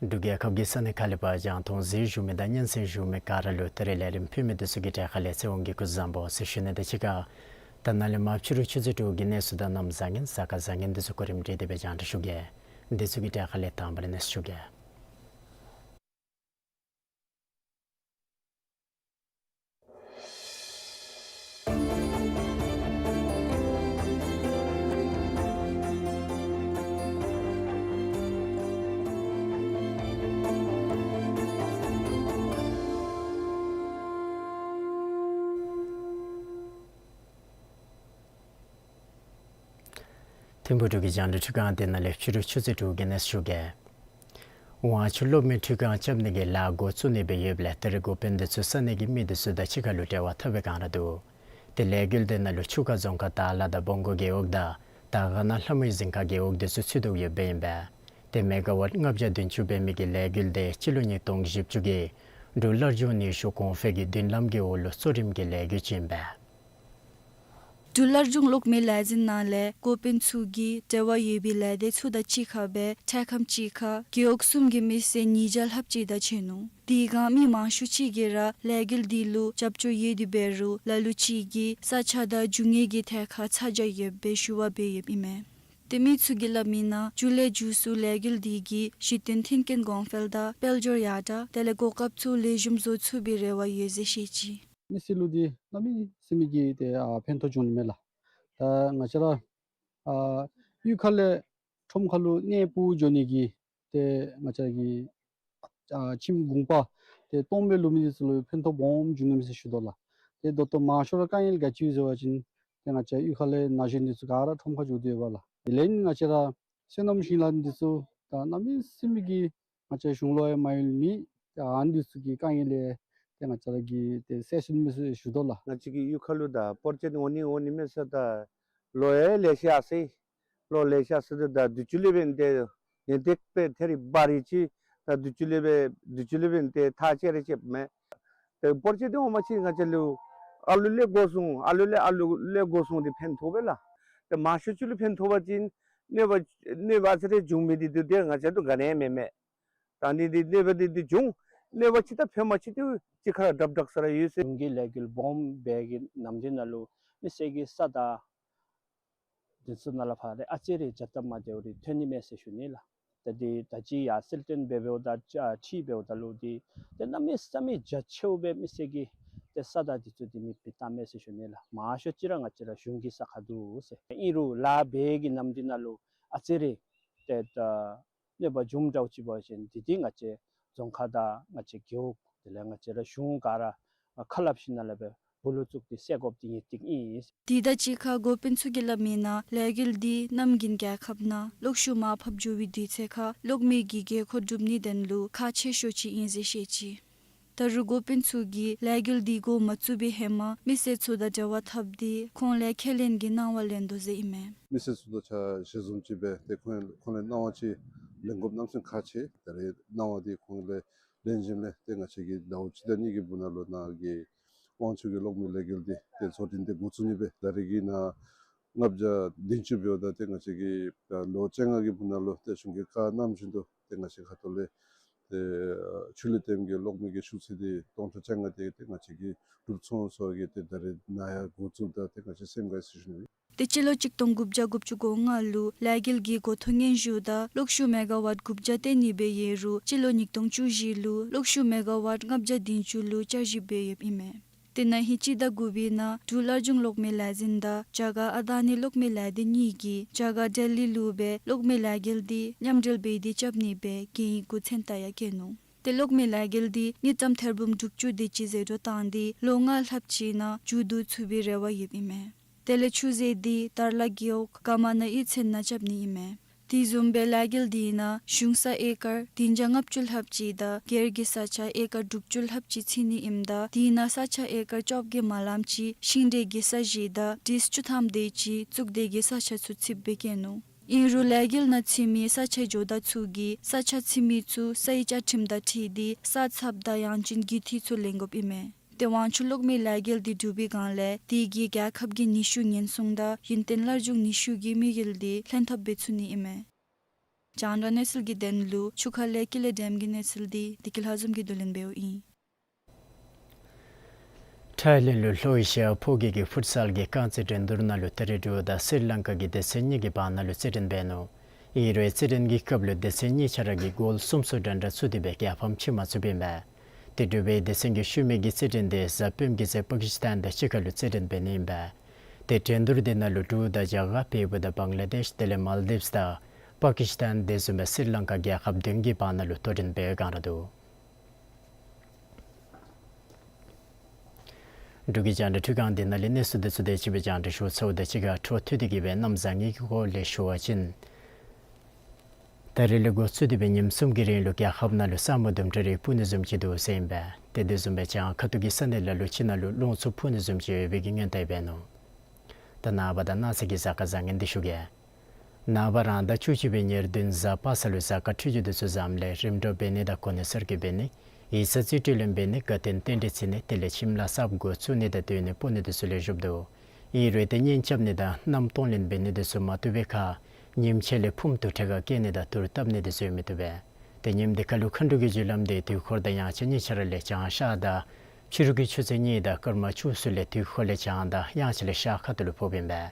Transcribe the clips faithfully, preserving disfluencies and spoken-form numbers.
འབྲུག་རྒྱལ་ཁབ་ཀྱི་ས་གནས་ཁག་ལས་ཕར་རྒྱང་མཐོང་གཟིགས་བཞུགས་མི་དང་སྙན་གསན་བཞུགས་མི་ག་ར་ལུ་ད་རིས་ལས་རིམ་ཕུལ་མི་འདི་ཚུ་གི་གྲས་ཁ་ལས་ཚེ་དབང་གིས་སྐུ་གཟུགས་བཟང་པོ་ཟེར་ཞུ་ནི་དང་གཅིག་ཁར་ད་ནཱ་ལས་མར་ཕྱི་རུ་ཆུ་ཚོད་དྲུག་གི་གནས་ཚུལ་དང་གནམ་བཟང་ངན་གཟའ་སྐར་བཟང་ངན་འདི་ཚུ་གོ་རིམ་སྒྲིག་སྟེ་སྦེ་རྒྱང་བསྒྲགས་ཞུ་གེ། འདི་ཚུ་གི་གྲས་ཁ་ལས་དང་པ་ར་གནས་ཚུལ་ཞུ་གེ། ཐིམ་ཕུག་འབྲུག་གི་རྒྱང་བསྒྲགས་ཁྲི་ཁང་འདི་ནང་ལས་ཕྱི་རུ་ཆུ་ཚོད་དྲུག་གི་གནས་ཚུལ་ཞུ་གེ། ཝང་ཆུ་གློག་མེ་འཕྲུལ་ཁང་རྐྱབ་ནི་གི་ལཱ་འགོ་བཙུགས་ནི་སྦེ་ཡོདཔ་ལས་ད་རིས་འགོ་དཔོན་འདི་ཚུ་ས་གནས་ཀྱི་མི་འདི་ཚུ་དང་གཅིག་ཁར་ལུ་འབྲེལ་བ་འཐབ་པའི་བསྒང་ར་འདུག། ཏེ་ལས་འགུལ་འདི་ནང་ལུ་ཆུ་ཁ་རྫོང་ཁག་དར་ལ་དང་བོང་གུ་རྒེད་འོག་དང་དར་དཀར་ན་ལྷ་མོའི་རྫིང་ཁ་རྒེད་འོག་འདི་ཚུ་ཚུད་དོ་ཡོདཔ་ཨིན་པས། ཏེ་མེ་ག་ཝཊ་ལྔ་བརྒྱ་བདུན་ཅུ་འབད་མི་གི་ལས་འགུལ་འདི་སྤྱི་ལོ་ཉིས་སྟོང་བཞི་བཅུ་གི་འབྲུག་སླར་འབྱུང་ནུས་ཤུགས་གོང་འཕེལ་གྱི་མདུན་ལམ་གྱི་འོག་ལུ་གཙོ་རིམ་གྱི་ལས་འགུལ་ཅིག་ཨིན་པས། འབྲུག་སླར་འབྱུང་གློག་མེའི་ལས་འཛིན་ནང་ལས་འགོ་དཔོན་ཚུ་གིས་འབྲེལ་བ་ཡོད་པའི་ལས་སྡེ་ཚུ་དང་གཅིག་ཁར་སྦེ་འཕྲལ་ཁམས་ཅིག་ཁར་རྒེད་འོག་གསུམ་གྱི་མི་སེར་ཉིས་བརྒྱ་ལྷགཔ་ཅིག་དང་ཕྱད་ནུག། དེ་སྒང་མི་མང་ཤོས་ཅིག་གིས་ར་ལས་འགུལ་འདི་ལུ་རྒྱབ་སྐྱོར་ཡོད་དེ་འབད་རུང་ལ་ལུ་ཅིག་གིས་ས་ཆ་དང་རྒྱུ་དངོས་ཀྱི་ཐད་ཁར་ཚ་གྱང་ཡོདཔ་སྦེ་ཞུ་བ་འབད་ཡོདཔ་ཨིན་མས། ཏེ་མི་ཚུ་གིས་སླབ་མིའི་ནང་མཇུག་ལས་མཇུག་སུ་ལས་འགུལ་འདི་གིས་གཞི་རྟེན་མཐུན་རྐྱེན་གོང་འཕེལ་དང་དཔལ་འབྱོར་ཡར་དྲག་དེ་ལས་གོ་སྐབས་ཚུ་ལེགས་ཤོམ་བཟོ་ཚུགས་པའི་རེ་བ་ཡོད་ཟེར་བཤད་ཅི། མི་སེར་ལུ་འདི་གནམ་མེད་ས་མེད་ཀྱི་ཏེ་ཨ་ཕན་ཐོགས་བྱུང་ནི་མས་ལགས། ད་ང་བཅས་ར་ཨ་གཡུས་ཁ་ལས་ཁྲོམ་ཁ་ལུ་གནས་སྤོ་འགྱོ་ནི་གི་ཏེ་ང་བཅས་ཀྱི་ཨ་ཁྱིམ་གུང་པ་ཏེ་སྟོངམ་སྦེ་ལུས་མི་འདི་ཚུ་ལུ་ཕན་ཐོགས་སྦོམ་བྱུང་ནི་མས་ཟེར་ཞུ་དོ་ལགས། ཏེ་ད་ལྟོ་མང་ཤོས་ར་དཀའ་ངལ་ག་ཅི་ཡོད་ཟེར་བ་ཅིན་ཏེ་ང་བཅས་གཡུས་ཁ་ལས་ན་གཞོན་འདི་ཚུ་ག་ར་ཁྲོམ་ཁར་འགྱོ་དོ་ཡོདཔ་ལགས། དེ་ལས་ང་བཅས་ར་སོ་ནམ་ཞིང་ལཱ་འདི་ཚུ་ད་གནམ་མེད་ས་མེད་ཀྱི་ང་བཅས་གཞུང་ལུ་ཡང་མ་ཡོད་མི་ཏེ་ཨ་ནི་འདི་ཚུ་གི་དཀའ་ངལ་ལས་ཏེ་ང་བཅས་ར་གིས་ཏེ་སེལ་ཚུགས་ནི་མས་ཟེར་ཞུ་དོ་ལགས། ང་བཅས་ཀྱི་གཡུས་ཁ་ལུ་ད་སྤོར་ཅེས་འདི་འོང་ནི་འོང་ནི་མས་ཟེར། ད་ལོ་ཡང་ལེ་ཤ་ཡར་སོ་ཡི། ལོ་ལེ་ཤ་ཡར་སོ་ཡི། ད་དུས་ཅི་ལས་འབད་ཏེ་ཡུན་ཏིག་སྦེ་ཐད་རི་འབའ་རི་ཅིག་ད་དུས་ཅི་ལས་འབད་དུས་ཅི་ལས་འབད་ཏེ་ཐག་བཅད་རེ་བཅདཔ་མས། ཏེ་སྤོར་ཅེས་འདི་འོང་པ་ཅིན་ང་བཅས་ལུ་ཨ་ལུ་ལས་འགོ་བཟུང་ཨ་ལུ་ལས་ཨ་ལུ་ལས་འགོ་བཟུང་སྟེ་ཕན་ཐོགས་པས་ལགས། ཏེ་མང་ཤོས་ཅིག་ལུ་ཕན་ཐོགས་པ་ཅིན་གནོད་པ་གནོད་པ་ཨ་ཙི་རེ་བྱུང་མི་འདི་འདི་ཏེ་ང་བཅས་ལུ་ག་ནི་ཡང་མེད་མས། ད་འདི་འདི་གནོད་པ་འདི་འདི་བྱུང་གནོད་པ་ཅིག་དང་ཕན་པ་ཅིག་འདི་གཅིག་ཁར་སྒྲིག་སྒྲིག་ས་ར་ཡོད་ཟེར། གཞུང་གི་ལས་འགུལ་སྦོམ་འབད་བའི་གི་ནམ་འདི་ནང་ལུ་མི་སེར་གྱི་ས་དང་འདི་ཚུ་ནང་ལས་ཕར་ཏེ་ཨ་ཙི་རེ་འཇགས་ཏ་མ་བདེཝ་རེ་ཐོན་ནི་མས་ཟེར་ཞུ་ནི་ལགས། ད་འདི་ད་ཅི་ཡར་སེལ་ཏེ་འབདཝ་ད་ཨ་ཁྲིད་འབདཝ་ད་ལུ་འདི་ཏེ་གནམ་མེད་ས་མེད་རྒྱ་ཆེཝ་སྦེ་མི་སེར་གྱི་ཏེ་ས་དང་འདི་ཚུ་འདི་མེདཔ་བཏངམ་མས་ཟེར་ཞུ་ནི་ལགས། མང་ཤོས་ཅིག་ར་ང་བཅས་ར་གཞུང་གི་ས་ཁར་འདུག་ཟེར། ཨིན་རུང་ལཱ་འབད་བའི་གི་ནམ་འདི་ནང་ལུ་ཨ་ཙི་རེ་ཏེ་ད་གནོད་པ་འབྱུངམ་འདྲཝ་ཅིག་འབད་བ་ཅིན་འདི་འདི་ང་བཅས་རྫོང་ཁག་དང་ང་བཅས་རྒེད་འོག་དེ་ལས་ང་བཅས་ར་གཞུང་ག་ར་ཁ་སླབ་ཞིནམ་ལས་སྦེ་འབུ་ལོ་བཙུགས་ཏེ་སེལ་དགོཔ་འདི་ངེས་ཏིག་ཨིན། དེ་དང་གཅིག་ཁར་འགོ་དཔོན་ཚུ་གིས་སླབ་མིའི་ནང་ལས་འགུལ་འདི་གནམ་དགུན་རྒྱལ་ཁབ་ནང་གློག་ཤུགས་མར་ཕབ་འགྱོ་བའི་དུས་ཚོད་ཁར་གློག་མེ་གི་དགོས་མཁོ་སྒྲུབ་ནིའི་དོན་ལུ་ཁག་ཆེ་ཤོས་ཅིག་ཨིན་ཟེར་བཤད་ཅི། ད་རུང་འགོ་དཔོན་ཚུ་གིས་ལས་འགུལ་འདི་འགོ་མ་བཙུགས་པའི་ཧེ་མ་མི་སེར་ཚུ་དང་འབྲེལ་བ་འཐབ་སྟེ་ཁོང་ལས་ཁས་ལེན་གྱི་གནང་བ་ལེན་དོ་ཟེར་ཨིན་མས། མི་སེར་ཚུ་དང་ཆ་ཞལ་འཛོམས་ཅིག་འབད་དེ་ཁོང་ཁོང་ལས་གནང་བ་ཅིག་ལེན་དགོཔ་གནམ་མེད་ས་མེད་ཁག་ཆེ། ད་རེས་གནང་བ་འདི་ཁོང་ལས་ལེན་ཞིནམ་ལས་ཏེ་ང་བཅས་ཀྱིས་ཟླཝ་གཅིག་དང་གཉིས་ཀྱི་བར་ན་ལུ་ནཱ་གི་ཝང་ཆུ་གི་གློག་མེ་ལས་འགུལ་འདི་ཏེ་བཟོ་སྐྲུན་འདི་འགོ་བཙུགས་ནི་སྦེ། ད་རེས་ཀྱི་ནཱ་ལྔ་བརྒྱ་བདུན་ཅུ་འབདཝ་ད་ཏེ་ང་བཅས་ཀྱིས་ད་ལོ་བཅོ་ལྔ་གི་བར་ན་ལུ་ཏེ་གཞུང་གི་བཀའ་གནང་བཞིན་དུ་ཏེ་ང་བཅས་ཁ་ཐུག་ལས་ཏེ་ཆུ་ལས་བཏོན་གྱི་གློག་མེ་གི་ཤུགས་ཚད་འདི་སྟོང་ཕྲག་བཅོ་ལྔ་དེ་ཏེ་ང་བཅས་ཀྱིས་གྲུབ་སོང་ཟེར་བའི་གི་ཏེ་ད་རེས་ནཱ་ཡང་འགོ་བཙུགསཔ་ད་ཏེ་ང་བཅས་སེམས་དགའ་ཡི་ཟེར་ཞུ་ནི། ཏེ་སྤྱི་ལོ་གཅིག་སྟོང་དགུ་བརྒྱ་དགུ་བཅུ་གོ་ལྔ་ལུ་ལས་འགུལ་གྱི་འགོ་ཐོག་སྙན་ཞུ་དང་གློག་ཤུགས་མེ་ག་ཝཊ་དགུ་བརྒྱ་བཏོན་ནི་སྦེ་ཡོད་རུང་སྤྱི་ལོ་ཉིས་སྟོང་བཅུ་བཞི་ལུ་གློག་ཤུགས་མེ་ག་ཝཊ་ལྔ་བརྒྱ་བདུན་ཅུ་ལུ་བསྐྱར་ཞིབ་འབད་ཡོདཔ་ཨིན་མས། དེ་ནང་ཧིང་སྤྱི་ཟླ་དགུ་པའི་ནང་འབྲུག་སླར་འབྱུང་གློག་མེ་ལས་འཛིན་དང་རྒྱ་གར་ཨ་དྷ་ནི་གློག་མེ་ལས་སྡེ་གཉིས་ཀྱིས་རྒྱ་གར་ལྡི་ལི་ལུ་སྦེ་གློག་མེ་ལས་འགུལ་འདི་མཉམ་འབྲེལ་འབད་དེ་རྐྱབ་ནི་སྦེ་གན་ཡིག་གུ་མཚན་རྟགས་ཡང་བཀོད་ནུག། ཏེ་གློག་མེ་ལས་འགུལ་འདི་དངུལ་ཀྲམ་ཐེར་འབུམ་དྲུག་ཅུ་དེ་ཅིག་ཟད་འགྲོ་བཏང་སྟེ་ལོ་ལྔ་ལྷགཔ་ཅིག་ནང་མཇུག་བསྡུ་ཚུགས་པའི་རེ་བ་ཡོདཔ་ཨིན་མས། དེ་ལས་ཆུ་ཟད་འདི་དར་ལ་རྒེད་འོག་ཀ་མ་ན་གཡུས་ཚན་ནང་རྐྱབ་ནི་ཨིན་མས། དེ་བཟུམ་སྦེ་ལས་འགུལ་འདི་ནང་གཞུང་ས་ཨེ་ཀར་བདུན་བརྒྱ་ལྔ་བཅུ་ལྷགཔ་ཅིག་དང་སྒེར་གྱི་ས་ཆ་ཨེ་ཀར་དྲུག་ཅུ་ལྷགཔ་ཅིག་ཚུད་ནི་ཨིནམ་ད་དེ་ནང་ས་ཆ་ཨེ་ཀར་བཅོ་བརྒྱད་མ་ལངམ་ཅིག་ཤིང་འབྲས་ཀྱི་ས་གཞི་དང་དྲིས་བཅུ་ཐམ་དེ་ཅིག་བཙུགས་སྡོད་ཀྱི་ས་ཆ་ཚུ་ཚུདཔ་སྦེ་བཀོད་ནུག། ཨིན་རུང་ལས་འགུལ་ནང་ཚུད་མི་ས་ཆའི་ཇོ་བདག་ཚུ་གིས་ས་ཆ་ཚུད་མི་ཚུ་སའི་བཅའ་ཁྲིམས་དང་འཁྲིལ་ཏེ་ས་ཚབ་དང་ཡང་ཅིན་རྒུད་འཐུས་ཚུ་ལེན་དགོཔ་ཨིན་མས། ཏེ་ཝང་ཆུ་གློག་མེ་ལས་འགུལ་འདི་གྲུབ་པའི་སྒང་ལས་དེ་གིས་རྒྱལ་ཁབ་ཀྱི་ནུས་ཤུགས་ཉེན་སྲུང་དང་ཡུན་བརྟན་སླར་འབྱུང་ནུས་ཤུགས་ཀྱི་དམིགས་ཡུལ་འདི་ལྷན་ཐབས་འབད་ཚུགས་ནི་ཨིན་མས། རྒྱང་བསྒྲགས་གནས་ཚུལ་གྱི་དོན་ལུ་ཆུ་ཁ་ལས་ཀི་ལི་ཌེམ་གྱི་གནས་ཚུལ་འདི་བདེ་སྐྱིད་ལྷ་འཛོམས་ཀྱིས་བསྡུ་ལེན་འབདཝ་ཨིན། ཐའི་ལེནཌ་ལུ་ལྷོ་ཨེ་ཤི་ཡ་ཕོ་རྒྱས་ཀྱི་ཕུཊ་སཱལ་གྱི་རྐང་རྩེད་འགྲན་བསྡུར་ནང་ལུ་ད་རིས་འབྲུག་དང་སི་རི་ལང་ཀ་གི་སྡེ་ཚན་གཉིས་ཀྱི་བར་ན་ལུ་རྩེད་འགྲན་འབད་ནུག། ཨིན་རུང་རྩེད་འགྲན་གྱི་སྐབས་ལུ་སྡེ་ཚན་གཉིས་ཆ་ར་གིས་གོལ་གསུམ་གསུམ་འདྲ་འདྲ་ཚུད་དེ་སྦེ་རྒྱལ་ཕམ་ཕྱེ་མ་ཚུགསཔ་ཨིན་པས། ཏེ་འབྲུག་པའི་སྡེ་ཚན་གྱི་ཤུལ་མའི་གི་རྩེད་འགྲན་འདི་གཟའ་སྤེནམ་གྱི་ཚེ་པ་ཀི་སི་ཐན་དང་གཅིག་ཁར་ལུ་རྩེད་འགྲན་འབད་ནི་ཨིན་པས། ཏེ་འགྲན་བསྡུར་འདི་ནང་ལུ་འབྲུག་དང་རྒྱ་གར་བལ་པོ་དང་བང་ལ་དེཤ་དེ་ལས་མཱལ་དིབས་དང་པ་ཀི་སི་ཐན་དེ་བཟུམ་སྦེ་སི་རི་ལང་ཀ་རྒྱལ་ཁབ་བདུན་གྱི་བར་ན་ལུ་དོ་འགྲན་འབད་བའི་བསྒང་ར་འདུག། འབྲུག་གི་རྒྱང་བསྒྲགས་འཕྲུལ་ཁང་འདི་ནང་ལས་གནས་ཚུལ་འདི་ཚུ་དེ་ཅིག་སྦེ་རྒྱང་བསྒྲགས་ཞུ་ཚརཝ་དང་གཅིག་ཁར་འཕྲོ་མཐུད་དེ་གི་སྦེ་གནམ་བཟང་ངན་གྱི་སྐོར་ལས་ཞུ་བ་ཅིན། ད་རིས་ལས་འགོ་བཙུགས་ཏེ་སྦེ་ཉིནམ་གསུམ་གྱི་རིང་ལུ་རྒྱལ་ཁབ་ནང་ལུ་ས་སྨུག་དུམ་གྲ་རེ་སྤུབ་ནི་བཟུམ་ཅིག་འདུག་ཟེར་ཨིན་པས། ཏེ་དེ་བཟུམ་སྦེ་བྱང་ཁ་ཐུག་གི་ས་གནས་ལ་ལུ་ཅིག་ནང་ལུ་རླུང་འཚུབ་འཕུ་ནི་བཟུམ་ཅིག་ཡོད་པའི་གི་སྔོན་བརྡ་འབད་ནུག། ད་ནངས་པ་དང་གནངས་ཚེ་གི་གཟའ་སྐར་བཟང་ངན་འདི་ཞུ་གེ། ནངས་པ་རང་ཟླ་བཅུ་གཅིག་པའི་ཉེར་བདུན་གཟའ་པ་སངས་ལུ་གཟའ་སྐར་འཕྲོད་སྦྱོར་འདི་ཚུ་བཟངམ་ལས་རིམ་གྲོ་འབད་ནི་དང་གོ་གནས་གསར་བསྐོ་འབད་ནི་ཡིག་ཚང་རྩིས་སྤྲོད་ལེན་འབད་ནི་དགའ་སྟོན་རྟེན་འབྲེལ་བརྩི་ནི་དེ་ལས་ཁྱིམ་ལས་གསརཔ་འགོ་བཙུགས་ནི་དང་སྡོད་གནས་སྤོ་ནི་འདི་ཚུ་ལེགས་ཤོམ་འདུག། ཨིན་རུང་ཏེ་གཉེན་རྐྱབ་ནི་དང་མནའམ་གཏོང་ལེན་འབད་ནི་འདི་ཚུ་མ་བཏུབ་པའི་ཁར་ཉིནམ་ཕྱེད་ལས་ཕུངམ་དུ་ཁྲལ་ཁ་བཀལ་ནི་དང་དུར་བཏབ་ནི་འདི་ཚུ་ཡང་མི་བཏུབ་པས། ཏེ་ཉིནམ་འདི་ཁར་ལུ་མཁའ་འགྲོ་གི་རྒྱུ་ལམ་འདི་དུས་འཁོར་དང་དབྱངས་འཆར་གཉིས་ཆ་ར་ལས་བྱང་ཤར་དང་ཕྱི་རུ་གི་ཆུ་ཚོད་གཉིས་དང་སྐར་མ་བཅུ་གསུམ་ལས་དུས་འཁོར་ལས་བྱང་དང་དབྱངས་འཆར་ལས་ཤར་ཁ་ཐུག་ལུ་ཕོགཔ་ཨིན་པས།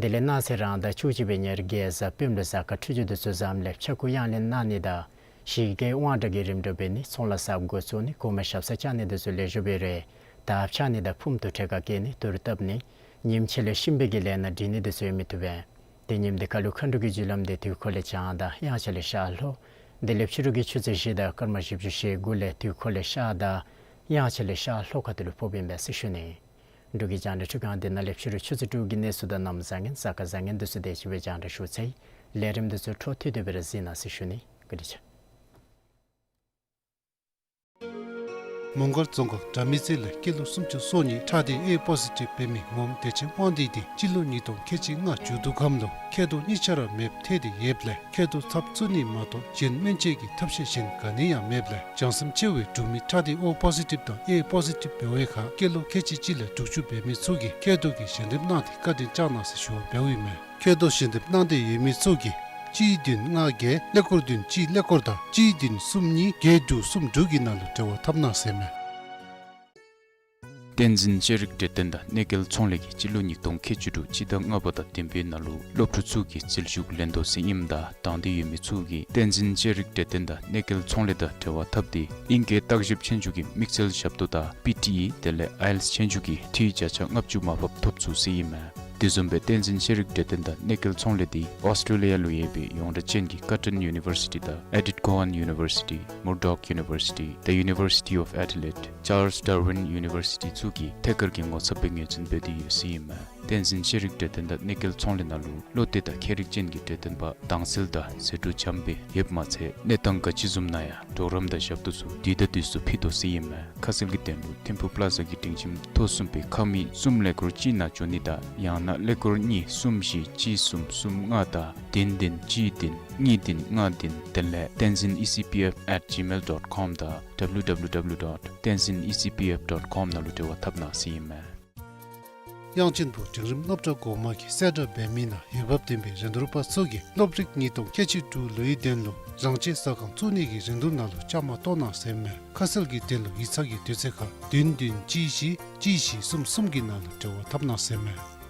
དེ་ལས་གནངས་ཚེ་རང་ཟླ་བཅུ་གཅིག་པའི་ཉེར་བརྒྱད་གཟའ་སྤེནམ་ལུ་གཟའ་སྐར་འཕྲོད་སྦྱོར་འདི་ཚུ་བཟངམ་ལས་ཕྱྭ་འགུགས་གཡང་ལེན་གནང་ནི་དང་གཞི་བཀོད་དབང་དྲག་གི་རིམ་གྲོ་འབད་ནི་ཚོང་ལཱ་གསརཔ་འགོ་བཙུགས་ནི་གོང་མའི་ཞབས་སར་བཅར་ནི་འདི་ཚུ་ལེགས་ཤོམ་འབད་རུང་དར་འཕྱར་ནི་དང་ཕུངམ་དུ་ཁྲལ་ཁ་བཀལ་ནི་དུར་བཏབ་ནི་ཉིནམ་ཕྱེད་ལས་གཤིན་པོའི་གི་ལས་སྣ་སྒྲིག་ནི་འདི་ཚུ་ཡང་མི་བཏུབ་པས། ཏེ་ཉིནམ་འདི་ཁར་ལུ་མཁའ་འགྲོ་གི་རྒྱུ་ལམ་འདི་དུས་འཁོར་ལས་བྱང་དང་དབྱངས་འཆར་ལས་ཤར་ལྷོ། དེ་ལས་ཕྱི་རུ་གི་ཆུ་ཚོད་བཞི་དང་སྐར་མ་བཞི་བཅུ་ཞེ་དགུ་ལས་དུས་འཁོར་ལས་ཤར་དང་དབྱངས་འཆར་ལས་ཤར་ལྷོ་ཁ་ཐུག་ལུ་ཕོགཔ་ཨིན་པས་ཟེར་ཞུ་ནི། འབྲུག་གི་རྒྱང་བསྒྲགས་འཕྲུལ་ཁང་འདི་ནང་ལས་ཕྱི་རུ་ཆུ་ཚོད་དྲུག་གི་གནས་ཚུལ་དང་གནམ་བཟང་ངན་གཟའ་སྐར་བཟང་ངན་འདི་ཚུ་དེ་ཅིག་སྦེ་རྒྱང་བསྒྲགས་ཞུ་ཚར་ཡི། ལས་རིམ་འདི་ཚུ་འཕྲོ་མཐུད་དེ་སྦེ་ར་གཟིགས་གནང་ཟེར་ཞུ་ནི། བཀའ་དྲིན་ཆེ། མོང་སྒར་རྫོང་ཁག་དགྲ་མེད་རྩེ་ལས་སྐྱེས་ལོ་སུམ་ཅུ་སོ་གཉིས་ཁྲག་སྡེ་ཨེ་པོ་ཟི་ཊིབ་འབད་མི་ངོམ་བདེ་ཆེན་དབང་འདུས་འདི་སྤྱི་ལོ་ཉིས་སྟོང་ཁལ་གཅིག་ལྔ་མཇུག་བསྡུ་ཁམས་ལུ་མཁལ་རྡོག་གཉིས་ཆ་ར་མེདཔ་ཐལ་ཏེ་ཡོདཔ་ལས་མཁལ་རྡོག་ཚབ་བཙུགས་ནི་མ་གཏོགས་གཞན་སྨན་བཅོས་ཀྱི་ཐབས་ཤེས་གཞན་ག་ནི་ཡང་མེདཔ་ལས་བྱང་སེམས་ཆེ་བའི་འབྲུག་མི་ཁྲག་སྡེ་ཨོ་པོ་ཟི་ཊིབ་དང་ཨེ་པོ་ཟི་ཊིབ་འབད་བའི་ཁར་སྐྱེས་ལོ་ཁལ་གཅིག་གཅིག་ལས་དྲུག་ཅུ་འབད་མི་ཚུ་གིས་མཁལ་རྡོག་གི་ཞལ་འདེབས་གནང་སྟེ་བཀའ་དྲིན་བསྐྱང་གནང་ཟེར་ཞུ་བ་འབདཝ་ཨིན་མས། མཁལ་རྡོག་ཞལ་འདེབས་གནང་སྟེ་ཡོད་མི་ཚུ་གིས་གཅིག་བདུན་ལྔ་བརྒྱད་ཀླད་ཀོར་བདུན་གཅིག་ཀླད་ཀོར་དང་གཅིག་བདུན་གསུམ་གཉིས་བརྒྱད་དྲུག་གསུམ་དྲུག་གི་ནང་ལུ་འབྲེལ་བ་འཐབ་གནང་ཟེར་མས། བསྟན་འཛིན་ཤེས་རིག་གྲོས་སྟོན་དང་གནས་སྐལ་ཚོང་ལས་ཀྱིས་སྤྱི་ལོ་ཉིས་སྟོང་ཁལ་གཅིག་དྲུག་སྤྱི་ཟླ་ལྔ་པ་དང་བདུན་པའི་ནང་ལུ་སློབ་ཕྲུག་ཚུ་གི་རྩིས་ཞུ་ལེན་དོ་ཟེར་ཨིནམ་ད་དང་འདོད་ཡོད་མི་ཚུ་གིས་བསྟན་འཛིན་ཤེས་རིག་གྲོས་སྟོན་དང་གནས་སྐལ་ཚོང་ལས་དང་འབྲེལ་བ་འཐབ་སྟེ་ཨིང་སྐད་བརྟག་ཞིབ་ཆོས་རྒྱུགས་ཀྱི་དམིགས་བསལ་ཞབས་ཏོག་དང་པི་ཊི་ཨི་དེ་ལས་ཨའི་ཨེལ་ཊི་ཨེསི་ཆོས་རྒྱུགས་ཀྱི་འཐུས་བརྒྱ་ཆ་ལྔ་བཅུ་མར་ཕབ་ཐོབ་ཚུགས་ཟེར་ཨིན་མས། དེ་བཟུམ་སྦེ་བསྟན་འཛིན་ཤེས་རིག་གྲོས་སྟོན་དང་གནས་སྐལ་ཚོང་ལས་འདི་ཨོསི་ཊྲེ་ལི་ཡ་ལུ་ཡོད་པའི་ཡོངས་གྲགས་ཅན་གྱི་ཀར་ཊོན་ཡུ་ནི་བར་སི་ཊི་དང་ཨེ་ཌིཐ་ཀོ་ཧན་ཡུ་ནི་བར་སི་ཊི། མུར་ཌོག་ཡུ་ནི་བར་སི་ཊི། The University of Adelaide། ཅཱརལསི་ཌར་ཝིན་ཡུ་ནི་བར་སི་ཊི་ཚུ་གིས་ཐད་ཀར་གྱི་ངོ་ཚབ་སྦེ་ངོས་འཛིན་འབད་དེ་ཡོད་ཟེར་ཨིན་མས། བསྟན་འཛིན་ཤེས་རིག་གྲོས་སྟོན་དང་གནས་སྐལ་ཚོང་ལས་ནང་ལུ་བློ་གཏད་དང་མཁས་རིག་ཅན་གྱི་གྲོས་སྟོན་པ་དྭངས་གསལ་དང་ཟད་འགྲོ་འཇམ་དཔལ་ཡོདཔ་མ་ཚད་གནས་སྟངས་ག་ཅི་བཟུམ་ནང་ཡང་གྲོགས་རམ་དང་ཞབས་ཏོག་ཚུ་དུས་དང་དུས་སུ་ཕུལ་དོ་ཟེར་ཨིན་མས། ཁ་གསལ་གྱི་དོན་ལུ་ཐིམ་ཕུག་པ་ལ་ཛ་གི་སྒྲིང་ཁྱིམ་ཐོག་གསུམ་པའི་ཁང་མིག་གསུམ་ཀླད་ཀོར་གཅིག་ནང་འབྱོན་ནི་དང་ཡང་ན་ཀླད་ཀོར་གཉིས་གསུམ་བཞི་གཅིག་གསུམ་གསུམ་ལྔ་དང་བདུན་བདུན་གཅིག་བདུན་གཉིས་བདུན་ལྔ་བདུན་དེ་ལས་tenzin E C P F at gmail dot com དང་W W W dot tenzin E C P F dot com ནང་ལུ་འབྲེལ་བ་འཐབ་གནང་ཟེར་ཨིན་མས། དབྱངས་ཅན་པོ་འབྲིང་རིམ་སློབ་གྲྭ་འགོ་མ་གི་གསལ་བསྒྲགས་འབད་མི་ནང་འོས་འབབ་ལྡན་པའི་རིན་བསྡུར་པ་ཚུ་གིས་སློབ་རིག་ཉིས་སྟོང་ཁལ་གཅིག་དྲུག་ལོའི་དོན་ལུ་རང་ཆས་ཟ་ཁང་བཙུགས་ནི་གི་རིན་བསྡུར་ནང་ལུ་བཅའ་མར་གཏོགས་གནང་ཟེར་ཨིན་མས། ཁ་གསལ་གྱི་དོན་ལུ་ཡིག་ཚང་གི་དུས་ཚོད་ཁར་བདུན་བདུན་གཅིག་བཞི་གཅིག་བཞི་གསུམ་གསུམ་གྱི་ནང་ལུ་འབྲེལ་བ་འཐབ་གནང་ཟེར་ཨིན་མས།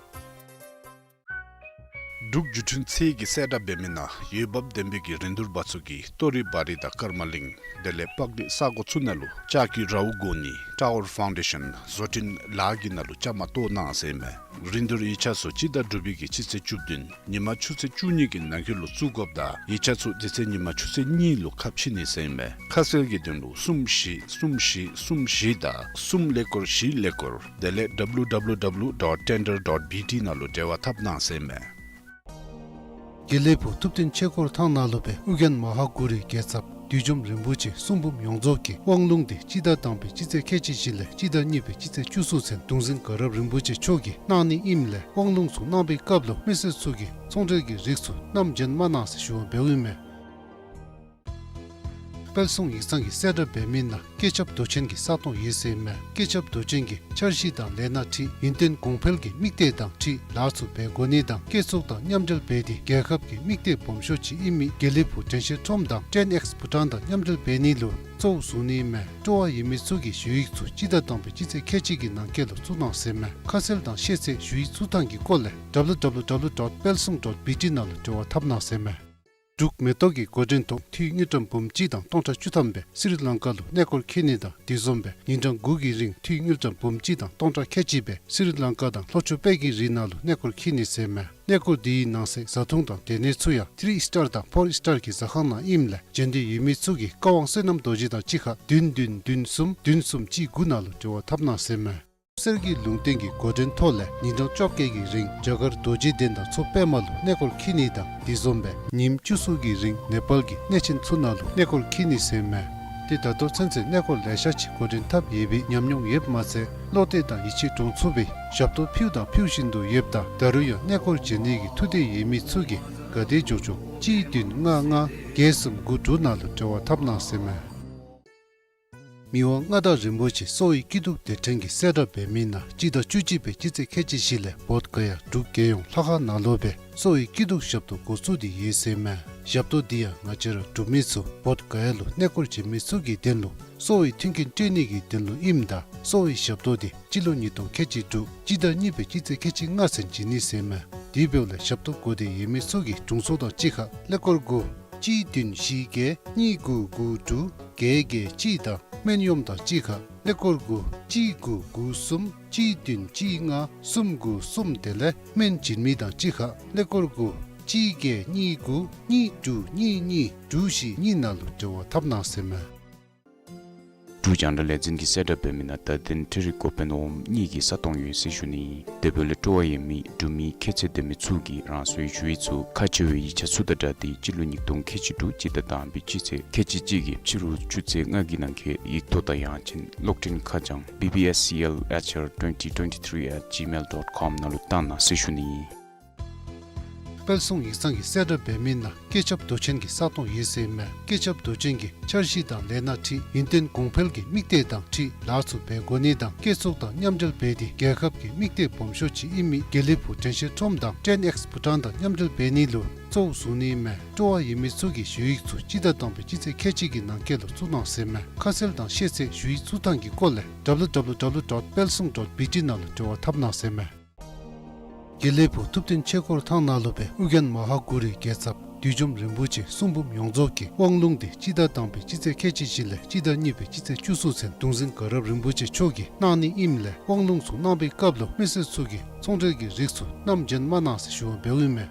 འབྲུག་བརྒྱུད་འཕྲིན་ཚད་ཀྱི་གསལ་བསྒྲགས་འབད་མི་ནང་འོས་འབབ་ལྡན་པའི་གི་རིན་བསྡུར་པ་ཚུ་གིས་ཏོ་རི་བ་རི་དང་ཀརྨ་གླིང་དེ་ལས་པག་གླིང་ས་གོ་ཚུ་ནང་ལུ་ལྕགས་ཀྱི་རཝ་བསྒོར་ནི་ཊ་ཝར་ཕའུན་ཌེ་ཤཱན་བཟོ་སྐྲུན་ལཱ་གི་ནང་ལུ་བཅའ་མར་གཏོགས་གནང་ཟེར་མས། རིན་བསྡུར་ཡིག་ཆ་ཚུ་སྤྱི་ཟླ་དྲུག་པའི་གི་སྤྱི་ཚེས་བཅུ་བདུན་ཉིན་མ་ཆུ་ཚོད་བཅུ་གཉིས་ཀྱི་ནང་འཁོད་ལུ་བཙུགས་དགོཔ་ད་ཡིག་ཆ་ཚུ་དེ་ཚེ་ཉིན་མ་ཆུ་ཚོད་གཉིས་ལུ་ཁ་ཕྱེ་ནི་ཟེར་མས། ཁ་གསལ་གྱི་དོན་ལུ་གསུམ་བཞི་གསུམ་བཞི་གསུམ་བཞི་དང་གསུམ་ཀླད་ཀོར་བཞི་ཀླད་ཀོར་དེ་ལས་W W W dot tender dot B T ནང་ལུ་འབྲེལ་བ་འཐབ་གནང་ཟེར་མས། དགེ་ལེགས་ཕུག་ཐུབ་བསྟན་ཆོས་འཁོར་ཐང་ནང་ལུ་སྦེ་ཨོ་རྒྱན་མ་ཧཱ་གུ་རུའི་རྒྱལ་ཚབ་བདུད་འཇོམས་རིན་པོ་ཆེ་གསུང་འབུམ་ཡོངས་རྫོགས་ཀྱི་དབང་ལུང་འདི་སྤྱི་ཟླ་དང་པའི་སྤྱི་ཚེས་ཁལ་གཅིག་བཞི་ལས་སྤྱི་ཟླ་གཉིས་པའི་སྤྱི་ཚེས་བཅུ་གསུམ་ཚུན་གདུང་འཛིན་དགའ་རབ་རིན་པོ་ཆེ་མཆོག་གིས་གནང་ནི་ཨིནམ་ལས་དབང་ལུང་ཚུ་གནང་པའི་སྐབས་ལུ་མི་སེར་ཚུ་གིས་ཚོང་འབྲེལ་གྱི་རིགས་ཚུ་བསྣམས་བྱོན་མ་གནང་ཟེར་ཞུ་བ་འབདཝ་ཨིན་མས། དཔལ་གསུང་ཡིག་ཚང་གི་གསལ་བསྒྲགས་འབད་མི་ནང་སྐུ་ཚབ་མདོ་ཆེན་གྱི་ས་སྟོང་ཡོད་ཟེར་མས། སྐུ་ཚབ་མདོ་ཆེན་གྱིས་འཆར་གཞི་དང་ལས་སྣ་འཁྲིད་ཡུན་བརྟན་གོང་འཕེལ་གྱི་དམིགས་གཏད་དང་འཁྲིལ་ལཱ་ཚུ་འབད་དགོ་ནི་དང་བཀོད་ཚོགས་དང་མཉམ་འབྲེལ་འབད་དེ་རྒྱལ་ཁབ་ཀྱི་དམིགས་གཏད་སྦོམ་ཤོས་ཅིག་ཨིན་མི་དགེ་ལེགས་ཕུག་དྲན་ཤེས་ཁྲོམ་དང་ཊེན་ཨེགསི་བྷུ་ཊཱན་དང་མཉམ་འབྲེལ་འབད་ནི་ལུ་གཙོ་བོ་བཟུང་ནི་ཨིན་མས། སྤྲོ་བ་ཡོད་མི་ཚུ་གིས་ཞུ་ཡིག་ཚུ་སྤྱི་ཟླ་དང་པའི་སྤྱི་ཚེས་ཁལ་གཅིག་གི་ནང་འཁོད་ལུ་བཙུགས་གནང་ཟེར་མས། ཁ་གསལ་དང་ཤེས་ཚད་ཞུ་ཡིག་བཙུགས་ཐངས་ཀྱི་སྐོར་ལས་W W W dot པལ་གསུང་dot B T ནང་ལུ་འབྲེལ་བ་འཐབ་གནང་ཟེར་མས། འབྲུག་མེ་ཏོག་གི་འགོ་འདྲེན་ཐོག་འཐུས་དངུལ་ཀྲམ་འབུམ་གཅིག་དང་སྟོང་ཕྲག་བཅུ་ཐམ་སྦེ་སི་རི་ལང་ཀ་ལུ་གནས་སྐོར་འཁྱིད་ནི་དང་དེ་བཟུམ་སྦེ་ཉིན་གྲངས་དགུ་གི་རིང་འཐུས་དངུལ་ཀྲམ་འབུམ་གཅིག་དང་སྟོང་ཕྲག་ཁལ་གཅིག་སྦེ་སི་རི་ལང་ཀ་དང་ལྷོ་ཕྱོགས་དཔལ་གྱི་རི་ནང་ལུ་གནས་སྐོར་འཁྱིད་ནི་ཟེར་མས། གནས་སྐོར་འདི་གི་ནང་གསེས་བཟའ་འཐུང་དང་སྡོད་གནས་ཚུ་ཡང་ཐི་རི་ཨིསི་ཊར་དང་ཕོར་ཨིསི་ཊར་གྱི་ཟ་ཁང་ནང་ཨིནམ་ལས་བྱོན་འདོད་ཡོད་མི་ཚུ་གིས་བཀའ་དབང་བསོད་ནམས་རྡོ་རྗེ་དང་གཅིག་ཁར་བདུན་བདུན་བདུན་གསུམ་བདུན་གསུམ་གཅིག་དགུ་ནང་ལུ་འབྲེལ་བ་འཐབ་གནང་ཟེར་མས། གསེར་གྱི་ལུང་བསྟན་གྱི་འགོ་འདྲེན་ཐོག་ལས་ཉིན་གྲངས་བཅོ་བརྒྱད་ཀྱི་རིང་རྒྱ་གར་རྡོ་རྗེ་གདན་དང་མཚོ་པདྨ་ལུ་གནས་སྐོར་འཁྱིད་ནི་དང་དེ་བཟུམ་སྦེ་ཉིནམ་བཅུ་གསུམ་གྱི་རིང་ནེ་པཱལ་གྱི་གནས་ཆེན་ཚུ་ནང་ལུ་གནས་སྐོར་འཁྱིད་ནི་ཟེར་མས། ཏེ་ད་ལྟོ་ཚུན་ཚོད་གནས་སྐོར་ལེ་ཤ་ཅིག་འགོ་འདྲེན་འཐབ་ཡོད་པའི་ཉམས་མྱོང་ཡོདཔ་མ་ཚད་བློ་གཏད་དང་ཡིད་ཆེས་འདྲོངས་ཚུགས་པའི་ཞབས་ཏོག་ཕུལཝ་དང་ཕུལ་བཞིན་དུ་ཡོདཔ་ད་ད་རུང་ཡང་གནས་སྐོར་བྱོན་ནི་གི་ཐུགས་འདོད་ཡོད་མི་ཚུ་གིས་ག་དེ་མགྱོགས་མགྱོགས་གཅིག་བདུན་ལྔ་ལྔ་བརྒྱད་གསུམ་དགུ་དྲུག་ནང་ལུ་འབྲེལ་བ་འཐབ་གནང་ཟེར་མས། མི་དབང་མངའ་བདག་རིན་པོ་ཆེ་གསོ་བའི་སྐྱིད་སྡུག་དེ་ཕྲན་གྱི་གསལ་བསྒྲགས་འབད་མི་ནང་སྤྱི་ཟླ་བཅུ་གཅིག་པའི་སྤྱི་ཚེས་ཁལ་གཅིག་བཞི་ལས་བོདྷ་ག་ཡ་འབྲུག་རྒྱལ་ཡོངས་ལྷ་ཁང་ནང་ལུ་སྦེ་གསོ་བའི་སྐྱིད་སྡུག་ཞབས་ཏོག་འགོ་བཙུགས་ཏེ་ཡོད་ཟེར་མས། ཞབས་ཏོག་འདི་ཡང་ང་བཅས་ར་འབྲུག་མི་ཚུ་བོདྷ་ག་ཡ་ལུ་གནས་སྐོར་བྱོན་མི་ཚུ་གི་དོན་ལུ་གསོ་བའི་མཐུན་རྐྱེན་སྤྲོད་ནི་གི་དོན་ལུ་ཨིནམ་ད་གསོ་བའི་ཞབས་ཏོག་འདི་སྤྱི་ལོ་ཉིས་སྟོང་ཁལ་གཅིག་དྲུག་སྤྱི་ཟླ་གཉིས་པའི་སྤྱི་ཚེས་ཁལ་གཅིག་ལྔ་ཚུན་བྱིན་ནི་ཟེར་མས། དེ་འབདཝ་ལས་ཞབས་ཏོག་དགོ་འདོད་ཡོད་མི་ཚུ་གིས་དྲུང་འཚོ་དང་གཅིག་ཁར་ཀླད་ཀོར་དགུ་གཅིག་བདུན་བཞི་བརྒྱད་གཉིས་དགུ་དགུ་དྲུག་བརྒྱད་བརྒྱད་གཅིག་དང་སྨན་གཡོགམ་དང་གཅིག་ཁར་ཀླད་ཀོར་དགུ་གཅིག་དགུ་དགུ་གསུམ་གཅིག་བདུན་གཅིག་ལྔ་གསུམ་དགུ་གསུམ་དེ་ལས་སྨན་བྱིན་མི་དང་གཅིག་ཁར་ཀླད་ཀོར་དགུ་གཅིག་བརྒྱད་གཉིས་དགུ་གཉིས་དྲུག་གཉིས་གཉིས་དྲུག་བཞི་གཉིས་ནང་ལུ་འབྲེལ་བ་འཐབ་གནང་ཟེར་མས། འབྲུག་རྒྱང་བསྒྲགས་ལས་འཛིན་གྱི་གསལ་བསྒྲགས་འབད་མི་ནང་བརྡ་དོན་འཕྲུལ་རིག་འགོ་དཔོན་འོགམ་གཉིས་ཀྱི་ས་སྟོང་ཡོད་ཟེར་ཞུ་ནི། དེ་འབདཝ་ལས་སྤྲོ་བ་ཡོད་མི་འབྲུག་མི་ཁྱད་ཚད་ལྡན་མི་ཚུ་གིས་རང་སོའི་ཞུ་ཡིག་ཚུ་ཁག་ཆེ་བའི་ཡིག་ཆ་ཚུ་དང་སྦྲགས་ཏེ་སྤྱི་ལོ་ཉིས་སྟོང་ཁལ་གཅིག་དྲུག་སྤྱི་ཟླ་དང་པའི་སྤྱི་ཚེས་ཁལ་གཅིག་གཅིག་གི་ཕྱི་རུ་ཆུ་ཚོད་ལྔ་གི་ནང་འཁོད་ཡིག་ཐོག་དང་ཡང་ཅིན་གློག་འཕྲིན་ཁ་བྱང་B B S C L H R twenty twenty-three at gmail dot com ནང་ལུ་བཏང་གནང་ཟེར་ཞུ་ནི། དཔལ་གསུང་ཡིག་ཚང་གི་གསལ་བསྒྲགས་འབད་མི་ནང་སྐུ་ཚབ་མདོ་ཆེན་གྱི་ས་སྟོང་ཡོད་ཟེར་མས། སྐུ་ཚབ་མདོ་ཆེན་གྱིས་འཆར་གཞི་དང་ལས་སྣ་འཁྲིད་ཡུན་བརྟན་གོང་འཕེལ་གྱི་དམིགས་གཏད་དང་འཁྲིལ་ལཱ་ཚུ་འབད་དགོ་ནི་དང་བཀོད་ཚོགས་དང་མཉམ་འབྲེལ་འབད་དེ་རྒྱལ་ཁབ་ཀྱི་དམིགས་གཏད་སྦོམ་ཤོས་ཅིག་ཨིན་མི་དགེ་ལེགས་ཕུག་དྲན་ཤེས་ཁྲོམ་དང་ཊེན་ཨེགསི་བྷུ་ཊཱན་དང་མཉམ་འབྲེལ་འབད་ནི་ལུ་གཙོ་བོ་བཟུང་ནི་ཨིན་མས། སྤྲོ་བ་ཡོད་མི་ཚུ་གིས་ཞུ་ཡིག་ཚུ་སྤྱི་ཟླ་དང་པའི་སྤྱི་ཚེས་ཁལ་གཅིག་གི་ནང་འཁོད་ལུ་བཙུགས་གནང་ཟེར་མས། ཁ་གསལ་དང་ཤེས་ཚད་ཞུ་ཡིག་བཙུགས་ཐངས་ཀྱི་སྐོར་ལས W W W dot པལ་གསུང་dot B T ནང་ལུ་འབྲེལ་བ་འཐབ་གནང་ཟེར་མས། དགེ་ལེགས་ཕུག་ཐུབ་བསྟན་ཆོས་འཁོར་ཐང་ནང་ལུ་སྦེ་ཨོ་རྒྱན་མ་ཧཱ་གུ་རུའི་རྒྱལ་ཚབ་བདུད་འཇོམས་རིན་པོ་ཆེ་གསུང་འབུམ་ཡོངས་རྫོགས་ཀྱི་དབང་ལུང་འདི་སྤྱི་ཟླ་དང་པའི་སྤྱི་ཚེས་ཁལ་གཅིག་བཞི་ལས་སྤྱི་ཟླ་གཉིས་པའི་སྤྱི་ཚེས་བཅུ་གསུམ་ཚུན་གདུང་འཛིན་དགའ་རབ་རིན་པོ་ཆེ་མཆོག་གིས་གནང་ནི་ཨིནམ་ལས་དབང་ལུང་ཚུ་གནང་པའི་སྐབས་ལུ་མི་སེར་ཚུ་གིས་ཚོང་འབྲེལ་གྱི་རིགས་ཚུ་བསྣམས་བྱོན་མ་གནང་ཟེར་ཞུ་བ་འབདཝ་ཨིན་མས།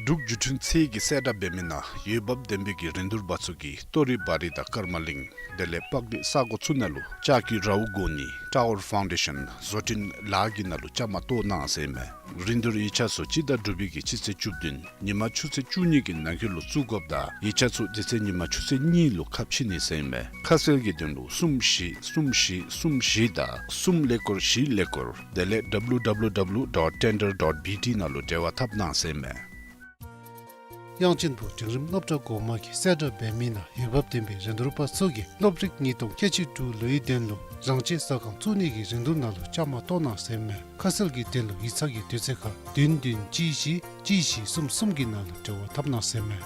འབྲུག་བརྒྱུད་འཕྲིན་ཚད་ཀྱི་གསལ་བསྒྲགས་འབད་མི་ནང་འོས་འབབ་ལྡན་པའི་གི་རིན་བསྡུར་པ་ཚུ་གིས་ཏོ་རི་བ་རི་དང་ཀརྨ་གླིང་དེ་ལས་པག་གླིང་ས་གོ་ཚུ་ནང་ལུ་ལྕགས་ཀྱི་རཝ་བསྒོར་ནི་ཊ་ཝར་ཕའུན་ཌེ་ཤཱན་བཟོ་སྐྲུན་ལཱ་གི་ནང་ལུ་བཅའ་མར་གཏོགས་གནང་ཟེར་མས། རིན་བསྡུར་ཡིག་ཆ་ཚུ་སྤྱི་ཟླ་དྲུག་པའི་གི་སྤྱི་ཚེས་བཅུ་བདུན་ཉིན་མ་ཆུ་ཚོད་བཅུ་གཉིས་ཀྱི་ནང་འཁོད་ལུ་བཙུགས་དགོཔ་ད་ཡིག་ཆ་ཚུ་དེ་ཚེ་ཉིན་མ་ཆུ་ཚོད་གཉིས་ལུ་ཁ་ཕྱེ་ནི་ཟེར་མས། ཁ་གསལ་གྱི་དོན་ལུ་གསུམ་བཞི་གསུམ་བཞི་གསུམ་བཞི་དང་གསུམ་ཀླད་ཀོར་བཞི་ཀླད་ཀོར་དེ་ལས་W W W dot tender dot B T ནང་ལུ་འབྲེལ་བ་འཐབ་གནང་ཟེར་མས། དབྱངས་ཅན་ཕུག་འབྲིང་རིམ་སློབ་གྲྭ་གོང་མ་གི་གསལ་བསྒྲགས་འབད་མི་ནང་འོས་འབབ་ལྡན་པའི་རིན་བསྡུར་པ་ཚུ་གིས་སློབ་རིག་ཉིས་སྟོང་ཁལ་གཅིག་དྲུག་ལོའི་དོན་ལུ་རང་ཆས་ཟ་ཁང་བཙུགས་ནི་གི་རིན་བསྡུར་ནང་ལུ་བཅའ་མར་གཏོགས་གནང་ཟེར་མས། ཁ་གསལ་གྱི་དོན་ལུ་ཡིག་ཚང་གི་དུས་ཚོད་ཁར་བདུན་བདུན་གཅིག་བཞི་གཅིག་བཞི་གསུམ་གསུམ་གྱི་ནང་ལུ་འབྲེལ་བ་འཐབ་གནང་ཟེར་མས།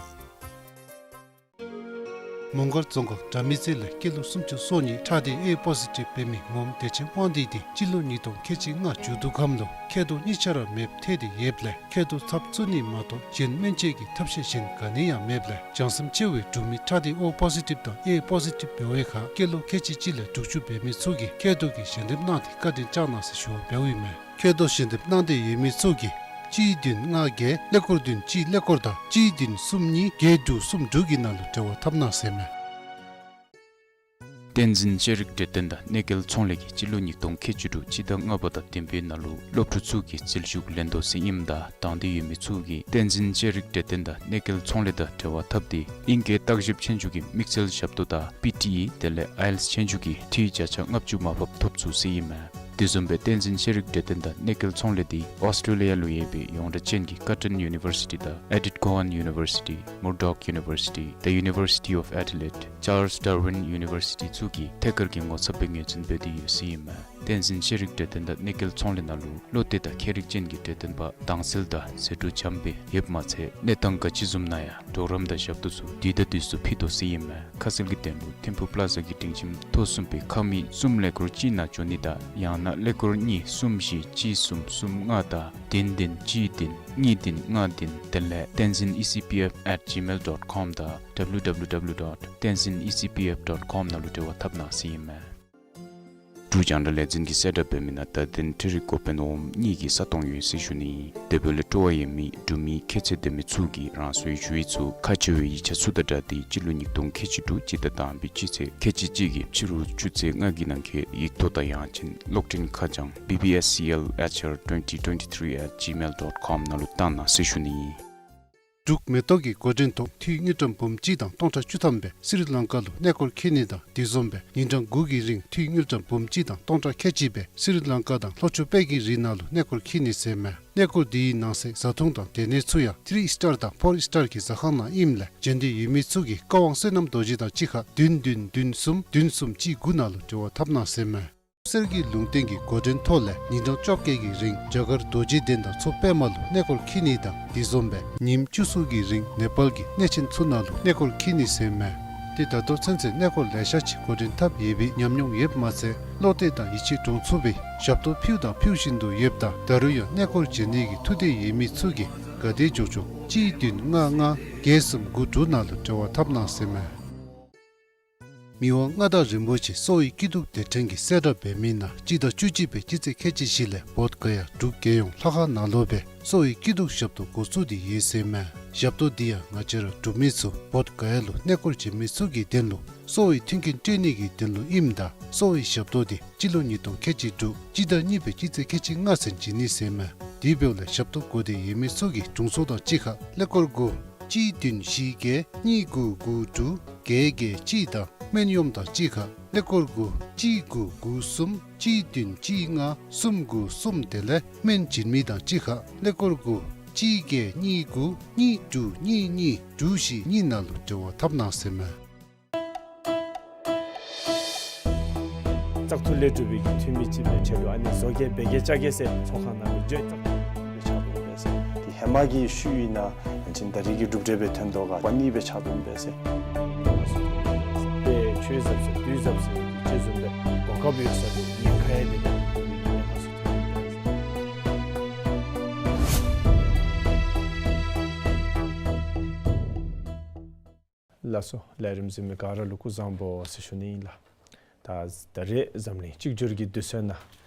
མོང་སྒར་རྫོང་ཁག་དགྲ་མེད་རྩེ་ལས་སྐྱེས་ལོ་སུམ་ཅུ་སོ་གཉིས་ཁྲག་སྡེ་ཨེ་པོ་ཟི་ཊིབ་འབད་མི་ངོམ་བདེ་ཆེན་དབང་འདུས་དེ་སྤྱི་ལོ་ཉིས་སྟོང་ཁལ་གཅིག་ལྔ་མཇུག་བསྡུ་སྐབས་ལུ་མཁལ་རྡོག་གཉིས་ཆ་ར་མེདཔ་ཐལ་ཏེ་ཡོདཔ་ལས་མཁལ་རྡོག་ཚབ་བཙུགས་ནི་མ་གཏོགས་གཞན་སྨན་བཅོས་ཀྱི་ཐབས་ཤེས་གཞན་ག་ནི་ཡང་མེདཔ་ལས་བྱང་སེམས་ཆེ་བའི་འབྲུག་མི་ཁྲག་སྡེ་ཨོ་པོ་ཟི་ཊིབ་དང་ཨེ་པོ་ཟི་ཊིབ་འབད་བའི་ཁར་སྐྱེས་ལོ་ཁལ་གཅིག་གཅིག་ལས་དྲུག་ཅུ་འབད་མི་ཚུ་གིས་མཁལ་རྡོག་གི་ཞལ་འདེབས་གནང་སྟེ་བཀའ་དྲིན་བསྐྱང་གནང་ཟེར་ཞུ་བ་འབདཝ་ཨིན་མས། མཁལ་རྡོག་ཞལ་འདེབས་གནང་འདོད་ཡོད་མི་ཚུ་གིས་གཅིག་བདུན་ལྔ་བརྒྱད་ཀླད་ཀོར་བདུན་གཅིག་ཀླད་ཀོར་དང་གཅིག་བདུན་གསུམ་གཉིས་བརྒྱད་དྲུག་གསུམ་དྲུག་གི་ནང་ལུ་འབྲེལ་བ་འཐབ་གནང་ཟེར་མས། བསྟན་འཛིན་ཤེས་རིག་གྲོས་སྟོན་དང་གནས་མཁལ་ཚོང་ལས་ཀྱིས་སྤྱི་ལོ་ཉིས་སྟོང་ཁལ་གཅིག་དྲུག་སྤྱི་ཟླ་ལྔ་པ་དང་བདུན་པའི་ནང་ལུ་སློབ་ཕྲུག་ཚུ་གི་རྩིས་ཞུགས་ལེན་དོ་ཟེར་ཨིནམ་ད་དང་འདོད་ཡོད་མི་ཚུ་གིས་བསྟན་འཛིན་ཤེས་རིག་གྲོས་སྟོན་དང་གནས་མཁལ་ཚོང་ལས་དང་འབྲེལ་བ་འཐབ་སྟེ་ཨིང་སྐད་བརྟག་ཞིབ་ཆོས་རྒྱུགས་ཀྱི་དམིགས་བསལ་ཞབས་ཏོག་དང་པི་ཊི་ཨི་དེ་ལས་ཨའི་ཨེལ་ཊི་ཨེསི་ཆོས་རྒྱུགས་ཀྱི་འཐུས་བརྒྱ་ཆ་ལྔ་བཅུ་མར་ཕབ་ཐོབ་ཚུགས་ཟེར་ཨིན་མས། དེ་བཟུམ་སྦེ་བསྟན་འཛིན་ཤེས་རིག་གྲོས་སྟོན་དང་གནས་མཁལ་ཚོང་ལས་དེ་ཨོསི་ཊེ་ལི་ཡ་ལུ་ཡོད་པའི་ཡོངས་གྲགས་ཅན་གྱི་ཀར་ཊོན་ཡུ་ནི་བར་སི་ཊི་དང་ཨེ་ཌིཐ་ཀོ་ཝཱན་ཡུ་ནི་བར་སི་ཊི་མུར་ཌོག་ཡུ་ནི་བར་སི་ཊི་The University of Adelaide Charles Darwin University ཚུ་གིས་ཐད་ཀར་གྱི་ངོ་ཚབ་སྦེ་ངོས་འཛིན་འབད་དེ་ཡོད་ཟེར་ཨིན་མས། བསྟན་འཛིན་ཤེས་རིག་གྲོས་སྟོན་དང་གནས་མཁལ་ཚོང་ལས་ནང་ལུ་བློ་གཏད་དང་མཁས་རིག་ཅན་གྱི་གྲོས་སྟོན་པ་དྭངས་གསལ་དང་ཟད་འགྲོ་འཇམ་སྦེ་ཡོདཔ་མ་ཚད་གནས་སྟངས་ག་ཅི་བཟུམ་ནང་ཡང་གྲོགས་རམ་དང་ཞབས་ཏོག་ཚུ་དུས་དང་དུས་སུ་ཕུལ་དོ་ཟེར་ཨིན་མས། ཁ་གསལ་གྱི་དོན་ལུ་ཐིམ་ཕུག་པ་ལ་ཛ་གི་སྒྲིང་ཁྱིམ་ཐོག་གསུམ་པའི་ཁང་མིག་གསུམ་ཀླད་ཀོར་གཅིག་ནང་འབྱོན་ནི་དང་ཡང་ན་ཀླད་ཀོར་གཉིས་གསུམ་བཞི་གཅིག་གསུམ་གསུམ་ལྔ་དང་བདུན་བདུན་གཅིག་བདུན་གཉིས་བདུན་ལྔ་བདུན་དེ་ལས་tenzin E C P F at gmail dot com དང་W W W dot tenzin E C P F dot com ནང་ལུ་འབྲེལ་བ་འཐབ་གནང་ཟེར་ཨིན་མས། འབྲུག་རྒྱང་བསྒྲགས་ལས་འཛིན་གྱིས་གསལ་བསྒྲགས་འབད་མི་ནང་བརྡ་དོན་འཕྲུལ་རིག་འགོ་དཔོན་འོགམ་གཉིས་ཀྱི་ས་སྟོང་ཡོད་ཟེར་ཞུ་ནི་ཨིན། དེ་འབདཝ་ལས་སྤྲོ་བ་ཡོད་མི་འབྲུག་མི་ཁྱད་ཚད་ལྡན་མི་ཚུ་གིས་རང་སོའི་ཞུ་ཡིག་ཚུ་ཁ་གཅོད་པའི་ཡིག་ཆ་ཚུ་དང་སྦྲགས་ཏེ་སྤྱི་ལོ་ཉིས་སྟོང་ཁལ་གཅིག་དྲུག་སྤྱི་ཟླ་དང་པའི་སྤྱི་ཚེས་ཁལ་གཅིག་གཅིག་གི་ཕྱི་རུ་ཆུ་ཚོད་ལྔ་གི་ནང་འཁོད་ཡིག་ཐོག་དང་ཡང་ཅིན་གློག་འཕྲིན་ཁ་བྱང་B B S C L H R twenty twenty-three at gmail dot com ནང་ལུ་བཏང་གནང་ཟེར་ཞུ་ནི་ཨིན། འབྲུག་མེ་ཏོག་གི་འགོ་འདྲེན་ཐོག་འཐུས་དངུལ་ཀྲམ་འབུམ་གཅིག་དང་སྟོང་ཕྲག་བཅུ་ཐམ་སྦེ་སི་རི་ལང་ཀ་ལུ་གནས་སྐོར་འཁྱིད་ནི་དང་དེ་བཟུམ་སྦེ་ཉིན་གྲངས་དགུ་གི་རིང་འཐུས་དངུལ་ཀྲམ་འབུམ་གཅིག་དང་སྟོང་ཕྲག་ཁལ་གཅིག་སྦེ་སི་རི་ལང་ཀ་དང་ལྷོ་ཕྱོགས་དཔལ་གྱི་རི་ནང་ལུ་གནས་སྐོར་འཁྱིད་ནི་ཟེར་མས། གནས་སྐོར་དེའི་ནང་གསེས་བཟའ་འཐུང་དང་སྡོད་གནས་ཚུ་ཡང་ཐི་རི་སི་ཊར་དང་ཕོར་སི་ཊར་གྱི་ཟ་ཁང་ནང་ཨིནམ་ལས་འབྱོན་འདོད་ཡོད་མི་ཚུ་གིས་བཀའ་དབང་བསོད་ནམས་རྡོ་རྗེ་དང་གཅིག་ཁར་བདུན་བདུན་བདུན་གསུམ་བདུན་གསུམ་གཅིག་དགུ་ནང་ལུ་འབྲེལ་བ་འཐབ་གནང་ཟེར་མས། གསེར་གྱི་ལུང་བསྟན་གྱི་འགོ་འདྲེན་ཐོག་ལས་ཉིན་གྲངས་བཅོ་བརྒྱད་ཀྱི་རིང་རྒྱ་གར་རྡོ་རྗེ་གདན་དང་མཚོ་པདྨ་ལུ་གནས་སྐོར་འཁྱིད་ནི་དང་དེ་བཟུམ་སྦེ་ཉིནམ་བཅུ་གསུམ་གྱི་རིང་ནེ་པཱལ་གྱི་གནས་ཆེན་ཚུ་ནང་ལུ་གནས་སྐོར་འཁྱིད་ནི་ཟེར་མས། དེ་ད་ལྟོ་ཚུན་ཚོད་གནས་སྐོར་ལེ་ཤ་ཅིག་འགོ་འདྲེན་འཐབ་ཡོད་པའི་ཉམས་མྱོང་ཡོདཔ་མ་ཚད་བློ་གཏད་དང་ཡིད་ཆེས་འདྲོངས་ཚུགས་པའི་ཞབས་ཏོག་ཕུལ་དང་ཕུལ་བཞིན་དུ་ཡོདཔ་ད་ད་རུང་ཡང་གནས་སྐོར་འབྱོན་ནི་གི་ཐུགས་འདོད་ཡོད་མི་ཚུ་གིས་ག་དེ་མགྱོགས་མགྱོགས་གཅིག་བདུན་ལྔ་ལྔ་བརྒྱད་གསུམ་དགུ་དྲུག་ནང་ལུ་འབྲེལ་བ་འཐབ་གནང་ཟེར་མས། མི་དབང་མངའ་བདག་རིན་པོ་ཆེ་གསོ་བའི་སྐྱིད་སྡུག་སྡེ་ཕྲན་གྱིས་གསལ་བསྒྲགས་འབད་མི་ནང་སྤྱི་ཟླ་བཅུ་གཅིག་པའི་སྤྱི་ཚེས་ཁལ་གཅིག་བཞི་ལས་བོདྷ་ག་ཡ་འབྲུག་རྒྱལ་ཡོངས་ལྷ་ཁང་ནང་ལུ་སྦེ་གསོ་བའི་སྐྱིད་སྡུག་ཞབས་ཏོག་འགོ་བཙུགས་ཏེ་ཡོད་ཟེར་མས། ཞབས་ཏོག་འདི་ཡང་ང་བཅས་ར་འབྲུག་མི་ཚུ་བོདྷ་ག་ཡ་ལུ་གནས་སྐོར་འབྱོན་མི་ཚུ་གི་དོན་ལུ་གསོ་བའི་མཐུན་རྐྱེན་སྤྲོད་ནི་གི་དོན་ལུ་ཨིནམ་ད་གསོ་བའི་ཞབས་ཏོག་འདི་སྤྱི་ལོ་ཉིས་སྟོང་ཁལ་གཅིག་དྲུག་སྤྱི་ཟླ་གཉིས་པའི་སྤྱི་ཚེས་ཁལ་གཅིག་ལྔ་ཚུན་བྱིན་ནི་ཟེར་མས། དེ་འབདཝ་ལས་ཞབས་ཏོག་དགོས་འདོད་ཡོད་མི་ཚུ་གིས་དྲུང་འཚོ་དང་གཅིག་ཁར་ཀླད་ཀོར་དགུ་གཅིག་བདུན་བཞི་བརྒྱད་གཉིས་དགུ་དགུ་དྲུག་བརྒྱད་བརྒྱད་གཅིག་དང་སྨན་གཡོགམ་དང་གཅིག་ཁར་ཀླད་ཀོར་དགུ་གཅིག་དགུ་དགུ་གསུམ་གཅིག་བདུན་གཅིག་ལྔ་གསུམ་དགུ་གསུམ་དེ་ལས་སྨན་བྱིན་མི་དང་གཅིག་ཁར་ཀླད་ཀོར་དགུ་གཅིག་བརྒྱད་གཉིས་དགུ་གཉིས་དྲུག་གཉིས་གཉིས་དྲུག་བཞི་གཉིས་ནང་ལུ་འབྲེལ་བ་འཐབ་གནང་ཟེར་མས། བཙག་འཐུ་ལས་གྲུབ་པའི་གི་འཐུས་མི་ཅིག་སྦེ་ཆེད་དུ་ཨ་ནི་བཟོ་གེ་འབད་གེ་བཅའ་གེ་ཟེར་ཚོགས་ཁང་ནང་ལུ་བརྗོད་བཙག་འཐུ་ལས་ཕྱག་དཔོན་འབད་ཟེར། དེ་ཧེ་མ་གི་ཤུལ་ཨིན་ན་ཡང་ཅིན་ད་རེས་ཀྱི་གྲུབ་འབྲས་སྦེ་ཐོན་དོ་ག་པ་ནི་སྦེ་ཕྱག་དཔོན་འབད་ཟེར། དེ་ཆོས་ཟབ་ཟེར་དུས་ཟབ་ཟེར་ཅིག་བཟུམ་སྦེ་གོ་སྐབས་ཡོད་ས་དེ་ཉེན་ཁ་ཡང་དེ་ཉེན་ཁ་སུ་ཐོན་འབད་ཟེར། ལགས་སོ། ལས་རིམ་གཟིགས་མི་ག་ར་ལུ་སྐུ་གཟུགས་བཟང་པོ་ཟེར་ཞུ་ནི་ཨིན་ལགས། ད་ད་རེས་འཛམ་གླིང་གཅིག་གྱུར་གྱི་དུས་ཚོད་ནང་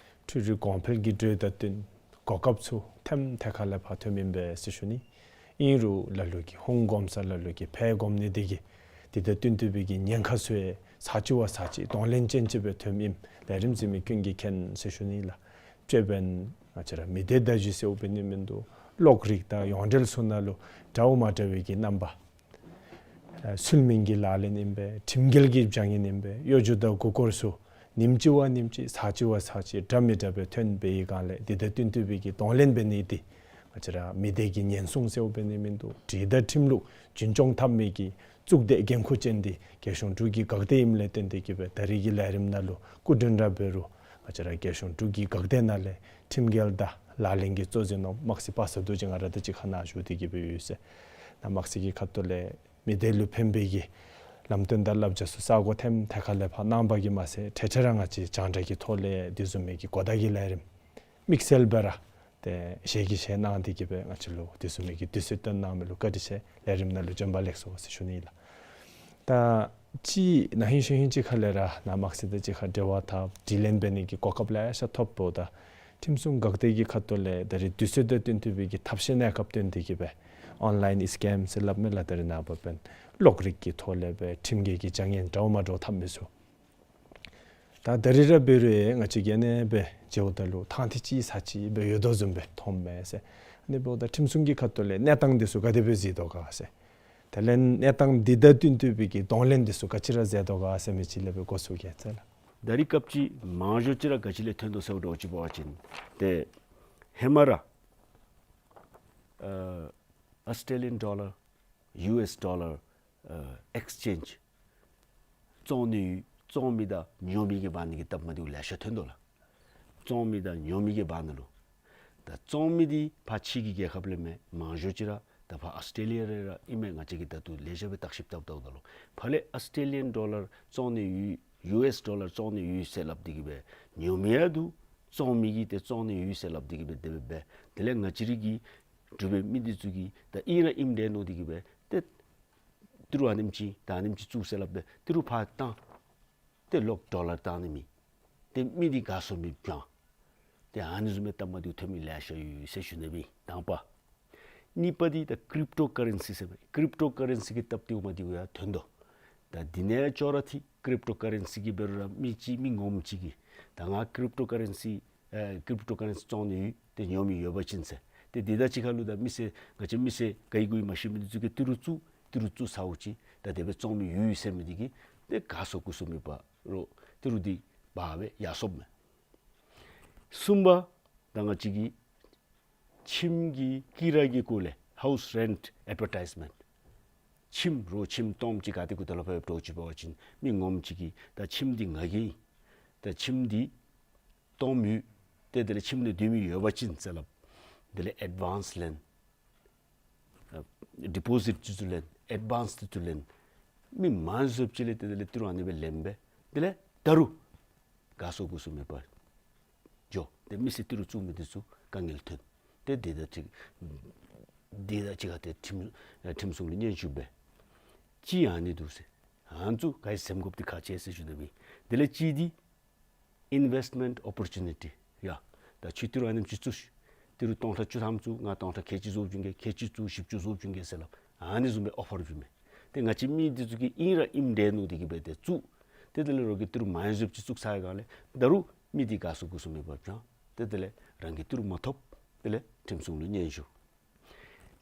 འཕྲུལ་རིག་གོང་འཕེལ་གྱི་འགྲོས་དང་བསྟུན་གོ་སྐབས་ཚུ་ཐེམ་ཐེ་ཁ་ལས་ཕར་ཐོནམ་ཨིན་པས་ཟེར་ཞུ་ནི། ཨིན་རུང་ལ་ལུ་གིས་ཧོངས་གོམས་ས་ལ་ལུ་གིས་ཕར་གོམས་ནི་དེ་གིས་དེ་དང་བསྟུན་ཏེ་སྦེ་གི་ཉེན་ཁ་ཚུ་ཡང་ཚར་གཅིག་བ་ཚར་གཅིག་གདོང་ལེན་ཅན་ཅིག་སྦེ་ཐོནམ་ཨིནམ་ལས་རིམ་གཟིགས་མི་ཀུན་གྱིས་མཁྱེན་ཟེར་ཞུ་ནི་ལགས། དཔྱེ་འབདན་ང་བཅས་ར་མི་སྡེ་བརྡ་བརྒྱུད་ཟེརཝ་འབད་ནི་མིན་འདུག། གློག་རིག་དང་ཡོངས་འབྲེལ་ཚུ་ནང་ལུ་འདྲཝ་མ་འདྲ་བའི་གི་རྣམ་པ་ཨ་ཚུལ་མིན་གྱི་ལག་ལེན་ཨིན་པས། ཁྲིམས་འགལ་གྱི་བྱ་ངན་ཨིན་པས། གཡོ་སྒྱུ་དང་མགུ་སྐོར་ཚུ་ཉིནམ་གཅིག་བ་ཉིནམ་གཅིག་ཚར་གཅིག་བ་ཚར་གཅིག་འདྲ་མི་འདྲ་སྦེ་ཐོན་པའི་སྒང་ལས་དེ་དང་བསྟུན་ཏེ་སྦེ་གི་གདོང་ལེན་འབད་ནི་དེ་ང་བཅས་ར་མི་སྡེ་གི་ཉེན་སྲུང་ཟེརཝ་འབད་ནི་མིན་འདུག། སྒྲིག་དང་ཁྲིམས་ལུགས་རྒྱུན་སྐྱོང་འཐབ་མི་གི་གཙུག་སྡེ་འགན་ཁུར་ཅན་དེ་རྒྱལ་གཞུང་འབྲུག་གི་འགག་སྡེ་ཨིནམ་ལས་བརྟེན་ཏེ་གི་སྦེ་ད་རེས་ཀྱི་ལས་རིམ་ནང་ལུ་སྐུ་མགྲོན་ར་འབད་རུང་ང་བཅས་ར་རྒྱལ་གཞུང་འབྲུག་གི་འགག་སྡེ་ནང་ལས་ཁྲིམས་འགལ་དང་ལག་ལེན་གྱི་གཙོ་འཛིན་འོགམ་དམག་སྲིད་པ་སངས་རྡོ་རྗེ་ང་ར་དང་གཅིག་ཁར་ནཱ་བཞུགས་ཏེ་གི་སྦེ་ཡོད་ཟེར། ནཱ་དམག་སྲིད་ཀྱི་ཁ་ཐུག་ལས་མི་སྡེ་ལུ་ཕན་པའི་གི་ ལམ་སྟོན་དང་བསླབ་བྱ་ཚུ་ས་གོ་ཐེམ་ཐད་ཁ་ལས་ཕར་གནང་པ་གིས་མ་ཚད་ཏེ་ཏེ་ར་ང་བཅས་རྒྱང་བསྒྲགས་ཀྱི་ཐོག་ལས་དེ་བཟུམ་མའི་གི་གོ་བརྡ་གི་ལས་རིམ་དམིགས་བསལ་སྦེ་ར་ཏེ་ཞལ་གྱིས་བཞེས་གནང་སྟེ་གི་སྦེ་ང་བཅས་ལུ་དེ་བཟུམ་མའི་གི་དུས་ཚོད་བཏོན་གནང་མི་ལུ་བཀའ་དྲིན་ཆེ། ལས་རིམ་ནང་ལུ་བྱོན་པ་ལེགས་སོ་ཟེར་ཞུ་ནི་ལགས། ད་ཅི་ན་ཧིང་ཤུལ་ཧིང་ཅིག་ཁ་ལས་ར་ནཱ་དམག་སྲིད་དང་གཅིག་ཁར་འབྲེལ་བ་འཐབ་དྲི་ལན་འབད་ནི་གི་གོ་སྐབས་ལེ་ཤ་ཐོབ་འོངམ་ད་ཁྲིམས་སྲུང་འགག་སྡེ་གི་ཁ་ཐུག་ལས་ད་རེས་དུས་ཚོད་དང་བསྟུན་ཏེ་སྦེ་གི་ཐབས་ཤེས་གནས་སྐབས་བཏོན་ཏེ་གི་སྦེ་ཨོན་ལཱའིན་སི་ཀེམ་ཟེར་སླབ་མི་ལགས། ད་རེས་ནངས་པ་འབདན་གློག་རིག་གི་ཐོག་ལས་སྦེ་ཁྲིམས་འགལ་གྱི་བྱ་ངན་འདྲཝ་མ་འདྲཝ་འཐབ་མི་ཚུ་ད་ད་རེས་ར་འབད་རུང་ང་བཅས་ཀྱིས་ཨ་ནི་སྦེ་འགྱོཝ་ད་ལུ་ཐང་ཐིག་ཅིག་ས་ཅིག་སྦེ་ཡོད་དོ་བཟུམ་སྦེ་མཐོངམ་མས་ཟེར། ཨ་ནི་འབདཝ་ད་ཁྲིམས་སྲུང་གི་ཁ་ཐུག་ལས་གནས་སྟངས་འདི་ཚུ་ག་དེ་སྦེ་གཟིགས་དོ་ག་ཟེར། དེ་ལས་གནས་སྟངས་འདི་དང་བསྟུན་ཏེ་སྦེ་གི་གདོང་ལེན་འདི་ཚུ་ག་ཅི་ར་མཛད་དོ་ག་ཟེར་མི་ཅིག་ལས་སྦེ་འགོ་བཙུགས་གེ་ཟེར་ལགས། ད་རེས་སྐབས་ཅིག་མང་ཤོས་ཅིག་ར་ག་ཅི་ལས་ཐོན་དོ་ཟེར་བ་འདྲཝ་ཅིག་འབད་བ་ཅིན་ཏེ་ཧེ་མ་ར་ཨ་ཨོསི་ཊེ་ལི་ཡཱན་ཌོ་ལར་ཡུ་ཨེསི་ཌོ་ལར་ཨ་ཨེགསི་ཅེནཇ་བཙོང་ནི་ཡོད། བཙོང་མི་དང་ཉོ་མི་གི་བར་ན་གི་སྟབས་མ་བདེཝ་ལེ་ཤ་ཐོན་དོ་ལགས། བཙོང་མི་དང་ཉོ་མི་གི་བར་ན་ལུ། ད་བཙོང་མི་འདི་ཕར་ཕྱི་གི་རྒྱལ་ཁབ་ལས་མེན། མང་ཤོས་ཅིག་ར་ད་ཕར་ཨོསི་ཊེ་ལི་ཡ་ར་ཨིན་མས། ང་བཅས་ཀྱིས་ད་ལྟོ་ལེགས་ཤོམ་སྦེ་བརྟག་ཞིབ་འཐབ་འཐབ་ད་ལུ་ཕར་ལས་ཨོསི་ཊེ་ལི་ཡཱན་ཌོ་ལར་བཙོང་ནི་ཡོད་ཡུ་ཨེསི་ཌོ་ལར་བཙོང་ནི་ཡོད་ཟེར་སླབ་སྟེ་གི་སྦེ་ཉོ་མི་ཡང་འདུག། བཙོང་མི་གིས་ཏེ་བཙོང་ནི་ཡོད་ཟེར་སླབ་སྟེ་གི་སྦེ་དེ་སྦེ་འབད། དེ་ལས་ང་བཅས་ར་གི་འབྲུག་པའི་མི་འདི་ཚུ་གིས་ད་ཨིན་ར་ཨིནམ་འདྲས་མནོ་སྟེ་གི་སྦེ་ཏེ་ཏི་རུ་ཨ་ནེམ་ཅིག་ད་ཨ་ནེམ་ཅིག་བཙུགས་ཟེར་སླབ་སྦེ་ཏི་རུ་ཕར་བཏང་། ཏེ་ལོག་ཌོ་ལར་བཏང་ནི་མེད། ཏེ་མི་འདི་དགའ་ཚོར་མེདཔ་བྱུང་། ཏེ་ཨ་ནི་བཟུམ་མའི་སྟབས་མ་བདེཝ་ཐོན་མི་ལེ་ཤ་ཡོད་ཟེར་ཞུ་ནི་སྦེ་དང་པ། གཉིས་པ་འདི་ད་ཀྲིབ་ཊོ་ཀ་རེན་སི་ཟེར་མི་ཀྲིབ་ཊོ་ཀ་རེན་སི་གི་སྟབས་བདེཝ་མ་བདེཝ་ཡང་ཐོན་དོ། ད་འདི་ནང་ཡང་ཅོག་ར་འཐད། ཀྲིབ་ཊོ་ཀ་རེན་སི་གི་འབད་རུང་ར་མི་ཅིག་མི་ངོམ་ཅིག་གིས་ད་ང་ཀྲིབ་ཊོ་ཀ་རེན་སི་ཨེ་ཀྲིབ་ཊོ་ཀ་རེན་སི་བཙོང་ནི་ཡོད། ཏེ་ཉོ་མི་ཡོད་པ་ཅིན་ཟེར། ཏེ་འདི་དང་གཅིག་ཁར་ལུ་ད་མི་སེར་ང་བཅས་མི་སེར་ག་ཡི་གུ་ཡི་མ་ཤེས་མི་འདི་ཚུ་གིས་ཏི་རུ་བཙུགས་ཏི་རུ་བཙུགས་ཚརཝ་ཅིག་ད་དེ་སྦེ་བཙོང་མི་ཡོད་ཟེར་མི་འདི་གིས་ཏེ་དགའ་ཚོར་སྐུ་གཟུགས་མེད་པར་ཏི་རུ་འདི་འབག་སྦེ་ཡར་སོངམ་མས། གསུམ་པ་ད་ང་བཅས་ཀྱི་ཁྱིམ་གྱི་ཀི་ར་གི་སྐོར་ལས་ཧའུསི་རེནཊ་ཨེཌ་བར་ཊའིཛ་མེནཊ། ཁྱིམ་རོགས་ཁྱིམ་སྟོངམ་ཅིག་ག་ཏེ་གུ་ད་ལུ་ཕར་འགྱོ་ཅིག་འབད་བ་ཅིན་མི་ངོམ་ཅིག་གིས་ད་ཁྱིམ་འདི་ང་གི་ཨིན། ད་ཁྱིམ་འདི་སྟོངམ་ཡོད། ཏེ་དེ་ལས་ཁྱིམ་ནང་སྡོད་མི་ཡོད་པ་ཅིན་ཟེར་སླབ། དེ་ལས་ཨེཌ་ཝཱནསི་ལེན། ཨ་ཌི་པོ་ཟིཊ་འདི་ཚུ་ལེན། ཨེཌ་ཝཱནསི་འདི་ཚུ་ལེན། མི་མང་སུ་ཅིག་ལས་ཏེ་དེ་ལས་ཏི་རུ་ཨ་ནི་སྦེ་ལེན་སྦེ་དེ་ལས་ད་རུང་དགའ་ཚོར་སྐུ་གཟུགས་མེད་པར་འགྱོ། ཏེ་མི་སེར་ཏི་རུ་བཙུགས་མི་འདི་ཚུ་དཀའ་ངལ་ཐོན། ཏེ་འདི་དང་འཁྲིལ་འདི་དང་གཅིག་ཁར་ཏེ་ཁྲིམས་ཨེ་ཁྲིམས་སྲུང་ལུ་སྙན་ཞུ་འབད། གཅིག་ཨ་ནི་འདུག་ཟེར། ཨ་ནི་ཚུ་ག་ཅི་ཟེར་དགོཔ་འདི་ཁག་ཆེ་ཟེར་ཞུ་ནི་སྦེ། དེ་ལས་གཅིག་འདི་ཨིན་ཝེསཊ་མེནཊ་ཨོ་པོར་ཅུ་ནི་ཊི། ཡ་ད་ཁྱོད་ཏི་རུ་ཨ་ནེམ་ཅིག་བཙུགས་ཤིག། ཏི་རུ་སྟོང་ཕྲག་བཅུ་ཐམ་བཙུགས། ང་སྟོང་ཕྲག་ཁལ་གཅིག་བཟོ་བྱིན་གེ། ཁལ་གཅིག་བཙུགས་བཞི་བཅུ་བཟོ་བྱིན་གེ་ཟེར་སླབ། ཨ་ནི་བཟུམ་སྦེ་ཨོ་ཕར་བྱིན་མས། ཏེ་ང་བཅས་མི་འདི་ཚུ་གིས་ཨིན་ར་ཨིནམ་འདྲས་མནོ་སྟེ་གི་སྦེ་ཏེ་བཙུགས། ཏེ་དེ་ལས་རོགས་ཀྱིས་ཏི་རུ་མང་སུ་ཅིག་བཙུགས་ཚར་བའི་སྒང་ལས་ད་རུང་མི་འདི་དགའ་ཚོར་སྐུ་གཟུགས་མེད་པར་བྱུང་། ཏེ་དེ་ལས་རང་གིས་ཏི་རུ་མ་ཐོབ། དེ་ལས་ཁྲིམས་སྲུང་ལུ་སྙན་ཞུ།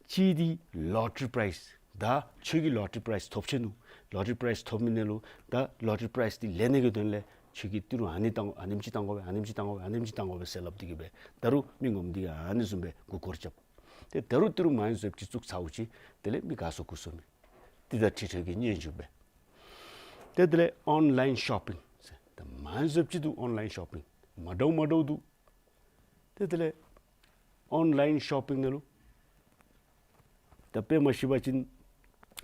གཅིག་འདི་ལོ་ཊ་རི་པ་རའིཛ། ད་ཁྱོད་ཀྱིས་ལོ་ཊ་རི་པ་རའིཛ་ཐོབ་ཆི་ནུག། ལོ་ཊ་རི་པ་རའིཛ་ཐོབ་མི་ནང་ལུ་ད་ལོ་ཊ་རི་པ་རའིཛ་འདི་ལེན་ནི་གི་དོན་ལས་ཁྱོད་ཀྱིས་ཏི་རུ་ཨ་ནི་བཏང་ཨ་ནེམ་ཅིག་བཏང་དགོ་པས། ཨ་ནེམ་ཅིག་བཏང་དགོ་པས། ཨ་ནེམ་ཅིག་བཏང་དགོ་པས་ཟེར་སླབ་སྟེ་གི་སྦེ་ད་རུང་མི་ངོམ་འདི་གིས་ཨ་ནི་བཟུམ་སྦེ་མགུ་སྐོར་རྐྱབ། ཏེ་ད་རུང་ཏི་རུ་མང་སུ་ཅིག་བཙུགས་ཚརཝ་ཅིག་དེ་ལས་མི་དགའ་ཚོར་སྐུ་གཟུགས་མེད། འདི་དང་འཁྲིལ་ཏེ་གི་སྙན་ཞུ་འབད། ཏེ་དེ་ལས་ཨོན་ལཱའིན་ཤོ་པིང་ཟེར་ད་མང་སུ་ཅིག་འདུག། ཨོན་ལཱའིན་ཤོ་པིང་མ་འདྲཝ་མ་འདྲཝ་འདུག། ཏེ་དེ་ལས་ཨོན་ལཱའིན་ཤོ་པིང་ནང་ལུ་ད་དཔེ་མ་ཤེས་པ་ཅིན་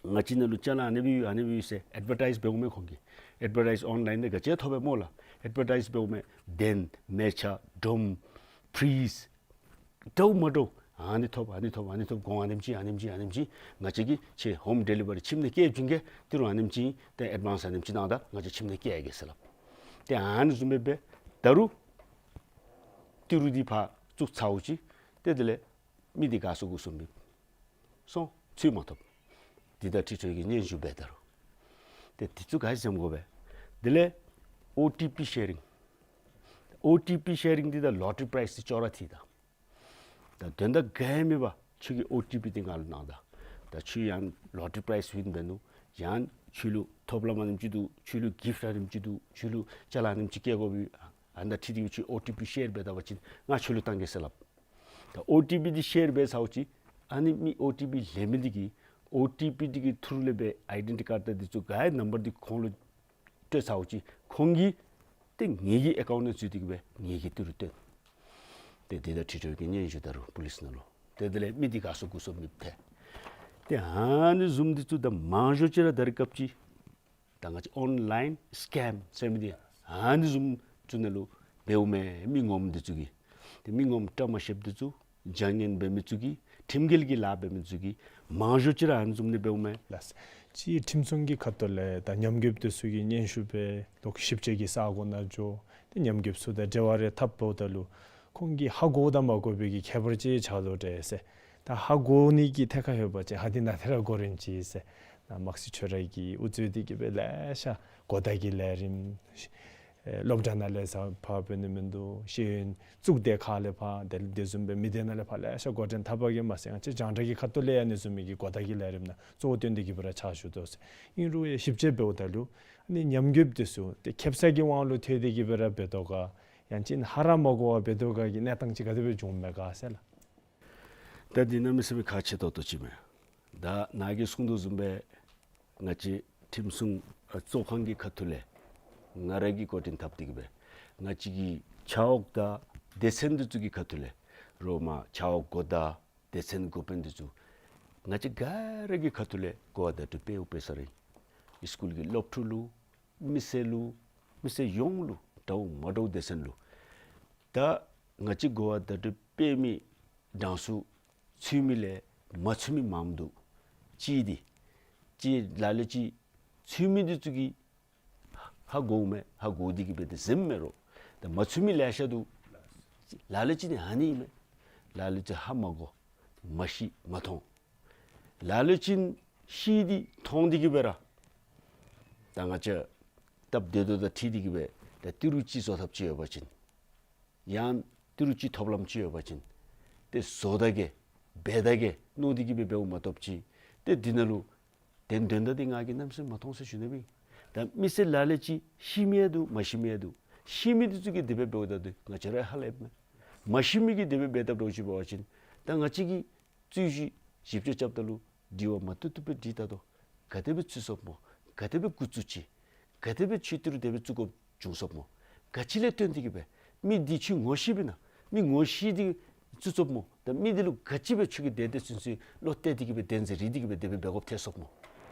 ང་བཅས་ནང་ལུ་ཅ་ལ་ཨ་ནི་སྦེ་ཡོད་ཨ་ནི་སྦེ་ཡོད་ཟེར་ཨེཌ་བར་ཊའིཛ་འབདཝ་མས། ཁོང་གིས་ཨེཌ་བར་ཊའིཛ་ཨོན་ལཱའིན་ནང་ག་ཅི་ཐོབ་པས་སྨོ་ལགས། ཨེཌ་བར་ཊའིཛ་འབདཝ་མས། གདན་མལ་ཆ་སྒྲོམ་ཕྲིས་འདྲཝ་མ་འདྲཝ་ཨ་ནི་ཐོབ་ཨ་ནི་ཐོབ་ཨ་ནི་ཐོབ། གོང་ཨ་ནེམ་ཅིག་ཨ་ནེམ་ཅིག་ཨ་ནེམ་ཅིག། ང་བཅས་ཀྱིས་ཁྱོད་ཧོམ་ཌེ་ལི་བ་རི་ཁྱིམ་ནང་བསྐྱལ་བྱིན་གེ། ཏི་རུ་ཨ་ནེམ་ཅིག་ཏེ་ཨེཌ་ཝཱནསི་ཨ་ནེམ་ཅིག་གནང་ད་ང་བཅས་ཁྱིམ་ནང་བསྐྱལ་གེ་ཟེར་སླབ། ཏེ་ཨ་ནི་བཟུམ་སྦེ་འབད། ད་རུང་ཏི་རུ་འདི་ཕར་བཙུགས་ཚརཝ་ཅིག་ཏེ་དེ་ལས་མི་འདི་དགའ་ཚོར་སྐུ་གཟུགས་མེད་སོང་། ཚུར་མ་ཐོབ། འདི་དང་འཁྲིལ་ཏེ་གི་སྙན་ཞུ་འབད་ད་རུང་། ཏེ་འདི་ཚུ་ག་ཅི་ཟེར་དགོ་པས། དེ་ལས་ཨོ་ཊི་པི་ཤེ་རིང་། ཨོ་ཊི་པི་ཤེ་རིང་འདི་དང་ལོ་ཊ་རི་པ་རའིཛ་འདི་ཅོག་ར་འཐད་ད། ད་དོན་དག་ག་ཡང་མེད་པར་ཁྱོད་ཀྱིས་ཨོ་ཊི་པི་འདི་ང་ལུ་གནང་ད། ད་ཁྱོད་ཡང་ལོ་ཊ་རི་པ་རའིཛ་ཝིན་འབད་ནུག། ཡང་ཁྱོད་ལུ་ཐོབ་ལམ་ཨ་ནེམ་ཅིག་འདུག། ཁྱོད་ལུ་གིཕཊ་ཨ་ནེམ་ཅིག་འདུག། ཁྱོད་ལུ་ཅ་ལ་ཨ་ནེམ་ཅིག་བསྐྱལ་དགོ་པས། ཨ་ནི་དང་འཁྲིལ་ཏེ་ཁྱོད་ཨོ་ཊི་པི་ཤེར་འབད་ད་པ་ཅིན་ང་ཁྱོད་ལུ་གཏང་གེ་ཟེར་སླབ། ད་ཨོ་ཊི་པི་འདི་ཤེར་འབད་ཚརཝ་ཅིག་ཨ་ནི་མི་ཨོ་ཊི་པི་ལེན་མི་འདི་གིས་ཨོ་ཊི་པི་འདི་གི་ཐུར་ལས་སྦེ་ཨའི་ཌེན་ཊི་ཊི་ཀཱཌ་དང་འདི་ཚུ་ག་ཡི་ནམ་བར་འདི་ཁོང་ལུ་སྤྲོད་ཚརཝ་ཅིག་ཁོང་གིས་ཏེ་ངེ་གི་ཨེ་ཀའུནཊ་ནང་འཛུལ་ཏེ་གི་སྦེ་ངེ་གི་ཏི་རུ་བཏོན། ཏེ་འདི་དང་འཁྲིལ་ཏེ་གི་སྙན་ཞུ་ད་རུང་པོ་ལིསི་ནང་ལུ། ཏེ་དེ་ལས་མི་འདི་དགའ་ཚོར་སྐུ་གཟུགས་མེདཔ་ཐལ། ཏེ་ཨ་ནི་བཟུམ་འདི་ཚུ་ད་མང་ཤོས་ཅིག་ར་ད་རེས་སྐབས་ཅིག་ ད་ང་བཅས་ཨོན་ལཱའིན་སི་ཀེམ་ཟེར་མི་འདི་ཨ་ནི་བཟུམ་ཚུ་ནང་ལུ་འབདཝ་མས། མི་ངོམ་འདི་ཚུ་གིས་ཏེ་མི་ངོམ་བཀྲ་མ་ཤིསཔ་འདི་ཚུ་བྱ་ངན་འབད་མི་ཚུ་གིས་ཁྲིམས་འགལ་གྱི་ལཱ་འབད་མི་ཚུ་གིས་མང་ཤོས་ཅིག་ར་ཨ་ནི་བཟུམ་ནི་འབདཝ་མས་ལགས། ཅིག་ཁྲིམས་སྲུང་གི་ཁ་ཐུག་ལས་ད་ཉམས་རྒུདཔ་འདི་ཚུ་གི་སྙན་ཞུ་འབད་ལོག་ཞིབ་དཔྱད་ཀྱི་ས་གོ་ནང་འགྱོ། ཏེ་ཉམས་རྒུདཔ་ཚུ་དང་འབྲེལ་བ་རེ་འཐབ་འབདཝ་ད་ལུ་ཁོང་གིས་ཧ་གོ་དང་མ་གོ་བའི་གི་ཁྱད་པར་ཅིག་ཆགས་དོ་འདྲས་ཟེར། ད་ཧ་གོ་ནི་གི་ཐད་ཁར་ལྷོད་པ་ཅིན་ཧ་འདི་ནཱ་ཏེ་ར་གོ་རན་ཅི་ཟེར། ནཱ་དམག་སྲིད་ཁྱོད་ར་གིས་དབུ་གཙོས་ཏེ་གི་སྦེ་ལེ་ཤ་གོ་བརྡ་གི་ལས་རིམ་ཨེ་སློབ་གྲྭ་ནང་ལས་ས་ཕར་འབད་ནི་མིན་འདུག། ཤེས་ཡོན་གཙུག་སྡེ་ཁག་ལས་ཕར་དེ་དེ་བཟུམ་སྦེ་མི་སྡེ་ནང་ལས་ཕར་ལེ་ཤ་འགོ་འདྲེན་འཐབ་པ་གིས་མ་ཚད་ང་བཅས་རྒྱང་བསྒྲགས་ཀྱི་ཁ་ཐུག་ལས་ཡང་ཨ་ནི་བཟུམ་མའི་གི་གོ་བརྡ་གི་ལས་རིམ་ནང་གཙོ་བོ་བཏོན་ཏེ་གི་སྦེ་ར་ཕྱག་ཞུ་དོ་ཟེར། ཨིན་རུང་ཡང་ཞིབ་དཔྱད་འབདཝ་ད་ལུ་ཨ་ནི་ཉམས་རྒུདཔ་འདི་ཚུ་ཏེ་ཁེབ་ས་གི་དབང་ལུ་ཐལ་ཏེ་གི་སྦེ་ར་འབད་དོ་ག། ཡང་ཅིན་ཧ་ར་མ་གོ་བར་འབད་དོ་ག་གི་གནས་སྟངས་ཅིག་ག་དེ་སྦེ་བྱུངམ་མས་ག་ཟེར་ལགས། ད་འདི་གནམ་མེད་ས་མེད་ཁག་ཆེ་ཏོག་ཏོ་ཅིག་མས། ད་ནཱ་གིས་གསུངས་དོ་བཟུམ་སྦེ་ང་བཅས་ཁྲིམས་སྲུང་ཨ་གཙོ་ཁང་གི་ཁ་ཐུག་ལས་ང་ར་གིས་འགོ་འདྲེན་འཐབ་སྟེ་གི་སྦེ་ང་བཅས་ཀྱི་ཆ་འོག་དང་སྡེ་ཚན་འདི་ཚུ་གི་ཁ་ཐུག་ལས་རོགས་མ་ཆ་འོག་འགོ་བདག་སྡེ་ཚན་འགོ་དཔོན་འདི་ཚུ་ང་བཅས་ག་ར་གི་ཁ་ཐུག་ལས་གོ་བ་བརྡ་སྤྲོད་འབད་འབད་ས་ར་ཨིན། སི་ཀུལ་གྱི་སློབ་ཕྲུག་ལུ་མི་སེར་ལུ་མི་སེར་ཡོངས་ལུ་འདྲཝ་མ་འདྲཝ་སྡེ་ཚན་ལུ་ད་ང་བཅས་གོ་བ་བརྡ་སྤྲོད་འབད་མི་གྲངས་སུ་ཚུད་མི་ལས་མ་ཚུད་མི་མངམ་འདུག། ཅིག་འདི་ཅིག་ལ་ལུ་ཅིག་ཚུད་མི་འདི་ཚུ་གིས་ཧ་གོཝ་མས། ཧ་གོ་སྟེ་གི་སྦེ་ཏེ་གཟིམ་མས་རོགས། ད་མ་ཚུད་མི་ལེ་ཤ་འདུག། ལ་ལུ་ཅིག་ནི་ཨ་ནི་ཨིན་མས། ལ་ལུ་ཅིག་ཧ་མ་གོ་མ་ཤེས་མ་མཐོང་། ལ་ལུ་ཅིག་ཤེས་ཏེ་མཐོང་སྟེ་གི་སྦེ་ར་ད་ང་བཅས་སྟབས་བདེ་ཏོག་ཏོ་དང་འཁྲིལ་ཏེ་གི་སྦེ་ད་ཏི་རུ་ཅིག་བཟོ་ཐབས་ཅིག་ཡོད་པ་ཅིན་ཡང་ཏི་རུ་ཅིག་ཐོབ་ལམ་ཅིག་ཡོད་པ་ཅིན་ཏེ་བཟོ་ད་གེ་འབད་ད་གེ་མནོ་སྟེ་གི་སྦེ་འབདཝ་མ་གཏོགས་ཅིག་ཏེ་འདི་ནང་ལུ་དོན་དོན་དག་འདི་ང་གིས་གནམ་མེད་ས་མེད་མ་མཐོང་ཟེར་ཞུ་ནི་སྦེ། ད་མི་སེར་ལ་ལུ་ཅིག་ཤེས་མི་ཡང་འདུག། མ་ཤེས་མི་ཡང་འདུག། ཤེས་མི་འདི་ཚུ་གིས་དེ་སྦེ་འབདཝ་ད་འདི་ང་བཅས་ར་ཧ་ལས་མས། མ་ཤེས་མི་གིས་དེ་སྦེ་འབད་དཔ་འདྲཝ་ཅིག་འབད་བ་ཅིན་ད་ང་བཅས་ཀྱིས་རྩོད་གཞི་ཞིབ་དཔྱད་རྐྱབ་ད་ལུ་དྲི་བ་མ་བཏུབ་བཏུབ་སྦེ་དྲིས་ད་དོ། ག་དེ་སྦེ་ཚུད་སོཔ་སྨོ། ག་དེ་སྦེ་འགོ་བཙུགས་ཅི། ག་དེ་སྦེ་ཁྱོད་ཏི་རུ་དེ་སྦེ་བཙུགས་དགོཔ་བྱུང་སོཔ་སྨོ། ག་ཅི་ལས་བརྟེན་ཏེ་གི་སྦེ་མི་འདི་ཁྱོད་ངོ་ཤེསཔ་ཨིན་ན། མི་ངོ་ཤེས་ཏེ་བཙུགས་སོཔ་སྨོ། ད་མི་འདི་ལུ་ག་ཅི་སྦེ་ཁྱོད་ཀྱིས་དེ་དེ་ཚུན་ཚོད་བློ་གཏད་དེ་གི་སྦེ་དེ་ཟེར་རི་དེ་གི་སྦེ་དེ་སྦེ་འབད་དགོཔ་ཐལ་སོཔ་སྨོ།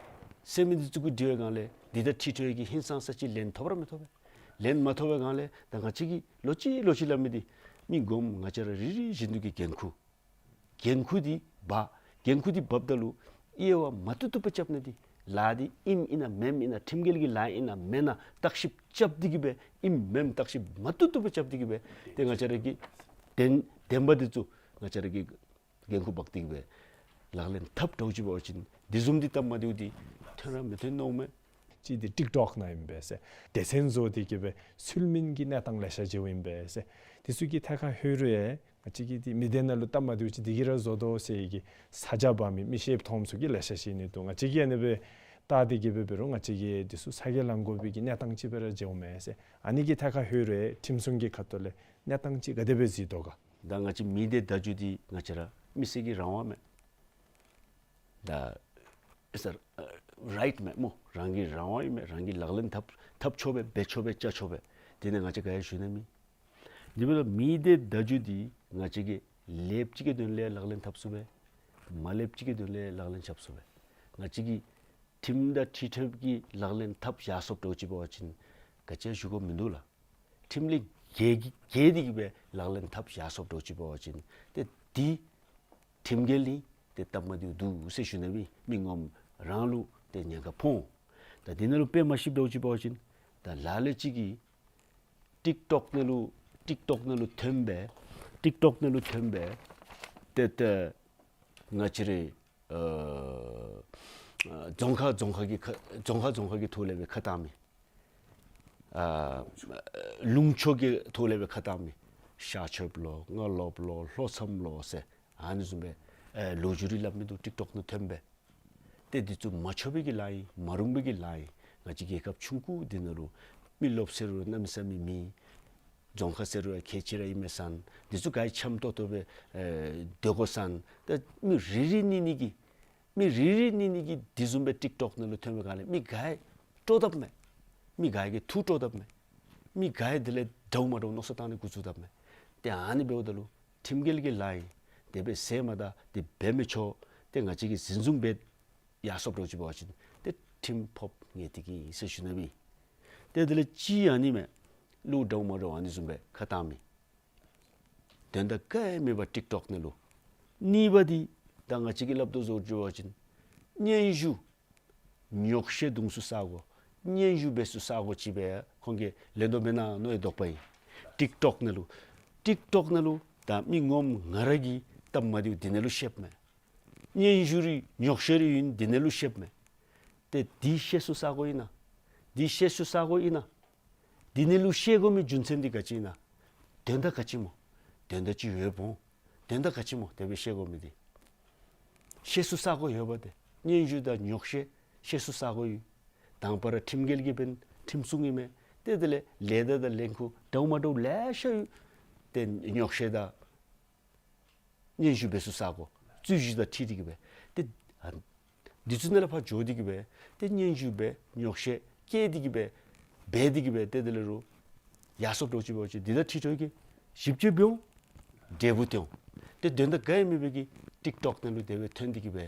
ཟེར་མི་འདི་ཚུ་གི་དྲི་བའི་སྒང་ལས་འདི་དང་འཁྲིལ་འཁྲིལ་བའི་གི་ཧིང་སངས་ས་ཅིག་ལན་ཐོབ་ར་མི་ཐོབ་པས། ལན་མ་ཐོབ་པའི་སྒང་ལས་ད་ང་བཅས་ཀྱིས་ལོག་ཅི་ལོག་ཅི་སླབ་མི་འདི་མི་ངོམ་ང་བཅས་ར་རེ་རེ་བཞིན་དུ་གི་འགན་ཁུར། འགན་ཁུར་འདི་འབག། འགན་ཁུར་འདི་འབགཔ་ད་ལུ་དབྱེ་བ་མ་བཏུབ་བཏུབ་སྦེ་རྐྱབ་ནི་འདི་ལཱ་འདི་ཨིནམ་ཨིན་ན་མེནམ་ཨིན་ན་ཁྲིམས་འགལ་གྱི་ལཱ་ཨིན་ན་མེན་ན་བརྟག་ཞིབ་རྐྱབ་སྟེ་གི་སྦེ་ཨིནམ་མེནམ་བརྟག་ཞིབ་མ་བཏུབ་བཏུབ་སྦེ་རྐྱབ་སྟེ་གི་སྦེ་ཏེ་ང་བཅས་ར་གི་བདེན་བདེན་པ་འདི་ཚུ་ང་བཅས་ར་གིས་འགན་ཁུར་འབག་སྟེ་གི་སྦེ་ལག་ལེན་འཐབ་འདྲཝ་ཅིག་འབད་བ་ཅིན་འདི་བཟུམ་འདི་སྟབས་མ་བདེཝ་འདི་ཐོན་ར་མི་ཐོན་མནོཝ་མས། ཅིག་འདི་ཊིཀ་ཊོཀ་ནང་ཨིན་པས་ཟེར། སྡེ་ཚན་བཟོ་སྟེ་གི་སྦེ་ཚུལ་མིན་གྱི་གནས་སྟངས་ལེ་ཤ་ཅིག་ཨིན་པས་ཟེར། འདི་ཚུ་གི་ཐད་ཁར་ལྷོད་རུང་ཡང་ང་བཅས་ཀྱིས་འདི་མི་སྡེ་ནང་ལུ་སྟབས་མ་བདེཝ་ཅིག་འདི་གིས་ར་བཟོ་དོ་ཟེར་གི་ས་ཆ་འབག་མི་མི་ཤེསཔ་མཐོངམ་ཚུ་གི་ལེ་ཤ་ཅིག་ཨིན་ནི་འདུག། ང་བཅས་ཀྱིས་ཨ་ནི་སྦེ་བལྟ་སྟེ་གི་སྦེ་འབད་རུང་ང་བཅས་ཀྱིས་འདི་ཚུ་ཚ་གྱང་ལང་དགོ་པའི་གི་གནས་སྟངས་ཅིག་སྦེ་ར་མཇལཝ་མས་ཟེར། ཨ་ནི་གི་ཐད་ཁར་ལྷོད་རུང་ཡང་ཁྲིམས་སྲུང་གི་ཁ་ཐུག་ལས་གནས་སྟངས་ཅིག་ག་དེ་སྦེ་གཟིགས་དོ་ག། ད་ང་བཅས་མི་སྡེ་བརྡ་བརྒྱུད་འདི་ང་བཅས་ར་མི་སེར་གྱི་རང་དབང་མས། ད་ཨེ་སར་ཨ་རའིཊ་མས་སྨོ། རང་གི་རང་དབང་ཨིན་མས། རང་གིས་ལག་ལེན་འཐབ་འཐབ་ཆོག་པས། འབད་ཆོག་པས། རྐྱབ་ཆོག་པས། དེ་ནི་ང་བཅས་ག་ཡང་ཞུ་ནི་མེད། དེ་འབདཝ་ད་མི་སྡེ་བརྡ་བརྒྱུད་འདི་ང་བཅས་ཀྱིས་ལེགསཔ་ཅིག་གི་དོན་ལས་ལག་ལེན་འཐབ་ཚུགས་པས། མ་ལེགསཔ་ཅིག་གི་དོན་ལས་ལག་ལེན་འཐབ་ཚུགས་པས། ང་བཅས་ཀྱིས་ཁྲིམས་དང་འཁྲིལ་འཁྲིལཝ་གི་ལག་ལེན་འཐབ་བཞག་སོཔ་འདྲཝ་ཅིག་འབད་བ་ཅིན་ག་ཅི་ཡང་ཞུ་དགོཔ་མིན་འདུག་ལགས། ཁྲིམས་ལས་འགལ་གྱི་འགལ་ཏེ་གི་སྦེ་ལག་ལེན་འཐབ་བཞག་སོཔ་འདྲཝ་ཅིག་འབད་བ་ཅིན་ཏེ་འདི་ཁྲིམས་འགལ་ཨིན། ཏེ་སྟབས་མ་བདེཝ་འདུག་ཟེར་ཞུ་ནི་སྦེ་མི་ངོམ་རང་ལུ་ཏེ་ཉེན་ཁ་ཕོག། ད་འདི་ནང་ལུ་དཔེ་མ་ཤེསཔ་འདྲཝ་ཅིག་འབད་བ་ཅིན་ད་ལ་ལུ་ཅིག་གིས་ཊིཀ་ཊོཀ་ནང་ལུ་ཊིཀ་ཊོཀ་ནང་ལུ་ཐོན་སྦེ་ཊིཀ་ཊོཀ་ནང་ལུ་ཐོན་སྦེ་ཏེ་ཏེ་ང་བཅས་རའི་ཨ་རྫོང་ཁག་རྫོང་ཁག་གི་ཁ་རྫོང་ཁག་རྫོང་ཁག་གི་ཐོག་ལས་སྦེ་ཁ་བཏང་མི། ཨ་ལུང་ཕྱོགས་ཀྱི་ཐོག་ལས་སྦེ་ཁ་བཏང་མི། ཤར་ཕྱོགསཔ་ལོ་རྔ་ལོགཔ་ལོ་ལྷོ་མཚམས་ལོ་ཟེར་ཨ་ནི་བཟུམ་སྦེ་ཨེ་ལོ་རྒྱུས་རེ་སླབ་མི་འདུག། ཊིཀ་ཊོཀ་ནང་ཐོན་སྦེ། ཏེ་འདི་ཚུ་མ་ཆོག་པའི་གི་ལཱ་ཨིན། མ་རུང་པའི་གི་ལཱ་ཨིན། ང་བཅས་རྒྱལ་ཁབ་ཆུང་ཀུ་འདི་ནང་ལུ་མི་རློབས་ཟེར་རུང་གནམ་མེད་ས་མེད་མེད། རྫོང་ཁག་ཟེར་རུང་ཡང་ཁལ་གཅིག་ར་ཨིན་མས་ཟེར་ན། འདི་ཚུ་ག་ར་འཆམ་ཏོག་ཏོ་སྦེ་ཨེ་སྡོད་དགོ་ཟེར་ན། ད་མི་རེ་རེ་གཉིས་གཉིས་ཀྱིས་མི་རེ་རེ་གཉིས་གཉིས་ཀྱིས་འདི་བཟུམ་སྦེ་ཊིཀ་ཊོཀ་ནང་ལུ་ཐོན་པའི་སྒང་ལས་མི་ག་ར་སྤྲོ་དཔ་མས། མི་ག་ར་གིས་ཐུགས་སྤྲོ་དཔ་མས། མི་ག་ར་དེ་ལས་འདྲཝ་མ་འདྲཝ་མནོ་བསམ་བཏང་ནི་འགོ་བཙུགས་དཔ་མས། ཏེ་ཨ་ནི་འབདཝ་ད་ལུ་ཁྲིམས་འགལ་གྱི་ལཱ་ཨིན། དེ་སྦེ་ཟེར་མ་ད་དེ་འབད་མི་ཆོག། ཏེ་ང་བཅས་ཀྱིས་འཛིན་བཟུང་འབད་ཡར་སོཔ་འདྲཝ་ཅིག་འབད་བ་ཅིན་ཏེ་ ཁྲིམས་ཕོགཔ་ངེས་ཏིག་ཨིན་ཟེར་ཞུ་ནི་སྦེ། ཏེ་དེ་ལས་གཅིག་ཨ་ནི་མས། ལུ་འདྲཝ་མ་འདྲཝ་ཨ་ནི་བཟུམ་སྦེ་ཁ་བཏང་མི། དོན་དག་ག་ཡང་མེད་པར་ཊིཀ་ཊོཀ་ནང་ལུ། གཉིས་པ་འདི་ད་ང་བཅས་ཀྱིས་སླབ་དོ་བཟུམ་ཅིག་འབད་བ་ཅིན་སྙན་ཞུ་ཉོག་བཤད་འཐུང་སའི་ས་གོ། སྙན་ཞུ་འབད་སའི་ས་གོ་ཅིག་སྦེ་ཁོང་གིས་ལེན་དོ་མེན་ན་མནོ་བའི་དོགས་པ་ཨིན། ཊིཀ་ཊོཀ་ནང་ལུ། ཊིཀ་ཊོཀ་ནང་ལུ་ད་མི་ངོམ་ང་ར་གི་སྟབས་མ་བདེཝ་འདི་ནང་ལུ་བཤདཔ་མས། སྙན་ཞུ་རེ་ཉོག་བཤད་རེ་ཨིན་འདི་ནང་ལུ་བཤདཔ་མས། ཏེ་འདི་བཤད་སའི་ས་གོ་ཨིན་ན། འདི་བཤད་སའི་ས་གོ་ཨིན་ན། འདི་ནང་ལུ་བཤད་དགོ་མི་རྒྱུ་མཚན་འདི་ག་ཅི་ཨིན་ན། དོན་དག་ག་ཅི་སྨོ། དོན་དག་ཅིག་ཡོདཔ་འོང་། དོན་དག་ག་ཅི་སྨོ་དེ་སྦེ་བཤད་དགོ་མི་འདི། བཤད་སའི་ས་གོ་ཡོདཔ་ཏེ། སྙན་ཞུ་དང་ཉོག་བཤད་བཤད་སའི་ས་གོ་ཡོད། དང་པ་ར་ཁྲིམས་འགལ་གྱི་འབདན་ཁྲིམས་སྲུང་ཨིན་མས། ཏེ་དེ་ལས་ལས་ད་དང་ལས་ཁུངས་འདྲཝ་མ་འདྲཝ་ལེ་ཤ་ཡོད། ཏེ་ཉོག་བཤད་དང་སྙན་ཞུ་འབད་སའི་ས་གོ་རྩོད་གཞི་དང་འཁྲིལ་ཏེ་གི་སྦེ། ཏེ་ཨ་འདི་ཚུ་ནང་ལས་ཕར་འགྱོ་སྟེ་གི་སྦེ། ཏེ་སྙན་ཞུ་འབད་ཉོག་བཤད་བཀལ་ཏེ་གི་སྦེ་འབད་དེ་གི་སྦེ་ཏེ་དེ་ལས་རུང་ཡར་སོངམ་འདྲཝ་ཅིག་འབད་བ་ཅིན་འདི་དང་འཁྲིལ་ཏེ་གི་ཞིབ་དཔྱད་འབད་འོང་། འབྲས་བུ་སྟོན་འོང་། ཏེ་དོན་དག་ག་ཡང་མེད་པའི་གི་ཊིཀ་ཊོཀ་ནང་ལུ་དེ་སྦེ་ཐོན་ཏེ་གི་སྦེ་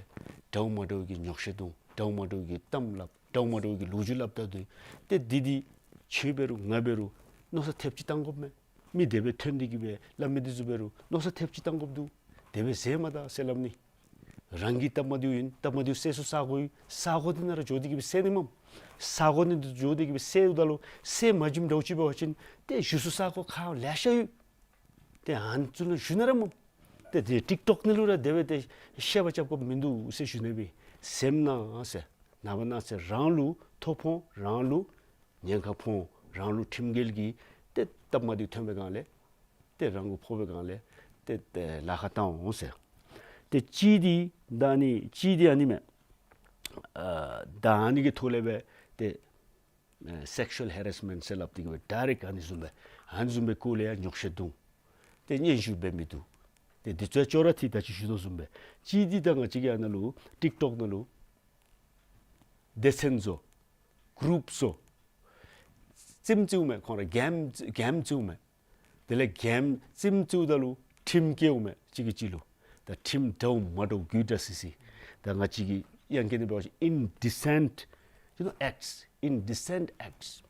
འདྲཝ་མ་འདྲཝ་གི་ཉོག་བཤད་འཐུང་། འདྲཝ་མ་འདྲཝ་གི་གཏམ་སླབ། འདྲཝ་མ་འདྲཝ་གི་ལོ་རྒྱུས་སླབ་ད་འདུག། ཏེ་འདི་འདི་ཁྱོད་འབད་རུང་ང་འབད་རུང་མནོ་བསམ་ཐེབས་ཅིག་བཏང་དགོཔ་མས། མི་དེ་སྦེ་ཐོན་ཏེ་གི་སྦེ་སླབ་མི་འདི་ཚུ་འབད་རུང་མནོ་བསམ་ཐེབས་ཅིག་བཏང་དགོཔ་འདུག། དེ་སྦེ་ཟེར་མ་ད་ཟེར་སླབ་ནི། རང་གི་སྟབས་མ་བདེཝ་ཨིན། སྟབས་མ་བདེཝ་སེལ་སའི་ས་གོ་ཡོད། ས་གོ་འདི་ནང་ར་འགྱོ་སྟེ་གི་སྦེ་སེལ་ནི་སྨོ། ས་གོ་འདི་ནང་འགྱོ་སྟེ་གི་སྦེ་སེལཝ་ད་ལུ་སེལ་མ་བྱིནམ་འདྲཝ་ཅིག་འབད་བ་ཅིན་ཏེ་ཞུ་སའི་ས་གོ་ཁག་ལེ་ཤ་ཡོད། ཏེ་ཨ་ནི་ཚུ་ནང་ཞུ་ནི་ར་སྨོ། ཏེ་དེ་ཊིཀ་ཊོཀ་ནང་ལུ་ར་དེ་སྦེ་ཏེ་བཤད་པ་རྐྱབ་དགོཔ་མིན་འདུག་ཟེར་ཞུ་ནི་སྦེ། སེམས་ནང་ཟེར་ནངས་པ་གནངས་ཚེ་རང་ལུ་ཐོ་ཕོག་འོང་། རང་ལུ་ཉེན་ཁ་ཕོག་འོང་། རང་ལུ་ཁྲིམས་འགལ་གྱི་ཏེ་སྟབས་མ་བདེཝ་ཐོན་པའི་སྒང་ལས་ཏེ་རང་གུ་ཕོག་པའི་སྒང་ལས་ཏེ་ཏེ་ལཱ་ཁག་བཏང་འོང་ཟེར། ཏེ་གཅིག་འདི་ད་ཨ་ནི་གཅིག་འདི་ཨ་ནི་མས། ཨ་ད་ཨ་ནི་གི་ཐོག་ལས་སྦེ་ཏེ་ཨ་སེག་ཤུ་ཝལ་ཧེ་རེསི་མེནཊ་ཟེར་སླབ་སྟེ་གི་སྦེ་ཌའི་རེཀཊ་ཨ་ནི་བཟུམ་སྦེ་ཨ་ནི་བཟུམ་སྦེ་སྐོར་ལས་ཡང་ཉོག་བཤད་འཐུང་། ཏེ་སྙན་ཞུ་འབད་མི་འདུག། ཏེ་འདི་ཚུ་ཡང་ཅོག་ར་འཐད་ད་ཅི་ཞུ་དོ་བཟུམ་སྦེ། གཅིག་འདི་ད་ང་བཅས་ཀྱི་ཨ་ནཱ་ལུ་ཊིཀ་ཊོཀ་ནང་ལུ་སྡེ་ཚན་ཚུ་གུ་རུབ་ཚུ་རྩེདམོ་རྩེཝ་མས། ཁོང་ར་གེམ་གེམ་རྩེཝ་མས། དེ་ལས་གེམ་རྩེདམོ་རྩེཝ་ད་ལུ་ཁྲིམས་བཀལཝ་མས། གཅིག་གིས་གཅིག་ལུ། ད་ཁྲིམས་འདྲཝ་མ་འདྲཝ་དགོད་བྲ་སི་སི། ད་ང་བཅས་ཀྱི་དབྱངས་སྐད་ནང་འབད་བ་ཅིན་indecent, you know, acts, indecent acts,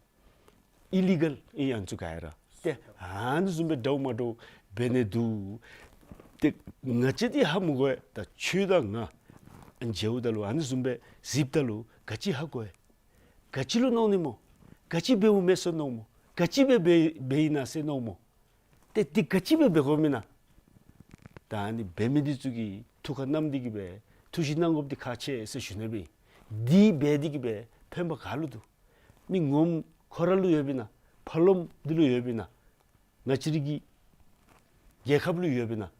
illegal ཨིན་ཨ་ནི་ཚུ་ག་ར། ཏེ་ཨ་ནི་བཟུམ་སྦེ་འདྲཝ་མ་འདྲཝ་འབད་ནི་འདུག། ཏེ་ང་བཅས་འདི་ཧ་མི་གོ་བས། ད་ཁྱོད་དང་ང་ཨ་ནི་མཇལཝ་ད་ལུ་ཨ་ནི་བཟུམ་སྦེ་གཟིགསཔ་ད་ལུ་ག་ཅི་ཧ་གོ་བས། ག་ཅི་ལུ་མནོ་ནི་སྨོ། ག་ཅི་འབདཝ་མས་ཟེར་མནོཝ་སྨོ། ག་ཅི་འབད་འབད་འབད་ཡི་ན་ཟེར་མནོཝ་སྨོ། ཏེ་འདི་ག་ཅི་འབད་འབད་དགོཔ་ཨིན་ན། ད་ཨ་ནི་འབད་མི་འདི་ཚུ་གི་ཐུགས་ཁར་བསྣམས་ཏེ་གི་སྦེ་ཐུགས་བཞེད་གནང་དགོཔ་འདི་ཁག་ཆེ་ཟེར་ཞུ་ནི་སྦེ། འདི་འབད་དེ་གི་སྦེ་ཕན་པ་ག་ལུ་འདུག། མི་ངོམ་ཁོ་ར་ལུ་ཡོདཔ་ཨིན་ན། ཕར་ལོགམ་འདི་ལུ་ཡོདཔ་ཨིན་ན། ང་བཅས་རའི་གི་རྒྱལ་ཁབ་ལུ་ཡོདཔ་ཨིན་ན།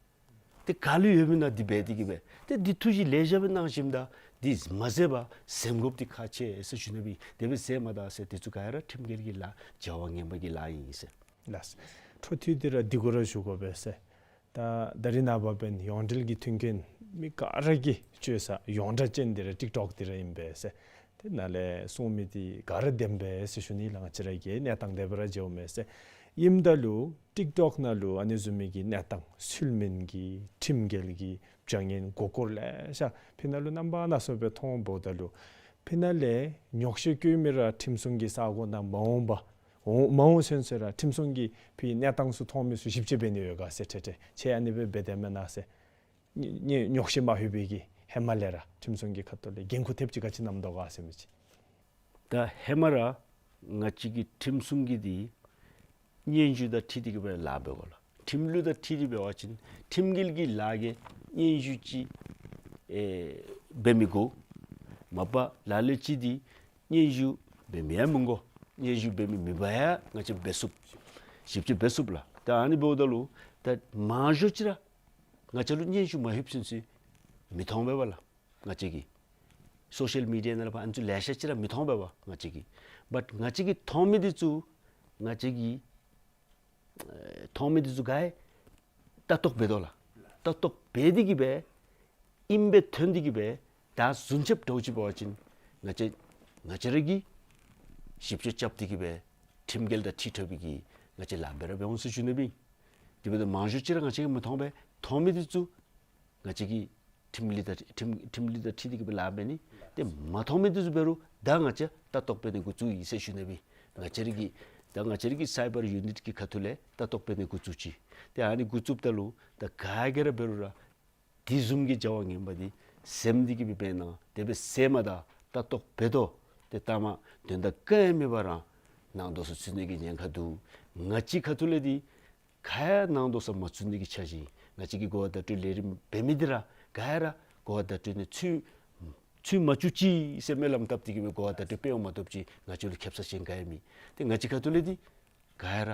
ཏེ་ག་ལུ་ཡོདཔ་ཨིན་ན། འདི་འབད་དེ་གི་སྦེ་ཏེ་འདི་ཐུགས་བཞེད་ལེགས་ཤོམ་སྦེ་གནང་ཞིནམ་ད་འདི་མ་ཟད་པར་གཟེམ་དགོཔ་འདི་ཁག་ཆེ་ཟེར་ཞུ་ནི་སྦེ། དེ་སྦེ་ཟེར་མ་ད་ཟེར་འདི་ཚུ་ག་ར་ཁྲིམས་འགལ་གྱི་ལཱ་བྱ་བ་ངན་པ་གི་ལཱ་ཨིན་ཟེར། ལགས། འཕྲོ་མཐུད་དེ་ར་འདི་གུ་ར་ཞུ་དགོ་པས་ཟེར། ད་ད་རིས་ནངས་པ་འབདན་ཡོངས་འབྲེལ་གྱི་མཐུན་རྐྱེན་མི་ག་ར་གིས་སྤྱོད་ས་ཡོངས་གྲགས་ཅན་འདི་ར་ཊིཀ་ཊོཀ་འདི་ར་ཨིན་པས་ཟེར། དེ་ནང་ལས་གསུང་མི་འདི་ག་ར་བདེན་པས་ཟེར་ཞུ་ནི་ལགས། ང་བཅས་ར་གི་གནས་སྟངས་དེ་སྦེ་ར་མཇལཝ་མས་ཟེར། ཨིནམ་ད་ལུ་ཊིཀ་ཊོཀ་ནང་ལུ་ཨ་ནི་བཟུམ་མའི་གི་གནས་སྟངས་ཚུལ་མིན་གྱི་ཁྲིམས་འགལ་གྱི་བྱ་ངན་མགུ་སྐོར་ལེ་ཤ་ཕི་ནང་ལུ་རྣམ་པ་སྣ་ཚོགས་སྦེ་མཐོངམ་ད་ལུ་ཕི་ནང་ལས་ཉོག་བཤད་བཀོད་མི་ར་ཁྲིམས་སྲུང་གི་ས་གོ་ནང་མ་འོངམ་པ་འོང་མ་འོང་ཚུན་ཚོད་ར་ཁྲིམས་སྲུང་གིས་ཕི་གནས་སྟངས་ཚུ་མཐོང་མི་ཚུ་ཞིབ་དཔྱད་འབད་ནི་ཡོད་ག་ཟེར་ཁྲེ་ཁྲེ་ཁྱེད་ཨ་ནི་སྦེ་འབད་དེས་མེན་ན་ཟེར། ཉེ་ཉེ་ཉོག་བཤད་མ་ལྷོད་པའི་གི་ཧེ་མ་ལས་ར་ཁྲིམས་སྲུང་གི་ཁ་ཐུག་ལས་འགན་ཁུར་ཐེབས་ཅིག་ག་ཅི་བསྣམ་དོ་ག་ཟེར་མི་ཅིག། ད་ཧེ་མ་ར་ང་བཅས་ཀྱི་ཁྲིམས་སྲུང་གི་འདི་སྙན་ཞུ་དང་འཁྲིལ་ཏེ་གི་སྦེ་ལཱ་འབད་དགོ་ལགས། ཁྲིམས་ལུགས་དང་འཁྲིལ་ཏེ་འབད་བ་ཅིན་ཁྲིམས་འགལ་གྱི་ལཱ་གི་སྙན་ཞུ་ཅིག་ཨེ་འབད་མི་དགོ། མ་པ་ལ་ལུ་ཅིག་འདི་སྙན་ཞུ་འབད་མི་ཡང་མི་དགོ། སྙན་ཞུ་འབད་མི་མེད་པར་ཡང་ང་བཅས་འབད་ཚུགས། ཞིབ་དཔྱད་འབད་ཚུགས་ལགས། ད་ཨ་ནི་འབདཝ་ད་ལུ་ད་མང་ཤོས་ཅིག་ར་ང་བཅས་ལུ་སྙན་ཞུ་མ་ལྷོདཔ་ཚུན་ཚོད་མི་མཐོང་པས་པ་ལགས། ང་བཅས་ཀྱི་སོ་ཤལ་མི་ཌི་ཡ་ནང་ལས་ཕར་ཨ་ནི་ཚུ་ལེ་ཤ་ཅིག་ར་མི་མཐོང་པས་པ་ང་བཅས་ཀྱི། བཊ་ང་བཅས་ཀྱིས་མཐོང་མི་འདི་ཚུ་ང་བཅས་ཀྱིས་ཨེ་མཐོང་མི་འདི་ཚུ་ག་ར་ལྟ་རྟོག་འབད་དོ་ལགས། ལྟ་རྟོག་འབད་དེ་གིས་སྦེ་ཨིནམ་སྦེ་ཐོན་དེ་གིས་སྦེ་ད་རྫུན་རྐྱབ་འདྲཝ་ཅིག་འབད་བ་ཅིན་ང་བཅས་ང་བཅས་ར་གིས་ཞིབ་དཔྱད་རྐྱབ་དེ་གིས་སྦེ་ཁྲིམས་འགལ་དང་འཁྲིལ་འཁྲིལཝ་གི་ང་བཅས་ལཱ་འབད་ར་འབད་འོང་ཟེར་ཞུ་ནི་སྦེ། དེ་འབདཝ་ད་མང་ཤོས་ཅིག་ར་ང་བཅས་ཀྱིས་མི་མཐོང་པས། མཐོང་མི་འདི་ཚུ་ང་བཅས་ཀྱིས་ ཁྲིམས་ལུགས་དང་ཁྲིམས་ཁྲིམས་ལུགས་དང་འཁྲིལ་ཏེ་གི་སྦེ་ལཱ་འབད་ནི། ཏེ་མ་མཐོང་མི་འདི་ཚུ་འབད་རུང་ད་ང་བཅས་ལྟ་རྟོག་འབད་ནི་འགོ་བཙུགས་ཡི་ཟེར་ཞུ་ནི་སྦེ། ང་བཅས་ར་གི་ད་ང་བཅས་ར་གི་སའི་བར་ཡུ་ནིཊ་གི་ཁ་ཐུག་ལས་ལྟ་རྟོག་འབད་ནི་འགོ་བཙུགས་ཅི། ཏེ་ཨ་ནི་འགོ་བཙུགསཔ་ད་ལུ་ད་ག་གིས་ར་འབད་རུང་ར་དེ་བཟུམ་གྱི་བྱ་བ་ངན་པ་འདི་གཟེམ་སྟེ་གི་སྦེ་འབད་ན་དེ་སྦེ་གཟེམ་མ་ད་ལྟ་རྟོག་འབད་དོ། ཏེ་ལྟ་མ་དོན་དག་ག་ཡང་མེད་པར་ར་ནང་དོགས་སུ་ཚུད་ནི་གི་ཉེན་ཁ་འདུག། ང་བཅས་ཁ་ཐུག་ལས་འདི་ག་ཡང་ནང་དོགས་སུ་མ་ཚུད་ནི་གི་འཆར་གཞི། ང་བཅས་ཀྱིས་གོ་བ་བརྡ་སྤྲོད་ལས་རིམ་འབད་མི་འདི་ར་ག་ཡང་ར་གོ་བ་བརྡ་སྤྲོད་ནི་ཚུད་ཚུད་མ་བཅུག་ཅིག་ཟེར་སྨོན་ལམ་བཏབ་སྟེ་གི་སྦེ་གོ་བ་བརྡ་སྤྲོད་སྤེལ་བ་མ་གཏོགས་ཅིག་ང་བཅས་ལུ་ཁེབ་ས་གཞན་ག་ཡང་མེད། ཏེ་ང་བཅས་ཁ་ཐུག་ལས་འདི་ག་ཡང་ར་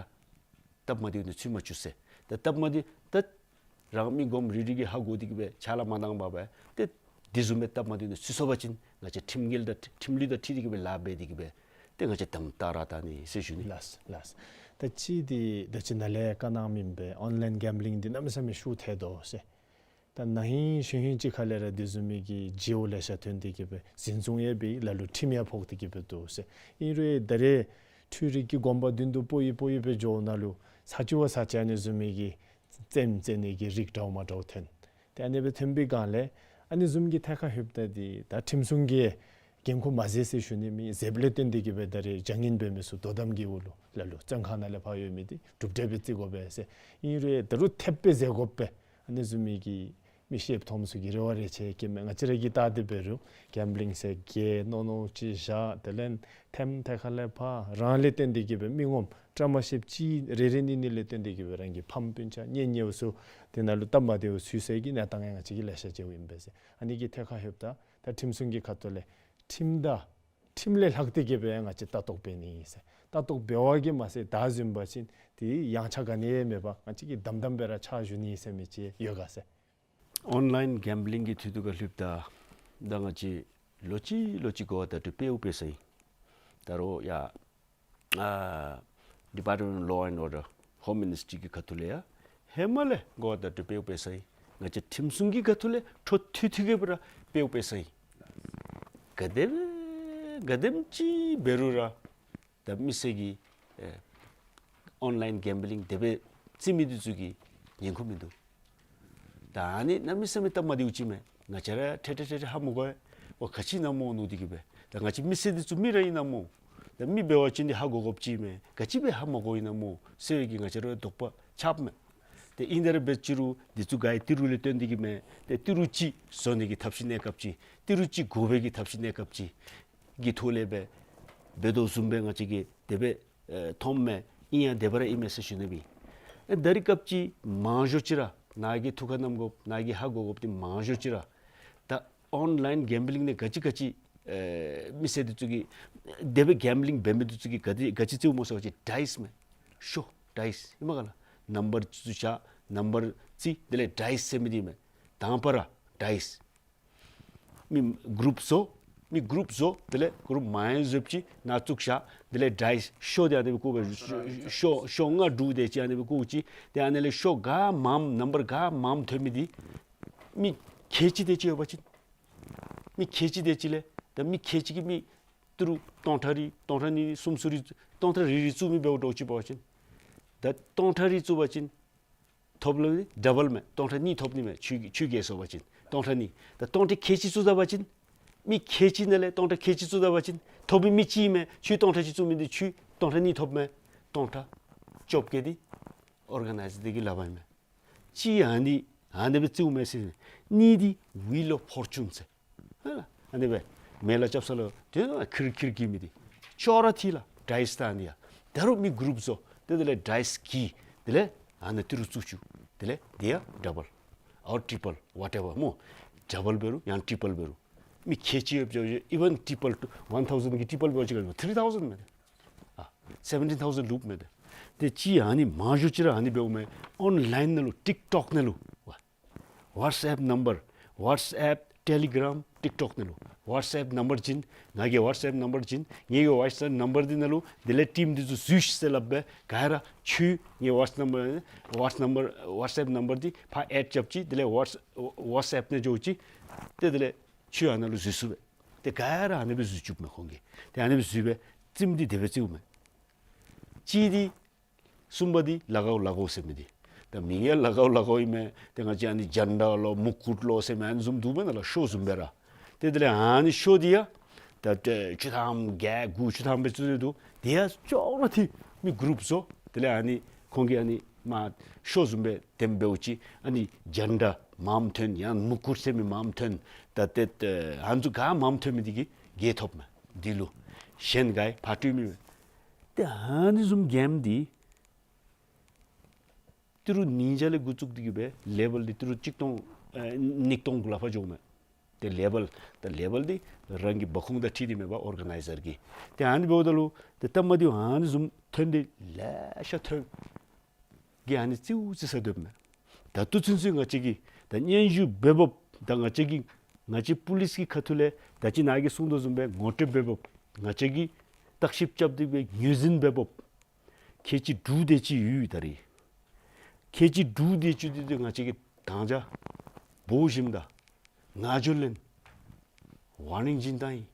སྟབས་མ་བདེཝ་ནི་ཚུད་མ་བཅུག་ཟེར། ཏེ་སྟབས་མ་བདེ་ད་རང་མི་སྒོམ་རིལ་རི་གིས་ཧ་གོ་སྟེ་གི་སྦེ་ཕྱག་ལཱ་མ་གནང་པར་སྦེ་ཏེ་དེ་བཟུམ་སྦེ་སྟབས་མ་བདེཝ་ནི་ཚུད་སོང་པ་ཅིན་ང་བཅས་ཁྲིམས་འགལ་དང་ཁྲིམས་ལུགས་དང་འཁྲིལ་ཏེ་གི་སྦེ་ལཱ་འབད་དེ་གི་སྦེ་ཏེ་ང་བཅས་དམ་དྲག་ར་ད་ནི་ཟེར་ཞུ་ནི། ལགས་ལགས། ད་ཅི་འདི་ད་ཅི་ནཱ་ལས་བཀའ་གནང་མི་སྦེ་ཨོན་ལཱའིན་གེམ་བི་ལིང་འདི་གནམ་མེད་ས་མེད་ཤུགས་ཐལ་དོ་ཟེར། ད་ན་ཧིང་གཞེས་ཧིང་ཅིག་ཁ་ལས་ར་དེ་བཟུམ་མའི་གི་བརྗེ་བོ་ལེ་ཤ་ཐོན་ཏེ་གི་སྦེ་འཛིན་བཟུང་ཡང་འབད་ལ་ལུ་ཁྲིམས་ཡང་ཕོག་སྟེ་གི་སྦེ་འདུག་ཟེར། ཨིན་རུང་ད་རེས་འཕྲུལ་རིག་གི་གོམ་པ་མདུན་དུ་སྤོ་ཡི་སྤོ་ཡི་སྦེ་འགྱོཝ་ད་ལུ་ས་བཅུ་བ་ས་བཅུ་ཨ་ནི་བཟུམ་མའི་གི་རྩེདམོ་རྩེ་ནི་གི་རིགས་འདྲཝ་མ་འདྲཝ་ཐོན། ཏེ་ཨ་ནི་སྦེ་ཐོན་པའི་སྒང་ལས་ཨ་ནི་བཟུམ་གྱི་ཐད་ཁར་ལྷོདཔ་ད་འདི་ད་ཁྲིམས་སྲུང་གི་འགན་ཁུར་མ་མཛད་ཟེར་ཞུ་ནི་མེད། མཛདཔ་ལས་བརྟེན་ཏེ་གི་སྦེ་ད་རེས་བྱ་ངན་འབད་མི་ཚུ་དོ་དམ་གྱི་འོག་ལུ་ལ་ལུ་བཙོན་ཁང་ནང་ལས་ཕར་ཡོད་མི་འདི་གྲུབ་འབྲས་སྦེ་བརྩི་དགོ་པས་ཟེར། ཨིན་རུང་ད་རུང་ཐེབས་སྦེ་མཛད་དགོ་པས། ཨ་ནི་བཟུམ་མའི་གི་མི་ཤེསཔ་མཐོངམ་ཚུ་གིས་རེ་བ་རེ་ཆེ་སྐྱེ་མས། ང་བཅས་ར་གིས་བལྟ་སྟེ་འབད་རུང་གེམ་བི་ལིང་ཟེར་གི་མནོ་མནོཝ་ཅིག་བཞག། དེ་ལས་ཐེམ་ཐད་ཁ་ལས་ཕར་རང་ལས་བརྟེན་ཏེ་གི་སྦེ་མི་ངོམ་བཀྲ་མ་ཤིསཔ་ཅིག་རེ་རེ་གཉིས་གཉིས་ལས་བརྟེན་ཏེ་གི་སྦེ་རང་གི་ཕམ་སྤུན་ཆ་གཉེན་ཉེཝ་ཚུ་དེ་ནང་ལུ་སྟབས་མ་བདེཝ་ཚུད་སའི་གི་གནས་སྟངས་ཡང་ང་བཅས་ཀྱིས་ལེ་ཤ་མཇལཝ་ཨིན་པས་ཟེར། ཨ་ནི་གི་ཐད་ཁར་ལྷོདཔ་ད་ད་ཁྲིམས་སྲུང་གི་ཁ་ཐུག་ལས་ཁྲིམས་དང་ཁྲིམས་ལས་ལྷག་སྟེ་གི་སྦེ་ང་བཅས་ལྟ་རྟོག་འབད་ནི་ཨིན་ཟེར། ལྟ་རྟོག་འབད་བ་གིས་མ་ཚད་ད་བཟུམ་འབད་བ་ཅིན་དེ་ཡངས་ཆག་ག་ནི་ཡང་མེད་པར་ང་བཅས་ཀྱིས་དམ་དམ་སྦེ་ར་ཕྱག་ཞུ་ནི་ཨིན་ཟེར་མི་ཅིག་ཡོད་ག་ཟེར། ཨོན་ལཱའིན་གེམ་བི་ལིང་གི་དུས་དུས་ཁར་ལྷོདཔ་ད་ད་ང་བཅས་ལོག་ཅི་ལོག་ཅི་གོ་བ་བརྡ་སྤྲོད་སྤེལཝ་སྤེལ་ས་ཨིན། ད་རུང་ཡ་ཨ་Department of Law and Order, Home Ministry གི་ཁ་ཐུག་ལས་ཡང་ཧེ་མ་ལས་གོ་བ་བརྡ་སྤྲོད་སྤེལཝ་སྤེལ་ས་ཨིན། ང་བཅས་ཁྲིམས་སྲུང་གི་ཁ་ཐུག་ལས་འཕྲོ་མཐུད་མཐུད་དེ་གི་སྦེ་ར་སྤེལཝ་སྤེལ་ས་ཨིན། ག་དེམ་ག་དེམ་ཅིག་འབད་རུང་ར་ད་མི་སེར་གྱིས་ཨེ་ཨོན་ལཱའིན་གེམ་བི་ལིང་དེ་སྦེ་རྩེད་མི་འདི་ཚུ་གིས་ཉན་ཁུངས་མིན་འདུག། ད་ཨ་ནི་གནམ་མེད་ས་མེད་སྟབས་མ་བདེཝ་ཅིག་མས། ང་བཅས་ར་ཏེ་ཏེ་ཏེ་ཏེ་ཧ་མ་གོ་བས། འོ་ག་ཅི་ཨིན་ན་སྨོ་མནོ་སྟེ་གི་སྦེ། ད་ང་བཅས་མི་སེར་འདི་ཚུ་མི་ར་ཨིན་ན་སྨོ། ད་མི་འབད་བ་ཅིན་འདི་ཧ་གོ་དགོཔ་ཅིག་མས། ག་ཅི་སྦེ་ཧ་མ་གོཝ་ཨིན་ན་སྨོ་ཟེར་བའི་གི་ང་བཅས་ར་དོགས་པ་ཆགསཔ་མས། ཏེ་ཨིན་ཏེ་ར་འབད་རུང་འདི་ཚུ་ག་ར་ཏི་རུ་ལས་བརྟེན་ཏེ་གི་མས། ཏེ་ཏི་རུ་ཅིག་བཟོ་ནི་གི་ཐབས་ཤེས་གནས་སྐབས་ཅིག། ཏི་རུ་ཅིག་དགོ་པའི་གི་ཐབས་ཤེས་གནས་སྐབས་ཅིག་གི་ཐོག་ལས་སྦེ་འབད་དོ་བཟུམ་སྦེ་ང་བཅས་ཀྱིས་དེ་སྦེ་ཨེ་མཐོངམ་མས། ཨིན་ཡང་དེ་སྦེ་ར་ཨིན་མས་ཟེར་ཞུ་ནི་སྦེ། ཨེ་ད་རིས་སྐབས་ཅིག་མང་ཤོས་ཅིག་ར་ནཱ་གིས་ཐུགས་ཁར་བསྣམ་དགོཔ་ནཱ་གིས་ཧ་གོ་དགོཔ་འདི་མང་ཤོས་ཅིག་ར་ད་ཨོན་ལཱའིན་གེམ་བི་ལིང་ནང་ག་ཅི་ག་ཅི་ཨེ་མི་སེར་འདི་ཚུ་གིས་དེ་སྦེ་གེམ་བི་ལིང་འབད་མི་འདི་ཚུ་གིས་ག་དེ་ག་ཅི་རྩེཝ་སྨོ་ཟེར་བ་ཅིན་ཌའིསི་མས། ཤོ་ཌའིསི་ཨིན་མས་ག་ལགས། ནམ་བར་ཚུ་བཞག། ནམ་བར་རྩེ། དེ་ལས་ཌའིསི་ཟེར་མི་འདི་མས། དང་པ་ར་ཌའིསི། མི་གུ་རུབ་བཟོ། མི་གུ་རུབ་བཟོ། དེ་ལས་གུ་རུབ་མང་བཟོཝ་ཅིག་ནང་བཙུགས་བཞག། དེ་ལས་ཌའིསི་ཤོ་འདི་ཨ་ནི་སྦེ་བཀོ་སྦེ་ཤོ་ཤོ་ལྔ་དྲུག་དེ་ཅིག་ཨ་ནི་སྦེ་བཀོ་ཅི། ཏེ་ཨ་ནི་ལས་ཤོ་ག་མངམ་ནམ་བར་ག་མངམ་ཐོན་མི་འདི་མི་ཁལ་གཅིག་དེ་ཅིག་ཡོད་པ་ཅིན་མི་ཁལ་གཅིག་དེ་ཅིག་ལས་ད་མི་ཁལ་གཅིག་གིས་མི་ཏི་རུ་སྟོང་ཕྲག་རེ་སྟོང་ཕྲག་གཉིས་གསུམ་ཚུ་རེ་སྟོང་ཕྲག་རེ་རེ་བཙུགས་མི་འབདཝ་འདྲཝ་ཅིག་འབད་བ་ཅིན་ད་སྟོང་ཕྲག་རེ་བཙུགས་པ་ཅིན་ཐོབ་ལུ་ཌ་བཱལ་མས། སྟོང་ཕྲག་གཉིས་ཐོབ་ནི་མས། ཁྱོད་ཁྱོད་རྒྱལ་སོང་པ་ཅིན་སྟོང་ཕྲག་གཉིས། ད་སྟོང་ཕྲག་ཁལ་གཅིག་བཙུགས་ད་པ་ཅིན་མི་ཁལ་གཅིག་ནང་ལས་སྟོང་ཕྲག་ཁལ་གཅིག་བཙུགས་ད་པ་ཅིན་ཐོབ་མི་མི་གཅིག་མས། ཁྱོད་སྟོང་ཕྲག་གཅིག་བཙུགས་མི་འདི་ཁྱོད་སྟོང་ཕྲག་གཉིས་ཐོབ་མས། སྟོང་ཕྲག་བཅོ་བརྒྱད་འདི་ཨོར་ག་ནའིཛ་འདི་གི་ལག་པར་ཨིན་མས། གཅིག་ཨ་ནི་ཨ་ནི་སྦེ་བཙུགས་མས་ཟེར། གཉིས་འདི་ཝིལ་ཨོཕ་ཕོར་ཅུན་ཟེར། ཧ་ལ། ཨ་ནི་སྦེ་མེ་ལ་རྐྱབ་ས་ལུ་དེ་ནང་ཁིར་ཁིར་གྱི་མི་འདི་ཅོག་ར་འཐད་ལགས། ཌའིསི་ད་ཨ་ནི་ཡ། ད་རུང་མི་གུ་རུབ་བཟོ། ཏེ་དེ་ལས་ཌའིསི་གི་དེ་ལས་ཨ་ནི་ཏི་རུ་བཙུགས་བཅུག། དེ་ལས་དེ་ཡང་ཌ་བཱལ་ཨོར་ཊི་པཱལ་ཝ་ཊེ་ཝར་སྨོ། ཌ་བཱལ་འབད་རུང་ཡང་ཊི་པཱལ་འབད་རུང་མི་ཁལ་གཅིག་ཡོདཔ་ཅིག་ཨི་ཝན་ཊི་པཱལ་ཊུ་ཝན་ཐའུ་ཟེན་གྱི་ཊི་པཱལ་འབད་བ་ཅིན་ཐི་རི་ཐའུ་ཟེན་མས། ཨ་སེ་བེན་ཊིན་ཐའུ་ཟེན་ལུསཔ་མས། ཏེ་གཅིག་ཨ་ནི་མང་ཤོས་ཅིག་ར་ཨ་ནི་འབདཝ་མས། ཨོན་ལཱའིན་ནང་ལུ་ཊིཀ་ཊོཀ་ནང་ལུ་ཝ་ཝཊས་ཨེཔ་ནམ་བར་ཝཊས་ཨེཔ་ཊེ་ལི་གྲམ་ཊིཀ་ཊོཀ་ནང་ལུ་ཝཊས་ཨེཔ་ནམ་བར་བྱིན། ང་གི་ཝཊས་ཨེཔ་ནམ་བར་བྱིན། ངེ་གི་ཝཊས་ཨེཔ་ནམ་བར་འདི་ནང་ལུ་དེ་ལས་ཊིམ་འདི་ཚུ་འཛུལ་ཤིག་ཟེར་སླབ་སྦེ་ག་ར་ཁྱོད་ངེ་ཝཊས་ནམ་བར་ཝཊས་ནམ་བར་ཝཊས་ཨེཔ་ནམ་བར་འདི་ཕར་ཨེཌ་རྐྱབ་ཅི། དེ་ལས་ཝཊས་ཝཊས་ཨེཔ་ནང་འགྱོ་ཅི། ཏེ་དེ་ལས་ཁྱོད་ཨ་ནཱ་ལུ་འཛུལ་ཚུགས་པས། ཏེ་ག་ར་ཨ་ནི་སྦེ་འཛུལ་བཅུགཔ་མས་ཁོང་གིས། ཏེ་ཨ་ནི་སྦེ་འཛུལ་སྦེ་རྩེདམོ་འདི་དེ་སྦེ་རྩེཝ་མས། གཅིག་འདི་གསུམ་པ་འདི་ལ་གའུ་ལ་གའུ་ཟེར་མི་འདི། ད་མིང་ཡང་ལ་ཀའོ་ལ་ཀའོ་ཨིན་མས། ཏེ་ང་བཅས་ཨ་ནི་ཇན་ཌ་ལོ་མུ་ཀུཊ་ལོ་ཟེར་མི་ཨ་ནི་བཟུམ་འདུག་མེན་ན་ལགས། ཤོ་བཟུམ་སྦེ་ར། ཏེ་དེ་ལས་ཨ་ནི་ཤོ་འདི་ཡང་ད་ཏེ་བཅུ་ཐམ་བརྒྱད་དགུ་བཅུ་ཐམ་སྦེ་བཙུགས་ཏེ་འདུག། དེ་ཡང་ཅོག་ར་འཐད་མི་གུ་རུབ་བཟོ། དེ་ལས་ཨ་ནི་ཁོང་གིས་ཨ་ནི་མ་ཤོ་བཟུམ་སྦེ་དེམ་འབདཝ་ཅིག་ཨ་ནི་ཇན་ཌ་མངམ་ཐོན་ཡང་མུ་ཀུཊ་ཟེར་མི་མངམ་ཐོན། ད་ཏེ་ཨ་ནི་ཚུ་ག་མངམ་ཐོན་མི་འདི་གིས་རྒྱལ་ཐོབ་མས། འདི་ལུ་གཞན་ག་ཡང་ཕར་སྤྲོད་མི་མེད། ཏེ་ཨ་ནི་བཟུམ་རྐྱངམ་འདི་ཏི་རུ་ཉིས་བརྒྱ་ལས་འགོ་བཙུགས་ཏེ་གི་སྦེ་ལེ་བཱལ་འདི་ཏི་རུ་གཅིག་སྟོང་ཨེ་ཉིས་སྟོང་གུ་ལས་ཕར་འགྱོཝ་མས། ཏེ་ལེ་བཱལ་ད་ལེ་བཱལ་འདི་རང་གི་འབབ་ཁུངས་དང་འཁྲིལ་ཏེ་མེད་པར་ཨོར་ག་ནའི་ཛར་གྱི། ཏེ་ཨ་ནི་འབདཝ་ད་ལུ་ཏེ་སྟབས་མ་བདེཝ་ཨ་ནི་བཟུམ་ཐོན་ཏེ་ལེ་ཤ་ཐོན། གི་ཨ་ནི་ཙིའུ་ཙི་ས་སྡོདཔ་མས། ད་ལྟོ་ཚུན་ཚོད་ང་བཅས་ཀྱིས་ད་སྙན་ཞུ་འབད་འབདཝ་ད་ང་བཅས་ཀྱིས་ང་བཅས་པུ་ལིསི་གི་ཁ་ཐུག་ལས་ད་ཅི་ནཱ་གིས་གསུངས་དོ་བཟུམ་སྦེ་ངོ་སྤྲོད་འབད་འབདཝ་ང་བཅས་ཀྱིས་བརྟག་ཞིབ་རྐྱབ་སྟེ་སྦེ་ངོས་འཛིན་འབད་འབདཝ་ཁལ་གཅིག་དྲུག་དེ་ཅིག་ཡོད་ད་རེས། ཁལ་གཅིག་དྲུག་དེ་ཅིག་འདི་ཏེ་ང་བཅས་ཀྱིས་དང་ཅ་འབོ་ཞིནམ་ད་ངག་བརྗོད་ལེན་ཝར་ནིང་བྱིན་བཏང་ཡི།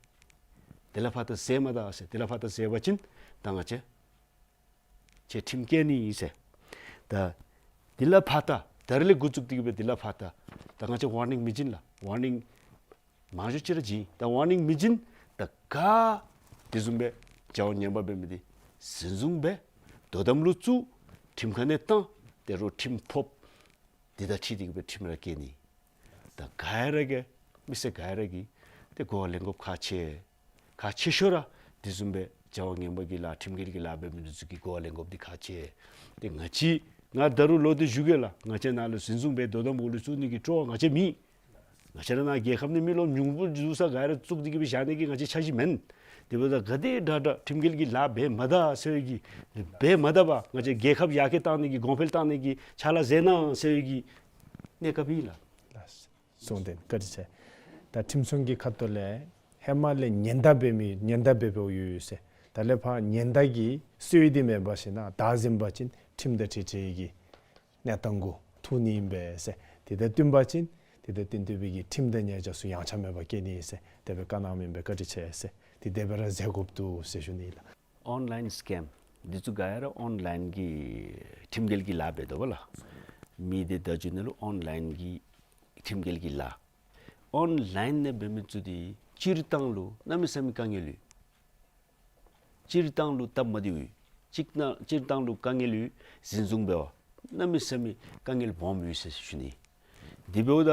དེ་ལས་ཕར་ད་ཟེར་མ་ད་ཟེར། དེ་ལས་ཕར་ད་ཟེར་བ་ཅིན་ད་ང་བཅས་ཁྱོད་ཁྲིམས་བཀལ་ནི་ཨིན་ཟེར། ད་དེ་ལས་ཕར་ད་ད་རེས་ལས་འགོ་བཙུགས་ཏེ་གི་སྦེ་དེ་ལས་ཕར་ད་ད་ང་བཅས་ཝར་ནིང་མི་བྱིན་ལགས། ཝར་ནིང་མང་ཤོས་ཅིག་ར་བྱིན། ད་ཝར་ནིང་མི་བྱིན། ད་ག་དེ་བཟུམ་སྦེ་བྱ་བ་ངན་པ་འབད་མི་འདི་ཟིན་བཟུང་འབད། དོ་དམ་ལུ་བཙུགས། ཁྲིམས་ཁང་ནང་བཏང་། ཏེ་རོགས་ཁྲིམས་ཕོགཔ་འདི་དང་འཁྲིལ་ཏེ་གི་སྦེ་ཁྲིམས་ར་བཀལ་ནི། ད་ག་ཡ་ར་གིས་མི་སེར་ག་ཡ་ར་གིས་ཏེ་གོ་བ་ལེན་དགོཔ་ཁག་ཆེ། ཁག་ཆེ་ཤོས་ར་དེ་བཟུམ་སྦེ་བྱ་བ་ངན་པ་གི་ལཱ་ཁྲིམས་འགལ་གྱི་ལཱ་འབད་མི་འདི་ཚུ་གིས་གོ་བ་ལེན་དགོཔ་འདི་ཁག་ཆེ། ཏེ་ང་བཅས་ང་ད་རུང་ལོག་སྟེ་ཞུ་གེ་ལགས། ང་བཅས་ནཱ་ལུ་ཟིན་བཟུང་འབད་དོ་དམ་འོག་ལུ་བཙུགས་ནི་གི་སྤྲོ་བ་ང་བཅས་མེད། ང་བཅས་ར་ནཱ་རྒྱལ་ཁབ་ནང་མི་རློབས་ཉུང་སུ་ས་ག་ར་བཙུགས་ཏེ་གི་སྦེ་བཞག་ནི་གི་ང་བཅས་འཆར་གཞི་མེན། དེ་འབདཝ་ད་ག་དེ་དྲག་དྲག་ཁྲིམས་འགལ་གྱི་ལཱ་འབད་མ་ད་ཟེར་བའི་གི་འབད་མ་ད་པར་ང་བཅས་རྒྱལ་ཁབ་ཡར་རྒྱས་གཏང་ནི་གི་གོང་འཕེལ་གཏང་ནི་གི་ཕྱག་ལཱ་མཛད་གནང་ཟེར་བའི་གི་གནས་སྐབས་ཨིན་ལགས། གསུངས་ཏེ་བཀའ་དྲིན་ཆེ། ད་ཁྲིམས་སྲུང་གི་ཁ་ཐུག་ལས་ཧེ་མ་ལས་ཉེན་བརྡ་འབད་མི་ཉེན་བརྡ་འབད་འབདཝ་ཡོད་ཟེར། ད་ལས་ཕར་ཉེན་བརྡ་གི་སྲོལ་འདི་མེད་པར་ཞིན་ན་བདའ་ཟུན་པ་ཅིན་ཁྲིམས་དང་འཁྲིལ་འཁྲིལ་གྱི་གནས་སྟངས་གུ་ཐུག་ནི་ཨིན་པས་ཟེར། དེ་དང་བསྟུན་པ་ཅིན་དེ་དང་བསྟུན་ཏེ་སྦེ་གི་ཁྲིམས་དང་ཉེས་བྱ་ཚུ་ཡངས་ཆག་མེད་པར་བཀལ་ནི་ཟེར་དེ་སྦེ་བཀའ་གནང་མི་ཨིན་པས། བཀའ་དྲིན་ཆེ་ཟེར། དེ་དེ་སྦེ་ར་མཛད་དགོཔ་འདུག་ཟེར་ཞུ་ནི་ལགས། ཨོན་ལཱའིན་སི་ཀེམ་འདི་ཚུ་ག་ཡ་ར་ཨོན་ལཱའིན་གྱི་ཁྲིམས་འགལ་གྱི་ལཱ་འབད་དོ་བ་ལགས། མི་སྡེ་བརྡ་བརྒྱུད་ནང་ལུ་ཨོན་ལཱའིན་གྱི་ཁྲིམས་འགལ་གྱི་ལཱ་ཨོན་ལཱའིན་ནང་འབད་མི་ཚུ་འདི་སྤྱིར་བཏང་ལུ་གནམ་མེད་ས་མེད་དཀའ་ངལ་ཡོད། སྤྱིར་བཏང་ལུ་སྟབས་མ་བདེཝ་ཡོད། གཅིག་ན་སྤྱིར་བཏང་ལུ་དཀའ་ངལ་ཡོད། ཟིན་བཟུང་འབད་བ་གནམ་མེད་ས་མེད་དཀའ་ངལ་སྦོམ་ཡོད་ཟེར་ཞུ་ནི། དེ་འབདཝ་ད་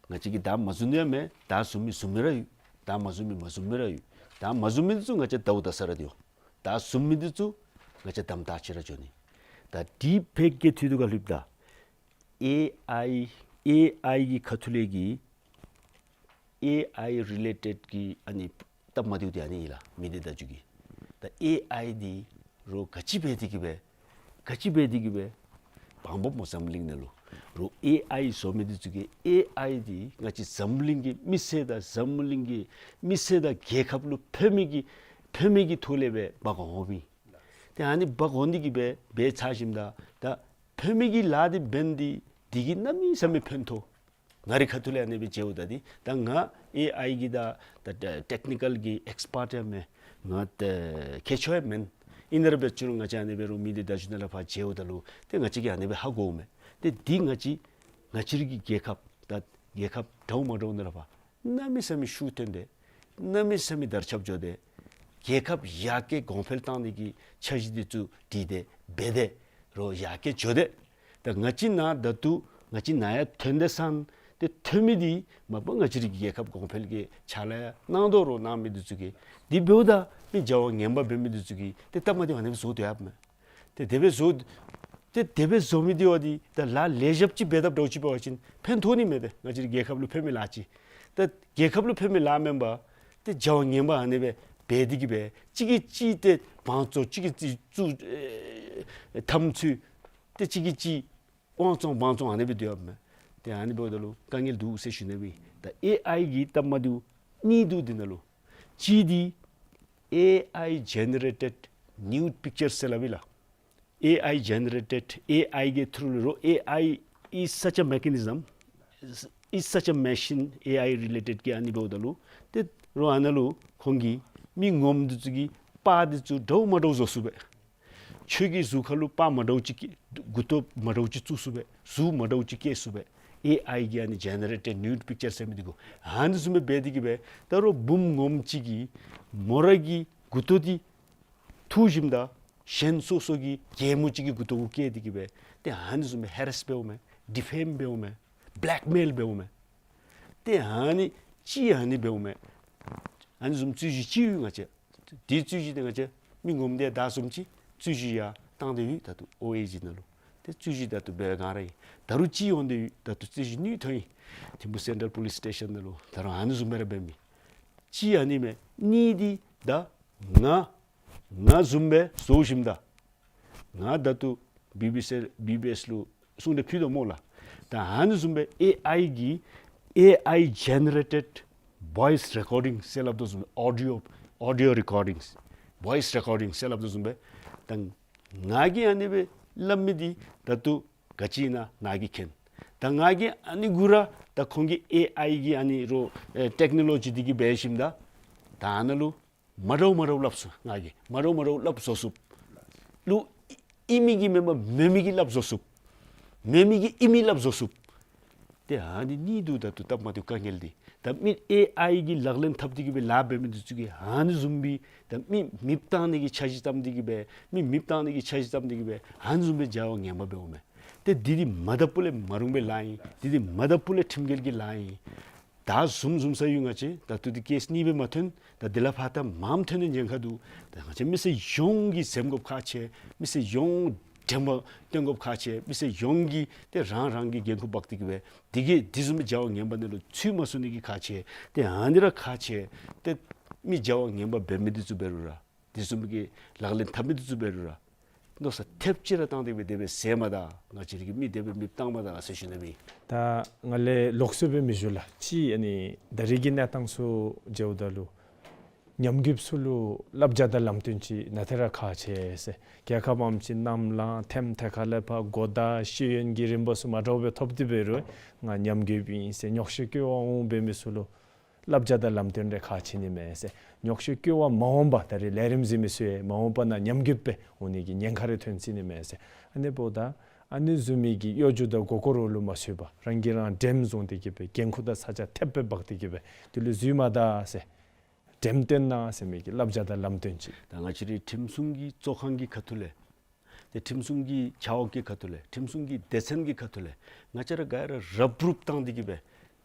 ང་བཅས་ཀྱིས་བདའ་མ་ཟུན་ཡང་མེད། བདའ་ཟུན་མི་ཟུན་མི་ར་ཡོད། བདའ་མ་ཟུན་མི་མ་ཟུན་མི་ར་ཡོད། བདའ་མ་ཟུན་མི་འདི་ཚུ་ང་བཅས་བདའཝ་བདའ་ས་ར་སྡོད་འོང་། བདའ་ཟུན་མི་འདི་ཚུ་ང་བཅས་དམ་དྲག་ཅིག་ར་འགྱོ་ནི། ད་དེ་ཕར་གི་ཐད་དུ་ཁར་ལྷོདཔ་ད་ཨེ་ཨའི་ཨེ་ཨའི་གི་ཁ་ཐུག་ལས་ཀྱི་ཨེ་ཨའི་རི་ལེ་ཊེཌ་གི་ཨ་ནི་སྟབས་མ་བདེཝ་འདི་ཨ་ནི་ཨིན་ལགས། མི་སྡེ་བརྡ་བརྒྱུད་ཀྱི་ད་ཨེ་ཨའི་འདི་རོགས་ག་ཅི་འབད་དེ་གི་སྦེ་ག་ཅི་འབད་དེ་གི་སྦེ་བང་འབབ་སྨོ་འཛམ་གླིང་ནང་ལུ། རོགས་ཨེ་ཨའི་བཟོ་མི་འདི་ཚུ་གིས་ཨེ་ཨའི་འདི་ང་བཅས་འཛམ་གླིང་གི་མི་སེར་དང་འཛམ་གླིང་གི་མི་སེར་དང་རྒྱལ་ཁབ་ལུ་ཕན་མི་གི་ཕན་མི་གི་ཐོག་ལས་སྦེ་འབག་འོངམ་ཨིན། ཏེ་ཨ་ནི་འབག་འོང་སྟེ་གི་སྦེ་འབད་ཚར་ཞིནམ་ད་ད་ཕན་མི་གི་ལཱ་འདི་འབད་ནི་འདི་འདི་གིས་གནམ་མེད་ས་མེད་ཕན་ཐོགས། ང་རའི་ཁ་ཐུག་ལས་ཨ་ནི་སྦེ་མཇལཝ་ད་འདི་ད་ང་ཨེ་ཨའི་གི་ད་ད་ད་ཊེཀ་ནི་ཀཱལ་གྱི་ཨེགསི་པརཊ་ཡང་མེན། ང་ད་མཁས་མཆོག་ཡང་མེན། ཨིན་རུང་འབད་ཅི་རུང་ང་བཅས་ཨ་ནི་སྦེ་རོགས་མི་སྡེ་བརྡ་བརྒྱུད་ནང་ལས་ཕར་མཇལཝ་ད་ལུ་ཏེ་ང་བཅས་ཀྱིས་ཨ་ནི་སྦེ་ཧ་གོཝ་མས། ཏེ་འདི་ང་བཅས་ང་བཅས་རའི་གི་རྒྱལ་ཁབ་ད་རྒྱལ་ཁབ་འདྲཝ་མ་འདྲཝ་ནང་ལས་ཕར་གནམ་མེད་ས་མེད་ཤུགས་བཏོན་ཏེ་གནམ་མེད་ས་མེད་དར་ཁྱབ་འགྱོ་སྟེ་རྒྱལ་ཁབ་ཡར་རྒྱས་གོང་འཕེལ་གཏང་ནི་གི་འཆར་གཞི་འདི་ཚུ་བྲིས་ཏེ་འབད་དེ་རོགས་ཡར་རྒྱས་འགྱོ་སྟེ། ད་ང་བཅས་ནཱ་ད་ལྟོ་ང་བཅས་ནཱ་ཡང་ཐོན་ཏེ་སོང་། ཏེ་ཐོན་མི་འདི་མ་པ་ང་བཅས་རའི་རྒྱལ་ཁབ་གོང་འཕེལ་གྱི་ཕྱག་ལཱ་ཡང་གནང་དོ་རོགས་གནང་མི་འདི་ཚུ་གིས། དེ་འབདཝ་ད་མི་བྱ་བ་ངན་པ་འབད་མི་འདི་ཚུ་གིས་ཏེ་སྟབས་མ་བདེཝ་ཨ་ནི་སྦེ་བཟོ་སྡོད་ཡོདཔ་མས། ཏེ་དེ་སྦེ་བཟོ་ཏེ་དེ་སྦེ་བཟོ་མི་འདི་བ་འདི་ད་ལཱ་ལེགས་ཤོམ་ཅིག་འབད་དཔ་འདྲཝ་ཅིག་འབད་བ་ཅིན་ཕན་ཐོགས་ནི་མས། ཏེ་ང་བཅས་རའི་རྒྱལ་ཁབ་ལུ་ཕན་མི་ལཱ་ཅིག། ད་རྒྱལ་ཁབ་ལུ་ཕན་མི་ལཱ་མེན་པར་ཏེ་བྱ་བ་ངན་པ་ཨ་ནི་སྦེ་འབད་དེ་གི་སྦེ་གཅིག་གིས་གཅིག་ཏེ་བང་བཙོག་གཅིག་གིས་གཅིག་བཙུགས་ཨེ་དམ་འཛིན་ཏེ་གཅིག་གིས་གཅིག་དབང་བཙོང་བང་བཙོང་ཨ་ནི་སྦེ་སྡོད་ཡོདཔ་མས། ཏེ་ཨ་ནི་འབདཝ་ད་ལུ་དཀའ་ངལ་འདུག་ཟེར་ཞུ་ནི་སྦེ། ད་ཨེ་ཨའི་གི་སྟབས་མ་བདེཝ་གཉིས་འདུག་འདི་ནང་ལུ། གཅིག་འདི་ཨེ་ཨའི་ཇེ་ནེ་རེ་ཊེཌ་ནིའུཌ་པིཀ་ཅར་ཟེར་སླབ་ཨིན་ལགས། ཨེ་ཨའི་ཇེ་ནེ་རེ་ཊེཌ་ཨེ་ཨའི་གི་ཐུརུ་ལུ་རོགས་ཨེ་ཨའི་is such a mechanism, is such a machine, ཨེ་ཨའི་རི་ལེ་ཊེཌ་གི་ཨ་ནི་འབདཝ་ད་ལུ་ཏེ་རོགས་ཨ་ནཱ་ལུ་ཁོང་གིས་མི་ངོམ་འདི་ཚུ་གི་པར་འདི་ཚུ་འདྲཝ་མ་འདྲཝ་བཟོ་ཚུགས་པས། ཁྱོད་ཀྱི་གཟུགས་ཁར་ལུ་པར་མ་འདྲཝ་ཅིག་མགུ་ཏོ་མ་འདྲཝ་ཅིག་བཙུགས་ཚུགས་པས། གཟུགས་མ་འདྲཝ་ཅིག་སྐྱེ་ཚུགས་པས། ཨེ་ཨའི་གིས་ཨ་ནི་ཇེ་ནེ་རེ་ཊེཌ་ནིའུཌ་པིཀ་ཅར་ཟེར་མི་འདི་གུ་ཨ་ནི་བཟུམ་སྦེ་འབད་དེ་གིས་སྦེ་ད་རུང་བུམོ་ངོམ་ཅིག་གིས་མོ་ར་གི་མགུ་ཏོ་འདི་འཐུ་ཞིནམ་ད་གཞན་སོ་སོ་གི་རྒྱལ་མོ་ཅིག་གི་མགུ་ཏོ་གུ་བཀལ་ཏེ་གིས་སྦེ་ཏེ་ཨ་ནི་བཟུམ་སྦེ་ཧེ་རེསི་འབདཝ་མས། ཌི་ཕེམ་འབདཝ་མས། བེ་ལེཀ་མེལ་འབདཝ་མས། ཏེ་ཨ་ནི་ཅིག་ཨ་ནི་འབདཝ་མས། ཨ་ནི་བཟུམ་རྩོད་གཞི་ཅིག་ཡོད། ང་བཅས་དེ་རྩོད་གཞི་འདི་ང་བཅས་མི་ངོམ་དེ་དང་བཟུམ་ཅིག་རྩོད་གཞི་ཡང་བཏང་སྟེ་ཡོད། ད་ལྟོ་ཨོ་ཨེ་ཇི་ནང་ལུ་ཏེ་རྩོད་གཞི་ད་ལྟོ་འབད་ག་ར་ཨིན། ད་རུང་ཅིག་འོང་སྟེ་ཡོད། ད་ལྟོ་རྩོད་གཞི་ནུས་ཐོན་ཡི། ཐིམ་ཕུ་སེན་ཊྲལ་པོ་ལིསི་སི་ཊེ་ཤཱན་ནང་ལུ་ད་རུང་ཨ་ནི་བཟུམ་སྦེ་ར་འབད་མི་ཅིག་ཨ་ནི་མས། ཨ་ནི་འདི་ད་ང་ང་བཟུམ་སྦེ་བཟོ་ཞིནམ་ད་ང་ད་ལྟོ་བི་བི་སི་བི་བི་ཨེསི་ལུ་གསུང་གྲོས་ཕུལ་དོ་སྨོ་ལགས། ད་ཨ་ནི་བཟུམ་སྦེ་ཨེ་ཨའི་གིས་ཨེ་ཨའི་ཇེ་ནེ་རེ་ཊེཌ་བོའིསི་རེ་ཀོར་ཌིང་ཟེར་སླབ་དོ་བཟུམ་སྦེ་ཨོ་ཌི་ཡོ་ཨོ་ཌི་ཡོ་རེ་ཀོར་ཌིང་བོའིསི་རེ་ཀོར་ཌིང་ཟེར་སླབ་དོ་བཟུམ་སྦེ་ད་ང་གིས་ཨ་ནི་སྦེ་སླབ་མི་འདི་ད་ལྟོ་ག་ཅི་ཨིན་ན་ང་གིས་མཁྱེན། ད་ང་གིས་ཨ་ནི་གུ་ར་ད་ཁོང་གི་ཨེ་ཨའི་གི་ཨ་ནི་རོ་ཨེ་ཊེཀ་ནོ་ལོ་ཇི་འདི་གིས་འབད་ཞིནམ་ད་ད་ཨ་ནཱ་ལུ་མ་འདྲཝ་མ་འདྲཝ་སླབ་ཚུགས། ང་གིས་མ་འདྲཝ་མ་འདྲཝ་སླབ་བཟོ་ཚུགས། ལུ་ཨིན་མི་གི་མེན་པར་མེན་མི་གི་སླབ་བཟོ་ཚུགས། མེན་མི་གི་ཨིན་མི་སླབ་བཟོ་ཚུགས། ཏེ་ཨ་ནི་ཨ་ནི་འདུག། ད་ལྟོ་སྟབས་མ་བདེཝ་དཀའ་ངལ་འདི་ད་མི་ཨེ་ཨའི་གིས་ལག་ལེན་འཐབ་སྟེ་གིས་སྦེ་ལཱ་འབད་མི་འདི་ཚུ་གིས་ཨ་ནི་བཟུམ་སྦེ་ད་མི་མེདཔ་བཏང་ནི་གི་འཆར་གཞི་བརྩམས་ཏེ་གིས་སྦེ་མི་མེདཔ་བཏང་ནི་གི་འཆར་གཞི་བརྩམས་ཏེ་གིས་སྦེ་ཨ་ནི་བཟུམ་སྦེ་བྱ་བ་ངན་པ་འབདཝ་མས། ཏེ་འདི་འདི་མ་བཏུབ་ལས་མ་རུང་བའི་ལཱ་ཨིན། འདི་འདི་མ་བཏུབ་ལས་ཁྲིམས་འགལ་གྱི་ལཱ་ཨིན། ད་བཟུམ་བཟུམ་ས་ཡོད། ང་བཅས་ད་ལྟོ་འདི་ཀེསི་གཉིས་སྦེ་མ་ཐོན། ད་འདི་ལས་ཕར་ད་མངམ་ཐོན་ནི་ཉེན་ཁ་འདུག། ད་ང་བཅས་མི་སེར་ཡོངས་ཀྱིས་འཛེམ་དགོཔ་ཁག་ཆེ། མི་སེར་ཡོངས་དྲན་པ་བཏོན་དགོཔ་ཁག་ཆེ། མི་སེར་ཡོངས་ཀྱིས་ཏེ་རང་རང་གི་འགན་ཁུར་འབག་སྟེ་གིས་སྦེ་འདི་གིས་འདི་བཟུམ་མའི་བྱ་བ་ངན་པ་ནང་ལུ་ཚུད་མ་སོང་ནི་གི་ཁག་ཆེ། ཏེ་ཨ་ནི་ར་ཁག་ཆེ། ཏེ་མི་བྱ་བ་ངན་པ་འབད་མི་འདི་ཚུ་འབད་རུང་ར་འདི་བཟུམ་གྱི་ལག་ལེན་འཐབ་མི་འདི་ཚུ་འབད་རུང་ར་མནོ་བསམ་ཐེབས་ཅིག་ར་བཏང་སྟེ་སྦེ་དེ་སྦེ་ཟེར་མ་ད། ང་བཅས་ར་གིས་མི་དེ་སྦེ་མེདཔ་བཏང་མ་ད་ཟེར་ཞུ་ནི་ཨིན། ད་ང་ལས་ལོགས་སུ་སྦེ་མི་ཞུ་ལགས། ཅིག་ཨ་ནི་ད་རེས་ཀྱི་གནས་སྟངས་ཚུ་མཇལཝ་ད་ལུ་ཉམས་རྒུདཔ་ཚུ་ལུ་བསླབ་བྱ་དང་ལམ་སྟོན་ཅིག་ནང་ཏེ་ར་ཁག་ཆེ་ཟེར། རྒྱལ་ཁབ་ཨམ་ཅིག་ནམ་ལངས་ཐེམ་ཐེ་ཁ་ལས་ཕར་གོ་བརྡ་ཤེས་ཡོན་གྱི་རིམ་པ་ཚུ་མ་འདྲཝ་སྦེ་ཐོབ་སྟེ་འབད་རུང་ང་ཉམས་རྒུདཔ་ཨིན་ཟེར་ཉོགས་བཤད་སྐྱོ་བ་འོང་འབད་མི་ཚུ་ལུ་བསླབ་བྱ་དང་ལམ་སྟོན་རེ་ཁག་ཆེ་ནི་མས་ཟེར། ཉོགས་བཤད་སྐྱོ་བ་མ་འོངས་པ་ད་རེས་ལས་རིམ་གཟིགས་མི་ཚུ་ཡང་མ་འོངས་པ་ནང་ཉམས་རྒུདཔ་སྦེ་འོང་ནི་གི་ཉེན་ཁ་རེ་ཐོན་སྲིད་ནི་མས་ཟེར། ཨ་ནི་འབདཝ་ད་ཨ་ནི་བཟུམ་མའི་གི་གཡོ་སྒྱུ་དང་མགུ་སྐོར་ལུ་མ་ཚུད་པར་རང་གིས་རང་འདྲེན་བཟུང་སྟེ་གིས་སྦེ་འགན་ཁུར་དང་ཚ་གྱང་ཐེབས་སྦེ་འབག་སྟེ་གིས་སྦེ་དེ་ལུ་འཛུལ་མ་ད་ཟེར། འགྲེམས་སྟོན་གནང་ཟེར་མི་གི་བསླབ་བྱ་དང་ལམ་སྟོན་ཅིག། ད་ང་བཅས་རའི་ཁྲིམས་སྲུང་གི་གཙོ་ཁང་གི་ཁ་ཐུག་ལས་ཏེ་ཁྲིམས་སྲུང་གི་ཆ་འོག་གི་ཁ་ཐུག་ལས་ཁྲིམས་སྲུང་གི་སྡེ་ཚན་གྱི་ཁ་ཐུག་ལས་ང་བཅས་ར་ག་ར་རབ་རུབ་བཏང་སྟེ་གིས་སྦེ་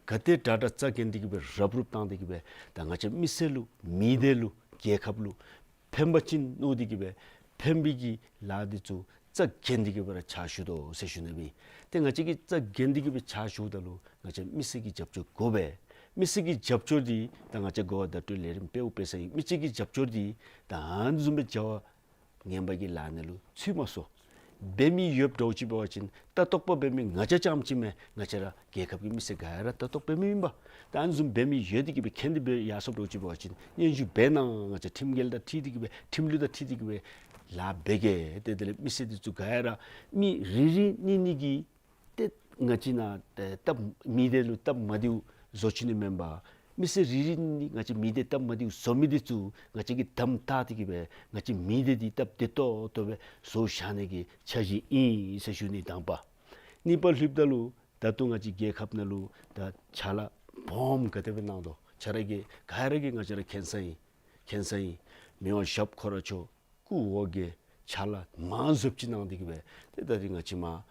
ག་ཏེ་དྲག་དྲག་རྩ་འགེངས་ཏེ་གིས་སྦེ་རབ་རུབ་བཏང་སྟེ་གིས་སྦེ་ད་ང་བཅས་མི་སེར་ལུ་མི་སྡེ་ལུ་རྒྱལ་ཁབ་ལུ་ཕན་པ་ཅིན་མནོ་སྟེ་གིས་སྦེ་ཕན་པའི་གི་ལཱ་འདི་ཚུ་རྩ་འགེངས་ཏེ་གིས་སྦེ་ར་ཕྱག་ཞུ་དོ་ཟེར་ཞུ་ནི་ཨིན། ཏེ་ང་བཅས་ཀྱིས་རྩ་འགེངས་ཏེ་གིས་སྦེ་ཕྱག་ཞུཝ་ད་ལུ་ང་བཅས་མི་སེར་གྱི་རྒྱབ་སྐྱོར་དགོ་པས། མི་སེར་གྱི་རྒྱབ་སྐྱོར་འདི་ད་ང་བཅས་གོ་བ་བརྡ་སྤྲོད་ལས་རིམ་འབདཝ་འབད་ས་ཨིན། མི་སེར་གྱི་རྒྱབ་སྐྱོར་འདི་ད་ཨ་ནི་བཟུམ་སྦེ་བྱ་བ་ངན་པ་གི་ལཱ་ནང་ལུ་ཚུད་མ་སོང་། འབད་མི་ཡོདཔ་འདྲཝ་ཅིག་འབད་བ་ཅིན་ལྟ་རྟོག་པ་འབད་མི་ང་བཅས་རྐྱངམ་ཅིག་མེན། ང་བཅས་ར་རྒྱལ་ཁབ་ཀྱི་མི་སེར་ག་ར་ལྟ་རྟོག་འབད་མི་ཨིན་པས། ད་ཨ་ནི་བཟུམ་འབད་མི་ཡོད་དེ་གིས་སྦེ་མཁྱེན་ཏེ་སྦེ་ཡར་སོངམ་འདྲཝ་ཅིག་འབད་བ་ཅིན་སྙན་ཞུ་འབད་གནང་། ང་བཅས་ཁྲིམས་འགལ་དང་འཁྲིལ་ཏེ་གིས་སྦེ་ཁྲིམས་ལུགས་དང་འཁྲིལ་ཏེ་གིས་སྦེ་ལཱ་འབད་གེ། ཏེ་དེ་ལས་མི་སེར་འདི་ཚུ་ག་ར་མི་རེ་རེ་གཉིས་གཉིས་ཀྱིས་ཏེ་ང་བཅས་ནང་ཏེ་སྟབས་མི་སྡེ་ལུ་སྟབས་མ་བདེཝ་བཟོ་བཅུག་ནི་མེན་པར་མི་སེར་རེ་རེ་གཉིས་གཉིས་ང་བཅས་མི་སྡེ་སྟབས་མ་བདེཝ་བཟོ་མི་འདི་ཚུ་ང་བཅས་ཀྱིས་དམ་བཏགས་ཏེ་གིས་སྦེ་ང་བཅས་མི་སྡེ་འདི་སྟབས་བདེ་ཏོག་ཏོ་སྦེ་བཟོ་བཞག་ནི་གི་འཆར་གཞི་ཨིན་ཟེར་ཞུ་ནི་དང་པ། གཉིས་པ་ལྷོདཔ་ད་ལུ་ད་ལྟོ་ང་བཅས་རྒྱལ་ཁབ་ནང་ལུ་ད་ཕྱག་ལཱ་སྦོམ་ག་དེ་སྦེ་གནང་དོ་ཕྱག་ལཱ་གི་ག་ར་གིས་ང་བཅས་ར་མཁྱེན་ས་ཨིན། མཁྱེན་ས་ཨིན། མི་དབང་ཞབས་ཁོ་ར་མཆོག་སྐུ་འོ་བརྒྱལ་ཕྱག་ལཱ་མང་རབས་ཅིག་གནང་སྟེ་གིས་སྦེ་ཏེ་ད་རིས་ང་བཅས་མར་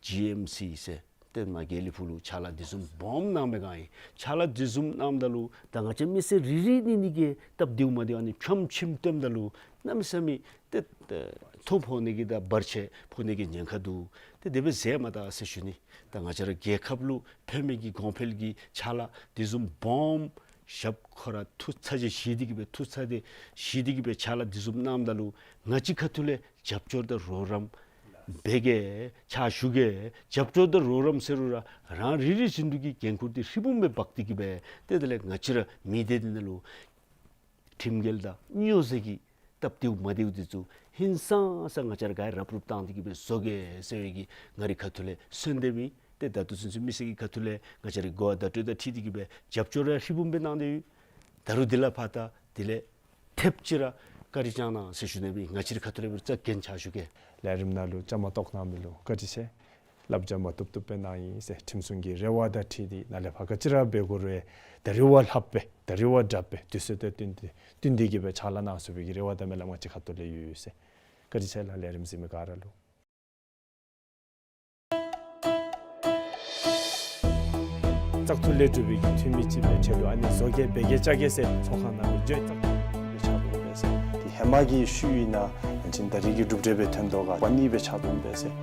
ཇི་ཨེམ་སི་ཟེར་ཏེ་མར་དགེ་ལེགས་ཕུག་ལུ་ཕྱག་ལཱ་འདི་བཟུམ་སྦོམ་གནང་མི་ག་ཨིན། ཕྱག་ལཱ་འདི་བཟུམ་གནངམ་ད་ལུ་ད་ང་བཅས་མི་སེར་རེ་རེ་གཉིས་གཉིས་ཀྱིས་སྟབས་བདེཝ་མ་བདེཝ་ཨ་ནི་ཕྱམ་ཕྱིམ་སྟོནམ་ད་ལུ་གནམ་མེད་ས་མེད་ཏེ་ཏེ་ཐོ་ཕོག་ནི་གི་དང་བར་ཆད་ཕོག་ནི་གི་ཉེན་ཁ་འདུག། ཏེ་དེ་སྦེ་ཟེར་མ་ད་ཟེར་ཞུ་ནི། ད་ང་བཅས་ར་རྒྱལ་ཁབ་ལུ་ཕན་མི་གི་གོང་འཕེལ་གྱི་ཕྱག་ལཱ་འདི་བཟུམ་སྦོམ་ཞབས་ཁོ་ར་ཐུགས་ཚ་གྱང་བཞེས་ཏེ་གིས་སྦེ་ཐུགས་ཚ་གྱང་བཞེས་ཏེ་གིས་སྦེ་ཕྱག་ལཱ་འདི་བཟུམ་གནངམ་ད་ལུ་ང་བཅས་ཁ་ཐུག་ལས་རྒྱབ་སྐྱོར་དང་རོགས་རམ་འབད་གེ། ཕྱག་ཞུ་གེ། རྒྱབ་སྐྱོར་དང་རོགས་རམ་ཟེར་རུང་ར་རང་རེ་རེ་བཞིན་དུ་གི་འགན་ཁུར་འདི་ཧྲིལ་བུམ་སྦེ་འབག་སྟེ་གིས་སྦེ་ཏེ་དེ་ལས་ང་བཅས་ར་མི་སྡེ་འདི་ནང་ལུ་ཁྲིམས་འགལ་དང་སྨྱོ་རྫས་ཀྱི་སྟབས་བདེཝ་མ་བདེཝ་འདི་ཚུ་ཧིང་སངས་ས་ང་བཅས་ར་ག་ར་རབ་རུབ་བཏང་སྟེ་གིས་སྦེ་བཟོ་གེ་ཟེར་བའི་གི་ང་རའི་ཁ་ཐུག་ལས་གསོལ་འདེབས་ཨིན། ཏེ་ད་ལྟོ་ཚུན་ཚོད་མི་སེར་གྱི་ཁ་ཐུག་ལས་ང་བཅས་རའི་གོ་བ་བརྡ་སྤྲོད་དང་འཁྲིལ་ཏེ་གིས་སྦེ་རྒྱབ་སྐྱོར་ར་ཧྲིལ་བུམ་སྦེ་གནང་སྟེ་ཡོད། ད་རུང་དེ་ལས་ཕར་ད་དེ་ལས་ཐེབས་ཅིག་ར་ བཀའ་དྲིན་བསྐྱང་གནང་ཟེར་ཞུ་ནི་སྦེ་ང་བཅས་རའི་ཁ་ཐུག་ལས་སྦེ་རྩ་འགེངས་ཕྱག་ཞུ་གེ། ལས་རིམ་ནང་ལུ་བཅའ་མར་གཏོགས་གནང་མི་ལུ་བཀའ་དྲིན་ཆེ། བསླབ་བྱ་མ་བཏུབ་བཏུབ་སྦེ་གནང་ཡི་ཟེར་ཁྲིམས་སྲུང་གི་རེ་བ་དང་འཁྲིལ་ཏེ་ནཱ་ལས་ཕར་ག་ཅི་ར་འབད་དགོ་རུང་ད་རེས་བ་ལྷགཔ་སྦེ་ད་རེས་བ་དྲགཔ་སྦེ་དུས་ཚོད་དང་བསྟུན་ཏེ་བསྟུན་ཏེ་གི་སྦེ་ཕྱག་ལཱ་གནང་ཚུགས་པའི་གི་རེ་བ་དང་སྨོན་ལམ་ང་བཅས་ཁ་ཐུག་ལས་ཡོད་ཟེར། བཀའ་དྲིན་ཆེ་ལགས། ལས་རིམ་གཟིགས་མི་ག་ར་ལུ། བཙག་འཐུ་ལས་གྲུབ་པའི་གི་འཐུས་མི་ཅིག་སྦེ་ཁྲལ་ལུ་ཨ་ནི་བཟོ་གེ་འབད་གེ་བཅའ་གེ་ཟེར་ཚོགས་ཁང་ནང་ལུ་འགྱོ་བཙག་འཐུ་ལས་ཕྱག་དོན་འབད་ཟེར། དེ་ཧེ་མ་གི་ཤུལ་ཨིན་ན་ཡང་ཅིན་ད་རེས་ཀྱི་གྲུབ་འབྲས་སྦེ་ཐོན་དོ་ག་པ་ནི་སྦེ་ཕྱག་དོན་འབད་ཟེར།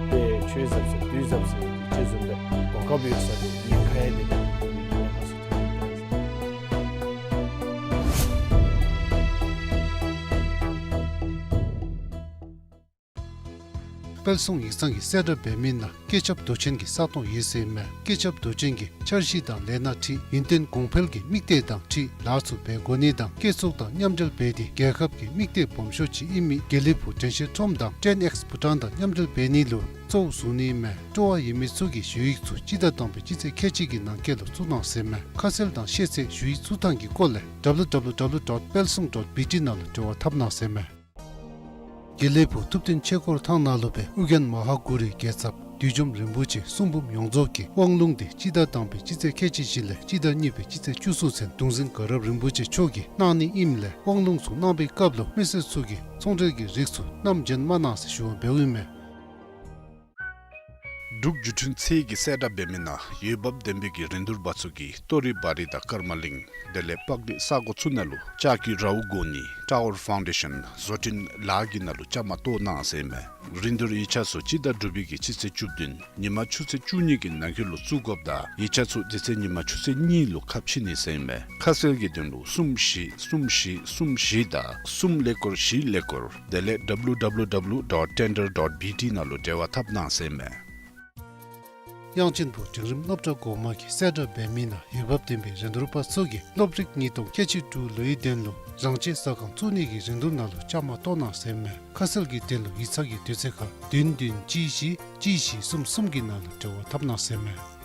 དཔེ་ཆོས་ཟབ་ཟེར་དུས་ཟབ་ཟེར་ཅིག་བཟུམ་སྦེ་གོ་སྐབས་ཡོད་ས་ལུ་ཉེན་ཁ་ཡང་མེད་པར་ཉེན་ཁ་སུ་ཐོན་འབད་ཟེར། དཔལ་གསུང་ཡིག་ཚང་གིས་གསལ་བསྒྲགས་འབད་མི་ནང་བཀོད་ཁྱབ་མདོ་ཆེན་གྱི་ས་སྟོང་ཡོད་ཟེར་མས། བཀོད་ཁྱབ་མདོ་ཆེན་གྱི་འཆར་གཞི་དང་ལས་སྣ་ཁྲིད་ཡུན་བརྟན་གོང་འཕེལ་གྱི་དམིགས་གཏད་དང་འཁྲིལ་ལཱ་ཚུ་འབད་དགོ་ནི་དང་བཀོད་ཚོགས་དང་མཉམ་འབྲེལ་འབད་དེ་རྒྱལ་ཁབ་ཀྱི་དམིགས་གཏད་སྦོམ་ཤོས་ཅིག་ཨིན་མི་དགེ་ལེགས་ཕུག་དྲན་ཤེས་ཁྲོམ་དང་ཊེན་ཨེགསི་བྷུ་ཊཱན་དང་མཉམ་འབྲེལ་འབད་ནི་ལུ་གཙོ་བོ་བཟུང་ནི་མས། སྤྲོ་བ་ཡོད་མི་ཚུ་གིས་ཞུ་ཡིག་ཚུ་སྤྱི་ཟླ་དང་པའི་སྤྱི་ཚེས་ཁལ་གཅིག་གི་ནང་འཁོད་ལུ་བཙུགས་གནང་ཟེར་མས། ཁ་གསལ་དང་ཤེས་ཚད་ཞུ་ཡིག་བཙུགས་ཐངས་ཀྱི་སྐོར་ལས་W W W dot palsung dot B T ནང་ལུ་འབྲེལ་བ་འཐབ་གནང་ཟེར་མས། དགེ་ལེགས་ཕུག་ཐུབ་བསྟན་ཆོས་འཁོར་ཐང་ནང་ལུ་སྦེ་ཨོ་རྒྱན་མ་ཧཱ་གུ་རུའི་རྒྱལ་ཚབ་བདུད་འཇོམས་རིན་པོ་ཆེ་གསུང་འབུམ་ཡོངས་རྫོགས་ཀྱི་དབང་ལུང་འདི་སྤྱི་ཟླ་དང་པའི་སྤྱི་ཚེས་ཁལ་གཅིག་བཞི་ལས་སྤྱི་ཟླ་གཉིས་པའི་སྤྱི་ཚེས་བཅུ་གསུམ་ཚུན་གདུང་འཛིན་དགའ་རབ་རིན་པོ་ཆེ་མཆོག་གིས་གནང་ནི་ཨིནམ་ལས་དབང་ལུང་ཚུ་གནང་པའི་སྐབས་ལུ་མི་སེར་ཚུ་གིས་ཚོང་འབྲེལ་གྱི་རིགས་ཚུ་བསྣམས་བྱོན་མ་གནང་ཟེར་ཞུ་བ་འབདཝ་ཨིན་མས། འབྲུག་བརྒྱུད་འཕྲིན་ཚད་ཀྱིས་གསལ་བསྒྲགས་འབད་མི་ནང་འོས་འབབ་ལྡན་པའི་གི་རིན་བསྡུར་པ་ཚུ་གིས་ཏོ་རི་བ་རི་དང་ཀརྨ་གླིང་དེ་ལས་སྤག་སྡེ་ས་གོ་ཚུ་ནང་ལུ་ལྕགས་ཀྱི་རཝ་བསྒོར་ནི་ཊ་ཝར་ཕའུན་ཌེ་ཤཱན་བཟོ་སྐྲུན་ལཱ་གི་ནང་ལུ་བཅའ་མར་གཏོགས་གནང་ཟེར་མས། རིན་བསྡུར་ཡིག་ཆ་ཚུ་སྤྱི་ཟླ་དྲུག་པའི་གི་སྤྱི་ཚེས་བཅུ་བདུན་ཉིན་མ་ཆུ་ཚོད་བཅུ་གཉིས་ཀྱི་ནང་འཁོད་ལུ་བཙུགས་དགོཔ་ད་ཡིག་ཆ་ཚུ་དེ་ཚེ་ཉིན་མ་ཆུ་ཚོད་གཉིས་ལུ་ཁ་ཕྱེ་ནི་ཟེར་མས། ཁ་གསལ་གྱི་དོན་ལུ་གསུམ་བཞི་གསུམ་བཞི་གསུམ་བཞི་དང་གསུམ་ཀླད་ཀོར་བཞི་ཀླད་ཀོར་དེ་ལས་W W W dot tender dot B T ནང་ལུ་འབྲེལ་བ་འཐབ་གནང་ཟེར་མས། དབྱངས་ཅན་ཕུག་འབྲིང་རིམ་སློབ་གྲྭ་གོང་མ་གིས་གསལ་བསྒྲགས་འབད་མི་ནང་འོས་འབབ་ལྡན་པའི་རིན་བསྡུར་པ་ཚུ་གིས་སློབ་རིག་ཉིས་སྟོང་ཁལ་གཅིག་དྲུག་ལོའི་དོན་ལུ་རང་ཆས་ཟ་ཁང་བཙུགས་ནི་གི་རིན་བསྡུར་ནང་ལུ་བཅའ་མར་གཏོགས་གནང་ཟེར་མས། ཁ་གསལ་གྱི་དོན་ལུ་ཡིག་ཚང་གི་དུས་ཚོད་ཁར་བདུན་བདུན་གཅིག་བཞི་གཅིག་བཞི་གསུམ་གསུམ་གྱི་ནང་ལུ་འབྲེལ་བ་འཐབ་གནང་ཟེར་མས།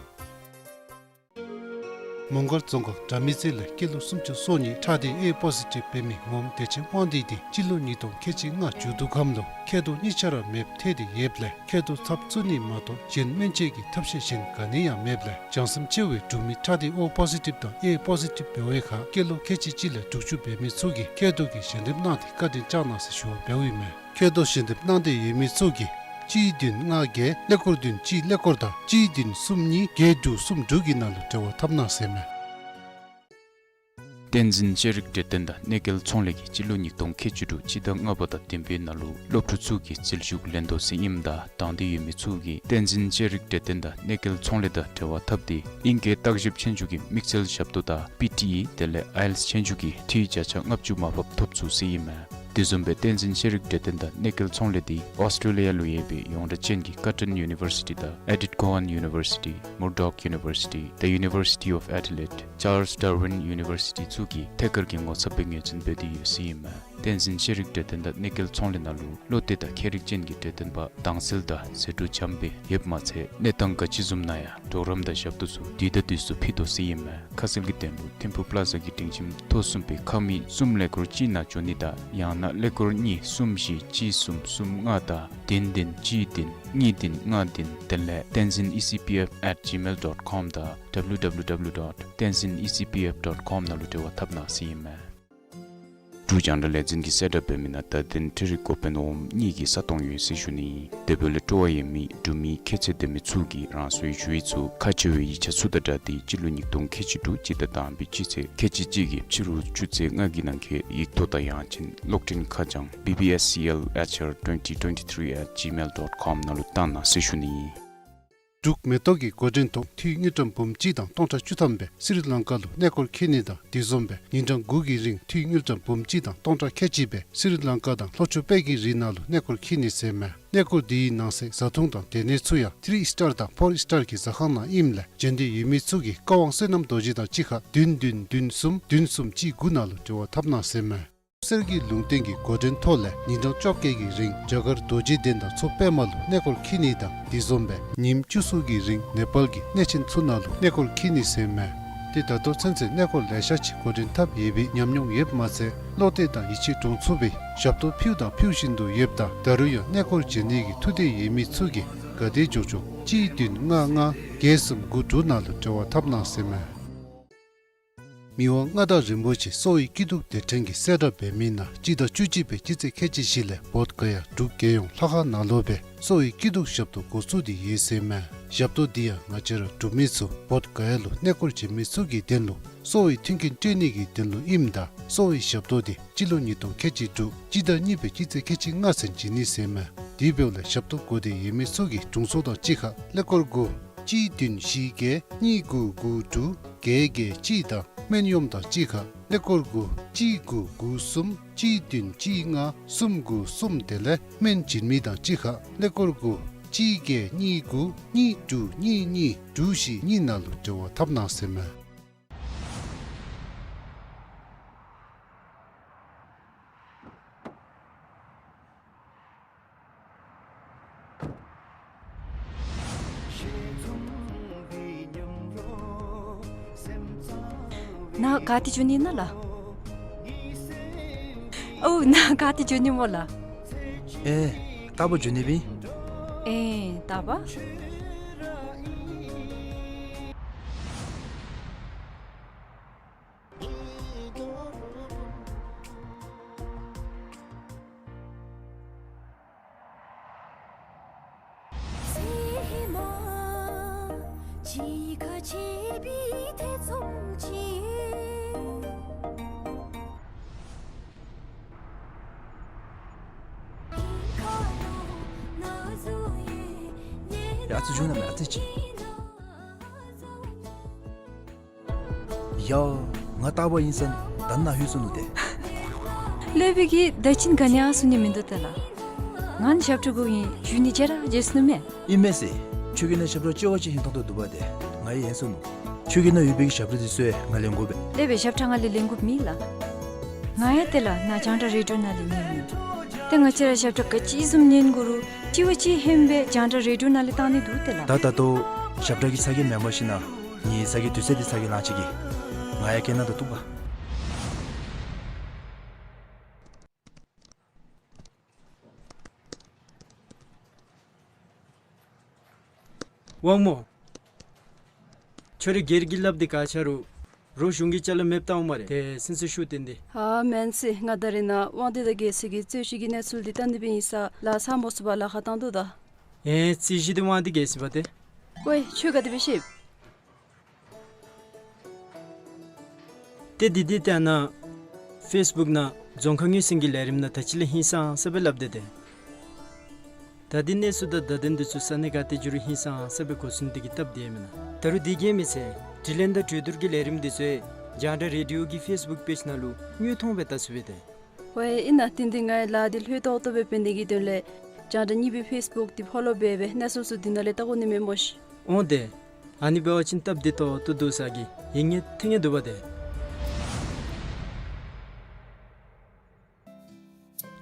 མོང་སྒར་རྫོང་ཁག་དགྲ་མེད་རྩེ་ལས་སྐྱེས་ལོ་སུམ་ཅུ་སོ་གཉིས་ཁྲག་ལྡན་ཨེ་པོ་སི་ཊིབ་འབད་མི་ངོམ་བདེ་ཆེན་དབང་འདུས་འདི་སྤྱི་ལོ་ཉིས་སྟོང་ཁལ་གཅིག་ལྔ་མཇུག་བསྡུ་ཁམས་ལུ་མཁལ་རྡོག་གཉིས་ཆ་ར་མེདཔ་ཐལ་ཏེ་ཡོདཔ་ལས་མཁལ་རྡོག་ཚབ་བཙུགས་ནི་མ་གཏོགས་གཞན་སྨན་བཅོས་ཀྱི་ཐབས་ཤེས་གཞན་ག་ནི་ཡང་མེདཔ་ལས་བྱང་སེམས་ཆེ་བའི་འབྲུག་མི་ཁྲག་ལྡན་ཨོ་པོ་སི་ཊིབ་དང་ཨེ་པོ་སི་ཊིབ་འབད་བའི་ཁར་སྐྱེས་ལོ་ཁལ་གཅིག་གཅིག་ལས་དྲུག་ཅུ་འབད་མི་ཚུ་གིས་མཁལ་རྡོག་གི་ཞལ་འདེབས་གནང་སྟེ་བཀའ་དྲིན་བསྐྱང་གནང་ཟེར་ཞུ་བ་འབདཝ་ཨིན་མས། མཁལ་རྡོག་ཞལ་འདེབས་གནང་འདོད་ཡོད་མི་ཚུ་གིས་གཅིག་བདུན་ལྔ་བརྒྱད་ཀླད་ཀོར་བདུན་གཅིག་ཀླད་ཀོར་དང་གཅིག་བདུན་གསུམ་གཉིས་བརྒྱད་དྲུག་གསུམ་དྲུག་གི་ནང་ལུ་འབྲེལ་བ་འཐབ་གནང་ཟེར་མས། བསྟན་འཛིན་ཤེས་རིག་གྲོས་སྟོན་དང་གནས་མཁལ་ཚོང་ལས་ཀྱིས་སྤྱི་ལོ་ཉིས་སྟོང་ཁལ་གཅིག་དྲུག་སྤྱི་ཟླ་ལྔ་པ་དང་བདུན་པའི་ནང་ལུ་སློབ་ཕྲུག་ཚུ་གི་རྩིས་ཞུ་ལེན་དོ་ཟེར་ཨིནམ་ད་དང་འདོད་ཡོད་མི་ཚུ་གིས་བསྟན་འཛིན་ཤེས་རིག་གྲོས་སྟོན་དང་གནས་མཁལ་ཚོང་ལས་དང་འབྲེལ་བ་འཐབ་སྟེ་ཨིང་སྐད་བརྟག་ཞིབ་ཆོས་རྒྱུགས་ཀྱི་དམིགས་བསལ་ཞབས་ཏོག་དང་པི་ཊི་ཨི་དེ་ལས་ཨའི་ཨེལ་ཊི་ཨེསི་ཆོས་རྒྱུགས་ཀྱི་འཐུས་བརྒྱ་ཆ་ལྔ་བཅུ་མར་ཕབ་ཐོབ་ཚུགས་ཟེར་ཨིན་མས། དེ་བཟུམ་སྦེ་བསྟན་འཛིན་ཤེས་རིག་གྲོས་སྟོན་དང་གནས་མཁལ་ཚོང་ལས་འདི་ཨོསི་ཊེ་ལི་ཡ་ལུ་ཡོད་པའི་ཡོངས་གྲགས་ཅན་གྱི་ཀར་ཊོན་ཡུ་ནི་བར་སི་ཊི་དང་ཨེ་ཌིཐ་ཀོ་ཝཱན་ཡུ་ནི་བར་སི་ཊི་མུར་ཌོག་ཡུ་ནི་བར་སི་ཊི་The University of Adelaide Charles Darwin University ཚུ་གིས་ཐད་ཀར་གྱི་ངོ་ཚབ་སྦེ་ངོས་འཛིན་འབད་དེ་ཡོད་ཟེར་ཨིན་མས། བསྟན་འཛིན་ཤེས་རིག་གྲོས་སྟོན་དང་གནས་མཁལ་ཚོང་ལས་ནང་ལུ་བློ་གཏད་དང་མཁས་རིག་ཅན་གྱི་གྲོས་སྟོན་པ་དྭངས་གསལ་དང་ཟད་འགྲོ་འཇམ་སྦེ་ཡོདཔ་མ་ཚད་གནས་སྟངས་ག་ཅི་བཟུམ་ན་ཡང་གྲོགས་རམ་དང་ཞབས་ཏོག་ཚུ་དུས་དང་དུས་སུ་ཕུལ་དོ་ཟེར་ཨིན་མས། ཁ་གསལ་གྱི་དོན་ལུ་ཐིམ་ཕུག་པླ་ཛ་གི་སྒྲིང་ཁྱིམ་ཐོག་གསུམ་པའི་ཁང་མིག་གསུམ་ཀླད་ཀོར་གཅིག་ནང་འབྱོན་ནི་དང་ཡང་ན་ཀླད་ཀོར་གཉིས་གསུམ་བཞི་གཅིག་གསུམ་གསུམ་ལྔ་དང་བདུན་བདུན་གཅིག་བདུན་གཉིས་བདུན་ལྔ་བདུན་དེ་ལས་tenzin E C P F at gmail dot com དང་W W W dot tenzin E C P F dot com ནང་ལུ་འབྲེལ་བ་འཐབ་གནང་ཟེར་ཨིན་མས། འབྲུག་རྒྱང་བསྒྲགས་ལས་འཛིན་གྱིས་གསལ་བསྒྲགས་འབད་མི་ནང་བརྡ་དོན་འཕྲུལ་རིག་འགོ་དཔོན་འོགམ་གཉིས་ཀྱི་ས་སྟོང་ཡོད་ཟེར་ཞུ་ནི། དེ་འབདཝ་ལས་སྤྲོ་བ་ཡོད་མི་འབྲུག་མི་ཁྱད་ཚད་ལྡན་མི་ཚུ་གིས་རང་སོའི་ཞུ་ཡིག་ཚུ་ཁག་ཆེ་བའི་ཡིག་ཆ་ཚུ་དང་སྦྲགས་ཏེ་སྤྱི་ལོ་ཉིས་སྟོང་ཁལ་གཅིག་དྲུག་སྤྱི་ཟླ་དང་པའི་སྤྱི་ཚེས་ཁལ་གཅིག་གཅིག་གི་ཕྱི་རུ་ཆུ་ཚོད་ལྔ་གི་ནང་འཁོད་ཡིག་ཐོག་དང་ཡང་ཅིན་གློག་འཕྲིན་ཁ་བྱང་B B S C L H R twenty twenty-three at gmail dot com ནང་ལུ་བཏང་གནང་ཟེར་ཞུ་ནི། འབྲུག་མེ་ཏོག་གི་འགོ་འདྲེན་ཐོག་འཐུས་དངུལ་ཀྲམ་འབུམ་གཅིག་དང་སྟོང་ཕྲག་བཅུ་ཐམ་སྦེ་སི་རི་ལང་ཀ་ལུ་གནས་སྐོར་འཁྱིད་ནི་དང་དེ་བཟུམ་སྦེ་ཉིན་གྲངས་དགུ་གི་རིང་འཐུས་དངུལ་ཀྲམ་འབུམ་གཅིག་དང་སྟོང་ཕྲག་ཁལ་གཅིག་སྦེ་སི་རི་ལང་ཀ་དང་ལྷོ་ཕྱོགས་པད་ཀྱི་རི་ནང་ལུ་གནས་སྐོར་འཁྱིད་ནི་ཟེར་མས། གནས་སྐོར་འདི་གི་ནང་གསེས་བཟའ་འཐུང་དང་སྡོད་གནས་ཚུ་ཡང་ཐི་རི་ཨིས་ཊར་དང་ཕོར་ཨིས་ཊར་གྱི་ཟ་ཁང་ནང་ཨིནམ་ལས་འབྱོན་འདོད་ཡོད་མི་ཚུ་གིས་བཀའ་དབང་བསོད་ནམས་རྡོ་རྗེ་དང་གཅིག་ཁར་བདུན་བདུན་བདུན་གསུམ་བདུན་གསུམ་གཅིག་དགུ་ནང་ལུ་འབྲེལ་བ་འཐབ་གནང་ཟེར་མས། གསེར་གྱི་ལུང་བསྟན་གྱི་འགོ་འདྲེན་ཐོག་ལས་ཉིན་གྲངས་བཅོ་བརྒྱད་ཀྱི་རིང་རྒྱ་གར་རྡོ་རྗེ་གདན་དང་མཚོ་པདྨ་ལུ་གནས་སྐོར་འཁྱིད་ནི་དང་དེ་བཟུམ་སྦེ་ཉིནམ་བཅུ་གསུམ་གྱི་རིང་ནེ་པཱལ་གྱི་གནས་ཆེན་ཚུ་ནང་ལུ་གནས་སྐོར་འཁྱིད་ནི་ཟེར་མས། ཏེ་ད་ལྟོ་ཚུན་ཚོད་གནས་སྐོར་ལེ་ཤ་ཅིག་འགོ་འདྲེན་འཐབ་ཡོད་པའི་ཉམས་མྱོང་ཡོདཔ་མ་ཚད་བློ་གཏད་དང་ཡིད་ཆེས་འདྲོངས་ཚུགས་པའི་ཞབས་ཏོག་ཕུལཝ་དང་ཕུལ་བཞིན་དུ་ཡོདཔ་ད་ད་རུང་ཡང་གནས་སྐོར་བྱེད་ནི་གི་ཐུགས་འདོད་ཡོད་མི་ཚུ་གིས་ག་དེ་མགྱོགས་མགྱོགས་གཅིག་བདུན་ལྔ་ལྔ་བརྒྱད་གསུམ་དགུ་དྲུག་ནང་ལུ་འབྲེལ་བ་འཐབ་གནང་ཟེར་མས། མི་དབང་མངའ་བདག་རིན་པོ་ཆེ་གསོ་བའི་སྐྱིད་སྡུག་དེ་ཕྲན་གྱིས་གསལ་བསྒྲགས་འབད་མི་ནང་སྤྱི་ཟླ་བཅུ་གཅིག་པའི་སྤྱི་ཚེས་ཁལ་གཅིག་བཞི་ལས་བོདྷ་ག་ཡ་འབྲུག་རྒྱལ་ཡོངས་ལྷ་ཁང་ནང་ལུ་སྦེ་གསོ་བའི་སྐྱིད་སྡུག་ཞབས་ཏོག་འགོ་བཙུགས་ཏེ་ཡོད་ཟེར་མས། ཞབས་ཏོག་འདི་ཡང་ང་བཅས་ར་འབྲུག་མི་ཚུ་བོདྷ་ག་ཡ་ལུ་གནས་སྐོར་བྱོན་མི་ཚུ་གི་དོན་ལུ་གསོ་བའི་མཐུན་རྐྱེན་སྤྲོད་ནི་གི་དོན་ལུ་ཨིནམ་ད་གསོ་བའི་ཞབས་ཏོག་འདི་སྤྱི་ལོ་ཉིས་སྟོང་ཁལ་གཅིག་དྲུག་སྤྱི་ཟླ་གཉིས་པའི་སྤྱི་ཚེས་ཁལ་གཅིག་ལྔ་ཚུན་བྱིན་ནི་ཟེར་མས། དེ་འབདཝ་ལས་ཞབས་ཏོག་དགོས་འདོད་ཡོད་མི་ཚུ་གིས་དྲུང་འཚོ་དང་གཅིག་ཁར་ཀླད་ཀོར་དགུ་གཅིག་བདུན་བཞི་བརྒྱད་གཉིས་དགུ་དགུ་དྲུག་བརྒྱད་བརྒྱད་གཅིག་དང་སྨན་གཡོགམ་དང་གཅིག་ཁར་ཀླད་ཀོར་དགུ་གཅིག་དགུ་དགུ་གསུམ་གཅིག་བདུན་གཅིག་ལྔ་གསུམ་དགུ་གསུམ་དེ་ལས་སྨན་བྱིན་མི་དང་གཅིག་ཁར་ཀླད་ཀོར་དགུ་གཅིག་བརྒྱད་གཉིས་དགུ་གཉིས་དྲུག་གཉིས་གཉིས་དྲུག་བཞི་གཉིས་ནང་ལུ་འབྲེལ་བ་འཐབ་གནང་ཟེར་མས། ནཱ་ག་ཏེ་འགྱོ་ནི་ཨིན་ན་ལགས། ཨོ་ནཱ་ག་ཏེ་འགྱོ་ནི་སྨོ་ལགས། ཨེ་རྟག་པར་འགྱོ་ནི་སྦེ་ཨིན། ཨེ་རྟག་པར། ཡ་ཨ་ཙི་འགྱོ་ན་མེན་ཨ་ཙི་ཅིག། ཡ་ང་རྟག་པར་ཨིན་ཟེར་ད་ནཱ་ལྷོད་སོ་ནུག་ཏེ། ལས་པའི་གི་ད་ཅི་ག་ནི་ཡང་གསུང་ནི་མིན་འདུག་ཏེ་ལགས། ང་ནི་ཞབས་ཁྲ་དགོ་ཨིན་ཞུ་ནི་བརྗེད་ར་བརྗེད་སོ་ནུག་མེན། ཨིན་མས་ཟེར། ཁྱོད་ཀྱི་ནང་ཞབས་ཁྲ་ལྕི་བ་ཅིག་ཧིང་ཐང་དོ་འདུག་པ་ཏེ་ང་ཡང་ཡེངས་སོ་ནུག། ཁྱོད་ཀྱི་ནང་ཡོད་པའི་གི་ཞབས་ཁྲ་འདི་ཚུ་ཡང་ང་ལེན་དགོ་པས། ལས་པའི་ཞབས་ཁྲ་ང་ལས་ལེན་དགོཔ་མེད་ལགས། ང་ཡང་ཏེ་ལགས་ནཱ་རྒྱང་བསྒྲགས་རེ་ཌི་ཡོ་ནང་ལས་ཉན་ནི། ཏེ་ང་བཅས་ར་ཞབས་ཁྲ་ག་ཅི་བཟུམ་ཉན་དགོ་རུང་ལྕི་བ་ཅིག་ཧན་སྦེ་རྒྱང་བསྒྲགས་རེ་ཌི་ཡོ་ནང་ལས་བཏང་ནི་འདུག་ཏེ་ལགས། ད་ད་ལྟོ་ཞབས་ཁྲ་གི་ཚ་གྱང་མེན་པར་ཞིན་ན་ངེའི་ཚ་གྱང་དུས་ཚོད་འདི་ཚ་གྱང་ལང་ཅི་གི། ང་ཡང་སྐད་ནང་དུ་གཏུགས་པ། དབང་མོ། ཁྱོད་རའི་སྒེར་གྱི་ལགཔ་འདི་ག་ཆ་རུང་རོགས་གཞུང་གི་ཅ་ལ་མེདཔ་བཏང་འོང་སྨ་རེ། ཏེ་སེམས་གསོ་ཞུ་བཏོན་ཏེ། ཨ་མེན་ཟེར། ང་ད་རེས་ནཱ་དབང་འདུས་དང་རྒྱལ་སྲས་ཀྱི་རྩོད་གཞི་གི་གནས་ཚུལ་འདི་བལྟ་ནི་སྦེ་ཨིན་ས་ལགས་ས་མོ་སུ་བ་ལཱ་ཁག་བཏང་དོ་ད། ཨེ་རྩོད་གཞི་འདི་དབང་འདུས་རྒྱལ་སྲས་པ་ཏེ། ཝའེ་ཁྱོད་ག་དེ་སྦེ་ཤེས། ཏེ་འདི་འདི་ཏེ་ཨ་ནཱ་ཕེསི་བུཀ་ནང་རྫོང་ཁ་ངོས་ཟིན་གྱི་ལས་རིམ་ནང་ད་ཅི་ལས་ཧིང་སངས་ས་སྦེ་སླབ་སྟེ་ཏེ། ད་འདི་གནས་ཚུལ་དང་བརྡ་དོན་འདི་ཚུ་ས་གནས་ག་ཏེ་འགྱོ་རུང་ཧིང་སངས་ས་སྦེ་གོ་ཚུགས་ནི་དེ་གིས་སྟབས་བདེ་མེན་ན། ད་རུང་དེ་གིས་མེན་ཟེར་དྲི་ལན་དང་གྲོས་བསྡུར་གྱི་ལས་རིམ་འདི་ཚུ་རྒྱང་བསྒྲགས་རེ་ཌི་ཡོ་གི་ཕེསི་བུཀ་པེཇ་ནང་ལུ་དངོས་མཐོང་སྦེ་བལྟ་ཚུགས་པས་ཏེ། ཝའེ་ཨིན་ན་དེ་འདི་ངེའི་ལཱ་འདི་ལྷོད་ཏོག་ཏོ་སྦེ་འབད་ནི་གི་དོན་ལས་རྒྱང་བསྒྲགས་གཉིས་པའི་ཕེསི་བུཀ་འདི་ཕོ་ལོ་འབད་སྦེ་གནས་ཚུལ་ཚུ་འདི་ནང་ལས་བལྟ་དགོ་ནི་མས་སྨོ་ཤིག། འོང་ཏེ། ཨ་ནི་འབད་བ་ཅིན་སྟབས་བདེ་ཏོག་ཏོ་འདུག་ས་གི་ཡིད་ངེས་ཐིང་ངེས་འདུག་པ་ཏེ།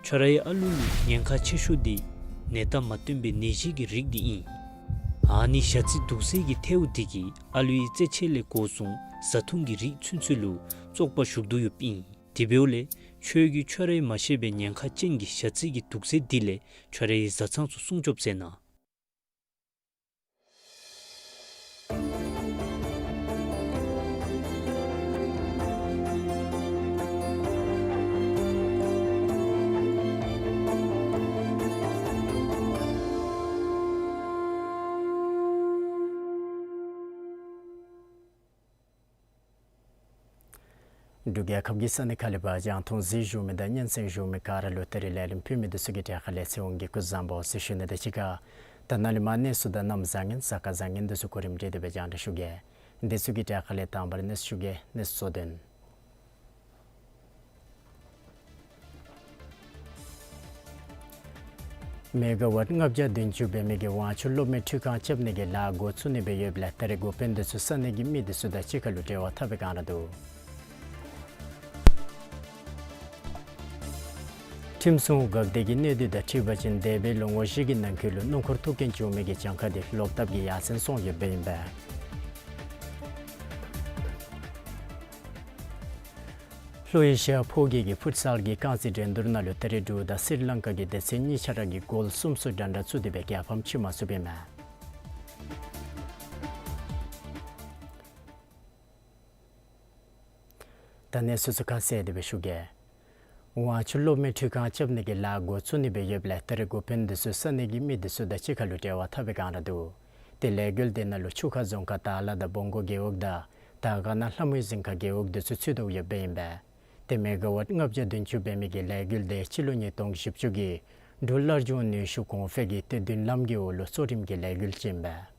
ཁྱོད་རའི་ཨ་ལུ་ལུ་ཉེན་ཁ་ཆེ་ཤོས་འདི་ནད་རྟགས་མ་སྟོན་པའི་ནད་གཞི་གི་རིགས་འདི་ཨིན། ཨ་ནི་ཞ་རྩི་དུག་རྫས་ཀྱི་ཐལཝ་འདི་གིས་ཨ་ལུའི་རྩེད་ཆས་ལས་འགོ་བཟུང་བཟའ་འཐུང་གི་རིགས་ཚུན་ཚོད་ལུ་བཙོག་པ་ཞུགས་དོ་ཡོདཔ་ཨིན། དེ་འབདཝ་ལས་ཁྱོད་ཀྱིས་ཁྱོད་རའི་མ་ཤེས་པའི་ཉེན་ཁ་ཅན་གྱི་ཞ་རྩི་གི་དུག་རྫས་འདི་ལས་ཁྱོད་རའི་བཟའ་ཚང་ཚུ་སྲུང་སྐྱོབ་མཛད་གནང་། འབྲུག་རྒྱལ་ཁབ་ཀྱི་ས་གནས་ཁག་ལས་ཕར་རྒྱང་མཐོང་གཟིགས་བཞུགས་མི་དང་སྙན་གསན་བཞུགས་མི་ག་ར་ལུ་ད་རིས་ལས་རིམ་ཕུལ་མི་འདི་ཚུ་གི་གྲས་ཁ་ལས་ཚེ་དབང་གིས་སྐུ་གཟུགས་བཟང་པོ་ཟེར་ཞུ་ནི་དང་གཅིག་ཁར་ད་ནཱ་ལས་མར་གནས་ཚུལ་དང་གནམ་བཟང་ངན་གཟའ་སྐར་བཟང་ངན་འདི་ཚུ་གོ་རིམ་སྒྲིག་སྟེ་སྦེ་རྒྱང་བསྒྲགས་ཞུ་གེ། འདི་ཚུ་གི་གྲས་ཁ་ལས་དང་པ་ར་གནས་ཚུལ་ཞུ་གེ། གནས་ཚུལ་གཙོ་དོན། མེ་ག་ཝཊ་ལྔ་བརྒྱ་བདུན་ཅུ་འབད་མི་གི་ཝང་ཆུ་གློག་མེ་འཕྲུལ་ཁང་རྐྱབ་ནི་གི་ལཱ་འགོ་བཙུགས་ནི་སྦེ་ཡོདཔ་ལས་ད་རེས་འགོ་དཔོན་འདི་ཚུ་ས་གནས་ཀྱི་མི་འདི་ཚུ་དང་གཅིག་ཁར་ལུ་འབྲེལ་བ་འཐབ་པའི་བསྒང་ར་འདུག། ཁྲིམས་སྲུང་འགག་སྡེ་གི་གནས་སྡུད་དང་འཁྲིལ་བ་ཅིན་འདས་པའི་ལོ་ངོ་བཞི་གི་ནང་འཁོད་ལུ་སྣུམ་འཁོར་ཐུག་རྐྱེན་བྱུང་མི་གི་གྱངས་ཁ་འདི་ལོག་ལྟབ་ཀྱིས་ཡར་སེང་སོང་ཡོདཔ་ཨིན་པས། ལྷོ་ཨེ་ཤི་ཡ་ཕོ་སྐྱེས་ཀྱི་ཕུཊ་སཱལ་གྱི་རྐང་རྩེད་འགྲན་བསྡུར་ནང་ལུ་ད་རིས་འབྲུག་དང་སི་རི་ལང་ཀ་གི་སྡེ་ཚན་གཉིས་ཆ་ར་གིས་གོལ་གསུམ་སོ་འདྲ་འདྲ་བཙུགས་ཏེ་སྦེ་རྒྱལ་ཕམ་ཅིག་མ་ཚུགས་པས་མས། ད་གནས་ཚུལ་ཚུ་ཁ་གསལ་ཏེ་སྦེ་ཞུ་གེ། དབང་ཕྱུག་གློག་མེ་འཕྲུལ་ཁང་རྐྱབ་ནི་གི་ལཱ་འགོ་བཙུགས་ནི་སྦེ་ཡོདཔ་ལས་ད་རིས་འགོ་དཔོན་འདི་ཚུ་ས་གནས་ཀྱི་མི་འདི་ཚུ་དང་གཅིག་ཁར་ལུ་འབྲེལ་བ་འཐབ་པའི་བསྒང་ར་འདུག། ཏེ་ལས་འགུལ་འདི་ནང་ལུ་ཆུ་ཁ་རྫོང་ཁག་དར་ལ་དང་བོང་གོ་རྒེད་འོག་དང་དར་དཀར་ན་ལྷ་མོའི་རྫིང་ཁ་རྒེད་འོག་འདི་ཚུ་ཚུད་དོ་ཡོདཔ་ཨིན་པས། ཏེ་མེ་ག་ཝཊ་ལྔ་བརྒྱ་བདུན་ཅུ་འབད་མི་གི་ལས་འགུལ་འདི་སྤྱི་ལོ་ཉིས་སྟོང་བཞི་བཅུ་གི་འབྲུག་སླར་འབྱུང་ནུས་ཤུགས་གོང་འཕེལ་གྱི་ཏེ་མདུན་ལམ་གྱི་འོག་ལུ་གཙོ་རིམ་གྱི་ལས་འགུལ་ཅིག་ཨིན་པས།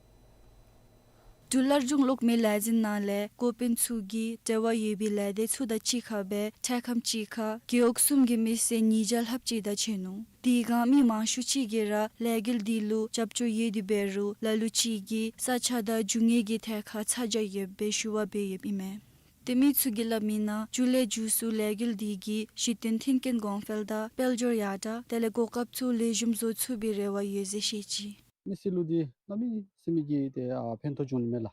འབྲུག་སླར་འབྱུང་གློག་མེ་ལས་འཛིན་ནང་ལས་འགོ་དཔོན་ཚུ་གིས་འབྲེལ་བ་ཡོད་པའི་ལས་སྡེ་ཚུ་དང་གཅིག་ཁར་སྦེ་འཕྲལ་ཁམས་ཅིག་ཁར་རྒེད་འོག་གསུམ་གྱི་མི་སེར་ཉིས་བརྒྱ་ལྷགཔ་ཅིག་དང་ཕྱད་ནུག། དེ་སྒང་མི་མང་ཤོས་ཅིག་གིས་ར་ལས་འགུལ་འདི་ལུ་རྒྱབ་སྐྱོར་ཡོད་དེ་འབད་རུང་ལ་ལུ་ཅིག་གིས་ས་ཆ་དང་རྒྱུ་དངོས་ཀྱི་ཐད་ཁར་ཚ་གྱང་ཡོདཔ་སྦེ་ཞུ་བ་འབད་ཡོདཔ་ཨིན་མས། ཏེ་མི་ཚུ་གིས་སླབ་མི་ནང་རྒྱུ་ལས་རྒྱུ་སོར་ལས་འགུལ་འདི་གིས་གཞི་རྟེན་མཐུན་རྐྱེན་གོང་འཕེལ་དང་དཔལ་འབྱོར་ཡར་དྲག་དེ་ལས་གོ་སྐབས་ཚུ་ལེགས་ཤོམ་བཟོ་ཚུགས་པའི་རེ་བ་ཡོད་ཟེར་བཤད་ཅི། མི་སེར་ལུ་འདི་གནམ་མེད་ས་མེད་ཀྱི་ཏེ་ཨ་ཕན་ཐོགས་འབྱུང་ནི་མས་ལགས།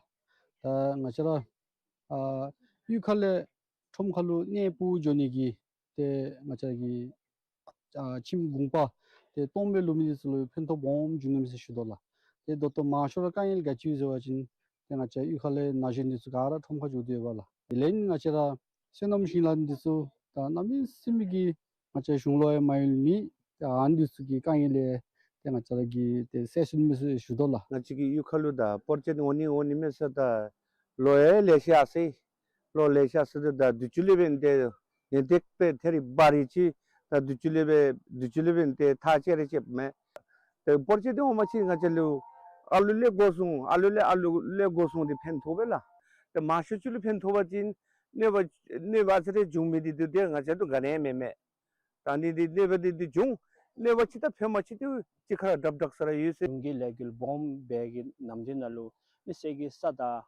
ད་ང་བཅས་ར་ཨ་གཡུས་ཁ་ལས་ཁྲོམ་ཁ་ལུ་གནས་སྤོ་འགྱོ་ནི་གི་ཏེ་ང་བཅས་ཀྱི་ཨ་ཁྱིམ་གུང་པ་ཏེ་སྟོངམ་སྦེ་ལུས་མི་འདི་ཚུ་ལུ་ཕན་ཐོགས་སྦོམ་འབྱུང་ནི་མས་ཟེར་ཞུ་དོ་ལགས། ཏེ་ད་ལྟོ་མང་ཤོས་ར་དཀའ་ངལ་ག་ཅི་ཡོད་ཟེར་བ་ཅིན་ཏེ་ང་བཅས་གཡུས་ཁ་ལས་ན་གཞོན་འདི་ཚུ་ག་ར་ཁྲོམ་ཁར་འགྱོ་དོ་ཡོདཔ་ལགས། དེ་ལས་ང་བཅས་ར་སོ་ནམ་ཞིང་ལཱ་འདི་ཚུ་ད་གནམ་མེད་ས་མེད་ཀྱི་ང་བཅས་གཞུང་ལུ་ཡང་མ་ཡོད་མི་ཏེ་ཨ་ནི་འདི་ཚུ་གི་དཀའ་ངལ་ལས་ཏེ་ང་བཅས་ར་གིས་ཏེ་སེལ་ཚུགས་ནི་མས་ཟེར་ཞུ་དོ་ལགས། ང་བཅས་ཀྱི་གཡུས་ཁ་ལུ་ད་སྤོར་སྐྱེད་འོང་ནི་འོང་ནི་མས་ཟེར་ད་ལོ་ཡང་ལེ་ཤ་ཡར་སོ་ཡི། ལོ་ལེ་ཤ་ཡར་སོ་ཡི། ད་དུས་ཅི་ལས་འབད་ཏེ་ནི་དེ་སྦེ་ཐད་རི་བ་རི་ཅིག་ད་དུས་ཅི་ལས་འབད་དུས་ཅི་ལས་འབད་ཏེ་ཐག་བཅད་རི་བཅདཔ་མས། ཏེ་སྤོར་སྐྱེད་འདི་འོངམ་ཅིག་ང་བཅས་ལུ་ཨ་ལུ་ལས་འགོ་བཟུང་ཨ་ལུ་ལས་ཨ་ལུ་ལས་འགོ་བཟུང་སྟེ་ཕན་ཐོགས་པས་ལགས། ཏེ་མང་ཤོས་ཅིག་ལུ་ཕན་ཐོགས་པ་ཅིན་གནོད་པ་གནོད་པ་ཨ་ཙི་རེ་འབྱུང་མི་འདི་འདི་ཏེ་ང་བཅས་ལུ་ག་ནི་ཡང་མེད་མས། ད་ནི་འདི་གནོད་པ་འདི་འདི་འབྱུང་གནོད་པ་ཅིག་དང་ཕན་པ་ཅིག་འདི་གཅིག་ཁར་སྒྲབ་སྒྲོག་ས་ར་ཡོད་ཟེར། གཞུང་གི་ལས་འགུལ་སྦོམ་སྦེ་གི་ནམ་འདི་ནང་ལུ་མི་སེར་གྱི་ས་དང་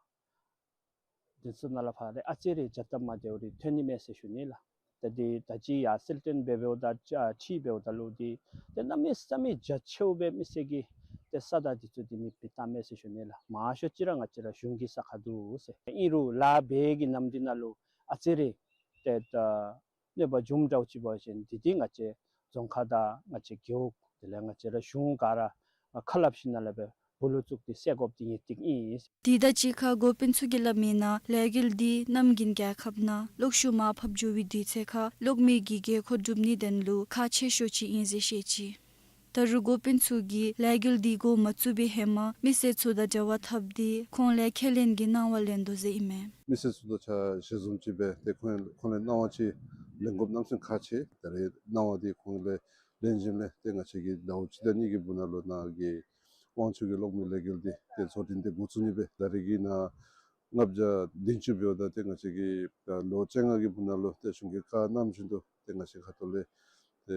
འདི་ཚུ་ནང་ལས་ཕར་ཏེ་ཨ་ཙི་རེ་བྱ་སྟབས་མ་བདེཝ་རེ་ཐོན་ནི་མས་ཟེར་ཞུ་ནི་ལགས། ད་འདི་ད་ཅི་ཡར་སེལ་ཐོན་འབད་འབདཝ་ད་ཨ་ཁྲིད་འབདཝ་ད་ལུ་འདི་ཏེ་གནམ་མེད་ས་མེད་རྒྱ་ཆེཝ་སྦེ་མི་སེར་གྱི་ཏེ་ས་དང་འདི་ཚུ་འདི་མེདཔ་བཏངམ་མས་ཟེར་ཞུ་ནི་ལགས། མང་ཤོས་ཅིག་ར་ང་བཅས་ར་གཞུང་གི་ས་ཁར་འདུག་ཟེར། ཨིན་རུང་ལཱ་འབད་གི་ནམ་འདི་ནང་ལུ་ཨ་ཙི་རེ་ཏེ་ད་གནོད་པ་འབྱུངམ་འདྲཝ་ཅིག་འབད་བ་ཅིན་འདི་འདི་ང་བཅས་རྫོང་ཁག་དང་ང་བཅས་རྒེད་འོག་དེ་ལས་ང་བཅས་ར་གཞུང་ག་ར་ཁ་སླབ་ཞིནམ་ལས་སྦེ་འབུལ་ལོག་བཙུགས་ཏེ་སེལ་དགོཔ་འདི་ངེས་ཏིག་ཨིན། དེ་དང་གཅིག་ཁར་འགོ་དཔོན་ཚུ་གིས་སླབ་མི་ནང་ལས་འགུལ་འདི་གནམ་དགུན་རྒྱལ་ཁབ་ནང་གློག་ཤུགས་མར་ཕབ་འགྱོ་བའི་དུས་ཚོད་ཁར་གློག་མེ་གི་དགོས་མཁོ་སྒྲུབ་ནིའི་དོན་ལུ་ཁག་ཆེ་ཤོས་ཅིག་ཨིན་ཟེར་བཤད་ཅི། ད་རུང་འགོ་དཔོན་ཚུ་གིས་ལས་འགུལ་འདི་འགོ་མ་བཙུགས་པའི་ཧེ་མ་མི་སེར་ཚུ་དང་འབྲེལ་བ་འཐབ་སྟེ་ཁོང་ལས་ཁས་ལེན་གྱི་གནང་བ་ལེན་དོ་ཟེར་ཨིན་མས། མི་སེར་ཚུ་དང་ཆ་ཞལ་འཛོམས་ཅིག་འབད་དེ་ཁོང་ཁོང་ལས་གནང་བ་ཅིག་ལེན་དགོཔ་གནམ་མེད་ས་མེད་ཁག་ཆེ། ད་རེས་གནང་བ་འདི་ཁོང་ལས་ལེན་ཞིནམ་ལས་ཏེ་ང་བཅས་ཀྱིས་ཟླཝ་གཅིག་དང་གཉིས་ཀྱི་བར་ན་ལུ་ནཱ་གི་དབང་ཕྱུག་གི་གློག་མེ་ལས་འགུལ་འདི་ཏེ་བཟོ་སྐྲུན་འདི་འགོ་བཙུགས་ནི་སྦེ་ད་རེས་ཀྱི་ནཱ་ལྔ་བརྒྱ་བདུན་ཅུ་འབདཝ་ད་ཏེ་ང་བཅས་ཀྱིས་ལོ་བཅོ་ལྔ་གི་བར་ན་ལུ་ཏེ་གཞུང་གིས་བཀའ་གནང་བཞིན་དུ་ཏེ་ང་བཅས་ཁ་ཐུག་ལས་ཏེ་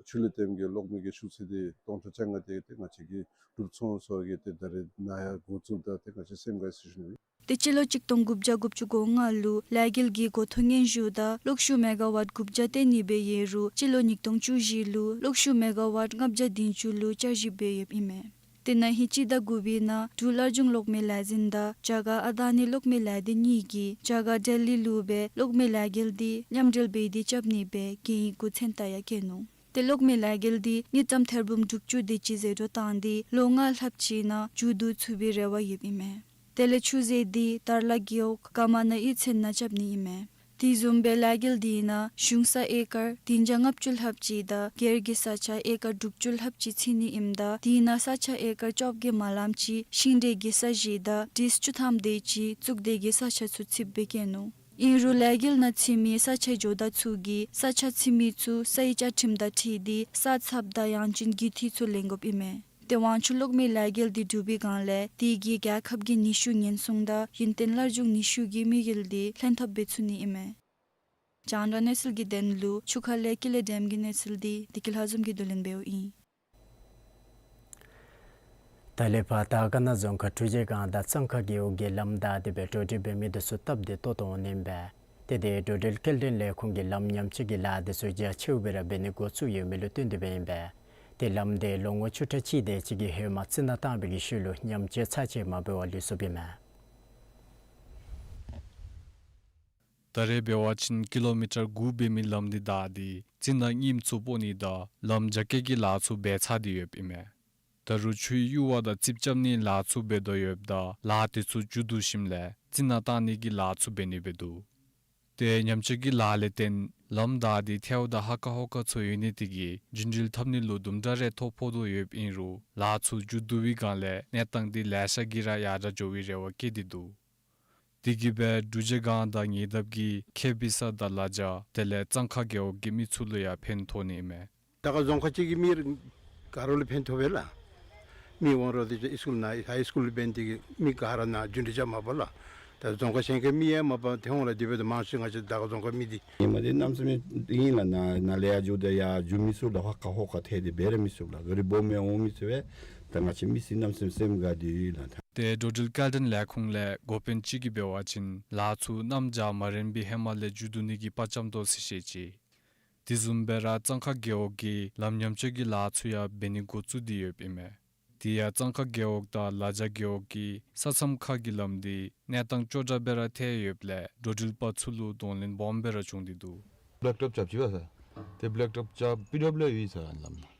ཆུ་ལས་ཐོན་གྱི་གློག་མེ་གི་ཤུགས་ཚད་འདི་སྟོང་ཕྲག་བཅོ་ལྔ་དེ་ཏེ་ང་བཅས་ཀྱི་སྒྲུབ་ཚོང་ཚུ་གིས་ཏེ་ད་རེས་ནཱ་ཡང་འགོ་བཙུགསཔ་ད་ཏེ་ང་བཅས་སེམས་དགའ་ཟེར་ཞུ་ནི། ཏེ་སྤྱི་ལོ་གཅིག་སྟོང་དགུ་བརྒྱ་དགུ་བཅུ་གོ་ལྔ་ལུ་ལས་འགུལ་གྱི་འགོ་ཐོག་སྙན་ཞུ་དང་གློག་ཤུགས་མེ་ག་ཝཊ་དགུ་བརྒྱ་བཏོན་ནི་སྦེ་ཡོད་རུང་སྤྱི་ལོ་ཉིས་སྟོང་བཅུ་བཞི་ལུ་གློག་ཤུགས་མེ་ག་ཝཊ་ལྔ་བརྒྱ་བདུན་ཅུ་ལུ་བསྐྱར་ཞིབ་འབད་ཡོདཔ་ཨིན་མས། ཏེ་ན་ཧིང་སྤྱི་ཟླ་དགུ་པའི་ནང་འབྲུག་སླར་འབྱུང་གློག་མེ་ལས་འཛིན་དང་རྒྱ་གར་ཨ་ད་ནི་གློག་མེ་ལས་སྡེ་གཉིས་ཀྱིས་རྒྱ་གར་ལྡི་ལི་ལུ་སྦེ་གློག་མེ་ལས་འགུལ་འདི་མཉམ་འབྲེལ་འབད་དེ་རྐྱབ་ནི་སྦེ་གན་ཡིག་གུ་མཚན་རྟགས་ཡང་བཀོད་ནུག། ཏེ་གློག་མེ་ལས་འགུལ་འདི་དངུལ་ཀྲམ་ཐེར་འབུམ་དྲུག་ཅུ་དེ་ཅིག་ཟད་འགྲོ་བཏང་སྟེ་ལོ་ལྔ་ལྷགཔ་ཅིག་ནང་མཇུག་བསྡུ་ཚུགས་པའི་རེ་བ་ཡོདཔ་ཨིན་མས། དེ་ལས་ཆུ་མཛོད་འདི་དར་ལ་རྒེད་འོག་ཀ་མ་ན་གཡུས་ཚན་ནང་རྐྱབ་ནི་ཨིན་མས། དེ་བཟུམ་སྦེ་ལས་འགུལ་འདི་ནང་གཞུང་ས་ཨེ་ཀར་བདུན་བརྒྱ་ལྔ་བཅུ་ལྷགཔ་ཅིག་དང་སྒེར་གྱི་ས་ཆ་ཨེ་ཀར་དྲུག་ཅུ་ལྷགཔ་ཅིག་ཚུད་ནི་ཨིནམ་ད་དེ་ནང་ས་ཆ་ཨེ་ཀར་བཅོ་བརྒྱད་མ་ལངམ་ཅིག་ཤིང་འབྲས་ཀྱི་ས་གཞི་དང་འབྲས་བཅུད་ཐང་དེ་ཅིག་བཙུགས་དེ་གི་ས་ཆ་ཚུ་ཚུདཔ་སྦེ་བཀོད་ནུག། ཨིན་རུང་ལས་འགུལ་ནང་ཚུད་མི་ས་ཆའི་ཇོ་བདག་ཚུ་གིས་ས་ཆ་ཚུད་མི་ཚུ་སའི་བཅའ་ཁྲིམས་དང་འཁྲིལ་ཏེ་ས་ཚབ་དང་ཡང་ཅིན་རྒུད་འཐུས་ཚུ་ལེན་དགོཔ་ཨིན་མས། ཏེ་དབང་ཕྱུག་གློག་མེ་ལས་འགུལ་འདི་གྲུབ་པའི་སྒང་ལས་དེ་གིས་རྒྱལ་ཁབ་ཀྱི་ནུས་ཤུགས་ཉེན་སྲུང་དང་ཡུན་བརྟན་སླར་འབྱུང་ནུས་ཤུགས་ཀྱི་དམིགས་ཡུལ་འདི་ལྷན་ཐབས་འབད་ཚུགས་ནི་ཨིན་མས། རྒྱང་བསྒྲགས་གནས་ཚུལ་གྱི་དོན་ལུ་ཆུ་ཁ་ལས་ཀི་ལི་སྒྲོལམ་གྱི་གནས་ཚུལ་འདི་བདེ་སྐྱིད་ལྷ་འཛོམས་ཀྱིས་བསྡུ་ལེན་འབདཝ་ཨིན། ད་ལས་ཕར་དར་དཀར་ན་རྫོང་ཁག་གྲུ་ཆད་སྒང་དང་གཙང་ཁ་རྒེད་འོག་གི་ལམ་བདའ་སྟེ་སྦེ་འགྲོ་འགྲུལ་འབད་མི་འདི་ཚུ་སྟབས་བདེ་ཏོག་ཏོ་འོང་ནི་ཨིན་པས། ཏེ་དེ་འགྲོ་འགྲུལ་སྐྱེལ་འདྲེན་ལས་ཁུངས་ཀྱིས་ལམ་ཉམས་བཅོས་ཀྱི་ལཱ་འདི་ཚུ་རྒྱ་ཆེཝ་སྦེ་ར་འབད་ནི་འགོ་བཙུགས་ཡོད་མི་ལུ་བསྟུན་ཏེ་སྦེ་ཨིན་པས། ཏེ་ལམ་འདི་ལོ་ངོ་བཅུ་ཕྲག་གཅིག་དེ་ཅིག་གི་ཧེ་མ་རྩི་ནག་བཏང་བའི་གི་ཤུལ་ལུ་ཉམས་བཅོས་ཚར་གཅིག་མ་འབད་བར་ལུས་སོཔ་ཨིན་མས། ད་རེས་འབད་བ་ཅིན་ཀི་ལོ་མི་ཊར་དགུ་འབད་མི་ལམ་འདི་བདའ་སྟེ་རྩི་ནག་རྔིམ་ཚུ་སྤོ་ནི་དང་ལམ་རྒྱ་སྐྱེད་ཀྱི་ལཱ་ཚུ་འབད་ཚར་ཏེ་ཡོདཔ་ཨིན་མས། ད་རུང་ཆུའི་གཡུར་བ་དང་རྩིགཔ་རྐྱབ་ནིའི་ལཱ་ཚུ་འབད་དོ་ཡོདཔ་ད་ལཱ་དེ་ཚུ་མཇུག་བསྡུ་ཞིནམ་ལས་རྩི་ནག་བཏང་ནི་གི་ལཱ་ཚུ་འབད་ནི་སྦེ་འདུག། ཏེ་ཉམས་བཅོས་ཀྱི་ལཱ་ལས་བརྟེན་ལམ་བདའ་སྟེ་ཐལཝ་དང་ཧ་ཀ་ཧོ་ཀ་ཚུ་ཡོད་ནི་དེ་གིས་རྒྱུན་འགྲུལ་འཐབ་ནི་ལུ་དུམ་གྲ་རེ་ཐོ་ཕོག་དོ་ཡོདཔ་ཨིན་རུང་ལཱ་ཚུ་མཇུག་བསྡུ་བའི་སྒང་ལས་གནས་སྟངས་འདི་ལེ་ཤ་གིས་ར་ཡར་དྲག་འགྱོ་བའི་རེ་བ་བསྐྱེད་དེ་འདུག། དེ་གིས་སྦེ་འབྲུག་རྗེས་སྒང་དང་ཉེ་འདབས་ཀྱི་ཁེ་བི་ས་དང་ལ་རྒྱ་དེ་ལས་གཙང་ཁ་རྒེད་འོག་གི་མི་ཚུ་ལུ་ཡང་ཕན་ཐོགས་ནི་ཨིན་མས། དར་དཀར་རྫོང་ཁག་གཅིག་གི་མི་ག་ར་ལུ་ཕན་ཐོགས་པས་ལགས། མི་འོང་རོགས་དེ་ཧའི་སི་ཀུལ་ནང་ཧའི་སི་ཀུལ་འབད་ནི་དེ་གིས་མི་ག་ར་ནཱ་རྒྱུན་འགྲུལ་རྐྱབ་མ་པ་ལགས། ད་རྫོང་ཁག་གཞན་ཁའི་མི་ཡང་མ་པ་ཏེ་འོང་ལགས། དེ་འབདཝ་ད་མང་ཤོས་ང་བཅས་དར་དཀར་རྫོང་ཁག་མི་འདི་ཨིན་མས། ཏེ་གནམ་མེད་ས་མེད་ཨིན་ལགས། ནཱ་ནཱ་ལས་ཡར་འགྱོཝ་ད་ཡར་འགྱོ་མི་ཚུ་ལགས་ཧ་ཀ་ཧོ་ཀ་ཐལ་ཏེ་འབད་ར་མི་ཚུགས་ལགས། ག་རི་སྦོམ་ཡང་འོང་མི་ཚུགས་པས། ད་ང་བཅས་མི་སེར་གནམ་མེད་ས་མེད་སེམས་དགའ་སྟེ་ཡོད་ལགས། ཏེ་འགྲོ་འགྲུལ་སྐྱེལ་འདྲེན་ལས་ཁུངས་ལས་འགོ་དཔོན་ཅིག་གིས་འབད་བ་ཅིན་ལཱ་ཚུ་གནམ་བྱཱར་མ་རན་པའི་ཧེ་མ་ལས་མཇུག་བསྡུ་ནི་གི་དཔའ་བཅམ་དོ་ཟེར་བཤད་ཅི། དེ་བཟུམ་སྦེ་ར་གཙང་ཁ་རྒེད་འོག་གི་ལམ་ཉམས་བཅོས་ཀྱི་ལཱ་ཚུ་ཡང་འབད་ནི་འགོ་བཙུགས་ཏེ་ཡོདཔ་ཨིན་མས། དེ་ཡང་གཙང་ཁ་རྒེད་འོག་དང་ལ་རྒྱ་རྒེད་འོག་གི་ས་མཚམས་ཁ་གི་ལམ་འདི་གནས་སྟངས་སྐྱོ་དྲགས་སྦེ་ར་ཐལ་ཡོདཔ་ལས་འགྲོ་འགྲུལ་པ་ཚུ་ལུ་གདོང་ལེན་སྦོམ་སྦེ་ར་བྱུང་སྟེ་འདུག། བེལེཀ་ཊོབ་རྐྱབ་ཅི་པ་ས། ཏེ་བེལེཀ་ཊོབ་རྐྱབ་པི་ཌབ་ལིའུ་ཨེ་ཡོད་ས་ལམ་ལགས།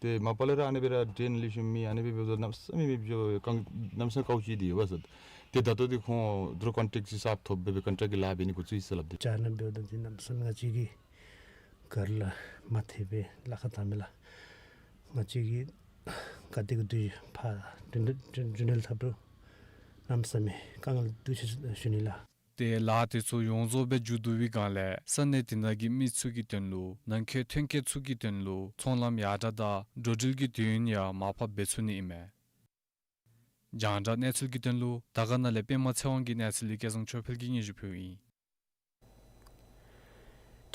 ཏེ་མ་པ་ལས་ར་ཨ་ནི་སྦེ་ར་ཌེན་ལེགས་ཤོམ་མེད། ཨ་ནི་སྦེ་འབདཝ་ད་གནམ་མེད་ས་མེད་མི་འགྱོ་ག་གནམ་མེད་ས་མེད་དཀའཝ་སྤྱད་དེ་ཡོད་པ་ས། ཏེ་ད་ལྟོ་འདི་ཁོང་དོ་རུང་ཀོན་ཊེཀཊ་ཅིག་གསརཔ་ཐོབ་སྦེ་སྦེ་ཀོན་ཊེཀཊ་གི་ལཱ་འབད་ནི་འགོ་བཙུགས་ཡི་ཟེར་སླབ་སྟེ། ཅ་ན་འབདཝ་ད་འདི་གནམ་མེད་ས་མེད་ང་བཅས་ཀྱིས་ག་ར་ལུ་མ་ཐེབས་པའི་ལཱ་ཁག་བཏང་མས་ལགས། ང་བཅས་ཀྱིས་ག་དེ་གི་དུས་ཕར་རྒྱུན་འགྲུལ་རྒྱུན་འགྲུལ་འཐབ་རུང་གནམ་མེད་ས་མེད་དཀའ་ངལ་འདུག་ཟེར་ཞུ་ནི་ལགས། ཏེ་ལཱ་དེ་ཚུ་ཡོངས་རྫོགས་སྦེ་མཇུག་བསྡུ་བའི་སྒང་ལས་ས་གནས་དེ་ནང་གི་མི་ཚུ་གི་དོན་ལུ་ནང་འཁོད་ཐོན་སྐྱེད་ཚུ་གི་དོན་ལུ་ཚོང་ལམ་ཡར་དྲགས་དང་འགྲོ་འགྲུལ་གྱི་དུས་ཡུན་ཡང་མར་ཕབ་འབད་ཚུགས་ནི་ཨིན་མས། རྒྱང་བསྒྲགས་གནས་ཚུལ་གྱི་དོན་ལུ་དར་དཀར་ན་ལས་པདྨ་ཚེ་དབང་གི་གནས་ཚུལ་ལས་སྐལ་བཟང་ཆོས་འཕེལ་གྱིས་སྙན་ཞུ་ཕུལཝ་ཨིན།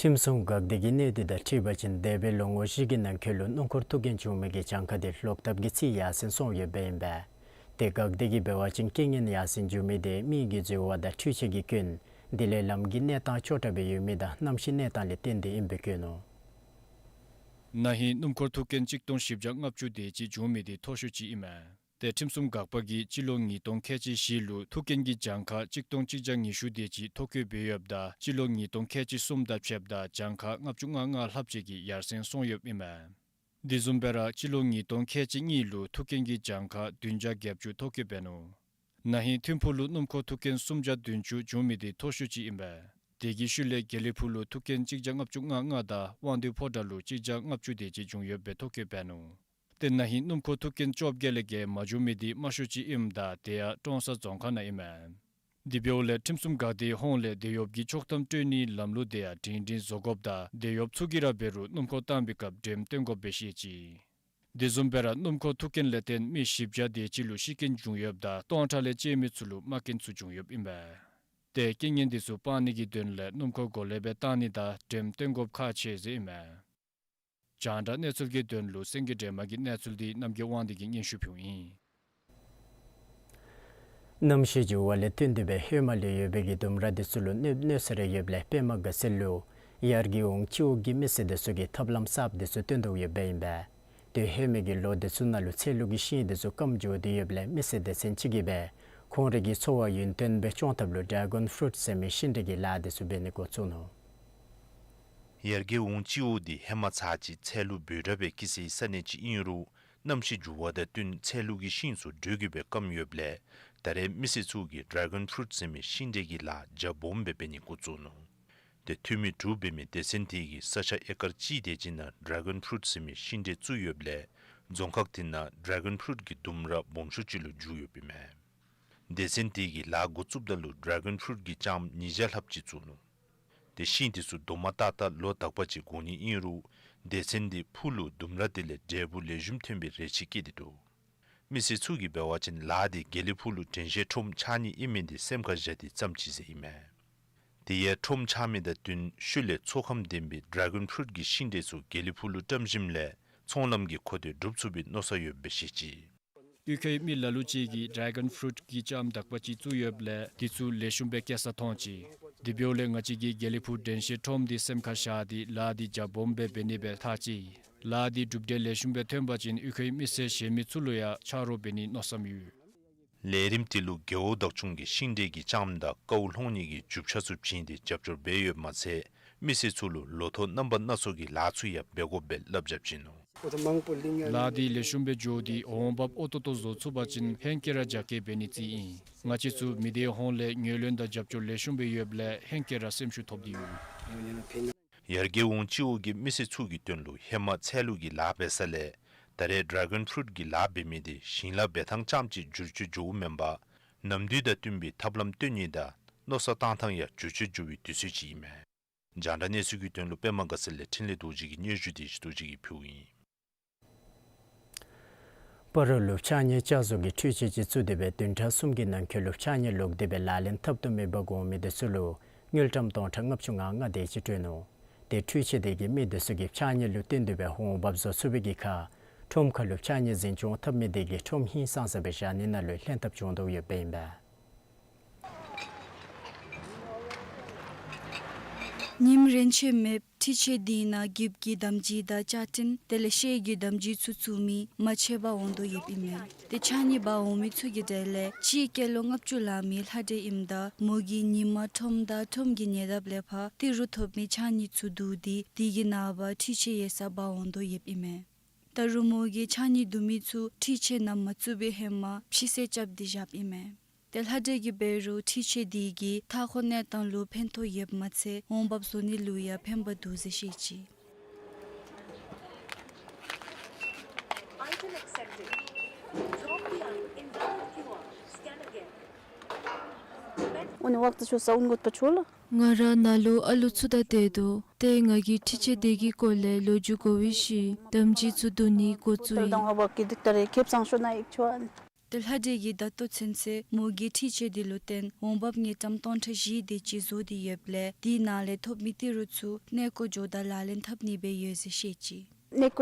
ཁྲིམས་སྲུང་འགག་སྡེ་གིས་གནད་དོན་དང་འཁྲིལ་བ་ཅིན་འདས་པའི་ལོ་ངོ་བཞི་གི་ནང་འཁོད་ལུ་སྣུམ་འཁོར་ཐུག་རྐྱེན་བྱུང་མི་གི་གྱངས་ཁ་དེ་ལོག་ལྟབ་ཀྱིས་ཚིག་ཡར་སེང་སོང་ཡོདཔ་ཨིན་པས། ཏེ་འགག་སྡེ་གིས་འབད་བ་ཅིན་རྐྱེན་ངན་ཡར་སེང་བྱུང་མི་དེ་མི་གི་འཛོལ་བ་དང་འཕྲུལ་ཆས་ཀྱི་སྐྱོན་དེ་ལས་ལམ་གྱི་གནས་སྟངས་སྐྱོ་དྲགས་སྦེ་ཡོད་མི་དང་གནམ་གཤིས་གནས་སྟངས་ལས་བརྟེན་ཏེ་ཨིནམ་སྦེ་བཀོད་ནུག། ན་ཧིང་སྣུམ་འཁོར་ཐུག་རྐྱེན་གཅིག་སྟོང་བཞི་བརྒྱ་ལྔ་བཅུ་དེ་ཅིག་བྱུང་མི་དེ་མཐོ་ཤོས་ཅིག་ཨིན་མས། ཏེ་ཁྲིམས་སྲུང་འགག་པ་གིས་སྤྱི་ལོ་ཉིས་སྟོང་ཁལ་གཅིག་བཞི་ལུ་ཐུག་རྐྱེན་གྱི་གྱངས་ཁ་གཅིག་སྟོང་གཅིག་བརྒྱ་ཉི་ཤུ་དེ་ཅིག་ཐོ་བཀོད་འབད་ཡོདཔ་ད་སྤྱི་ལོ་ཉིས་སྟོང་ཁལ་གཅིག་གསུམ་དང་ཕྱདཔ་ད་གྱངས་ཁ་ལྔ་བཅུ་ང་ལྔ་ལྷགཔ་ཅིག་གིས་ཡར་སེང་སོང་ཡོདཔ་ཨིན་མས། དེ་བཟུམ་སྦེ་ར་སྤྱི་ལོ་ཉིས་སྟོང་ཁལ་གཅིག་གཉིས་ལུ་ཐུག་རྐྱེན་གྱི་གྱངས་ཁ་བདུན་བརྒྱ་བརྒྱད་ཅུ་ཐོ་བཀོད་འབད་ནུག། ན་ཧིང་ཐིམ་ཕུག་ལུ་སྣུམ་འཁོར་ཐུག་རྐྱེན་སུམ་བརྒྱ་བདུན་ཅུ་བྱུང་མི་དེ་མཐོ་ཤོས་ཅིག་ཨིན་པས། དེ་གི་ཤུལ་ལས་དགེ་ལེགས་ཕུག་ལུ་ཐུག་རྐྱེན་གཅིག་བརྒྱ་ལྔ་བཅུ་ང་ལྔ་དང་དབང་འདུས་ཕོ་བྲང་ལུ་གཅིག་བརྒྱ་ལྔ་བཅུ་དེ་ཅིག་བྱུང་ཡོདཔ་སྦེ་ཐོ་བཀོད་འབད་ནུག། ཏེ་ན་ཧིང་སྣུམ་འཁོར་ཐུག་རྐྱེན་བཅོ་བརྒྱད་ལས་བརྒལ་མ་བྱུང་མི་དེ་དམའ་ཤོས་ཅིག་ཨིནམ་ད་དེ་ཡང་ཀྲོང་གསར་རྫོང་ཁག་ནང་ཨིན་མས། དེ་འབདཝ་ལས་ཁྲིམས་སྲུང་འགག་སྡེའི་ཧོངས་ལས་དེད་གཡོགཔ་གིས་ཆོག་ཐམ་སྤྲོད་ནིའི་ལམ་ལུགས་དེ་ཡང་སྒྲིང་སྒྲིང་བཟོ་དགོཔ་དང་དེད་གཡོགཔ་ཚུ་གིས་ར་འབད་རུང་སྣུམ་འཁོར་བཏང་བའི་སྐབས་འགྲེམས་སྟོན་དགོཔ་སྦེ་བཤད་ཅི། དེ་བཟུམ་སྦེ་ར་སྣུམ་འཁོར་ཐུག་རྐྱེན་ལས་བརྟེན་མི་བཞི་བརྒྱ་དེ་ཅིག་ལུ་ཤི་རྐྱེན་བྱུང་ཡོདཔ་ད་སྟོང་ཕྲག་ལས་བཅད་མི་ཚུ་ལུ་རྨ་སྐྱོན་ཚུ་བྱུང་ཡོདཔ་ཨིན་པས། ཏེ་རྐྱེན་ངན་དེ་ཚུ་སྤང་ནི་གི་དོན་ལས་སྣུམ་འཁོར་གོ་ལེ་སྦེ་བཏང་ནི་དང་འགྲེམས་སྟོན་དགོཔ་ཁག་ཆེ་ཟེར་ཨིན་མས། རྒྱང་བསྒྲགས་གནས་ཚུལ་གྱི་དོན་ལུ་སེང་གེ་སྒྲོལ་མ་གི་གནས་ཚུལ་འདི་རྣམ་རྒྱལ་དབང་འདུས་ཀྱིས་སྙན་ཞུ་ཕུལཝ་ཨིན། གནམ་གཤིས་འགྱུར་བ་ལས་བརྟེན་ཏེ་སྦེ་ཧེ་མ་ལུ་ཡོད་པའི་གི་ལྡུམ་ར་དེ་ཚུ་ལུ་གནོད་གནོད་སེལ་རེ་ཡོདཔ་ལས་པདྨ་དགའ་ཚལ་ལུ་ཡར་རྒྱས་འོང་སྤྱི་འོག་གི་མི་སེར་དེ་ཚུ་གིས་ཐབས་ལམ་གསརཔ་དེ་ཚུ་སྟོན་དོ་ཡོདཔ་ཨིན་པས། དེ་ཧེ་མའི་གི་ལོ་དེ་ཚུ་ནང་ལུ་ཚལ་ལུ་གི་ཤིང་དེ་ཚུ་སྐམ་འགྱོ་སྟེ་ཡོདཔ་ལས་མི་སེར་སྡེ་ཚན་ཅིག་གིས་སྦེ་ཁོང་རའི་གི་འཚོ་བ་ཡུན་བརྟན་སྦེ་སྐྱོང་ཐབས་ལུ་ཌྲེ་གཱོན་ཕུ་རུཊ་ཟེར་མི་ཤིང་འབྲས་ཀྱི་ལཱ་དེ་ཚུ་འབད་ནི་འགོ་བཙུགས་ནུག། ཡར་རྒྱས་འོང་སྤྱི་འོག་འདི་ཧེ་མ་ཚར་ཅིག་ཚལ་ལུ་འབོལ་དྲགས་སྦེ་སྐྱེ་སའི་ས་གནས་ཅིག་ཨིན་རུང་གནམ་གཤིས་འགྱུར་བ་དང་བསྟུན་ཚལ་ལུ་གི་ཤིང་ཚུ་དྲོད་ཀྱིས་སྦེ་སྐམ་ཡོདཔ་ལས་ད་རེས་མི་སེར་ཚུ་གིས་ཌྲེ་གཱོན་ཕུ་རུཊ་ཟེར་མི་ཤིང་འབྲས་ཀྱི་ལཱ་རྒྱ་སྦོམ་སྦེ་འབད་ནི་འགོ་བཙུགས་ནུག། ཏེ་འཐུས་མི་དྲུག་འབད་མི་སྡེ་ཚན་དེ་གིས་ས་ཆ་ཨེ་ཀར་གཅིག་དེ་ཅིག་ནང་ཌྲེ་གཱོན་ཕུ་རུཊ་ཟེར་མི་ཤིང་འབྲས་བཙུགས་ཡོདཔ་ལས་རྫོང་ཁག་དེ་ནང་ཌྲེ་གཱོན་ཕུ་རུཊ་གི་ལྡུམ་ར་སྦོམ་ཤོས་ཅིག་ལུ་འགྱུར་ཡོདཔ་ཨིན་མས། སྡེ་ཚན་དེ་གིས་ལཱ་འགོ་བཙུགསཔ་ད་ལུ་ཌྲེ་གཱོན་ཕུ་རུཊ་གི་ལྕངམ་ཉིས་བརྒྱ་ལྷགཔ་ཅིག་བཙུགས་ནུག། ཏེ་ཤིང་དེ་ཚུ་རྡོག་མ་ཏག་ཏག་ལོ་དག་པ་ཅིག་དགོ་ནི་ཨིན་རུང་སྡེ་ཚན་དེ་ཕུག་ལུ་ལྡུམ་ར་དེ་ལས་འབྲས་བུ་ལེགས་ཤོམ་ཐོན་པའི་རེ་ཆེ་བསྐྱེད་དེ་འདུག། མི་སེར་ཚུ་གིས་འབད་བ་ཅིན་ལཱ་དེ་དགེ་ལེགས་ཕུག་ལུ་དྲན་ཤེས་ཁྲོམ་ཆགས་ནི་ཨིན་མི་དེ་སེམས་ཁར་བཞག་སྟེ་བརྩམས་ཅི་ཟེར་ཨིན་མས། དེ་ཡང་ཁྲོམ་ཆགས་མི་དང་བསྟུན་ཤུལ་ལས་ཚོགས་ཁམས་ལྡན་པའི་ཌྲེ་གཱོན་ཕུ་རུཊ་གི་ཤིང་འབྲས་ཚུ་དགེ་ལེགས་ཕུག་ལུ་བཀྲམ་ཞིནམ་ལས་ཚོང་ལམ་གྱི་མཁོ་འདོད་སྒྲུབ་ཚུགས་པའི་མནོ་བསམ་ཡོདཔ་སྦེ་བཤད་ཅི། གཡུས་ཁའི་མི་ལ་ལུ་ཅིག་གིས་ཌྲེ་གཱོན་ཕུ་རུཊ་གི་ལྕངམ་དག་པ་ཅིག་བཙུགས་ཡོདཔ་ལས་དེ་ཚུ་ལེགས་ཤོམ་སྦེ་སྐྱེ་ས་མཐོང་ཅི། དེ་འབདཝ་ལས་ང་བཅས་ཀྱིས་དགེ་ལེགས་ཕུག་དྲན་ཤེས་ཁྲོམ་འདི་སེམས་ཁར་བཞག་སྟེ་ལཱ་འདི་རྒྱ་སྦོམ་སྦེ་འབད་ནི་སྦེ་ཐག་བཅད་ཡི། ལཱ་འདི་གྲུབ་འབྲས་ལེགས་ཤོམ་སྦེ་ཐོན་པ་ཅིན་གཡུས་ཁའི་མི་སེར་གཞན་མི་ཚུ་ལུ་ཡང་ཆ་རོགས་འབད་ནིའི་མནོ་བསམ་ཡོད། ལས་རིམ་དེ་ལུ་རྒེད་འོག་བདག་སྐྱོང་གིས་ཤིང་འབྲས་ཀྱི་ལྕངམ་དང་ཀཝ་སློང་ནི་གི་རྒྱུ་ཆ་ཚུ་བྱིན་ཏེ་རྒྱབ་སྐྱོར་འབད་ཡོདཔ་མ་ཚད་མི་སེར་ཚུ་ལུ་ལོ་ཐོག་རྣམ་པ་སྣ་ཚོགས་ཀྱི་ལཱ་ཚུ་ཡང་འབད་དགོཔ་སྦེ་སླབ་བྱ་བྱིན་ནུག། ལཱ་འདི་ལེགས་ཤོམ་སྦེ་འགྱོ་སྟེ་འོང་འབབ་ཨོ་ཏོ་ཏོ་བཟོ་ཚུགས་པ་ཅིན་ཧེང་སྐལ་ར་རྒྱ་སྐྱེད་འབད་ནི་རྩིས་ཨིན། ང་བཅས་ཚུ་མི་སྡེ་ཧོངས་ལས་ངོས་ལེན་དང་རྒྱབ་སྐྱོར་ལེགས་ཤོམ་སྦེ་ཡོདཔ་ལས་ཧེང་སྐལ་ར་སེམས་ཤུགས་ཐོབ་སྟེ་ཡོད། ཡར་རྒྱས་འོང་སྤྱི་འོག་གི་མི་སེར་ཚུ་གི་དོན་ལུ་ཧེ་མ་ཚལ་ལུ་གི་ལཱ་འབད་ས་ལས་ད་རེས་ཌྲེ་གཱོན་ཕུ་རུཊ་གི་ལཱ་འབད་མི་དེ་ཞིང་ལཱ་འབད་ཐངས་རྐྱངམ་ཅིག་བསྒྱུར་བཅོས་འགྱོཝ་མེན་པར་ནམ་དུས་དང་བསྟུན་པའི་ཐབས་ལམ་སྟོན་ནི་དང་མནོ་བསམ་བཏང་ཐངས་ཡང་བསྒྱུར་བཅོས་འགྱོ་བའི་དུས་ཚོད་ཅིག་ཨིན་མས། རྒྱང་བསྒྲགས་གནས་ཚུལ་གྱི་དོན་ལུ་པདྨ་དགའ་ཚལ་ལས་འཕྲིན་ལས་རྡོ་རྗེ་གི་སྙན་ཞུ་དེ་ཞུ་རྡོ་རྗེ་གིས་ཕུལཝ་ཨིན། སྤ་རོ་ལུ་ཕྱགས་སྙིགས་བསྐྱར་བཟོ་གི་འཕྲུལ་ཆས་ཅིག་བཙུགས་ཏེ་སྦེ་བདུན་ཕྲག་གསུམ་གྱི་ནང་འཁོད་ལུ་ཕྱགས་སྙིགས་ལོག་སྟེ་སྦེ་ལག་ལེན་འཐབ་བཏུབ་མི་འབག་འོང་མི་དེ་ཚུ་ལུ་དངུལ་ཀྲམ་སྟོང་ཕྲག་ལྔ་བཅུ་ང་ལྔ་དེ་ཅིག་སྤྲོད་ནུག། ཏེ་འཕྲུལ་ཆས་དེ་གིས་མི་དེ་ཚུ་གི་ཕྱགས་སྙིགས་ལུ་བརྟེན་ཏེ་སྦེ་འོང་འབབ་བཟོ་ཚུགས་པའི་གི་ཁར་ཁྲོམ་ཁ་ལུ་ཕྱགས་སྙིགས་འཛིན་སྐྱོང་འཐབ་མི་དེ་གིས་ཁྲོམ་ཧིང་སངས་ས་སྦེ་བཞག་ནི་ནང་ལུ་ལྷན་ཐབས་བྱུང་དོ་ཡོདཔ་ཨིན་པས། ཉིམ་རན་ཆད་མེདཔ་འཕྲུལ་ཆས་དེ་ནང་འགྱིབ་ཀྱི་དམ་སྦྱིས་དང་ལྕགས་ཀྲིན་དེ་ལས་ཤེལ་གྱི་དམ་སྦྱིས་ཚུ་བཙུགས་མི་མ་ཆད་པར་འོང་དོ་ཡོདཔ་ཨིན་མས། ཏེ་ཕྱགས་སྙིགས་འབག་འོང་མི་ཚུ་གི་གྲས་ལས་གཅིག་སྐྱེས་ལོ་ལྔ་བཅུ་ལང་མི་ལྷ་འདྲེ་ཨིནམ་ད་མོ་གིས་ཉིན་མ་ཁྲོམ་དང་ཁྲོམ་གྱི་ཉེ་འདབས་ལས་ཕར་ཏི་རུ་ཐོབ་མི་ཕྱགས་སྙིགས་ཚུ་བསྡུ་སྟེ་དེ་གི་ནངས་པ་འཕྲུལ་ཆས་ཡོད་སར་འབག་འོང་དོ་ཡོདཔ་ཨིན་མས། ད་རུང་མོ་གིས་ཕྱགས་སྙིགས་བསྡུ་མི་ཚུ་འཕྲུལ་ཆས་ནང་མ་བཙུགས་པའི་ཧེ་མ་ཕྱི་སེལ་རྐྱབ་སྟེ་བཞགཔ་ཨིན་མས། ཏེ་ལྷ་འདྲེ་གིས་འབད་རུང་འཕྲུལ་ཆས་དེ་གིས་མཐའ་འཁོར་གནས་སྟངས་ལུ་ཕན་ཐོགས་ཡོདཔ་མ་ཚད་འོང་འབབ་བཟོ་ནི་ལུ་ཡང་ཕན་པ་འདུག་ཟེར་བཤད་ཅི། Item accepted. Drop the item in the Q R. Scan again. ཨོ་ནི་ཝག་ཏུ་ཆུ་ས་ཨུན་གོད་པ་ཆུ་ལ། ང་ར་ནཱ་ལུ་ཨ་ལུ་ཚུ་དང་སྡོད་དོ། ཏེ་ང་གིས་འཕྲུལ་ཆས་དེ་གི་སྐོར་ལས་ལོ་རྒྱུས་གོ་བའི་ཤུལ་དམ་སྦྱིས་ཚུ་བསྡུ་ནི་འགོ་བཙུགས་ཡི། ཏེ་ལྷ་འདྲེ་གིས་ད་ལྟོ་ཚུན་ཚོད་མོ་གིས་འཕྲུལ་ཆས་དེ་ལུ་བརྟེན་འོང་འབབ་དངུལ་ཀྲམ་སྟོང་ཕྲག་བཞི་དེ་ཅིག་བཟོ་སྟེ་ཡོདཔ་ལས་དེ་ནང་ལས་ཐོབ་མི་ཏི་རུ་ཚུ་གནས་སྐོར་འགྱོཝ་ད་ལག་ལེན་འཐབ་ནི་སྦེ་ཡོད་ཟེར་བཤད་ཅི། ང་ར་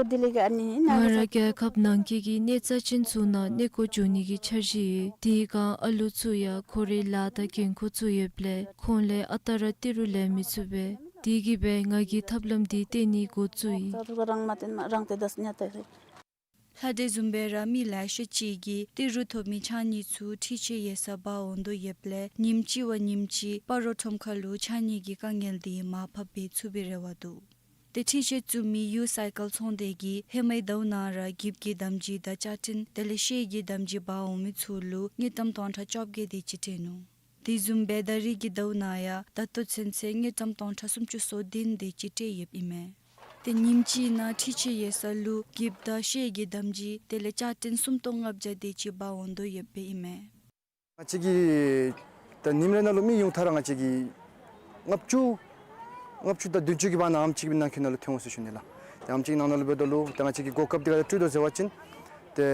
རྒྱལ་ཁབ་ནང་འཁོད་ཀྱི་གནས་རྩ་ཅན་ཚུ་ནང་གནས་སྐོར་འགྱོ་ནི་གི་འཆར་གཞི་ཡོད། དེ་སྒང་ཨ་ལུ་ཚུ་ཡང་ཁོ་རའི་ལཱ་དང་འགན་ཁུར་ཚུ་ཡོདཔ་ལས་ཁོང་ལས་ཨ་རྟག་ར་ཏི་རུ་ལེན་མི་ཚུགས་པས། དེ་གིས་སྦེ་ང་གིས་ཐབས་ལམ་འདི་བཏོན་ནི་འགོ་བཙུགས་ཡི། ལྷ་འདྲེ་བཟུམ་སྦེ་ར་མི་ལེ་ཤ་ཅིག་གིས་ཏི་རུ་ཐོབ་མི་ཕྱགས་སྙིགས་ཚུ་འཕྲུལ་ཆས་ཡོད་སར་འབག་འོང་དོ་ཡོདཔ་ལས་ཉིནམ་གཅིག་བ་ཉིནམ་གཅིག་སྤ་རོ་ཁྲོམ་ཁ་ལུ་ཕྱགས་སྙིགས་ཀྱི་དཀའ་ངལ་དེ་མར་ཕབ་འབད་ཚུགས་པའི་རེ་བ་འདུག། ཏེ་འཕྲུལ་ཆས་བཙུགས་མི་ཡུ་སི་ཀལ་ཚོང་སྡེ་གིས་ཧེ་མའི་ཟླཝ་ནང་ར་འགྱིབ་ཀྱི་དམ་སྦྱིས་དང་ལྕགས་ཀྲིན་དེ་ལས་ཤེལ་གྱི་དམ་སྦྱིས་འབག་འོང་མི་ཚུ་ལུ་དངུལ་ཀྲམ་སྟོང་ཕྲག་བཅོ་བརྒྱད་དེ་ཅིག་སྤྲོད་ནུག། དེ་བཟུམ་སྦེ་ད་རིས་ཀྱི་ཟླཝ་ནང་ཡང་ད་ལྟོ་ཚུན་ཚོད་དངུལ་ཀྲམ་སྟོང་ཕྲག་སུམ་ཅུ་སོ་བདུན་དེ་ཅིག་སྤྲོད་ཡོདཔ་ཨིན་མས། ཏེ་ཉིནམ་གཅིག་ནང་འཕྲུལ་ཆས་ཡོད་ས་ལུ་འགྱིབ་དང་ཤེལ་གྱི་དམ་སྦྱིས་དེ་ལས་ལྕགས་ཀྲིན་སུམ་སྟོང་ལྔ་བརྒྱ་དེ་ཅིག་འབག་འོང་དོ་ཡོདཔ་ཨིན་མས། ང་བཅས་ཀྱི་ད་ཉིནམ་རེ་ནང་ལུ་མི་ཡོངས་གྲགས་ར་ང་བཅས་ཀྱི་ལྔ་བཅུ་ལྔ་བཅུ་དང་བདུན་ཅུ་གི་བར་ན་ཨམ་ཅིག་གི་ནང་འཁོད་ནང་ལུ་ཐོན་འོང་ཟེར་ཞུ་ནི་ལགས། ཏེ་ཨམ་ཅིག་ནང་ན་ལུ་འབདཝ་ད་ལུ་ཏེ་ང་བཅས་ཀྱིས་གོ་སྐབས་འདི་ག་དེ་སྤྲོད་དོ་ཟེར་བ་ཅིན་ཏེ་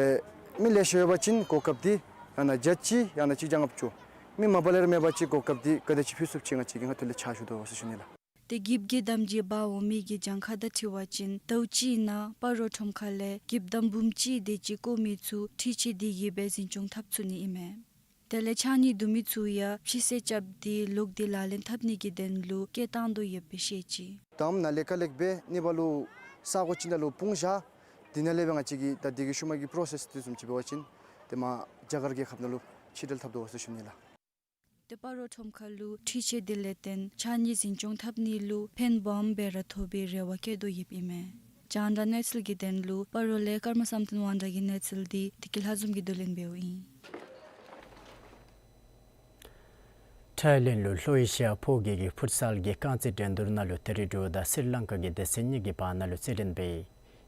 མི་ལེ་ཤ་ཡོད་པ་ཅིན་གོ་སྐབས་འདི་ཡང་ན་བརྒྱ་གཅིག་ཡང་ན་གཅིག་བརྒྱ་ལྔ་བཅུ་མི་མ་པ་ལས་ར་མེད་པ་ཅིན་གོ་སྐབས་འདི་ག་དེ་ཅིག་ཕུལ་ཚུགསཔ་ཅིག་ང་བཅས་ཀྱིས་ང་ཐུགས་ལས་ཕྱག་ཞུ་དོ་ཟེར་ཞུ་ནི་ལགས། ཏེ་འགྱིབ་ཀྱི་དམ་སྦྱིས་འབག་འོང་མི་གི་གྱངས་ཁ་དང་འཁྲིལ་བ་ཅིན་ཟླཝ་གཅིག་ནང་སྤ་རོ་ཁྲོམ་ཁ་ལས་འགྱིབ་དམ་འབུམ་གཅིག་དེ་ཅིག་བརྐོ་མི་ཚུ་འཕྲུལ་ཆས་དེ་གིས་སྦེ་འཛིན་སྐྱོང་འཐབ་ཚུགས་ནི་ཨིན་མས། དེ་ལས་ཕྱགས་སྙིགས་བསྡུ་མི་ཚུ་ཡང་ཕྱི་སེལ་རྐྱབ་སྟེ་ལོག་སྟེ་ལག་ལེན་འཐབ་ནི་གི་དོན་ལུ་སྐྱེལ་བཏང་དོ་ཡོདཔ་སྦེ་བཤད་ཅི། དམ་ནཱ་ལས་ཁ་ལེགས་སྦེ་ནི་བ་ལུ་ས་གོ་ཅིག་ནང་ལུ་སྤུངས་བཞག། དེ་ནང་ལས་སྦེ་ང་བཅས་ཀྱིས་ད་དེ་གི་ཤུལ་མ་གི་པྲོ་སེསི་དེ་བཟུམ་ཅིག་འབད་བ་ཅིན་ཏེ་མར་རྒྱ་གར་རྒྱལ་ཁབ་ནང་ལུ་ཕྱིར་སྤྲོད་འཐབ་དོ་ཟེར་ཞུ་ནི་ལགས། ཏེ་སྤ་རོ་ཁྲོམ་ཁ་ལུ་འཕྲུལ་ཆས་དེ་ལས་བརྟེན་ཕྱགས་སྙིགས་འཛིན་སྐྱོང་འཐབ་ནི་ལུ་ཕན་སྦོམ་སྦེ་ར་ཐོགས་པའི་རེ་བ་བསྐྱེད་དོ་ཡོདཔ་ཨིན་མས། རྒྱང་བསྒྲགས་གནས་ཚུལ་གྱི་དོན་ལུ་སྤ་རོ་ལས་ཀརྨ་བསམ་གཏན་དབང་གྲགས་ཀྱི་གནས་ཚུལ་འདི་བདེ་སྐྱིད་ལྷ་འཛོམས་ཀྱིས་བསྡུ་ལེན་འབདཝ་ཨིན། ཐའི་ལེནཌ་ལུ་ལྷོ་ཨེ་ཤི་ཡ་ཕོ་རྒྱས་ཀྱི་ཕུཊ་སཱལ་གྱི་རྐང་རྩེད་འགྲན་བསྡུར་ནང་ལུ་ད་རིས་འབྲུག་དང་སི་རི་ལང་ཀ་གི་སྡེ་ཚན་གཉིས་ཀྱི་བར་ན་ལུ་རྩེད་འགྲན་འབད་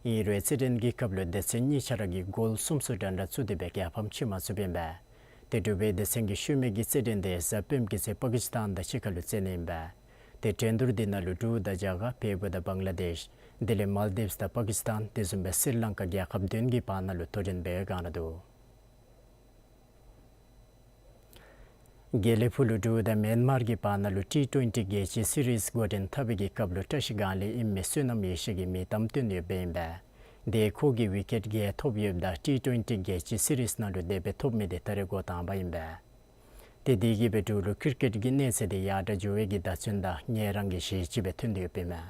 ཡི། ཨིན་རུང་རྩེད་འགྲན་གྱི་སྐབས་ལུ་སྡེ་ཚན་གཉིས་ཆ་ར་གིས་གོལ་གསུམ་སོ་འདྲ་འདྲ་བཙུགས་ཏེ་སྦེ་རྒྱལ་ཕམ་ཕྱེ་མ་ཚུགསཔ་ཨིན་པས། ཏེ་འབྲུག་པའི་སྡེ་ཚན་གྱི་ཤུལ་མའི་གི་རྩེད་འགྲན་དེ་གཟའ་སྤེནམ་གྱི་ཚེ་པ་ཀི་སི་ཐན་དང་གཅིག་ཁར་ལུ་རྩེད་ནི་ཨིན་པས། ཏེ་འགྲན་བསྡུར་འདི་ནང་ལུ་འབྲུག་དང་རྒྱ་གར་བལ་པོ་དང་བང་ལ་དེཤ་དེ་ལས་མཱལ་དིབས་དང་པ་ཀི་སི་ཐན་དེ་བཟུམ་སྦེ་སི་རི་ལང་ཀ་རྒྱལ་ཁབ་བདུན་གྱི་བར་ན་ལུ་དོ་འགྲན་འབད་བའི་བསྒང་ར་འདུག། དགེ་ལེགས་ཕུག་ལུ་འབྲུག་དང་མེན་མར་གྱི་བར་ན་ལུ་ཊི་ཊུ་ཝེན་ཊི་རྒྱལ་སྤྱི་སི་རིསི་འགོ་འདྲེན་འཐབ་པའི་གི་སྐབས་ལུ་བཀྲ་ཤིས་སྒང་ལས་ཨིན་མི་བསོད་ནམས་ཡེ་ཤེས་ཀྱིས་མི་གཏམ་བཏོན་ཡོདཔ་ཨིན་པས། དེ་ཁོ་གིས་ཝི་ཀེཊ་བརྒྱད་ཐོབ་ཡོདཔ་ད་ཊི་ཊུ་ཝེན་ཊི་རྒྱལ་སྤྱི་སི་རིསི་ནང་ལུ་དེ་སྦེ་ཐོབ་མི་དེ་ད་རེས་འགོ་དང་པ་ཨིན་པས། ཏེ་དེ་གིས་སྦེ་འབྲུག་ལུ་ཀིར་ཀེཊ་ཀྱི་གནས་ཚད་དེ་ཡར་དྲག་འགྱོ་བའི་གི་བརྡ་མཚོན་དང་ངལ་རངས་ཀྱི་གཞི་ཅིག་སྦེ་ཐོན་ཏེ་ཡོདཔ་ཨིན་མས།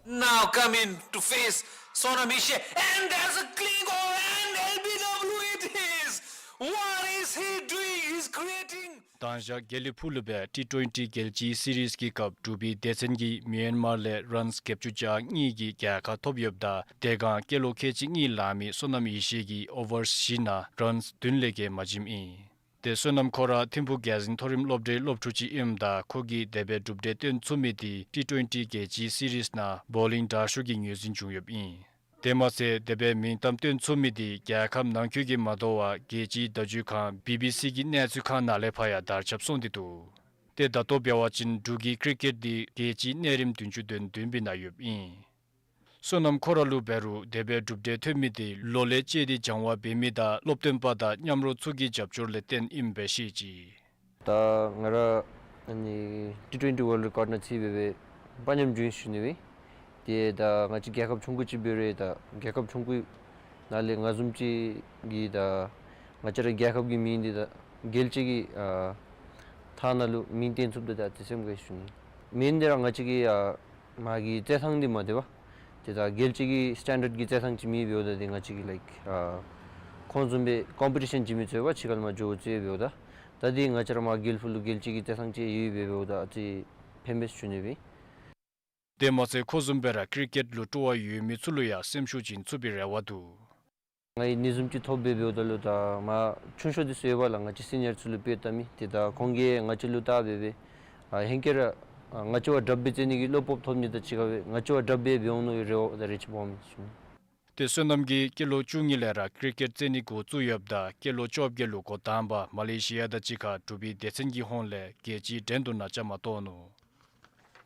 Now coming to face Sonam Yeshe, and there's a clean goal, and L B W it is. What is he doing? He's creating དང་ཞག་དགེ་ལེགས་ཕུག་ལུ་སྦེ་ཊི་ཊུ་ཝེན་ཊི་རྒྱལ་སྤྱིའི་སི་རིསི་གི་སྐབས་འབྲུག་པའི་སྡེ་ཚན་གྱིས་མི་ཡན་མར་ལས་རཱནསི་བརྒྱད་ཅུ་གྱ་གཉིས་ཀྱི་རྒྱལ་ཁ་ཐོབ་ཡོདཔ་ད་དེ་སྒང་སྐྱེས་ལོ་ཁལ་གཅིག་གཉིས་ལང་མི་བསོད་ནམས་ཡེ་ཤེས་ཀྱིས་ཨོ་ཝར་བཞི་ནང་རཱནསི་བདུན་ལས་བརྒལ་མ་བྱིནམ་ཨིན། ཏེ་བསོད་ནམས་ཁོ་ར་ཐིམ་ཕུག་རྒྱལ་འཛིན་མཐོ་རིམ་སློབ་གྲྭའི་སློབ་ཕྲུག་ཅིག་ཨིནམ་ད་ཁོ་གིས་དེ་སྦེ་གྲུབ་འབྲས་སྟོན་ཚུགས་མི་དེ་ཊི་ཊུ་ཝེན་ཊི་རྒྱལ་སྤྱིའི་སི་རིསི་ནང་བོ་ལིང་དྲག་ཤོས་ཀྱི་ངོས་འཛིན་བྱུང་ཡོདཔ་ཨིན། དེ་མ་ཚད་དེ་སྦེ་མིང་གཏམ་སྟོན་ཚུགས་མི་དེ་རྒྱལ་ཁབ་ནང་འཁོད་ཀྱི་མ་དོ་བར་རྒྱལ་སྤྱིའི་བརྡ་བརྒྱུད་ཁང་བི་བི་སི་གི་གནས་ཚུལ་ཁང་ནང་ལས་ཕར་ཡང་དར་ཁྱབ་སོང་སྟེ་འདུག། ཏེ་ད་ལྟོ་འབད་བ་ཅིན་འབྲུག་གི་ཀི་རི་ཀེཊ་དེ་རྒྱལ་སྤྱིའི་གནས་རིམ་བདུན་ཅུ་དོན་བདུན་པའི་ནང་ཡོདཔ་ཨིན། བསོད་ནམས་ཁོ་ར་ལུ་འབད་རུང་དེ་སྦེ་གྲུབ་འབྲས་ཐོན་མི་དེ་ལོ་ལས་བཅད་དེ་སྦྱང་བ་འབད་མི་དང་སློབ་སྟོན་པ་དང་མཉམ་རོགས་ཚུ་གི་རྒྱབ་སྐྱོར་ལས་བརྟེན་ཨིནམ་སྦེ་བཤད་ཅི། ད་ང་ར་ཨ་ནི་ཊི་ཊུ་ཝེན་ཊི་ཝཱལཌ་རི་ཀོཌ་ནང་རྩིས་འབད་བའི་དཔའ་ཉམས་བྱུང་ཡི་ཞུ་ནི་སྦེ། ཏེ་ད་ང་བཅས་རྒྱལ་ཁབ་ཆུང་ཀུ་ཅིག་འབད་རུང་ད་རྒྱལ་ཁབ་ཆུང་ཀུ་ནང་ལས་ང་བཟུམ་ཅིག་གིས་ད་ང་བཅས་ར་རྒྱལ་ཁབ་ཀྱི་མིང་འདི་ད་རྒྱལ་སྤྱི་གི་ཨ་ཐང་ནང་ལུ་མིང་བཏོན་ཚུགསཔ་ད་ད་བརྩེ་སེམས་དགའ་ཞུ་ནི། མིང་འདི་ར་ང་བཅས་ཀྱི་ཨ་མ་གི་རྩེད་ཐང་འདི་མ་དེ་བ། ཏེ་ད་རྒྱལ་སྤྱི་གི་སི་ཊེན་ཌརཌ་ཀྱི་རྩེད་ཐང་ཅིག་མེད་འབདཝ་ད་ཏེ་ང་བཅས་ཀྱིས་ལའིཀ་ཨ་ཁོང་བཟུམ་སྦེ་ཀོམ་པི་ཊི་ཤཱན་བྱིན་མི་ཚུ་ཡོད་པ་ཕྱི་ཁར་ལས་མར་འགྱོ་རྩིས་འབདཝ་ད། ད་འདི་ང་བཅས་ར་མ་རྒྱལ་ཕུག་ལུ་རྒྱལ་སྤྱི་གི་རྩེད་ཐང་ཅིག་ཡོད་འབདཝ་ད་ཨ་ཙི་ཕན་པས་ཞུ་ནི་སྦེ། དེ་མ་ཚད་ཁོ་བཟུམ་སྦེ་ར་ཀི་རི་ཀེཊ་ལུ་སྤྲོ་བ་ཡོད་མི་ཚུ་ལུ་ཡང་སེམས་ཤུགས་བྱིན་ཚུགས་པའི་རེ་བ་འདུག། ང་གིས་ཨ་ནི་བཟུམ་ཅིག་ཐོབ་སྦེ་འབདཝ་ད་ལུ་ད་མ་ཆུང་ཤོས་འདི་ཚུ་ཡོད་པ་ལགས། ང་བཅས་སི་ནི་ཡར་ཚུ་ལུ་དཔེ་བལྟ་མི་དེ་ད་ཁོང་གིས་ང་བཅས་ལུ་བལྟ་སྦེ་སྦེ་ཨ་ཧེང་སྐལ་ར་ཨ་ང་བཅས་བ་དྲགཔ་སྦེ་རྩེ་ནི་གི་བློ་སྤོབས་ཐོབ་ནི་དང་གཅིག་ཁར་སྦེ་ང་བཅས་བ་དྲགཔ་སྦེ་འབད་འོང་མནོ་བའི་རེ་བ་དང་རེ་ཆེ་སྦོམ་ཨིན་ཞུ་ནི། ཏེ་བསོད་ནམས་ཀྱིས་སྐྱེས་ལོ་བཅུ་གཉིས་ལས་ར་ཀི་རི་ཀེཊ་རྩེ་ནི་འགོ་བཙུགས་ཡོདཔ་ད་སྐྱེས་ལོ་བཅོ་བརྒྱད་ལུ་འགོ་དང་པ་མ་ལེ་ཤི་ཡ་དང་གཅིག་ཁར་འབྲུག་པའི་སྡེ་ཚན་གྱི་ཧོངས་ལས་རྒྱལ་སྤྱིའི་འགྲན་བསྡུར་ནང་བཅའ་མར་གཏོགས་ནུག།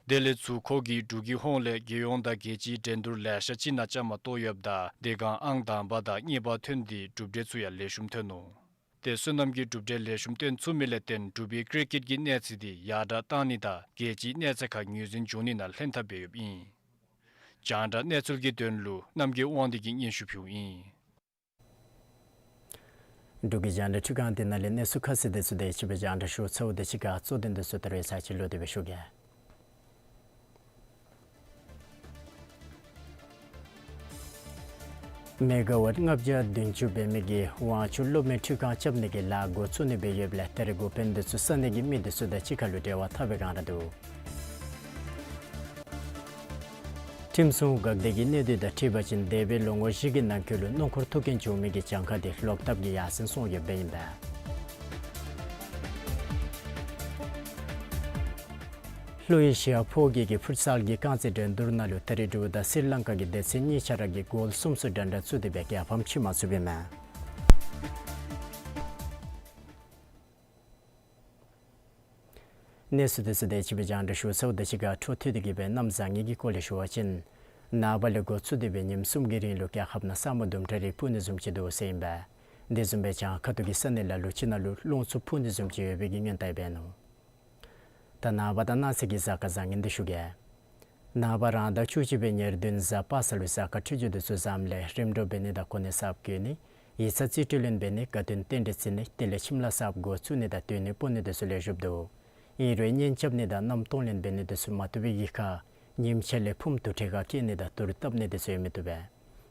དེ་ལས་ཚུར་ཁོ་གིས་འབྲུག་གི་ཧོངས་ལས་རྒྱལ་ཡོངས་དང་རྒྱལ་སྤྱིའི་འགྲན་བསྡུར་ལེ་ཤ་ཅིག་ནང་བཅའ་མར་གཏོགས་ཡོདཔ་ད་དེ་སྒང་ཨང་དང་པ་དང་གཉིས་པ་ཐོན་ཏེ་གྲུབ་འབྲས་ཚུ་ཡང་ལེགས་ཤོམ་ཐོན་ནུག། ཏེ་བསོད་ནམས་ཀྱིས་གྲུབ་འབྲས་ལེགས་ཤོམ་སྟོན་ཚུགས་མི་ལས་བརྟེན་འབྲུག་པའི་ཀི་རི་ཀེཊ་ཀྱི་གནས་ཚད་དེ་ཡར་དྲགས་བཏང་ནི་དང་རྒྱལ་སྤྱིའི་གནས་ཚད་ཁར་ངོས་འཛིན་འབྱུང་ནི་ནང་ལྷན་ཐབས་འབད་ཡོདཔ་ཨིན། རྒྱང་བསྒྲགས་གནས་ཚུལ་གྱི་དོན་ལུ་རྣམ་རྒྱལ་དབང་འདུས་ཀྱིས་སྙན་ཞུ་ཕུལཝ་ཨིན། འབྲུག་གི་རྒྱང་བསྒྲགས་ཁྲི་ཁང་འདི་ནང་ལས་གནས་ཚུལ་ཁ་གསལ་འདི་ཚུ་དེ་ཅིག་སྦེ་རྒྱང་བསྒྲགས་ཞུ་ཚརཝ་ད་གཅིག་ཁར་གཙོ་དོན་འདི་ཚུ་ད་རེས་ཚར་གཅིག་ལོག་སྟེ་སྦེ་ཞུ་གེ། མེ་ག་ཝཊ་ལྔ་བརྒྱ་བདུན་ཅུ་འབད་མི་གི་དབང་ཕྱུག་གློག་མེ་འཕྲུལ་ཁང་རྐྱབ་ནི་གི་ལཱ་འགོ་བཙུགས་ནི་སྦེ་ཡོདཔ་ལས་ད་རེས་འགོ་དཔོན་འདི་ཚུ་ས་གནས་ཀྱི་མི་འདི་ཚུ་དང་གཅིག་ཁར་ལུ་འབྲེལ་བ་འཐབ་པའི་བསྒང་ར་འདུག། ཁྲིམས་སྲུང་འགག་སྡེ་གི་གནས་སྡུད་དང་འཁྲིལ་བ་ཅིན་འདས་པའི་ལོ་ངོ་བཞི་གི་ནང་འཁོད་ལུ་སྣུམ་འཁོར་ཐུག་རྐྱེན་བྱུང་མི་གི་གྱངས་ཁ་དེ་ལོག་བཏབ་ཀྱི་ཡར་སེང་སོང་ཡོདཔ་ཨིན་པས། ལྷོ་ཨེ་ཤི་ཡ་ཕོ་སྐྱེས་ཀྱི་ཕུཊ་སཱལ་གྱི་རྐང་རྩེད་འགྲན་བསྡུར་ནང་ལུ་ད་རེས་འབྲུག་དང་སི་རི་ལང་ཀ་གི་སྡེ་ཚན་གཉིས་ཆ་ར་གིས་གོལ་གསུམ་སོ་འདྲ་འདྲ་བཙུགས་ཏེ་སྦེ་རྒྱལ་ཕམ་ཕྱེ་མ་ཚུགསཔ་ཨིན་མས། གནས་ཚུལ་འདི་ཚུ་དེ་ཅིག་སྦེ་རྒྱང་བསྒྲགས་ཞུ་ཚརཝ་ད་གཅིག་ཁར་འཕྲོ་མཐུད་དེ་གི་སྦེ་གནམ་བཟང་ངན་གྱི་སྐོར་ལས་ཞུ་བ་ཅིན་ནངས་པ་ལས་འགོ་བཙུགས་ཏེ་སྦེ་ཉིནམ་གསུམ་གྱི་རིང་ལུ་རྒྱལ་ཁབ་ནང་ས་སྨུག་དུམ་གྲ་རེ་སྤུབ་ནི་བཟུམ་ཅིག་འདུག་ཟེར་ཨིན་པས། དེ་བཟུམ་སྦེ་བྱང་ཁ་ཐུག་གི་ས་གནས་ལ་ལུ་ཅིག་ནང་ལུ་རླུང་འཚུབ་འཕུ་ནི་བཟུམ་ཅིག་ཡོད་པའི་གི་སྔོན་བརྡ་འབད་ནུག། ད་ནངས་པ་དང་གནངས་ཚེ་གི་གཟའ་སྐར་བཟང་ངན་འདི་ཞུ་གེ། ནངས་པ་རང་ཟླ་བཅུ་གཅིག་པའི་ཉེར་བདུན་གཟའ་པ་སངས་ལུ་གཟའ་སྐར་འཕྲོད་སྦྱོར་འདི་ཚུ་བཟངམ་ལས་རིམ་གྲོ་འབད་ནི་དང་གོ་གནས་གསརཔ་བསྐོ་ནི་ཡིག་ཚང་རྩིས་སྤྲོད་ལེན་འབད་ནི་དགའ་སྟོན་རྟེན་འབྲེལ་བརྩི་ནི་དེ་ལས་ཁྱིམ་ལྷ་གསརཔ་འགོ་བཙུགས་ནི་དང་སྡོད་གནས་སྤོ་ནི་འདི་ཚུ་ལེགས་ཤོམ་འདུག། ཨིན་རུང་གཉེན་རྐྱབ་ནི་དང་མནའམ་གཏོང་ལེན་འབད་ནི་འདི་ཚུ་མ་བཏུབ་པའི་གི་ཁར་ཉིནམ་ཕྱེད་ལས་ཕུངམ་དུར་ཁྲོད་ཁར་བསྐྱལ་ནི་དང་དུར་བཏབ་ནི་འདི་ཚུ་ཡང་མི་བཏུབ་པས།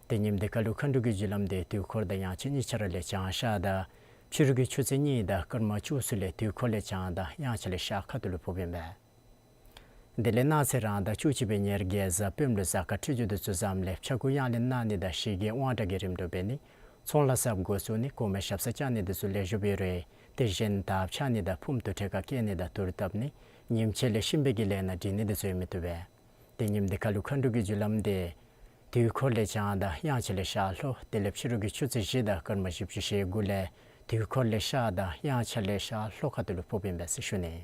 ཏེ་ཉིནམ་འདི་ཁར་ལུ་མཁའ་འགྲོ་གི་རྒྱུ་ལམ་དེ་དུས་འཁོར་དང་དབྱངས་འཆར་གཉིས་ཆ་ར་ལས་བྱང་ཤར་དང་ཕྱི་རུ་གི་ཆུ་ཚོད་གཉིས་དང་སྐར་མ་བཅུ་གསུམ་ལས་དུས་འཁོར་ལས་བྱང་དང་དབྱངས་འཆར་ལས་ཤར་ཁ་ཐུག་ལུ་ཕོགཔ་ཨིན་པས། དེ་ལས་གནངས་ཚེ་རང་ཟླ་བཅུ་གཅིག་པའི་ཉེར་བརྒྱད་གཟའ་སྤེནམ་ལུ་གཟའ་སྐར་འཕྲོད་སྦྱོར་འདི་ཚུ་བཟངམ་ལས་ཕྱྭ་འགུགས་གཡང་ལེན་གནང་ནི་དང་ཞི་རྒྱས་དབང་དྲག་གི་རིམ་གྲོ་འབད་ནི་ཚོང་ལྷ་གསརཔ་འགོ་བཙུགས་ནི་གོང་མའི་ཞབས་སར་བཅར་ནི་འདི་ཚུ་ལེགས་ཤོམ་ཡོད་རུང་དེ་བཞིན་དར་འཕྱར་ནི་དང་ཕུངམ་དུར་ཁྲོད་ཁར་བསྐྱལ་ནི་དང་དུར་བཏབ་ནི་ཉིནམ་ཕྱེད་ལས་གཤིན་པོའི་གི་ལས་སྣ་འགྲིག་ནི་འདི་ཚུ་ཡང་མི་བཏུབ་པས། ཏེ་ཉིནམ་འདི་ཁར་ལུ་མཁའ་འགྲོ་གི་རྒྱུ་ལམ་དེ་དུས་འཁོར་ལས་བྱང་དང་དབྱངས་འཆར་ལས་ཤར་ལྷོ་དེ་ལས་ཕྱི་རུ་གི་ཆུ་ཚོད་བཞི་དང་སྐར་མ་བཞི་བཅུ་ཞེ་དགུ་ལས་དུས་འཁོར་ལས་ཤར་དང་དབྱངས་འཆར་ལས་ཤར་ལྷོ་ཁ་ཐུག་ལུ་ཕོགཔ་ཨིན་པས་ཟེར་ཞུ་ནི།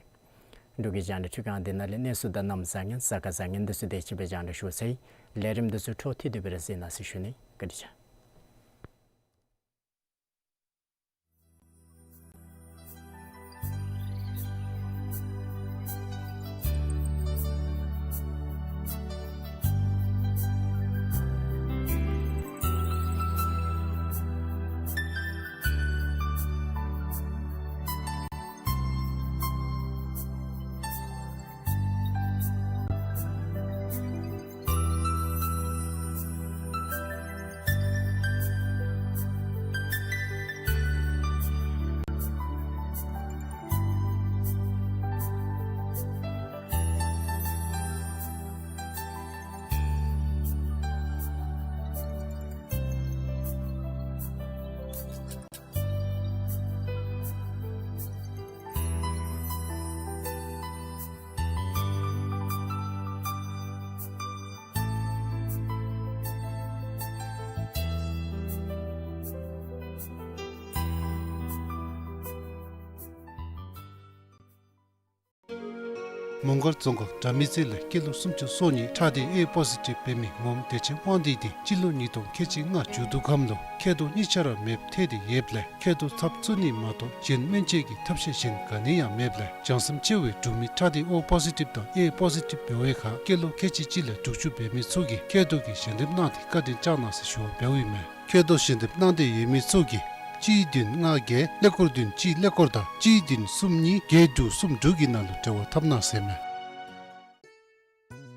འབྲུག་གི་རྒྱང་བསྒྲགས་ཁྲི་ཁང་འདི་ནང་ལས་གནས་ཚུལ་དང་གནམ་བཟང་ངན་གཟའ་སྐར་བཟང་ངན་འདི་ཚུ་དེ་ཅིག་སྦེ་རྒྱང་བསྒྲགས་ཞུ་ཚར་ཡི། ལས་རིམ་འདི་ཚུ་འཕྲོ་མཐུད་དེ་སྦེ་ར་གཟིགས་གནང་ཟེར་ཞུ་ནི། བཀའ་དྲིན་ཆེ། མོང་སྒར་རྫོང་ཁག་དགྲ་མེད་རྩེ་ལས་སྐྱེས་ལོ་སུམ་ཅུ་སོ་གཉིས་ཁྲག་སྡེ་ཨེ་པོ་ཟི་ཊིབ་འབད་མི་ངོམ་བདེ་ཆེན་དབང་འདུས་དེ་སྤྱི་ལོ་ཉིས་སྟོང་ཁལ་གཅིག་ལྔ་མཇུག་བསྡུ་སྐབས་ལུ་མཁལ་རྡོག་གཉིས་ཆ་ར་མེདཔ་ཐལ་ཏེ་ཡོདཔ་ལས་མཁལ་རྡོག་ཚབ་བཙུགས་ནི་མ་གཏོགས་གཞན་སྨན་བཅོས་ཀྱི་ཐབས་ཤེས་གཞན་ག་ནི་ཡང་མེདཔ་ལས་བྱང་སེམས་ཆེ་བའི་འབྲུག་མི་ཁྲག་སྡེ་ཨོ་པོ་ཟི་ཊིབ་དང་ཨེ་པོ་ཟི་ཊིབ་འབད་བའི་ཁར་སྐྱེས་ལོ་ཁལ་གཅིག་གཅིག་ལས་དྲུག་ཅུ་འབད་མི་ཚུ་གིས་མཁལ་རྡོག་གི་ཞལ་འདེབས་གནང་སྟེ་བཀའ་དྲིན་བསྐྱང་གནང་ཟེར་ཞུ་བ་འབདཝ་ཨིན་མས། མཁལ་རྡོག་ཞལ་འདེབས་གནང་འདོད་ཡོད་མི་ཚུ་གིས་གཅིག་བདུན་ལྔ་བརྒྱད་ཀླད་ཀོར་བདུན་གཅིག་ཀླད་ཀོར་དང་གཅིག་བདུན་གསུམ་གཉིས་བརྒྱད་དྲུག་གསུམ་དྲུག་གི་ནང་ལུ་འབྲེལ་བ་འཐབ་གནང་ཟེར་མས།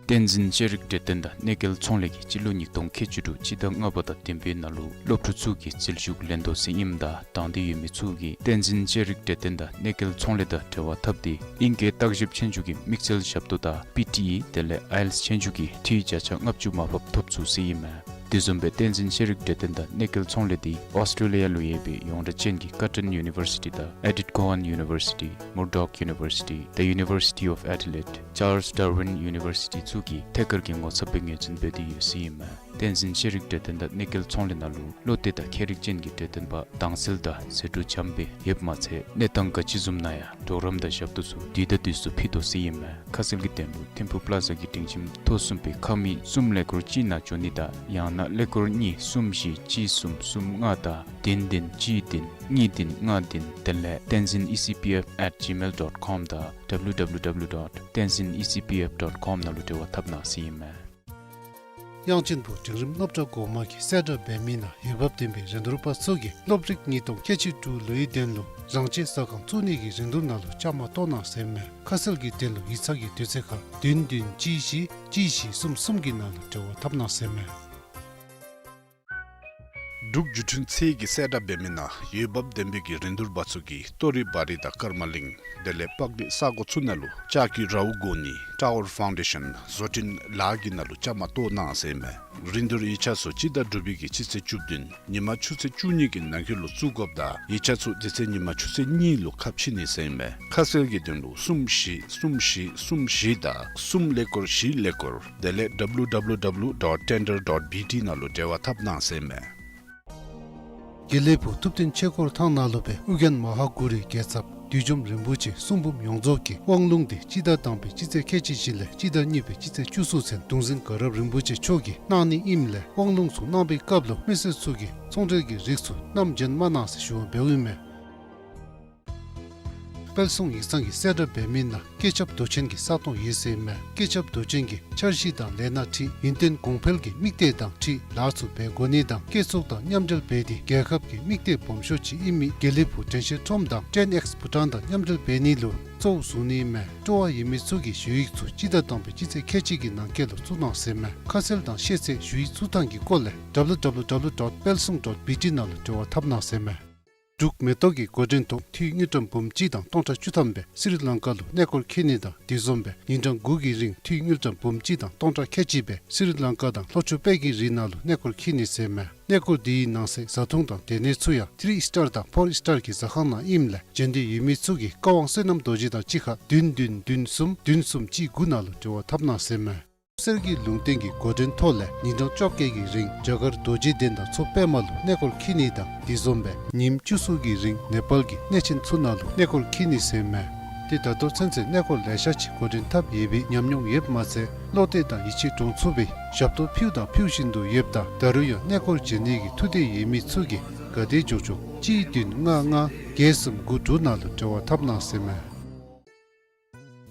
བསྟན་འཛིན་ཤེས་རིག་གྲོས་སྟོན་དང་གནས་སྐལ་ཚོང་ལས་ཀྱིས་སྤྱི་ལོ་ཉིས་སྟོང་ཁལ་གཅིག་དྲུག་སྤྱི་ཟླ་ལྔ་པ་དང་བདུན་པའི་ནང་ལུ་སློབ་ཕྲུག་ཚུ་གི་འཛུལ་ཞུགས་ལེན་དོ་ཟེར་ཨིནམ་ད་དང་འདོད་ཡོད་མི་ཚུ་གིས་བསྟན་འཛིན་ཤེས་རིག་གྲོས་སྟོན་དང་གནས་སྐལ་ཚོང་ལས་དང་འབྲེལ་བ་འཐབ་སྟེ་ཨིང་སྐད་བརྟག་ཞིབ་ཆོས་རྒྱུགས་ཀྱི་དམིགས་བསལ་ཞབས་ཏོག་དང་པི་ཊི་ཨི་དེ་ལས་ཨའི་ཨེལ་ཊི་ཨེསི་ཆོས་རྒྱུགས་ཀྱི་འཐུས་བརྒྱ་ཆ་ལྔ་བཅུ་མར་ཕབ་ཐོབ་ཚུགས་ཟེར་ཨིན་མས། དེ་བཟུམ་སྦེ་བསྟན་འཛིན་ཤེས་རིག་གྲོས་སྟོན་དང་གནས་སྐལ་ཚོང་ལས་འདི་ཨོསི་ཊེ་ལི་ཡ་ལུ་ཡོད་པའི་ཡོངས་གྲགས་ཅན་གྱི་ཀར་ཊོན་ཡུ་ནི་བར་སི་ཊི་དང་ཨེ་ཌིཐ་ཀོ་ཝཱན་ཡུ་ནི་བར་སི་ཊི། Murdoch University, the University of Adelaide, Charles Darwin University ཚུ་གིས་ཐད་ཀར་གྱི་ངོ་ཚབ་སྦེ་ངོས་འཛིན་འབད་དེ་ཡོད་ཟེར་ཨིན་མས། བསྟན་འཛིན་ཤེས་རིག་གྲོས་སྟོན་དང་གནས་སྐལ་ཚོང་ལས་ནང་ལུ་བློ་གཏད་དང་མཁས་རིག་ཅན་གྱི་གྲོས་སྟོན་པ་དྭངས་གསལ་དང་ཟད་འགྲོ་འཇམ་སྦེ་ཡོདཔ་མ་ཚད་གནས་སྟངས་ག་ཅི་བཟུམ་ན་ཡང་གྲོགས་རམ་དང་ཞབས་ཏོག་ཚུ་དུས་དང་དུས་སུ་ཕུལ་དོ་ཟེར་ཨིན་མས། ཁ་གསལ་གྱི་དོན་ལུ་ཐིམ་ཕུག་པ་ལ་ཛ་གི་སྒྲིང་ཁྱིམ་ཐོག་གསུམ་པའི་ཁང་མིག་གསུམ་ཀླད་ཀོར་གཅིག་ནང་འབྱོན་ནི་དང་ཡང་ན་ཀླད་ཀོར་གཉིས་གསུམ་བཞི་གཅིག་གསུམ་གསུམ་ལྔ་དང་བདུན་བདུན་གཅིག་བདུན་གཉིས་བདུན་ལྔ་བདུན་དེ་ལས་tenzin E C P F at gmail dot com དང་W W W dot tenzin E C P F dot com ནང་ལུ་འབྲེལ་བ་འཐབ་གནང་ཟེར་ཨིན་མས། དབྱངས་ཅན་ཕུག་འབྲིང་རིམ་སློབ་གྲྭ་འགོ་དམངས་ཀྱིས་གསལ་བསྒྲགས་འབད་མི་ནང་འོས་འབབ་ལྡན་པའི་རིན་བསྡུར་པ་ཚུ་གིས་སློབ་རིག་ཉིས་སྟོང་ཁལ་གཅིག་དྲུག་ལོའི་དོན་ལུ་རང་བྱས་ཟ་ཁང་བཙུགས་ནི་གི་རིན་བསྡུར་ནང་ལུ་བཅའ་མར་གཏོགས་གནང་ཟེར་མས། ཁ་གསལ་གྱི་དོན་ལུ་ཡིག་ཚང་གི་དུས་ཚོད་ཁར་བདུན་བདུན་གཅིག་བཞི་གཅིག་བཞི་གསུམ་གསུམ་གྱི་ནང་ལུ་འབྲེལ་བ་འཐབ་གནང་ཟེར་མས། འབྲུག་བརྒྱུད་འཕྲིན་ཚད་ཀྱིས་གསལ་བསྒྲགས་འབད་མི་ནང་འོས་འབབ་ལྡན་པའི་གི་རིན་བསྡུར་པ་ཚུ་གིས་ཏོ་རི་བ་རི་དང་ཀརྨ་གླིང་དེ་ལས་པག་གླིང་ས་གོ་ཚུ་ནང་ལུ་ལྕགས་ཀྱི་རཝ་བསྒོར་ནི་ཊ་ཝར་ཕའུན་ཌེ་ཤཱན་བཟོ་སྐྲུན་ལཱ་གི་ནང་ལུ་བཅའ་མར་གཏོགས་གནང་ཟེར་མས། རིན་བསྡུར་ཡིག་ཆ་ཚུ་སྤྱི་ཟླ་དྲུག་པའི་གི་སྤྱི་ཚེས་བཅུ་བདུན་ཉིན་མ་ཆུ་ཚོད་བཅུ་གཉིས་ཀྱི་ནང་འཁོད་ལུ་བཙུགས་དགོཔ་དང་ཡིག་ཆ་ཚུ་དེ་ཚེ་ཉིན་མ་ཆུ་ཚོད་གཉིས་ལུ་ཁ་ཕྱེ་ནི་ཟེར་མས། ཁ་གསལ་གྱི་དོན་ལུ་གསུམ་བཞི་གསུམ་བཞི་གསུམ་བཞི་དང་གསུམ་ཀླད་ཀོར་བཞི་ཀླད་ཀོར་དེ་ལས་W W W dot tender dot B T ནང་ལུ་འབྲེལ་བ་འཐབ་གནང་ཟེར་མས། དགེ་ལེགས་ཕུག་ཐུབ་བསྟན་ཆོས་འཁོར་ཐང་ནང་ལུ་སྦེ་ཨོ་རྒྱན་མ་ཧཱ་གུ་རུའི་རྒྱལ་ཚབ་བདུད་འཇོམས་རིན་པོ་ཆེ་གསུང་འབུམ་ཡོངས་རྫོགས་ཀྱི་དབང་ལུང་འདི་སྤྱི་ཟླ་དང་པའི་སྤྱི་ཚེས་ཁལ་གཅིག་བཞི་ལས་སྤྱི་ཟླ་གཉིས་པའི་སྤྱི་ཚེས་བཅུ་གསུམ་ཚུན་གདུང་འཛིན་དགའ་རབ་རིན་པོ་ཆེ་མཆོག་གིས་གནང་ནི་ཨིནམ་ལས་དབང་ལུང་ཚུ་གནང་བའི་སྐབས་ལུ་མི་སེར་ཚུ་གིས་ཚོང་འབྲེལ་གྱི་རིགས་ཚུ་བསྣམས་བྱོན་མ་གནང་ཟེར་ཞུ་བ་འབདཝ་ཨིན་མས། དཔལ་གསུང་ཡིག་ཚང་གིས་གསལ་བསྒྲགས་འབད་མི་ནང་བཀོད་ཁྱབ་མདོ་ཆེན་གྱི་ས་སྟོང་ཡོད་ཟེར་མས། བཀོད་ཁྱབ་མདོ་ཆེན་གྱིས་འཆར་གཞི་དང་ལས་སྣ་འཁྲིལ་ཡུན་བརྟན་གོང་འཕེལ་གྱི་དམིགས་གཏད་དང་འཁྲིལ་ལཱ་ཚུ་འབད་དགོ་ནི་དང་བཀོད་ཚོགས་དང་མཉམ་འབྲེལ་འབད་དེ་རྒྱལ་ཁབ་ཀྱི་དམིགས་གཏད་སྦོམ་ཤོས་ཅིག་ཨིན་མི་དགེ་ལེགས་ཕུག་དྲན་ཤེས་ཁྲོམ་དང་ཊེན་ཨེགསི་བྷུ་ཊཱན་དང་མཉམ་འབྲེལ་འབད་ནི་ལུ་གཙོ་བོ་བཟུང་ནི་མས། སྤྲོ་བ་ཡོད་མི་ཚུ་གིས་ཞུ་ཡིག་ཚུ་སྤྱི་ཟླ་དང་པའི་སྤྱི་ཚེས་ཁལ་གཅིག་གི་ནང་འཁོད་ལུ་བཙུགས་གནང་ཟེར་མས། ཁ་གསལ་དང་ཤེས་ཚད་ཞུ་ཡིག་བཙུགས་ཐངས་ཀྱི་སྐོར་ལས་W W W dot palsung dot B T ནང་ལུ་འབྲེལ་བ་འཐབ་གནང་ཟེར་མས། འབྲུག་མེ་ཏོག་གི་འགོ་འདྲེན་ཐོག་འཐུས་དངུལ་ཀྲམ་འབུམ་གཅིག་དང་སྟོང་ཕྲག་བཅུ་ཐམ་སྦེ་སི་རི་ལང་ཀ་ལུ་གནས་སྐོར་འཁྱིད་ནི་དང་དེ་བཟུམ་སྦེ་ཉིན་གྲངས་དགུ་གི་རིང་འཐུས་དངུལ་ཀྲམ་འབུམ་གཅིག་དང་སྟོང་ཕྲག་ཁལ་གཅིག་སྦེ་སི་རི་ལང་ཀ་དང་ལྷོ་ཕྱོགས་དཔལ་གྱི་རི་ནང་ལུ་གནས་སྐོར་འཁྱིད་ནི་ཟེར་མས། གནས་སྐོར་དེའི་ནང་གསེས་བཟའ་འཐུང་དང་སྡོད་གནས་ཚུ་ཡང་ཐི་རི་ཨིསི་ཊར་དང་ཕོར་ཨིསི་ཊར་གྱི་ཟ་ཁང་ནང་ཨིནམ་ལས་བྱོན་འདོད་ཡོད་མི་ཚུ་གིས་བཀའ་དབང་བསོད་ནམས་རྡོ་རྗེ་དང་གཅིག་ཁར་བདུན་བདུན་བདུན་གསུམ་བདུན་གསུམ་གཅིག་དགུ་ནང་ལུ་འབྲེལ་བ་འཐབ་གནང་ཟེར་མས། གསེར་གྱི་ལུང་བསྟན་གྱི་འགོ་འདྲེན་ཐོག་ལས་ཉིན་གྲངས་བཅོ་བརྒྱད་ཀྱི་རིང་རྒྱ་གར་རྡོ་རྗེ་གདན་དང་མཚོ་པདྨ་ལུ་གནས་སྐོར་འཁྱིད་ནི་དང་དེ་བཟུམ་སྦེ་ཉིནམ་བཅུ་གསུམ་གྱི་རིང་ནེ་པཱལ་གྱི་གནས་ཆེན་ཚུ་ནང་ལུ་གནས་སྐོར་འཁྱིད་ནི་ཟེར་མས། ཏེ་ད་ལྟོ་ཚུན་ཚོད་གནས་སྐོར་ལེ་ཤ་ཅིག་འགོ་འདྲེན་འཐབ་ཡོད་པའི་ཉམས་མྱོང་ཡོདཔ་མ་ཚད་བློ་གཏད་དང་ཡིད་ཆེས་འདྲོངས་ཚུགས་པའི་ཞབས་ཏོག་ཕུལཝ་དང་ཕུལ་བཞིན་དུ་ཡོདཔ་ད་ད་རུང་ཡང་གནས་སྐོར་བྱོན་ནི་གི་ཐུགས་འདོད་ཡོད་མི་ཚུ་གིས་ག་དེ་མགྱོགས་མགྱོགས་གཅིག་བདུན་ལྔ་ལྔ་བརྒྱད་གསུམ་དགུ་དྲུག་ནང་ལུ་འབྲེལ་བ་འཐབ་གནང་ཟེར་མས།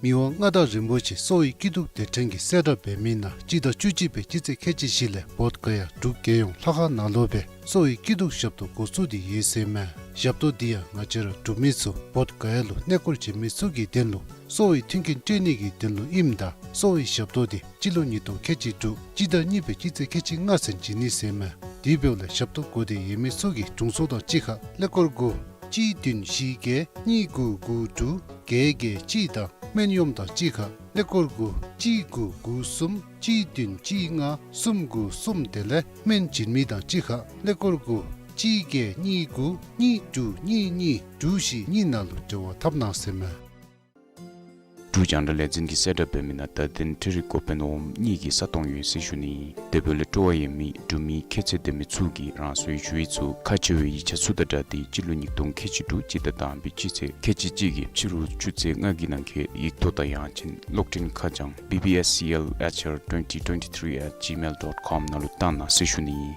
མི་དབང་མངའ་བདག་རིན་པོ་ཆེ་གསོ་བའི་སྐྱིད་སྡུག་སྡེ་ཕྲན་གྱིས་གསལ་བསྒྲགས་འབད་མི་ནང་སྤྱི་ཟླ་བཅུ་གཅིག་པའི་སྤྱི་ཚེས་ཁལ་གཅིག་བཞི་ལས་བོདྷ་ག་ཡ་འབྲུག་རྒྱལ་ཡོངས་ལྷ་ཁང་ནང་ལུ་སྦེ་གསོ་བའི་སྐྱིད་སྡུག་ཞབས་ཏོག་འགོ་བཙུགས་ཏེ་ཡོད་ཟེར་མས། ཞབས་ཏོག་འདི་ཡང་ང་བཅས་ར་འབྲུག་མི་ཚུ་བོདྷ་ག་ཡ་ལུ་གནས་སྐོར་བྱོན་མི་ཚུ་གི་དོན་ལུ་གསོ་བའི་མཐུན་རྐྱེན་སྤྲོད་ནི་གི་དོན་ལུ་ཨིནམ་ད་གསོ་བའི་ཞབས་ཏོག་འདི་སྤྱི་ལོ་ཉིས་སྟོང་ཁལ་གཅིག་དྲུག་སྤྱི་ཟླ་གཉིས་པའི་སྤྱི་ཚེས་ཁལ་གཅིག་ལྔ་ཚུན་བྱིན་ནི་ཟེར་མས། དེ་འབདཝ་ལས་ཞབས་ཏོག་དགོ་འདོད་ཡོད་མི་ཚུ་གིས་དྲུང་འཚོ་དང་གཅིག་ཁར་ཀླད་ཀོར་དགུ་གཅིག་བདུན་བཞི་བརྒྱད་གཉིས་དགུ་དགུ་དྲུག་བརྒྱད་བརྒྱད་གཅིག་དང་སྨན་གཡོགམ་དང་གཅིག་ཁར་ཀླད་ཀོར་དགུ་གཅིག་དགུ་དགུ་གསུམ་གཅིག་བདུན་གཅིག་ལྔ་གསུམ་དགུ་གསུམ་དེ་ལས་སྨན་བྱིན་མི་དང་གཅིག་ཁར་ཀླད་ཀོར་དགུ་གཅིག་བརྒྱད་གཉིས་དགུ་གཉིས་དྲུག་གཉིས་གཉིས་དྲུག་བཞི་གཉིས་ནང་ལུ་འབྲེལ་བ་འཐབ་གནང་ཟེར་མས། འབྲུག་རྒྱང་བསྒྲགས་ལས་འཛིན་གྱིས་གསལ་བསྒྲགས་འབད་མི་ནང་བརྡ་དོན་འཕྲུལ་རིག་འགོ་དཔོན་འོགམ་གཉིས་ཀྱི་ས་སྟོང་ཡོད་ཟེར་ཞུ་ནི། དེ་འབདཝ་ལས་སྤྲོ་བ་ཡོད་མི་འབྲུག་མི་ཁྱད་ཚད་ལྡན་མི་ཚུ་གིས་རང་སོའི་ཞུ་ཡིག་ཚུ་ཁ་ཕྱེ་བའི་ཡིག་ཆ་ཚུ་དང་སྦྲགས་ཏེ་སྤྱི་ལོ་ཉིས་སྟོང་ཁལ་གཅིག་དྲུག་སྤྱི་ཟླ་དང་པའི་སྤྱི་ཚེས་ཁལ་གཅིག་གཅིག་གི་ཕྱི་རུ་ཆུ་ཚོད་ལྔ་གི་ནང་འཁོད་ཡིག་ཐོག་དང་ཡང་ཅིན་གློག་འཕྲིན་ཁ་བྱང་B B S C L H R twenty twenty-three at gmail dot com ནང་ལུ་བཏང་གནང་ཟེར་ཞུ་ནི།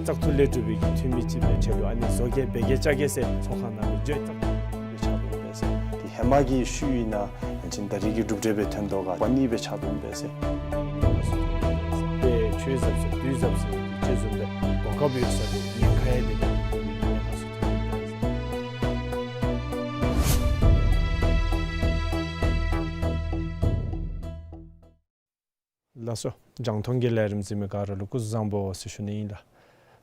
བཙག་འཐུ་ལས་གྲུབ་པའི་གི་འཐུས་མི་ཅིག་སྦེ་ཁྱོད་ལུ་ཨ་ནི་བཟོ་གེ་འབད་གེ་བཅའ་གེ་ཟེར་ཚོགས་ཁང་ནང་ལུ་བརྗོད་བཙག་འཐུ་ལས་ཆགས་འདུག་པས་ཟེར། དེ་ཧེ་མ་གི་ཤུལ་ཨིན་ན་ཡང་ཅིན་ད་རེས་ཀྱི་གྲུབ་འབྲས་སྦེ་ཐོན་དོ་ག་པ་ནི་སྦེ་ཆགས་འདུག་པས་ཟེར། དེ་ཆོས་ཟབ་ཟེར་དུས་ཟབ་ཟེར་ཅིག་བཟུམ་སྦེ་གོ་སྐབས་ཡོད་ས་ལུ་ཉེན་ཁ་ཡང་དེ་ལས་ཉེན་ཁ་ཚུ་ཐོན་འདུག་པས་ཟེར། ལགས་སོ། རྒྱང་མཐོང་གི་ལས་རིམ་གཟིགས་མི་ག་ར་ལུ་སྐུ་གཟུགས་བཟང་པོ་ཟེར་ཞུ་ནི་ཨིན་ལགས།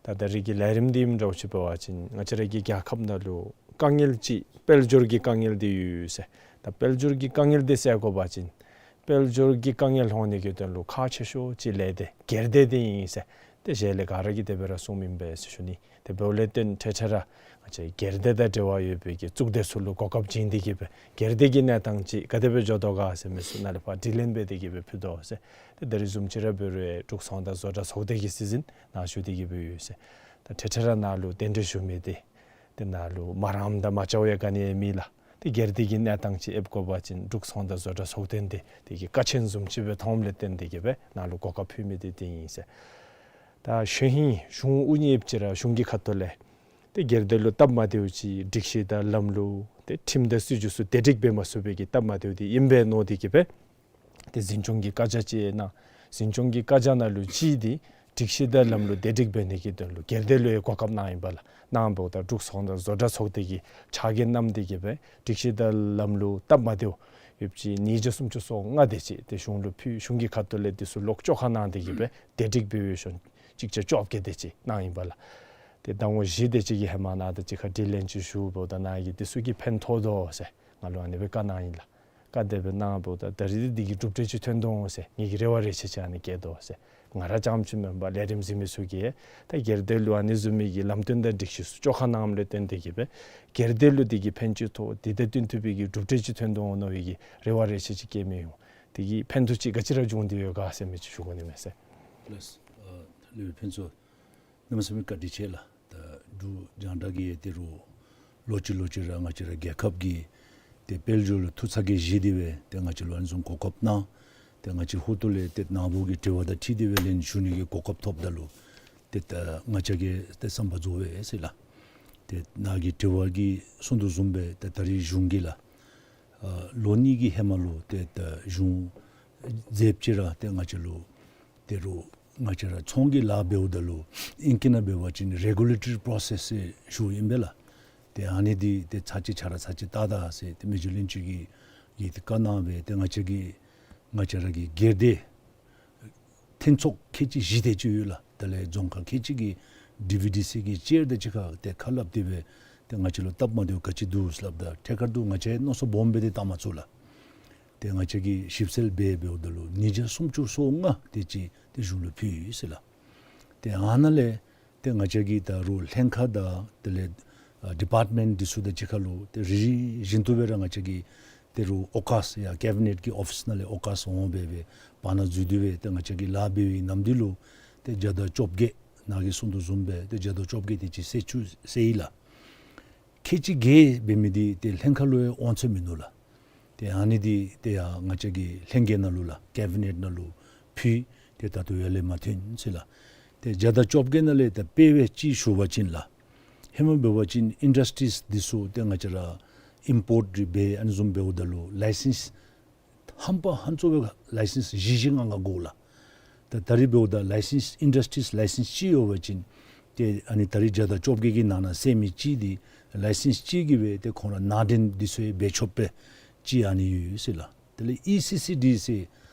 ད་ད་རེས་ཀྱི་ལས་རིམ་འདི་ཨིནམ་འདྲཝ་ཅིག་འབད་བ་ཅིན་ང་བཅས་ར་གི་རྒྱལ་ཁབ་ནང་ལུ་དཀའ་ངལ་ཅིག་དཔལ་འབྱོར་གྱི་དཀའ་ངལ་འདི་ཡོད་ཟེར། ད་དཔལ་འབྱོར་གྱི་དཀའ་ངལ་འདི་སེལ་དགོ་པ་ཅིན་དཔལ་འབྱོར་གྱི་དཀའ་ངལ་སློང་ནི་གི་དོན་ལུ་ཁག་ཆེ་ཤོས་ཅིག་ལས་འདི་སྒེར་སྡེ་འདི་ཨིན་ཟེར། དེ་ཞལ་ལས་ག་ར་གིས་དེ་སྦེ་ར་གསུངམ་ཨིན་པས་ཟེར་ཞུ་ནི། དེ་འབདཝ་ལས་བརྟེན་འཕྲལ་འཕྲལ་ར་ང་བཅས་སྒེར་སྡེ་དང་འབྲེལ་བ་ཡོད་པའི་གི་གཙུག་སྡེ་ཚུ་ལུ་གོ་སྐབས་བྱིན་ཏེ་གིས་སྦེ་སྒེར་སྡེ་གི་གནས་སྟངས་ཅིག་ག་དེ་སྦེ་འགྱོ་དོ་ག་ཟེར་མི་ཚུ་ནཱ་ལས་ཕར་དྲི་ལན་འབད་དེ་གིས་སྦེ་ཕུལ་དོ་ཟེར། དེ་ད་རིས་བཟུམ་ཅིག་ར་འབད་རུང་འབྲུག་ཚོང་དང་བཟོ་གྲྭ་ཚོགས་སྡེ་གི་སྲིད་འཛིན་ནཱ་བཞུགས་ཏེ་གིས་སྦེ་ཡོད་ཟེར། ད་འཕྲལ་འཕྲལ་ར་ནཱ་ལུ་གདན་འདྲེན་ཞུ་མི་འདི་དེ་ནཱ་ལུ་མ་རངམ་དང་མ་བཅའ་བ་ཡང་ག་ནི་ཡང་མེད་ལགས། དེ་སྒེར་སྡེ་གི་གནས་སྟངས་ཅིག་ཨེབ་དགོ་པ་ཅིན་འབྲུག་ཚོང་དང་བཟོ་གྲྭ་ཚོགས་སྡེ་འདི་དེ་གིས་ཀ་ཆེན་བཟུམ་ཅིག་སྦེ་མཐོངམ་ལས་བརྟེན་ཏེ་གིས་སྦེ་ནཱ་ལུ་གོ་སྐབས་ཕུལ་མི་འདི་དེ་ཨིན་ཟེར། ད་གཞེས་ཧིང་གཞུང་དབུ་བརྙེས་ཅིག་ར་གཞུང་གི་ཁ་ཐུག་ལས་དེ་སྒེར་སྡེ་ལུ་སྟབས་མ་བདེཝ་ཅིག་སྒྲིག་གཞི་དང་ལམ་ལུགས་དེ་ཁྲིམས་དང་སྲིད་བྱུས་ཚུ་བདེ་སྒྲིག་འབད་མ་ཚུགས་པའི་གི་སྟབས་མ་བདེཝ་འདི་ཨིན་པས་མནོ་སྟེ་གིས་སྦེ་དེ་འཛིན་སྐྱོང་གི་བཀའ་རྒྱ་ཅིག་གནང་། འཛིན་སྐྱོང་གི་བཀའ་རྒྱ་ནང་ལུ་གཅིག་འདི་སྒྲིག་གཞི་དང་ལམ་ལུགས་བདེ་སྒྲིག་འབད་ནི་གི་དོན་ལུ་སྒེར་སྡེ་ལུ་ཡང་གོ་སྐབས་གནང་ཡི་པ་ལགས། གནངམ་ད་འབྲུག་ཚོང་དང་བཟོ་གྲྭ་ཚོགས་སྡེ་གི་ཕྱག་འགན་བསྣམས་ཏེ་གིས་སྦེ་སྒྲིག་གཞི་དང་ལམ་ལུགས་སྟབས་མ་བདེཝ་ཡོདཔ་ཅིག་ཉིས་བརྒྱ་སུམ་ཅུ་སོ་ལྔ་དེ་ཅིག་དེ་གཞུང་ལུ་ཕུལ། གཞུང་གི་ཁ་ཐུག་ལས་དེ་ཚུ་ལོག་བཅོ་ཁ་གནང་སྟེ་གིས་སྦེ་བདེ་སྒྲིག་འབད་བའི་ཤོང་གཅིག་བརྒྱ་བཅོ་བརྒྱད་དེ་ཅིག་གནང་ཡི་པ་ལགས། དེ་ཟླཝ་བཞི་དེ་ཅིག་གི་ཧེ་མ་ནཱ་དང་གཅིག་ཁར་དྲི་ལན་ཅིག་ཞུཝ་ད་ནཱ་གིས་དེ་ཚུ་གིས་ཕན་ཐོགས་དོ་ཟེར་ང་ལུ་ཨ་ནི་སྦེ་བཀའ་གནང་ཡི་ལགས། བཀའ་དེ་སྦེ་གནངམ་ད་ད་རིས་འདི་གིས་གྲུབ་འབྲས་ཅིག་ཐོན་དོ་འོང་ཟེར་ངེ་གི་རེ་བ་རེ་ཆེ་ཅིག་ཨ་ནི་བསྐྱེད་དོ་ཟེར། ང་ར་རྐྱངམ་ཅིག་མེན་པར་ལས་རིམ་གཟིགས་མི་ཚུ་གིས་ད་སྒེར་སྡེ་ལུ་ཨ་ནི་བཟུམ་མའི་གི་ལམ་སྟོན་དང་སྒྲིག་གཞི་ཚུ་བཅོ་ཁ་གནངམ་ལས་བརྟེན་ཏེ་གིས་སྦེ་སྒེར་སྡེ་ལུ་འདི་གིས་ཕན་ཅིག་ཐོགས། དེ་དང་བསྟུན་ཐུབ་པའི་གི་གྲུབ་འབྲས་ཅིག་ཐོན་དོ་འོང་མནོ་བའི་གི་རེ་བ་རེ་ཆེ་ཅིག་བསྐྱེད་མི་ཡོང་། དེ་གིས་ཕན་ཐོགས་ཅིག་ག་ཅི་ར་བྱུང་སྟེ་ཡོད་ག་ཟེར་མི་ཅིག་ཞུ་དགོ་ནི་མས་ཟེར། ལགས། ཨ་ལེགས་ཕུན་ཚོགས། གནམ་མེད་ས་མེད་བཀའ་དྲིན་ཆེ་ལགས། ད་འབྲུག་རྒྱང་བསྒྲགས་ཀྱིས་དེ་རུ་ལོ་གཅིག་ལོ་གཅིག་ར་ང་བཅས་ར་རྒྱལ་ཁབ་ཀྱི་དེ་དཔལ་འབྱོར་ལུ་ཐུགས་ཚ་གྱང་བཞེས་ཏེ་སྦེ་དེ་ང་བཅས་ལུ་ཨ་ནི་བཟུམ་གོ་སྐབས་གནང་། དེ་ང་བཅས་ཧུར་ཐུག་ལས་དེ་ནཱ་བུ་གི་དྲི་བ་དང་འཁྲིལ་ཏེ་སྦེ་ལན་ཞུ་ནི་གི་གོ་སྐབས་ཐོབ་ད་ལུ་དེ་ད་ང་བཅས་ཀྱིས་དེ་བསམ་པ་རྫོགས་པས་ཟེར་ལགས། དེ་ནཱ་གི་དྲི་བ་གིས་གསུངས་དོ་བཟུམ་སྦེ་དེ་ད་རིས་གཞུང་གིས་ལགས། ཨ་ལོ་གཉིས་ཀྱི་ཧེ་མ་ལུ་དེ་ད་གཞུང་མཛདཔ་ཅིག་ར་དེ་ང་བཅས་ལུ་དེ་རུ་ང་བཅས་ར་ཚོང་གི་ལཱ་འབདཝ་ད་ལུ་ཨིང་སྐད་ནང་འབད་བ་ཅིན་རེ་གུ་ལེ་ཊོ་རི་པོརོ་སེསི་ཟེར་ཞུཝ་ཨིན་པས་ལགས། དེ་ཨ་ནི་འདི་དེ་ཚར་གཅིག་ཆ་ར་ཚར་གཅིག་བལྟ་ད་ཟེར་དེ་མི་རྗེ་བློན་ཆེན་གྱིས་ཡི་དེ་བཀའ་གནང་སྦེ་དེ་ང་བཅས་ཀྱི་ང་བཅས་ར་གི་སྒེར་སྡེ་མཐུན་ཚོགས་ཁལ་གཅིག་བཞི་དེ་ཅིག་ཡོད་ལགས། དེ་ལས་རྫོང་ཁག་ཁལ་གཅིག་གི་ཌི་བི་ཌི་སི་གི་ཅེར་དང་གཅིག་ཁར་དེ་ཁ་སླབ་སྟེ་སྦེ་དེ་ང་བཅས་ལུ་སྟབས་མ་བདེཝ་ག་ཅི་འདུག་སླབ་ད་ཐད་ཀར་དུ་ང་བཅས་མནོ་བསམ་སྦོམ་སྦེ་དེ་བཏང་མ་ཚུགས་ལགས། དེ་ང་བཅས་ཀྱིས་ཞིབ་འཚོལ་འབད་འབདཝ་ད་ལུ་ཉིས་བརྒྱ་སུམ་ཅུ་སོ་ལྔ་དེ་ཅིག་དེ་གཞུང་ལུ་ཕུལ་ཡི་ཟེར་ལགས། དེ་ཨ་ནཱ་ལས་དེ་ང་བཅས་ཀྱི་ད་རུང་ལྷན་ཁག་དང་དེ་ལས་ཨ་ཌི་པཱརཊ་མེནཊ་འདི་ཚུ་དང་གཅིག་ཁར་ལུ་དེ་རེ་རེ་བཞིན་དུ་སྦེ་ར་ང་བཅས་ཀྱི་དེ་རུང་ཨོ་ཀཱས་ཡང་ཀེ་བི་ནེཊ་ཀྱི་ཨོ་ཕིསི་ནང་ལས་ཨོ་ཀཱས་འོང་སྦེ་སྦེ་བར་ན་འཛུལ་ཏེ་སྦེ་དེ་ང་བཅས་ཀྱི་ལཱ་འབད་བའི་ནམ་དུས་ལུ་དེ་བརྒྱ་དང་བཅོ་བརྒྱད་ནཱ་གིས་གསུངས་དོ་བཟུམ་སྦེ་དེ་བརྒྱ་དང་བཅོ་བརྒྱད་དེ་ཅིག་སེལ་ཚུགས་སེལ་ཡི་ལགས། ཁལ་གཅིག་བརྒྱད་འབད་མི་འདི་དེ་ལྷན་ཁག་ལུ་ཡང་དབང་ཚད་མིན་ནུག་ལགས། དེ་ཨ་ནི་འདི་དེ་ཡང་ང་བཅས་ཀྱི་ལྷན་རྒྱས་ནང་ལུ་ལགས་ཀེ་བི་ནེཊ་ནང་ལུ་ཕུལ། དེ་ད་ལྟོ་ཡར་ལས་མར་ཐོན་ཟེར་ལགས། དེ་བརྒྱ་དང་བཅོ་བརྒྱད་ནང་ལས་ད་དཔེ་སྦེ་ཅིག་ཞུ་བ་ཅིན་ལགས། ཧེ་མ་འབད་བ་ཅིན་ཨིན་ཌསི་ཊིསི་འདི་ཚུ་དེ་ང་བཅས་ར་ཨིམ་པོརཊ་འབད་ཨ་ནི་བཟུམ་འབདཝ་ད་ལུ་ལའི་སེནསི་ཧམ་པ་ཧང་ཚོ་སྦེ་ལའི་སེནསི་བཞི་བཞི་ལྔ་ལྔ་དགོ་ལགས། ད་ད་རིས་འབདཝ་ད་ལའི་སེནསི་ཨིན་ཌསི་ཊིསི་ལའི་སེནསི་ཅིག་ཡོད་པ་ཅིན་དེ་ཨ་ནི་ད་རིས་བརྒྱ་དང་བཅོ་བརྒྱད་ཀྱི་ནང་ན་ཟེར་མི་ཅིག་འདི་ལའི་སེནསི་ཅིག་གིས་སྦེ་དེ་ཁོང་ར་ནང་འདྲེན་འདི་ཚུ་ཡང་འབད་ཆོག་པའི་ཅིག་ཨ་ནི་ཡོད་ཟེར་ལགས། དེ་ལས་ཨི་སི་སི་ཌི་ཟེར་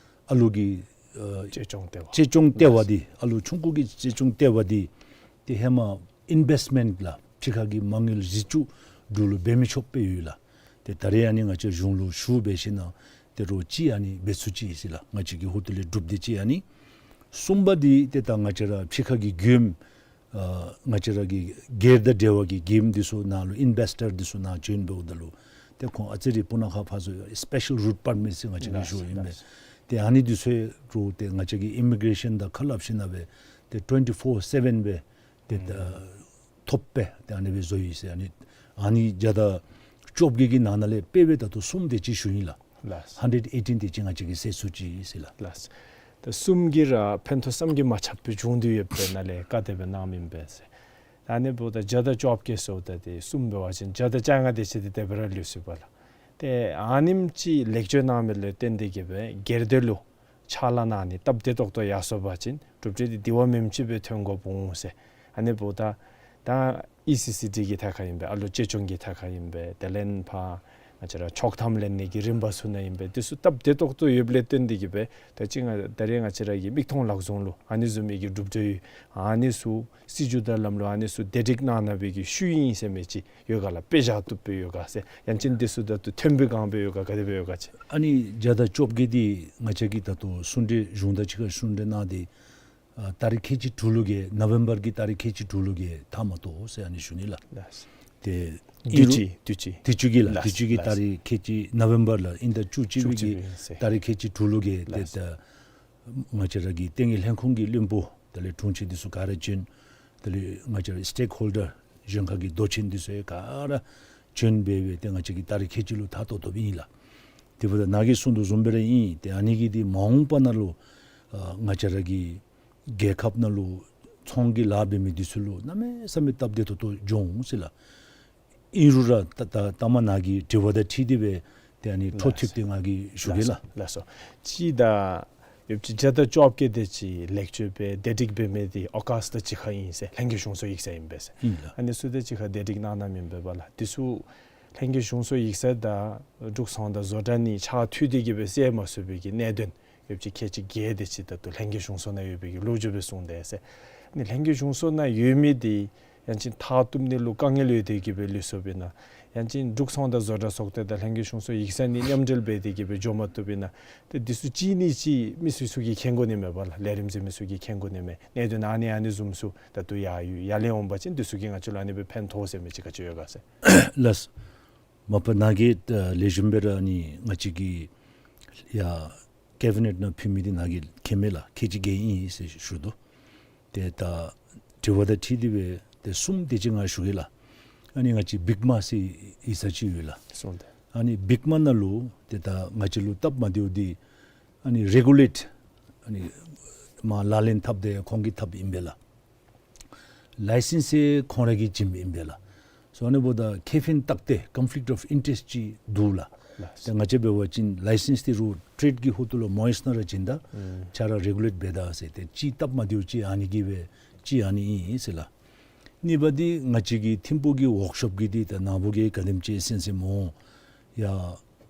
ཨ་ལུ་གི་ཨ་གཅེས་སྐྱོང་ལྟེ་བ། གཅེས་སྐྱོང་ལྟེ་བ་འདི་ཨ་ལུ་ཆུང་ཀུ་གི་གཅེས་སྐྱོང་ལྟེ་བ་འདི་དེ་ཧེ་མ་ཨིན་བེསི་མེནཊ་ལགས་ཕྱི་ཁ་གི་མ་དངུལ་གཟི་བཅུག་འབྲུག་ལུ་འབད་མི་ཆོག་པའི་ཡོད་ལགས། དེ་ད་རིས་ཨ་ནི་ང་བཅས་གཞུང་ལུ་ཞུ་འབད་ཞིནམ་ལས་དེ་རུང་ཅིག་ཨ་ནི་འབད་ཚུགས་ཅི་ཟེར་ལགས། ང་བཅས་ཀྱི་ཧུར་ཐུག་ལས་གྲུབ་འདི་ཅིག་ཨ་ནི། གསུམ་པ་འདི་དེ་ད་ང་བཅས་ར་ཕྱི་ཁ་གི་མགྱོནམ་ ཨ་ང་བཅས་ར་གི་སྒེར་དང་འབྲེལ་བ་གི་འགན་འདི་ཚུ་ནང་ལུ་ཨིན་བེསི་ཊར་འདི་ཚུ་ནང་བྱོན་འབདཝ་ད་ལུ་ཏེ་ཁོང་ཨ་ཙི་རེ་སྤུ་ན་ཁ་ཕར་ཚུར་སི་པེ་ཤལ་རུཊ་པར་མིཊ་ཟེར་ང་བཅས་ཀྱིས་ཞུཝ་ཨིན་པས། ཏེ་ཨ་ནི་འདི་ཚུ་རུང་ཏེ་ང་བཅས་ཀྱི་ཨི་མི་གྲེ་ཤཱན་དང་ཁ་སླབ་ཞིནམ་ལས་ཏེ་ཊུ་ཝེན་ཊི་ཕོར་སེ་བེན་སྦེ་ཏེ་ད་ཐོབ་སྦེ་ཏེ་ཨ་ནི་སྦེ་བཟོ་ཡི་ཟེར། ཨ་ནི་ཨ་ནི་བརྒྱ་དང་བཅོ་བརྒྱད་ཀྱི་ནང་ན་ལས་དཔེ་སྦེ་ད་ལྟོ་གསུམ་དེ་ཅིག་ཞུ་ཡི་ལགས། ལགས། ཧན་ཌེཌ་ཨེ་ཊིན་དེ་ཅིག་ང་བཅས་ཀྱིས་སེལ་ཚུགས་ཅི་ཟེར་ལགས། ལགས། ད་གསུམ་གྱིས་ར་ཕན་ཐོགས་བསམ་གྱིས་མ་ཁྱབ་པའི་བྱུང་དོ་ཡོདཔ་སྦེ་ནཱ་ལས་བཀའ་དེ་སྦེ་གནངམ་ཨིན་པས་ཟེར། ད་ཨ་ནི་འབདཝ་ད་བརྒྱ་དང་བཅོ་བརྒྱད་ཟེརཝ་ད་ཏེ་གསུམ་འབད་བ་ཅིན་བརྒྱ་དང་བཅོ་ལྔ་དེ་ཅིག་ཏེ་དེ་སྦེ་ར་ལུས་སོ་པ་ལགས། ཏེ་ཨ་ནེམ་ཅིག་ལེགས་བཅོས་གནང་མི་ལུ་བརྟེན་ཏེ་གིས་སྦེ་སྒེར་སྡེ་ལུ་ཕྱག་ལཱ་གནང་ནི་སྟབས་བདེ་ཏོག་ཏོ་ཡར་སོང་པ་ཅིན་གྲུབ་འབྲས་འདི་དེ་བ་མེནམ་ཅིག་སྦེ་ཐོན་དགོཔ་འོང་ཟེར། ཨ་ནི་འབདཝ་ད་ད་ཨི་སི་སི་ཌི་གི་ཐད་ཁར་ཨིན་པས། ཨ་ལོ་གཅེས་སྐྱོང་གི་ཐད་ཁར་ཨིན་པས། དེ་ལས་ཕར་ང་བཅས་ར་ཆོག་ཐམ་ལེན་ནི་གི་རིམ་པ་ཚུ་ནང་ཨིན་པས། དེ་ཚུ་སྟབས་བདེ་ཏོག་ཏོ་ཡོདཔ་ལས་བརྟེན་ཏེ་གིས་སྦེ་ད་ཅི་ང་ད་རེས་ང་བཅས་ར་གི་མིག་མཐོང་ལག་བཟུང་ལུ་ཨ་ནི་བཟུམ་མའི་གི་གྲུབ་འབྲས་ཡོད། ཨ་ནི་ཚུ་སྲིད་བྱུས་དང་ལམ་ལུགས་ཨ་ནི་ཚུ་བདེ་སྒྲིག་གནང་གནང་བའི་གི་ཤུལ་ཨིན་ཟེར་མི་ཅིག་ཡོད་ག་ལགས། དཔེ་བཞག་བཏུབ་སྦེ་ཡོད་ག་ཟེར། ཡང་ཅིན་འདི་ཚུ་ད་ལྟོ་ཐོན་པའི་སྒང་སྦེ་ཡོད་ག་ག་དེ་སྦེ་ཡོད་ག་ཟེར། ཨ་ནི་བརྒྱ་དང་བཅོ་བརྒྱད་འདི་ང་བཅས་ཀྱིས་ད་ལྟོ་གསུང་གྲོས་གཞུང་དང་གཅིག་ཁར་གསུང་གྲོས་གནང་སྟེ་ཨ་ཏ་རིག་ཁལ་གཅིག་དྲུག་ལུ་གི་ནོ་བེམ་བར་གྱི་ཏ་རིག་ཁལ་གཅིག་དྲུག་ལུ་གི་མཐའ་མ་གཏོགས་ཟེར་ཨ་ནི་ཞུ་ནི་ལགས། ལགས། ཏེ་དུས་ཅི་དུས་ཅི་དུས་ཅི་གི་ལགས། ལགས། དུས་ཅི་གི་ལགས། ཏ་རིག་ཁལ་གཅིག་ནོ་བེམ་བར་ལགས། ཨིན་ད་བཅུ་གཅིག་པའི་བཅུ་གཅིག་གི་པའི་ཟེར། ཏ་རིག་ཁལ་གཅིག་དྲུག་ལུ་གི་ཏེ་ལགས། ད་ང་བཅས་ར་གི་ལྟེ་གནས་ལྷན་ཁག་གི་བློན་པོ་དེ་ལས་དྲུང་ཆེན་འདི་ཚུ་ག་ར་བྱོན། དེ་ལས་ང་བཅས་ར་སི་ཊེཀ་ཧོལ་ཌར་གཞན་ཁག་གི་མདོ་ཆེན་འདི་ཚུ་ཡང་ག་ར་བྱོན་སྦེ་སྦེ་ཏེ་ང་བཅས་ཀྱིས་ཏ་རིག་ཁལ་གཅིག་ལུ་མཐའ་གཏོགས་གཏོགསཔ་ཨིན་ལགས། དེ་འབདཝ་ད་ནཱ་གིས་གསུང་དོ་བཟུམ་སྦེ་ར་ཨིན། ཏེ་ཨ་ནི་གིས་འདི་མ་འོངས་པ་ནང་ལུ་ཨ་ང་བཅས་ར་གི་རྒྱལ་ཁབ་ནང་ལུ་ཚོང་གི་ལཱ་འབད་མི་འདི་ཚུ་ལུ་གནམ་མེད་ས་མེད་སྟབས་བདེ་ཏོག་ཏོ་འགྱོ་འོང་ཟེར་ལགས། ཨིན་རུང་ར་ད་ད་ལྟ་མ་ནཱ་གི་དྲི་བ་དང་འཁྲིལ་ཏེ་སྦེ་ཏེ་ཨ་ནི་འཕྲོ་མཐུད་དེ་ང་གིས་ཞུ་གེ་ལགས། ལགས་སོ། ལགས་སོ། གཅིག་ད་ཡོདཔ་ཅིག་བརྒྱ་དང་བཅོ་བརྒྱད་དེ་ཅིག་ལེགས་བཅོས་འབད་བདེ་སྒྲིག་འབད་མི་འདི་ཨོ་ཀཱས་དང་གཅིག་ཁར་ཨིན་ཟེར། ལྷན་རྒྱས་གཞུང་ཚོགས་ཡིག་ཚང་ཨིན་པས་ཟེར། ཨིན་ལགས། ཨ་ནི་ཚུ་དང་གཅིག་ཁར་བདེ་སྒྲིག་གནང་གནངམ་ཨིན་པས་པ་ལགས། འདི་ཚུ་ལྷན་རྒྱས་གཞུང་ཚོགས་ཡིག་ཚང་དང་འབྲུག་ཚོང་དང་བཟོ་གྲྭ་གཉིས་ཕྱག་མཐུད་དེ་གིས་སྦེ་སེལ་མ་ཚུགས་པའི་གི་གནད་དོན་ཡོདཔ་ཅིག་ཁལ་གཅིག་བརྒྱད་དེ་ཅིག་ད་ལྟོ་ལྷན་རྒྱས་གཞུང་ཚོགས་ནང་ཡོད་པའི་གི་ལོ་རྒྱུས་སྦེ་གསུངས་ཏེ་ཟེར། ཨ་ནི་ལྷན་རྒྱས་གཞུང་ཚོགས་ནང་ཡོད་མི་འདི་ཡང་ཅིན་མཐར་གཏུགས་ནི་ལུ་དཀའ་ངལ་ཡོད་དེ་གིས་སྦེ་ལུས་སོཔ་ཨིན་ན། ཡང་ཅིན་འབྲུག་ཚོང་དང་བཟོ་གྲྭ་ཚོགས་སྡེ་དང་ལྷན་རྒྱས་གཞུང་ཚོགས་ཡིག་ཚང་གཉིས་མཉམ་འབྲེལ་འབད་དེ་གིས་སྦེ་འགྱོ་མ་བཏུབ་ཨིན་ན། ཏེ་འདི་ཚུ་གཅིག་ནི་གཅིག་མི་སོ་སོ་གིས་མཁྱེན་དགོ་ནི་མས་པ་ལགས། ལས་རིམ་ཟེར་མི་ཚུ་གིས་མཁྱེན་དགོ་ནི་མས། གནད་དོན་ཨ་ནི་ཨ་ནི་བཟུམ་ཚུ་ད་ལྟོ་ཡར་ཡོད། ཡར་ལས་འོང་པ་ཅིན་འདི་ཚུ་གིས་ང་བཅས་ལུ་ཨ་ནི་སྦེ་ཕན་ཐོགས་ཟེར་མི་ཅིག་ག་ཅི་ཡོད་ག་ཟེར། ལགས། མ་པ་ནཱ་གིས་ལེགས་ཤོམ་སྦེ་ར་ཨ་ནི་ང་བཅས་ཀྱི་ཡ་ཀེ་བི་ནེཊ་ནང་ཕུལ་མི་འདི་ནཱ་གིས་མཁྱེན་མས་ལགས། ཁལ་གཅིག་བརྒྱད་ཨིན་ཟེར་ཞུ་དོ། ཏེ་ད་དྲི་བ་དང་འཁྲིལ་ཏེ་སྦེ་ཏེ་གསུམ་དེ་ཅིག་ང་ཞུ་གེ་ལགས། ཨ་ནི་ང་བཅས་བིག་མ་ཟེར་ཡིག་ཚང་ཅིག་ཡོད་ལགས། སོང་སྟེ། ཨ་ནི་བིག་མ་ནང་ལུ་ཏེ་ད་ང་བཅས་ལུ་སྟབས་མ་བདེཝ་འདི་ཨ་ནི་རེ་གུ་ལེཊ་ཨ་ནི་མ་ལག་ལེན་འཐབ་འདི་ཁོང་གིས་འཐབ་ཨིན་པས་ལགས། ལའི་སེནསི་ཡང་ཁོང་ར་གིས་བྱིནམ་ཨིན་པས་ལགས། སོ་ཨ་ནི་འབདཝ་ད་ཁེ་ཕན་བཏགས་ཏེ་ཀོན་ཕི་ལིཀཊ་ཨོཕ་ཨིན་ཊེ་རེསཊ་ཅིག་འདུག་ལགས། ལགས། ཏེ་ང་བཅས་འབད་བ་ཅིན་ལའི་སེནསི་འདི་རུང་ཊེཌ་ཀྱི་ཧོངས་ལུ་མོ་ཡོད་ན་ར་བྱིན་ད། ཨུམ། ཁྱོད་ར་རེ་གུ་ལེཊ་འབད་ད་ཟེར། ཏེ་གཅིག་སྟབས་མ་བདེཝ་ཅིག་ཨ་ནི་གིས་སྦེ་གཅིག་ཨ་ནི་ཨིན་ཟེར་ལགས། གཉིས་པ་འདི་ང་བཅས་ཀྱི་ཐིམ་ཕུག་གི་ཝོརཀ་ཤོབ་ཀྱི་འདི་ད་ནཱ་བུ་གིས་ག་དེམ་ཅིག་གསན་གསནམ་འོང་། ཡ་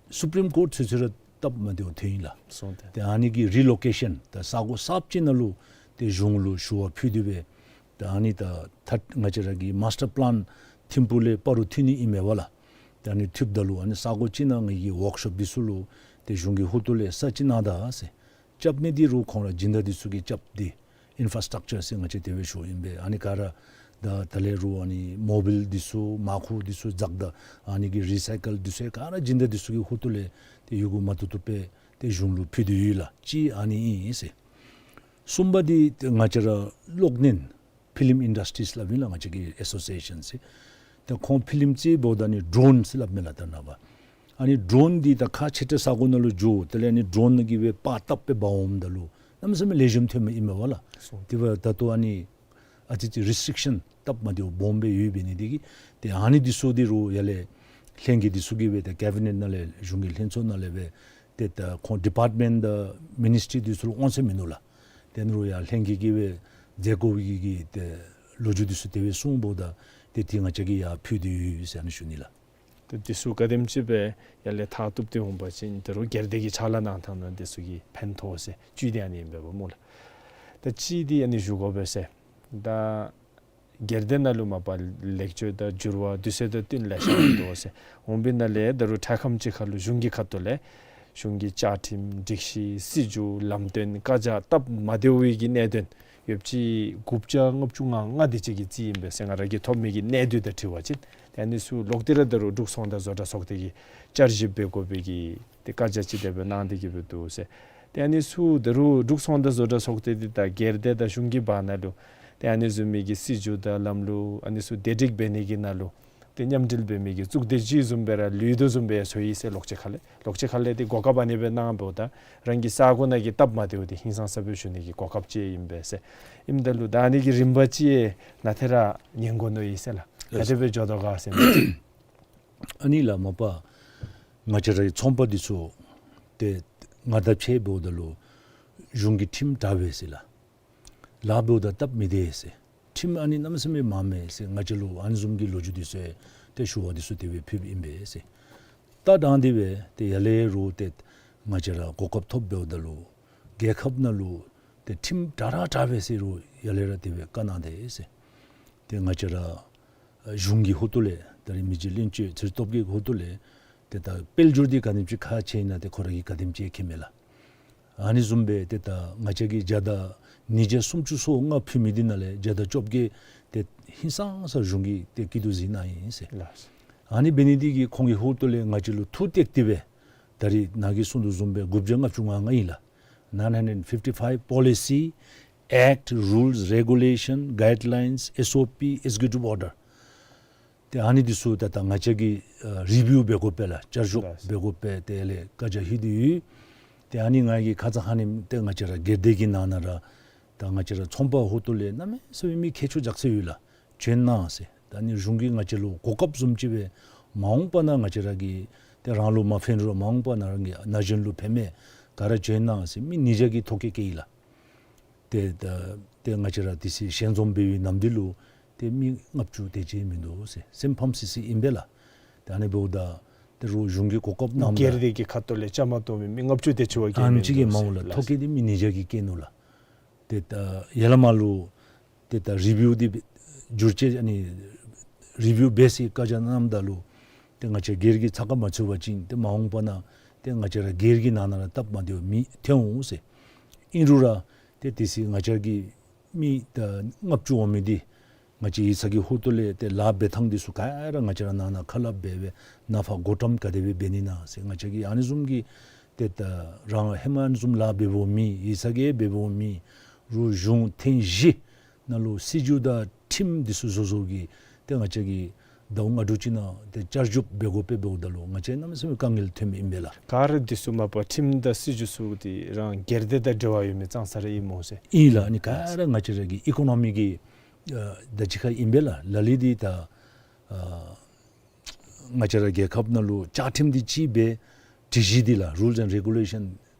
སུ་པྲིམ་ཀོཊ་ཚུན་ཚོད་ར་སྟབས་མ་བདེཝ་ཐོན་ཡི་ལགས། སོང་སྟེ། ཏེ་ཨ་ནི་གི་རི་ལོ་ཀེ་ཤཱན་ད་ས་གོ་གསརཔ་ཅིག་ནང་ལུ་ཏེ་གཞུང་ལུ་ཞུ་བ་ཕུལ་ཏེ་སྦེ་ད་ཨ་ནི་ད་ད་ང་བཅས་ར་གི་མཱསི་ཊར་པི་ལཱན་ཐིམ་ཕུག་ལས་སྤ་རོ་མཐུད་ནི་ཨིན་མས་པ་ལགས། ད་ཨ་ནི་མཐུདཔ་ད་ལུ་ཨ་ནི་ས་གོ་ཅིག་ནང་ངེ་གི་ཝོརཀ་ཤོབ་འདི་ཚུ་ལུ་ཏེ་གཞུང་གི་ཧོངས་ལས་ས་ཅིག་གནང་ད་ཟེར། རྐྱབ་ནི་འདི་རུང་ཁོང་ར་སྦྱིན་བདག་འདི་ཚུ་གིས་རྐྱབ་སྟེ་ཨིན་ཕ་ར་སི་ཊག་ཅར་ཟེར་ང་བཅས་དེ་སྦེ་ཞུཝ་ཨིན་པས། ཨ་ནི་ག་ར་ད་ད་ལས་རུང་ཨ་ནི་མོ་བིལ་འདི་ཚུ་མར་ཁུ་འདི་ཚུ་འཛག་ད་ཨ་ནི་གི་རི་སའི་ཀལ་འདི་ཚུ་ཡང་ག་ར་སྦྱིན་བདག་འདི་ཚུ་གི་ཧོངས་ལས་ཏེ་ཡོད་དགུ་མ་བཏུབ་བཏུབ་སྦེ་ཏེ་གཞུང་ལུ་ཕུལ་ཏེ་ཡོད་ལགས། གཅིག་ཨ་ནི་ཨིན་ཟེར། གསུམ་པ་འདི་ཏེ་ང་བཅས་ར་གློག་བརྙན་ཕི་ལིམ་ཨིན་ཌསི་ཊི་རིསཊ་སླབ་ཨིན་ལགས། ང་བཅས་ཀྱི་ཨེ་སོ་སི་ཨེ་ཤཱན་ཟེར། ཏེ་ཁོང་ཕི་ལིམ་རྩེད་འབདཝ་ད་ཨ་ནི་ཌོ་རོན་ཟེར་སླབ་མས་ལགས། ད་ནངས་པ་ཨ་ནི་ཌོ་རོན་འདི་ད་ཁག་ཆེ་ཏོག་ས་གོ་ནང་ལུ་འགྱོ། དེ་ལས་ཨ་ནི་ཌོ་རོན་ནང་གི་སྦེ་པར་བཏབ་སྦེ་འབག་འོངམ་ད་ལུ་གནམ་མེད་ས་མེད་ལེགས་ཤོམ་ཐོན་མི་ཨིན་མས་པ་ལགས། སོ། དེ་འབདཝ་ད་ད་ལྟོ་ཨ་ནི་ཨ་ཙི་ཅིག་རི་སི་ཊིག་ཤཱན་སྟབས་མ་བདེཝ་སྦོམ་སྦེ་ཡོདཔ་འབད་ནི་འདི་གིས་ཏེ་ཨ་ནི་འདི་ཚུ་འདི་རུང་ཡར་ལས་ལྷན་རྒྱས་འདི་ཚུ་གིས་སྦེ་ཏེ་ཀེ་བི་ནེཊ་ནང་ལས་གཞུང་གི་ལྷན་ཚོགས་ནང་ལས་སྦེ་ཏེ་ད་ཁོང་ཌི་པཱརཊ་མེནཊ་དང་མི་ནིསི་ཊི་རི་འདི་ཚུ་ལུ་དབང་ཚད་མིན་ནུག་ལགས། དེ་ནང་ལུ་ཡང་ལྷན་རྒྱས་ཀྱིས་སྦེ་མཛད་དགོ་པའི་གི་ཏེ་ལོ་རྒྱུས་འདི་ཚུ་དེ་སྦེ་གསུངས་འབདཝ་ད་ཏེ་འདི་ང་བཅས་ཀྱིས་ཡར་ཕུལ་ཏེ་ཡོད་ཟེར་ཨ་ནི་ཞུ་ནི་ལགས། ཏེ་འདི་ཚུ་ག་དེམ་ཅིག་སྦེ་ཡར་ལས་མཐར་གཏུགས་ཏེ་འོང་པ་ཅིན་ད་རུང་སྒེར་སྡེ་གི་ཕྱག་ལཱ་གནང་ཐངས་ནང་འདི་ཚུ་གིས་ཕན་ཐོགས་ཟེར་བཅུད་དེ་ཨ་ནི་ཨིན་པས་པ་སྨོ་ལགས། ད་གཅིག་འདི་ཨ་ནི་ཞུ་དགོ་པས་ཟེར། ད་སྒེར་སྡེ་ནང་ལུ་མ་པ་ལེགས་བཅོས་དང་འགྱུར་བ་དུས་ཚོད་དང་བསྟུན་ལེ་ཤ་འོང་དོ་ཟེར། འོང་པའི་ནང་ལས་ད་རུང་འཕྲལ་ཁམས་ཅིག་ཁར་ལུ་གཞུང་གི་ཁ་ཐུག་ལས་གཞུང་གི་བཅའ་ཁྲིམས་སྒྲིག་གཞི་སྲིད་བྱུས་ལམ་སྟོན་བཀའ་རྒྱ་སྟབས་མ་བདེ་བའི་གི་གནད་དོན་ ཡོདཔ་ཅིག་དགུ་བརྒྱ་ལྔ་བཅུ་ང་ལྔ་དེ་ཅིག་གི་རྩིས་ཨིན་པས་ཟེར་ང་ར་གིས་ཐོབ་མི་གི་གནད་བསྡུས་དང་འཁྲིལ་བ་ཅིན། ཏེ་ཨ་ནི་ཚུ་ལོག་སྟེ་ར་ད་རུང་འབྲུག་ཚོང་དང་བཟོ་གྲྭ་ཚོགས་སྡེ་གིས་བསྐྱར་ཞིབ་འབད་དགོ་པའི་གི་ཏེ་བཀའ་རྒྱ་ཅིག་དེ་སྦེ་གནང་སྟེ་གི་སྦེ་འདུག་ཟེར། ཏེ་ཨ་ནི་ཚུ་ད་རུང་འབྲུག་ཚོང་དང་བཟོ་གྲྭ་ཚོགས་སྡེ་འདི་དང་སྒེར་སྡེ་དང་གཞུང་གི་བར་ན་ལུ་ཏེ་ཨ་ནི་བཟུམ་མའི་གི་སྲིད་བྱུས་དང་ལམ་ལུགས་ཨ་ནི་ཚུ་བདེ་སྒྲིག་འབད་ནི་གི་ནང་ལུ་ཏེ་མཉམ་འབྲེལ་འབད་མི་གི་གཙུག་སྡེ་ཅིག་བཟུམ་སྦེ་ར་ལུས་དོ་བཟུམ་སྦེ་ཚོར་ཡི་ཟེར། ལོག་ཅི་ཁ་ལས་ལོག་ཅི་ཁ་ལས་ཏེ་གོ་སྐབས་ཨ་ནི་སྦེ་གནང་འབདཝ་ད་རང་གི་ས་གོ་ནང་གི་སྟབས་མ་བདེཝ་འདི་ཧིང་སངས་ས་སྦེ་ཞུ་ནི་གི་གོ་སྐབས་ཅིག་ཨིན་པས་ཟེར། ཨིནམ་ད་ལུ་ད་ཨ་ནི་གི་རིམ་པ་ཅིག་ནཱ་ཏེ་ར་ཉན་དགོ་མནོ་ཡི་ཟེར་ལགས། ག་དེ་སྦེ་འགྱོ་དོ་ག་ཟེར་ན། ཨ་ནི་ལགས་མ་པ་ང་བཅས་རའི་ཚོང་པ་འདི་ཚུ་ཏེ་ང་དང་ཕྱད་འབདཝ་ད་ལུ་གཞུང་གི་ཁྲིམས་དྲག་པས་ཟེར་ལགས། ལཱ་འབདཝ་ད་སྟབས་མི་བདེ་ཟེར། ཁྲིམས་ཨ་ནི་གནམ་མེད་ས་མེད་མང་མས་ཟེར་ང་བཅས་ལུ་ཨ་ནི་བཟུམ་གྱི་ལོ་རྒྱུས་འདི་ཚུ་ཡང་ཏེ་ཞུ་བ་འདི་ཚུ་དེ་སྦེ་ཕུལཝ་ཨིན་པས་ཟེར། ད་དང་དེ་སྦེ་ཏེ་ཡར་ལས་རུང་ཏེ་ང་བཅས་ར་གོ་སྐབས་ཐོབ་འབདཝ་ད་ལུ་རྒྱལ་ཁབ་ནང་ལུ་ཏེ་ཁྲིམས་དྲག་ར་དྲག་པས་ཟེར་རུང་ཡར་ལས་ར་དེ་སྦེ་བཀའ་གནང་དེས་ཟེར། ཏེ་ང་བཅས་ར་གཞུང་གི་ཧོངས་ཏོ་ལས་ད་རིས་མི་རྗེ་བློན་ཆེན་ཚེ་རིང་སྟོབས་རྒྱས་ཀྱི་ཧོངས་ཏོ་ལས་ཏེ་ད་དཔལ་འབྱོར་འདི་ག་དེམ་ཅིག་ཁག་ཆེ་ཨིན་ན་ཏེ་ཁོ་ར་གིས་ག་དེམ་ཅིག་མཁྱེན་མས་ལགས། ཨ་ནི་བཟུམ་སྦེ་ཏེ་ད་ང་བཅས་ཀྱིས་བརྒྱ་དང་ཉིས་བརྒྱ་སུམ་ཅུ་སོ་ལྔ་ཕུལ་མི་འདི་ནང་ལས་བརྒྱ་དང་བཅོ་བརྒྱད་ཏེ་ཧིང་སངས་ས་གཞུང་གིས་ཏེ་སྐྱིད་སྡུག་གཟིགས་གནང་ཡི་ཟེར། ལགས། ཨ་ནི་འབད་ནི་འདི་གིས་ཁོང་གི་ཧོངས་ཏོ་ལས་ང་བཅས་ལུ་ཐུགས་གཏད་དེ་སྦེ་ད་རིས་ནཱ་གིས་གསུངས་དོ་བཟུམ་སྦེ་དགུ་བརྒྱ་ལྔ་བཅུ་ང་ལྔ་ཨིན་ལགས། Nine hundred fifty-five policy, act, rules, regulation, guidelines, S O P, executive order. ཏེ་ཨ་ནི་འདི་ཚུ་ད་ད་ང་བཅས་ཀྱིས་ཨ་རི་བིའུ་འབད་དགོ་པས་ལགས། བསྐྱར་ཞིབ་ལགས། འབད་དགོ་པས། དེ་ལས་བཀའ་རྒྱ་ཞུ་སྟེ་ཡོད། ཏེ་ཨ་ནི་ང་གིས་ཁ་ཙ་ཁ་ཉིནམ་ཏེ་ང་བཅས་ར་སྒེར་སྡེ་གི་ནང་ན་ར་ད་ང་བཅས་ར་ཚོང་པ་ཧོངས་ཏོ་ལས་གནམ་མེད་ས་མེད་མི་མཁས་མཆོག་རྒྱ་ཆེ་ཡོད་ལགས། བྱོན་གནང་ཟེར། ད་ཨ་ནི་གཞུང་གིས་ང་བཅས་ལུ་གོ་སྐབས་བཟུམ་ཅིག་སྦེ་མ་འོངས་པ་ན་ང་བཅས་ར་གིས་ཏེ་རང་ལུ་མ་ཕན་རུང་མ་འོངས་པ་ན་རང་གི་ན་གཞོན་ལུ་ཕན་མས། ག་ར་བྱོན་གནང་ཟེར་མི་ཉིས་བརྒྱ་གི་ཐོ་བཀོད་བཀལ་ཡི་ལགས། ཏེ་ད་ཏེ་ང་བཅས་ར་དེ་ཚེ་ཞལ་འཛོམས་འབད་བའི་ནམ་དུས་ལུ་ཏེ་མི་ལྔ་བཅུ་དེ་ཅིག་མིན་འདུག་ཟེར། སེམས་ཕམ་སི་སི་ཨིན་པས་ལགས། ཏེ་ཨ་ནི་འབདཝ་ད་ཏེ་རུང་གཞུང་གིས་གོ་སྐབས་གནངམ་ད་སྒེར་སྡེ་གི་ཁ་ཐུག་ལས་བཅའ་མར་གཏོགས་མི་མི་ལྔ་བཅུ་དེ་ཅིག་བ་བཀལ་ཨ་ནི་མི་ཅིག་གིས་མ་འོང་ལགས། ཐོ་བཀོད་འདི་མི་ཉིས་བརྒྱ་གིས་བཀལ་ནུག་ལགས། ཏེ་ད་ཡར་ལས་མར་ལུ་ཏེ་ད་རི་བིའུ་འདི་བསྒྱུར་བཅོས་ཨ་ནི་རི་བིའུ་འབད་ཟེར་བཀའ་རྒྱ་གནངམ་ད་ལུ་ཏེ་ང་བཅས་སྒེར་གྱི་ཚགས་ཁར་མ་ཚུད་པ་ཅིན་ཏེ་མ་འོངས་པ་ན་ཏེ་ང་བཅས་ར་སྒེར་གྱི་ནང་ན་ར་སྟབས་མ་བདེཝ་མི་ཐོན་འོང་ཟེར། ཨིན་རུང་ར་ཏེ་དེ་ཚེ་ང་བཅས་ཀྱི་མི་ད་ལྔ་བཅུ་འོང་མི་འདི་ང་བཅས་ཡིག་ཚང་གི་ཧོངས་ཏོ་ལས་ཏེ་ལཱ་འབད་ཐངས་འདི་ཚུ་ག་ར་ང་བཅས་ར་ནང་ན་ཁ་སླབ་འབད་སྦེ་ནང་ཕར་བགོ་བཀྲམ་ག་དེ་སྦེ་འབད་ནི་ན་ཟེར་ང་བཅས་ཀྱིས་ཨ་ནི་བཟུམ་གྱི་ཏེ་ད་རང་ཧེ་མ་ཨ་ནི་བཟུམ་ལཱ་འབད་འབདཝ་མི་ཡིག་ཚང་གི་འབད་འབདཝ་མི་རུང་གཞུང་ཐེངས་བཞི་ནང་ལུ་སྲིད་བྱུས་དང་ཁྲིམས་འདི་ཚུ་བཟོ་བཟོཝ་གི་ཏེ་ང་བཅས་ཀྱིས་ཟླཝ་ལྔ་དྲུག་ཅིག་ནང་ཏེ་བསྐྱར་ཞིབ་འབད་དགོ་པས། འབདཝ་ད་ལུ་ང་བཅས་གནམ་མེད་ས་མེད་དཀའ་ངལ་ཐོན་མི་ཨིན་པས་ལགས། ག་ར་འདི་ཚུ་མ་པ་ཁྲིམས་དང་སྲིད་བྱུས་ཚུ་འདི་རང་སྒེར་སྡེ་དང་འབྲེལ་བ་ཡོད་མི་ཙང་ཙ་ར་ཨིན་སྨོ་ཟེར། ཨིན་ལགས། ཨ་ནི་ག་ར་ང་བཅས་ར་གི་ཨི་ཀོ་ནོ་མི་གི་ཨ་ད་ཅི་ཁར་ཨིན་པས་ལགས། ལ་ལུ་འདི་ད་ཨ་ང་བཅས་ར་རྒྱལ་ཁབ་ནང་ལུ་བཅའ་ཁྲིམས་འདི་ཅིག་སྦེ་སྒྲིག་གཞི་འདི་ལགས། Rules and Regulation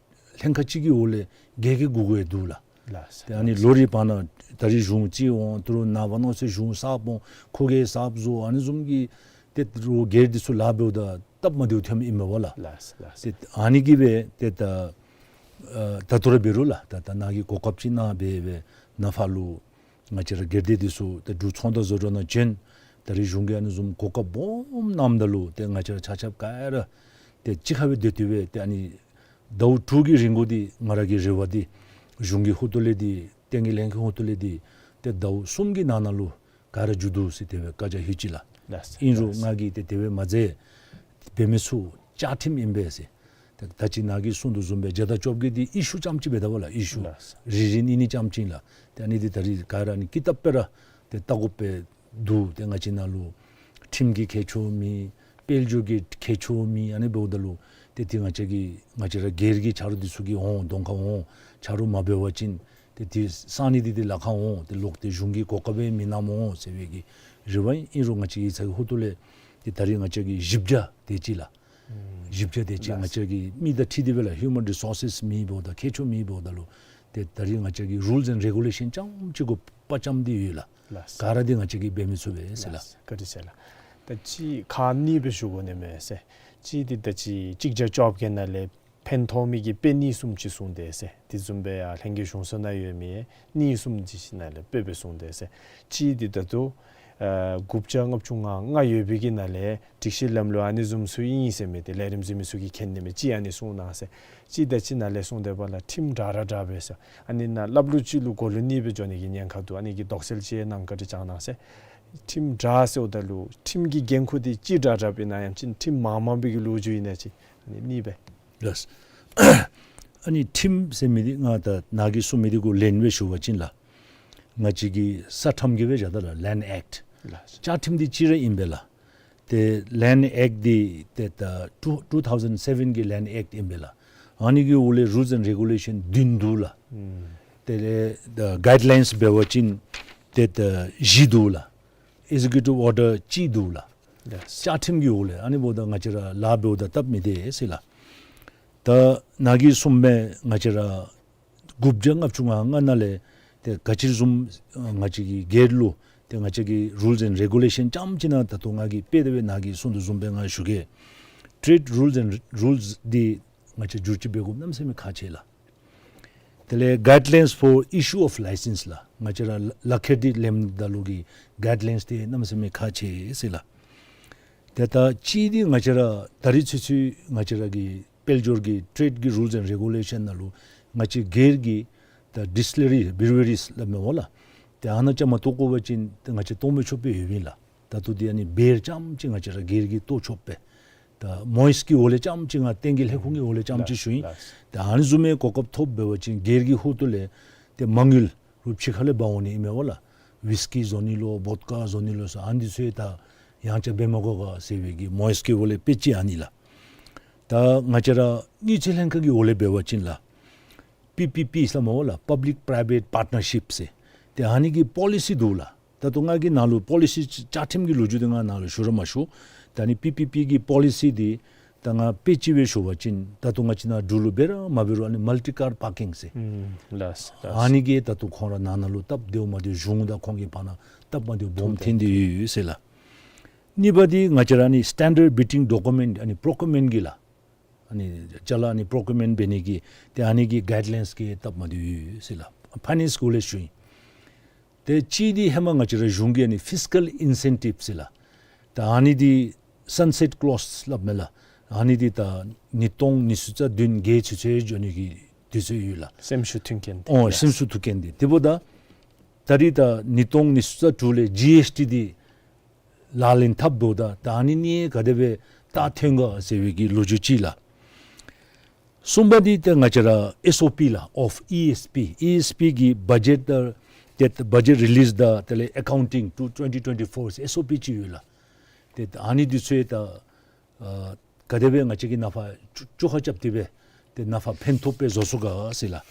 ལྷན་ཁག་ཅིག་གི་འོག་ལས་བརྒལ་བརྒལ་དགོ་དགོཔ་འདུག་ལགས། ལགས། ཏེ་ཨ་ནི་ལོ་རེ་བར་ན་ད་རིས་གཞུང་ཅིག་འོང་ད་རུང་ནངས་པ་གནངས་ཚེ་གཞུང་གསརཔ་འོང་ཁོ་གིས་གསརཔ་བཟོ་ཨ་ནི་བཟུམ་གྱི་ཏེ་ད་རུང་སྒེར་འདི་ཚུ་ལཱ་འབདཝ་ད་སྟབས་མ་བདེཝ་ཐོནམ་ཨིན་མས་པ་ལགས། ལགས་ལགས། ཏེ་ཨ་ནི་གིས་སྦེ་ཏེ་ད་ཨ་ད་ལྟོ་ར་འབད་རུང་ལགས་ད་ད་ནཱ་གིས་གོ་སྐབས་ཅིག་གནང་སྦེ་སྦེ་ནཱ་ཕར་ལུ་ང་བཅས་ར་སྒེར་སྡེ་འདི་ཚུ་ཏེ་འབྲུག་ཚོང་དང་བཟོ་གྲྭ་ནང་བྱོན། ད་རིས་གཞུང་གིས་ཨ་ནི་བཟུམ་གོ་སྐབས་སྦོམ་གནངམ་ད་ལུ་ཏེ་ང་བཅས་ར་ཆ་ཁྱབ་ག་ར་ཏེ་གཅིག་ཁར་སྦེ་སྡོད་དེ་སྦེ་ཏེ་ཨ་ནི་ཟླཝ་དྲུག་གི་རིང་འགོར་འདི་ང་ར་གི་རེ་བ་འདི་གཞུང་གི་ཧོངས་ཏོ་ལས་འདི་བསྟན་རྒྱས་ལྷན་ཁག་ཧོངས་ཏོ་ལས་འདི་ཏེ་ཟླཝ་གསུམ་གྱི་ནང་ན་ལུ་ག་ར་མཇུག་བསྡུ་ཟེར་དེ་སྦེ་བཀའ་རྒྱ་ཞུ་ཅི་ལགས། ལགས། ཨིན་རུང་ལགས། ང་གིས་ཏེ་དེ་སྦེ་མ་མཛད། འབད་མི་ཚུ་བཅའ་ཁྲིམས་ཨིན་པས་ཟེར། ད་ད་ཅི་ནཱ་གིས་གསུངས་དོ་བཟུམ་སྦེ་བརྒྱ་དང་བཅོ་བརྒྱད་འདི་ཨི་ཤུ་རྐྱངམ་ཅིག་འབད་དོ་བ་ལགས། ཨི་ཤུ། ལགས། རིལ་རིལ་ནི་ནི་རྐྱངམ་ཅིག་ལགས། ཏེ་ཨ་ནི་འདི་ད་རིས་ག་ར་ནི་ཀི་ཏབ་སྦེ་ར་ཏེ་བལྟ་དགོཔ་སྦེ་འདུག། ཏེ་ང་བཅས་ནང་ལུ་ཁྲིམས་ཀྱི་ཁྱད་ཆོས་མེད། དཔལ་འབྱོར་གྱི་ཁྱད་ཆོས་མེད། ཨ་ནི་འབདཝ་ད་ལུ་ཏེ་འདི་ང་བཅས་ཀྱི་ང་བཅས་ར་སྒེར་གྱི་ཆ་རོགས་འདི་ཚུ་གིས་འོང་གདོང་ཁར་འོང་ཆ་རོགས་མ་འབད་བ་ཅིན་ཏེ་འདི་གསང་ནི་འདི་ཏེ་ལཱ་ཁག་འོང་ཏེ་ལོག་སྟེ་གཞུང་གིས་གོ་སྐབས་སྦེ་མི་གནངམ་འོང་ཟེར་བའི་གི་རེ་བ་ཨིན། ཨིན་རུང་ང་བཅས་ཡིག་ཚང་གི་ཧོངས་ཏོ་ལས་ཏེ་ད་རིས་ང་བཅས་ཀྱི་བཞི་བརྒྱ་དེ་ཅིག་ལགས། ཨུམ། བཞི་བརྒྱ་དེ་ཅིག་ལགས། ང་བཅས་ཀྱི་མི་དང་འཁྲིལ་ཏེ་སྦེ་ལགས་ཧིའུ་མཱན་རི་སོར་སེས་མེད་འབདཝ་ད་ཁྱད་ཆོས་མེད་འབདཝ་ད་ལུ་ཏེ་ད་རིས་ང་བཅས་ཀྱི་རུལས་ཨེནཌ་རེ་གུ་ལེ་ཤཱན་རྐྱངམ་ཅིག་གུ་དཔའ་བཅམ་སྟེ་ཡོད་ལགས། ལགས། ག་ར་འདི་ང་བཅས་ཀྱིས་འབད་མི་ཚུགས་པས་ཟེར་ལགས། ལགས། བཀའ་དྲིན་ཆེ་ལགས། ད་ཅི་ཁག་གཉིས་སྦེ་ཞུ་དགོ་ནི་མས་ཟེར། གཅིག་འདི་ད་ཅི་གཅིག་བརྒྱ་བཅོ་བརྒྱད་ནང་ལས་ཕན་ཐོགས་མི་གི་དཔེ་གནས་གསུམ་ཅིག་གསུངས་ཏེ་ཟེར། དེ་བཟུམ་སྦེ་ཡར་ལྷན་རྒྱས་གཞུང་ཚོགས་ནང་ཡོད་མི་གནས་གསུམ་ཅིག་ནང་ལས་དཔེ་སྦེ་གསུངས་ཏེ་ཟེར། གཅིག་འདི་ད་ལྟོ་ ཨ་དགུ་བརྒྱ་ལྔ་བཅུ་ང་ལྔ་ཡོད་པའི་གི་ནང་ལས་སྒྲིག་གཞི་ལམ་ལུགས་ཨ་ནི་བཟུམ་ཚུ་ཨིན་ཟེར་མི་འདི་ལས་རིམ་གཟིགས་མི་ཚུ་གིས་མཁྱེན་ནི་མས། གཅིག་ཨ་ནི་གསུངས་གནང་ཟེར། གཅིག་དང་གཅིག་ནང་ལས་གསུངས་ཏེ་འབདཝ་ལས་ཁྲིམས་དྲག་ར་དྲག་པས་ཟེར། ཨ་ནི་ནང་ལྷབ་ལུ་གཅིག་ལུ་གོ་ལུ་གཉིས་སྦེ་འགྱོ་ནི་གི་ཉེན་ཁ་འདུག། ཨ་ནི་གི་དོགས་སེལ་ཅིག་གནང་བཀའ་དྲིན་བསྐྱང་གནང་ཟེར། ཁྲིམས་དྲག་ཟེརཝ་ད་ལུ་ཁྲིམས་ཀྱི་འགན་ཁུར་འདི་གཅིག་དྲག་དྲགཔ་ཨིན་ན་ཡང་ཅིན་ཁྲིམས་མང་མང་པའི་གི་ལོ་རྒྱུས་ཨིན་ན་ཅིག། ཨ་ནི་གཉིས་སྦེ། ལགས། ཨ་ནི་ཁྲིམས་ཟེར་མི་འདི་ང་ད་ནཱ་གིས་གསུངས་མི་འདི་གུ་ལན་སྦེ་ཞུ་བ་ཅིན་ལགས། ང་བཅས་ཀྱི་ས་ཁྲམ་གྱི་སྦེ་བཞག་ད་ལགས། Land Act། ལགས། བཅའ་ཁྲིམས་འདི་གཅིག་ར་ཨིན་པས་ལགས། ཏེ་Land Act འདི་ཏེ་ད་two- two thousand seven གི་Land Act ཨིན་པས་ལགས། ཨ་ནི་གི་འོག་ལས་rules and regulation བདུན་འདུག་ལགས། ཨུམ། དེ་ལས་ད་guidelines འབད་བ་ཅིན་ཏེ་ད་བཞི་འདུག་ལགས། Executive Order གཅིག་འདུག་ལགས། ལགས། བཅའ་ཁྲིམས་ཀྱི་འོག་ལས། ཨ་ནི་འབདཝ་ད་ང་བཅས་ར་ལཱ་འབདཝ་ད་སྟབས་མི་བདེ་ཟེར་ལགས། ད་ནཱ་གིས་གསུངས་མི་ང་བཅས་ར་དགུ་བརྒྱ་ལྔ་བཅུ་ང་ལྔ་ནང་ལས་ཏེ་ག་ཅི་བཟུམ་ང་བཅས་ཀྱི་སྒེར་ལུ་ཏེ་ང་བཅས་ཀྱི་rules and regulation རྐྱངམ་ཅིག་ནང་ད་ལྟོ་ང་གིས་དཔེ་དེ་སྦེ་ནཱ་གིས་གསུངས་དོ་བཟུམ་སྦེ་ང་ཞུ་གེ། Trade rules and rules འདི་ང་བཅས་བསྒྱུར་བཅོས་འབད་དགོཔ་གནམ་མེད་ས་མེད་ཁག་ཆེ་ལགས། དེ་ལས་guidelines for issue of license ལགས། ང་བཅས་ར་ལག་ཁྱེར་འདི་ལེནམ་ད་ལུ་གི་guidelines འདི་གནམ་མེད་ས་མེད་ཁག་ཆེ་ཟེར་ལགས། ཏེ་ད་གཅིག་འདི་ང་བཅས་ར་ད་རིས་ཚུན་ཚོད་ང་བཅས་ར་གི་དཔལ་འབྱོར་གྱི་trade གི་rules and regulation ནང་ལུ་ང་བཅས་སྒེར་གྱི་ད་distillery breweries སླབ་མས་འོང་ལགས། ཏེ་ཨ་ནཱ་བཅའ་མར་གཏོགས་དགོ་པ་ཅིན་ཏེ་ང་བཅས་གཏོགས་མི་ཆོག་པའི་ཡོདཔ་ཨིན་ལགས། ད་ལྟོ་འདི་ཨ་ནི་beer རྐྱངམ་ཅིག་ང་བཅས་ར་སྒེར་གྱིས་གཏོགས་ཆོག་པས། ད་MOIS གི་འོག་ལས་རྐྱངམ་ཅིག་ང་བསྟན་རྒྱས་ལྷ་ཁང་གི་འོག་ལས་རྐྱངམ་ཅིག་ཞུ་ཡི། ལགས། ད་ཨ་ནི་བཟུམ་མའི་གོ་སྐབས་ཐོབ་འབད་བ་ཅིན་སྒེར་གྱི་ཧོངས་ལས་ཏེ་མ་དངུལ་རུང་ཕྱི་ཁ་ལས་འབག་འོང་ནི་ཨིན་མས་འོང་ལགས། Whisky བཟོ་ནི་ལུ་vodka བཟོ་ནི་ལུ་ཟེར་ཨ་ནི་ཚུ་ད་ཡང་ཅིན་འབད་མ་དགོ་ག་ཟེར་བའི་གི་MOIS གི་འོག་ལས་དཔེ་ཅིག་ཨ་ནི་ལགས། ད་ང་བཅས་ར་དངུལ་རྩིས་ལྷན་ཁག་གི་འོག་ལས་འབད་བ་ཅིན་ལགས། པི་པི་པི་ཟེར་མས་འོང་ལགས། Public Private Partnership ཟེར། ཏེ་ཨ་ནི་གི་policy འདུག་ལགས། ད་ལྟོ་ང་གིས་ནཱ་ལུ་policy བཅའ་ཁྲིམས་ཀྱི་ལོ་རྒྱུས་འདི་ང་ནཱ་ལུ་ཞུ་ར་མ་ཞུ། ད་ཨ་ནི་པི་པི་པི་གི་policy འདི་ད་ང་དཔེ་ཅིག་སྦེ་ཞུ་བ་ཅིན་ད་ལྟོ་ང་བཅས་ནཱ་འབྲུག་ལུ་འབད་ར་མ་འབད་རུང་ཨ་ནི་multi car parking ཟེར། ཨུམ། ལགས་ལགས། ཨ་ནི་གིས་ད་ལྟོ་ཁོང་ར་ནང་ན་ལུ་སྟབས་བདེཝ་མ་བདེཝ་གཞུང་དང་ཁོང་གི་བར་ན་སྟབས་མ་བདེཝ་སྦོམ་ཐོན་ཏེ་ཡོད་ཟེར་ལགས། གཉིས་པ་འདི་ང་བཅས་ར་ཨ་ནི་standard bidding document ཨ་ནི་procurement གི་ལགས། ཨ་ནི་ཅ་ལ་ཨ་ནི་procurement འབད་ནི་གི་ཏེ་ཨ་ནི་གི་guidelines གི་སྟབས་མ་བདེཝ་ཡོད་ཟེར་ལགས། finance གི་འོག་ལས་ཞུ་ཡི། ཏེ་གཅིག་འདི་ཧེ་མ་ང་བཅས་ར་གཞུང་གི་ཨ་ནི་fiscal incentive ཟེར་ལགས། ད་ཨ་ནི་འདི་sunset clause སླབ་མས་ལགས། ཨ་ནི་འདི་ད་ཉིས་སྟོང་ཉི་ཤུ་རྩ་བདུན་བརྒྱད་ཚུན་ཚོད་འགྱོ་ནི་གི་དུས་ཚོད་ཡོད་ལགས། སེམས་ཤུགས་མཐུན་རྐྱེན་འདི། ཨོ་ལགས། སེམས་ཤུགས་མཐུན་རྐྱེན་འདི། དེ་འབདཝ་ད་ད་རིས་ད་ཉིས་སྟོང་ཉི་ཤུ་རྩ་དྲུག་ལས་ཇི་ཨེསི་ཊི་འདི་ལག་ལེན་འཐབ་འབདཝ་ད་ད་ཨ་ནི་གནས་ག་དེ་སྦེ་ད་ཐོན་ག་ཟེར་བའི་གི་ལོ་རྒྱུས་ཅིག་ལགས། གསུམ་པ་འདི་ཏེ་ང་བཅས་ར་ཨེསི་ཨོ་པི་ལགས། of ཨི་ཨེསི་པི། ཨི་ཨེསི་པི་གི་budget ད་ཏེ་budget release དང་དེ་ལས་accounting to twenty twenty four ཨེསི་ཨོ་པི་ཅིག་ཡོད་ལགས། ཏེ་ཨ་ནི་འདི་ཚུ་ད་ཨ་ག་དེ་སྦེ་ང་བཅས་ཀྱིས་ནང་ཕར་བཅོ་བཅོ་ཁ་རྐྱབ་སྟེ་སྦེ་ཏེ་ནང་ཕར་ཕན་ཐོགས་སྦེ་བཟོ་ཚུགས་ག་ཟེར་ལགས།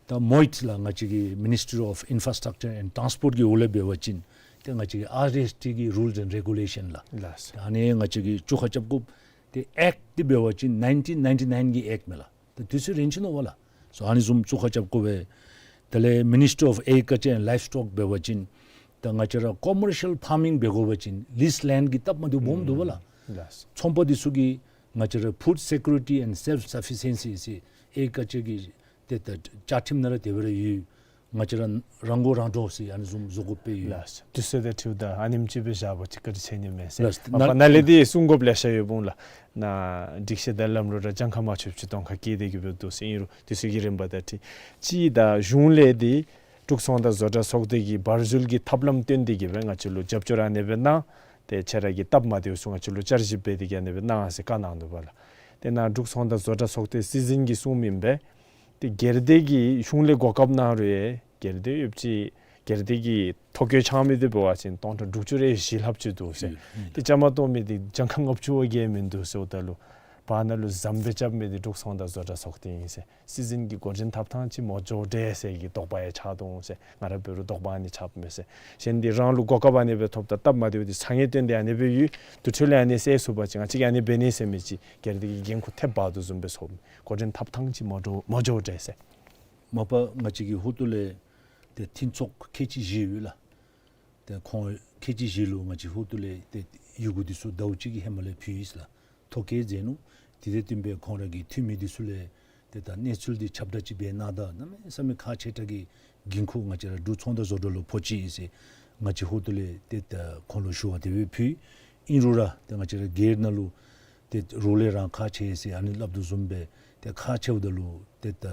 ད་མོ་ཨིཊ་ལགས། ང་བཅས་ཀྱི་Ministry of Infrastructure and Transport གི་འོག་ལས་འབད་བ་ཅིན་ཏེ་ང་བཅས་ཀྱི་ཨར་ཨེསི་ཊི་གི་rules and regulation ལགས། ལགས། ད་ཨ་ནི་ང་བཅས་ཀྱིས་བཅོ་ཁ་རྐྱབ་དགོཔ་ཏེ་ཨེཀཊ་འདི་འབད་བ་ཅིན་nineteen ninety nine གི་ཨེཀཊ་མས་ལགས། ད་དུས་ཚོད་རན་ཅི་ནུག་པ་ལགས། སོ་ཨ་ནི་བཟུམ་བཅོ་ཁ་རྐྱབ་དགོ་པས། དེ་ལས་Ministry of Agriculture and Livestock འབད་བ་ཅིན་ད་ང་བཅས་ར་commercial farming འབད་དགོ་པ་ཅིན་lease land གི་སྟབས་མ་བདེཝ་སྦོམ་འདུག་པ་ལགས། ལགས། ཚོང་པ་འདི་ཚུ་གིས་ང་བཅས་ར་food security and self sufficiency ཟེར་ཨེག་རི་ཀལ་ཅར་གྱི་ཏེ་ད་བཅའ་ཁྲིམས་ནང་ར་དེ་སྦེ་ར་ཡོད། ང་བཅས་ར་རང་མགོ་རང་འདྲོངས་ཟེར་ཨ་ནི་བཟུམ་བཟོ་དགོཔ་སྦེ་ཡོད། ལགས། དུས་ཚོད་དང་འཁྲིལཝ་ད་ཨ་ནེམ་ཅིག་སྦེ་བཞག་པ་ཅིན་བཀའ་དྲིན་ཆེ་ནི་མས་ཟེར། ལགས། མ་པ་ནཱ་ལས་འདི་གསུང་དགོཔ་ལེ་ཤ་ཡོདཔ་འོང་ལགས། ནཱ་སྒྲིག་གཞི་དང་ལམ་ལུགས་ར་གྱངས་ཁ་མ་ཆོདཔ་ཅིག་གཏོང་ཁ་སྐྱེ་སྟེ་གི་སྦེ་འདུག་ཟེར། ཨིན་རུང་དུས་ཚོད་ཀྱི་རིམ་པ་དང་འཁྲིལ། གཅིག་ད་གཞུང་ལས་འདི་འབྲུག་ཚོང་དང་བཟོ་གྲྭ་ཚོགས་སྡེ་གིས་བར་འཛུལ་གྱི་ཐབས་ལམ་བཏོན་ཏེ་གི་སྦེ་ང་བཅས་ལུ་རྒྱབ་སྐྱོར་ཨ་ནེ་སྦེ་གནང་། ཏེ་ཁྱེད་ར་གི་སྟབས་མ་བདེཝ་ཚུ་ང་བཅས་ལུ་བསྐྱར་ཞིབ་འབད་དེ་གི་ཨ་ནེ་སྦེ་གནང་ཟེར་བཀའ་གནང་ནུག་པ་ལགས། ཏེ་ནཱ་འབྲུག་ཚོང་དང་བཟོ་གྲྭ་ཚོགས་སྡེ་སྲིད་འཛིན་གྱིས་གསུངམ་ཨིན་པས། ཏེ་སྒེར་སྡེ་གིས་གཞུང་ལས་གོ་སྐབས་གནང་རུང་ཡང་སྒེར་སྡེ་ཡོདཔ་ཅིག་སྒེར་སྡེ་གི་ཐོ་བཀོད་ཆགས་མི་འདི་འབད་བ་ཅིན་སྟོང་ཕྲག་དྲུག་ཅུ་རེ་བཞི་ལྷགཔ་ཅིག་འདུག་ཟེར། ཨུམ། ཏེ་བཅའ་མར་གཏོགས་མི་འདི་གྱངས་ཁ་ལྔ་བཅུ་བ་བརྒལ་མིན་འདུག་ཟེརཝ་ད་ལུ་བར་ན་ལུ་ཟམ་སྦེ་རྐྱབ་མི་འདི་འབྲུག་ཚོང་དང་བཟོ་གྲྭ་ཚོགས་སྡེ་ཨིན་ཟེར། སྲིད་འཛིན་གྱིས་འགོ་འདྲེན་འཐབ་ཐངས་ཅིག་མོ་འགྱོ་འདྲས་ཟེར་གྱི་དོགས་པ་ཡང་ཆགས་འོང་ཟེར། ང་ར་འབད་རུང་དོགས་པ་ཨ་ནི་ཆགསཔ་མས་ཟེར། གཞན་འདི་རང་ལུ་གོ་སྐབས་ཨ་ནེ་སྦེ་ཐོབ་ད་སྟབས་མ་བདེཝ་འདི་ཚ་ངེས་བཏོན་ཏེ་ཨ་ནེ་སྦེ་ཡོད། དེ་འཕྲོ་ལས་ཨ་ནི་སེལ་ཚུགས་པ་ཅིན་ང་བཅས་ཀྱིས་ཨ་ནི་འབད་ནི་ཟེར་མི་ཅིག་སྒེར་སྡེ་གི་འགན་ཁུར་ཐེབས་འབག་དོ་བཟུམ་སྦེ་ཚོར། འགོ་འདྲེན་འཐབ་ཐངས་ཅིག་མོ་འགྱོ་མོ་འགྱོ་འདྲས་ཟེར། མ་པ་ང་བཅས་ཀྱི་ཧོངས་ལས་ཏེ་མཐུན་ཚོགས་ཁལ་གཅིག་བཞི་ཡོད་ལགས། ཏེ་ཁོང་ཁལ་གཅིག་བཞི་ལུ་ང་བཅས་ཧོངས་ལས་ཏེ་ཡི་གུ་འདི་ཚུ་ཟླཝ་གཅིག་གི་ཧེ་མ་ལས་ཕུལ་ཡི་ཟེར་ལགས། ཐོ་བཀོད་མཛད་ནུག། དེ་དང་བསྟུན་པའི་ཁོང་ར་གི་འཐུས་མི་འདི་ཚུ་ལས་ཏེ་ད་གནས་ཚུལ་འདི་ཁྱབ་བསྒྲགས་ཅིག་འབད་གནང་ད་གནམ་མེད་ས་མེད་ཁག་ཆེ་དྲགས་ཀྱི་འགན་ཁུར་ང་བཅས་ར་འབྲུག་ཚོང་དང་བཟོ་གྲྭ་ལུ་ཕོག་ཅི་ཨིན་ཟེར་ ང་བཅས་ཧོ་ཏོ་ལས་ཏེ་ད་ཁོང་ལུ་ཞུ་བ་དེ་སྦེ་ཕུལ། ཨིན་རུང་ར་ཏེ་ང་བཅས་ར་སྒེར་ནང་ལུ་ཏེ་རོགས་ལས་རང་ཁག་ཆེ་ཟེར་ཨ་ནི་སླབ་དོ་བཟུམ་སྦེ་ཏེ་ཁག་ཆེཝ་ད་ལུ་ཏེ་ད་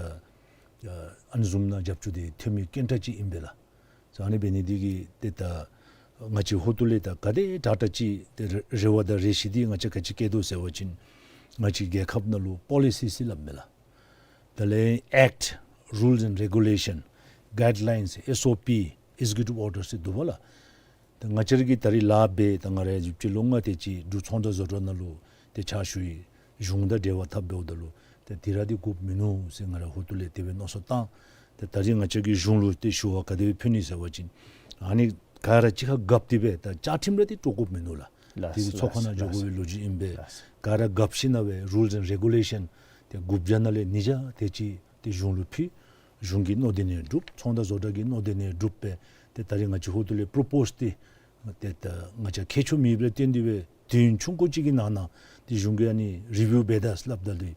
ཨ་ནི་བཟུམ་ནང་རྒྱབ་སྐྱོར་དེ་ཐོན་མི་སྐྱོན་དྲགས་ཅིག་ཨིན་པས་ལགས། ཨ་ནི་འབད་ནི་འདི་གིས་ཏེ་ད་ང་བཅས་ཧོ་ཏོ་ལས་ད་ག་དེ་དྲག་དྲག་ཅིག་ཏེ་རེ་རེ་བ་དང་རེ་ཞིག་འདི་ང་བཅས་ག་ཅི་བསྐྱེད་དོ་ཟེར་བ་ཅིན་ང་བཅས་རྒྱལ་ཁབ་ནང་ལུ་པོ་ལི་སི་ཟེར་སླབ་མས་ལགས། དེ་ལས་ཨེཀཊ་རུལསི་ཨེནཌ་རེ་གུ་ལེ་ཤཱན་གའིཌ་ལའིནསི་ཨེསི་ཨོ་པི་ཨེག་ཛི་ཀིའུ་ཊིབ་ཨོར་ཌར་ཟེར་འདུག་པ་ལགས། ད་ང་བཅས་ར་གིས་ད་རིས་ལཱ་འབད་ད་ང་ར་ཡང་ཡུདཔ་ཅིག་ལོ་ལྔ་དེ་ཅིག་འབྲུག་ཚོང་དང་བཟོ་གྲྭ་ནང་ལུ་ཏེ་ཕྱག་ཞུ་ཡི། གཞུང་དང་འབྲེལ་བ་འཐབ་འབདཝ་ད་ལུ་ཏེ་དེ་ར་འདི་དགོཔ་མིན་ནུག་ཟེར་ང་ར་ཧོ་ཏོ་ལས་དེ་སྦེ་མནོ་བསམ་བཏང་། ཏེ་ད་རིས་ང་བཅས་ཀྱིས་གཞུང་ལུ་ཏེ་ཞུ་བ་ག་དེ་སྦེ་ཕུལ་ནི་ཟེར་བ་ཅིན་ཨ་ནི་ག་ར་གཅིག་ཁར་རྒཔ་སྟེ་སྦེ་ད་བཅའ་ཁྲིམས་ར་འདི་དཀྲོག་དགོཔ་མིན་ནུག་ལགས། ལགས་དེ་གིས་ཚོགས་ཁང་ནང་འགྱོ་དགོ་པའི་ལོ་རྒྱུས་ཨིན་པས། ལགས། ག་ར་རྒཔ་ཞིནམ་ལས་རུལསི་ཨེནཌ་རེ་གུ་ལེ་ཤཱན་ཏེ་དགུ་བརྒྱ་ནང་ལས་ཉིས་བརྒྱ་དེ་ཅིག་ཏེ་གཞུང་ལུ་ཕུལ། གཞུང་གིས་མནོ་དོ་ནང་སྒྲུབ། ཚོང་དང་བཟོ་གྲྭ་གིས་མནོ་དོ་ནང་སྒྲུབ་སྦེ་ཏེ་ད་རིས་ང་བཅས་ཧོ་ཏོ་ལས་པྲོ་པོསི་ཏེ་ཏེ་ད་ང་བཅས་མཁས་མཆོག་མེདཔ་ལས་བརྟེན་ཏེ་སྦེ་དུས་ཡུན་ཆུང་ཀུ་ཅིག་གི་ནང་ན་ཏེ་གཞུང་གིས་ཨ་ནི་རི་བིའུ་འབད་ད་ཟེར་སླབ་ད་ལུ་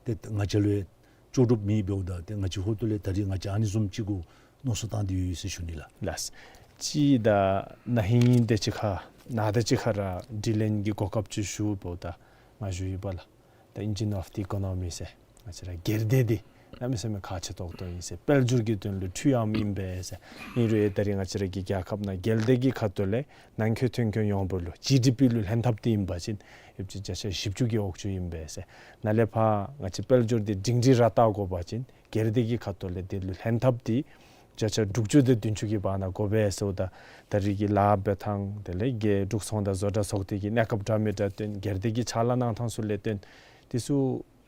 ཏེ་ང་བཅས་ལུ་ལྕོགས་གྲུབ་མེད་འབདཝ་ད་ཏེ་ང་བཅས་ཧོ་ཏོ་ལས་ད་རིས་ང་བཅས་ཨ་ནི་བཟུམ་ཅིག་གུ་མནོ་བསམ་བཏང་སྟེ་ཡོད་ཟེར་ཞུ་ནི་ལགས། ལགས། ཅིག་ད་ན་ཧིང་དེ་ཅིག་ཁར་ནཱ་དེ་ཅིག་ཁར་ར་དྲི་ལན་གྱི་གོ་སྐབས་ཅིག་ཞུ་འབདཝ་ད་ང་ཞུ་ཡི་པ་ལགས། ད་ཨིན་ཇིན་ཨོཕ་ཏི་ཨི་ཀོ་ནོ་མི་ཟེར་ང་བཅས་ར་སྒེར་སྡེ་འདི་གནམ་མེད་ས་མེད་ཁག་ཆེ་ཏོག་ཏོ་ཨིན་ཟེར། དཔལ་འབྱོར་གྱི་དོན་ལུ་འཕྲུལ་ཨམ་ཨིན་པས་ཟེར། ཨིན་རུང་ད་རིས་ང་བཅས་ར་གི་རྒྱལ་ཁབ་ནང་སྒེར་སྡེ་གི་ཁ་ཐུག་ལས་ནང་འཁོད་ཐོན་ཁྱོན་ཡོངས་པ་ལུ་ཇི་ཌི་པི་ལུ་ལྷན་ཐབས་འདི་ཨིན་པ་ཅིན་ཡོདཔ་ཅིག་བརྒྱ་ཆ་བཞི་བཅུ་གི་འོག་ཅུ་ཨིན་པས་ཟེར། ནཱ་ལས་ཕར་ང་བཅས་དཔལ་འབྱོར་འདི་སྒྲིང་སྒྲི་ར་བལྟ་དགོ་པ་ཅིན་སྒེར་སྡེ་གི་ཁ་ཐུག་ལས་དེ་ལུ་ལྷན་ཐབས་འདི་བརྒྱ་ཆ་དྲུག་ཅུ་དང་བདུན་ཅུ་གི་བར་ན་དགོ་པས་ཟེརཝ་ད་ད་རིས་ཀྱི་ལཱ་འབད་ཐངས་དེ་ལས་རྒེད་འབྲུག་ཚོང་དང་བཟོ་གྲྭ་ཚོགས་སྡེ་གི་གནས་སྐབས་འདྲ་མི་འདྲ་བཏོན། སྒེར་སྡེ་གི་ཕྱག་ལཱ་གནང་ཐངས་ཚུ་ལས་བརྟེན་དེ་ཚུ་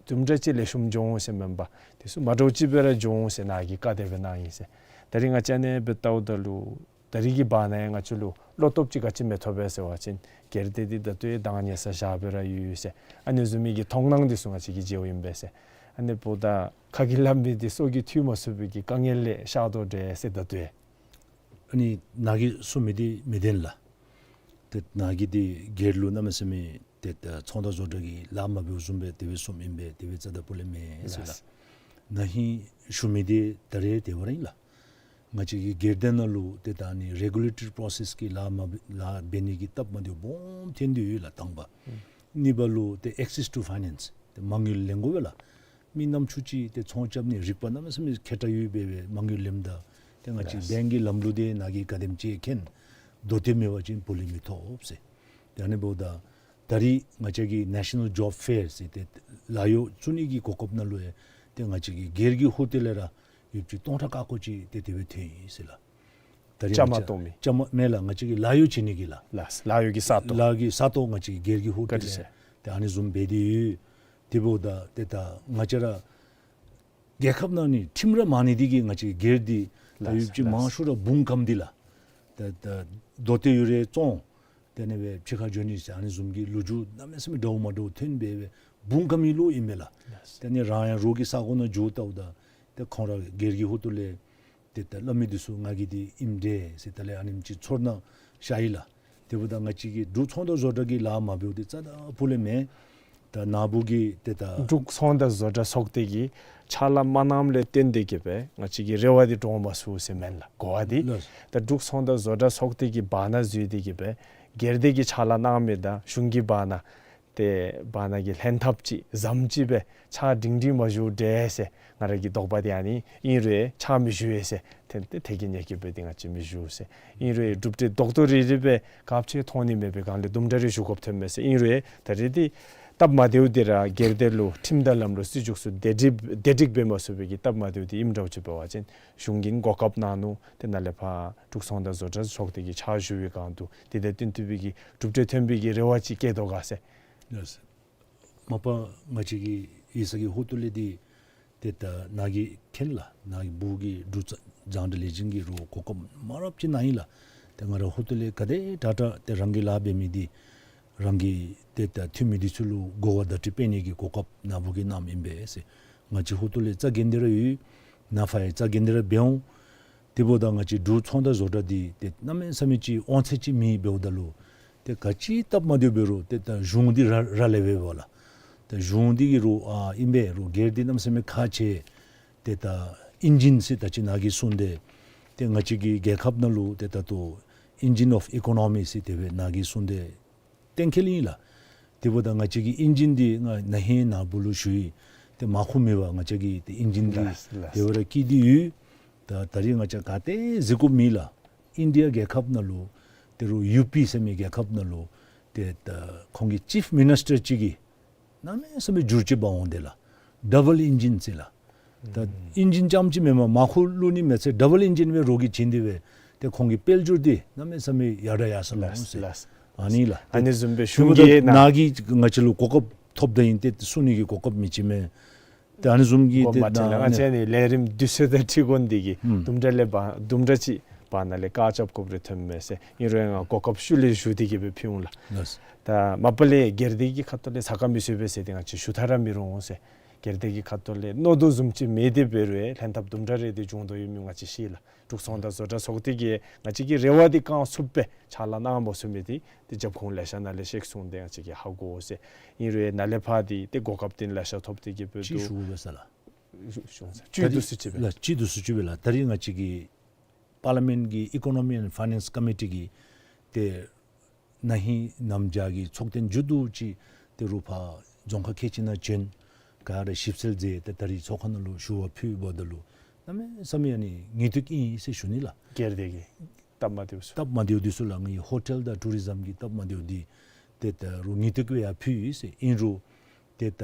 དུམ་གྲ་ཅིག་ལེགས་ཤོམ་འགྱོ་འོང་ཟེར་མེན་པར་དེ་ཚུ་མ་འདྲཝ་ཅིག་སྦེ་ར་འགྱོ་འོང་ཟེར་ནཱ་གིས་བཀའ་དེ་སྦེ་གནང་ཡི་ཟེར། ད་རིས་ང་བཅས་ཨ་ནེ་སྦེ་བལྟཝ་ད་ལུ་ད་རིས་ཀྱི་བར་ན་ཡང་ང་བཅས་ལུ་བློ་སྟོབས་ཅིག་ག་ཅི་མི་ཐོབ་པས་ཟེར་བ་ཅིན་སྒེར་སྡེ་འདི་ད་ལྟོ་ཡང་འདང་ཉེ་ས་བཞག་སྦེ་ར་ཡོད་ཟེར། ཨ་ནི་བཟུམ་མའི་གི་མཐོང་སྣང་འདི་ཚུ་ང་བཅས་ཀྱིས་མཇལཝ་ཨིན་པས་ཟེར། ཨ་ནི་འབདཝ་ད་ཁ་གིས་སླབ་མི་འདི་སྲོག་གི་མཐུད་མ་ཚུགས་པའི་གི་དཀའ་ངལ་ལས་ཤར་དོ་འདྲས་ཟེར་ད་ལྟོ་ཡང་། ཨ་ནི་ནཱ་གིས་གསུང་མི་འདི་མི་བདེན་ལགས། ཏེ་ནཱ་གིས་འདི་སྒེར་ལུ་གནམ་མེད་ས་མེད་ཏེ་ད་ཚོང་དང་བཟོ་གྲྭ་གི་ལཱ་མ་འབདཝ་བཟུམ་སྦེ་དེ་སྦེ་གསུངམ་ཨིན་པས། དེ་སྦེ་རྩ་དང་པོ་ལས་མེན་ཟེར་ལགས། ལགས། ན་ཧིང་ཞུ་མི་འདི་ད་རེས་དེ་བ་ར་ཨིན་ལགས། ང་བཅས་ཀྱི་སྒེར་སྡེ་ནང་ལུ་ཏེ་ད་ཨ་ནི་རེ་གུ་ལེ་ཊོ་རི་པྲོ་སེསི་གི་ལཱ་མ་འབད་ལཱ་འབད་ནི་གི་སྟབས་མ་བདེཝ་སྦོམ་ཐོན་ཏེ་ཡོད་ལགས་དང་པ། ཨུམ། གཉིས་པ་ལུ་ཏེ་ཨེག་སེསི་ཊུ་ཕའི་ནེནསི་ཏེ་མ་དངུལ་ལེན་དགོ་པས་ལགས། མི་ནམ་ཚུ་ཅིག་ཏེ་ཚོང་རྐྱབ་ནི་རིག་པ་གནམ་མེད་ས་མེད་མཁས་དྲགས་ཡོད་པས་སྦེ་མ་དངུལ་ལེནམ་ད་ཏེ་ང་བཅས་ལགས། བེངཀ་གི་ལམ་ལུགས་འདི་ནཱ་གིས་ག་དེམ་ཅིག་མཁྱེན། མདོ་སྟོད་མེད་པ་ཅིན་བོ་ལི་མི་ཐོབ་ཟེར། ཏེ་ཨ་ནི་འབདཝ་ད་ད་རིས་ང་བཅས་ཀྱི་ནེ་ཤ་ནཱལ་ཇོབ་ཕེར་ཟེར་ཏེ་ལཱ་གཡོག་བཙུགས་ནི་གི་གོ་སྐབས་ནང་ལུ་ཡང་ཏེ་ང་བཅས་ཀྱི་སྒེར་གྱི་ཧོ་ཏོ་ལས་ར་ཡོདཔ་ཅིག་སྟོང་ཕྲག་ཀ་ཀོ་ཅིག་ཏེ་དེ་སྦེ་ཐོན་ཡི་ཟེར་ལགས། ད་རིས་བཅའ་མར་གཏོགས་མི། བཅའ་མར་མེན་ལགས། ང་བཅས་ཀྱི་ལཱ་གཡོག་བྱིན་ནི་གི་ལགས། ལགས། ལཱ་གཡོག་གི་ས་སྟོང་། ལཱ་གི་ས་སྟོང་ང་བཅས་ཀྱི་སྒེར་གྱི་ཧོ་ཏོ་བཀའ་དྲིན་ལས་ཆེ། ཏེ་ཨ་ནི་བཟུམ་འབད་དེ་ཡོད། དེ་འབདཝ་ད་ཏེ་ད་ང་བཅས་ར་རྒྱལ་ཁབ་ནང་ནི་ཁྲིམས་ར་མང་ནི་འདི་གིས་ང་བཅས་སྒེར་འདི་ད་ལགས། ཡོདཔ་ཅིག་ལགས། མང་ཤོས་ར་འབུངས་ཁམས་འདི་ལགས། ད་ད་མདོ་སྟོད་ཡོད་རུང་བཙོང་། དེ་ལས་སྦེ་ཕྱི་ཁར་འགྱོ་ནི་ཟེར་ཨ་ནི་བཟུམ་གྱི་ལོ་རྒྱུས་གནམ་མེད་ས་མེད་འདྲཝ་མ་འདྲཝ་ཐོན་སྦེ་སྦེ་འབུངས་ཁམས་ཨིན་ལོ་ཨིན་མས་ལགས། ལགས། དེ་ལས་རང་ཡང་རོགས་ཀྱི་ས་གོ་ནང་འགྱོ་བལྟཝ་ད་ཏེ་ཁོང་ར་སྒེར་གྱི་ཧོ་ཏོ་ལས་ཏེ་ད་སླབ་མི་འདི་ཚུ་ང་གིས་འདི་ཨིནམ་འདྲས་ཟེར་ད་ལས་ཨ་ནེམ་ཅིག་ཚོར་སྣང་ཤར་ཡི་ལགས། དེ་འབདཝ་ད་ང་བཅས་ཀྱི་འབྲུག་ཚོང་དང་བཟོ་གྲྭ་གི་ལཱ་མ་འབདཝ་འདི་རྩ་དང་པོ་ལས་མེན། ད་ནཱ་བུ་གིས་ཏེ་ད་འབྲུག་ཚོང་དང་བཟོ་གྲྭ་ཚོགས་སྡེ་གིས་ཕྱག་ལཱ་མ་གནངམ་ལས་བརྟེན་ཏེ་གིས་སྦེ་ང་བཅས་ཀྱི་རེ་བ་འདི་འགྲུབ་མ་ཚུགས་ཟེར་མེན་ལགས། གོ་བ་འདི། ལགས། ད་འབྲུག་ཚོང་དང་བཟོ་གྲྭ་ཚོགས་སྡེ་གི་བར་ན་འཛུལ་ཏེ་གིས་སྦེ་སྒེར་སྡེ་གི་ཕྱག་ལཱ་གནང་མི་དང་གཞུང་གི་བར་ན་ཏེ་བར་ན་གི་ལྷན་ཐབས་ཅིག་ཟམ་ཅིག་སྦེ་ཕྱག་སྒྲིང་སྒྲིང་མ་ཞུ་འདྲས་ཟེར་ང་ར་གི་དོགས་པ་འདི་ཨ་ནི་ཨིན་རུང་ཕྱག་མི་ཞུ་བས་ཟེར། ཏེ་ཏེ་ཐད་ཀྱི་ཉེས་སྐྱོན་འབད་དེ་ང་བཅས་མི་ཞུ་ཟེར། ཨིན་རུང་གྲུབ་འབྲས་རྡོག་རྡོག་རིལ་རི་སྦེ་ག་ཅི་མཐོང་ནི་མེད་པའི་སྒང་ལས་དུམ་གྲ་རེ་ཞུ་དགོཔ་ཐོན་མས་ཟེར། ཨིན་རུང་ད་རེས་འདི་སྟབས་མ་བདེཝ་འདི་ར་སྒེར་སྡེ་ལུ་ཁྲིམས་དང་ལམ་ལུགས་སྲིད་བྱུས་ཚུ་བདེ་སྒྲིག་བདེ་སྒྲིག་འབད་མ་ཚུགས་པའི་གི་སྟབས་མ་བདེཝ་འདི་ཨིནམ་འདྲཝ་ཅིག་འབད་བ་ཅིན་གཞུང་གིས་གོ་སྐབས་གནང་ནུག། ཏེ་ནཱ་ལས་ཕར་འབྲུག་ཚོང་དང་བཟོ་གྲྭ་ཚོགས་སྡེ་གིས་ཕྱག་ཞུ་བའི་སྒང་དུ་དེ་དང་བསྟུན་ཏེ་སྦེ་གི་གྲུབ་འབྲས་ཐོན་པའི་གི་རེ་བ་ཅིག་བསྐྱེད་དོ་ག་ཟེར། ལགས། མ་པ་ང་བཅས་ཀྱི་ཡིག་ཚང་གི་ཧོ་ཏོ་ལས་འདི་ཏེ་ད་ནཱ་གིས་མཁྱེན་ལགས། ནཱ་གི་བུ་གིས་འབྲུག་རྩ་རྒྱང་བསྒྲགས་ལས་འཛིན་གྱི་རོགས་གོ་སྐབས་མང་རབས་ཅིག་གནང་ཡི་ལགས། ཏེ་ང་ར་ཧོ་ཏོ་ལས་ག་དེ་དྲག་དྲག་ཏེ་རང་གི་ལཱ་འབད་མི་འདི་རང་གི་ཏེ་ད་འཐུས་མི་འདི་ཚུ་ལུ་གོ་བ་བརྡ་སྤྲོད་འབད་ནི་གི་གོ་སྐབས་ནཱ་བུ་གིས་གནངམ་ཨིན་པས་ཟེར། ང་བཅས་ཧོ་ཏོ་ལས་རྩ་འགེངས་ཏེ་ར་ཡོད། ནཱ་ཕར་ཡང་རྩ་འགེངས་ཏེ་ར་འབད་འོང་། དེ་འབདཝ་ད་ང་བཅས་འབྲུག་ཚོང་དང་བཟོ་གྲྭ་འདི་ཏེ་གནམ་མེད་ས་མེད་ཅིག་དབང་ཚད་ཅིག་མེད་འབདཝ་ད་ལུ་ཏེ་ག་ཅི་སྟབས་མ་བདེཝ་འབད་རུང་ཏེ་ད་གཞུང་འདི་ར་ར་ལས་འབདཝ་ལགས། ཏེ་གཞུང་འདི་གིས་རོགས་ཨ་ཨིན་པས་རོགས་སྒེར་འདི་གནམ་མེད་ས་མེད་ཁག་ཆེ། ཏེ་ད་ཨིན་ཇིན་ཟེར་ད་ཅི་ནཱ་གིས་གསུངས་ཏེ་ཏེ་ང་བཅས་ཀྱི་རྒྱལ་ཁབ་ནང་ལུ་ཏེ་ད་ལྟོ་ Engine of economy ཟེར་དེ་སྦེ་ནཱ་གིས་གསུངས་ཏེ་གཏན་འཁེལ་ཨིན་ལགས། དེ་འབདཝ་ད་ང་བཅས་ཀྱི་ཨིན་ཇིན་འདི་ང་ན་ཧིང་ནཱ་བུ་ལུ་ཞུ་ཡི། ཏེ་མར་ཁུ་མེད་པར་ང་བཅས་ཀྱི་ཏེ་ཨིན་ཇིན་འདི་ལགས་ལགས། དེ་སྦེ་ར་བསྐྱིས་ཏེ་ཡོད། ད་ད་རིས་ང་བཅས་ག་ཏེ་གཟིགས་དགོཔ་མེད་ལགས། ཨིན་ཌི་ཡ་རྒྱལ་ཁབ་ནང་ལུ་ཏེ་རུང་ཡུ་པི་ཟེར་མི་རྒྱལ་ཁབ་ནང་ལུ་ཏེ་ད་ཁོང་གི་ཅིཕ་མི་ནིས་ཊར་ཅིག་གིས་གནམ་མེད་ས་མེད་འགྱུར་བཅོས་འབག་འོང་དེས་ལགས། ཌབ་བཱལ་ཨིན་ཇིན་ཟེར་ལགས། ད་ཨིན་ཇིན་རྐྱངམ་ཅིག་མེན་པར་མར་ཁུ་བླུག་ནི་མེད་ཚེ་ཌབ་བཱལ་ཨིན་ཇིན་སྦེ་རོགས་ཀྱིས་བྱིན་ཏེ་སྦེ་ཏེ་ཁོང་གི་དཔལ་འབྱོར་འདི་གནམ་མེད་ས་མེད་ཡར་དྲག་ཡར་སོང་ལོ་ཟེར། ལགས་ལགས། ཨ་ནི་ལགས། ཨ་ནི་བཟུམ་སྦེ་གཞུང་གིས་ནཱ་གིས་ང་བཅས་ལུ་གོ་སྐབས་ཐོབ་ད་ཨིན། ཏེ་གསུང་ནི་གི་གོ་སྐབས་མེད་ཅི་མེན། ཏེ་ཨ་ནི་བཟུམ་གྱི་གོ་ཏེ་མ་ཐལ་ལགས། ང་ནཱ་བཅས་ནི་ལས་རིམ་དུས་ཚོད་དང་འཁྲིལ་དགོ་ནི་དེ་གིས་ཨུམ་དུམ་གྲ་ལས་འབད་དུམ་གྲ་ཅིག་བར་ན་ལས་བཀག་རྐྱབ་དགོཔ་རེ་ཐོནམ་མས་ཟེར། ཨིན་རུང་ང་གོ་སྐབས་ཤུལ་ལས་ཞུ་སྟེ་གི་སྦེ་ཕུལ་འོང་ལགས། ལགས། ད་མ་པ་ལས་སྒེར་སྡེ་གི་ཁ་ཐུག་ལས་ཟ་ཁ་མི་སོ་བས་ཟེར་ཏེ་ང་བཅས་ཞུ་ཐག་ར་མི་རུང་ཟེར། སྒེར་སྡེ་གི་ཁ་ཐུག་ལས་མནོ་དོ་བཟུམ་ཅིག་མེད་དེ་འབད་རུང་ལྷན་ཐབས་དུམ་གྲ་རེ་དེ་བྱུང་དོ་ཡོད་མི་ང་བཅས་ཤེས་ལགས། འབྲུག་ཚོང་དང་བཟོ་གྲྭ་ཚོགས་སྡེ་གིས་ང་བཅས་ཀྱི་རེ་བ་དེ་བསྐང་ཚུགསཔ་སྦེ་ཕྱག་ལཱ་གནང་མ་ཚུགས་མི་དེ་ཏེ་རྒྱབ་ཁུངས་ལེ་ཤ་ནང་ལས་བཤད་སོང་སྟེ་ང་བཅས་ཀྱིས་ཧ་གོ་ཟེར། ཨིན་རུང་ནཱ་ལས་ཕར་དེ་ཏེ་གོ་སྐབས་དེ་ལེ་ཤ་ཐོབ་སྟེ་གི་སྦེ་ཅིག་འདུག། ཞུ་དགོ་པས་ཟེར་ལགས། ཞུ་ཞུ་ཟེར། ད་ཅིག་རིགས་འདུག་སུ་ཅིག་སྦེ་ལགས། ཅིག་འདུག་སུ་ཅིག་སྦེ་ལགས། ད་རིས་ང་བཅས་ཀྱི་པར་ལི་མེནཊ་གི་ཨི་ཀོ་ནོ་མི་ཨེནཌ་ཕའི་ནཱནསི་ཀོ་མི་ཊི་གིས་ཏེ་ན་ཧིང་གནམ་བྱཱར་གྱི་ཚོགས་ཐེངས་མཇུག་བསྡུ་ཅིག་ཏེ་རུང་ཕར་རྫོང་ཁག་ཁལ་གཅིག་ནང་བྱོན། ག་ར་ཞིབ་འཚོལ་མཛད་དེ་ད་རིས་ཚོགས་ཁང་ནང་ལུ་ཞུ་བ་ཕུལ་བ་ད་ལུ་གནམ་མེད་ས་མེད་ཨ་ནི་ངེས་ཏིག་ཨིན་ཟེར་ཞུ་ནི་ལགས། སྒེར་སྡེ་གི་སྟབས་མ་བདེཝ་ཚུ། སྟབས་མ་བདེཝ་འདི་ཚུ་ལགས། ངེའི་ཧོ་ཊེལ་དང་ཊུ་རི་ཛམ་གྱི་སྟབས་མ་བདེཝ་འདི་ཏེ་ད་རུང་ངེས་ཏིག་སྦེ་ཡར་ཕུལ་ཡི་ཟེར། ཨིན་རུང་ཏེ་ད་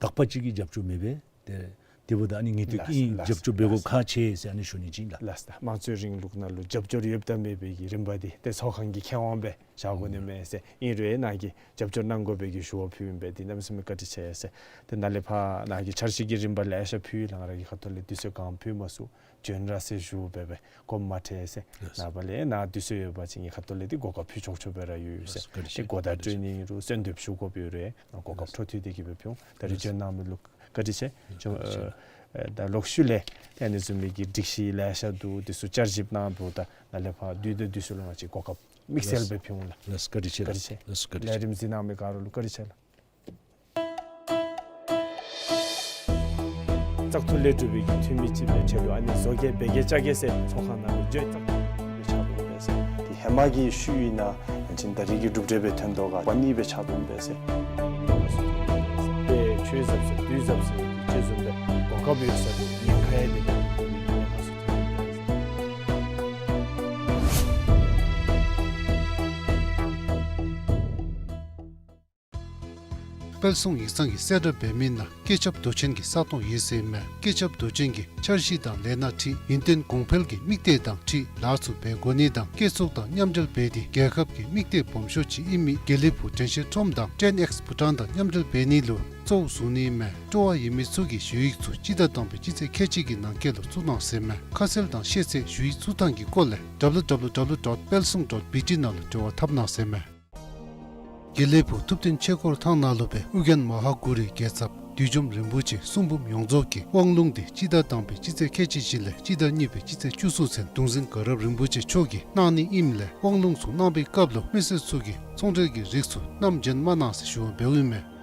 དག་པ་ཅིག་གིས་རྒྱབ་སྐྱོར་མེད་པས། ཏེ་དེ་འབདཝ་ད་ཨ་ནི་ངེས་ཏིག་ཨིན། ལགས་རྒྱབ་སྐྱོར་འབད་དགོཔ་ཁག་ཆེ་ཟེར་ཨ་ནི་ཞུ་ནི་ཅིག་ལགས། ལགས་ད་དམངས་གཙོའི་རིང་ལུགས་ནང་ལུ་རྒྱབ་སྐྱོར་ཡོདཔ་དང་མེད་པའི་གི་རིམ་པ་འདི་ཏེ་ཚོགས་ཁང་གི་ཁེ་དབང་སྦེ་བཞག་དགོ་ནི་མས་ཟེར། ཨིན་རུང་ནཱ་གིས་རྒྱབ་སྐྱོར་གནང་དགོ་པའི་གི་ཞུ་བ་ཕུལཝ་ཨིན་པས། འདི་གནམ་མེད་ས་མེད་བཀའ་དྲིན་ཆེ་ཟེར། ཏེ་ནཱ་ལས་ཕར་ནཱ་གིས་འཆར་གཞི་གི་རིམ་པ་ལེ་ཤ་ཕུལ་ཡི་ལགས། ང་ར་གི་ཁ་ཐུག་ལས་དུས་ཚོད་གང་ཕུལ་མ་ཚུགས། བྱོན་ར་ཟེར་ཞུ་འབད་བས་གོ་མ་ཐལ་ཟེར། ལགས། ནངས་པ་ལས་ནཱ་དུས་ཚོད་ཡོད་པ་ཅིན་ངེའི་ཁ་ཐུག་ལས་འདི་གོ་སྐབས་ཕུལ་ཆོག་ཆོག་སྦེ་ར་ཡོད་ཟེར། ལགས། བཀའ་དྲིན་ཆེ། ཏེ་གོ་བརྡ་སྤྲོད་ནི་ཨིན་རུང་གསོལ་འདེབས་ཞུ་དགོཔ་ཡོད་རུང་གོ་སྐབས་འཕྲོ་མཐུད་དེ་གི་སྦེ་ཕུལ་འོང་། ད་རིས་བྱོན་གནང་མི་ལུ་བཀའ་དྲིན་ཆེ། ལགས། བྱོན་ཨ་ད་ལོག་ཤུལ་ལས་ཏེ་ཨ་ནི་བཟུམ་མའི་གི་སྒྲིག་གཞི་ལེ་ཤ་འདུག། དེ་ཚུ་བསྐྱར་ཞིབ་གནང་འབདཝ་ད་ནཱ་ལས་ཕར་དུས་དང་དུས་སུ་ལུ་ང་བཅས་གོ་སྐབས་དམིགས་བསལ་སྦེ་ཕུལ་འོང་ལགས། ལགས། བཀའ་དྲིན་ཆེ། བཀའ་དྲིན་ཆེ། བཀའ་དྲིན་ཆེ། ལས་རིམ་གཟིགས་གནང་མི་ག་ར་ལུ་བཀའ་དྲིན་ཆེ་ལགས། བཙག་འཐུ་ལས་གྲུབ་པའི་གི་འཐུས་མི་ཅིག་སྦེ་ཆེད་དུ་ཨ་ནི་བཟོ་གེ་འབད་གེ་བཅའ་གེ་ཟེར་ཚོགས་ཁང་ནང་ལུ་བརྗོད་བཙག་འཐུ་ལས་ཕྱག་དོན་འབད་ཟེར། དེ་ཧེ་མ་གི་ཤུལ་ཨིན་ན་ཡང་ཅིན་ད་རིས་ཀྱི་གྲུབ་འབྲས་སྦེ་ཐོན་དོ་ག་པ་ནི་སྦེ་ཕྱག་དོན་འབད་ཟེར། དཔེ་ཆོས་ཟབ་ཟེར་དུས་ཟབ་ཟེར་དེ་ཅིག་བཟུམ་སྦེ་གོ་སྐབས་ཡོད་ས་ལུ་ཉེན་ཁ་ཡང་མེད་པའི་གི་ཉེན་ཁ་ཚུ་ཐོན་ཡི་ཟེར། དཔལ་གསུང་ཡིག་ཚང་གིས་གསལ་བསྒྲགས་འབད་མི་ནང་སྐུ་ཚབ་མདོ་ཆེན་གྱི་ས་སྟོང་ཡོད་ཟེར་མས། སྐུ་ཚབ་མདོ་ཆེན་གྱིས་འཆར་གཞི་དང་ལས་སྣ་འཁྲིད་ཡུན་བརྟན་གོང་འཕེལ་གྱི་དམིགས་གཏད་དང་འཁྲིལ་ལཱ་ཚུ་འབད་དགོ་ནི་དང་བཀོད་ཚོགས་དང་མཉམ་འབྲེལ་འབད་དེ་རྒྱལ་ཁབ་ཀྱི་དམིགས་གཏད་སྦོམ་ཤོས་ཅིག་ཨིན་མི་དགེ་ལེགས་ཕུག་དྲན་ཤེས་ཁྲོམ་དང་ཊེན་ཨེགསི་བྷུ་ཊཱན་དང་མཉམ་འབྲེལ་འབད་ནི་ལུ་གཙོ་བོ་བཟུང་ནི་མས། སྤྲོ་བ་ཡོད་མི་ཚུ་གིས་ཞུ་ཡིག་ཚུ་སྤྱི་ཟླ་དང་པའི་སྤྱི་ཚེས་ཁལ་གཅིག་གི་ནང་འཁོད་ལུ་བཙུགས་གནང་ཟེར་མས། ཁ་གསལ་དང་ཤེས་ཚད་ཞུ་ཡིག་བཙུགས་ཐངས་ཀྱི་སྐོར་ལས་ཌབ་ལུ་ཌབ་ལུ་ཌབ་ལུ་ཌོཊ་པལ་སུང་ཌོཊ་བི་ཊི་ནང་ལུ་འབྲེལ་བ་འཐབ་གནང་ཟེར་མས། དགེ་ལེགས་ཕུག་ཐུབ་བསྟན་ཆོས་འཁོར་ཐང་ནང་ལུ་སྦེ་ཨོ་རྒྱན་མ་ཧཱ་གུ་རུའི་རྒྱལ་ཚབ་བདུད་འཇོམས་རིན་པོ་ཆེ་གསུང་འབུམ་ཡོངས་རྫོགས་ཀྱི་དབང་ལུང་འདི་སྤྱི་ཟླ་དང་པའི་སྤྱི་ཚེས་ཁལ་གཅིག་བཞི་ལས་སྤྱི་ཟླ་གཉིས་པའི་སྤྱི་ཚེས་བཅུ་གསུམ་ཚུན་གདུང་འཛིན་དགའ་རབ་རིན་པོ་ཆེ་མཆོག་གིས་གནང་ནི་ཨིནམ་ལས་དབང་ལུང་ཚུ་གནང་པའི་སྐབས་ལུ་མི་སེར་ཚུ་གིས་ཚོང་འབྲེལ་གྱི་རིགས་ཚུ་བསྣམས་བྱོན་མ་གནང་ཟེར་ཞུ་བ་འབདཝ་ཨིན་མས།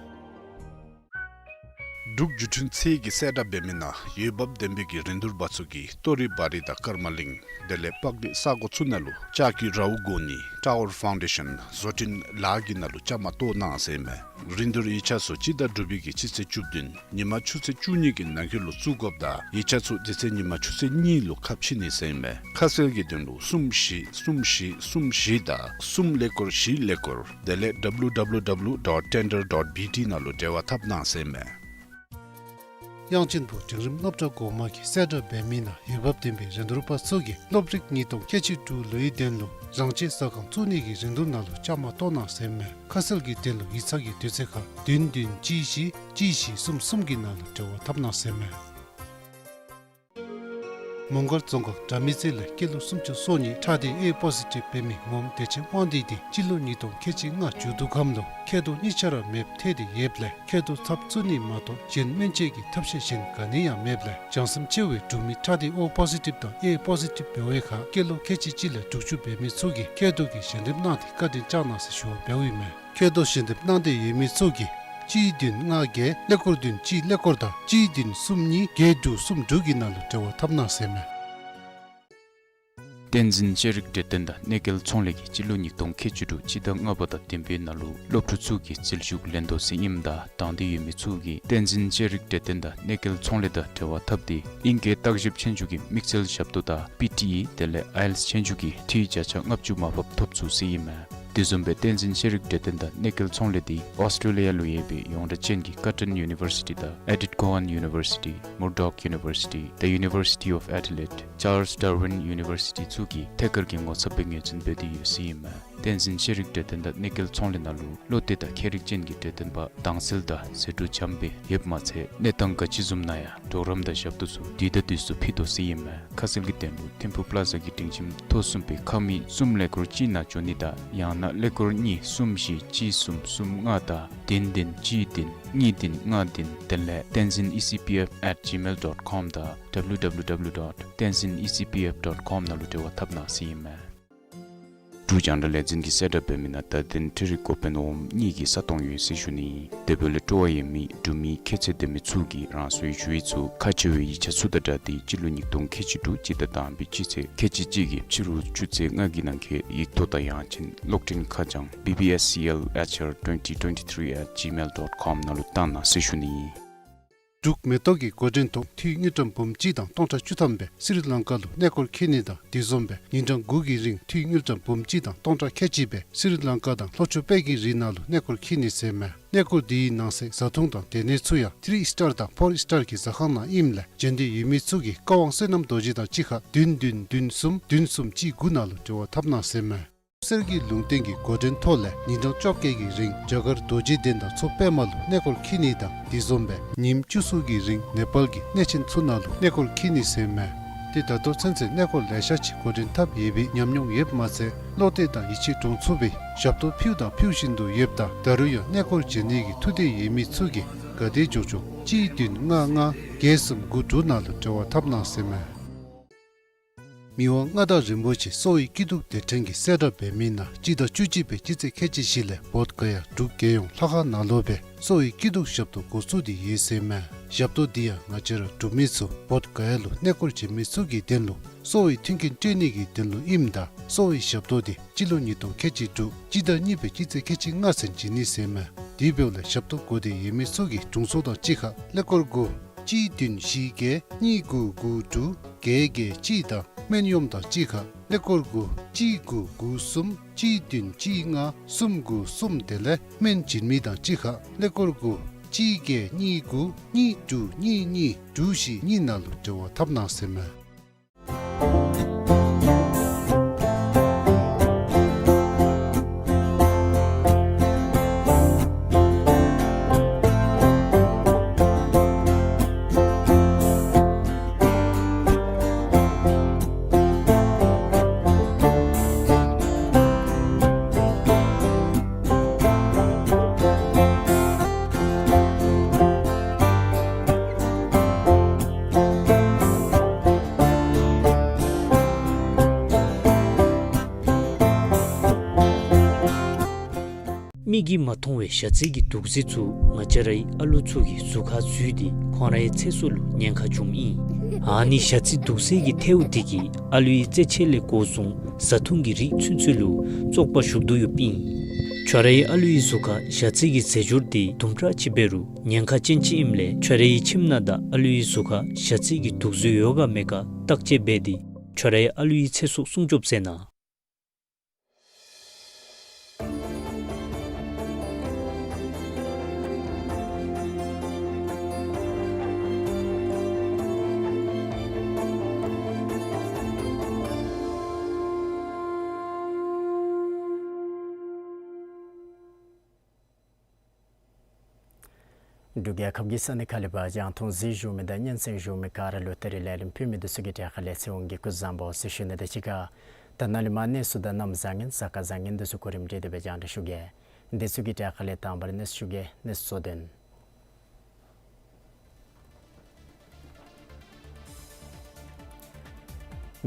འབྲུག་བརྒྱུད་འཕྲིན་ཚད་ཀྱིས་གསལ་བསྒྲགས་འབད་མི་ནང་འོས་འབབ་ལྡན་པའི་གི་རིན་བསྡུར་པ་ཚུ་གིས་ཏོ་རི་བ་རི་དང་ཀརྨ་གླིང་དེ་ལས་སྤག་རི་ས་གོ་ཚུ་ནང་ལུ་ལྕགས་ཀྱི་རཝ་བསྒོར་ནི་ཊ་ཝར་ཕའུན་ཌེ་ཤཱན་བཟོ་སྐྲུན་ལཱ་གི་ནང་ལུ་བཅའ་མར་གཏོགས་གནང་ཟེར་མས། རིན་བསྡུར་ཡིག་ཆ་ཚུ་སྤྱི་ཟླ་དྲུག་པའི་གི་སྤྱི་ཚེས་བཅུ་བདུན་ཉིན་མ་ཆུ་ཚོད་བཅུ་གཉིས་ཀྱི་ནང་འཁོད་ལུ་བཙུགས་དགོཔ་དང་ཡིག་ཆ་ཚུ་དེ་ཚེ་ཉིན་མ་ཆུ་ཚོད་གཉིས་ལུ་ཁ་ཕྱེ་ནི་ཟེར་མས། ཁ་གསལ་གྱི་དོན་ལུ་གསུམ་བཞི་གསུམ་བཞི་གསུམ་བཞི་དང་གསུམ་ཀླད་ཀོར་བཞི་ཀླད་ཀོར་དེ་ལས་ཌབ་ལུ་ཌབ་ལུ་ཌབ་ལུ་ཌོཊ་ཊེན་ཌར་ཌོཊ་བི་ཊི་ནང་ལུ་འབྲེལ་བ་འཐབ་གནང་ཟེར་མས། དབྱངས་ཅན་ཕུག་འབྲིང་རིམ་སློབ་གྲྭ་འགོ་མ་གིས་གསལ་བསྒྲགས་འབད་མི་ནང་འོས་འབབ་ལྡན་པའི་རིན་བསྡུར་པ་ཚུ་གིས་སློབ་རིག་ཉིས་སྟོང་ཁལ་གཅིག་དྲུག་ལོའི་དོན་ལུ་རང་བྱས་ཟ་ཁང་བཙུགས་ནི་གི་རིན་བསྡུར་ནང་ལུ་བཅའ་མར་གཏོགས་གནང་ཟེར་མས། ཁ་གསལ་གྱི་དོན་ལུ་ཡིག་ཚང་གི་དུས་ཚོད་ཁར་བདུན་བདུན་གཅིག་བཞི་གཅིག་བཞི་གསུམ་གསུམ་གྱི་ནང་ལུ་འབྲེལ་བ་འཐབ་གནང་ཟེར་མས། མོང་སྒར་རྫོང་ཁག་དགྲ་མེད་རྩེ་ལས་སྐྱེས་ལོ་སུམ་ཅུ་སོ་གཉིས་ཁྲག་སྡེ་ཨེ་པོ་ཟི་ཊིབ་འབད་མི་ངོམ་བདེ་ཆེན་དབང་འདུས་འདི་སྤྱི་ལོ་ཉིས་སྟོང་ཁལ་གཅིག་ལྔ་མཇུག་བསྡུ་ཁམས་ལུ་མཁལ་རྡོག་གཉིས་ཆ་ར་མེདཔ་ཐལ་ཏེ་ཡོདཔ་ལས་མཁལ་རྡོག་ཚབ་བཙུགས་ནི་མ་གཏོགས་གཞན་སྨན་བཅོས་ཀྱི་ཐབས་ཤེས་གཞན་ག་ནི་ཡང་མེདཔ་ལས་བྱང་སེམས་ཆེ་བའི་འབྲུག་མི་ཁྲག་སྡེ་ཨོ་པོ་ཟི་ཊིབ་དང་ཨེ་པོ་ཟི་ཊིབ་འབད་བའི་ཁར་སྐྱེས་ལོ་ཁལ་གཅིག་གཅིག་ལས་དྲུག་ཅུ་འབད་མི་ཚུ་གིས་མཁལ་རྡོག་གི་ཞལ་འདེབས་གནང་སྟེ་བཀའ་དྲིན་བསྐྱང་གནང་ཟེར་ཞུ་བ་འབདཝ་ཨིན་མས། མཁལ་རྡོག་ཞལ་འདེབས་གནང་འདོད་ཡོད་མི་ཚུ་གིས་གཅིག་བདུན་ལྔ་བརྒྱད་ཀླད་ཀོར་བདུན་གཅིག་ཀླད་ཀོར་དང་གཅིག་བདུན་གསུམ་གཉིས་བརྒྱད་དྲུག་གསུམ་དྲུག་གི་ནང་ལུ་འབྲེལ་བ་འཐབ་གནང་ཟེར་མས། བསྟན་འཛིན་ཤེས་རིག་གྲོས་སྟོན་དང་གནས་སྐལ་ཚོང་ལས་ཀྱིས་སྤྱི་ལོ་ཉིས་སྟོང་ཁལ་གཅིག་དྲུག་སྤྱི་ཟླ་ལྔ་པ་དང་བདུན་པའི་ནང་ལུ་སློབ་ཕྲུག་ཚུ་གི་འཛུལ་ཞུགས་ལེན་དོ་ཟེར་ཨིནམ་ད་དང་འདོད་ཡོད་མི་ཚུ་གིས་བསྟན་འཛིན་ཤེས་རིག་གྲོས་སྟོན་དང་གནས་སྐལ་ཚོང་ལས་དང་འབྲེལ་བ་འཐབ་སྟེ་ཨིང་སྐད་བརྟག་ཞིབ་ཆོས་རྒྱུགས་ཀྱི་དམིགས་བསལ་ཞབས་ཏོག་དང་པི་ཊི་ཨི་དེ་ལས་ཨའི་ཨེལ་ཊི་ཨེསི་ཆོས་རྒྱུགས་ཀྱི་འཐུས་བརྒྱ་ཆ་ལྔ་བཅུ་མར་ཕབ་ཐོབ་ཚུགས་ཟེར་ཨིན་མས། དེ་བཟུམ་སྦེ་བསྟན་འཛིན་ཤེས་རིག་གྲོས་སྟོན་དང་གནས་སྐལ་ཚོང་ལས་འདི་ཨོསི་ཊེ་ལི་ཡ་ལུ་ཡོད་པའི་ཡོངས་གྲགས་ཅན་གྱི་ཀར་ཊོན་ཡུ་ནི་བར་སི་ཊི་དང་ཨེ་ཌིཐ་ཀོ་ཝཱན་ཡུ་ནི་བར་སི་ཊི། Murdoch University, the University of Adelaide, Charles Darwin University ཚུ་གིས་ཐད་ཀར་གྱི་ངོ་ཚབ་སྦེ་ངོས་འཛིན་འབད་དེ་ཡོད་ཟེར་ཨིན་མས། བསྟན་འཛིན་ཤེས་རིག་གྲོས་སྟོན་དང་གནས་སྐལ་ཚོང་ལས་ནང་ལུ་བློ་གཏད་དང་མཁས་རིག་ཅན་གྱི་གྲོས་སྟོན་པ་དྭངས་གསལ་དང་ཟད་འགྲོ་འཇམ་སྦེ་ཡོདཔ་མ་ཚད་གནས་སྟངས་ག་ཅི་བཟུམ་ནང་ཡང་གྲོགས་རམ་དང་ཞབས་ཏོག་ཚུ་དུས་དང་དུས་སུ་ཕུལ་དོ་ཟེར་ཨིན་མས། ཁ་གསལ་གྱི་དོན་ལུ་ཐིམ་ཕུག་པ་ལ་ཛ་གི་སྒྲིང་ཁྱིམ་ཐོག་གསུམ་པའི་ཁང་མིག་གསུམ་ཀླད་ཀོར་གཅིག་ནང་འབྱོན་ནི་དང་ཡང་ན་ཀླད་ཀོར་གཉིས་གསུམ་བཞི་གཅིག་གསུམ་གསུམ་ལྔ་དང་བདུན་བདུན་གཅིག་བདུན་གཉིས་བདུན་ལྔ་བདུན་དེ་ལས་tenzin E C P F at gmail dot com དང་W W W dot tenzin E C P F dot com ནང་ལུ་འབྲེལ་བ་འཐབ་གནང་ཟེར་ཨིན་མས། འབྲུག་རྒྱང་བསྒྲགས་ལས་འཛིན་གྱིས་གསལ་བསྒྲགས་འབད་མི་ནང་ད་དེང་འཕྲུལ་རིག་འགོ་དཔོན་འོགམ་གཉིས་ཀྱི་ས་སྟོང་ཡོད་ཟེར་ཞུ་ནི། དེ་འབདཝ་ལས་སྤྲོ་བ་ཡོད་མི་འབྲུག་མི་ཁྱད་ཚད་ལྡན་མི་ཚུ་གིས་རང་སོའི་ཞུ་ཡིག་ཚུ་ཁག་ཆེ་བའི་ཡིག་ཆ་ཚུ་དང་སྦྲགས་ཏེ་སྤྱི་ལོ་ཉིས་སྟོང་ཁལ་གཅིག་དྲུག་སྤྱི་ཟླ་དང་པའི་སྤྱི་ཚེས་ཁལ་གཅིག་གཅིག་གི་ཕྱི་རུ་ཆུ་ཚོད་ལྔ་གི་ནང་འཁོད་ཡིག་ཐོག་དང་ཡང་ཅིན་གློག་འཕྲིན་ཁ་བྱང་B B S C L H R twenty twenty-three at gmail dot com ནང་ལུ་བཏང་གནང་ཟེར་ཞུ་ནི། འབྲུག་མེ་ཏོག་གི་འགོ་འདྲེན་ཐོག་འཐུས་དངུལ་ཀྲམ་འབུམ་གཅིག་དང་སྟོང་ཕྲག་བཅུ་ཐམ་སྦེ་སི་རི་ལང་ཀ་ལུ་གནས་སྐོར་འཁྱིད་ནི་དང་དེ་བཟུམ་སྦེ་ཉིན་གྲངས་དགུ་གི་རིང་འཐུས་དངུལ་ཀྲམ་འབུམ་གཅིག་དང་སྟོང་ཕྲག་ཁལ་གཅིག་སྦེ་སི་རི་ལང་ཀ་དང་ལྷོ་ཕྱོགས་དཔལ་གྱི་རི་ནང་ལུ་གནས་སྐོར་འཁྱིད་ནི་ཟེར་མས། གནས་སྐོར་འདི་གི་ནང་གསེས་བཟའ་འཐུང་དང་སྡོད་གནས་ཚུ་ཡང་ཐི་རི་ཨིསི་ཊར་དང་ཕོར་ཨིསི་ཊར་གྱི་ཟ་ཁང་ནང་ཨིནམ་ལས་འབྱོན་འདོད་ཡོད་མི་ཚུ་གིས་བཀའ་དབང་བསོད་ནམས་རྡོ་རྗེ་དང་གཅིག་ཁར་བདུན་བདུན་བདུན་གསུམ་བདུན་གསུམ་གཅིག་དགུ་ནང་ལུ་འབྲེལ་བ་འཐབ་གནང་ཟེར་མས། གསེར་གྱི་ལུང་བསྟན་གྱི་འགོ་འདྲེན་ཐོག་ལས་ཉིན་གྲངས་བཅོ་བརྒྱད་ཀྱི་རིང་རྒྱ་གར་རྡོ་རྗེ་གདན་དང་མཚོ་པདྨ་ལུ་གནས་སྐོར་འཁྱིད་ནི་དང་དེ་བཟུམ་སྦེ་ཉིནམ་བཅུ་གསུམ་གྱི་རིང་ནེ་པཱལ་གྱི་གནས་ཆེན་ཚུ་ནང་ལུ་གནས་སྐོར་འཁྱིད་ནི་ཟེར་མས། ཏེ་ད་ལྟོ་ཚུན་ཚོད་གནས་སྐོར་ལེ་ཤ་ཅིག་འགོ་འདྲེན་འཐབ་ཡོད་པའི་ཉམས་མྱོང་ཡོདཔ་མ་ཚད་བློ་གཏད་དང་ཡིད་ཆེས་འདྲོངས་ཚུགས་པའི་ཞབས་ཏོག་ཕུལཝ་དང་ཕུལ་བཞིན་དུ་ཡོདཔ་ད་ད་རུང་ཡང་གནས་སྐོར་འབྱོན་ནི་གི་ཐུགས་འདོད་ཡོད་མི་ཚུ་གིས་ག་དེ་མགྱོགས་མགྱོགས་གཅིག་བདུན་ལྔ་ལྔ་བརྒྱད་གསུམ་དགུ་དྲུག་ནང་ལུ་འབྲེལ་བ་འཐབ་གནང་ཟེར་མས། མི་དབང་མངའ་བདག་རིན་པོ་ཆེ་གསོ་བའི་སྐྱིད་སྡུག་སྡེ་ཕྲན་གྱིས་གསལ་བསྒྲགས་འབད་མི་ནང་སྤྱི་ཟླ་བཅུ་གཅིག་པའི་སྤྱི་ཚེས་ཁལ་གཅིག་བཞི་ལས་བོདྷ་ག་ཡ་འབྲུག་རྒྱལ་ཡོངས་ལྷ་ཁང་ནང་ལུ་སྦེ་གསོ་བའི་སྐྱིད་སྡུག་ཞབས་ཏོག་འགོ་བཙུགས་ཏེ་ཡོད་ཟེར་མས། ཞབས་ཏོག་འདི་ཡང་ང་བཅས་ར་འབྲུག་མི་ཚུ་བོདྷ་ག་ཡ་ལུ་གནས་སྐོར་འབྱོན་མི་ཚུ་གི་དོན་ལུ་གསོ་བའི་མཐུན་རྐྱེན་སྤྲོད་ནི་གི་དོན་ལུ་ཨིནམ་ད་གསོ་བའི་ཞབས་ཏོག་འདི་སྤྱི་ལོ་ཉིས་སྟོང་ཁལ་གཅིག་དྲུག་སྤྱི་ཟླ་གཉིས་པའི་སྤྱི་ཚེས་ཁལ་གཅིག་ལྔ་ཚུན་བྱིན་ནི་ཟེར་མས། དེ་འབདཝ་ལས་ཞབས་ཏོག་དགོ་འདོད་ཡོད་མི་ཚུ་གིས་དྲུང་འཚོ་དང་གཅིག་ཁར་ཀླད་ཀོར་དགུ་གཅིག་བདུན་བཞི་བརྒྱད་གཉིས་དགུ་དགུ་དྲུག་བརྒྱད་བརྒྱད་གཅིག་དང་སྨན་གཡོགམོ་དང་གཅིག་ཁར་ཀླད་ཀོར་དགུ་གཅིག་དགུ་དགུ་གསུམ་གཅིག་བདུན་གཅིག་ལྔ་གསུམ་དགུ་གསུམ། དེ་ལས་སྨན་བྱིན་མི་དང་གཅིག་ཁར་ཀླད་ཀོར་དགུ་གཅིག་བརྒྱད་གཉིས་དགུ་གཉིས་དྲུག་གཉིས་གཉིས་དྲུག་བཞི་གཉིས་ནང་ལུ་འབྲེལ་བ་འཐབ་གནང་ཟེར་མས། མིག་གིས་མ་མཐོང་བའི་ཞ་རྩི་གི་དུག་རྫས་ཚུ་ང་བཅས་རའི་ཨ་ལུ་ཚུ་གི་གཟུགས་ཁར་འཛུལ་ཏེ་ཁོང་རའི་ཚེ་སྲོག་ལུ་ཉེན་ཁ་འབྱུངམ་ཨིན། ཨ་ནི་ཞ་རྩི་དུག་རྫས་ཀྱི་ཐལཝ་འདི་གིས་ཨ་ལུའི་རྩེད་ཆས་ལས་འགོ་བཟུང་བཟའ་འཐུང་གི་རིགས་ཚུན་ཚོད་ལུ་བཙོག་པ་ཞུགས་དོ་ཡོདཔ་ཨིན། ཁྱོད་རའི་ཨ་ལུའི་གཟུགས་ཁར་ཞ་རྩི་གི་རྫས་སྦྱོར་འདི་དུམ་གྲ་ཅིག་འབད་རུང་ཉེན་ཁ་ཅན་ཅིག་ཨིནམ་ལས་ཁྱོད་རའི་ཁྱིམ་ནང་དང་ཨ་ལུའི་གཟུགས་ཁར་ཞ་རྩི་གི་དུག་རྫས་ཡོད་ག་མེད་ག་བརྟག་དཔྱད་འབད་དེ་ཁྱོད་རའི་ཨ་ལུའི་ཚེ་སྲོག་སྲུང་སྐྱོབ་མཛད་གནང་། འབྲུག་རྒྱལ་ཁབ་ཀྱི་ས་གནས་ཁག་ལས་ཕར་རྒྱང་མཐོང་གཟིགས་བཞུགས་མི་དང་སྙན་གསན་བཞུགས་མི་ག་ར་ལུ་ད་རིས་ལས་རིམ་ཕུལ་མི་འདི་ཚུ་གི་གྲས་ཁ་ལས་ཚེ་དབང་གིས་སྐུ་གཟུགས་བཟང་པོ་ཟེར་ཞུ་ནི་དང་གཅིག་ཁར་ད་ནཱ་ལས་མར་གནས་ཚུལ་དང་གནམ་བཟང་ངན་གཟའ་སྐར་བཟང་ངན་འདི་ཚུ་གོ་རིམ་སྒྲིག་སྟེ་སྦེ་རྒྱང་བསྒྲགས་ཞུ་གེ། འདི་ཚུ་གི་གྲས་ཁ་ལས་དང་པ་ར་གནས་ཚུལ་ཞུ་གེ། གནས་ཚུལ་གཙོ་དོན།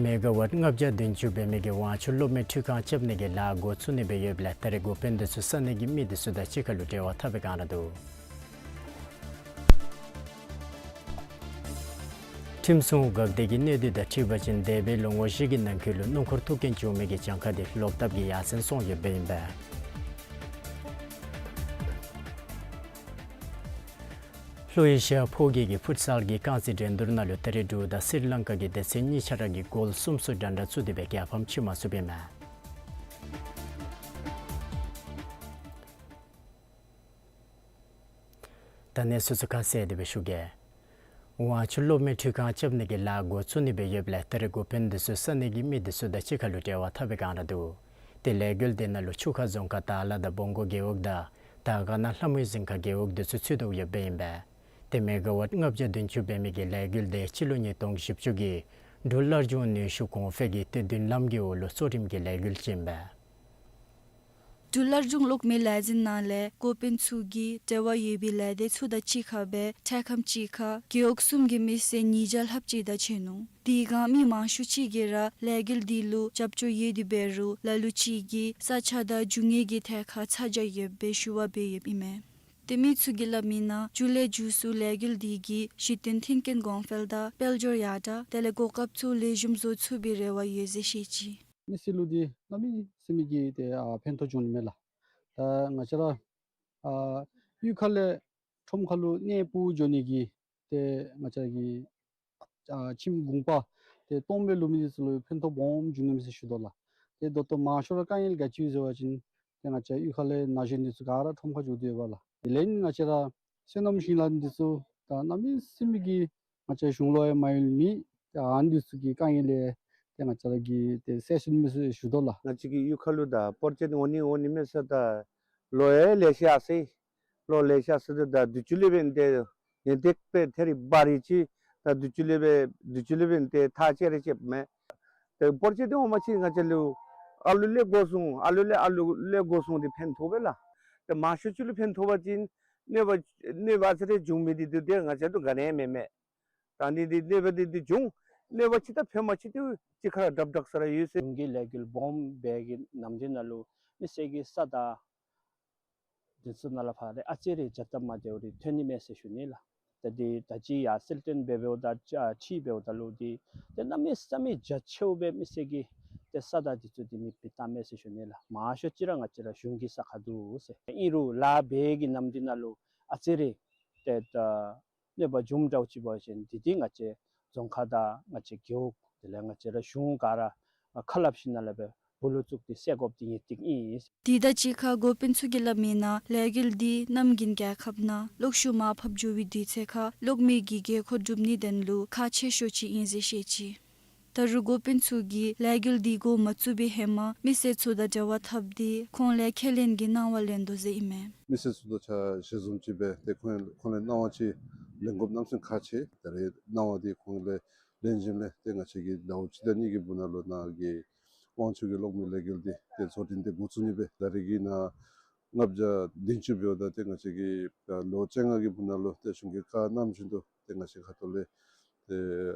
མེ་ག་ཝཊ་ལྔ་བརྒྱ་བདུན་ཅུ་འབད་མི་གི་ཝང་ཆུ་གློག་མེ་འཕྲུལ་ཁང་རྐྱབ་ནི་གི་ལཱ་འགོ་བཙུགས་ནི་སྦེ་ཡོདཔ་ལས་ད་རིས་འགོ་དཔོན་འདི་ཚུ་ས་གནས་ཀྱི་མི་འདི་ཚུ་དང་གཅིག་ཁར་ལུ་འབྲེལ་བ་འཐབ་པའི་བསྒང་ར་འདུག། ཁྲིམས་སྲུང་འགག་སྡེ་གི་གནས་སྡུད་དང་འཁྲིལ་བ་ཅིན་འདས་པའི་ལོ་ངོ་བཞི་གི་ནང་འཁོད་ལུ་སྣུམ་འཁོར་ཐུག་རྐྱེན་བྱུང་མི་གི་གྱངས་ཁ་དེ་ལོག་ལྟབ་ཀྱིས་ཡར་སེང་སོང་ཡོདཔ་ཨིན་པས། ལྷོ་ཨེ་ཤི་ཡ་ཕོ་སྐྱེས་ཀྱི་ཕུཊ་སཱལ་གྱི་རྐང་རྩེད་འགྲན་བསྡུར་ནང་ལུ་ད་རིས་འབྲུག་དང་སི་རི་ལང་ཀ་གི་སྡེ་ཚན་གཉིས་ཆ་ར་གིས་གོལ་གསུམ་སོ་འདྲ་འདྲ་བཙུགས་ཏེ་སྦེ་རྒྱལ་ཕམ་ཕྱེ་མ་ཚུགསཔ་ཨིན་མས། ད་གནས་ཚུལ་ཚུ་ཁ་གསལ་ཏེ་སྦེ་ཞུ་གེ། དབང་ཕྱུག་སློབ་མའི་ཁྲུས་ཁང་རྐྱབ་ནི་གི་ལཱ་འགོ་བཙུགས་ནི་སྦེ་ཡོདཔ་ལས་ད་རིས་འགོ་དཔོན་འདི་ཚུ་ས་གནས་ཀྱི་མི་འདི་ཚུ་དང་གཅིག་ཁར་ལུ་འབྲེལ་བ་འཐབ་པའི་བསྒང་ར་འདུག། ཏེ་ལས་འགུལ་འདི་ནང་ལུ་ཆུ་ཁ་རྫོང་ཁག་དར་ལ་དང་སྦོང་སྒོར་རྒེད་འོག་དང་དར་དཀར་ན་ལྷ་མོའི་རྫོང་ཁག་རྒེད་འོག་འདི་ཚུ་ཚུད་དོ་ཡོདཔ་ཨིན་པས། ཏེ་མེ་ག་ཝཊ་ལྔ་བརྒྱ་བདུན་ཅུ་འབད་མི་གི་ལས་འགུལ་འདི་སྤྱི་ལོ་ཉིས་སྟོང་བཞི་བཅུ་གི་འབྲུག་སླར་འབྱུང་ནུས་ཤུགས་གོང་འཕེལ་གྱི་ཏེ་མདུན་ལམ་གྱི་འོག་ལུ་གཙོ་རིམ་གྱི་ལས་འགུལ་ཅིག་ཨིན་པས། འབྲུག་སླར་འབྱུང་གློག་མེའི་ལས་འཛིན་ནང་ལས་འགོ་དཔོན་ཚུ་གིས་འབྲེལ་བ་ཡོད་པའི་ལས་སྡེ་ཚུ་དང་གཅིག་ཁར་སྦེ་འཕྲལ་ཁམས་ཅིག་ཁར་རྒེད་འོག་གསུམ་གྱི་མི་སེར་ཉིས་བརྒྱ་ལྷགཔ་ཅིག་དང་ཕྱད་ནུག། དེ་སྒང་མི་མང་ཤོས་ཅིག་གིས་ར་ལས་འགུལ་འདི་ལུ་རྒྱབ་སྐྱོར་ཡོད་དེ་འབད་རུང་ལ་ལུ་ཅིག་གིས་ས་ཆ་དང་རྒྱུ་དངོས་ཀྱི་ཐད་ཁར་ཚ་གྱང་ཡོདཔ་སྦེ་ཞུ་བ་འབད་ཡོདཔ་ཨིན་མས། ཏེ་མི་ཚུ་གིས་སླབ་མིའི་ནང་མཇུག་ལས་མཇུག་སུ་ལས་འགུལ་འདི་གིས་གཞི་རྟེན་མཐུན་རྐྱེན་གོང་འཕེལ་དང་དཔལ་འབྱོར་ཡར་དྲག་དེ་ལས་གོ་སྐབས་ཚུ་ལེགས་ཤོམ་བཟོ་ཚུགས་པའི་རེ་བ་ཡོད་ཟེར་བཤད་ཅི། མི་སེར་ལུ་འདི་གནམ་མེད་ས་མེད་ཀྱི་ཏེ་ཨ་ཕན་ཐོགས་བྱུང་ནི་མས་ལགས། ད་ང་བཅས་ར་ཨ་གཡུས་ཁ་ལས་ཁྲོམ་ཁ་ལུ་གནས་སྤོ་འགྱོ་ནི་གི་ཏེ་ང་བཅས་ཀྱི་ཨ་ཁྱིམ་གུང་པ་ཏེ་སྟོངམ་སྦེ་ལུས་མི་འདི་ཚུ་ལུ་ཕན་ཐོགས་སྦོམ་བྱུང་ནི་མས་ཟེར་ཞུ་དོ་ལགས། ཏེ་ད་ལྟོ་མང་ཤོས་ར་དཀའ་ངལ་ག་ཅི་ཡོད་ཟེར་བ་ཅིན་ཏེ་ང་བཅས་གཡུས་ཁ་ལས་ན་གཞོན་འདི་ཚུ་ག་ར་ཁྲོམ་ཁར་འགྱོ་དོ་ཡོདཔ་ལགས། དེ་ལས་ང་བཅས་ར་སོ་ནམ་ཞིང་ལཱ་འདི་ཚུ་ད་གནམ་མེད་ས་མེད་ཀྱི་ང་བཅས་གཞུང་ལུ་ཡང་མ་ཡོད་མི་ཏེ་ཨ་ནི་འདི་ཚུ་གི་དཀའ་ངལ་ལས་ཏེ་ང་བཅས་ར་གིས་ཏེ་སེལ་ཚུགས་ནི་མས་ཟེར་ཞུ་དོ་ལགས། ང་བཅས་ཀྱི་གཡུས་ཁ་ལུ་ད་སྤོར་ཆས་འདི་འོང་ནི་འོང་ནི་མས་ཟེར། ད་ལོ་ཡང་ལེ་ཤ་ཡར་སོ་ཡི། ལོ་ལེ་ཤ་ཡར་སོ་ཡི། ད་དུས་ཅི་ལས་འབད་ཏེ་ཉེན་ཏིག་སྦེ་ཐད་རི་བ་རི་ཅིག་ད་དུས་ཅི་ལས་འབད་དུས་ཅི་ལས་འབད་ཏེ་ཐག་བཅད་རེ་བཅདཔ་མས། ཏེ་སྤོར་ཆས་འདི་འོང་པ་ཅིན་ང་བཅས་ལུ་ཨ་ལུ་ལས་འགོ་བཟུང་ཨ་ལུ་ལས་ཨ་ལུ་ལས་འགོ་བཟུང་སྟེ་ཕན་ཐོགས་པས་ལགས། ཏེ་མང་ཤོས་ཅིག་ལུ་ཕན་ཐོགས་པ་ཅིན་གནོད་པ་གནོད་པ་ཨ་ཙི་རེ་འབྱུང་མི་འདི་འདི་ཏེ་ང་བཅས་ལུ་ག་ནི་ཡང་མེད་མས། ད་ནི་འདི་གནོད་པ་འདི་འདི་འབྱུང་གནོད་པ་ཅིག་དང་ཕན་པ་ཅིག་ཏེ་གཅིག་ཁར་ར་སྒྲིག་སྒྲིག་ས་ར་ཡོད་ཟེར། གཞུང་གི་ལས་འགུལ་སྦོམ་སྦེ་གི་ནམ་འདི་ནང་ལུ་མི་སེར་གྱི་ས་དང་འདི་ཚུ་ནང་ལས་ཕར་ཏེ་ཨ་ཙི་རེ་འཇགས་ཐབས་མ་བདེཝ་རེ་ཐོན་ནི་མས་ཟེར་ཞུ་ནི་ལགས། ད་འདི་ད་ཅི་ཡར་སེལ་ཏེ་འབད་འབདཝ་ད་ཨ་ཕྱི་འབདཝ་ད་ལུ་འདི་ཏེ་གནམ་མེད་ས་མེད་རྒྱ་ཆེཝ་སྦེ་མི་སེར་གྱི་ཏེ་ས་དང་འདི་ཚུ་འདི་ནི་བི་ཏ་མས་ཟེར་ཞུ་ནི་ལགས། མང་ཤོས་ཅིག་ར་ང་བཅས་ར་གཞུང་གི་ས་ཁར་འདུག་ཟེར། ཨིན་རུང་ལཱ་འབད་གི་ནམ་འདི་ནང་ལུ་ཨ་ཙི་རེ་ཏེ་ད་གནོད་པ་འབྱུངམ་འདྲཝ་ཅིག་འབད་བ་ཅིན་འདི་འདི་ང་བཅས་རྫོང་ཁག་དང་ང་བཅས་རྒེད་འོག་དེ་ལས་ང་བཅས་ར་གཞུང་ག་ར་ཁ་སླབ་ཞིནམ་ལས་སྦེ་སྦོ་ལོགས་བཙུགས་ཏེ་སེལ་དགོཔ་འདི་ངེས་ཏིག་ཨིན། དེ་དང་གཅིག་ཁར་འགོ་དཔོན་ཚུ་གིས་སླབ་མིའི་ནང་ལས་འགུལ་འདི་གནམ་དགུན་རྒྱལ་ཁབ་ནང་གློག་ཤུགས་མར་ཕབ་འགྱོ་བའི་དུས་ཚོད་ཁར་གློག་མེ་གི་དགོས་མཁོ་སྒྲུབ་ནིའི་དོན་ལུ་ཁག་ཆེ་ཤོས་ཅིག་ཨིན་ཟེར་བཤད་ཅི། ད་རུང་འགོ་དཔོན་ཚུ་གིས་ལས་འགུལ་འདི་འགོ་མ་བཙུགས་པའི་ཧེ་མ་མི་སེར་ཚུ་དང་འབྲེལ་བ་འཐབ་སྟེ་ཁོང་ལས་ཁས་ལེན་གྱི་གནང་བ་ལེན་དོ་ཟེར་ཨིན་མས། མི་སེར་ཚུ་དང་ཆ་ཞལ་འཛོམས་ཅིག་འབད་དེ་ཁོང་ཁོང་ལས་གནང་བ་ཅིག་ལེན་དགོཔ་གནམ་མེད་ས་མེད་ཁག་ཆེ། ད་རེས་གནང་བ་འདི་ཁོང་ལས་ལེན་ཞིནམ་ལས་ཏེ་ང་བཅས་ཀྱིས་ཟླཝ་གཅིག་དང་གཉིས་ཀྱི་སྦུག་ན་ལུ་ནཱ་གི་དབང་ཕྱུག་གི་གློག་མེའི་ལས་འགུལ་འདི་ཏེ་བཟོ་སྐྲུན་འདི་འགོ་བཙུགས་ནི་སྦེ་ད་རེས་ཀྱི་ནཱ་ལྔ་བརྒྱ་བདུན་ཅུ་འབདཝ་ད་ཏེ་ང་བཅས་ཀྱིས་ད་ལོ་བཅོ་ལྔ་གི་སྦུག་ན་ལུ་ཏེ་གཞུང་གི་བཀའ་གནང་བཞིན་དུ་ཏེ་ང་བཅས་ཁ་ཐུག་ལས་ཏེ་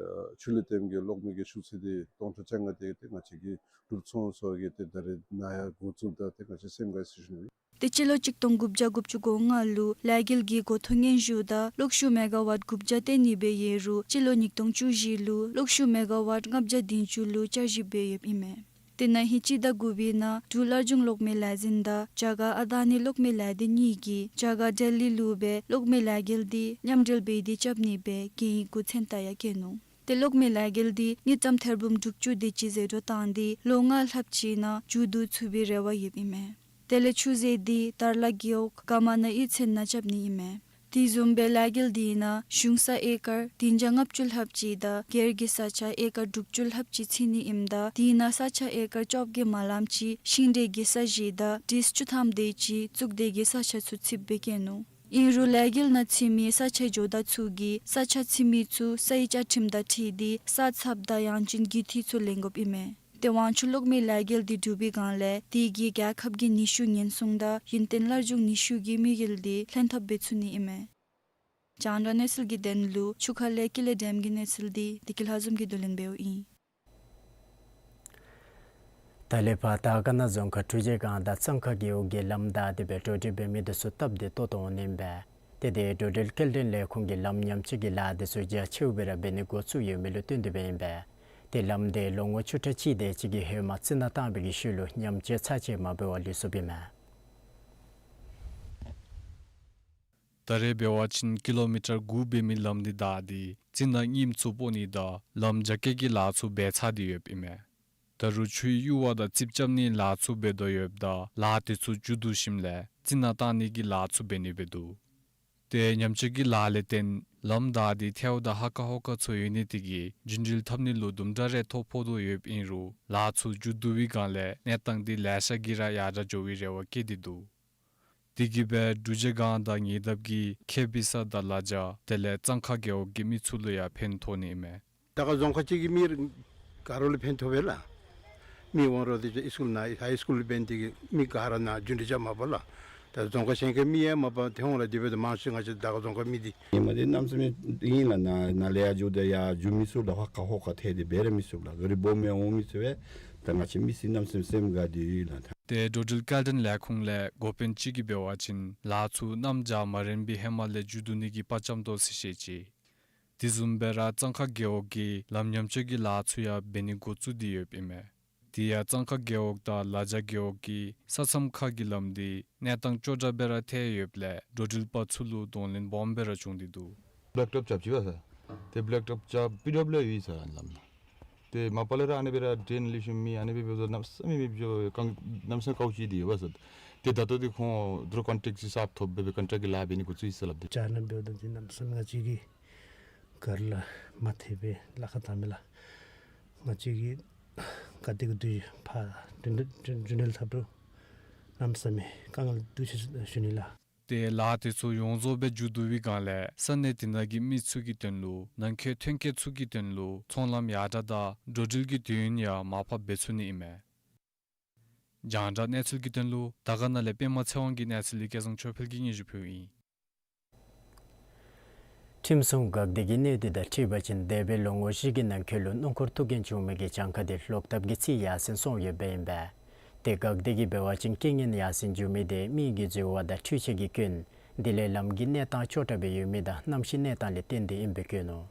ཆུ་ལུད་ལྟེམ་གྱི་གློག་མེ་གི་ཤུགས་ཚད་འདི་སྟོང་ཕྲག་བཅོ་ལྔ་དེ་ཏེ་ང་བཅས་ཀྱིས་གྲུབ་སོང་ཟེར་གི་ཏེ་ད་རེས་ནཱ་ཡང་འགོ་བཙུགས་ད་ཏེ་ང་བཅས་སེམས་དགའ་ཟེར་ཞུ་ནི། ཏེ་སྤྱི་ལོ་གཅིག་སྟོང་དགུ་བརྒྱ་དགུ་བཅུ་གོ་ལྔ་ལུ་ལས་འགུལ་གྱི་འགོ་ཐོག་སྙན་ཞུ་དང་གློག་ཤུགས་མེ་ག་ཝཊ་དགུ་བརྒྱ་སྟོན་ནི་སྦེ་ཡོད་རུང་སྤྱི་ལོ་ཉིས་སྟོང་བཅུ་བཞི་ལུ་གློག་ཤུགས་མེ་ག་ཝཊ་ལྔ་བརྒྱ་བདུན་ཅུ་ལུ་བསྐྱར་ཞིབ་འབད་ཡོདཔ་ཨིན་མས། ཏེ་ན་ཧིང་སྤྱི་ཟླ་དགུ་པའི་ནང་འབྲུག་སླར་འབྱུང་གློག་མེའི་ལས་འཛིན་དང་རྒྱ་གར་ཨ་དཱ་ནི་གློག་མེའི་ལས་སྡེ་གཉིས་ཀྱིས་རྒྱ་གར་ལྡི་ལི་ལུ་སྦེ་གློག་མེའི་ལས་འགུལ་འདི་མཉམ་འབྲེལ་འབད་དེ་རྐྱབ་ནི་སྦེ་གན་ཡིག་གུ་མཚན་རྟགས་ཡང་བཀོད་ནུག། ཏེ་གློག་མེའི་ལས་འགུལ་འདི་དངུལ་ཀྲམ་ཐེར་འབུམ་དྲུག་ཅུ་དེ་ཅིག་ཟད་འགྲོ་བཏང་སྟེ་ལོ་ལྔ་ལྷགཔ་ཅིག་ནང་མཇུག་བསྡུ་ཚུགས་པའི་རེ་བ་ཡོདཔ་ཨིན་མས། དེ་ལས་ཆུ་མཛོད་འདི་དར་ལ་རྒེད་འོག་ཀ་མ་ན་གཡུས་ཚན་ནང་རྐྱབ་ནི་ཨིན་མས། དེ་བཟུམ་སྦེ་ལས་འགུལ་འདི་ནང་གཞུང་ས་ཨེ་ཀར་བདུན་བརྒྱ་ལྔ་བཅུ་ལྷགཔ་ཅིག་དང་སྒེར་གྱི་ས་ཆ་ཨེ་ཀར་དྲུག་ཅུ་ལྷགཔ་ཅིག་ཚུད་ནི་ཨིནམ་ད་དེ་ནང་ས་ཆ་ཨེ་ཀར་བཅོ་བརྒྱད་མ་ལངམ་ཅིག་ཤིང་འབྲས་ཀྱི་ས་གཞི་དང་འབྲས་བཅུ་ཐམ་དེ་ཅིག་བཙུགས་སྡོད་ཀྱི་ས་ཆ་ཚུ་ཚུདཔ་སྦེ་བཀོད་ནུག། ཨིན་རུང་ལས་འགུལ་ནང་ཚུད་མི་ས་ཆའི་ཇོ་བདག་ཚུ་གིས་ས་ཆ་ཚུད་མི་ཚུ་སའི་བཅའ་ཁྲིམས་དང་འཁྲིལ་ཏེ་ས་ཚབ་དང་ཡང་ཅིན་རྒུད་འཐུས་ཚུ་ལེན་དགོཔ་ཨིན་མས། ཏེ་དབང་ཕྱུག་གློག་མེའི་ལས་འགུལ་འདི་གྲུབ་པའི་སྒང་ལས་དེ་གིས་རྒྱལ་ཁབ་ཀྱི་ནུས་ཤུགས་ཉེན་སྲུང་དང་ཡུན་བརྟན་སླར་འབྱུང་ནུས་ཤུགས་ཀྱི་དམིགས་ཡུལ་འདི་ལྷན་ཐབས་འབད་ཚུགས་ནི་ཨིན་མས། རྒྱང་བསྒྲགས་གནས་ཚུལ་གྱི་དོན་ལུ་ཆུ་ཁ་ལས་ཀུན་ལེགས་སྒྲོལམ་གྱི་གནས་ཚུལ་འདི་བདེ་སྐྱིད་ལྷ་འཛོམས་ཀྱིས་བསྡུ་ལེན་འབདཝ་ཨིན། ད་ལས་ཕར་དར་དཀར་ན་རྫོང་ཁག་གྲུ་ཆད་སྒང་དང་གཙང་ཁ་རྒེད་འོག་གི་ལམ་བདའ་སྟེ་སྦེ་འགྲོ་འགྲུལ་འབད་མི་འདི་ཚུ་སྟབས་བདེ་ཏོག་ཏོ་འོང་ནི་ཨིན་པས། ཏེ་དེ་འགྲོ་འགྲུལ་སྐྱེལ་འདྲེན་ལས་ཁུངས་ཀྱིས་ལམ་ཉམས་བཅོས་ཀྱི་ལཱ་དེ་ཚུ་རྒྱ་ཆེཝ་སྦེ་ར་འབད་ནི་འགོ་བཙུགས་ཡོད་མི་ལུ་བསྟུན་ཏེ་སྦེ་ཨིན་པས། ཏེ་ལམ་དེ་ལོ་ངོ་བཅུ་ཕྲག་གཅིག་དེ་ཅིག་གི་ཧེ་མ་རྩི་ནག་བཏང་བའི་གི་ཤུལ་ལུ་ཉམས་བཅོས་ཚར་གཅིག་མ་འབད་བར་ལུས་སོཔ་ཨིན་མས། ད་རེས་འབད་བ་ཅིན་ཀི་ལོ་མི་ཊར་དགུ་འབད་མི་ལམ་འདི་བདའ་སྟེ་རྩི་ནག་རྙིངམ་ཚུ་སྤོ་ནི་དང་ལམ་རྒྱ་སྐྱེད་ཀྱི་ལཱ་ཚུ་འབད་ཚར་ཏེ་ཡོདཔ་ཨིན་མས། ད་རུང་ཆུའི་གཡུར་བ་དང་རྩིགཔ་རྐྱབ་ནིའི་ལཱ་ཚུ་འབད་དོ་ཡོདཔ་ད་ལཱ་དེ་ཚུ་མཇུག་བསྡུ་ཞིནམ་ལས་རྩི་ནག་བཏང་ནི་གི་ལཱ་ཚུ་འབད་ནི་སྦེ་འདུག། ཏེ་ཉམས་བཅོས་ཀྱི་ལཱ་ལས་བརྟེན་ལམ་བདའ་སྟེ་ཐལཝ་དང་ཧ་ཀ་ཧོ་ཀ་ཚུ་ཡོད་ནི་དེ་གིས་རྒྱུན་འགྲུལ་འཐབ་ནི་ལུ་དུམ་གྲ་རེ་ཐོ་ཕོག་དོ་ཡོདཔ་ཨིན་རུང་ལཱ་ཚུ་མཇུག་བསྡུ་བའི་སྒང་ལས་གནས་སྟངས་འདི་ལེ་ཤ་གིས་ར་ཡར་དྲག་འགྱོ་བའི་རེ་བ་བསྐྱེད་དེ་འདུག། དེ་གིས་སྦེ་འབྲུག་རྗེས་སྒང་དང་ཉེ་འདབས་ཀྱི་ཁེ་བི་ས་དང་ལ་བྱ་དེ་ལས་གཙང་ཁ་རྒེད་འོག་གི་མི་ཚུ་ལུ་ཡང་ཕན་ཐོགས་ནི་ཨིན་མས། ད་ག་རྫོང་ཁག་ཅིག་གི་མི་ག་ར་ལུ་ཕན་ཐོགས་པས་ལགས། མི་འོང་རོགས་དེ་ཚུ་ཧའི་སི་ཀུལ་ནང་ཧའི་སི་ཀུལ་འབད་ནི་དེ་གིས་མི་ག་ར་ནཱ་རྒྱུན་འགྲུལ་རྐྱབ་མ་པ་ལགས། ད་རྫོང་ཁག་གཞན་ཁའི་མི་ཡང་མ་པ་ཏེ་འོང་ར་དེ་སྦེ་ད་མང་ཤོས་ང་བཅས་ད་ག་རྫོང་ཁག་མི་འདི་ཧེ་མ་འདི་གནམ་མེད་ས་མེད་ཨིན་ལགས། ནཱ་ནཱ་ལས་ཡར་འགྱོ་དེ་ཡར་འགྱོ་མི་ཚུགས་ལགས། ཧ་ཀ་ཧོ་ཀ་ཐལ་ཏེ་འབད་ར་མི་ཚུགས་ལགས། ག་རི་སྦོམ་ཡང་འོང་མི་ཚུགས་པས། ད་ང་བཅས་མི་སེར་གནམ་མེད་ས་མེད་སེམས་དགའ་སྟེ་ཡོད་ལགས། ཏེ་འགྲོ་འགྲུལ་སྐྱེལ་འདྲེན་ལས་ཁུངས་ལས་འགོ་དཔོན་ཅིག་གིས་འབད་བ་ཅིན་ལཱ་ཚུ་གནམ་བྱཱར་མ་རན་པའི་ཧེ་མ་ལས་མཇུག་བསྡུ་ནི་གི་དཔའ་བཅམ་དོ་ཟེར་བཤད་ཅི། དེ་བཟུམ་སྦེ་ར་གཙང་ཁ་རྒེད་འོག་གི་ལམ་ཉམས་བཅོས་ཀྱི་ལཱ་ཚུ་ཡང་འབད་ནི་འགོ་བཙུགས་ཏེ་ཡོདཔ་ཨིན་མས། དེ་ཡང་གཙང་ཁ་རྒེད་འོག་དང་ལ་བྱ་རྒེད་འོག་གི་ས་མཚམས་ཁ་གི་ལམ་འདི་གནས་སྟངས་སྐྱོ་དྲགས་སྦེ་ར་ཐལ་ཡོདཔ་ལས་འགྲོ་འགྲུལ་པ་ཚུ་ལུ་གདོང་ལེན་སྦོམ་སྦེ་ར་བྱུང་སྟེ་འདུག། བེ་ལེག་ཊོབ་རྐྱབ་ཅི་པ་ས། ཏེ་བེ་ལེག་ཊོབ་རྐྱབ་པི་ཌབ་ལིའུ་ཨེ་ཡོད་ས་ལམ་ལགས། ཏེ་མ་པ་ལས་ར་ཨ་ནི་སྦེ་ར་ཌེན་ལེགས་ཤོམ་མེད། ཨ་ནི་སྦེ་འབདཝ་ད་གནམ་མེད་ས་མེད་མི་འགྱོ་གང་གནམ་མེད་ས་མེད་དཀའཝ་སྤྱད་དེ་ཡོད་པ་ས། ཏེ་ད་ལྟོ་འདི་ཁོང་དོ་རུང་ཀོན་ཊེཀཊ་ཅིག་གསརཔ་ཐོབ་སྦེ་སྦེ་ཀོན་ཊེཀཊ་ཀྱི་ལཱ་འབད་ནི་འགོ་བཙུགས་ཡི་ཟེར་སླབ་དེ། ཅ་ན་འབདཝ་ད་འདི་གནམ་མེད་ས་མེད་ང་བཅས་ཀྱིས་ག་ར་ལུ་མ་ཐེག་པའི་ལཱ་ཁག་བཏང་མས་ལགས། ང་བཅས་ཀྱིས་ག་དེ་གི་དུས་ཕར་རྒྱུན་འགྲུལ་རྒྱུན་འགྲུལ་འཐབ་རུང་གནམ་མེད་ས་མེད་དཀའ་ངལ་འདུག་ཟེར་ཞུ་ནི་ལགས། ཏེ་ལཱ་དེ་ཚུ་ཡོངས་རྫོགས་སྦེ་མཇུག་བསྡུ་བའི་སྒང་ལས་ས་གནས་དེ་ནང་གི་མི་ཚུ་གི་དོན་ལུ་ནང་འཁོད་ཐོན་སྐྱེད་ཚུ་གི་དོན་ལུ་ཚོང་ལམ་ཡར་དྲགས་དང་འགྲོ་འགྲུལ་གྱི་དུས་ཡུན་ཡང་མར་ཕབ་འབད་ཚུགས་ནི་ཨིན་མས། རྒྱང་བསྒྲགས་གནས་ཚུལ་གྱི་དོན་ལུ་དར་དཀར་ན་ལས་པདྨ་ཚེ་དབང་གི་གནས་ཚུལ་ལས་སྐལ་བཟང་ཆོས་འཕེལ་གྱིས་སྙན་ཞུ་ཕུལཝ་ཨིན། ཁྲིམས་སྲུང་འགག་སྡེ་གི་གནས་སྡུད་དང་འཁྲིལ་བ་ཅིན་འདས་པའི་ལོ་ངོ་བཞི་གི་ནང་འཁོད་ལུ་སྣུམ་འཁོར་ཐུག་རྐྱེན་བྱུང་མི་གི་གྱངས་ཁ་དེ་ལོག་ལྟབ་ཀྱིས་ཚིག་ཡར་སེང་སོང་ཡོདཔ་ཨིན་པས། ཏེ་འགག་སྡེ་གིས་འབད་བ་ཅིན་རྐྱེན་ངན་ཡར་སེང་འགྱོ་མི་དེ་མི་གི་འཛོལ་བ་དང་འཕྲུལ་ཆས་ཀྱི་སྐྱོན་དེ་ལས་ལམ་གྱི་གནས་སྟངས་སྐྱོ་དྲགས་སྦེ་ཡོད་མི་དང་གནམ་གཤིས་གནས་སྟངས་ལས་བརྟེན་ཏེ་ཨིནམ་སྦེ་བཀོད་ནུག།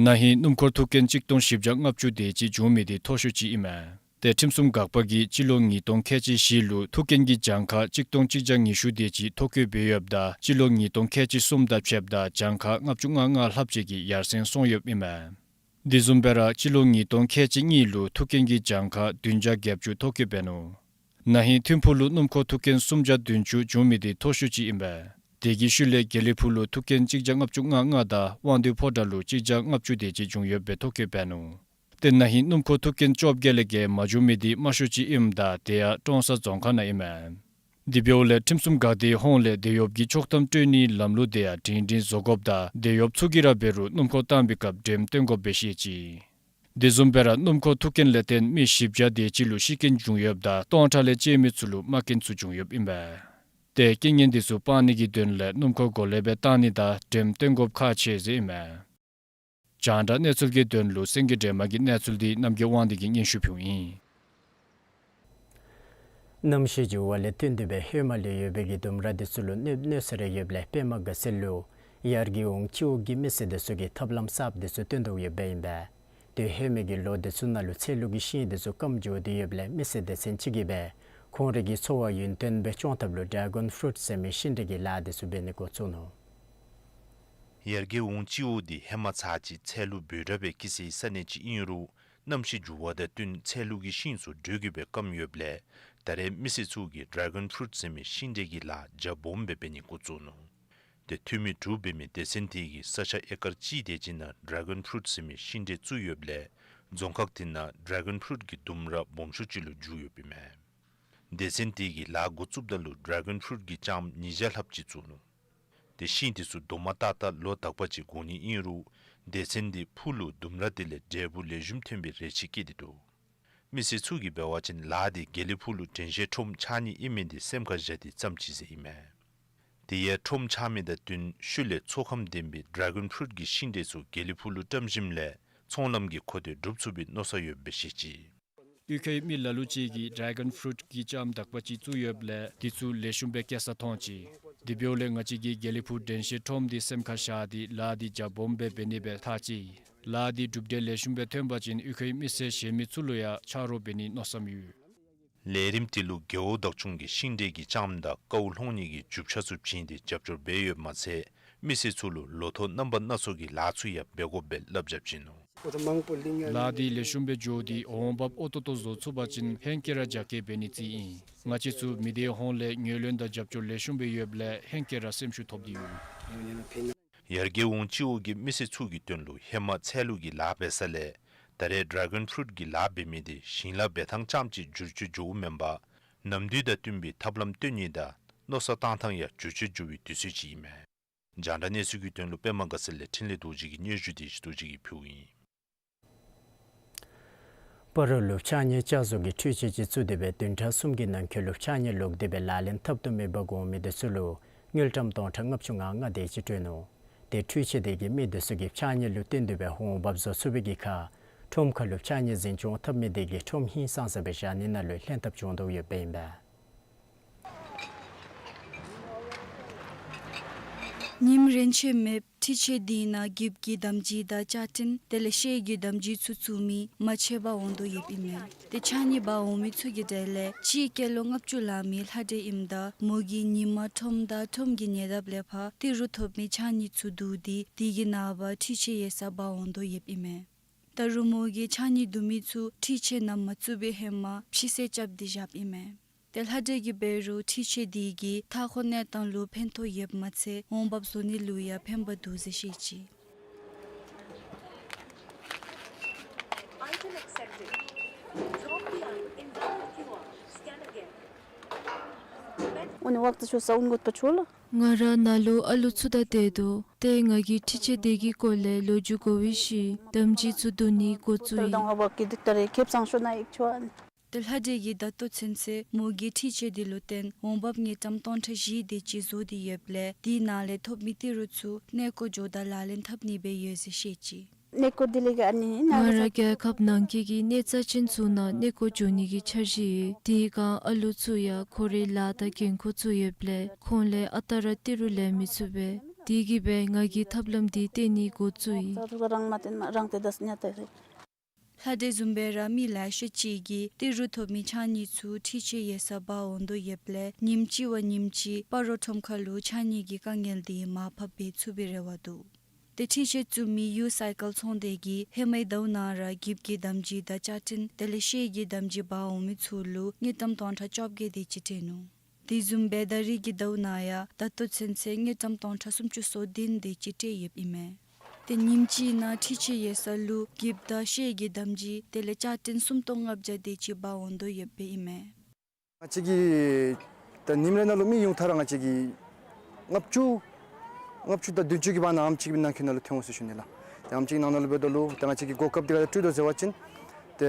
ན་ཧིང་སྣུམ་འཁོར་ཐུག་རྐྱེན་གཅིག་སྟོང་བཞི་བརྒྱ་ལྔ་བཅུ་དེ་ཅིག་བྱུང་མི་དེ་མཐོ་ཤོས་ཅིག་ཨིན་མས། ཏེ་ཁྲིམས་སྲུང་འགག་པ་གིས་སྤྱི་ལོ་ཉིས་སྟོང་ཁལ་གཅིག་བཞི་ལུ་ཐུག་རྐྱེན་གྱི་གྱངས་ཁ་གཅིག་སྟོང་གཅིག་བརྒྱ་ཉི་ཤུ་དེ་ཅིག་ཐོ་བཀོད་འབད་ཡོདཔ་ད་སྤྱི་ལོ་ཉིས་སྟོང་ཁལ་གཅིག་གསུམ་དང་ཕྱདཔ་ད་གྱངས་ཁ་ལྔ་བཅུ་ང་ལྔ་ལྷགཔ་ཅིག་གིས་ཡར་སེང་སོང་ཡོདཔ་ཨིན་མས། དེ་བཟུམ་སྦེ་ར་སྤྱི་ལོ་ཉིས་སྟོང་ཁལ་གཅིག་གཉིས་ལུ་ཐུག་རྐྱེན་གྱི་གྱངས་ཁ་བདུན་བརྒྱ་བརྒྱད་ཅུ་ཐོ་བཀོད་འབད་ནུག། ན་ཧིང་ཐིམ་ཕུག་ལུ་སྣུམ་འཁོར་ཐུག་རྐྱེན་སུམ་བརྒྱ་བདུན་ཅུ་བྱུང་མི་དེ་མཐོ་ཤོས་ཅིག་ཨིན་པས། དེ་གི་ཤུལ་ལས་དགེ་ལེགས་ཕུག་ལུ་ཐུག་རྐྱེན་གཅིག་བརྒྱ་ལྔ་བཅུ་ང་ལྔ་དང་དབང་འདུས་ཕོ་བྲང་ལུ་གཅིག་བརྒྱ་ལྔ་བཅུ་དེ་ཅིག་བྱུང་ཡོདཔ་སྦེ་ཐོ་བཀོད་འབད་ནུག། ཏེ་ན་ཧིང་སྣུམ་འཁོར་ཐུག་རྐྱེན་བཅོ་བརྒྱད་ལས་བརྒལ་མ་བྱུང་མི་དེ་དམའ་ཤོས་ཅིག་ཨིནམ་ད་དེ་ཡང་ཀྲོང་གསར་རྫོང་ཁག་ནང་ཨིན་མས། དེ་འབདཝ་ལས་ཁྲིམས་སྲུང་འགག་སྡེའི་ཧོངས་ལས་དེད་གཡོགཔ་གིས་ཆོག་ཐམ་སྤྲོད་ནིའི་ལམ་ལུགས་དེ་ཡང་སྒྲིང་སྒྲིང་བཟོ་དགོཔ་དང་དེད་གཡོགཔ་ཚུ་གིས་ར་འབད་རུང་སྣུམ་འཁོར་བཏང་པའི་སྐབས་འགྲེམས་སྟོན་དགོཔ་སྦེ་བཤད་ཅི། དེ་བཟུམ་སྦེ་ར་སྣུམ་འཁོར་ཐུག་རྐྱེན་ལས་བརྟེན་མི་བཞི་བརྒྱ་དེ་ཅིག་ལུ་ཤི་རྐྱེན་བྱུང་ཡོདཔ་ད་སྟོང་ཕྲག་ལས་བཅད་མི་ཚུ་ལུ་རྨ་རྐྱེན་ཚུ་བྱུང་ཡོདཔ་ཨིན་པས། ཏེ་རྐྱེན་ངན་དེ་ཚུ་སྤང་ནི་གི་དོན་ལས་སྣུམ་འཁོར་གོ་ལེ་སྦེ་བཏང་ནི་དང་འགྲེམས་སྟོན་དགོཔ་ཁག་ཆེ་ཟེར་ཨིན་མས། རྒྱང་བསྒྲགས་གནས་ཚུལ་གྱི་དོན་ལུ་སེང་གེ་སྒྲོལ་མ་གི་གནས་ཚུལ་འདི་རྣམ་རྒྱལ་དབང་འདུས་ཀྱིས་སྙན་ཞུ་ཕུལཝ་ཨིན། གནམ་གཤིས་འགྱུར་བ་ལས་བརྟེན་ཏེ་སྦེ་ཧེ་མ་ལས་ཡོད་པའི་གི་ལྡུམ་ར་དེ་ཚུ་ལུ་གནོད་གནོད་སེལ་རེ་ཡོདཔ་ལས་པདྨ་དགའ་ཚལ་ལུ་ཡར་རྒྱས་འོང་སྤྱི་འོག་གི་མི་སེར་དེ་ཚུ་གིས་ཐབས་ལམ་གསརཔ་དེ་ཚུ་སྟོན་དོ་ཡོདཔ་ཨིན་པས། ཏེ་ཧེ་མའི་གི་ལོ་དེ་ཚུ་ནང་ལུ་ཚལ་ལུ་གི་ཤིང་དེ་ཚུ་སྐམ་འགྱོ་སྟེ་ཡོདཔ་ལས་མི་སེར་སྡེ་ཚན་ཅིག་གིས་སྦེ་ཁོང་རའི་གི་འཚོ་བ་ཡུན་བརྟན་སྦེ་སྐྱོང་ཐབས་ལུ་ཌྲེ་གཱོན་ཕུ་རུཊ་ཟེར་མི་ཤིང་འབྲས་ཀྱི་ལཱ་དེ་ཚུ་འབད་ནི་འགོ་བཙུགས་ནུག། ཡར་རྒྱས་འོང་སྤྱི་འོག་འདི་ཧེ་མ་ཚར་ཅིག་ཚལ་ལུ་འབོལ་དྲགས་སྦེ་སྐྱེ་སའི་ས་གནས་ཅིག་ཨིན་རུང་གནམ་གཤིས་འགྱུར་བ་དང་བསྟུན་ཚལ་ལུ་གི་ཤིང་ཚུ་དྲོད་ཀྱིས་སྦེ་སྐམ་ཡོདཔ་ལས་ད་རེས་མི་སེར་ཚུ་གིས་ཌྲེ་གཱོན་ཕུ་རུཊ་ཟེར་མི་ཤིང་འབྲས་ཀྱི་ལཱ་རྒྱ་སྦོམ་སྦེ་འབད་ནི་འགོ་བཙུགས་ནུག། ཏེ་འཐུས་མི་དྲུག་འབད་མི་སྡེ་ཚན་དེ་གིས་ས་ཆ་ཨེ་ཀར་གཅིག་དེ་ཅིག་ནང་ཌྲེ་གཱོན་ཕུ་རུཊ་ཟེར་མི་ཤིང་འབྲས་བཙུགས་ཡོདཔ་ལས་རྫོང་ཁག་དེ་ནང་ཌྲེ་གཱོན་ཕུ་རུཊ་གི་ལྡུམ་ར་སྦོམ་ཤོས་ཅིག་ལུ་འགྱུར་ཡོདཔ་ཨིན་མས། སྡེ་ཚན་དེ་གིས་ལཱ་འགོ་བཙུགསཔ་ད་ལུ་ཌྲེ་གཱོན་ཕུ་རུཊ་གི་ལྕངམ་ཉིས་བརྒྱ་ལྷགཔ་ཅིག་བཙུགས་ནུག། ཏེ་ཤིང་དེ་ཚུ་དོ་མ་ཏག་ཏག་ལོ་དག་པ་ཅིག་འགོར་ནི་ཨིན་རུང་སྡེ་ཚན་དེ་ཕུག་ལུ་ལྡུམ་ར་དེ་ལས་འབྲས་བུ་ལེགས་ཤོམ་ཐོན་པའི་རེ་ཆེ་བསྐྱེད་དེ་འདུག། མི་སེར་ཚུ་གིས་འབད་བ་ཅིན་ལཱ་དེ་དགེ་ལེགས་ཕུག་ལུ་དྲན་ཤེས་ཁྲོམ་ཆགས་ནི་ཨིན་མི་དེ་སེམས་ཁར་བཞག་སྟེ་བརྩམས་ཅི་ཟེར་ཨིན་མས། དེ་ཡང་ཁྲོམ་ཆགས་མི་དང་བསྟུན་ཤུལ་ལས་ཚོགས་ཁམས་ལྡན་པའི་ཌྲེ་གཱོན་ཕུ་རུཊ་གི་ཤིང་འབྲས་ཚུ་དགེ་ལེགས་ཕུག་ལུ་བཀྲམ་ཞིནམ་ལས་ཚོང་ལམ་གྱི་མཁོ་འདོད་སྒྲུབ་ཚུགས་པའི་མནོ་བསམ་ཡོདཔ་སྦེ་བཤད་ཅི། གཡུས་ཁའི་མི་ལ་ལུ་ཅིག་གིས་ཌྲེ་གཱོན་ཕུ་རུཊ་གི་ལྕངམ་དག་པ་ཅིག་བཙུགས་ཡོདཔ་ལས་དེ་ཚུ་ལེགས་ཤོམ་སྦེ་སྐྱེ་ས་མཐོང་ཅི། དེ་འབདཝ་ལས་ང་བཅས་ཀྱིས་དགེ་ལེགས་ཕུག་དྲན་ཤེས་ཁྲོམ་འདི་སེམས་ཁར་བཞག་སྟེ་ལཱ་འདི་རྒྱ་སྦོམ་སྦེ་འབད་ནི་སྦེ་ཐག་བཅད་ཡི། ལཱ་འདི་གྲུབ་འབྲས་ལེགས་ཤོམ་སྦེ་ཐོན་པ་ཅིན་གཡུས་ཁའི་མི་སེར་གཞན་མི་ཚུ་ལུ་ཡང་ཆ་རོགས་འབད་ནིའི་མནོ་བསམ་ཡོད། ལས་རིམ་དེ་ལུ་རྒེད་འོག་བདག་སྐྱོང་གིས་ཤིང་འབྲས་ཀྱི་ལྕངམ་དང་ཀཝ་སློང་ནི་གི་རྒྱུ་ཆ་ཚུ་བྱིན་ཏེ་རྒྱབ་སྐྱོར་འབད་ཡོདཔ་མ་ཚད་མི་སེར་ཚུ་ལུ་ལོ་ཐོག་རྣམ་པ་སྣ་ཚོགས་ཀྱི་ལཱ་ཚུ་ཡང་འབད་དགོཔ་སྦེ་བསླབ་བྱ་བྱིན་ནུག། ལཱ་འདི་ལེགས་ཤོམ་སྦེ་འགྱོ་སྟེ་འོང་འབབ་ཨོ་ཏོ་ཏོ་བཟོ་ཚུགས་པ་ཅིན་ཧེང་སྐལ་ར་རྒྱ་སྐྱེད་འབད་ནི་རྩིས་ཨིན། ང་བཅས་ཚུ་མི་སྡེའི་ཧོངས་ལས་ངོས་ལེན་དང་རྒྱབ་སྐྱོར་ལེགས་ཤོམ་སྦེ་ཡོདཔ་ལས་ཧེང་སྐལ་ར་སེམས་ཤུགས་ཐོབ་སྟེ་ཡོད། ཡར་རྒྱས་འོང་སྤྱི་འོག་གི་མི་སེར་ཚུ་གི་དོན་ལུ་ཧེ་མ་ཚལ་ལུ་གི་ལཱ་འབད་ས་ལས་ད་རེས་ཌེ་གཱོན་ཕུ་རུཊ་གི་ལཱ་འབད་མི་འདི་ཞིང་ལཱ་འབད་ཐངས་རྐྱངམ་ཅིག་འགྱུར་བཅོས་འགྱོཝ་མེན་པར་ནམ་དུས་དང་བསྟུན་པའི་ཐབས་ལམ་སྟོན་ནི་དང་མནོ་བསམ་བཏང་ཐངས་ཡང་འགྱུར་བཅོས་འགྱོ་བའི་དུས་ཚོད་ཅིག་ཨིན་མས། རྒྱང་བསྒྲགས་གནས་ཚུལ་གྱི་དོན་ལུ་པདྨ་དགའ་ཚལ་ལས་འཕྲིན་ལས་རྡོ་རྗེ་གི་སྙན་ཞུ་དེ་ཞི་རྡོ་རྗེ་གིས་ཕུལཝ་ཨིན། སྤ་རོ་ལུ་ཕྱགས་སྙིགས་བསྐྱར་བཟོ་གི་འཕྲུལ་ཆས་ཅིག་བཙུགས་ཏེ་སྦེ་བདུན་ཕྲག་གསུམ་གྱི་ནང་འཁོད་ལུ་ཕྱགས་སྙིགས་ལོག་སྟེ་སྦེ་ལག་ལེན་འཐབ་བཏུབ་མེད་པར་འགོར་མི་དེ་ཚུ་ལུ་དངུལ་ཀྲམ་སྟོང་ཕྲག་ལྔ་བཅུ་ང་ལྔ་དེ་ཅིག་སྤྲོད་ནུག། ཏེ་འཕྲུལ་ཆས་དེ་གིས་མི་དེ་ཚུ་གི་ཕྱགས་སྙིགས་ལུ་བརྟེན་ཏེ་སྦེ་འོང་འབབ་བཟོ་ཚུགས་པའི་གི་ཁར་ཁྲོམ་ཁ་ལུ་ཕྱགས་སྙིགས་འཛིན་སྐྱོང་འཐབ་མི་དེ་གིས་ཁྲོམ་ཧིང་སངས་ས་སྦེ་བཞག་ནི་ནང་ལུ་ལྷན་ཐབས་བྱུང་དོ་ཡོདཔ་ཨིན་པས། ཉིནམ་རན་ཆད་མེདཔ་འཕྲུལ་ཆས་དེ་ནང་འགྱིབ་ཀྱི་དམ་སྦྱིས་དང་ཅ་ཊིན་དེ་ལས་ཤེལ་གྱི་དམ་སྦྱིས་ཚུ་བཙུགས་མི་མ་ཆད་པར་འོང་དོ་ཡོདཔ་ཨིན་མས། ཏེ་ཕྱགས་སྙིགས་འབག་འོང་མི་ཚུ་གི་གྲས་ལས་གཅིག་སྐྱེས་ལོ་ལྔ་བཅུ་ལང་མི་ལྷ་འདྲེ་ཨིནམ་ད་མོ་གིས་ཉིན་མ་ཁྲོམ་དང་ཁྲོམ་གྱི་ཉེ་འདབས་ལས་ཕར་ཏི་རུ་ཐོབ་མི་ཕྱགས་སྙིགས་ཚུ་བསྡུ་སྟེ་དེ་གི་ནངས་པ་འཕྲུལ་ཆས་ཡོད་སར་འབག་འོང་དོ་ཡོདཔ་ཨིན་མས། ད་རུང་མོ་གིས་ཕྱགས་སྙིགས་བསྡུ་མི་ཚུ་འཕྲུལ་ཆས་ནང་མ་བཙུགས་པའི་ཧེ་མ་ཕྱི་སེལ་རྐྱབ་སྟེ་བཞགཔ་ཨིན་མས། ཏེ་ལྷ་འདྲེ་གིས་འབད་རུང་འཕྲུལ་ཆས་དེ་གིས་མཐའ་འཁོར་གནས་སྟངས་ལུ་ཕན་ཐོགས་ཡོདཔ་མ་ཚད་འོང་འབབ་བཟོ་ནི་ལུ་ཡང་ཕན་པ་འདུག་ཟེར་བཤད་ཅི། Item accepted. Drop the item. Invalid Q R. Scan again. ཨོ་ནི་ཝག་ཏུ་ཆོ་ས་ཨུན་གོད་པ་ཆོ་ལགས། ང་ར་ནཱ་ལུ་ཨ་ལུ་ཚུ་དང་སྡོད་དོ། ཏེ་ང་གིས་འཕྲུལ་ཆས་དེ་གི་སྐོར་ལས་ལོ་རྒྱུས་གོ་བའི་ཤུལ་དམ་སྦྱིས་ཚུ་བསྡུ་ནི་འགོ་བཙུགས་ཡི། ཏེ་ལྷ་འདྲེ་གིས་ད་རེས་ཁེབ་ཚང་ཤོ་ན་ཡིག་ཆོ་ཨ་ནི། ཏེ་ལྷ་འདྲེ་གིས་ད་ལྟོ་ཚུན་ཚོད་མོ་གིས་འཕྲུལ་ཆས་དེ་ལུ་བརྟེན་འོང་འབབ་དངུལ་ཀྲམ་སྟོང་ཕྲག་བཞི་དེ་ཅིག་བཟོ་སྟེ་ཡོདཔ་ལས་དེ་ནང་ལས་ཐོབ་མི་ཏི་རུ་ཚུ་གནས་སྐོར་འགྱོཝ་ད་ལག་ལེན་འཐབ་ནི་སྦེ་ཡོད་ཟེར་བཤད་ཅི། གནས་སྐོར་དེ་ལས་ཀྱི་ཨ་ནི་ང་ར་རྒྱལ་ཁབ་ནང་འཁོད་ཀྱི་གནས་རྩ་ཅན་ཚུ་ནང་གནས་སྐོར་འགྱོ་ནི་གི་འཆར་གཞི་ཡོད། དེ་སྒང་ཨ་ལུ་ཚུ་ཡང་ཁོ་རའི་ལཱ་དང་འགན་ཁུར་ཚུ་ཡོདཔ་ལས་ཁོང་ལས་ཨ་རྟག་ར་ཏི་རུ་ལེན་མི་ཚུགས་པས། དེ་གིས་སྦེ་ང་གིས་ཐབས་ལམ་འདི་བཏོན་ནི་འགོ་བཙུགས་ཡི། ལྷ་འདྲེ་བཟུམ་སྦེ་ར་མི་ལེ་ཤ་ཅིག་གིས་ཏི་རུ་ཐོབ་མི་ཕྱགས་སྙིགས་ཚུ་འཕྲུལ་ཆས་ཡོད་སར་འབག་འོང་དོ་ཡོདཔ་ལས་ཉིནམ་གཅིག་བ་ཉིནམ་གཅིག་སྤ་རོ་ཁྲོམ་ཁ་ལུ་ཕྱགས་སྙིགས་ཀྱི་དཀའ་ངལ་དེ་མར་ཕབ་འབད་ཚུགས་པའི་རེ་བ་འདུག། ཏེ་འཕྲུལ་ཆས་བཙུགས་མི་ཡུ་སའི་ཀལ་ཚོང་སྡེ་གིས་ཧེ་མའི་ཟླཝ་ནང་ར་འགྱིབ་ཀྱི་དམ་སྦྱིས་དང་ཅ་ཊིན་དེ་ལས་ཤེལ་གྱི་དམ་སྦྱིས་འབག་འོང་མི་ཚུ་ལུ་དངུལ་ཀྲམ་སྟོང་ཕྲག་བཅོ་བརྒྱད་དེ་ཅིག་སྤྲོད་ནུག། དེ་བཟུམ་སྦེ་ད་རིས་ཀྱི་ཟླཝ་ནང་ཡང་ད་ལྟོ་ཚུན་ཚོད་དངུལ་ཀྲམ་སྟོང་ཕྲག་སུམ་ཅུ་སོ་བདུན་དེ་ཅིག་སྤྲོད་ཡོདཔ་ཨིན་མས། ཏེ་ཉིནམ་གཅིག་ནང་འཕྲུལ་ཆས་ཡོད་ས་ལུ་འགྱིབ་དང་ཤེལ་གྱི་དམ་སྦྱིས་དེ་ལས་ཅ་ཊིན་སུམ་སྟོང་ལྔ་བརྒྱ་དེ་ཅིག་འབག་འོང་དོ་ཡོདཔ་ཨིན་མས། ང་བཅས་ཀྱི་ད་ཉིནམ་རེ་ནང་ལུ་མི་ཡོངས་གྲགས་ར་ང་བཅས་ཀྱི་ལྔ་བཅུ་ལྔ་བཅུ་དང་བདུན་ཅུ་གི་བར་ན་ཨ་ནེམ་ཅིག་གི་ནང་འཁོད་ནང་ལུ་ཐོན་འོང་ཟེར་ཞུ་ནི་ལགས། ཏེ་ཨ་ནེམ་ཅིག་ནང་ན་ལུ་འབདཝ་ད་ལུ་ཏེ་ང་བཅས་ཀྱིས་གོ་སྐབས་འདི་ག་དེ་སྤྲོད་དོ་ཟེར་བ་ཅིན་ཏེ་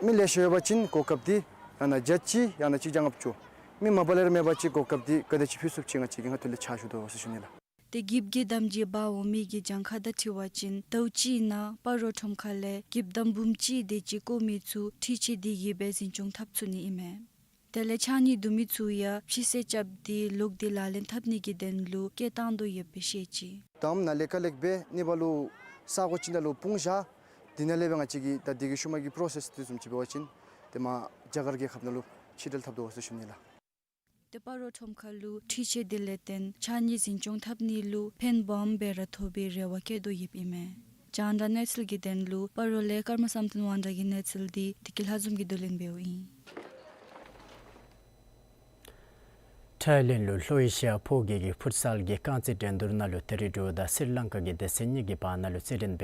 མི་ལེ་ཤ་ཡོད་པ་ཅིན་གོ་སྐབས་འདི་ཡང་ན་བརྒྱ་གཅིག་ཡང་ན་གཅིག་བརྒྱ་ལྔ་བཅུ་མི་མ་པ་ལས་ར་མེད་པ་ཅིན་གོ་སྐབས་འདི་ག་དེ་ཅིག་ཕུལ་ཚུགསཔ་ཅིག་ང་བཅས་ཀྱིས་ང་ཐོག་ལས་ཕྱག་ཞུ་དོ་ཟེར་ཞུ་ནི་ལགས། ཏེ་འགྱིབ་ཀྱི་དམ་སྦྱིས་འབག་འོང་མི་གི་གྱངས་ཁ་དང་འཁྲིལ་བ་ཅིན་ཟླཝ་གཅིག་ནང་སྤ་རོ་ཁྲོམ་ཁ་ལས་འགྱིབ་དམ་འབུམ་གཅིག་དེ་ཅིག་བརྐོ་མི་ཚུ་འཕྲུལ་ཆས་དེ་གིས་སྦེ་འཛིན་སྐྱོང་འཐབ་ཚུགས་ནི་ཨིན་མས། དེ་ལས་ཕྱགས་སྙིགས་བསྡུ་མི་ཚུ་ཡང་ཕྱི་སེལ་རྐྱབ་སྟེ་ལོག་སྟེ་ལག་ལེན་འཐབ་ནི་གི་དོན་ལུ་སྐྱེལ་བཏང་དོ་ཡོདཔ་སྦེ་བཤད་ཅི། དང་པ་ནཱ་ལས་ཀ་ལེགས་སྦེ་ནི་བ་ལུ་ས་གོ་ཅིག་ནང་ལུ་སྤུངས་བཞག། དེ་ནང་ལས་སྦེ་ང་བཅས་ཀྱིས་ད་དེ་གི་ཤུལ་མ་གི་པྲོ་སེསི་དེ་བཟུམ་ཅིག་འབད་བ་ཅིན་ཏེ་མར་རྒྱ་གར་རྒྱལ་ཁབ་ནང་ལུ་ཕྱིར་འབྲེལ་འཐབ་དོ་ཟེར་ཞུ་ནི་ལགས། ཏེ་སྤ་རོ་ཁྲོམ་ཁ་ལུ་འཕྲུལ་ཆས་དེ་ལས་བརྟེན་ཕྱགས་སྙིགས་འཛིན་སྐྱོང་འཐབ་ནི་ལུ་ཕན་སྦོམ་སྦེ་ར་ཐོགས་པའི་རེ་བ་བསྐྱེད་དོ་ཡོདཔ་ཨིན་མས། རྒྱང་བསྒྲགས་གནས་ཚུལ་གྱི་དོན་ལུ་སྤ་རོ་ལས་ཀརྨ་བསམ་གཏན་དབང་གྲགས་ཀྱི་གནས་ཚུལ་འདི་བདེ་སྐྱིད་ལྷ་འཛོམས་ཀྱིས་བསྡུ་ལེན་འབདཝ་ཨིན། ཐའི་ལེནཌ་ལུ་ལྷོ་ཨེ་ཤི་ཡ་ཕོ་རྒྱས་ཀྱི་ཕུཊ་སཱལ་གྱི་རྐང་རྩེད་འགྲན་བསྡུར་ནང་ལུ་ད་རིས་འབྲུག་དང་སི་རི་ལང་ཀ་གི་སྡེ་ཚན་གཉིས་ཀྱི་བར་ན་ལུ་རྩེད་འགྲན་འབད་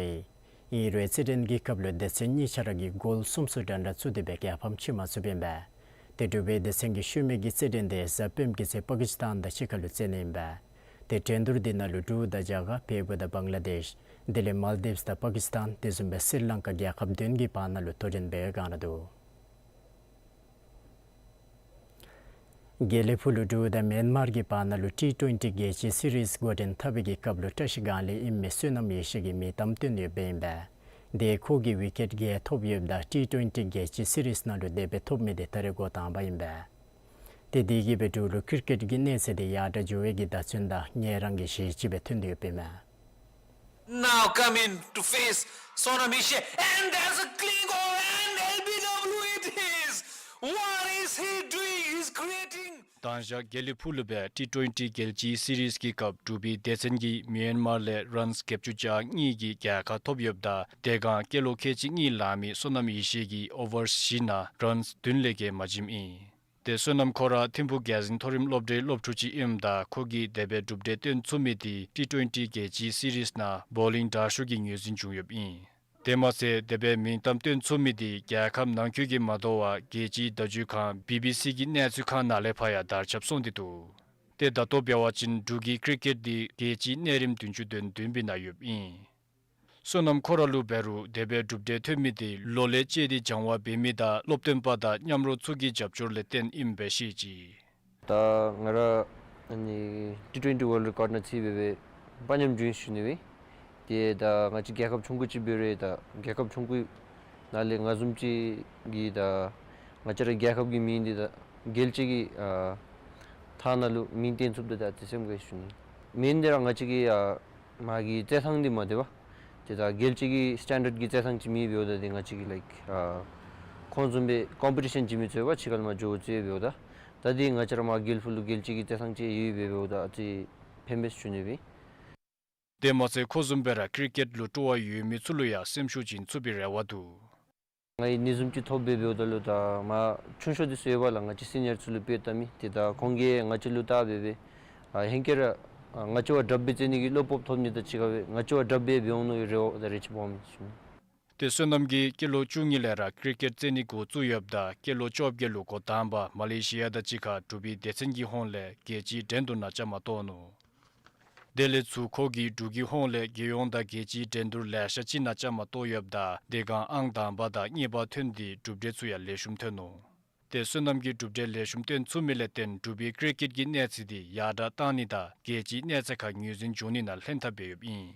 ཡི། ཨིན་རུང་རྩེད་འགྲན་གྱི་སྐབས་ལུ་སྡེ་ཚན་གཉིས་ཆ་ར་གིས་གོལ་གསུམ་གསུམ་འདྲན་འདྲ་བཙུགས་ཏེ་སྦེ་རྒྱལ་ཕམ་ཕྱེ་མ་ཚུགསཔ་ཨིན་པས། ཏེ་འབྲུག་པའི་སྡེ་ཚན་གྱི་ཤུལ་མའི་གི་རྩེད་འགྲན་དེ་གཟའ་སྤེནམ་གྱི་ཚེ་པ་ཀི་སི་ཐན་དང་གཅིག་ཁར་ལུ་རྩེ་ནི་ཨིན་པས། ཏེ་འགྲན་བསྡུར་འདི་ནང་ལུ་འབྲུག་དང་རྒྱ་གར་བལ་པོ་དང་བང་ལ་དེཤ་དེ་ལས་མཱལ་དིབས་དང་པ་ཀི་སི་ཐན་དེ་བཟུམ་སྦེ་སི་རི་ལང་ཀ་རྒྱལ་ཁབ་བདུན་གྱི་བར་ན་ལུ་དོ་འགྲན་འབད་བའི་བསྒང་ར་འདུག། དགེ་ལེགས་ཕུག་ལུ་འབྲུག་དང་མེན་མར་གྱི་བར་ན་ལུ་ཊི་ཊུ་ཝེན་ཊི་རྒྱལ་སྤྱིའི་སི་རིསི་འགོ་འདྲེན་འཐབ་པའི་གི་སྐབས་ལུ་བཀྲ་ཤིས་སྒང་ལས་ཨིན་མི་བསོད་ནམས་ཡེ་ཤེས་ཀྱིས་མི་གཏམ་བཏོན་ཡོདཔ་ཨིན་པས། དེ་ཁོ་གིས་ཝི་ཀེཊ་བརྒྱད་ཐོབ་ཡོདཔ་ད་ཊི་ཊུ་ཝེན་ཊི་རྒྱལ་སྤྱིའི་སི་རིསི་ནང་ལུ་དེ་སྦེ་ཐོབ་མི་དེ་ད་རེས་འགོ་དང་པ་ཨིན་པས། ཏེ་དེ་གིས་སྦེ་འབྲུག་ལུ་ཀིར་ཀེཊ་ཀྱི་གནས་ཚད་འདི་ཡར་དྲག་འགྱོ་བའི་གི་བརྡ་སྟོན་དང་ངལ་རངས་ཀྱི་གཞི་ཅིག་སྦེ་ཐོན་ཏེ་ཡོདཔ་ཨིན་མས། Now coming to face Sonam Eshe, and there's a clinker, and L B W it is. What is he doing? He's creating. མདང་ཞག་དགེ་ལེགས་ཕུག་ལུ་སྦེ་ཊི་ཊུ་ཝེན་ཊི་རྒྱལ་སྤྱིའི་སི་རིསི་གི་སྐབས་འབྲུག་པའི་སྡེ་ཚན་གྱིས་མི་ཡན་མར་ལས་རཱནསི་བརྒྱད་ཅུ་གྱ་གཉིས་ཀྱི་རྒྱལ་ཁ་ཐོབ་ཡོདཔ་ད་དེ་སྒང་སྐྱེས་ལོ་ཁལ་གཅིག་གཉིས་ལང་མི་བསོད་ནམས་ཡེ་ཤེས་ཀྱིས་ཨོ་ཝར་བཞི་ནང་རཱནསི་བདུན་ལས་བརྒལ་མ་བྱིནམ་ཨིན། ཏེ་བསོད་ནམས་ཁོ་ར་ཐིམ་ཕུག་རྒྱལ་འཛིན་མཐོ་རིམ་སློབ་གྲྭའི་སློབ་ཕྲུག་ཅིག་ཨིནམ་ད་ཁོ་གིས་དེ་སྦེ་གྲུབ་འབྲས་སྟོན་ཚུགས་མི་འདི་ཊི་ཊུ་ཝེན་ཊི་རྒྱལ་སྤྱིའི་སི་རིསི་ནང་བོ་ལིང་དྲག་ཤོས་ཀྱི་ངོས་འཛིན་བྱུང་ཡོདཔ་ཨིན། དེ་མ་ཚད་དེ་སྦེ་མིང་གཏམ་སྟོན་ཚུགས་མི་འདི་རྒྱལ་ཁབ་ནང་འཁོད་ཀྱིས་མ་དོ་བར་རྒྱལ་སྤྱིའི་བརྡ་བརྒྱུད་ཁང་བི་བི་སི་གི་གནས་ཚུལ་ཁང་ནང་ལས་ཕར་ཡང་དར་ཁྱབ་སོང་སྟེ་འདུག། ཏེ་ད་ལྟོ་འབད་བ་ཅིན་འབྲུག་གི་ཀིར་ཀེཊ་འདི་རྒྱལ་སྤྱིའི་གནས་རིམ་བདུན་ཅུ་དོན་བདུན་པའི་ནང་ཡོདཔ་ཨིན། བསོད་ནམས་ཁོ་ར་ལུ་འབད་རུང་དེ་སྦེ་གྲུབ་འབྲས་ཐོན་མི་འདི་ལོ་ལས་བཅད་དེ་སྦྱང་བ་འབད་མི་དང་སློབ་སྟོན་པ་དང་མཉམ་རོགས་ཚུ་གི་རྒྱབ་སྐྱོར་ལས་བརྟེན་ཨིནམ་སྦེ་བཤད་ཅི། ད་ང་ར་ཨ་ནི་ཊི་ཊུ་ཝེན་ཊི་ཝཱལཌ་རི་ཀོཌ་ནང་རྩིས་འབད་བའི་དཔའ་ཉམས་བྱུང་ཡི་ཟེར་ཞུ་ནི་སྦེ། ཏེ་ད་ང་བཅས་རྒྱལ་ཁབ་ཆུང་ཀུ་ཅིག་འབད་རུང་ད་རྒྱལ་ཁབ་ཆུང་ཀུ་ནང་ལས་ང་བཟུམ་ཅིག་གིས་ད་ང་བཅས་ར་རྒྱལ་ཁབ་ཀྱི་མིང་འདི་ད་རྒྱལ་སྤྱི་གི་ཨ་ཐང་ནང་ལུ་མིང་བཏོན་ཚུགསཔ་ད་ད་ཏེ་སེམས་དགའ་ཡི་ཟེར་ཞུ་ནི། མིང་འདི་ར་ང་བཅས་ཀྱི་ཨ་མ་གི་རྩེད་ཐང་འདི་མ་དེ་བ། ཏེ་ད་རྒྱལ་སྤྱི་གི་སི་ཊེན་ཌརཌ་ཀྱི་རྩེད་ཐང་ཅིག་མེད་འབདཝ་ད་ཏེ་ང་བཅས་ཀྱིས་ལའིཀ་ཨ་ཁོང་བཟུམ་སྦེ་ཀོམ་པི་ཊི་ཤཱན་བྱིན་མི་ཚུ་ཡོད་པ་ཕྱི་ཁར་མར་འགྱོ་རྩིས་འབདཝ་ད། ད་ཏེ་ང་བཅས་ར་མར་དགེ་ལེགས་ཕུག་ལུ་རྒྱལ་སྤྱི་གི་རྩེད་ཐང་ཅིག་ཡོད་འབདཝ་ད་ཏེ་ཕན་པས་ཟེར་ཞུ་ནི་སྦེ། དེ་མ་ཚད་ཁོ་བཟུམ་སྦེ་ར་ཀིར་ཀེཊ་ལུ་སྤྲོ་བ་ཡོད་མི་ཚུ་ལུ་ཡང་སེམས་ཤུགས་བྱིན་ཚུགས་པའི་རེ་བ་འདུག། ང་གིས་ཨ་ནི་བཟུམ་ཅིག་ཐོབ་འབདཝ་ད་ལུ་ད་མར་ཆུང་ཤོས་འདི་ཚུ་ཡོད་པ་ལགས། ང་བཅས་སི་ནི་ཡར་ཚུ་ལུ་དཔེ་བལྟ་མི་འདི་ད་ཁོང་གིས་ང་བཅས་ལུ་བལྟ་འབད་བའི་ཨ་ཧེང་སྐལ་ར་ཨ་ང་བཅས་བ་དྲགཔ་སྦེ་རྩེད་ནི་གི་བློ་སྤོབས་ཐོབ་ནི་དང་གཅིག་ཁར་སྦེ་ང་བཅས་བ་དྲགཔ་སྦེ་འབད་འོང་མནོ་བའི་རེ་བ་དང་རེ་ཆེ་སྦོམ་ཨིན་ཟེར་ཞུ་ནི། ཏེ་བསོད་ནམས་ཀྱིས་སྐྱེས་ལོ་བཅུ་གཉིས་ལས་ར་ཀིར་ཀེཊ་རྩེད་ནི་འགོ་བཙུགས་ཡོདཔ་ད་སྐྱེས་ལོ་བཅོ་བརྒྱད་ལུ་འགོ་དང་པ་མ་ལེ་ཤི་ཡ་དང་གཅིག་ཁར་འབྲུག་པའི་སྡེ་ཚན་གྱི་ཧོངས་ལས་རྒྱལ་སྤྱིའི་འགྲན་བསྡུར་ནང་བཅའ་མར་གཏོགས་ནུག། དེ་ལས་ཚུར་ཁོ་གིས་འབྲུག་གི་ཧོངས་ལས་རྒྱལ་ཡོངས་དང་རྒྱལ་སྤྱིའི་འགྲན་བསྡུར་ལེ་ཤ་ཅིག་ནང་བཅའ་མར་གཏོགས་ཡོདཔ་ད་དེ་སྒང་ཨང་དང་པ་དང་གཉིས་པ་ཐོན་ཏེ་གྲུབ་འབྲས་ཚུ་ཡང་ལེགས་ཤོམ་ཐོན་ནུག། ཏེ་བསོད་ནམས་ཀྱིས་གྲུབ་འབྲས་ལེགས་ཤོམ་སྟོན་ཚུགས་མི་ལས་བརྟེན་འབྲུག་པའི་ཀིར་ཀེཊ་ཀྱི་གནས་ཚད་འདི་ཡར་དྲག་གཏང་ནི་དང་རྒྱལ་སྤྱིའི་གནས་ཚད་ཁར་ངོས་འཛིན་འབྱུང་ནི་ནང་ལྷན་ཐབས་འབད་ཡོདཔ་ཨིན།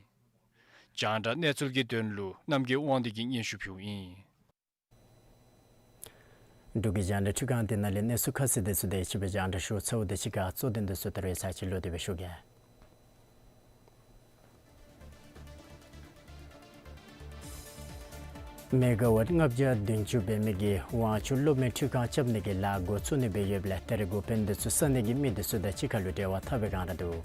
རྒྱང་བསྒྲགས་གནས་ཚུལ་གྱི་དོན་ལུ་རྣམ་རྒྱལ་དབང་འདུས་ཀྱིས་སྙན་ཞུ་ཕུལཝ་ཨིན། འབྲུག་གི་རྒྱང་བསྒྲགས་འཕྲུལ་ཁང་འདི་ནང་ལས་གནས་ཚུལ་ཁ་གསལ་འདི་ཚུ་དེ་ཅིག་སྦེ་རྒྱང་བསྒྲགས་ཞུ་ཚརཝ་དང་གཅིག་ཁར་གཙོ་དོན་འདི་ཚུ་ད་རེས་ཚར་གཅིག་ལོག་སྟེ་སྦེ་ཞུ་གེ། མེ་ག་ཝཊ་ལྔ་བརྒྱ་བདུན་ཅུ་འབད་མི་གི་ཝང་ཆུ་གློག་མེ་འཕྲུལ་ཁང་རྐྱབ་ནི་གི་ལཱ་འགོ་བཙུགས་ནི་སྦེ་ཡོདཔ་ལས་ད་རེས་འགོ་དཔོན་འདི་ཚུ་ས་གནས་ཀྱི་མི་འདི་ཚུ་དང་གཅིག་ཁར་ལུ་འབྲེལ་བ་འཐབ་པའི་སྒང་ར་འདུག།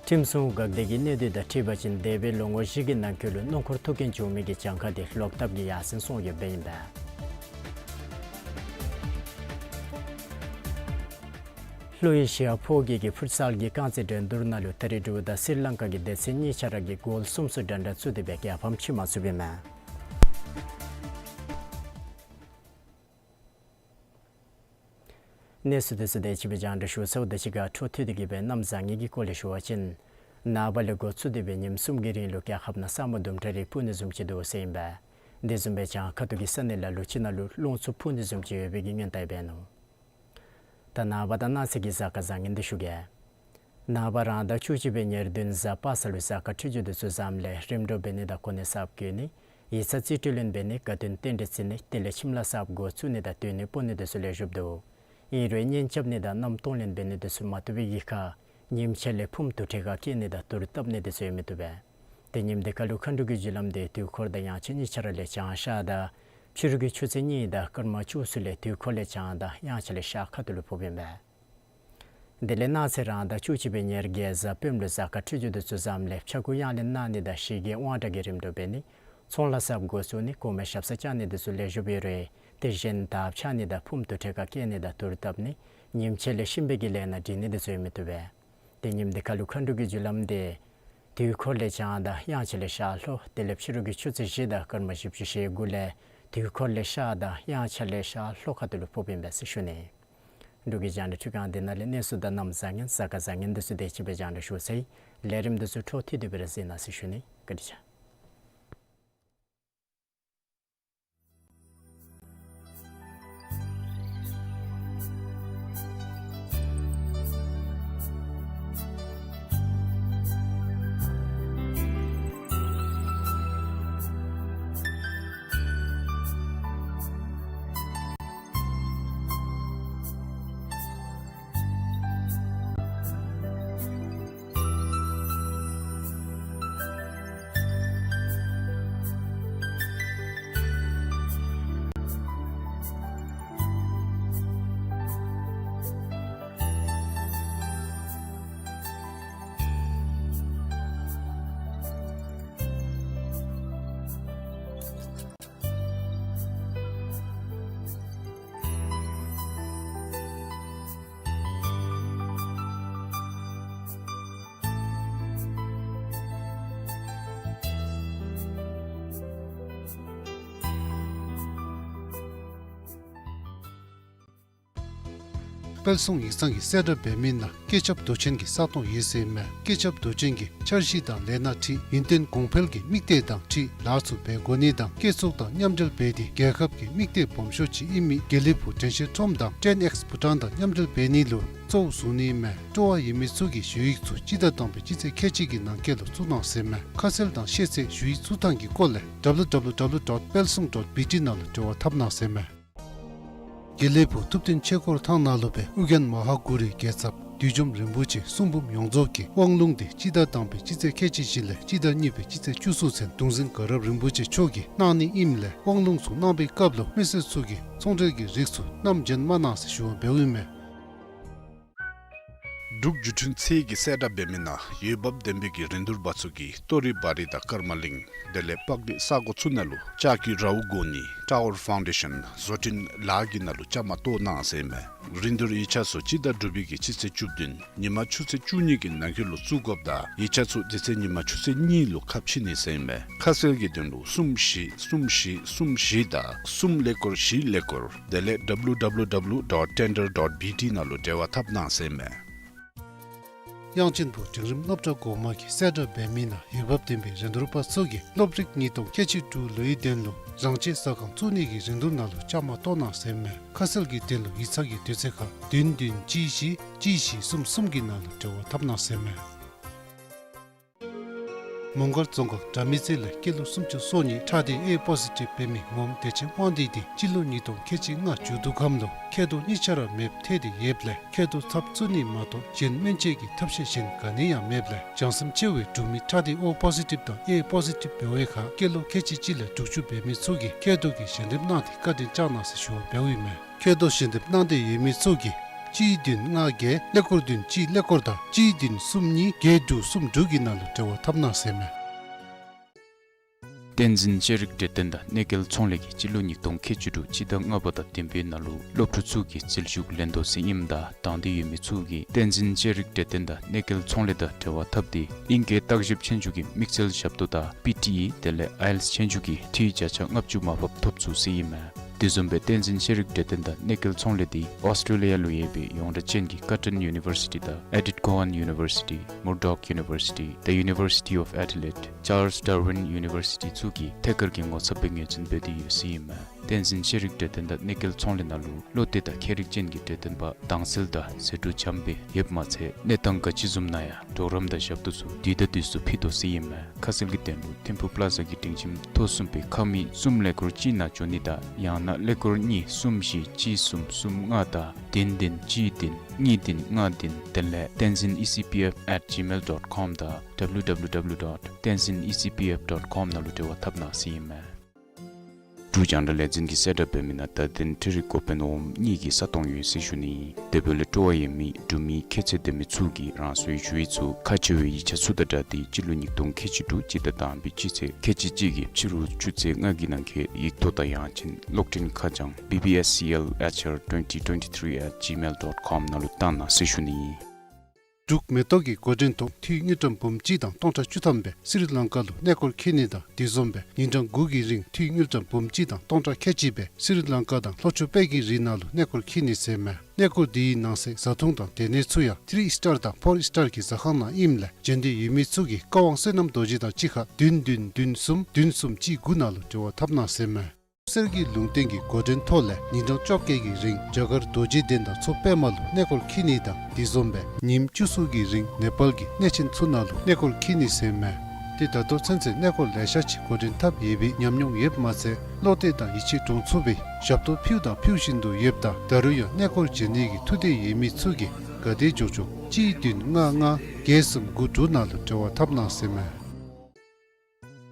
ཁྲིམས་སྲུང་འགག་སྡེ་གིས་གནད་དོན་དང་འཁྲིལ་བ་ཅིན་འདས་པའི་ལོ་ངོ་བཞི་གི་ནང་འཁོད་ལུ་སྣུམ་འཁོར་ཐུག་རྐྱེན་བྱུང་མི་གི་གྱངས་ཁ་དེ་ལོག་བཏབ་ཀྱི་ཡར་སེང་སོང་ཡོདཔ་ཨིན་པས། ལྷོ་ཨེ་ཤི་ཡ་ཕོ་སྐྱེས་ཀྱི་ཕུཊ་སཱལ་གྱི་རྐང་རྩེད་འགྲན་བསྡུར་ནང་ལུ་ད་རེས་འབྲུག་དང་སི་རི་ལང་ཀ་གི་སྡེ་ཚན་གཉིས་ཆ་ར་གིས་གོལ་གསུམ་གསུམ་འདྲ་འདྲ་བཙུགས་ཏེ་སྦེ་རྒྱལ་ཕམ་ཕྱེ་མ་ཚུགསཔ་ཨིན་མས། གནས་ཚུལ་འདི་ཚུ་དེ་ཅིག་སྦེ་རྒྱང་བསྒྲགས་ཞུ་ཚརཝ་དང་གཅིག་ཁར་འཕྲོ་མཐུད་དེ་གི་སྦེ་གནམ་བཟང་ངན་གྱི་སྐོར་ལས་ཞུ་བ་ཅིན་ནངས་པ་ལས་འགོ་བཙུགས་ཏེ་སྦེ་ཉིནམ་གསུམ་གྱི་རིང་ལུ་རྒྱལ་ཁབ་ནང་ས་སྨུག་དུམ་གྲ་རེ་སྤུབ་ནི་བཟུམ་ཅིག་འདུག་ཟེར་ཨིན་པས། དེ་བཟུམ་སྦེ་བྱང་ཁ་ཐུག་གི་ས་གནས་ལ་ལུ་ཅིག་ནང་ལུ་རླུང་འཚུབ་འཕུ་ནི་བཟུམ་ཅིག་ཡོད་པའི་གི་སྔོན་བརྡ་འབད་ནུག། ད་ནངས་པ་དང་གནངས་ཚེ་གི་གཟའ་སྐར་བཟང་ངན་འདི་ཞུ་གེ། ནངས་པ་རང་ཟླ་བཅུ་གཅིག་པའི་ཉེར་བདུན་གཟའ་པ་སངས་ལུ་གཟའ་སྐར་འཕྲོད་སྦྱོར་འདི་ཚུ་བཟངམ་ལས་རིམ་གྲོ་འབད་ནི་དང་གོ་གནས་གསརཔ་བསྐོ་ནི། ཡིག་ཚང་རྩིས་སྤྲོད་ལེན་འབད་ནི། དགའ་སྟོན་རྟེན་འབྲེལ་བརྩི་ནི། དེ་ལས་ཁྱིམ་ལཱ་གསརཔ་འགོ་བཙུགས་ནི་དང་སྡོད་གནས་སྤོ་ནི་འདི་ཚུ་ལེགས་ཤོམ་འདུག། ཨིན་རུང་གཉེན་རྐྱབ་ནི་དང་མནའམ་གཏོང་ལེན་འབད་ནི་འདི་ཚུ་མ་བཏུབ་པའི་གི་ཁར་ཉིནམ་ཕྱེད་ལས་ཕུངམ་དུར་ཁྲོད་ཁར་སྐྱེལ་ནི་དང་དུར་བཏབ་ནི་འདི་ཚུ་ཡང་མི་བཏུབ་པས། ཏེ་ཉིནམ་འདི་ཁར་ལུ་མཁའ་འགྲོ་གི་རྒྱུ་ལམ་འདི་དུས་འཁོར་དང་དབྱངས་འཆར་གཉིས་ཆ་ར་ལས་བྱང་ཤར་དང་ཕྱི་རུ་གི་ཆུ་ཚོད་གཉིས་དང་སྐར་མ་བཅུ་གསུམ་ལས་དུས་འཁོར་ལས་བྱང་དང་དབྱངས་འཆར་ལས་ཤར་ཁ་ཐུག་ལུ་ཕོགཔ་ཨིན་པས། དེ་ལས་གནངས་ཚེ་རང་ཟླ་བཅུ་གཅིག་པའི་ཉེར་བརྒྱད་གཟའ་སྤེནམ་ལུ་གཟའ་སྐར་འཕྲོད་སྦྱོར་འདི་ཚུ་བཟངམ་ལས་ཕྱྭ་འགུགས་གཡང་ལེན་གནང་ནི་དང་ཞི་རྒྱས་དབང་དྲག་གི་རིམ་གྲོ་འབད་ནི། ཚོང་ལཱ་གསརཔ་འགོ་བཙུགས་ནི། གོང་མའི་ཞབས་སར་བཅར་ནི་འདི་ཚུ་ལེགས་ཤོམ་ཡོད་རུང་དེ་བཞིན་དར་འཕྱར་ནི་དང་ཕུངམ་དུར་ཁྲོད་ཁར་སྐྱེལ་ནི་དང་དུར་བཏབ་ནི། ཉིནམ་ཕྱེད་ལས་གཤིན་པོའི་གི་ལས་སྣ་འདྲེན་ནི་འདི་ཚུ་ཡང་མི་བཏུབ་པས། ཏེ་ཉིནམ་འདི་ཁར་ལུ་མཁའ་འགྲོ་གི་རྒྱུ་ལམ་འདི་དུས་འཁོར་ལས་བྱང་དང་དབྱངས་འཆར་ལས་ཤར་ལྷོ། དེ་ལས་ཕྱི་རུ་གི་ཆུ་ཚོད་བཞི་དང་སྐར་མ་བཞི་བཅུ་ཞེ་དགུ་ལས་དུས་འཁོར་ལས་ཤར་དང་དབྱངས་འཆར་ལས་ཤར་ལྷོ་ཁ་ཐུག་ལུ་ཕོགཔ་ཨིན་པས་ཟེར་ཞུ་ནི། འབྲུག་གི་རྒྱང་བསྒྲགས་འཕྲུལ་ཁང་འདི་ནང་ལས་གནས་ཚུལ་དང་གནམ་བཟང་ངན་གཟའ་སྐར་བཟང་ངན་འདི་ཚུ་དེ་ཅིག་སྦེ་རྒྱང་བསྒྲགས་ཞུ་ཚར་ཡི། ལས་རིམ་འདི་ཚུ་འཕྲོ་མཐུད་དེ་སྦེ་ར་གཟིགས་གནང་ཟེར་ཞུ་ནི། བཀའ་དྲིན་ཆེ། དཔལ་གསུང་ཡིག་ཚང་གིས་གསལ་བསྒྲགས་འབད་མི་ནང་བཀོད་ཁྱབ་མདོ་ཆེན་གྱི་ས་སྟོང་ཡོད་ཟེར་མས། བཀོད་ཁྱབ་མདོ་ཆེན་གྱིས་འཆར་གཞི་དང་ལས་སྣ་ཁྲིད་ཡུན་བརྟན་གོང་འཕེལ་གྱི་དམིགས་གཏད་དང་འཁྲིལ་ལཱ་ཚུ་འབད་དགོ་ནི་དང་བཀོད་ཚོགས་དང་མཉམ་འབྲེལ་འབད་དེ་རྒྱལ་ཁབ་ཀྱི་དམིགས་གཏད་སྦོམ་ཤོས་ཅིག་ཨིན་མི་དགེ་ལེགས་ཕུག་དྲན་ཤེས་ཁྲོམ་དང་ཊེན་ཨེགསི་བྷུ་ཊཱན་དང་མཉམ་འབྲེལ་འབད་ནི་ལུ་གཙོ་བོ་བཟུང་ནི་མས། སྤྲོ་བ་ཡོད་མི་ཚུ་གིས་ཞུ་ཡིག་ཚུ་སྤྱི་ཟླ་དང་པའི་སྤྱི་ཚེས་ཁལ་གཅིག་གི་ནང་འཁོད་ལུ་བཙུགས་གནང་ཟེར་མས། ཁ་གསལ་དང་ཤེས་ཚད་ཞུ་ཡིག་བཙུགས་ཐངས་ཀྱི་སྐོར་ལས་W W W dot palsung dot B T ནང་ལུ་འབྲེལ་བ་འཐབ་གནང་ཟེར་མས། དགེ་ལེགས་ཕུག་ཐུབ་བསྟན་ཆོས་འཁོར་ཐང་ནང་ལུ་སྦེ་ཨོ་རྒྱན་མ་ཧཱ་གུ་རུའི་རྒྱལ་ཚབ་བདུད་འཇོམས་རིན་པོ་ཆེ་གསུང་འབུམ་ཡོངས་རྫོགས་ཀྱི་དབང་ལུང་འདི་སྤྱི་ཟླ་དང་པའི་སྤྱི་ཚེས་ཁལ་གཅིག་བཞི་ལས་སྤྱི་ཟླ་གཉིས་པའི་སྤྱི་ཚེས་བཅུ་གསུམ་ཚུན་གདུང་འཛིན་དགའ་རབ་རིན་པོ་ཆེ་མཆོག་གིས་གནང་ནི་ཨིནམ་ལས་དབང་ལུང་ཚུ་གནང་པའི་སྐབས་ལུ་མི་སེར་ཚུ་གིས་ཚོང་འབྲེལ་གྱི་རིགས་ཚུ་བསྣམས་བྱོན་མ་གནང་ཟེར་ཞུ་བ་འབདཝ་ཨིན་མས། འབྲུག་བརྒྱུད་འཕྲིན་ཚད་ཀྱིས་གསལ་བསྒྲགས་འབད་མི་ནང་འོས་འབབ་ལྡན་པའི་གི་རིན་བསྡུར་པ་ཚུ་གིས་ཏོ་རི་བ་རི་དང་ཀརྨ་གླིང་དེ་ལས་སྤག་རི་ས་གོ་ཚུ་ནང་ལུ་ལྕགས་ཀྱི་རཝ་བསྒོར་ནི་ཊ་ཝར་ཕའུན་ཌེ་ཤཱན་བཟོ་སྐྲུན་ལཱ་གི་ནང་ལུ་བཅའ་མར་གཏོགས་གནང་ཟེར་མས། རིན་བསྡུར་ཡིག་ཆ་ཚུ་སྤྱི་ཟླ་དྲུག་པའི་གི་སྤྱི་ཚེས་བཅུ་བདུན་ཉིན་མ་ཆུ་ཚོད་བཅུ་གཉིས་ཀྱི་ནང་འཁོད་ལུ་བཙུགས་དགོཔ་ད་ཡིག་ཆ་ཚུ་དེ་ཚེ་ཉིན་མ་ཆུ་ཚོད་གཉིས་ལུ་ཁ་ཕྱེ་ནི་ཟེར་མས། ཁ་གསལ་གྱི་དོན་ལུ་གསུམ་བཞི་གསུམ་བཞི་གསུམ་བཞི་དང་གསུམ་ཀླད་ཀོར་བཞི་ཀླད་ཀོར་དེ་ལས་W W W dot tender dot B T ནང་ལུ་འབྲེལ་བ་འཐབ་གནང་ཟེར་མས། དབྱངས་ཅན་ཕུག་འབྲིང་རིམ་སློབ་གྲྭ་གོང་མ་གིས་གསལ་བསྒྲགས་འབད་མི་ནང་འོས་འབབ་ལྡན་པའི་རིན་བསྡུར་པ་ཚུ་གིས་སློབ་རིག་ཉིས་སྟོང་ཁལ་གཅིག་དྲུག་ལོའི་དོན་ལུ་རང་ཆས་ཟ་ཁང་བཙུགས་ནི་གི་རིན་བསྡུར་ནང་ལུ་བཅའ་མར་གཏོགས་གནང་ཟེར་མས། ཁ་གསལ་གྱི་དོན་ལུ་ཡིག་ཚང་གི་དུས་ཚོད་ཁར་བདུན་བདུན་གཅིག་བཞི་གཅིག་བཞི་གསུམ་གསུམ་གྱི་ནང་ལུ་འབྲེལ་བ་འཐབ་གནང་ཟེར་མས། མོང་སྒར་རྫོང་ཁག་དགྲ་མེད་རྩེ་ལས་སྐྱེས་ལོ་སུམ་ཅུ་སོ་གཉིས་ཁྲག་ལྡན་ཨེ་པོ་ཟི་ཊིབ་འབད་མི་ངོམ་བདེ་ཆེན་དབང་འདུས་འདི་སྤྱི་ལོ་ཉིས་སྟོང་ཁལ་གཅིག་ལྔ་མཇུག་བསྡུ་ཁམས་ལུ་མཁལ་རྡོག་གཉིས་ཆ་ར་མེདཔ་ཐལ་ཏེ་ཡོདཔ་ལས་མཁལ་རྡོག་ཚབ་བཙུགས་ནི་མ་གཏོགས་གཞན་སྨན་བཅོས་ཀྱི་ཐབས་ཤེས་གཞན་ག་ནི་ཡང་མེདཔ་ལས་བྱང་སེམས་ཆེ་བའི་འབྲུག་མི་ཁྲག་ལྡན་ཨོ་པོ་ཟི་ཊིབ་དང་ཨེ་པོ་ཟི་ཊིབ་འབད་བའི་ཁར་སྐྱེས་ལོ་ཁལ་གཅིག་གཅིག་ལས་དྲུག་ཅུ་འབད་མི་ཚུ་གིས་མཁལ་རྡོག་གི་ཞལ་འདེབས་གནང་སྟེ་བཀའ་དྲིན་བསྐྱང་གནང་ཟེར་ཞུ་བ་འབདཝ་ཨིན་མས། མཁལ་རྡོག་ཞལ་འདེབས་གནང་འདོད་ཡོད་མི་ཚུ་གིས་གཅིག་བདུན་ལྔ་བརྒྱད་ཀླད་ཀོར་བདུན་གཅིག་ཀླད་ཀོར་དང་གཅིག་བདུན་གསུམ་གཉིས་བརྒྱད་དྲུག་གསུམ་དྲུག་གི་ནང་ལུ་འབྲེལ་བ་འཐབ་གནང་ཟེར་མས། བསྟན་འཛིན་ཤེས་རིག་གྲོས་སྟོན་དང་གནས་སྐལ་ཚོང་ལས་ཀྱིས་སྤྱི་ལོ་ཉིས་སྟོང་ཁལ་གཅིག་དྲུག་སྤྱི་ཟླ་ལྔ་པ་དང་བདུན་པའི་ནང་ལུ་སློབ་ཕྲུག་ཚུ་གི་རྩིས་ཞུགས་ལེན་དོ་ཟེར་ཨིནམ་ད་དང་འདོད་ཡོད་མི་ཚུ་གིས་བསྟན་འཛིན་ཤེས་རིག་གྲོས་སྟོན་དང་གནས་སྐལ་ཚོང་ལས་དང་འབྲེལ་བ་འཐབ་སྟེ་ཨིང་སྐད་བརྟག་ཞིབ་ཆོས་རྒྱུགས་ཀྱི་དམིགས་བསལ་ཞབས་ཏོག་དང་པི་ཊི་ཨི་དེ་ལས་ཨའི་ཨེལ་ཊི་ཨེསི་ཆོས་རྒྱུགས་ཀྱི་འཐུས་བརྒྱ་ཆ་ལྔ་བཅུ་མར་ཕབ་ཐོབ་ཚུགས་ཟེར་ཨིན་མས། དེ་བཟུམ་སྦེ་བསྟན་འཛིན་ཤེས་རིག་གྲོས་སྟོན་དང་གནས་སྐལ་ཚོང་ལས་འདི་ཨོསི་ཊྲེ་ལི་ཡ་ལུ་ཡོད་པའི་ཡོངས་གྲགས་ཅན་གྱི་ཀར་ཊོན་ཡུ་ནི་བར་སི་ཊི་དང་ཨེ་ཌིཐ་ཀོ་ཧན་ཡུ་ནི་བར་སི་ཊི་མུར་ཌོག་ཡུ་ནི་བར་སི་ཊི་The University of Adelaide Charles Darwin University ཚུ་གིས་ཐད་ཀར་གྱི་ངོ་ཚབ་སྦེ་ངོས་འཛིན་འབད་དེ་ཡོད་ཟེར་ཨིན་མས། བསྟན་འཛིན་ཤེས་རིག་གྲོས་སྟོན་དང་གནས་སྐལ་ཚོང་ལས་ནང་ལུ་བློ་གཏད་དང་མཁས་རིག་ཅན་གྱི་གྲོས་སྟོན་པ་དྭངས་གསལ་དང་ཟད་འགྲོ་འཇམ་སྦེ་ཡོདཔ་མ་ཚད་གནས་སྟངས་ག་ཅི་བཟུམ་ནང་ཡང་གྲོགས་རམ་དང་ཞབས་ཏོག་ཚུ་དུས་དང་དུས་སུ་ཕུལ་དོ་ཟེར་ཨིན་མས། ཁ་གསལ་གྱི་དོན་ལུ་ཐིམ་ཕུག་པླ་ཛ་གི་སྒྲིང་ཁྱིམ་ཐོག་གསུམ་པའི་ཁང་མིག་གསུམ་ཀླད་ཀོར་གཅིག་ནང་འབྱོན་ནི་དང་ཡང་ན་ཀླད་ཀོར་གཉིས་གསུམ་བཞི་གཅིག་གསུམ་གསུམ་ལྔ་དང་བདུན་བདུན་གཅིག་བདུན་གཉིས་བདུན་ལྔ་བདུན་དེ་ལས་བསྟན་འཛིན་ཨི་སི་པི་ཨེཕ་ཨེཊ་ཇི་མེལ་ཌོཊ་ཀོམ་དང་W W W dot tenzin E C P F dot com ནང་ལུ་འབྲེལ་བ་འཐབ་གནང་ཟེར་ཨིན་མས། འབྲུག་རྒྱང་བསྒྲགས་ལས་འཛིན་གྱིས་གསལ་བསྒྲགས་འབད་མི་ནང་བརྡ་དོན་འཕྲུལ་རིག་འགོ་དཔོན་འོགམ་གཉིས་ཀྱི་ས་སྟོང་ཡོད་ཟེར་ཞུ་ནི། དེ་འབདཝ་ལས་སྤྲོ་བ་ཡོད་མི་འབྲུག་མི་ཁྱད་ཚད་ལྡན་མི་ཚུ་གིས་རང་སོའི་ཞུ་ཡིག་ཚུ་ཁ་ཕྱེ་བའི་ཡིག་ཆ་ཚུ་དང་སྦྲགས་ཏེ་སྤྱི་ལོ་ཉིས་སྟོང་ཁལ་གཅིག་དྲུག་སྤྱི་ཟླ་དང་པའི་སྤྱི་ཚེས་ཁལ་གཅིག་གཅིག་གི་ཕྱི་རུ་ཆུ་ཚོད་ལྔ་གི་ནང་འཁོད་ཡིག་ཐོག་དང་ཡང་ཅིན་གློག་འཕྲིན་ཁ་བྱང་B B S C L H R twenty twenty-three at gmail dot com ནང་ལུ་བཏང་གནང་ཟེར་ཞུ་ནི། འབྲུག་མེ་ཏོག་གི་འགོ་འདྲེན་ཐོག་འཐུས་དངུལ་ཀྲམ་འབུམ་གཅིག་དང་སྟོང་ཕྲག་བཅུ་ཐམ་སྦེ་སི་རི་ལང་ཀ་ལུ་གནས་སྐོར་འཁྱིད་ནི་དང་དེ་བཟུམ་སྦེ་ཉིན་གྲངས་དགུ་གི་རིང་འཐུས་དངུལ་ཀྲམ་འབུམ་གཅིག་དང་སྟོང་ཕྲག་ཁལ་གཅིག་སྦེ་སི་རི་ལང་ཀ་དང་ལྷོ་ཕྱོགས་དཔལ་གྱི་རི་ནང་ལུ་གནས་སྐོར་འཁྱིད་ནི་ཟེར་མས། གནས་སྐོར་འདི་གི་ནང་གསེས་བཟའ་འཐུང་དང་སྡོད་གནས་ཚུ་ཡང་ཐི་རི་ཨིས་ཊར་དང་ཕོར་ཨིས་ཊར་གྱི་ཟ་ཁང་ནང་ཨིནམ་ལས་འབྱོན་འདོད་ཡོད་མི་ཚུ་གིས་བཀའ་དབང་བསོད་ནམས་རྡོ་རྗེ་དང་གཅིག་ཁར་བདུན་བདུན་བདུན་གསུམ་བདུན་གསུམ་གཅིག་དགུ་ནང་ལུ་འབྲེལ་བ་འཐབ་གནང་ཟེར་མས། སེར་གྱི་ལུང་བསྟན་གྱི་འགོ་འདྲེན་ཐོག་ལས་ཉིན་གྲངས་བཅོ་བརྒྱད་ཀྱི་རིང་རྒྱ་གར་རྡོ་རྗེ་གདན་དང་མཚོ་པདྨ་ལུ་གནས་སྐོར་འཁྱིད་ནི་དང་དེ་བཟུམ་སྦེ་ཉིནམ་བཅུ་གསུམ་གྱི་རིང་ནེ་པཱལ་གྱི་གནས་ཆེན་ཚུ་ནང་ལུ་གནས་སྐོར་འཁྱིད་ནི་ཟེར་མས། ཏེ་ད་ལྟོ་ཚུན་ཚོད་གནས་སྐོར་ལེ་ཤ་ཅིག་འགོ་འདྲེན་འཐབ་ཡོད་པའི་ཉམས་མྱོང་ཡོདཔ་མ་ཚད་བློ་གཏད་དང་ཡིད་ཆེས་འདྲོངས་ཚུགས་པའི་ཞབས་ཏོག་ཕུལ་དང་ཕུལ་བཞིན་དུ་ཡོདཔ་ད་ད་རུང་ཡང་གནས་སྐོར་འབྱོན་ནི་གི་ཐུགས་འདོད་ཡོད་མི་ཚུ་གིས་ག་དེ་མགྱོགས་མགྱོགས་གཅིག་བདུན་ལྔ་ལྔ་བརྒྱད་གསུམ་དགུ་དྲུག་ནང་ལུ་འབྲེལ་བ་འཐབ་གནང་ཟེར་མས།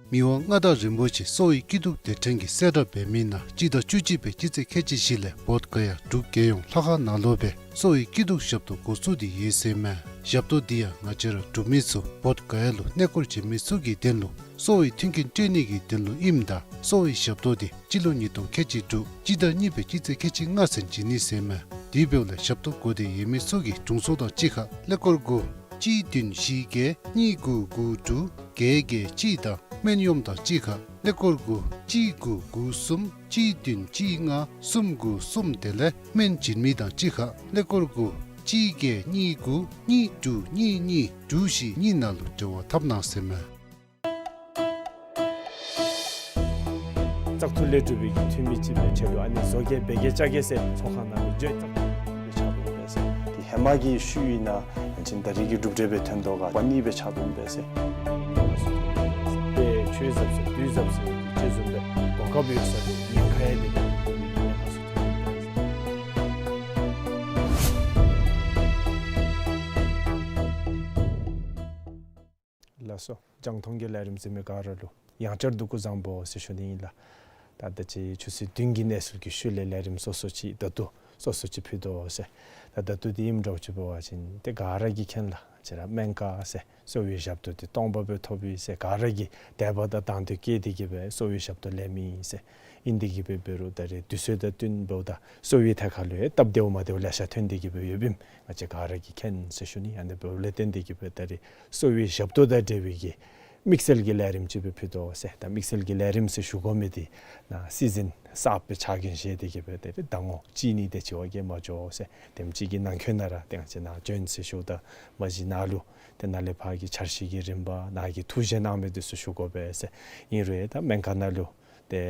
མི་དབང་མངའ་བདག་རིན་པོ་ཆེ་གསོ་བའི་སྐྱིད་སྡུག་སྡེ་ཕྲན་གྱིས་གསལ་བསྒྲགས་འབད་མི་ནང་སྤྱི་ཟླ་བཅུ་གཅིག་པའི་སྤྱི་ཚེས་ཁལ་གཅིག་བཞི་ལས་བོདྷ་ག་ཡ་འབྲུག་རྒྱལ་ཡོངས་ལྷ་ཁང་ནང་ལུ་སྦེ་གསོ་བའི་སྐྱིད་སྡུག་ཞབས་ཏོག་འགོ་བཙུགས་ཏེ་ཡོད་ཟེར་མས། ཞབས་ཏོག་འདི་ཡང་ང་བཅས་ར་འབྲུག་མི་ཚུ་བོདྷ་ག་ཡ་ལུ་གནས་སྐོར་འབྱོན་མི་ཚུ་གི་དོན་ལུ་གསོ་བའི་མཐུན་རྐྱེན་སྤྲོད་ནི་གི་དོན་ལུ་ཨིནམ་ད་གསོ་བའི་ཞབས་ཏོག་འདི་སྤྱི་ལོ་ཉིས་སྟོང་ཁལ་གཅིག་དྲུག་སྤྱི་ཟླ་གཉིས་པའི་སྤྱི་ཚེས་ཁལ་གཅིག་ལྔ་ཚུན་བྱིན་ནི་ཟེར་མས། དེ་འབདཝ་ལས་ཞབས་ཏོག་དགོ་འདོད་ཡོད་མི་ཚུ་གིས་དྲུང་འཚོ་དང་གཅིག་ཁར་ཀླད་ཀོར་དགུ་གཅིག་བདུན་བཞི་བརྒྱད་གཉིས་དགུ་དགུ་དྲུག་བརྒྱད་བརྒྱད་གཅིག་དང་སྨན་གཡོགམོ་དང་གཅིག་ཁར་ཀླད་ཀོར་དགུ་ གཅིག་དགུ་དགུ་གསུམ་གཅིག་བདུན་གཅིག་ལྔ་གསུམ་དགུ་གསུམ། དེ་ལས་སྨན་སྦྱིན་མི་དང་གཅིག་ཁར་ཀླད་ཀོར་དགུ་གཅིག་བརྒྱད་གཉིས་དགུ་གཉིས་དྲུག་གཉིས་གཉིས་དྲུག་བཞི་གཉིས་ནང་ལུ་འབྲེལ་བ་འཐབ་གནང་ཟེར་མས། བཙག་འཐུ་ལས་གྲུབ་པའི་གི་འཐུས་མི་ཅིག་སྦེ་ཁྲལ་ལུ་ཨ་ནི་བཟོ་བཀོད་འབད་གེ་བཅའ་གེ་ཟེར་ཚོགས་ཁང་ནང་ལུ་འགྱོ་ཡི། བཙག་འཐུ་ལས་ཆགས་པའི་སྦེ་ཟེར། དེ་ཧེ་མ་གི་ཤུལ་ཨིན་ན་ཨ་ནི་ད་རེས་ཀྱི་གྲུབ་འབྲས་སྦེ་ཐོན་དོ་ག་པ་ནི་སྦེ་ཆགས་པའི་སྦེ་ཟེར། དེ་ཆོས་ཟབ་ཟེར་བདུད་ཟབ་ཟེར་ཅིག་བཟུམ་སྦེ་གོ་སྐབས་ཡོད་ས་དེ་ཉེན་ཁ་ཡང་མེད་པའི་གི་ཉེན་ཁ་ཚུ་ཐོན་ཡི་སྦེ་ཟེར། ལགས་སོ། རྒྱང་མཐོང་གི་ལས་རིམ་གཟིགས་མི་ག་ར་ལུ་ཡང་བསྐྱར་འདུ་འགོ་བཟང་པོ་ཟེར་ཞུ་ནི་ཨིན་ལགས། ད་ད་ཅི་ཆུ་ཚོད་བདུན་གྱི་གནས་ཚུལ་གྱི་ཤུལ་ལས་ལས་རིམ་སོ་སོ་ཅིག་ད་ལྟོ་སོ་སོ་ཅིག་ཕུལ་དོ་ཟེར། ད་ད་ལྟོ་འདི་ཨིནམ་འདྲཝ་ཅིག་འབད་བ་ཅིན་ཏེ་ག་ར་གིས་མཁྱེན་ལགས། ཁྱེད་ར་སྨན་ཁང་ཟེར་གསོ་བའི་ཞབས་ཏོག་འདི་སྟོང་པ་སྦེ་ཐོབ་ཡི་ཟེར་ག་ར་གིས་དད་པ་དང་དང་འདོད་བསྐྱེད་དེ་གི་སྦེ་གསོ་བའི་ཞབས་ཏོག་ལེན་མི་ཨིན་ཟེར། ཨིན་དེ་གི་སྦེ་འབད་རུང་ད་རེས་དུས་ཚོད་དང་བསྟུན་འབདཝ་ད་གསོ་བའི་ཐད་ཁར་ལུ་ཡང་སྟབས་བདེཝ་མ་བདེཝ་ལེ་ཤ་ཐོན་དེ་གི་སྦེ་ཡོདཔ་ཨིནམ་ང་བཅས་ག་ར་གིས་མཁྱེན་ཟེར་ཞུ་ནི། ཨ་ནི་འབདཝ་ལས་བརྟེན་དེ་གི་སྦེ་ད་རེས་གསོ་བའི་ཞབས་ཏོག་དང་འབྲེལ་བའི་གི་དམིགས་བསལ་གྱི་ལས་རིམ་ཅིག་སྦེ་ཕུལ་དོ་ཟེར། ད་དམིགས་བསལ་གྱི་ལས་རིམ་ཟེར་ཞུ་དགོ་མི་འདི་ནཱ་སྲིད་འཛིན་གསརཔ་སྦེ་ཕྱག་འགན་བཞེས་དེ་གི་སྦེ་ད་རེས་ཟླ་ངོ་གཅིག་གཉིས་དེ་ཅིག་བ་གིས་མ་འགྱོ་ཟེར། དེམ་ཅིག་གི་ནང་འཁོད་ནང་ར་ཏེ་ང་བཅས་ནཱ་བྱོན་ཟེར་ཞུཝ་ད་མ་གཞི་ནཱ་ལུ་ཏེ་ནཱ་ལས་ཕར་གྱི་འཆར་གཞི་གི་རིམ་པ་ནཱ་གིས་ཐུགས་བཞེད་གནང་མི་འདི་ཚུ་ཞུ་དགོ་པས་ཟེར། ཨིན་རུང་ད་སྨན་ཁང་ནང་ལུ་ཏེ་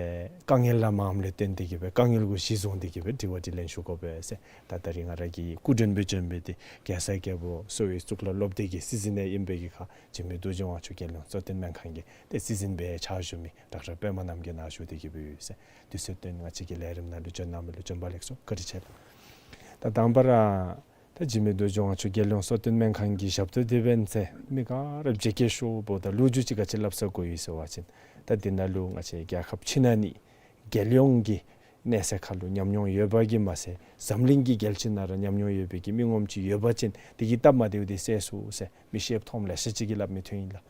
དཀའ་ངལ་ལ་མངམ་ལས་བརྟེན་དེ་གི་སྦེ་དཀའ་ངལ་གུ་གཞི་བཟུང་དེ་གི་སྦེ་དྲི་བ་དྲིས་ལན་ཞུ་དགོ་པས་ཟེར། ད་ད་རེས་ང་ར་གི་སྐུ་མགྲོན་སྦེ་བྱོན་མི་འདི་རྒྱལ་སྲས་རྒྱལ་པོ་གསོ་བའི་གཙུག་ལག་སློབ་སྡེ་གི་སྲིད་འཛིན་ཡང་ཨིན་པའི་གི་ཁར་འཇིགས་མེད་རྡོ་རྗེ་དབང་ཕྱུག་རྒྱལ་ཡོངས་གསོ་སྟོན་སྨན་ཁང་གི་ཏེ་སྲིད་འཛིན་སྦེ་ཕྱག་ཞུ་མི་ཌོག་ཊར་པདྨ་རྣམ་རྒྱལ་ནཱ་བཞུགས་དེ་གི་སྦེ་ཡོད་ཟེར། དུས་ཚོད་བཏོན་ང་བཅས་ཀྱི་ལས་རིམ་ནང་ལུ་བྱོན་གནང་མི་ལུ་བྱོན་པ་ལེགས་སོ། བཀའ་དྲིན་ཆེ་ལགས། ད་དང་པ་ར་ད་འཇིགས་མེད་རྡོ་རྗེ་དབང་ཕྱུག་རྒྱལ་ཡོངས་གསོ་སྟོན་སྨན་ཁང་གི་ཞབས་ཏོག་འདི་འབདན་ཚེ་མི་ག་ར་བརྗེད་སྐྱེས་ཤོར་འབདཝ་ད་ལོ་རྒྱུས་ཅིག་ག་ཅི་སླབ་ས་དགོ་ཡི་ཟེར་བ་ཅིན་ད་འདི་ནང་ལུ་ང་བཅས་རྒྱལ་ཁབ་ཕྱི་ནང་གཉིས་རྒྱལ་ཡོངས་ཀྱི་གནས་ཚད་ཁར་ལུ་ཉམས་མྱོང་ཡོད་པ་གིས་མ་ཚད་འཛམ་གླིང་གི་རྒྱལ་སྤྱི་ནང་ར་ཉམས་མྱོང་ཡོད་པའི་གི་མི་ངོམ་ཅིག་ཡོད་པ་ཅིན་དེ་གིས་སྟབས་མ་བདེཝ་འདི་སེལ་ཚུགས་ཟེར་མི་ཤེསཔ་མཐོངམ་ལེ་ཤ་ཅིག་གིས་སླབ་མི་ཐོན་ཡི་ལགས།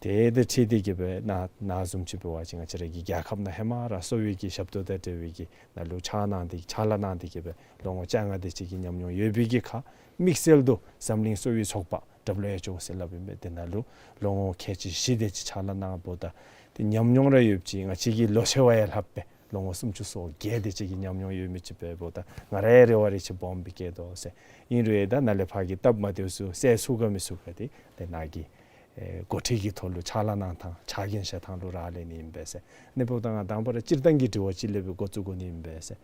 དེ་དང་འཁྲིལ་ཏེ་གི་སྦེ་ནཱ་ནཱ་བཟུམ་ཅིག་འབད་བ་ཅིན་ང་བཅས་ར་གི་རྒྱལ་ཁབ་ནང་ཧེ་མ་ར་གསོ་བའི་གི་ཞབས་ཏོག་དང་འབྲེལ་བའི་གི་ནང་ལུ་ཕྱག་གནང་སྟེ་ཕྱག་ལཱ་གནང་སྟེ་གི་སྦེ་ལོ་ངོ་བཅོ་ལྔ་དེ་ཅིག་གི་ཉམས་མྱོང་ཡོད་པའི་གི་ཁར་དམིགས་བསལ་དུ་འཛམ་གླིང་གསོ་བའི་ཚོགས་པ་ཌབ་ལུ་ཨེཆ་ཨོ་ཟེར་སླབ་ཨིན་པས། དེ་ནང་ལུ་ལོ་ངོ་ཁལ་གཅིག་བཞི་དེ་ཅིག་ཕྱག་ལཱ་གནངམ་ད་ཏེ་ཉམས་མྱོང་ར་ཡོདཔ་ཅིག་ང་བཅས་ཀྱི་ལོ་ཆེ་བ་ཡང་ལྷགཔ་སྦེ་ལོ་ངོ་སུམ་ཅུ་སོ་བརྒྱད་དེ་ཅིག་གི་ཉམས་མྱོང་ཡོད་མི་ཅིག་འབདཝ་ད་ང་ར་ཡང་རེ་བ་རེ་ཅིག་སྦོམ་སྦེ་བསྐྱེད་དོ་ཟེར། ཨིན་རུང་ད་ནཱ་ལས་ཕར་གྱི་སྟབས་མ་བདེཝ་ཚུ་སེལ་ཚུགས་ག་མི་ཚུགས་ག་འདི་ཏེ་ནཱ་གི་ཨེ་འགོ་ཁྲིད་ཀྱི་ཐོག་ལུ་ཕྱག་ལཱ་གནང་ཐངས་ཕྱག་འགན་བཞེས་ཐངས་ལུ་རག་ལས་ནི་ཨིན་པས་ཟེར། ཨ་ནི་འབདཝ་ད་ང་དང་པ་ར་སྤྱིར་བཏང་གི་དྲི་བ་ཅིག་ལས་སྦེ་འགོ་བཙུགས་དགོ་ནི་ཨིན་པས་ཟེར།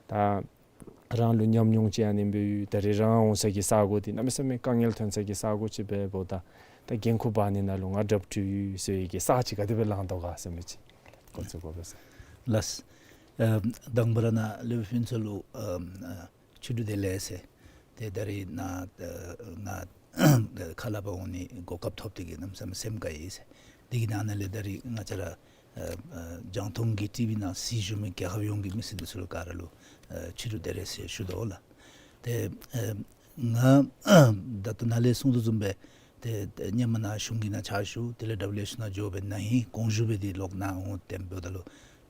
ད་རང་ལུ་ཉམས་མྱོང་ཅིག་ཨ་ནི་སྦེ་ཡོད། ད་རེས་རང་འོང་ས་གི་ས་གོ་འདི་གནམ་མེད་ས་མེད་དཀའ་ངལ་ཐོན་ས་གི་ས་གོ་ཅིག་འབདཝ་ད་ད་འགན་ཁུར་འབག་ནི་ནང་ལུ་ང་གྲབས་ཏེ་ཡོད་ཟེར་བའི་གི་ས་ཅིག་ག་དེ་སྦེ་ལང་དོ་ག་ཟེར་མི་ཅིག་འགོ་བཙུགས་དགོ་པས་ཟེར། ལགས། ཨ་དང་པ་ར་ནཱ་ལས་སྦེ་ཕུན་ཚོགས་ལུ་ཨ་ཨ་ཕྱི་རུ་བདེ་ལེགས་ཟེར། ཏེ་ད་རེས་ནཱ་ཨ་ང་ཁ་སླབ་པར་འོང་ནི་གོ་སྐབས་ཐོབ་སྟེ་གི་གནམ་མེད་ས་མེད་སེམས་དགའ་ཡི་ཟེར། དེ་གི་ནང་ན་ལས་ད་རེས་ང་བཅས་ར་ཨ་ཨ་རྒྱང་མཐོང་གི་ཊི་ཝི་ནང་གཟིགས་བཞུགས་མི་རྒྱལ་ཁབ་ཡོངས་ཀྱི་མི་སེར་འདི་ཚུ་ལུ་ག་ར་ལུ་ཨ་ཕྱི་རུ་བདེ་ལེགས་ཟེར་ཞུ་དོ་ལགས། ཏེ་ཨ་ང་ད་ལྟོ་ནཱ་ལས་གསུངས་དོ་བཟུམ་སྦེ་ཏེ་ཏེ་ཧེ་མ་ནཱ་གཞུང་གི་ནང་ཕྱག་ཞུ། དེ་ལས་ཌབ་ལུ་ཨེཆ་ཨོ་ནང་འགྱོ་སྦེ་ན་ཧིང་དགོངས་ཞུ་སྦེ་འདི་ལོག་ནཱ་འོང་སྟེ་འབདཝ་ད་ལུ་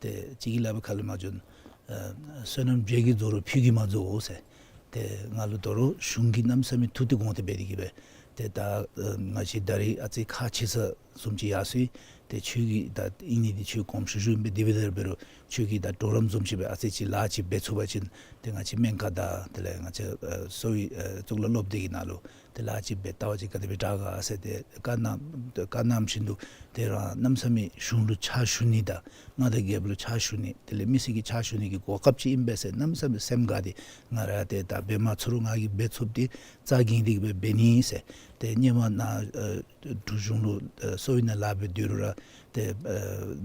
ཏེ་གཅིག་གིས་སླབ་པའི་ཁ་ལས་མར་བྱོན། ཨ་བསོད་ནམས་བརྒྱད་ཀྱི་རྫོགས་རིམ་ཕུད་ཀྱིས་མ་རྫོགས་ཟེར། ཏེ་ང་ལུ་དོ་རུང་གཞུང་གིས་གནམ་མེད་ས་མེད་ཐུགས་གཏད་དགོངས་གཏད་འབད་དེ་གི་སྦེ་ཏེ་ད་ཨ་ང་བཅས་ད་རེས་ཨ་ཙི་ཁག་ཆེ་ས་བཟུམ་ཅིག་ཡར་སོ་ཡི། ཏེ་ཁྱོད་ཀྱིས་ད་ཨིན་ནི་འདི་ཁྱོད་དགོངས་ཞུ་ཞུཝ་ཨིན་པས། དེ་འབདཝ་ད་འབད་རུང་ཁྱོད་ཀྱིས་ད་གྲོགས་རམ་བཟུམ་ཅིག་སྦེ་ཨ་ཙི་ཅིག་ལཱ་ཅིག་འབད་ཚུགས་པ་ཅིན་ཏེ་ང་བཅས་སྨན་ཁང་དང་དེ་ལས་ང་བཅས་ཨ་གསོ་བའི་ཨ་གཙུག་ལག་སློབ་སྡེ་གི་ནང་ལུ་ཏེ་ལཱ་ཅིག་འབད་བལྟ་བ་ཅིན་ག་དེ་སྦེ་དྲག་ག་ཟེར་ཏེ་བཀའ་གནང་བཀའ་གནང་བཞིན་དུ་ཏེ་རང་གནམ་མེད་ས་མེད་གཞུང་ལུ་ཕྱག་ཞུ་ནི་དང་མངའ་བདག་རྒྱལ་པོ་ལུ་ཕྱག་ཞུ་ནི་དེ་ལས་མི་སེར་གྱི་ཕྱག་ཞུ་ནི་གི་གོ་སྐབས་ཅིག་ཨིན་པས་ཟེར་གནམ་མེད་ས་མེད་སེམས་དགའ་སྟེ་ང་ར་ཏེ་ད་འབད་མ་ཚུགས་རུང་ང་གིས་འབད་ཚུགསཔ་འདི་རྩ་འགེངས་ཏེ་གི་སྦེ་འབད་ནི་ཟེར། ཏེ་ཧེ་མ་ནཱ་ཨ་འབྲུག་གཞུང་ལུ་ཨ་གསོ་བའི་ནང་ལཱ་འབད་སྡོད་རུང་ར་ཏེ་ཨ་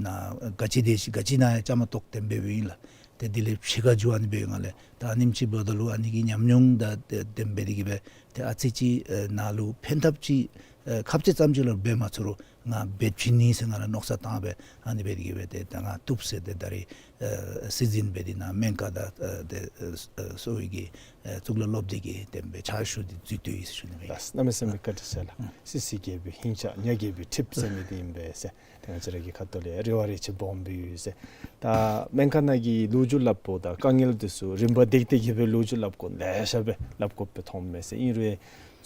ནཱ་ག་ཅི་དེ་ག་ཅི་ནང་ཡང་བཅའ་མར་གཏོགས་ཏེ་འབདཝ་ཨིན་ལགས། ཏེ་དེ་ལས་ཕྱི་ཁར་འགྱོ་ཨ་ནི་འབདཝ་ཨིན་ལགས། ད་ཨ་ནེམ་ཅིག་འབདཝ་ད་ལུ་ཨ་ནི་གི་ཉམས་མྱོང་དང་ཏེ་ཏེ་འབད་དེ་གི་སྦེ་ཏེ་ཨ་ཙི་ཅིག་ཨ་ནཱ་ལུ་ཕན་ཐབས་ཅིག་ཨ་ཁབ་ཅིག་ཙམ་ཅིག་ལུ་འབད་མ་ཚུགས་རུང་ང་འབད་བྱིན་ནི་ཟེར་ང་ར་མནོ་བསམ་བཏང་སྦེ་ཨ་ནི་འབད་དེ་གི་སྦེ་ཏེ་ད་ང་བཏུབ་ཟེར་ཏེ་ད་རེས་ཨ་སྲིད་འཛིན་སྦེ་འདི་ནཱ་སྨན་ཁང་དང་ཨ་ཏེ་ཨ་གསོ་བའི་གི་ཨ་གཙུག་ལག་སློབ་སྡེ་གི་ཏེ་སྦེ་ཕྱག་ཞུ་སྟེ་འཛུལ་སྡོད་ཡི་ཟེར་ཞུ་ནི་ཨིན་ལགས། གནམ་མེད་ས་མེད་བཀའ་དྲིན་ཆེ་ལགས། སྲིད་སྲི་རྒྱལ་པོའི་ཧིང་ཆགས་ཉ་རྒྱལ་པོའི་ཁྲིབས་ཟེར་མི་འདི་ཨིན་པས་ཟེར། ཏེ་ང་བཅས་ར་གི་ཁ་ཐུག་ལས་རེ་བ་རེ་ཆེ་སྦོམ་སྦེ་ཡོད་ཟེར། ད་སྨན་ཁང་ནང་གི་ལོ་རྒྱུས་སླབ་འོངམ་ད་དཀའ་ངལ་འདི་ཚུ་རིམ་པ་བཏེག་སྟེ་གི་སྦེ་ལོ་རྒྱུས་སླབ་དགོ་ལེ་ཤ་སྦེ་སླབ་དགོཔ་སྦེ་མཐོངམ་མས་ཟེར། ཨིན་རུང་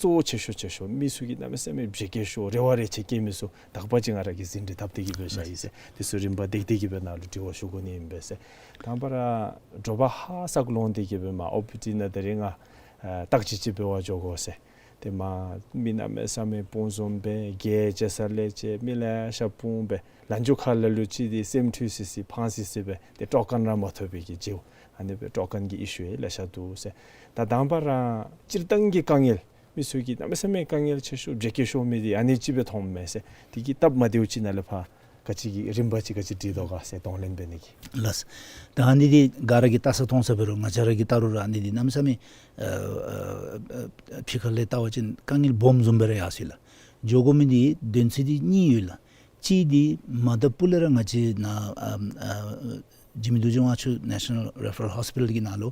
གཙོ་བོ་ཆེ་ཤོས་ཆེ་ཤོས་མི་ཚུ་གིས་གནམ་མེད་ས་མེད་བརྗེད་སྐྱོ་ཤོས་རེ་བ་རེ་ཆེ་བསྐྱེད་མི་ཚུ་དག་པ་ཅིག་ང་ར་གིས་ཟིན་བྲིས་བཏབ་སྟེ་གི་སྦེ་བཞག་ཡི་ཟེར། དེ་ཚུ་རིམ་པ་བཏེགས་ཏེ་གི་སྦེ་ནཱ་ལུ་དྲི་བ་ཞུ་དགོ་ནི་ཨིན་པས་ཟེར། དང་པ་ར་དྲོ་པ་ཧ་སག་ལོང་སྟེ་གི་སྦེ་མར་ཨོ་པི་ཌི་ནང་ད་རིས་ང་ཨ་བརྟག་དཔྱད་ཅིག་འབད་བར་འགྱོ་དགོ་ཟེར། ཏེ་མར་མི་གནམ་མེད་ས་མེད་སྤུངས་འཛོམས་སྦེ་གྱལ་བཅད་ས་ལས་བཅད་མི་ལེ་ཤ་སྤུངས་སྦེ་ལན་ཅུང་ཁ་ལ་ལུ་ཅིག་འདི་སེམས་འཁྲུལ་སི་སི་ཕངས་སི་སི་སྦེ་ཏེ་ཊོ་ཀན་ར་མ་ཐོབ་པའི་གི་རྒྱུ་ཨ་ནི་སྦེ་ཊོ་ཀན་གྱི་ཨི་ཤུ་ཡང་ལེ་ཤ་འདུག་ཟེར། ད་དང་པ་ར་སྤྱིར་བཏང་གི་དཀའ་ངལ་མི་ཚུ་གིས་གནམ་མེད་ས་མེད་དཀའ་ངལ་ཆེ་ཤོས་བརྗེད་སྐྱོ་ཤོས་མི་འདི་ཨ་ནི་ཅིག་སྦེ་མཐོངམ་མས་ཟེར། དེ་གི་སྟབས་མ་བདེཝ་ཅིག་ནང་ལས་ཕར་ག་ཅི་གི་རིམ་པ་ཅིག་ག་ཅི་སྒྲིག་དོ་ག་ཟེར་གདོང་ལེན་འབད་ནི་གི། ལགས། ད་ཨ་ནི་འདི་ག་ར་གིས་བལྟ་ས་མཐོང་ས་འབད་རུང་ང་བཅས་ར་གིས་བལྟ་རུང་ར་ཨ་ནི་འདི་གནམ་མེད་ས་མེད་ཨ་ཨ་ཨ་ཕྱི་ཁ་ལས་བལྟ་བ་ཅིན་དཀའ་ངལ་སྦོམ་བཟུམ་སྦེ་ར་ཡར་སོ་ཡི་ལགས། འགྱོ་དགོ་མི་འདི་དོན་ཚན་འདི་གཉིས་ཡོད་ལགས། གཅིག་འདི་མ་ད་སྤུ་ལས་ར་ང་བཅས་ནཱ་ཨ་ཨ་འཇིགས་མེད་རྡོ་རྗེ་དབང་ཕྱུག་National Referral Hospital གི་ནང་ལུ་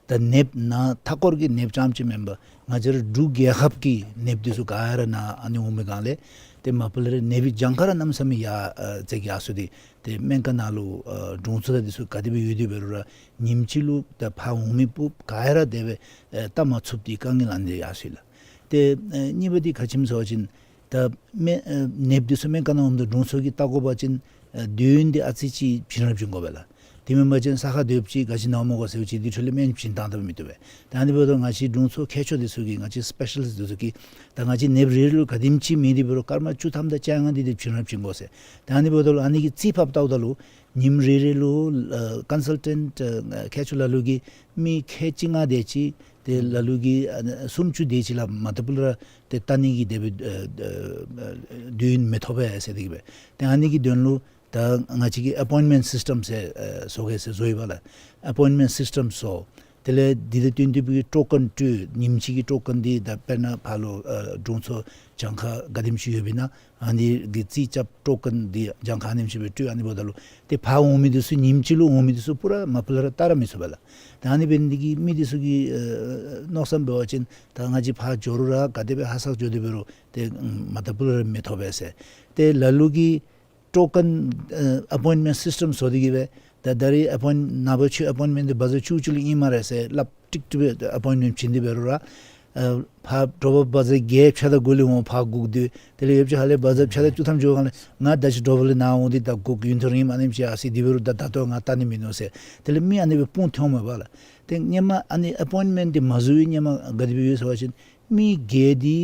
ད་ནདཔ་ནཱ་མཐའ་འཁོར་གྱི་ནདཔ་རྐྱངམ་ཅིག་མེན་པར་ང་བཅས་ར་འབྲུག་རྒྱལ་ཁབ་ཀྱི་ནདཔ་འདི་ཚུ་ག་ར་ནཱ་ཨ་ནི་འོང་པའི་སྒང་ལས་ཏེ་མ་པ་ལས་ར་ནདཔ་གི་གྱངས་ཁ་ར་གནམ་མེད་ས་མེད་ཡར་ཨ་ཙིག་ཡར་སོ་སྟེ་ཏེ་སྨན་ཁང་ནང་ལུ་ཨ་དྲུང་འཚོ་དང་འདི་ཚུ་ག་དེ་སྦེ་ཡོད་དེ་འབད་རུང་ར་ཉིནམ་གཅིག་ལུ་ད་ཕར་འོང་མི་སྤུབས་ག་ར་དེ་སྦེ་ཨེ་བལྟ་མ་ཚུགས་ཏེ་དཀའ་ངལ་ཨ་ནི་ཡར་སོ་ཡི་ལགས། ཏེ་ཨེ་གཉིས་པ་འདི་ག་ཅི་སྨོ་ཟེར་བ་ཅིན་ད་སྨན་ཨེ་ནདཔ་འདི་ཚུ་སྨན་ཁང་ནང་འོངམ་ད་དྲུང་འཚོ་གིས་བལྟ་དགོ་པ་ཅིན་ཨེ་དུས་ཡུན་འདི་ཨ་ཙི་ཅིག་བྱིན་ར་བྱིན་དགོ་པས་ལགས། དེ་མེན་པ་ཅིན་ས་ཁར་སྡོདཔ་ཅིག་ག་ཅི་ནཝ་མས་གོ་ཟེརཝ་ཅིག་དེ་འཕྲོ་ལས་སྨན་བྱིན་བཏང་བཏངམ་མི་བཏུབ་པས། ད་ཨ་ནི་འབདཝ་ད་ང་བཅས་དྲུང་འཚོ་མཁས་མཆོག་འདི་ཚུ་གིས་ང་བཅས་སི་པེ་ཤ་ལིསཊ་འདི་ཚུ་གིས་ད་ང་བཅས་ནདཔ་རེ་རེ་ལུ་ག་དེམ་ཅིག་མེད་དེ་འབད་རུང་སྐར་མ་བཅུ་ཐམ་དང་བཅོ་ལྔ་འདི་འདི་བྱིན་ར་བྱིན་དགོ་ཟེར། ད་ཨ་ནི་འབདཝ་ད་ལུ་ཨ་ནི་གི་རྩིས་ཕབ་བལྟཝ་ད་ལུ་ཉིནམ་རེ་རེ་ལུ་ཨ་ཀོན་སཱལ་ཊེནཊ་ཨ་མཁས་མཆོག་ལ་ལུ་གིས་མི་ཁལ་བཅོ་ལྔ་དེ་ཅིག་ཏེ་ལ་ལུ་གིས་ཨ་སུམ་ཅུ་དེ་ཅིག་ལས་མ་ད་སྤུ་ལས་ར་ཏེ་བལྟ་ནི་གི་དེ་སྦེ་ཨ་ཨ་དུས་ཡུན་མི་ཐོབ་པས་ཟེར་དེ་གིས་སྦེ། ཏེ་ཨ་ནི་གི་དོན་ལུ་ད་ང་བཅས་ཀྱིས་ཨེ་པོའིནཊ་མེནཊ་སིསི་ཊེམ་ཟེར་ཨ་བཟོ་གེ་ཟེར་བཟོ་ཡི་པ་ལགས། ཨེ་པོའིནཊ་མེནཊ་སིསི་ཊེམ་བཟོ། དེ་ལས་འདི་དང་བསྟུན་ཏེ་སྦེ་ཊོ་ཀན་སྤྲོད། ཉིནམ་གཅིག་གི་ཊོ་ཀན་འདི་ད་དཔེར་ན་ཕར་ལུ་ཨ་དྲུང་འཚོ་གྱངས་ཁ་ག་དེམ་ཅིག་ཡོདཔ་ཨིན་ན་ཨ་ནི་གི་རྩིས་རྐྱབ། ཊོ་ཀན་འདི་གྱངས་ཁ་ཨ་ནེམ་ཅིག་སྦེ་སྤྲོད། ཨ་ནི་འབདཝ་ད་ལུ་ཏེ་ཕར་འོང་མི་འདི་ཚུ་ཉིནམ་གཅིག་ལུ་འོང་མི་འདི་ཚུ་པུ་ར་མ་པ་ལས་ར་བལྟ་ར་མི་ཚུགས་པས་ལགས། ད་ཨ་ནི་འབད་ནི་འདི་གིས་མི་འདི་ཚུ་གིས་ཨ་མནོ་བསམ་འབད་བ་ཅིན་ད་ང་བཅས་ཕར་འགྱོ་རུང་ར་ག་དེ་སྦེ་ཧ་སག་འགྱོ་དེ་འབད་རུང་ཏེ་མ་ད་སྤུ་ལས་ར་མི་ཐོབ་པས་ཟེར། ཏེ་ལ་ལུ་གིས་ཊོ་ཀན་ཨ་ཨེ་པོའིནཊ་མེནཊ་སིསི་ཊེམ་བཟོ་སྟེ་གིས་སྦེ་ད་ད་རིས་ཨེ་པོའིནཊ་ནངས་པ་ཁྱོད་ཨེ་པོའིནཊ་མེནཊ་འདི་བ་ཛ་བཅུ་གཅིག་ལུ་ཨིན་སྨ་རེ་ཟེར་སླབ་ཀྲིག་ཀྲི་སྦེ་ཨེ་པོའིནཊ་མེནཊ་བྱིན་ཏེ་འབད་རུང་ར་ཨ་ཕར་དྲོ་པ་བ་ཛ་བརྒྱད་ཕྱེད་དང་དགུ་ལུ་འོང་ཕར་སྒུག་སྡོད། དེ་ལས་ཡོད་ཅིག་ཧ་ལས་བ་ཛ་ཕྱེད་དང་བཅུ་ཐམ་འགྱོ་སྒང་ལས་ང་ད་ཅི་དྲོ་པ་ལས་ནཱ་འོང་སྟེ་ད་སྒུག་ཡུན་ཐུང་རིངམ་ཨ་ནེམ་ཅིག་ཡར་སོ་ཡི། དེ་འབད་རུང་ད་ད་ལྟོ་ང་བལྟ་ནི་མིན་ནུག་ཟེར། དེ་ལས་མི་ཨ་ནི་སྦེ་སྤུངས་ཐོནམ་མས་པ་ལགས། ཏེ་སྔོན་མ་ཨ་ནི་ཨེ་པོའིནཊ་མེནཊ་འདི་མ་བཟོ་བའི་སྔོན་མ་ག་དེ་སྦེ་ཡོད་ཟེར་བ་ཅིན་མི་གིས་འདི་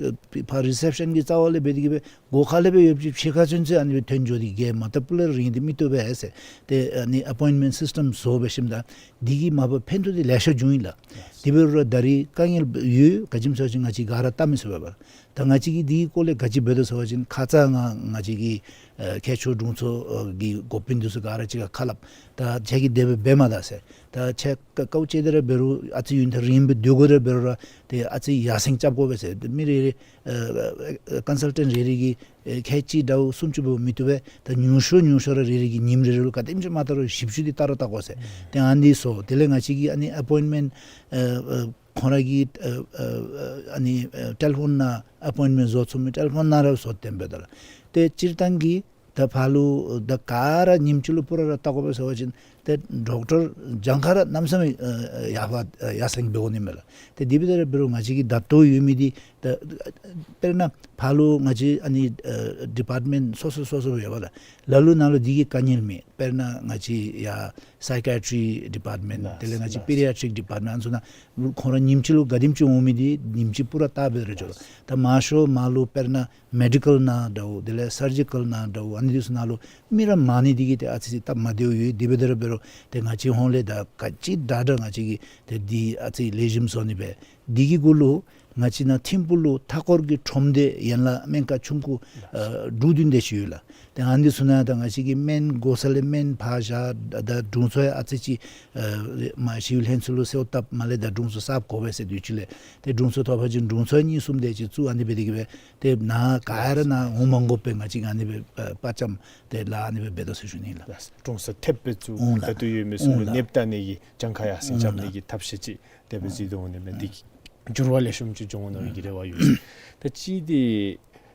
ཨ་ཕར་རི་སེབ་ཤཱན་གྱི་རྩ་བ་ལས་འབད་དེ་གིས་སྦེ་སྒོ་ཁ་ལས་སྦེ་ཡོདཔ་ཅིག་ཕྱི་ཁར་ཚུན་ཚོད་ཨ་ནི་སྦེ་ཐོན་འགྱོ་སྟེ་གིས་མ་ད་སྤུ་ལས་ར་རིང་སྟེ་མི་བཏུབ་པས་ཟེར། ཏེ་ཨ་ནི་ཨེ་པོའིནཊ་མེནཊ་སིསི་ཊེམ་བཟོ་འབད་ཞིནམ་ད་འདི་གིས་མ་པ་ཕན་ཐོགས་འདི་ལེ་ཤ་བྱུང་ཡི་ལགས། དེ་འབད་རུང་ར་ད་རིས་དཀའ་ངལ་ཡོད། ག་ཅི་སྨོ་ཟེར་བ་ཅིན་ང་བཅས་ག་ར་བལྟ་མི་ཚུགས་པས་པ། ད་ང་བཅས་ཀྱིས་འདི་གི་སྐོར་ལས་ག་ཅི་འབད་དོ་ཟེར་བ་ཅིན་ཁ་ཙ་ང་ང་བཅས་ཀྱི་ཨ་མཁས་མཆོག་དྲུང་འཚོ་ཨ་གི་འགོ་དཔོན་འདི་ཚུ་ག་ར་གཅིག་ཁར་ཁ་སླབ། ད་ཁྱེད་ཀྱིས་དེ་སྦེ་འབད་མ་ད་ཟེར། ད་ཁྱེད་དཀའཝ་སྤྱད་དེ་ར་འབད་རུང་ཨ་ཙི་ཡུན་ཐུང་རིངམོ་སྦེ་སྡོད་དགོ་དེ་ར་འབད་རུང་ར་ཏེ་ཨ་ཙི་ཡར་སེང་རྐྱབ་དགོ་པས་ཟེར། ཏེ་མི་རེ་རེ་ཨ་ཨ་ཀོན་སཱལ་ཊེནཊ་རེ་རེ་གིས་ཨེ་ཁལ་གཅིག་དང་སུམ་ཅུ་འབདཝ་མི་བཏུབ་པས། ད་ཉུང་ཤོས་ཉུང་ཤོས་ར་རེ་རེ་གིས་ཉིནམ་རེ་རེ་ལུ་ག་དེམ་ཅིག་མ་ད་རུང་བཞི་བཅུ་འདི་བལྟ་ར་བལྟ་དགོ་ཟེར། ཏེ་ཨ་ནི་བཟོ། དེ་ལས་ང་བཅས་ཀྱིས་ཨ་ནི་ཨེ་པོའིནཊ་མེནཊ་ཨ་ཨ་ཁོང་ར་གི་ཨ་ཨ་ཨ་ནི་ཨ་ཊེ་ལི་ཕོན་ནང་ཨེ་པོའིནཊ་མེནཊ་བཟོ་ཚུགས་མི་ཊེ་ལི་ཕོན་ནང་ར་བཟོ་སྟེ་འབདཝ་ད་ལགས། ཏེ་སྤྱིར་བཏང་གི་ད་ཕར་ལུ་ད་ག་ར་ཉིནམ་གཅིག་ལུ་སྤུ་ར་ར་བལྟ་དགོ་པས་ཟེར་བ་ཅིན་ཏེ་ཌོག་ཊར་གྱངས་ཁ་ར་གནམ་མེད་ས་མེད་ཨ་ཨ་ཡར་ཕར་ཨ་ཡར་སེང་འབད་དགོ་ནི་མས་ལགས། ཏེ་དེ་འབདཝ་ད་ར་འབད་རུང་ང་བཅས་ཀྱི་ད་ལྟོ་ཡོད་མི་འདི་ད་དཔེར་ན་ཕར་ལུ་ང་བཅས་ཨ་ནི་ཨ་ཌི་པཱརཊ་མེནཊ་སོ་སོ་སོ་སོ་ཡོད་པ་ལགས། ལ་ལུ་ནང་ལུ་འདི་གི་དཀའ་ངལ་མེད། དཔེར་ན་ང་བཅས་ཡར་སའི་ཀེ་ཊི་ཌི་པཱརཊ་མེནཊ་དེ་ལས་ང་བཅས་པི་ཌི་ཡ་ཊིཀ་ཌི་པཱརཊ་མེནཊ་ཨ་ནི་ཚུ་ནང་ཁོང་ར་ཉིནམ་གཅིག་ལུ་ག་དེམ་ཅིག་འོང་མི་འདི་ཉིནམ་གཅིག་སྤུ་ར་བལྟ་འབད་ར་འགྱོ་ལགས། ད་མང་ཤོས་མར་ལུ་དཔེར་ན་མེ་ཌི་ཀཱལ་ནང་འདྲཝ་དེ་ལས་སར་ཇི་ཀཱལ་ནང་འདྲཝ་ཨ་ནི་འདི་ཚུ་ནང་ལུ་མི་ར་མང་ནི་འདི་གིས་ཏེ་ཨ་ཙི་ཅིག་སྟབས་མ་བདེཝ་ཡོད། དེ་འབདཝ་ད་ར་འབད་རུང་ཏེ་ང་བཅས་ཧོངས་ལས་ད་ག་ཅི་དྲག་དྲག་ང་བཅས་ཀྱིས་ཏེ་འདི་ཨ་ཙི་ལེགས་ཤོམ་བཟོ་ནི་སྦེ། འདི་གི་གུ་ལུ་ང་བཅས་ནཱ་ཐིམ་ཕུག་ལུ་མཐའ་འཁོར་གྱི་ཁྲོམ་སྡེ་ཡན་ལག་སྨན་ཁང་ཆུང་ཀུ་ཨ་དྲུག་བདུན་དེ་ཅིག་ཡོད་ལགས། ཏེ་ཨ་ནི་ཚུ་ནང་ད་ང་བཅས་ཀྱིས་སྨན་དགོ་ས་ལས་སྨན་ཕར་བཞག། ད་དྲུང་འཚོ་ཡང་ཨ་ཙི་ཅིག་ཨ་མར་ཞི་གཡོག་ལྷན་ཚོགས་ལུ་གསོལཝ་བཏབ། མར་ལས་ད་དྲུང་འཚོ་གསརཔ་དགོ་པས་ཟེར་དུས་ཅི་ལས་ཏེ་དྲུང་འཚོ་ཐོབ་པ་ཅིན་དྲུང་འཚོ་གཉིས་གསུམ་དེ་ཅིག་བཙུགས། ཨ་ནི་སྦེ་དེ་གིས་སྦེ་ཏེ་ནཱ་ག་ར་ནཱ་འོང་མ་དགོ་པའི་ང་བཅས་ཨ་ནི་སྦེ་ཨ་དཔའ་བཅམ་སྟེ་ལཱ་ཨ་ནི་སྦེ་འབད་དོ་ཟེར་ཞུ་ནི་ལགས། དྲུང་འཚོ་ཐེབས་སྦེ་བཙུགས། འོང་ལགས། ད་ལྟོ་ཡོད་མི་ཚུ་འོང་ལགས། ནདཔ་བལྟ་ནི་གི་གྱངས་ཁ་ཡར་སེང་འོང་རྐྱབ་ནི་ལགས། གི་ཐབས་ཤེས་ཅིག་དེ་སྦེ་འོང་། གཟིགས་དོ་འོང་ནི་མས། འདི་འགྱུར་བ་ལེགས་ཤོམ་ཅིག་འབྱུང་འོང་མནོ་བའི་གི་རེ་བ་ཡོད། ད་ཅི་འདི་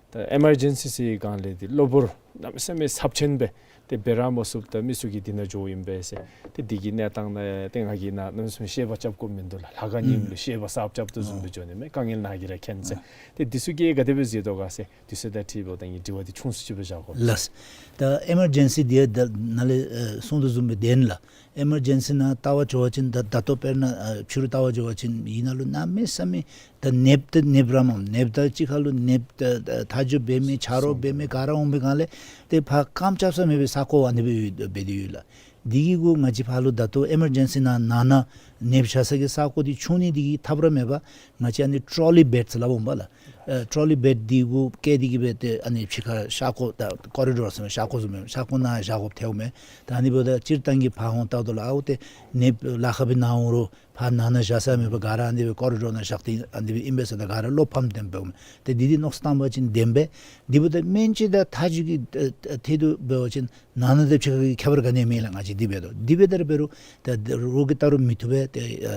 ད་ཨེ་མར་ཇེན་སི་ཟེར་སྒང་ལས་འདི་གློ་བུར་ གནམ་མེད་ས་མེད་ཚབས་ཆེན་སྦེ་ཏེ་འབད་ར་མ་ཚུགསཔ་ད་མི་ཚུ་གིས་འདི་ནང་འགྱོཝ་ཨིན་པས་ཟེར། ཏེ་འདི་གི་གནས་སྟངས་ནང་ཏེ་ང་གིས་ནཱ་གནམ་མེད་ས་མེད་བཤད་པ་རྐྱབ་དགོཔ་མིན་འདུག་ལགས། ལྷ་ཁང་རྙིངམ་ལུ་བཤད་པ་གསརཔ་རྐྱབ་དོ་བཟུམ་སྦེ་འགྱོ་ནི་མས། དཀའ་ངལ་ནཱ་གིས་ར་མཁྱེན་ཟེར། ཏེ་འདི་ཚུ་གིས་ག་དེ་སྦེ་གཟིགས་དོ་ག་ཟེར་དུས་ཚོད་དང་འཁྲིལཝ་ད་ངེའི་དྲི་བ་འདི་ཆུང་སུ་ཅིག་སྦེ་བཞག་དགོ་ལགས། ད་ཨེ་མར་ཇེན་སི་འདི་ཡང་ད་ནཱ་ལས་ཨེ་གསུངས་དོ་བཟུམ་སྦེ་བདེན་ལགས། ཨེ་མར་ཇེན་སི་ནང་ལྟ་བར་འགྱོ་བ་ཅིན་ད་ད་ལྟོ་དཔེར་ན་ཨ་ཕྱི་རུ་ལྟ་བར་འགྱོ་བ་ཅིན་ཨ་ནཱ་ལུ་གནམ་མེད་ས་མེད་ད་ནདཔ་ད་ནདཔ་ར་མས། ནདཔ་དང་གཅིག་ཁར་ལུ་ནདཔ་ད་ད་མཐའ་འཇུག་འབད་མི་ཆ་རོགས་འབད་མི་ག་ར་འོང་པའི་སྒང་ལས་ཏེ་ཕར་རྐངམ་རྐྱབ་ས་མེད་པའི་ས་གོ་ཨ་ནི་སྦེ་ཡོད་འབད་དེ་ཡོད་ལགས། འདི་གི་གུ་ང་བཅས་ཕར་ལུ་ད་ལྟོ་ཨེ་མར་ཇེན་སི་ནང་ནང་ན་ནདཔ་བཞག་ས་གི་ས་གོ་འདི་ཆུང་ནི་འདི་གིས་ཐབས་ར་མེད་པར་ང་བཅས་ཨ་ནི་ཊོ་ལི་བེཌ་ཟེར་སླབ་འོང་པ་ལགས། ཨ་ཊོ་ལི་བེཌ་འདི་གུ་བཀལ་ཏེ་གི་སྦེ་ཏེ་ཨ་ནི་ཕྱི་ཁར་ཤར་ཁོག་ད་ཀོ་རི་ཌོར་ཟེར་མི་ཤར་ཁོག་བཟུམ་མས། ཤར་ཁོག་ནང་བཞག་དགོཔ་ཐལཝ་མས། ད་ཨ་ནི་འབདཝ་ད་སྤྱིར་བཏང་གི་ཕར་འོང་ལྟཝ་ད་ལུ་ཨའོ་ཏེ་ནདཔ་ལཱ་ཁག་སྦེ་ནཱ་འོང་རུང་ཕར་ནང་ན་བཞག་ས་མེད་པར་ག་ར་ཨ་ནི་སྦེ་ཀོ་རི་ཌོར་ནང་བཞག་སྟེ་ཨ་ནི་སྦེ་ཨིན་པས་ཟེརཝ་ད་ག་ར་བློ་ཕམ་སྟེ་འབདཝ་མས། ཏེ་འདི་འདི་མནོ་བསམ་བཏང་པ་ཅིན་བདེན་པས། འདི་འབདཝ་ད་སྨན་བཅོས་དང་མཐའ་འཇུག་གི་ཨ་ཨ་ཐད་དུ་འབད་བ་ཅིན་ནང་ན་དང་ཕྱི་ཁ་གི་ཁྱད་པར་ག་ནི་ཡང་མེད་ལགས། ང་བཅས་འདི་འབད་དོ། འདི་འབདཝ་ད་ར་འབད་རུང་ད་རོགས་ཀྱིས་བལྟ་རུང་མི་བཏུབ་པས། ཏེ་ཨ་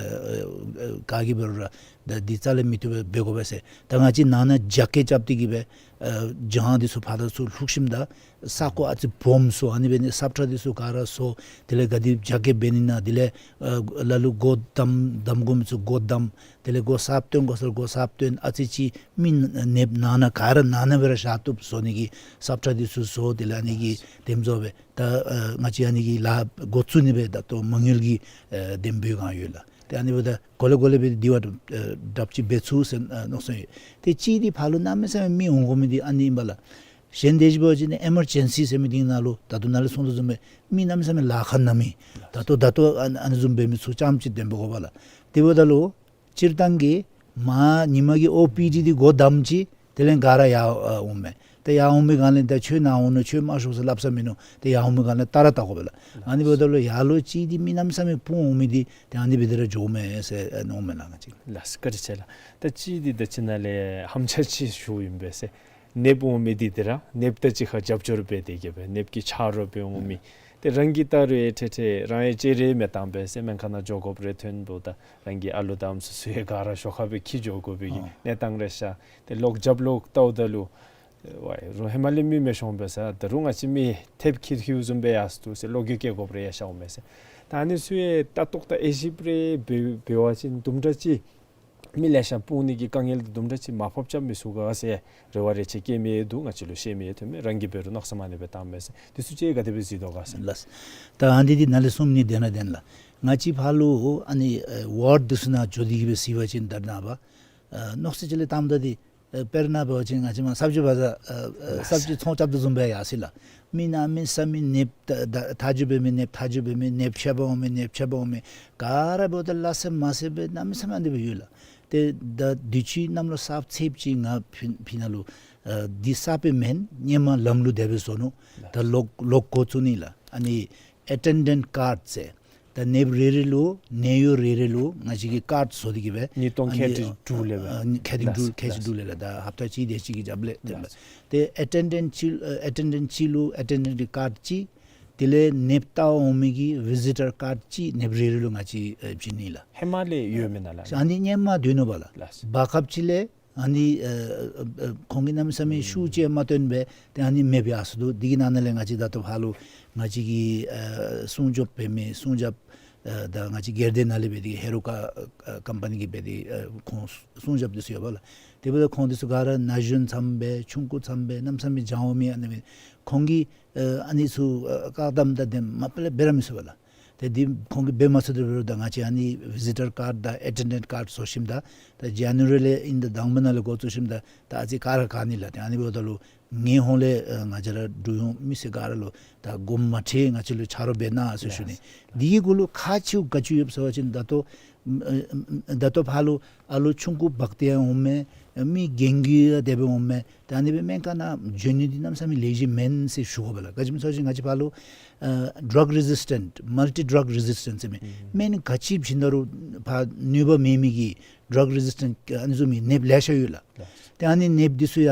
ཨ་ག་གིས་འབད་རུང་ར་ད་འདི་རྩ་ལས་མི་བཏུབ་པས། འབད་དགོ་པས་ཟེར། ད་ང་བཅས་ནང་ན་རྒྱ་སྐྱེགས་རྐྱབ་སྟེ་གི་སྦེ་ཨ་གྱང་འདི་ཚུ་ཕར་དང་ཚུར་བླུགས་ཞིནམ་ད་ས་གོ་ཨ་ཙི་སྦོམ་བཟོ། ཨ་ནི་འབད་ནི་སབ་ཁྲ་འདི་ཚུ་ག་ར་བཟོ། དེ་ལས་ག་དེ་རྒྱ་སྐྱེགས་འབད་ནི་ན་དེ་ལས་ཨ་ལ་ལུ་སྒོ་བསྡམ་བསྡམ་དགོ་མི་ཚུ་སྒོ་བསྡམ། དེ་ལས་སྒོ་གསརཔ་བཏོན་དགོ་ས་ལུ་སྒོ་གསརཔ་བཏོན། ཨ་ཙི་ཅིག་མི་ནདཔ་ནང་ན་ག་ར་ནང་ན་སྦེ་ར་བཞག་བཏུབ་བཟོ་ནི་གི་སབ་ཁྲ་འདི་ཚུ་བཟོ། དེ་ལས་ཨ་ནི་གི་དེམ་བཟོ་སྦེ་ད་ཨ་ང་བཅས་ཨ་ནི་གི་ལཱ་འགོ་བཙུགས་ནི་སྦེ་ད་ལྟོ་མ་དངུལ་གྱི་ཨ་དེམ་འབད་བའི་སྒང་ཡོད་ལགས། ཏེ་ཨ་ནི་འབདཝ་ད་གོ་ལེ་གོ་ལེ་སྦེ་འདི་བ་ཨ་དྲགཔ་ཅིག་འབད་ཚུགས་ཟེར་ཨ་མནོ་བསམ་ཡོད། ཏེ་གཅིག་འདི་ཕར་ལུ་གནམ་མེད་ས་མེད་མི་འོང་དགོ་མི་འདི་ཨ་ནི་ཨིན་པས་ལགས། གཞན་དེ་ཅིག་འབད་བ་ཅིན་ཨེ་མར་ཇེན་སི་ཟེར་མི་འདི་ནང་ལུ་ད་ལྟོ་ནཱ་ལས་གསུངས་དོ་བཟུམ་སྦེ་མི་གནམ་མེད་ས་མེད་ལཱ་ཁག་གནང་མི་ད་ལྟོ་ད་ལྟོ་ཨ་ཨ་ནི་བཟུམ་འབད་མི་ཚུ་རྐྱངམ་ཅིག་དེམ་འབད་དགོ་པས་ལགས། དེ་འབདཝ་ད་ལུ་སྤྱིར་བཏང་གི་མ་ཉིན་མ་གི་ཨོ་པི་ཌི་འདི་སྒོ་བསྡམས་ཅི། དེ་ལས་ག་ར་ཡར་ཨ་འོང་མས། ཏེ་ཡར་འོང་པའི་སྒང་ལས་ད་ཁྱོད་ནཱ་འོང་ནུག་ཁྱོད་མ་ཤོག་ཟེར་སླབ་ས་མིན་ནུག། ཏེ་ཡར་འོང་པའི་སྒང་ལས་ལྟ་ར་ལྟ་དགོ་པས་ལགས། ཨ་ནི་འབདཝ་ད་ལུ་ཡར་ལུ་གཅིག་འདི་མི་གནམ་མེད་ས་མེད་སྤུ་འོང་མི་འདི་ཏེ་ཨ་ནི་འབད་དེ་ར་འགྱོཝ་མས་ཟེར་ཨ་མནོཝ་མས་ལགས་ང་བཅས། ལགས་བཀའ་དྲིན་ཆེ་ལགས། ད་གཅིག་འདི་ད་ཅི་ནཱ་ལས་ཧམ་ཆ་ཅིག་ཞུཝ་ཨིན་པས་ཟེར། ནདཔ་འོང་མི་འདི་ཏེ་ར་ནདཔ་དང་གཅིག་ཁར་རྒྱབ་སྐྱོར་འབད་དེ་གི་སྦེ་ནདཔ་གི་ཆ་རོགས་སྦེ་འོང་མི། ཏེ་རང་གིས་བལྟ་རུང་ཡང་ཏེ་ཏེ་རང་ཡང་ཅིག་རེ་མི་བཏང་པས་ཟེར། སྨན་ཁང་ནང་འགྱོ་དགོཔ་རེ་ཐོན་འབདཝ་ད་རང་གི་ཨ་ལུ་དང་ཨམ་སྲུ་ཚུ་ཡང་ག་ར་ཞོར་ཁར་སྦེ་འཁྱིད་འགྱོ་དགོ་པའི་གི་ཨ་གནས་སྟངས་རེ་ཤར། ཏེ་ལོག་རྒྱབ་ལོག་ལྟཝ་ད་ལུ་ཝའི་རོགས་ཧེ་མ་ལས་མི་མི་ཤོང་པས་ཟེར། ད་རུང་ང་བཅས་མི་ཐེབས་འཁྱིད་འཁྱིདཔ་བཟུམ་སྦེ་ཡར་སོང་འདུག་ཟེར་ལོག་གི་སྐྱེལ་དགོཔ་རེ་ཡང་ཤརཝ་མས་ཟེར། ད་ཨ་ནི་ཚུ་ཡང་ལྟ་རྟོག་དང་དབྱེ་ཞིབ་རེ་འབད་འབད་བ་ཅིན་དུམ་གྲ་ཅིག་མི་ལེ་ཤ་སྤུ་འོང་ནི་གི་དཀའ་ངལ་འདི་དུམ་གྲ་ཅིག་མར་ཕབ་རྐྱབ་མི་ཚུགས་ག་ཟེར་རེ་བ་རེ་ཆེ་བསྐྱེད་མི་འདུག། ང་བཅས་ལུ་བཤད་མི་ཐོན་མས། རང་གིས་འབད་རུང་མནོ་བསམ་ཨ་ནི་སྦེ་བཏངམ་མས་ཟེར། འདི་ཚུ་ཅིག་ག་དེ་སྦེ་གཟིགས་དོ་ག་ཟེར། ལགས། ད་ཨ་ནི་འདི་ནཱ་ལས་གསུངམ་ནི་བདེན་ར་བདེན་ལགས། ང་བཅས་ཕར་ལུ་ཨ་ནི་ཨེ་ཝརཌ་འདི་ཚུ་ནང་འགྱོ་སྟེ་གི་སྦེ་གཟིགས་པ་ཅིན་ད་ནངས་པ་ཨེ་མནོ་བསམ་ཅིག་ལས་བཏངམ་ད་འདི་ཨེ་དཔེར་ན་འབད་བ་ཅིན་ང་བཅས་མར་སབ་ཇི་བ་ཛར་ཨེ་ཨེ་སབ་ཇི་ཚོང་རྐྱབ་དོ་བཟུམ་སྦེ་ཡར་སོང་ལགས། མི་གནམ་མེད་ས་མེད་ནདཔ་ད་ད་མཐའ་འཇུག་འབད་མི་ནདཔ་མཐའ་འཇུག་འབད་མི་ནདཔ་ཕྱད་པར་འོང་མི་ནདཔ་ཕྱད་པར་འོང་མི་ག་ར་འབདཝ་ད་ལ་སེམས་མ་སེམས་སྦེ་གནམ་མེད་ས་མེད་ཨ་ནི་སྦེ་ཡོད་ལགས། ཏེ་ད་དུས་ཅི་གནམ་ལོ་གསརཔ་ཚེསཔ་ཅིག་ང་ཕི་ཕི་ནང་ལུ་ཨ་འདི་གསརཔ་སྦེ་མེན། ཧེ་མ་ལམ་ལུགས་དེ་སྦེ་བཟོ་ནུག། ད་ལོག་ལོག་འགོ་བཙུགས་ནི་ལགས། ཨ་ནི་ཨེ་ཊེན་ཌེནཊ་ཀཱརཌ་ཟེར། ད་ནདཔ་རེ་རེ་ལུ་ནད་གཡོག་རེ་རེ་ལུ་ང་བཅས་ཀྱིས་ཀཱརཌ་བཟོ་སྟེ་གི་སྦེ་ཉིས་སྟོང་ཨ་ནི་ཁལ་གཅིག་དྲུག་ལས་སྦེ་ཨ་ཨ་ཁལ་གཅིག་དྲུག་ལགས། ཁལ་གཅིག་དྲུག་ལས་ལགས། ད་ཧབ་ཏ་གཅིག་དེ་ཅིག་གི་རྒྱབ་ལས་དེ་ལགས། ཏེ་ཨེ་ཊེན་ཌེནཊ་གཅིག་ཨ་ཨེ་ཊེན་ཌེནཊ་གཅིག་ལུ་ཨེ་ཊེན་ཌེནཊ་ཀཱརཌ་གཅིག། དེ་ལས་ནདཔ་བལྟ་འོང་མི་གི་བི་ཟི་ཊར་ཀཱརཌ་གཅིག་ནདཔ་རེ་རེ་ལུ་ང་བཅས་ཨེ་བྱིན་ནི་ལགས། ཧེ་མ་ལས་ཡོད་མེན་ན་ལགས། ཨ་ནི་ཧེ་མ་སྡོད་ནུག་པ་ལགས། ལགས། བར་སྐབས་ཅིག་ལས་ཨ་ནི་ཨ་ཨ་ཨ་ཁོང་གིས་གནམ་མེད་ས་མེད་ཤུགས་ཅིག་མ་བཏོན་པར་ཏེ་ཨ་ནི་མེདཔ་ཡར་སོང་འདུག། འདི་གི་ནང་ན་ལས་ང་བཅས་ད་ལྟོ་ཕར་ལུ་ང་བཅས་ཀྱི་ཨ་སྲུང་སྐྱོབ་འབད་མི་སྲུང་སྐྱོབ་ཨ་ད་ང་བཅས་སྒེར་སྡེ་ནང་ལས་འབད་དེ་ཧེ་རོ་ཀ་ཨ་ཀམ་པ་ནི་གིས་འབད་དེ་ཨ་ཁོང་སྲུང་སྐྱོབ་འདི་ཚུ་ཡོད་པ་ལགས། དེ་འབདཝ་ད་ཁོང་འདི་ཚུ་ག་ར་ན་གཞོན་ཚངམ་སྦེ་ཆུང་ཀུ་ཚངམ་སྦེ་གནམ་མེད་ས་མེད་སྦྱང་འོང་མི་ཨ་ནི་སྦེ་ཁོང་གིས་ཨ་ཨ་ནི་ཚུ་ཨ་བཀག་དམ་དང་དེ་མ་པ་ལས་འབད་ར་མི་ཚུགས་པས་ལགས། ཏེ་འདི་ཁོང་གིས་འབད་མ་ཚུགས་ཏེ་འབད་རུང་ད་ང་བཅས་ཨ་ནི་བི་ཟི་ཊར་ཀཱརཌ་དང་ཨེ་ཊེན་ཌེནཊ་ཀཱརཌ་བཟོ་ཞིནམ་ད་ད་ཇ་ནུ་རི་ལས་ཨིན་ད་དང་པ་ནང་ལས་འགོ་བཙུགས་ཞིནམ་ད་ད་ཨ་ཙི་ག་ར་ག་ནི་ལགས། ཏེ་ཨ་ནི་འབདཝ་ད་ལུ་ངེའི་ཧོང་ལས་ཨ་ང་བཅས་ར་འབྲུག་ཡོངས་མི་སེར་ག་ར་ལུ་ད་དགོངསམ་མ་ཁྲེལ་ང་བཅས་ལུ་ཆ་རོགས་འབད་གནང་ཟེར་ཞུ་ནི། འདི་གི་གུ་ལུ་ཁག་ཆེཝ་ག་ཅི་ཡོདཔ་ཟེར་བ་ཅིན་ད་ལྟོ་ཨ་ཨ་ཨ་ད་ལྟོ་ཕར་ལུ་ཨ་ལོ་ཆུང་ཀུ་འབག་སྟེ་ཡང་འོང་མས། མི་རྒན་རྒས་ཡང་དེ་སྦེ་འོང་མས། ད་ཨ་ནི་སྦེ་སྨན་ཁང་ནང་འགྱོ་ནི་འདི་གནམ་མེད་ས་མེད་ལེགས་ཤོམ་མེན་ཟེར་ཞུ་དགོ་པས་ལགས། ག་ཅི་སྨོ་ཟེར་བ་ཅིན་ང་བཅས་ཕར་ལུ་ཨ་ཌག་རེ་ཟིས་ཊེནཊ་མལ་ཊི་ཌག་རེ་ཟིས་ཊེནཊ་ཟེར་མི་སྨན་ག་ཅི་བྱིན་ད་རུང་ཕར་ནུས་པ་མེད་མི་གི་ཌག་རེ་ཟིས་ཊེནཊ་ཨ་ནི་བཟུམ་མའི་ནདཔ་ལེ་ཤ་ཡོད་ལགས། ཏེ་ཨ་ནི་ནདཔ་འདི་ཚུ་ཡང་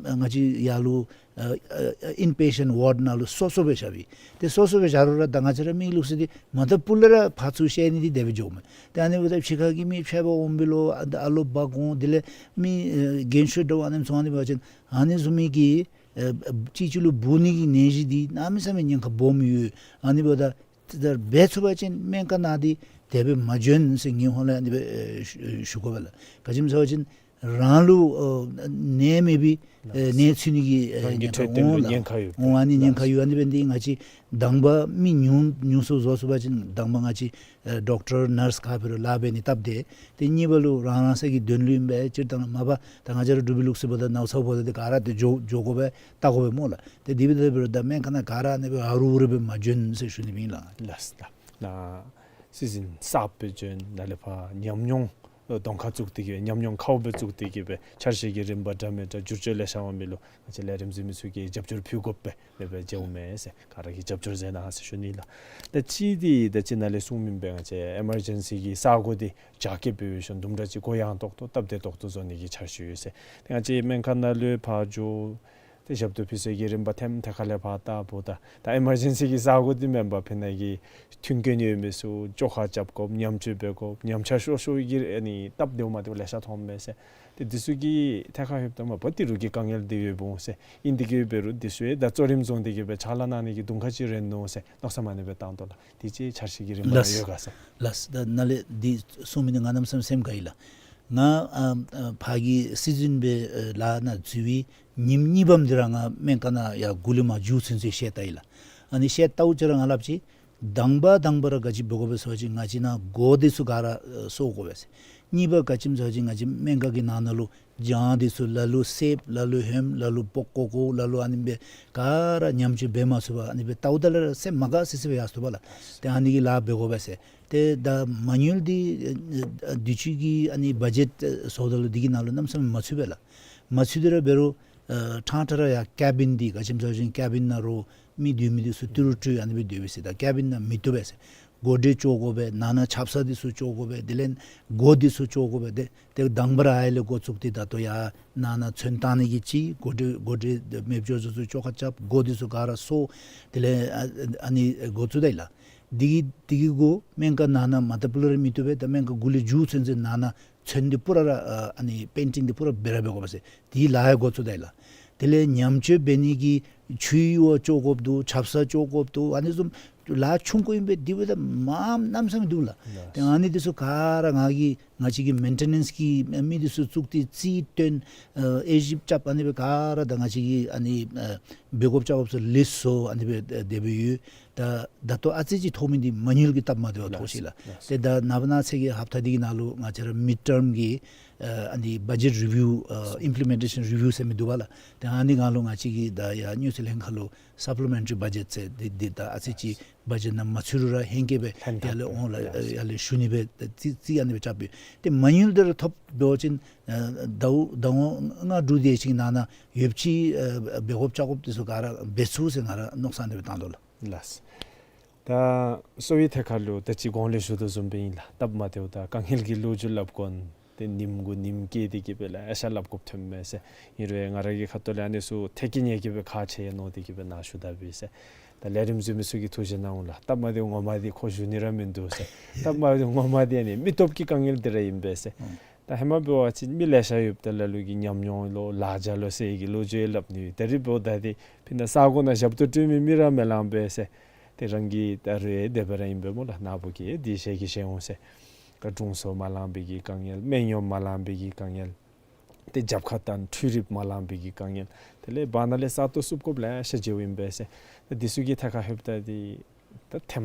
ཨ་ང་བཅས་ཡར་ལུ་ཨ་ཨ་ཨིན་པེ་ཤེནཊ་ཝརཌ་ནང་ལུ་སོ་སོ་སྦེ་བཞག་པས། ཏེ་སོ་སོ་སྦེ་བཞག་རུང་ར་ད་ང་བཅས་ར་མི་ལུགས་སྲོལ་འདི་མ་ད་སྤུ་ལས་ར་ཕར་ཚུར་བཤལ་ནི་འདི་དེ་སྦེ་འགྱོཝ་མས། ཏེ་ཨ་ནི་འབདཝ་ད་ཕྱི་ཁ་གི་མི་ཕྱད་པར་འོང་པས་ལོ། ཨ་ད་ཨ་ལོ་འབག་འོང་། དེ་ལས་མི་ཨ་རྒན་ཤོས་འདྲཝ་ཨ་ནེམ་ཚུ་ཨ་ནི་འབད་བ་ཅིན་ཨ་ནི་བཟུམ་མའི་གི་ ཨ་གཅིག་གཅིག་ལུ་འབུ་ནི་གི་ནད་གཞི་འདི་གནམ་མེད་ས་མེད་ཉེན་ཁ་སྦོམ་ཡོད། ཨ་ནི་འབདཝ་ད་ཏེ་ད་འབད་ཚུགས་པ་ཅིན་སྨན་ཁང་ནང་འདི་དེ་སྦེ་མ་བྱོན་ཟེར་ངེའི་ཧོངས་ལས་ཨ་ནི་སྦེ་ཨེ་ཞུ་ཞུ་དགོ་པས་ལགས། ག་ཅི་སྨོ་ཟེར་བ་ཅིན་རང་ལུ་ཨ་ནད་མེད་པའི་ཨེ་ནད་ཚུད་ནི་གི་ཨེ་རང་གི་ཉེན་ཁ་འཕྲོད་བསྟེན་འོང་ལུ་ལགས། ཉེན་ཁ་ཡོད་པས། འོང་ཨ་ནི་ཉེན་ཁ་ཡོད། ཨ་ནི་འབད་ནི་འདི་ང་བཅས་དང་པ་མི་ཉུང་ཉུང་སུ་བཟོ་ཚུགས་པ་ཅིན་དང་པ་ང་བཅས་ཨེ་ཌོག་ཊར་ནརསི་ག་འབད་རུང་ལཱ་འབད་ནི་སྟབས་བདེ། ཏེ་གཉིས་པ་ལུ་རང་རང་སོའི་གི་དོན་ལུ་ཨིན་པས། སྤྱིར་བཏང་མ་པ་ད་ང་བཅས་ར་འབྲུག་པའི་ལུགས་སྲོལ་འབདཝ་ད་ནཝ་ཚཝ་འབདཝ་ད་ཏེ་ག་ར་ཏེ་འགྱོ་འགྱོ་དགོ་པས་བལྟ་དགོ་པས་སྨོ་ལགས། ཏེ་དེ་འབདཝ་ད་འབད་རུང་ད་སྨན་ཁང་ནང་ག་ར་ཨ་ནི་སྦེ་ཨ་རུ་རུ་སྦེ་མ་བྱོན་ཟེར་ཞུ་ནི་ཨིན་ལགས། ལགས་ལགས། ནཱ་སྲིད་འཛིན་གསརཔ་སྦེ་བྱོན་ནཱ་ལས་ཕར་ཉམས་མྱོང་གདོང་ཁར་བཙུགས་ཏེ་གི་ཉམས་མྱོང་ཁཝ་སྦེ་བཙུགས་ཏེ་གི་སྦེ་འཆར་གཞི་གི་རིམ་པ་འདྲ་མི་འདྲ་བསྒྱུར་བཅོས་ལེ་ཤ་འོང་མི་ལུ་ང་བཅས་ལས་རིམ་གཟིགས་མི་ཚུ་གིས་རྒྱབ་སྐྱོར་ཕུལ་དགོ་པས། ལེགས་པར་མཇལཝ་མས་ཟེར་ག་ར་གིས་རྒྱབ་སྐྱོར་མཛད་གནང་ཟེར་ཞུ་ནི་ལགས། ད་ཅི་འདི་ད་ཅི་ནཱ་ལས་གསུངམ་ཨིན་པས། ང་བཅས་ཨི་མར་ཇེན་སི་གི་ས་གོ་འདི་རྒྱ་སྐྱེད་འབད་བའི་ཤུལ་དུམ་གྲ་ཅིག་གུ་ཡངས་ཏོག་ཏོ་སྟབས་བདེ་ཏོག་ཏོ་བཟོ་ནི་གི་འཆར་གཞི་ཡོད་ཟེར། ཏེ་ང་བཅས་སྨན་ཁང་ནང་ལུ་ཕར་འགྱོ་ཏེ་ཞབས་ཏོག་ཕུལ་སའི་གི་རིམ་པ་ཐེམ་ཐེ་ཁ་ལས་ཕར་བལྟཝ་ད་ད་ཨི་མར་ཇེན་སི་གི་ས་གོ་འདི་མེན་པར་ཕི་ནང་གི་མཐུན་རྐྱེན་ཡོད་མི་ཚུ་བཅོ་ཁ་རྐྱབ་དགོཔ་ཉམས་བཅོས་འབད་དགོཔ་ཉམས་ཆག་ཤོར་ཤོར་གྱི་ཨ་ནི་སྟབས་བདེཝ་མ་བདེཝ་ལེ་ཤ་མཐོངམ་མས་ཟེར། ཏེ་འདི་ཚུ་གི་ཐད་ཁར་ལྷོདཔ་ད་མ་པ་ཏི་རུ་གི་དཀའ་ངལ་འདི་ཡོདཔ་འོང་ཟེར། ཨིན་དེ་གིས་འབད་རུང་འདི་ཚུ་ཡང་ད་གཙོ་རིམ་བཟུང་སྟེ་གི་སྦེ་ཕྱག་ལཱ་གནང་ནི་གི་གདོང་ཁ་ཅིག་རན་ནུག་ཟེར་མནོ་བསམ་ཨ་ནི་སྦེ་བཏང་དོ་ལགས། དེ་ཅིག་འཆར་གཞི་གི་རིམ་པ་ལགས། ཡོད་ག་ཟེར། ལགས། ད་ནཱ་ལས་འདི་གསུངས་མི་འདི་ང་གནམ་མེད་ས་མེད་སེམས་དགའ་ཡི་ལགས། ང་ཨ་ཨ་ཕར་གྱི་སྲིད་འཛིན་སྦེ་ཨ་ལཱ་ནང་འཛུལ་བའི་ཉིནམ་གཉིས་པམ་འདི་ར་ང་སྨན་ཁང་ནང་ཡར་མགུ་ལས་མར་མཇུག་ཚུན་ཚོད་བཤལ་བལྟ་ཡི་ལགས། ཨ་ནི་བཤལ་བལྟཝ་ཅིག་ར་ང་སླབ་ཅི། དང་པ་དང་པ་ར་ག་ཅི་འབད་དགོ་པས་ཟེར་བ་ཅིན་ང་བཅས་ནཱ་སྒོ་འདི་ཚུ་ག་ར་ཨ་སྲུང་དགོ་པས་ཟེར། གཉིས་པ་ག་ཅི་སྨོ་ཟེར་བ་ཅིན་ང་བཅས་སྨན་ཁང་གི་ནང་ན་ལུ་གྱང་འདི་ཚུ་ལ་ལུ་སེབ་ལ་ལུ་ཧེམ་ལ་ལུ་སྤོག་བཀོ་བཀོཝ་ལ་ལུ་ཨ་ནི་སྦེ་ག་ར་ཉམས་བཅོས་འབད་མ་ཚུགས་པར་ཨ་ནི་སྦེ་བལྟཝ་ད་ལུ་ར་སེམས་མ་དགའ་སི་སི་སྦེ་ཡར་སོཔ་ལགས། ཏེ་ཨ་ནི་གི་ལཱ་འབད་དགོ་པས་ཟེར། ཏེ་ད་མ་དངུལ་འདི་ཨ་ཨ་དུས་ཅི་གི་ཨ་ནི་བ་ཇེཊ་ཨ་བཟོཝ་ད་ལུ་འདི་གི་ནང་ལུ་གནམ་མེད་ས་མེད་མ་ཚུད་པས་ལགས། མ་ཚུད་དེ་ར་འབད་རུང་ཨ་ཕྲང་ཕྲང་ར་ཡར་ཀེ་བིན་འདི་ག་ཅི་སྨོ་ཟེར་བ་ཅིན་ཀེ་བིན་ནང་རོགས་མི་སྡོད་མི་འདི་ཚུ་ཏི་རུ་ཏི་རུ་ཨ་ནི་སྦེ་སྡོད་པས་ཟེར། ད་ཀེ་བིན་ནང་མི་བཏུབ་པས་ཟེར། གོ་ཊི་བཅོ་དགོ་པས། ནང་ན་ཆབ་གསང་འདི་ཚུ་བཅོ་དགོ་པས། དེ་ལས་སྒོ་འདི་ཚུ་བཅོ་དགོ་པས། ཏེ་ཏེ་དང་པ་ར་ཨ་ལས་འགོ་བཙུགས་ཏེ་ད་ལྟོ་ཡར་ནང་ན་ཚོན་བཏང་ནི་གི་ཅིག་གོ་ཊི་གོ་ཊི་མེདཔ་འགྱོ་ཚུན་ཚོད་བཅོ་ཁ་རྐྱབ། སྒོ་འདི་ཚུ་ག་ར་སྲུང་། དེ་ལས་ཨ་ཨ་ནི་འགོ་བཙུགས་ད་ཡི་ལགས། འདི་གི་འདི་གི་གུ་སྨན་ཁང་ནང་ན་མ་བཏབ་ལུ་ར་མི་བཏུབ་པས། ད་སྨན་ཁང་མགུ་ལས་མཇུག་ཚུན་ཚོད་ནང་ན་ཚོན་འདི་པུ་ར་ར་ཨ་ཨ་ནི་པེན་ཊིང་འདི་པུ་ར་འབད་ར་འབད་དགོ་པས་ཟེར། དེ་ལཱ་ཡང་འགོ་བཙུགས་ད་ཡི་ལགས། དེ་ལས་ཉམས་བཅོས་འབད་ནི་གི་ཆུའི་ཡུར་བ་བཅོ་དགོཔ་འདུག། ཆབ་གསང་བཅོ་དགོཔ་འདུག། ཨ་ནི་བཟུམ་ལཱ་ཆུང་ཀུ་ཨིན་པས། དེ་འབདཝ་ད་མངམ་གནམ་མེད་ས་མེད་འདུག་ལགས། ལགས། ཏེ་ཨ་ནི་འདི་ཚུ་ག་ར་ང་གིས་ང་བཅས་ཀྱི་མེན་ཊེ་ནེནསི་གི་མི་འདི་ཚུ་བཙུགས་ཏེ་རྩིས་སྟོན་ཨ་དབྱེ་ཞིབ་རྐྱབ། ཨ་ནི་སྦེ་ག་ར་ད་ང་བཅས་ཀྱིས་ཨ་ནི་ཨ་འབད་དགོཔ་རྐྱབ་དགོཔ་ཚུ་ལིསཊ་བཟོ་ཨ་ནི་སྦེ་ཨ་དེ་སྦེ་ཡོད། ད་ད་ལྟོ་ཨ་ཙི་ཅིག་ཐོབ་མི་འདི་མ་དངུལ་གྱི་སྟབས་མ་བདེཝ་ཐོབ་ཅི་ལགས། ལགས། ཏེ་ད་ནངས་པ་གནངས་ཚེ་གི་ཧབ་ཏ་འདི་གི་ནང་ལུ་ང་བཅས་ར་མིཌ་ཊརམ་གྱི་ཨ་ཨ་ནི་བ་ཇེཊ་རི་བིའུ་ཨ་ཨིམ་པི་ལི་མེན་ཊེ་ཤཱན་རི་བིའུ་ཟེར་མི་འདུག་པ་ལགས། ཏེ་ཨ་ནི་ནང་ལུ་ང་བཅས་ཀྱིས་ད་ཡར་དངུལ་རྩིས་ལྷན་ཁག་ལུ་སཔ་ལི་མེན་ཊ་རི་བ་ཇེཊ་ཟེར་འདི་འདི་ད་ཨ་ཙི་ཅིག་བ་ཇེཊ་ནང་མ་ཚུད་རུང་ར་ཧེང་སྐལ་སྦེ་ལྷན་ཡར་ལས་ཐབས་འོང་ལགས། ཡར་ལས་ཞུ་ནི་སྦེ་ད་རྩིས་རྩིས་ཨ་ནི་སྦེ་རྐྱབ་སྦེ། ཏེ་མ་དངུལ་འདི་ར་ཐོབ་འགྱོ་བ་ཅིན་ཨ་ཟླཝ་ཟླཝ་ལྔ་དྲུག་དེ་ཅིག་ནང་ན་ཡོདཔ་ཅིག་ཨ་འབད་དགོཔ་རྐྱབ་དགོཔ་འདི་ཚུ་ག་ར་འབད་ཚུགས་ཟེར་ང་ར་མནོ་བསམ་འདི་སྦེ་བཏང་དོ་ལགས། ལགས། ད་གསོ་བའི་ཐད་ཁར་ལུ་ད་ཅི་གོང་ལས་ཞུ་དོ་བཟུམ་སྦེ་ཨིན་ལགས། སྟབས་མ་བདེཝ་དང་དཀའ་ངལ་གྱི་ལོ་རྒྱུས་སླབ་དགོ་ན་ཏེ་ཉིནམ་གུ་ཉིནམ་བསྐྱལ་ཏེ་གི་སྦེ་ལེ་ཤ་སླབ་དགོཔ་ཐོནམ་མས་ཟེར། ཨིན་རུང་ང་ར་གི་ཁ་ཐུག་ལས་ཨ་ནི་ཚུ་ཐད་ཀྱི་ཉེ་གི་སྦེ་ཁག་ཆེ་ཡ་མནོ་སྟེ་གི་སྦེ་ནཱ་ཞུ་དཔ་ཨིན་ཟེར། ད་ལས་རིམ་གཟིགས་མི་ཚུ་གིས་ཐུགས་བཞེས་གནང་འོང་ལགས། སྟབས་མ་བདེཝ་ངོ་མ་འདི་ཁོ་ཞུ་ནི་ར་མིན་འདུག་ཟེར། སྟབས་མ་བདེཝ་ངོ་མ་འདི་ཨ་ནི་མི་སྟོབས་ཀྱི་དཀའ་ངལ་འདི་ར་ཨིན་པས་ཟེར། ད་ཧེ་མ་འབད་བ་ཅིན་མི་ལེ་ཤ་ཡོདཔ་ད་ལ་ལུ་གིས་ཉམས་མྱོང་ལོ་ལཱ་འཇལ་ལོ་ཟེར་གྱི་ལོ་རྒྱུས་སླབ་ནི་ཡོད། ད་རིས་འབདཝ་ད་འདི་ཕི་ནཱ་ས་གོ་ནང་ཞབས་ཏོག་སྤྲོད་མི་མི་ར་མི་ལང་པས་ཟེར། ཏེ་རང་གི་ད་རེས་དེ་སྦེ་ར་ཨིན་པས་སྨོ་ལགས། ནཱ་བུ་གིས་འདི་བཤད་གི་བཤད་འོང་ཟེར། ད་དྲུང་འཚོ་མ་ལང་པའི་གི་དཀའ་ངལ་སྨན་གཡོགམ་མ་ལང་པའི་གི་དཀའ་ངལ། ཏེ་རྒྱབ་ཁར་བཏང་འཕྲུལ་རིགཔ་མ་ལང་པའི་གི་དཀའ་ངལ། དེ་ལས་བར་ན་ལས་ས་སྟོང་བསུབ་དགོཔ་ལེ་ཤ་མཇལཝ་ཨིན་པས་ཟེར། ད་འདི་ཚུ་གི་ཐད་ཁར་ལྷོདཔ་ད་འདི་ད་ཐེམ་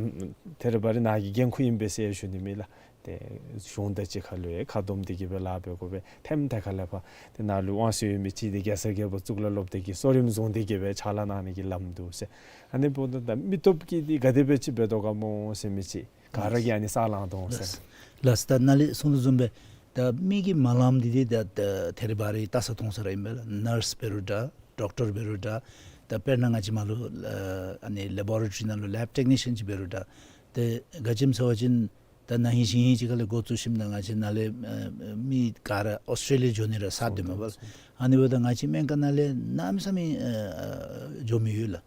ཐེ་རི་བ་རི་ནཱ་གི་འགན་ཁུར་ཨིན་པས་ཟེར་ཞུ་ནི་མེད་ལགས། ཏེ་གཞུང་དང་གཅིག་ཁར་ལུ་ཡང་ཁ་བསྡོམས་ཏེ་གི་སྦེ་ལཱ་འབད་དགོ་པས། ཐེམ་ཐེ་ཁ་ལས་ཕར་ཏེ་ནཱ་ལུ་དབང་ཚད་ཡོད་མི་ཅིག་འདི་རྒྱལ་ས་རྒྱལ་པོ་གཙུག་ལག་སློབ་སྡེ་གི་གཙོ་རིམ་བཟུང་སྟེ་གི་སྦེ་ཕྱག་ལཱ་གནང་ནི་གི་ལམ་འདུག་ཟེར། ཨ་ནི་འབདཝ་ད་ད་མི་སྟོབས་ཀྱིས་འདི་ག་དེ་སྦེ་ཅིག་འབད་དོ་ག་སྨོ་ཟེར་མི་ཅིག་ག་ར་གིས་ཨ་ནི་ས་ལང་དོ་འོང་ཟེར། ལགས། ལགས། ད་ནཱ་ལས་གསུངས་དོ་བཟུམ་སྦེ་ད་མི་གིས་མ་ལངམ་འདི་འདི་ད་ད་ཐེ་རི་བ་རི་ལྟ་ས་མཐོང་ས་ར་ཨིན་པས་ལགས། ནརསི་འབད་རུང་འདྲ་ཌོག་ཊར་འབད་རུང་འདྲ། ད་དཔེར་ན་ང་བཅས་མར་ལུ་ཨ་ཨ་ནི་ལེ་བོ་རེ་ཊོ་རི་ནང་ལུ་ལེབ་ཊེག་ནི་ཤཱན་ཅིག་འབད་རུང་འདྲ། ཏེ་ག་ཅི་སྨོ་ཟེར་བ་ཅིན་ད་ན་ཧིང་གཞེས་ཧིང་ཅིག་ཁ་ལས་འགོ་བཙུགས་ཞིནམ་ད་ང་བཅས་ནཱ་ལས་ཨ་ཨ་མི་ག་ར་ཨོསི་ཊྲེ་ལི་ཡ་འགྱོ་ནི་ར་ས་སྡོདཔ་མས་པ་ལགས། ཨ་ནི་འབདཝ་ད་ང་བཅས་སྨན་ཁང་ནང་ལས་གནམ་མེད་ས་མེད་ཨ་ཨ་འགྱོ་མི་ཡོད་ལགས།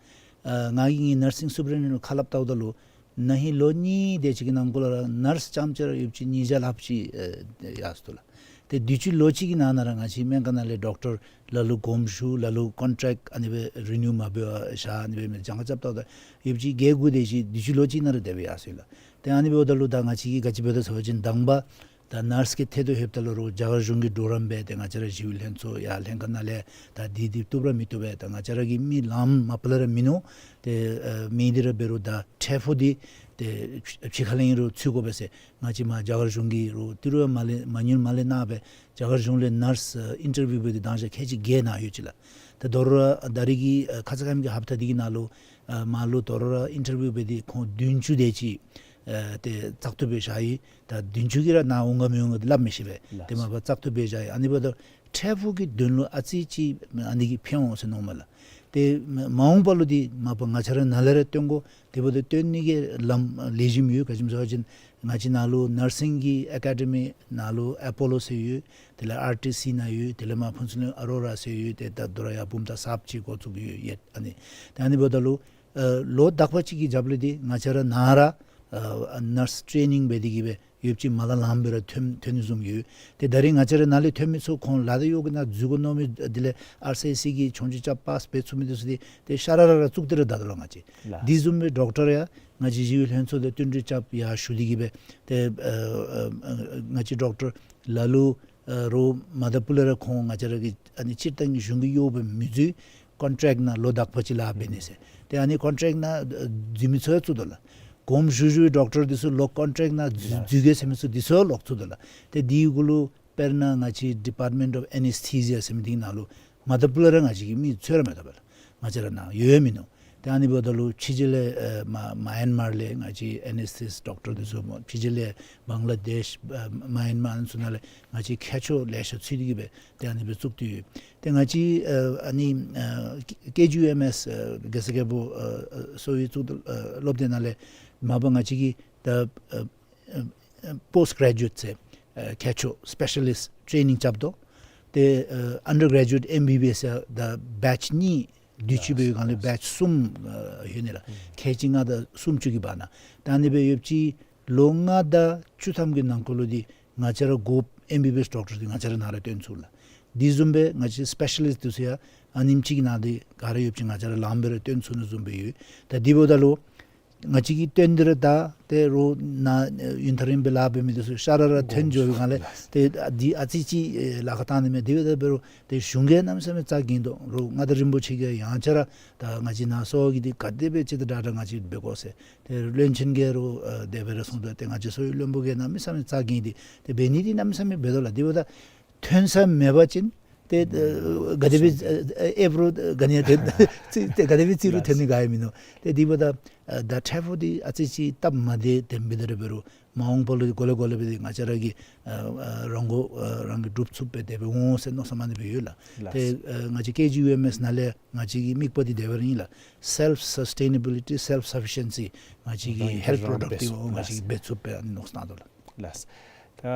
ཨ་ང་གིས་ངེའི་ནར་སིང་སུ་པར་ཌེན་ཊེན་ཌེནཊ་ལུ་ཁ་སླབ་བལྟཝ་ད་ལུ་ན་ཧིང་ལོ་གཉིས་དེ་ཅིག་གི་ནང་འཁོད་ལུ་ར་ནརསི་རྐྱངམ་ཅིག་ར་ཡོདཔ་ཅིག་ཉིས་བརྒྱ་ལྷགཔ་ཅིག་ཨ་ཡར་སོ་ལགས། ཏེ་དུས་ཅི་ལོ་གཅིག་གི་ནང་ན་ར་ང་བཅས་སྨན་ཁང་ནང་ལས་ཌོག་ཊར་ལ་ལུ་དགོངསམ་ཞུ་ལ་ལུ་ཀོན་ཊེཀཊ་ཨ་ནི་སྦེ་རི་ནིའུ་མ་འབད་བར་བཞག་ཨ་ནི་སྦེ་མི་གྱངས་ཁ་རྐྱབ་ད་ད་ཡོདཔ་ཅིག་བརྒྱད་དགུ་དེ་ཅིག་དུས་ཅི་ལོ་གཅིག་ནང་ར་དེ་སྦེ་ཡར་སོ་ཡི་ལགས། ཏེ་ཨ་ནི་འབདཝ་ད་ལུ་ད་ང་བཅས་ཀྱིས་ག་ཅི་འབད་དོ་ཟེར་བ་ཅིན་དང་པ་ད་ནརསི་གི་ཐད་དུ་ལྷོདཔ་ད་ལུ་རོགས་རྒྱ་གར་གཞུང་གི་གྲོགས་རམ་འབད་དེ་ང་བཅས་ར་ཞི་གཡོག་ལྷན་ཚོགས་ཡར་ལྷན་ཁག་ནང་ལས་ད་འདི་འདི་བཏུབ་ར་མི་བཏུབ་པས། ད་ང་བཅས་ར་གི་མི་ལངམ་མ་པ་ལས་ར་མིན་ནུག། ཏེ་ཨ་མི་འདི་ར་འབད་རུང་ད་འཕྲལ་ཕུགས་འདི་ཏེ་ཕྱི་ཁ་ལས་ཨིན་རུང་ཚུད་དགོ་པས་ཟེར་ང་བཅས་མར་རྒྱ་གར་གཞུང་གིས་རོགས་ཏི་རུ་མ་ལས་མ་ཉུལ་མ་ལས་གནང་སྦེ་རྒྱ་གར་གཞུང་ལས་ནརསི་ཨ་ཨིན་ཊར་བིའུ་འབད་དེ་དང་ཞག་ཁལ་གཅིག་བརྒྱད་གནང་ཡོད་ཅི་ལགས། ད་དོ་རུང་ར་ད་རེས་ཀྱི་ཨ་ཁ་ཙ་ཁ་ཉིནམ་གྱི་ཧབ་ཏ་འདི་གི་ནང་ལུ་ཨ་མར་ལུ་དོ་རུང་ར་ཨིན་ཊར་བིའུ་འབད་དེ་ཁོང་བདུན་ཅུ་དེ་ཅིག་ཨ་ཏེ་བཙག་འཐུ་འབད་བཞག་ཡི། ད་བདུན་ཅུ་གིས་ར་ནཱ་འོང་ག་མི་འོང་ག་འདི་སླབ་མི་ཤེས་པས། ལགས། ཏེ་མ་པ་བཙག་འཐུ་འབད་བཞག་ཡི། ཨ་ནི་འབདཝ་ད་འཕྲལ་ཕུགས་ཀྱི་དོན་ལུ་ཨ་ཙི་ཅིག་ཨ་ནི་གིས་ཕན་འོང་ཟེར་མནོཝ་མས་ལགས། ཏེ་མ་མ་འོངས་པ་ལུ་འདི་མ་པ་ང་བཅས་ར་ནཱ་ལས་ར་བཏོན་དགོ། དེ་འབདཝ་ད་བཏོན་ནི་གི་ལམ་ལེགས་ཤོམ་ཡོད། ག་ཅི་སྨོ་ཟེར་བ་ཅིན་ང་བཅས་ནཱ་ལུ་ནར་སིང་གི་ཨེ་ཀ་ཌེ་མི་ནཱ་ལུ་ཨེ་པོ་ལོ་ཟེར་ཡོད། དེ་ལས་ཨར་ཊི་སི་ནང་ཡོད། དེ་ལས་མར་ཕུན་ཚོགས་གླིང་ཨ་རོ་ར་ཟེར་ཡོད། ཏེ་ད་དོ་རུང་ཡར་བུམ་ཐང་གསརཔ་ཅིག་འགོ་བཙུགས་ཡོད་ཡོད། ཨ་ནི་ཏེ་ཨ་ནི་འབདཝ་ད་ལུ་ཨ་ལོ་དག་པ་ཅིག་གི་རྒྱབ་ལས་འདི་ང་བཅས་ར་ནཱ་ར་ཨ་ནརསི་ཊེ་ནིང་འབད་དེ་གི་སྦེ་ཡོདཔ་ཅིག་མ་ལ་ལངམ་སྦེ་ར་ཐོན་ཐོན་ནི་བཟུམ་ཡོད། ཏེ་ད་རེས་ང་བཅས་ར་ནཱ་ལས་ཐོན་མི་ཚུ་ཁོང་ལཱ་འདི་གཡོག་གི་ནང་འཛུལ་དགོ་མནོ་མི་དེ་ལས་ཨར་སི་ཨའི་སི་གི་ཆོས་རྒྱུགས་རྐྱབ་པཱསི་འབད་ཚུགས་མི་དེ་ཚུ་འདི་ཏེ་ཤ་ར་ར་ར་བཙུགས་ཏེ་ར་བསྡད་དོ་ལགས་ང་བཅས། ལགས། དེ་བཟུམ་སྦེ་ཌོག་ཊར་ཡང་ང་བཅས་ཞི་གཡོག་ལྷན་ཚོགས་དང་བསྟུན་གྲོས་རྐྱབ་ཡར་ཞུ་སྟེ་གི་སྦེ་ཏེ་ཨ་ཨ་ཨ་ང་བཅས་ཌོག་ཊར་ལ་ལུ་ཨ་རོགས་མ་ད་པུ་ལས་ར་ཁོང་ང་བཅས་ར་གི་ཨ་ནི་སྤྱིར་བཏང་གི་གཞུང་གི་གཡོག་སྦེ་མི་འཛུལ། ཀོན་ཊེཀཊ་ནང་ལོ་དག་པ་ཅིག་ལཱ་འབད་ནི་ཟེར། ཏེ་ཨ་ནི་ཀོན་ཊེཀཊ་ནང་འཛུལ་མི་ཚུ་ཡང་བཙུགས་དོ་ལགས། དགོངསམ་ཞུ་ཞུ་བའི་ཌོག་ཊར་འདི་ཚུ་ལོག་ཀོན་ཊེཀཊ་ནང་འཛུལ་ལགས། འཛུལ་གེ་ཟེར་མི་ཚུ་འདི་ཚུ་ཡང་ལོག་བཙུགས་དོ་ལགས། ཏེ་འདི་གུ་ལུ་དཔེར་ན་ང་བཅས་ཌི་པཱརཊ་མེནཊ་ཨོཕ་ཨེ་ནེས་ཐེ་ཤི་ཡ་ཟེར་མི་འདི་ནང་ལུ་མ་ད་པུ་ལས་ར་ང་བཅས་ཀྱི་མི་ཚུད་ར་མེད་དོ་པས་ལགས། ང་བཅས་ར་ནཱ་ཡོད་ཡང་མིན་ནུག། ཏེ་ཨ་ནི་འབདཝ་ད་ལུ་ཕྱི་རྒྱལ་ལས་ཨ་མ་མ་ཡན་མར་ལས་ང་བཅས་ཨེ་ནེས་ཐེ་ཤི་སི་ཌོག་ཊར་འདི་ཚུ་སྨོ། ཕྱི་རྒྱལ་ལས་བང་ལ་དེཤ་ཨ་མ་ཡན་མར་ཨ་ནི་ཚུ་ནང་ལས་ང་བཅས་མཁས་མཆོག་ལེ་ཤ་ཚུད་དེ་གི་སྦེ་ཏེ་ཨ་ནི་སྦེ་བཙུགས་ཏེ་ཡོད། ཏེ་ང་བཅས་ཨ་ཨ་ནི་ཨ་ཀེ་ཇི་ཡུ་ཨེམ་ཨེསི་ཨ་རྒྱལ་ས་རྒྱལ་པོ་ཨ་ཨ་གསོ་བའི་གཙུག་ཏོར་ཨ་སློབ་སྡེ་ནང་ལས་མ་པ་ང་བཅས་ཀྱིས་ད་ཨ་ཨ་ཨ་པོསཊ་གྲེ་ཇུ་ཨེཊ་ཟེར་ཨ་མཁས་མཆོག་སི་པེ་ཤ་ལིསཊ་ཊེ་ནིང་རྐྱབ་དོ། ཏེ་ཨ་ཨན་ཌར་གྲེ་ཇུ་ཨེཊ་ཨེམ་བི་བི་ཨེསི་ཡང་ད་བེཆ་གཉིས་དུས་ཅི་སྦེ་ཡོད་གང་ལས་བེཆ་གསུམ་ཨ་ཡོད་ནི་ལགས། ཁལ་གཅིག་ལྔ་དང་སུམ་ཅུ་གི་བར་ན། ད་ཨ་ནི་སྦེ་ཡོདཔ་ཅིག་ལོ་ལྔ་དང་བཅུ་ཐམ་གྱི་ནང་འཁོད་ལུ་འདི་ང་བཅས་ར་དགོཔ་ཨེམ་བི་བི་ཨེསི་ཌོག་ཊར་འདི་ང་བཅས་ར་ནཱ་ར་བཏོན་ཚུགས་ལགས། དེ་བཟུམ་སྦེ་ང་བཅས་སི་པེ་ཤ་ལིསཊ་འདི་ཚུ་ཡང་ཨ་ནེམ་ཅིག་གི་ནང་འདི་ག་ར་ཡོདཔ་ཅིག་ང་བཅས་ར་ལངམ་སྦེ་ར་བཏོན་ཚུགས་ནི་བཟུམ་སྦེ་ཡོད། ད་དེ་འབདཝ་ད་ལུ་ང་བཅས་ཀྱིས་བཏོན་ཏེ་ར་ད་ཏེ་རོགས་ནཱ་ཡུན་ཐག་རིངམོ་སྦེ་ལཱ་འབད་མི་འདི་ཚུ་ཤ་ར་ར་ཐོན་འགྱོ་བའི་སྒང་ལས་ཏེ་འདི་ཨ་ཙི་ཅིག་ཨེ་ལཱ་ཁག་བཏང་ནི་མས། དེ་འབདཝ་ད་འབད་རུང་ཏེ་གཞུང་གིས་གནམ་མེད་ས་མེད་རྩ་འགེངས་དོ། རོགས་མངའ་བདག་རིན་པོ་ཆེ་གིས་ཡང་བསྐྱར་ར་ད་ང་བཅས་ནཱ་གསོ་བ་གི་འདི་ག་དེ་སྦེ་ཅིག་ད་དྲག་དྲག་ང་བཅས་འབད་དགོ་ཟེར། ཏེ་བློན་ཆེན་གྱིས་རོགས་ཨ་དེ་སྦེ་ར་གསུངས་དོ། ཏེ་ང་བཅས་གསོ་བའི་བློན་པོ་གིས་གནམ་མེད་ས་མེད་རྩ་འགེངས་ཏེ་ཏེ་འབད་ནི་འདི་གནམ་མེད་ས་མེད་འབད་དོ་ལགས། དེ་འབདཝ་ད་ཐོན་ས་མེད་པ་ཅིན་ཏེ་ཨ་ག་དེ་སྦེ་ཨ་ཨེབ་རུང་ག་ནི་ཡང་ཏེ་ཏེ་ག་དེ་སྦེ་རྩིས་རུང་ཐོན་ནི་ག་ཡང་མིན་ནུག། ཏེ་དེ་འབདཝ་ད་ཨ་ད་འཕྲལ་ཕུགས་འདི་ཨ་ཙི་ཅིག་སྟབས་མ་བདེ་དེམ་སྦེ་དེ་ར་འབད་རུང་མ་འོངས་པ་ལུ་གོ་ལེ་གོ་ལེ་སྦེ་ཏེ་ང་བཅས་ར་གིས་ཨ་ཨ་རང་མགོ་ཨ་རང་གིས་སྒྲུབ་ཚུགསཔ་སྦེ་དེ་སྦེ་འོང་ཟེར་མནོ་བསམ་ཨ་ནི་སྦེ་ཡོད་ལགས། ལགས། ཏེ་ཨ་ང་བཅས་ཀེ་ཇི་ཡུ་ཨེམ་ཨེསི་ནང་ལས་ང་བཅས་ཀྱི་དམིགས་པ་འདི་དེ་སྦེ་ར་ཨིན་ལགས། སེལཕ་སཱསི་ཊེ་ནེ་བི་ལི་ཊི་སེལཕ་སཱ་ཕི་ཤེན་སི་ང་བཅས་ཀྱི་རང་གིས་ཧེལཐ་རང་པོརོ་ཌགཊ་འབད་འདི་ཚུགས། ང་བཅས་ཀྱིས་འབད་ཚུགསཔ་སྦེ་ཨ་ནི་མནོ་བསམ་བཏང་དོ་ལགས། ལགས། ད་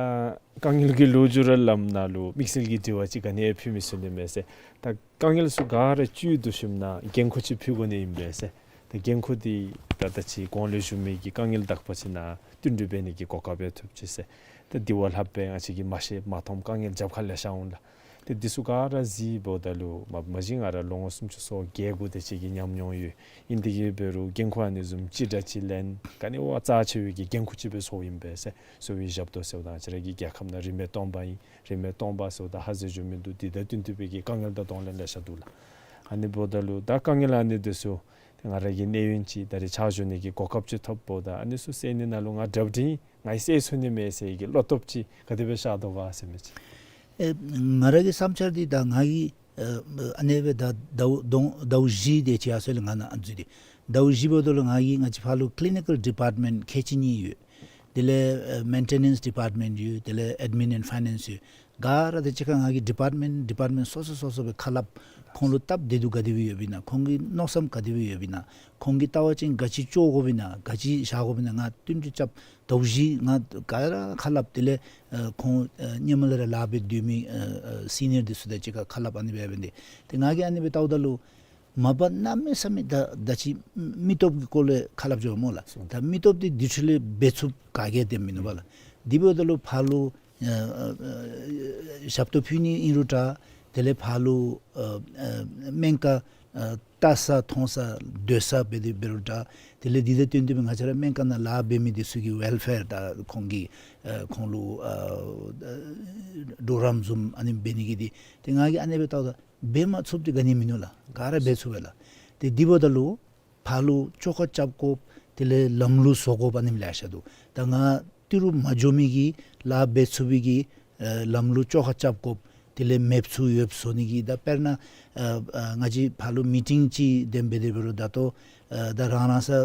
དཀའ་ངལ་གྱི་ལོ་རྒྱུས་ར་ལམ་ནང་ལུ་དམིགས་བསལ་གྱི་དྲི་བ་ཅིག་ག་ནི་ཡང་ཕུལ་མི་ཚུགས་ནི་མས་ཟེར། ད་དཀའ་ངལ་ཚུ་ག་ར་བཅུད་བསྡུ་ཞིནམ་ན་འགན་ཁུར་ཅིག་ཕུལ་དགོ་ནི་ཨིན་པས་ཟེར། ད་འགན་ཁུར་འདི་ད་ད་ཅི་གོང་ལས་ཞུ་མི་གི་དཀའ་ངལ་དག་པ་ཅིག་ནང་བསྟུན་གྲོས་འབད་ནི་གི་གོ་སྐབས་ཡང་ཐོབ་ཅི་ཟེར། ད་དེ་བ་ལྷགཔ་སྦེ་ང་བཅས་ཀྱིས་མ་ཤེས་མ་མཐོང་དཀའ་ངལ་རྒྱབ་ཁར་ལེ་ཤ་འོང་ལགས། ཏེ་འདི་ཚུ་ག་ར་གཟིགསཔ་ད་ལུ་མ་མ་གཞི་ང་ར་ལོ་ངོ་སུམ་ཅུ་སོ་བརྒྱད་དགུ་དེ་ཅིག་གི་ཉམས་མྱོང་ཡོད། ཨིན་ཏེ་གི་འབད་རུང་འགན་ཁུར་ཨ་ནི་བཟུམ་ཅིག་དྲག་ཅིག་ལེན་ག་ནི་བ་རྩ་ཆེ་བའི་གི་འགན་ཁུར་ཅིག་སྦེ་ཚོརཝ་ཨིན་པས་ཟེར། གསོ་བའི་ཞབས་ཏོག་ཟེརཝ་ད་ང་བཅས་ར་གི་རྒྱལ་ཁབ་ནང་རིན་མེད་སྟོང་པ་ཨིན། རིན་མེད་སྟོང་པ་ཟེརཝ་ད་ཧ་ཟེར་འགྱོ་མི་འདུག། འདི་དང་བསྟུན་ཏེ་སྦེ་གི་དཀའ་ངལ་དང་གདོང་ལེན་ལེ་ཤ་འདུག་ལགས། ཨ་ནི་འབདཝ་ད་ལུ་ད་དཀའ་ངལ་ཨ་ནི་འདི་ཚུ་ཏེ་ང་ར་གི་གནས་ཡུན་ཅིག་ད་རེས་ཕྱག་ཞུ་ནི་གི་གོ་སྐབས་ཅིག་ཐོབ་འབདཝ་ད་ཨ་ནི་ཚུ་སེལ་ནི་ནང་ལུ་ང་གྲུབ་འབྲས་ང་གིས་སེལ་ཚུགས་ནི་མས་ཟེར་གི་བློ་སྟོབས་ཅིག་ག་དེ་སྦེ་ཤར་དོ་ག་ཟེར་མི་ཅིག། ཨེ་ང་ར་གི་བསམ་འཆར་འདི་ད་ང་གིས་ཨ་ཨ་ནི་སྦེ་ད་ཟླཝ་ཟླཝ་ཟླཝ་བཞི་དེ་ཅིག་ཡར་སོང་ཡི་ལགས་ང་ནཱ་ཨ་ནི་འཛུལ་ཏེ། ཟླཝ་བཞི་འབདཝ་ད་ལུ་ང་གིས་ང་བཅས་ཕར་ལུ་ཀི་ལི་ནི་ཀཱལ་ཌི་པཱརཊ་མེནཊ་ཁལ་གཅིག་གཉིས་ཡོད། དེ་ལས་ཨེ་མེན་ཊེ་ནེནསི་ཌི་པཱརཊ་མེནཊ་ཡོད། དེ་ལས་ཨེཌ་མིན་ཨེནཌ་ཕའི་ནེནསི་ཡོད། ག་ར་དེ་གཅིག་ཁར་ང་གིས་ཌི་པཱརཊ་མེནཊ་ཌི་པཱརཊ་མེནཊ་སོ་སོ་སོ་སོ་སྦེ་ཁ་སླབ། ཁོང་ལུ་སྟབས་བདེ་སྡུག་ག་དེ་སྦེ་ཡོདཔ་ཨིན་ན། ཁོང་གི་མནོ་བསམ་ག་དེ་སྦེ་ཡོདཔ་ཨིན་ན། ཁོང་གིས་ལྟ་བ་ཅིན་ག་ཅི་བཅོ་དགོཔ་ཨིན་ན། ག་ཅི་བཞག་དགོཔ་ཨིན་ན་ང་བསྟུན་གྲོས་རྐྱབ། ཟླཝ་བཞི་ང་ག་ར་ཁ་སླབ། དེ་ལས་ཨ་ཁོང་ཨ་ཧེ་མ་ལས་ར་ལཱ་འབད་སྡོད་མི་ཨ་ཨ་སི་ནི་ཡར་འདི་ཚུ་དང་གཅིག་ཁར་ཁ་སླབ་ཨ་ནི་སྦེ་འབད་དེ། ཏེ་ང་གིས་ཨ་ནི་སྦེ་བལྟཝ་ད་ལུ་མ་པ་གནམ་མེད་ས་མེད་ད་ད་ཅི་མི་སྟོབས་ཀྱི་སྐོར་ལས་ཁ་སླབ་འགྱོཝ་སྨོ་ལགས། ད་མི་སྟོབས་འདི་དུས་ཚོད་ལས་འབད་ཚུགསཔ་ག་གིས་ཡང་འདེམ་མིན་འདུག་པ་ལགས། དེ་འབདཝ་ད་ལུ་ཕར་ལུ་ ཨ་ཨ་ཨ་ཞབས་ཏོག་ཕུལ་ནི་ཨིན་རུང་འདྲ། དེ་ལས་ཕར་ལུ་ཨ་ཨ་སྨན་ཁང་ཨ་བལྟ་ས་མཐོང་ས་སྡོད་ས་འབད་དེ་འབད་རུང་འདྲ། དེ་ལས་འདི་དང་བསྟུན་ཏེ་སྦེ་ང་བཅས་ར་སྨན་ཁང་ནང་ལཱ་འབད་མི་འདི་ཚུ་གི་ཝེལ་ཕེར་དང་ཁོང་གི་ཨ་ཁོང་ལུ་ཨ་གྲོགས་རམ་བཟུམ་ཨ་ནི་འབད་ནི་གི་འདི་ཏེ་ང་གིས་ཨ་ནི་སྦེ་བལྟཝ་ད་འབད་མ་ཚུགསཔ་འདི་ག་ནི་མིན་ནུག་ལགས། ག་ར་འབད་ཚུགས་པས་ལགས། ཏེ་འདི་འབདཝ་ད་ལུ་ཕར་ལུ་བཅོ་ཁ་རྐྱབ་དགོཔ་དེ་ལས་ལམ་ལུགས་བཟོ་དགོཔ་ཨ་ནེམ་ལེ་ཤ་འདུག། ད་ང་ཏི་རུ་མ་འགྱོ་མི་གིས་ལཱ་འབད་ཚུགས་པའི་གི་ཨ་ལམ་ལུགས་བཅོ་ཁ་རྐྱབ་དགོཔ་དེ་ལས་མེདཔ་ཚུ་ཡོདཔ་བཟོ་ནི་གི། ད་དཔེར་ན་ཨ་ཨ་ང་བཅས་ཕར་ལུ་མི་ཊིང་ཅིག་འདེམས་འབད་དེ་འབད་རུང་ད་ལྟོ་ཨ་ད་རང་རང་ས་ཨ་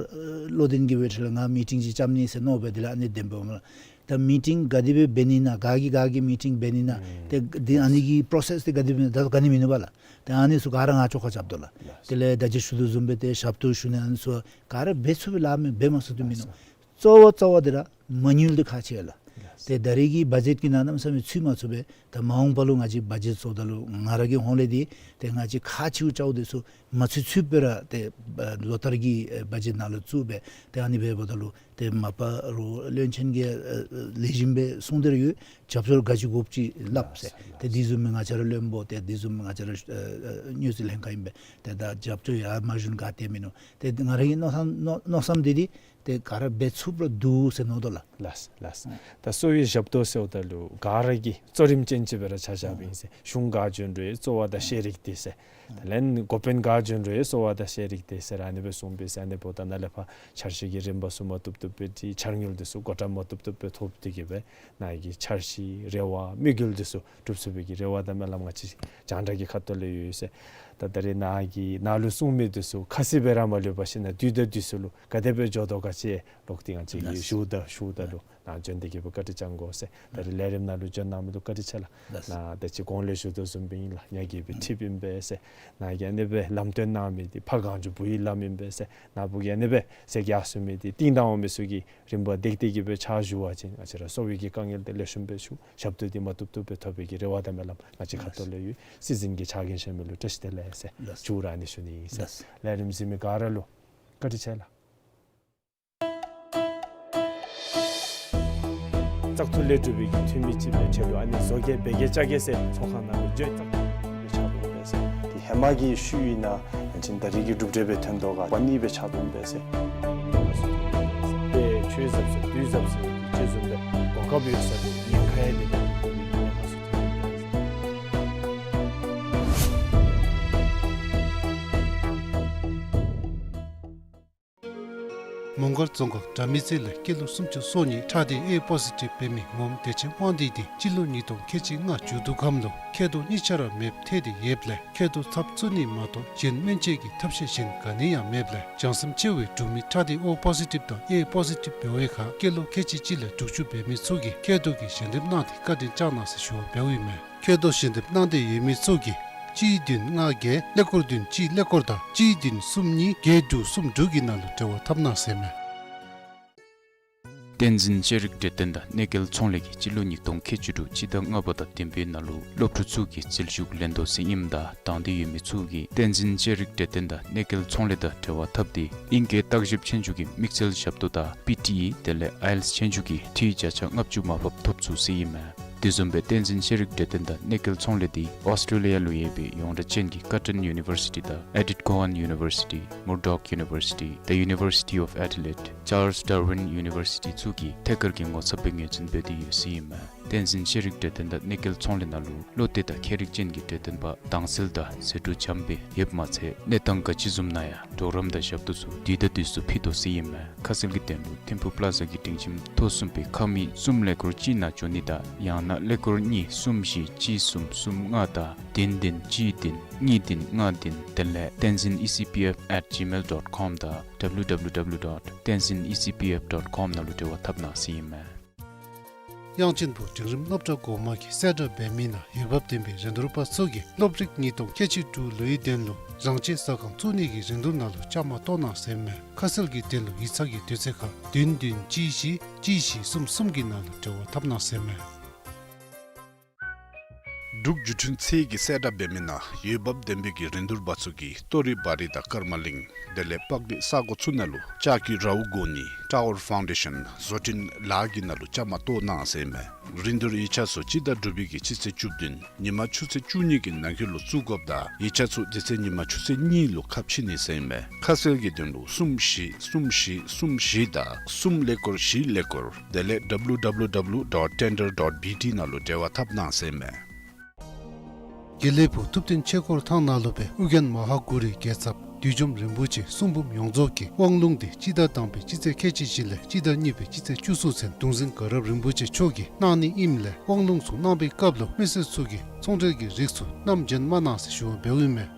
བློ་ལྡན་གྱི་འབད་ཁྲལ་ལུ་ང་མི་ཊིང་ཅིག་རྐྱབ་ནི་ཟེར་མནོ་སྦེ་དེ་ལས་ཨ་ནི་འདེམས་འབདཝ་མས་ལགས། ད་མི་ཊིང་ག་དེ་སྦེ་འབད་ནི་ན་ག་གིས་ག་གི་མི་ཊིང་འབད་ནི་ན་ཨུམ་ཏེ་འདི་ཨ་ནི་གི་པྲོ་སེསི་འདི་ག་དེ་སྦེ་ད་ག་ནི་མིན་ནུག་པ་ལགས། ཏེ་ཨ་ནི་ཚུ་ག་ར་ང་བཅོ་ཁ་རྐྱབ་དོ་ལགས། ལགས། དེ་ལས་ད་ཅི་ཞུ་དོ་བཟུམ་སྦེ་ཏེ་ཞབས་ཏོག་ཞུ་ནི་ཨ་ནི་ཚུ་ག་ར་འབད་ཚུགས་པའི་ལཱ་མས། འབད་མ་ཚུགས་དོ་མིན་ནུག། ལགས། གཙོ་བོ་གཙོ་བོ་འདི་ར་མ་དངུལ་འདི་ཁག་ཆེ་ལགས། ལགས། ཏེ་ད་རེས་ཀྱི་བ་ཇེཊ་ཀྱི་ནང་གནམ་མེད་ས་མེད་ཚུད་མ་ཚུགས་པས། ད་མ་འོངས་པ་ལུ་ང་བཅས་བ་ཇེཊ་བཟོཝ་ད་ལུ་ང་ར་གི་ཧོངས་ལས་འདི་ཏེ་ང་བཅས་ཁག་ཆེཝ་རྐྱབ་འདི་ཚུ་མ་ཚུད་ཚུདཔ་སྦེ་ར་ཏེ་ཨ་ལོ་ལྟར་གྱི་ཨ་བ་ཇེཊ་ནང་ལུ་བཙུགས་སྦེ་ཏེ་ཨ་ནི་འབདཝ་ད་ལུ་ཏེ་མ་པ་རོགས་བློན་ཆེན་གྱིས་ཨ་ཨ་ལེགས་ཤོམ་སྦེ་གསུངས་ཏེ་ར་ཡོད། རྒྱབ་སྐྱོར་ག་ཅི་དགོཔ་ཅིག་སླབ་ཟེར། ལགས་སོ། ཏེ་འདི་བཟུམ་མའི་ང་བཅས་ར་བློན་པོ་ཏེ་འདི་བཟུམ་མའི་ང་བཅས་ར་ཨ་ཨ་དངུལ་རྩིས་ལྷན་ཁག་ཨིན་པས། ཏེ་ད་རྒྱབ་སྐྱོར་ཡར་མ་ཞུ་ན་ག་ཏེ་མིན་ནུག། ཏེ་ང་ར་གི་མནོ་བསམ་མནོ་མནོ་བསམ་འདི་འདི་ཏེ་ག་ར་འབད་ཚུགསཔ་ར་འདུག་ཟེར་མནོ་དོ་ལགས། ལགས་ལགས། ད་གསོ་བའི་ཞབས་ཏོག་ཟེརཝ་ད་ལུ་ག་ར་གིས་གཙོ་རིམ་ཅན་ཅིག་སྦེ་ར་ཆ་བཞགཔ་ཨིན་ཟེར། གཞུང་ག་བྱོན་རུང་གསོ་བ་དང་ཤེས་རིག་འདི་ཟེར། དེ་ལས་འགོ་དཔོན་ག་བྱོན་རུང་གསོ་བ་དང་ཤེས་རིག་འདི་ཟེར་ཨ་ནི་སྦེ་གསུངས་པས་ཟེར། ཨ་ནི་འབདཝ་ད་ནཱ་ལས་ཕར་འཆར་གཞི་གི་རིམ་པ་ཚུ་མ་བཏུབ་བཏུབ་སྦེ་འདི་འཆར་དངུལ་འདི་ཚུ་འགོ་ཁྲིདཔ་མ་བཏུབ་བཏུབ་སྦེ་ཐོབ་སྟེ་གིས་སྦེ་ནཱ་གི་འཆར་གཞི་རེ་བ་དམིགས་ཡུལ་འདི་ཚུ་འགྲུབ་ཚུགས་པའི་གི་རེ་བ་དང་སྨོན་ལམ་ང་བཅས་རྒྱང་བསྒྲགས་ཀྱི་ཁ་ཐུག་ལས་ཡོད་ཟེར། ད་ད་རེས་ནཱ་གི་ནཱ་ལུ་གསུངས་མི་འདི་ཚུ་ཁ་གསལ་སྦེ་ར་མ་ལུས་པར་ཞིན་ན་དུས་དང་དུས་སུ་ལུ་ག་དེ་སྦེ་འགྱོ་དོ་ག་ཅི་ལོག་སྟེ་ང་བཅས་ཀྱིས་ལགས། ཞུཝ་ད་ཞུཝ་ད་ལུ་ནཱ་བྱོན་ཏེ་གིས་སྦེ་བཀའ་དྲིན་བསྐྱང་དགོ་ཟེར། ད་རེས་ལས་རིམ་ནང་ལུ་བྱོན་གནང་མི་ལུ་བཀའ་དྲིན་ཆེ་ལགས། ལགས། ནཱ་ད་ཅི་གོང་ལས་ཞུ་དོ་བཟུམ་སྦེ་ཨིན་ལགས། ཉ་རྒྱལ་པོའི་ཁྲིདཔ་ཨིན་པས་ཟེར། ནཱ་གིས་ཨ་ནི་སྦེ་ལམ་སྟོན་གནང་མི་འདི་ཕ་གངས་ལྗོངས་བུ་ཡི་ལམ་ཨིན་པས་ཟེར། ནཱ་བུ་གིས་ཨ་ནི་སྦེ་ཟེར་གྱི་ཡར་སོང་མི་འདི་རྟིང་བདའ་འོང་མི་ཚུ་གིས་རིམ་པ་བརྩིས་ཏེ་གིས་སྦེ་ཕྱག་ཞུ་བ་ཅིན་ང་བཅས་ར་གསོ་བའི་གི་དཀའ་ངལ་འདི་ལེགས་ཤོམ་སྦེ་ཞུ་ཞབས་ཏོག་འདི་མ་བཏུབ་བཏུབ་སྦེ་ཐོབ་པའི་གི་རེ་བ་དང་སྨོན་ལམ་ང་བཅས་ཁ་ཐུག་ལས་ཡོད། སྲིད་འཛིན་གྱི་ཕྱག་འགན་བཞེས་མི་ལུ་བཀྲ་ཤིས་བདེ་ལེགས་ཟེར། ལགས། མཇུག་ར་ཨ་ནི་ཞུ་ནི་ཨིན་ཟེར། ལགས། ལས་རིམ་གཟིགས་མི་ག་ར་ལུ་བཀའ་དྲིན་ཆེ་ལགས། བཙག་འཐུ་ལས་གྲུབ་པའི་གི་འཐུས་མི་ཅིག་སྦེ་ཁྲལ་ལུ་ཨ་ནི་བཟོ་གེ་འབད་གེ་བཅའ་གེ་ཟེར་ཚོགས་ཁང་ནང་ལུ་འགྱོ་བཙག་འཐུ་ལས་ཕྱག་དཔོན་འབད་ཟེར། དེ་ཧེ་མ་གི་ཤུལ་ཨིན་ན་ཡང་ཅིན་ད་རེས་ཀྱི་གྲུབ་འབྲས་སྦེ་ཐོན་དོ་ག་པ་ནི་སྦེ་ཕྱག་དཔོན་འབད་ཟེར། དཔེ་ཆོས་ཟབ་ཟེར་དུས་ཟབ་ཟེར་ཅིག་བཟུམ་སྦེ་གོ་སྐབས་ཡོད་ས་ལུ་ཉེན་ཁ་ཡང་མེད་པའི་གི་ཐོན་ཡི་ཟེར། མོང་སྒར་རྫོང་ཁག་དགྲ་མེད་རྩེ་ལས་སྐྱེས་ལོ་སུམ་ཅུ་སོ་གཉིས་ཁྲག་སྡེ་ཨེ་པོ་ཟི་ཊིབ་འབད་མི་ངོམ་བདེ་ཆེན་དབང་འདུས་འདི་སྤྱི་ལོ་ཉིས་སྟོང་ཁལ་གཅིག་ལྔ་མཇུག་བསྡུ་ཁམས་ལུ་མཁལ་རྡོག་གཉིས་ཆ་ར་མེདཔ་ཐལ་ཏེ་ཡོདཔ་ལས་མཁལ་རྡོག་ཚབ་བཙུགས་ནི་མ་གཏོགས་གཞན་སྨན་བཅོས་ཀྱི་ཐབས་ཤེས་གཞན་ག་ནི་ཡང་མེདཔ་ལས་བྱང་སེམས་ཆེ་བའི་འབྲུག་མི་ཁྲག་སྡེ་ཨོ་པོ་ཟི་ཊིབ་དང་ཨེ་པོ་ཟི་ཊིབ་འབད་བའི་ཁར་སྐྱེས་ལོ་ཁལ་གཅིག་གཅིག་ལས་དྲུག་ཅུ་འབད་མི་ཚུ་གིས་མཁལ་རྡོག་གི་ཞལ་འདེབས་གནང་སྟེ་བཀའ་དྲིན་བསྐྱང་གནང་ཟེར་ཞུ་བ་འབདཝ་ཨིན་མས། མཁལ་རྡོག་ཞལ་འདེབས་གནང་སྟེ་ཡོད་མི་ཚུ་གིས་གཅིག་བདུན་ལྔ་བརྒྱད་ཀླད་ཀོར་བདུན་གཅིག་ཀླད་ཀོར་དང་གཅིག་བདུན་གསུམ་གཉིས་བརྒྱད་དྲུག་གསུམ་དྲུག་གི་ནང་ལུ་འབྲེལ་བ་འཐབ་གནང་ཟེར་མས། བསྟན་འཛིན་ཤེས་རིག་གྲོས་སྟོན་དང་གནོད་སྐྱེལ་ཚོང་ལས་ཀྱིས་སྤྱི་ལོ་ཉིས་སྟོང་ཁལ་གཅིག་དྲུག་སྤྱི་ཟླ་ལྔ་པ་དང་བདུན་པའི་ནང་ལུ་སློབ་ཕྲུག་ཚུ་གིས་རྩིས་ཞུ་ལེན་དོ་ཟེར་ཨིནམ་ད་དང་འདོད་ཡོད་མི་ཚུ་གིས་བསྟན་འཛིན་ཤེས་རིག་གྲོས་སྟོན་དང་གནོད་སྐྱེལ་ཚོང་ལས་དང་འབྲེལ་བ་འཐབ་སྟེ་ཨིང་སྐད་བརྟག་ཞིབ་ཆོས་རྒྱུགས་ཀྱི་དམིགས་བསལ་ཞབས་ཏོག་དང་པི་ཊི་ཨི་དེ་ལས་ཨའི་ཨེལ་ཊི་ཨེསི་ཆོས་རྒྱུགས་ཀྱི་འཐུས་བརྒྱ་ཆ་ལྔ་བཅུ་མར་ཕབ་ཐོབ་ཚུགས་ཟེར་ཨིན་མས། དེ་བཟུམ་སྦེ་བསྟན་འཛིན་ཤེས་རིག་གྲོས་སྟོན་དང་གནོད་སྐྱེལ་ཚོང་ལས་འདི་ཨོསི་ཊེ་ལི་ཡ་ལུ་ཡོད་པའི་ཡོངས་གྲགས་ཅན་གྱི་ཀར་ཊོན་ཡུ་ནི་བར་སི་ཊི་དང་ཨེ་ཌིཐ་ཀོ་ཝཱན་ཡུ་ནི་བར་སི་ཊི་མུར་ཌོག་ཡུ་ནི་བར་སི་ཊི་དང་ཡུ་ནི་བར་སི་ཊི་ཨོཕ་ཨེ་ཌི་ལེཌ་ཅཱརལསི་ཌར་ཝིན་ཡུ་ནི་བར་སི་ཊི་ཚུ་གིས་ཐད་ཀར་གྱི་ངོ་ཚབ་སྦེ་ངོས་འཛིན་འབད་དེ་ཡོད་ཟེར་ཨིན་མས། བསྟན་འཛིན་ཤེས་རིག་གྲོས་སྟོན་དང་གནོད་སྐྱེལ་ཚོང་ལས་ནང་ལུ་བློ་གཏད་དང་མཁས་རིག་ཅན་གྱི་གྲོས་སྟོན་པ་དྭངས་གསལ་དང་ཟད་འགྲོ་འཇམ་སྦེ་ཡོདཔ་མ་ཚད་གནས་སྟངས་ག་ཅི་བཟུམ་ནང་ཡང་གྲོགས་རམ་དང་ཞབས་ཏོག་ཚུ་དུས་དང་དུས་སུ་ཕུལ་དོ་ཟེར་ཨིན་མས། ཁ་གསལ་གྱི་དོན་ལུ་ཐིམ་ཕུག་པླ་ཛ་གི་སྒྲིང་ཁྱིམ་ཐོག་གསུམ་པའི་ཁང་མིག་གསུམ་ཀླད་ཀོར་གཅིག་ནང་འབྱོན་ནི་དང་ཡང་ན་ཀླད་ཀོར་གཉིས་གསུམ་བཞི་གཅིག་གསུམ་གསུམ་ལྔ་དང་བདུན་བདུན་གཅིག་བདུན་གཉིས་བདུན་ལྔ་བདུན་དེ་ལས་བསྟན་འཛིན་ཨི་སི་པི་ཨེཕ་ཨེཊ་ཇི་མེལ་ཌོཊ་ཀོམ་དང་ཌབ་ལིའུ་ཌབ་ལིའུ་ཌབ་ལིའུ་ཌོཊ་བསྟན་འཛིན་ཨི་སི་པི་ཨེཕ་ཌོཊ་ཀོམ་ནང་ལུ་འབྲེལ་བ་འཐབ་གནང་ཟེར་ཨིན་མས། དབྱངས་ཅན་པོ་འབྲིང་རིམ་སློབ་གྲྭ་འགོ་མ་གི་གསལ་བསྒྲགས་འབད་མི་ནང་འོས་འབབ་ལྡན་པའི་རིན་བསྡུར་པ་ཚུ་གིས་སློབ་རིག་ཉིས་སྟོང་ཁལ་གཅིག་དྲུག་ལོའི་དོན་ལུ་རང་ཆས་ཟ་ཁང་བཙུགས་ནི་གི་རིན་བསྡུར་ནང་ལུ་བཅའ་མར་གཏོགས་གནང་ཟེར་མས། ཁ་གསལ་གྱི་དོན་ལུ་ཡིག་ཚང་གི་དུས་ཚོད་ཁར་བདུན་བདུན་གཅིག་བཞི་གཅིག་བཞི་གསུམ་གསུམ་གྱི་ནང་ལུ་འབྲེལ་བ་འཐབ་གནང་ཟེར་མས། འབྲུག་བརྒྱུད་འཕྲིན་ཚད་ཀྱི་གསལ་བསྒྲགས་འབད་མི་ནང་འོས་འབབ་ལྡན་པའི་གི་རིན་བསྡུར་པ་ཚུ་གིས་ཏོ་རི་བ་རི་དང་ཀརྨ་གླིང་དེ་ལས་པག་གླིང་ས་གོ་ཚུ་ནང་ལུ་ལྕགས་ཀྱི་རཝ་བསྒོར་ནི་ཊ་ཝར་ཕའུན་ཌེ་ཤཱན་བཟོ་སྐྲུན་ལཱ་གི་ནང་ལུ་བཅའ་མར་གཏོགས་གནང་ཟེར་མས། རིན་བསྡུར་ཡིག་ཆ་ཚུ་སྤྱི་ཟླ་དྲུག་པའི་གི་སྤྱི་ཚེས་བཅུ་བདུན་ཉིན་མ་ཆུ་ཚོད་བཅུ་གཉིས་ཀྱི་ནང་འཁོད་ལུ་བཙུགས་དགོཔ་ད་ཡིག་ཆ་ཚུ་དེ་ཚེ་ཉིན་མ་ཆུ་ཚོད་གཉིས་ལུ་ཁ་ཕྱེ་ནི་ཟེར་མས། ཁ་གསལ་གྱི་དོན་ལུ་གསུམ་བཞི་གསུམ་བཞི་གསུམ་བཞི་དང་གསུམ་ཀླད་ཀོར་བཞི་ཀླད་ཀོར་དེ་ལས་W W W dot tender dot B T ནང་ལུ་འབྲེལ་བ་འཐབ་གནང་ཟེར་མས། དགེ་ལེགས་ཕུག་ཐུབ་བསྟན་ཆོས་འཁོར་ཐང་ནང་ལུ་སྦེ་ཨོ་རྒྱན་མ་ཧཱ་གུ་རུའི་རྒྱལ་ཚབ་བདུད་འཇོམས་རིན་པོ་ཆེ་གསུང་འབུམ་ཡོངས་རྫོགས་ཀྱི་དབང་ལུང་འདི་སྤྱི་ཟླ་དང་པའི་སྤྱི་ཚེས་ཁལ་གཅིག་བཞི་ལས་སྤྱི་ཟླ་གཉིས་པའི་སྤྱི་ཚེས་བཅུ་གསུམ་ཚུན་གདུང་འཛིན་དགའ་རབ་རིན་པོ་ཆེ་མཆོག་གིས་གནང་ནི་ཨིནམ་ལས་དབང་ལུང་ཚུ་གནང་པའི་སྐབས་ལུ་མི་སེར་ཚུ་གིས་ཚོང་འབྲེལ་གྱི་རིགས་ཚུ་བསྣམས་བྱོན་མ་གནང་ཟེར་ཞུ་བ་འབདཝ་ཨིན་མས།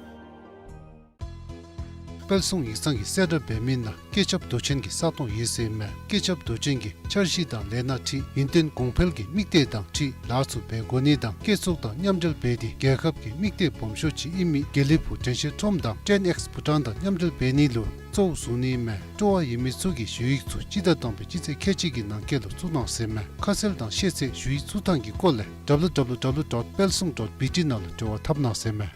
དཔལ་གསུང་ཡིག་ཚང་གི་གསལ་བསྒྲགས་འབད་མི་ནང་བཀོད་ཁྱབ་མདོ་ཆེན་གྱི་ས་སྟོང་ཡོད་ཟེར་མས། བཀོད་ཁྱབ་མདོ་ཆེན་གྱིས་འཆར་གཞི་དང་ལས་སྣ་འཁྲིད་ཡུན་བརྟན་གོང་འཕེལ་གྱི་དམིགས་གཏད་དང་འཁྲིལ་ལཱ་ཚུ་འབད་དགོ་ནི་དང་བཀོད་ཚོགས་དང་མཉམ་འབྲེལ་འབད་དེ་རྒྱལ་ཁབ་ཀྱི་དམིགས་གཏད་སྦོམ་ཤོས་ཅིག་ཨིན་མི་དགེ་ལེགས་ཕུག་དྲན་ཤེས་ཁྲོམ་དང་ཊེན་ཨེགསི་བྷུ་ཊཱན་དང་མཉམ་འབྲེལ་འབད་ནི་ལུ་གཙོ་བོ་བཟུང་ནི་ཨིན་མས། སྤྲོ་བ་ཡོད་མི་ཚུ་གིས་ཞུ་ཡིག་ཚུ་སྤྱི་ཟླ་དང་པའི་སྤྱི་ཚེས་ཁལ་གཅིག་གི་ནང་འཁོད་ལུ་བཙུགས་གནང་ཟེར་མས། ཁ་གསལ་དང་ཤེས་ཚད་ཞུ་ཡིག་བཙུགས་ཐངས་ཀྱི་སྐོར་ལས་W W W dot palsung dot B T ནང་ལུ་འབྲེལ་བ་འཐབ་གནང་ཟེར་མས།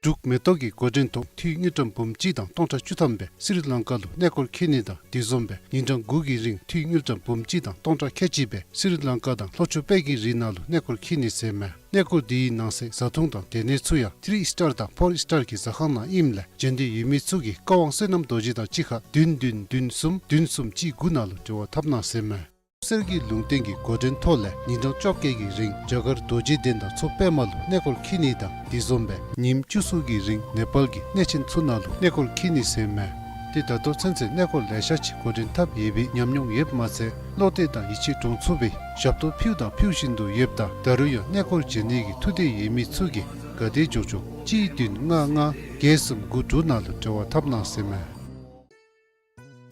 འབྲུག་མེ་ཏོག་གི་འགོ་འདྲེན་ཐོག་འཐུས་དངུལ་ཀྲམ་འབུམ་གཅིག་དང་སྟོང་ཕྲག་བཅུ་ཐམ་སྦེ་སི་རི་ལང་ཀ་ལུ་གནས་སྐོར་འཁྱིད་ནི་དང་དེ་བཟུམ་སྦེ་ཉིན་གྲངས་དགུ་གི་རིང་འཐུས་དངུལ་ཀྲམ་འབུམ་གཅིག་དང་སྟོང་ཕྲག་ཁལ་གཅིག་སྦེ་སི་རི་ལང་ཀ་དང་ལྷོ་ཕྱོགས་དཔལ་གྱི་རི་ནང་ལུ་གནས་སྐོར་འཁྱིད་ནི་ཟེར་མས། གནས་སྐོར་འདི་གི་ནང་གསེས་བཟའ་འཐུང་དང་སྡོད་གནས་ཚུ་ཡང་ཐི་རི་ཨིསི་ཊར་དང་ཕོར་ཨིསི་ཊར་གྱི་ཟ་ཁང་ནང་ཨིནམ་ལས་འབྱོན་འདོད་ཡོད་མི་ཚུ་གིས་བཀའ་དབང་བསོད་ནམས་རྡོ་རྗེ་དང་གཅིག་ཁར་བདུན་བདུན་བདུན་གསུམ་བདུན་གསུམ་གཅིག་དགུ་ནང་ལུ་འབྲེལ་བ་འཐབ་གནང་ཟེར་མས། གསེར་གྱི་ལུང་བསྟན་གྱི་འགོ་འདྲེན་ཐོག་ལས་ཉིན་གྲངས་བཅོ་བརྒྱད་ཀྱི་རིང་རྒྱ་གར་རྡོ་རྗེ་གདན་དང་མཚོ་པདྨ་ལུ་གནས་སྐོར་འཁྱིད་ནི་དང་དེ་བཟུམ་སྦེ་ཉིནམ་བཅུ་གསུམ་གྱི་རིང་ནེ་པཱལ་གྱི་གནས་ཆེན་ཚུ་ནང་ལུ་གནས་སྐོར་འཁྱིད་ནི་ཟེར་མས། ཏེ་ད་ལྟོ་ཚུན་ཚོད་གནས་སྐོར་ལེ་ཤ་ཅིག་འགོ་འདྲེན་འཐབ་ཡོད་པའི་ཉམས་མྱོང་ཡོདཔ་མ་ཚད་བློ་གཏད་དང་ཡིད་ཆེས་འདྲོངས་ཚུགས་པའི་ཞབས་ཏོག་ཕུལཝ་དང་ཕུལ་བཞིན་དུ་ཡོདཔ་ད་ད་རུང་ཡང་གནས་སྐོར་འབྱོན་ནི་གི་ཐུགས་འདོད་ཡོད་མི་ཚུ་གིས་ག་དེ་མགྱོགས་མགྱོགས་གཅིག་བདུན་ལྔ་ལྔ་བརྒྱད་གསུམ་དགུ་དྲུག་ནང་ལུ་འབྲེལ་བ་འཐབ་གནང་ཟེར་མས།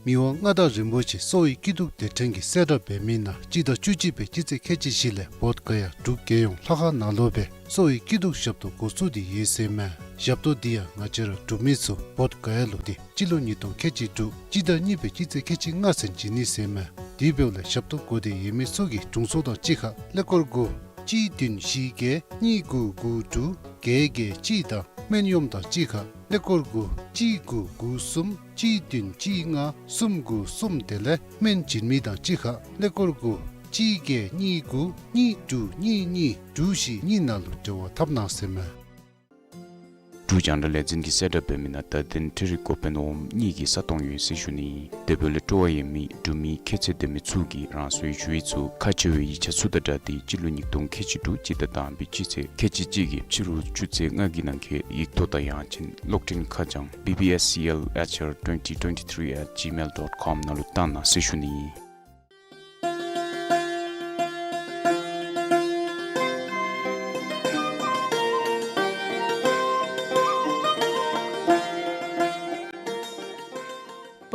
མི་དབང་མངའ་བདག་རིན་པོ་ཆེ་གསོ་བའི་སྐྱིད་སྡུག་དེ་ཕྲན་གྱི་གསལ་བསྒྲགས་འབད་མི་ནང་སྤྱི་ཟླ་བཅུ་གཅིག་པའི་སྤྱི་ཚེས་ཁལ་གཅིག་བཞི་ལས་བོདྷ་ག་ཡ་འབྲུག་རྒྱལ་ཡོངས་ལྷ་ཁང་ནང་ལུ་སྦེ་གསོ་བའི་སྐྱིད་སྡུག་ཞབས་ཏོག་འགོ་བཙུགས་ཏེ་ཡོད་ཟེར་མས། ཞབས་ཏོག་འདི་ཡང་ང་བཅས་ར་འབྲུག་མི་ཚུ་བོདྷ་ག་ཡ་ལུ་ཏེ་སྤྱི་ལོ་ཉིས་སྟོང་ཁལ་གཅིག་དྲུག་སྤྱི་ཟླ་གཉིས་པའི་སྤྱི་ཚེས་ཁལ་གཅིག་ལྔ་ཚུན་བྱིན་ནི་ཟེར་མས། དེ་འབདཝ་ལས་ཞབས་ཏོག་དགོ་འདོད་ཡོད་མི་ཚུ་གིས་དྲུང་འཚོ་དང་གཅིག་ཁར་ཀླད་ཀོར་དགུ་གཅིག་བདུན་བཞི་བརྒྱད་གཉིས་དགུ་དགུ་དྲུག་བརྒྱད་བརྒྱད་གཅིག་དང་སྨན་གཡོགམོ་དང་གཅིག་ཁར་ཀླད་ཀོར་དགུ་གཅིག་དགུ་དགུ་གསུམ་གཅིག་བདུན་གཅིག་ལྔ་གསུམ་དགུ་གསུམ་དེ་ལས་སྨན་བྱིན་མི་དང་གཅིག་ཁར་ཀླད་ཀོར་དགུ་གཅིག་བརྒྱད་གཉིས་དགུ་གཉིས་དྲུག་གཉིས་གཉིས་དྲུག་བཞི་གཉིས་ནང་ལུ་འབྲེལ་བ་འཐབ་གནང་ཟེར་མས། འབྲུག་རྒྱང་བསྒྲགས་ལས་འཛིན་གྱི་གསལ་བསྒྲགས་འབད་མི་ནང་བརྡ་དོན་འཕྲུལ་རིག་འགོ་དཔོན་འོགམ་གཉིས་ཀྱི་ས་སྟོང་ཡོད་ཟེར་ཞུ་ནི། དེ་འབདཝ་ལས་སྤྲོ་བ་ཡོད་མི་འབྲུག་མི་ཁྱད་ཚད་ལྡན་མི་ཚུ་གིས་རང་སོའི་ཞུ་ཡིག་ཚུ་ཁ་ཕྱེ་བའི་ཡིག་ཆ་ཚུ་དང་སྦྲགས་ཏེ་སྤྱི་ལོ་ཉིས་སྟོང་ཁལ་གཅིག་དྲུག་སྤྱི་ཟླ་དང་པའི་སྤྱི་ཚེས་ཁལ་གཅིག་གཅིག་གི་ཕྱི་རུ་ཆུ་ཚོད་ལྔ་གི་ནང་འཁོད་ཡིག་ཐོག་དང་ཡང་ཅིན་གློག་འཕྲིན་ཁ་བྱང་B B S C L H R twenty twenty-three at gmail dot com ནང་ལུ་བཏང་གནང་ཟེར་ཞུ་ནི།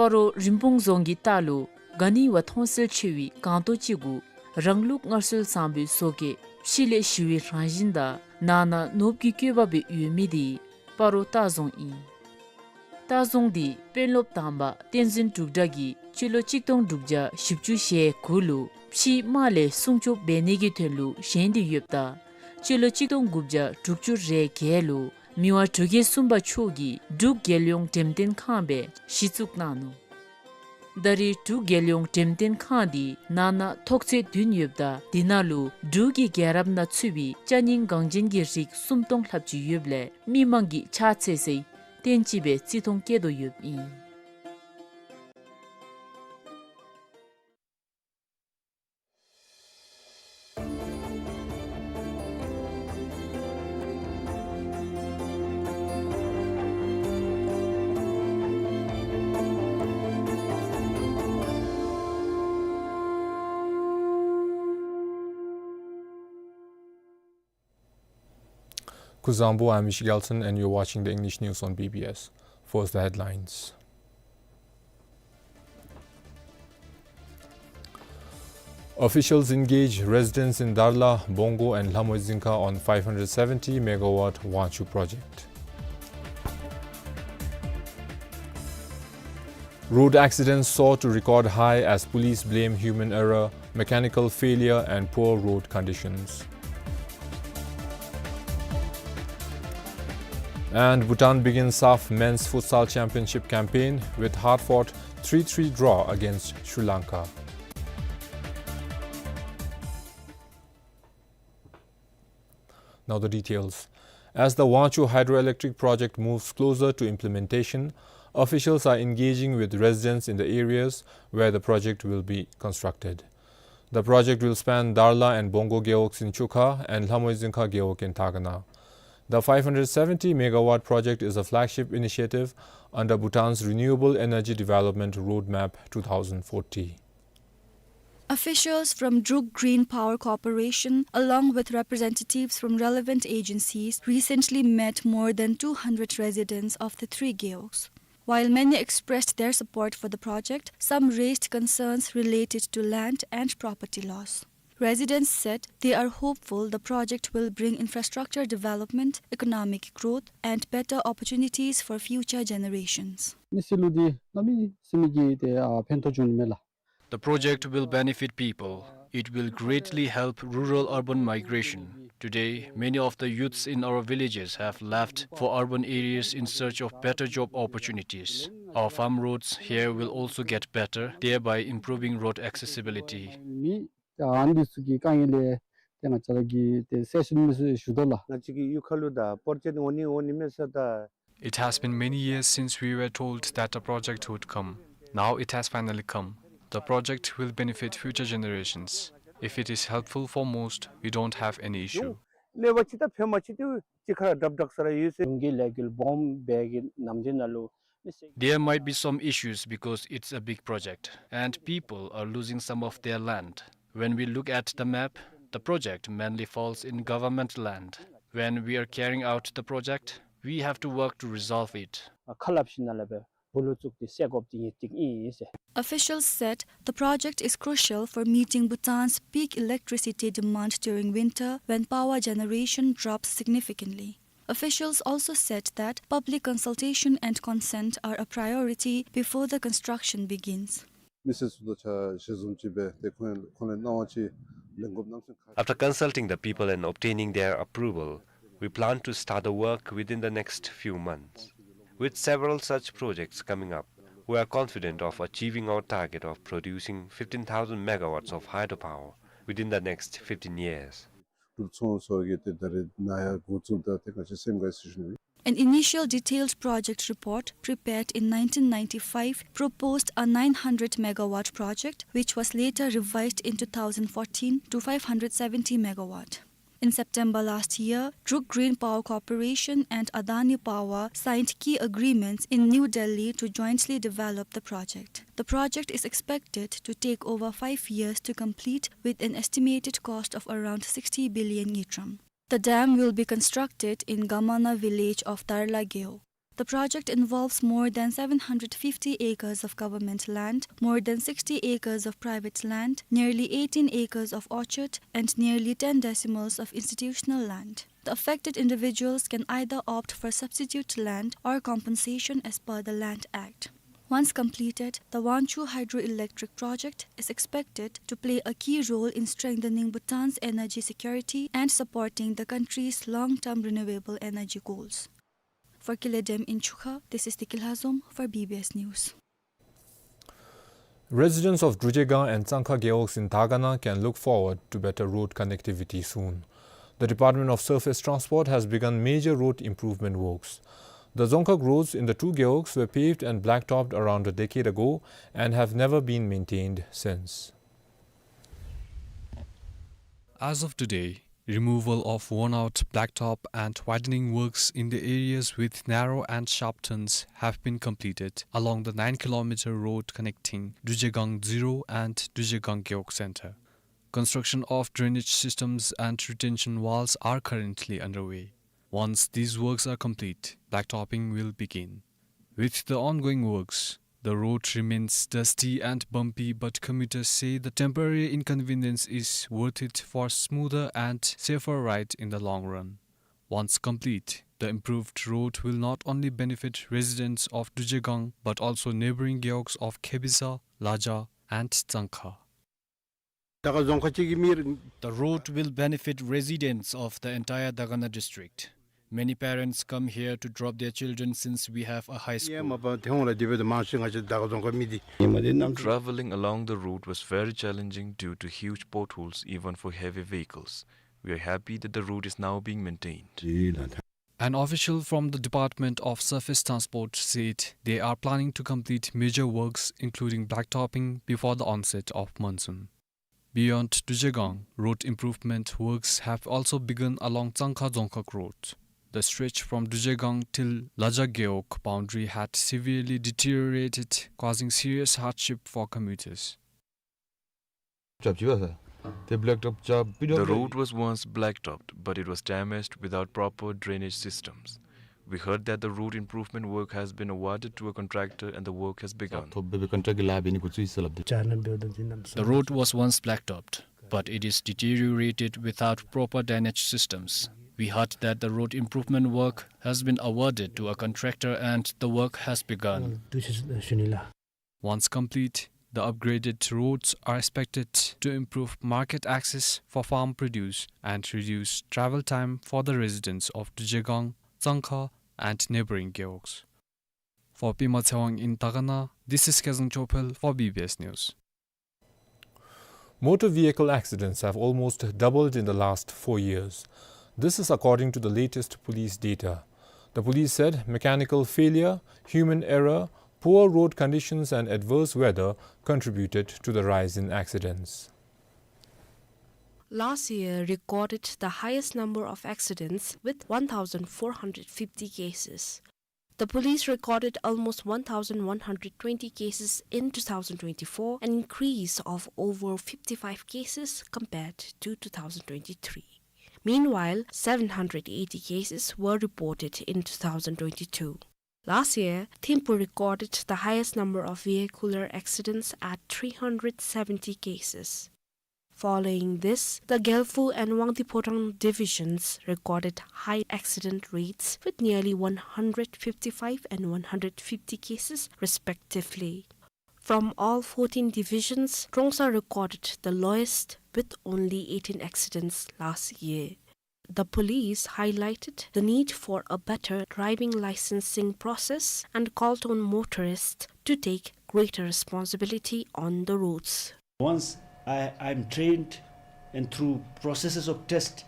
སྤ་རོ་རིན་སྤུངས་རྫོང་གི་ལྟག་ལུ་ག་ནི་བ་མཐོང་གསལ་ཆེ་བའི་སྒང་ཏོག་ཅིག་གུ་རང་ལུགས་སྔར་སྲོལ་བཟང་པོའི་བཟོ་བཀོད་ཕྱི་ལས་ཞི་བའི་རང་བཞིན་དང་ནང་ན་ནོར་བུ་གི་བཀོད་པ་སྦེ་ཡོད་མི་དེ་སྤ་རོ་ལྟ་རྫོང་ཨིན། ལྟ་རྫོང་འདི་དཔོན་སློབ་དང་པ་བསྟན་འཛིན་འབྲུག་གྲགས་ཀྱིས་སྤྱི་ལོ་གཅིག་སྟོང་དྲུག་བརྒྱ་བཞི་བཅུ་ཞེ་དགུ་ལུ་ཕྱིའི་དམག་ལས་སྲུང་སྐྱོབ་འབད་ནི་གི་དོན་ལུ་བཞེངས་ཏེ་ཡོདཔ་ད་སྤྱི་ལོ་གཅིག་སྟོང་དགུ་བརྒྱ་དྲུག་ཅུ་རེ་བརྒྱད་ལུ་མི་དབང་འབྲུག་རྒྱལ་གསུམ་པ་མཆོག་གིས་འབྲུག་རྒྱལ་ཡོངས་འགྲེམས་སྟོན་ཁང་སྦེ་གཞི་བཙུགས་གནང་ནུག། ད་རེས་འབྲུག་རྒྱལ་ཡོངས་འགྲེམས་སྟོན་ཁང་འདི་ནང་ན་ཐོག་ཚད་བདུན་ཡོདཔ་ད་དེ་ནང་ལུ་འབྲུག་གི་རྒྱལ་རབས་ནང་ཚུད་པའི་ཅ་རྙིང་འགངས་ཅན་གྱི་རིགས་སུམ་སྟོང་ལྷགཔ་ཅིག་ཡོདཔ་ལས་མི་མང་གིས་ཕྱག་འཚལ་སའི་རྟེན་ཅིག་སྦེ་བརྩི་མཐོང་བསྐྱེད་དོ་ཡོདཔ་ཨིན། Kuzuzangpo, I'm Mishi Gelson, and you're watching the English news on B B S. First, the headlines. Officials engage residents in Darla, Bongo, and Lamoi Dzingkha on five hundred seventy megawatt Wangchhu project. Road accidents soar to record high as police blame human error, mechanical failure, and poor road conditions. And Bhutan begins SAFF Men's Futsal Championship campaign with hard-fought three three draw against Sri Lanka. Now the details. As the Wangchhu Hydroelectric Project moves closer to implementation, officials are engaging with residents in the areas where the project will be constructed. The project will span Darla and Bongo Gewogs in Chukha and Lhamoy Dzingkha Gewog in Dagana. The five hundred seventy megawatt project is a flagship initiative under Bhutan's Renewable Energy Development Roadmap two thousand forty. Officials from Druk Green Power Corporation, along with representatives from relevant agencies, recently met more than two hundred residents of the three gewogs. While many expressed their support for the project, some raised concerns related to land and property laws. Residents said they are hopeful the project will bring infrastructure development, economic growth, and better opportunities for future generations. མི་སེར་ལུ་འདི་གནམ་མེད་ས་མེད་ཀྱི་ཏེ་ཨ་ཕན་ཐོགས་འབྱུང་ནི་མས་ལགས། The project will benefit people. It will greatly help rural-urban migration. Today, many of the youths in our villages have left for urban areas in search of better job opportunities. Our farm roads here will also get better, thereby improving road accessibility. མི་ཨ་ནི་ཚུ་གི་དཀའ་ངལ་ལས་ཏེ་ང་བཅས་ར་གིས་ཏེ་སེལ་ཚུགས་ནི་མས་ཟེར་ཞུ་དོ་ལགས། ང་བཅས་ཀྱི་གཡུས་ཁ་ལུ་ད་པོར་ཅེཊ་འོང་ནི་འོང་ནི་མས་ཟེར་ད། It has been many years since we were told that a project would come. Now it has finally come. The project will benefit future generations. If it is helpful for most, we don't have any issue. ལས་འབད་ཅི་ད་ཕན་མ་ཅི་ཏེ་ཅིག་ཁར་དྲག་དྲག་ས་ར་ཡོད་ཟེར། ཡོང་གི་ལས་འགུལ་སྦོམ་སྦེ་གི་ནམ་དུས་ནང་ལུ་མི་སེར། There might be some issues because it's a big project and people are losing some of their land. When we look at the map, the project mainly falls in government land. When we are carrying out the project, we have to work to resolve it. ཁ་སླབ་ཞིནམ་ལས་སྦེ་སྦོ་ལོགས་བཙུགས་ཏེ་སེལ་དགོཔ་འདི་ངེས་ཏིག་ཨིན་ཟེར། Officials said the project is crucial for meeting Bhutan's peak electricity demand during winter when power generation drops significantly. Officials also said that public consultation and consent are a priority before the construction begins. མི་སེར་ཚུ་དང་ཆ་ཞལ་འཛོམས་ཅིག་འབད་དེ་ཁོང་ཁོང་ལས་གནང་བ་ཅིན་ལེན་དགོཔ་གནམ་མེད་ས་མེད་ཁག། After consulting the people and obtaining their approval, we plan to start the work within the next few months. With several such projects coming up, we are confident of achieving our target of producing fifteen thousand megawatts of hydropower within the next fifteen years. གྲུབ་ཚོང་ཚུ་གིས་ཏེ་ད་རེས་ནཱ་ཡར་འགོ་བཙུགསཔ་ད་ཏེ་ག་ཅི་སེམས་དགའ་ཟེར་ཞུ་ནི། An initial detailed project report prepared in nineteen ninety-five proposed a nine hundred megawatt project, which was later revised in two thousand fourteen to five hundred seventy megawatt. In September last year, Druk Green Power Corporation and Adani Power signed key agreements in New Delhi to jointly develop the project. The project is expected to take over five years to complete, with an estimated cost of around sixty billion ngultrum. The dam will be constructed in Gamana village of Darla Gewog. The project involves more than seven hundred fifty acres of government land, more than sixty acres of private land, nearly eighteen acres of orchard, and nearly ten decimals of institutional land. The affected individuals can either opt for substitute land or compensation as per the Land Act. Once completed, the Wangchhu Hydroelectric Project is expected to play a key role in strengthening Bhutan's energy security and supporting the country's long-term renewable energy goals. For Kiledem in Chukha, this is Diki Lhazom for B B S News. Residents of Drujegang and Tsangkha Gewogs in Dagana can look forward to better road connectivity soon. The Department of Surface Transport has begun major road improvement works. The Dzongkhag roads in the two gewogs were paved and blacktopped around a decade ago and have never been maintained since. As of today, removal of worn-out blacktop and widening works in the areas with narrow and sharp turns have been completed along the nine kilometer road connecting Drujegang Zero and Drujegang Gewog Center. Construction of drainage systems and retention walls are currently underway. Once these works are complete, blacktopping will begin. With the ongoing works, the road remains dusty and bumpy, but commuters say the temporary inconvenience is worth it for smoother and safer ride in the long run. Once complete, the improved road will not only benefit residents of Drujegang, but also neighboring gewogs of Khebisa, Laja, and Tsangkha. ད་ག་རྫོང་ཁག་གཅིག་གི་མི་རེད། The road will benefit residents of the entire Dagana district. Many parents come here to drop their children since we have a high school. མ་པ་དེ་འོང་ལ་དེ་བས་དུ་མང་ཤོས་ང་བཅས་དག་རྫོང་ཁ་མི་དེ་ཡིན་མ་དེ་རྣམ་ཅོ། Traveling along the route was very challenging due to huge potholes, even for heavy vehicles. We are happy that the route is now being maintained. An official from the Department of Surface Transport said they are planning to complete major works, including blacktopping, before the onset of monsoon. Beyond Dujegang, road improvement works have also begun along Tsangkha Dzongkhag Road. The stretch from Dujegang till Lajak Gewog boundary had severely deteriorated, causing serious hardship for commuters. The road was once blacktopped, but it was damaged without proper drainage systems. We heard that the road improvement work has been awarded to a contractor and the work has begun. The road was once blacktopped, but it is deteriorated without proper drainage systems. We heard that the road improvement work has been awarded to a contractor and the work has begun. Once complete, the upgraded roads are expected to improve market access for farm produce and reduce travel time for the residents of Dujegang, Tsangkha, and neighboring gewogs. For Pema Tshewang in Dagana, this is Kezang Chophel for B B S News. Motor vehicle accidents have almost doubled in the last four years. This is according to the latest police data. The police said mechanical failure, human error, poor road conditions and adverse weather contributed to the rise in accidents. Last year recorded the highest number of accidents with one thousand four hundred fifty cases. The police recorded almost one thousand one hundred twenty cases in two thousand twenty-four, an increase of over fifty-five cases compared to two thousand twenty-three. Meanwhile, seven hundred eighty cases were reported in two thousand twenty-two. Last year, Thimphu recorded the highest number of vehicular accidents at three hundred seventy cases. Following this, the Gelphu and Wangdue Phodrang divisions recorded high accident rates with nearly one hundred fifty-five and one hundred fifty cases respectively. From all fourteen divisions, Trongsa recorded the lowest with only eighteen accidents last year. The police highlighted the need for a better driving licensing process and called on motorists to take greater responsibility on the roads. Once I, I'm trained and through processes of test,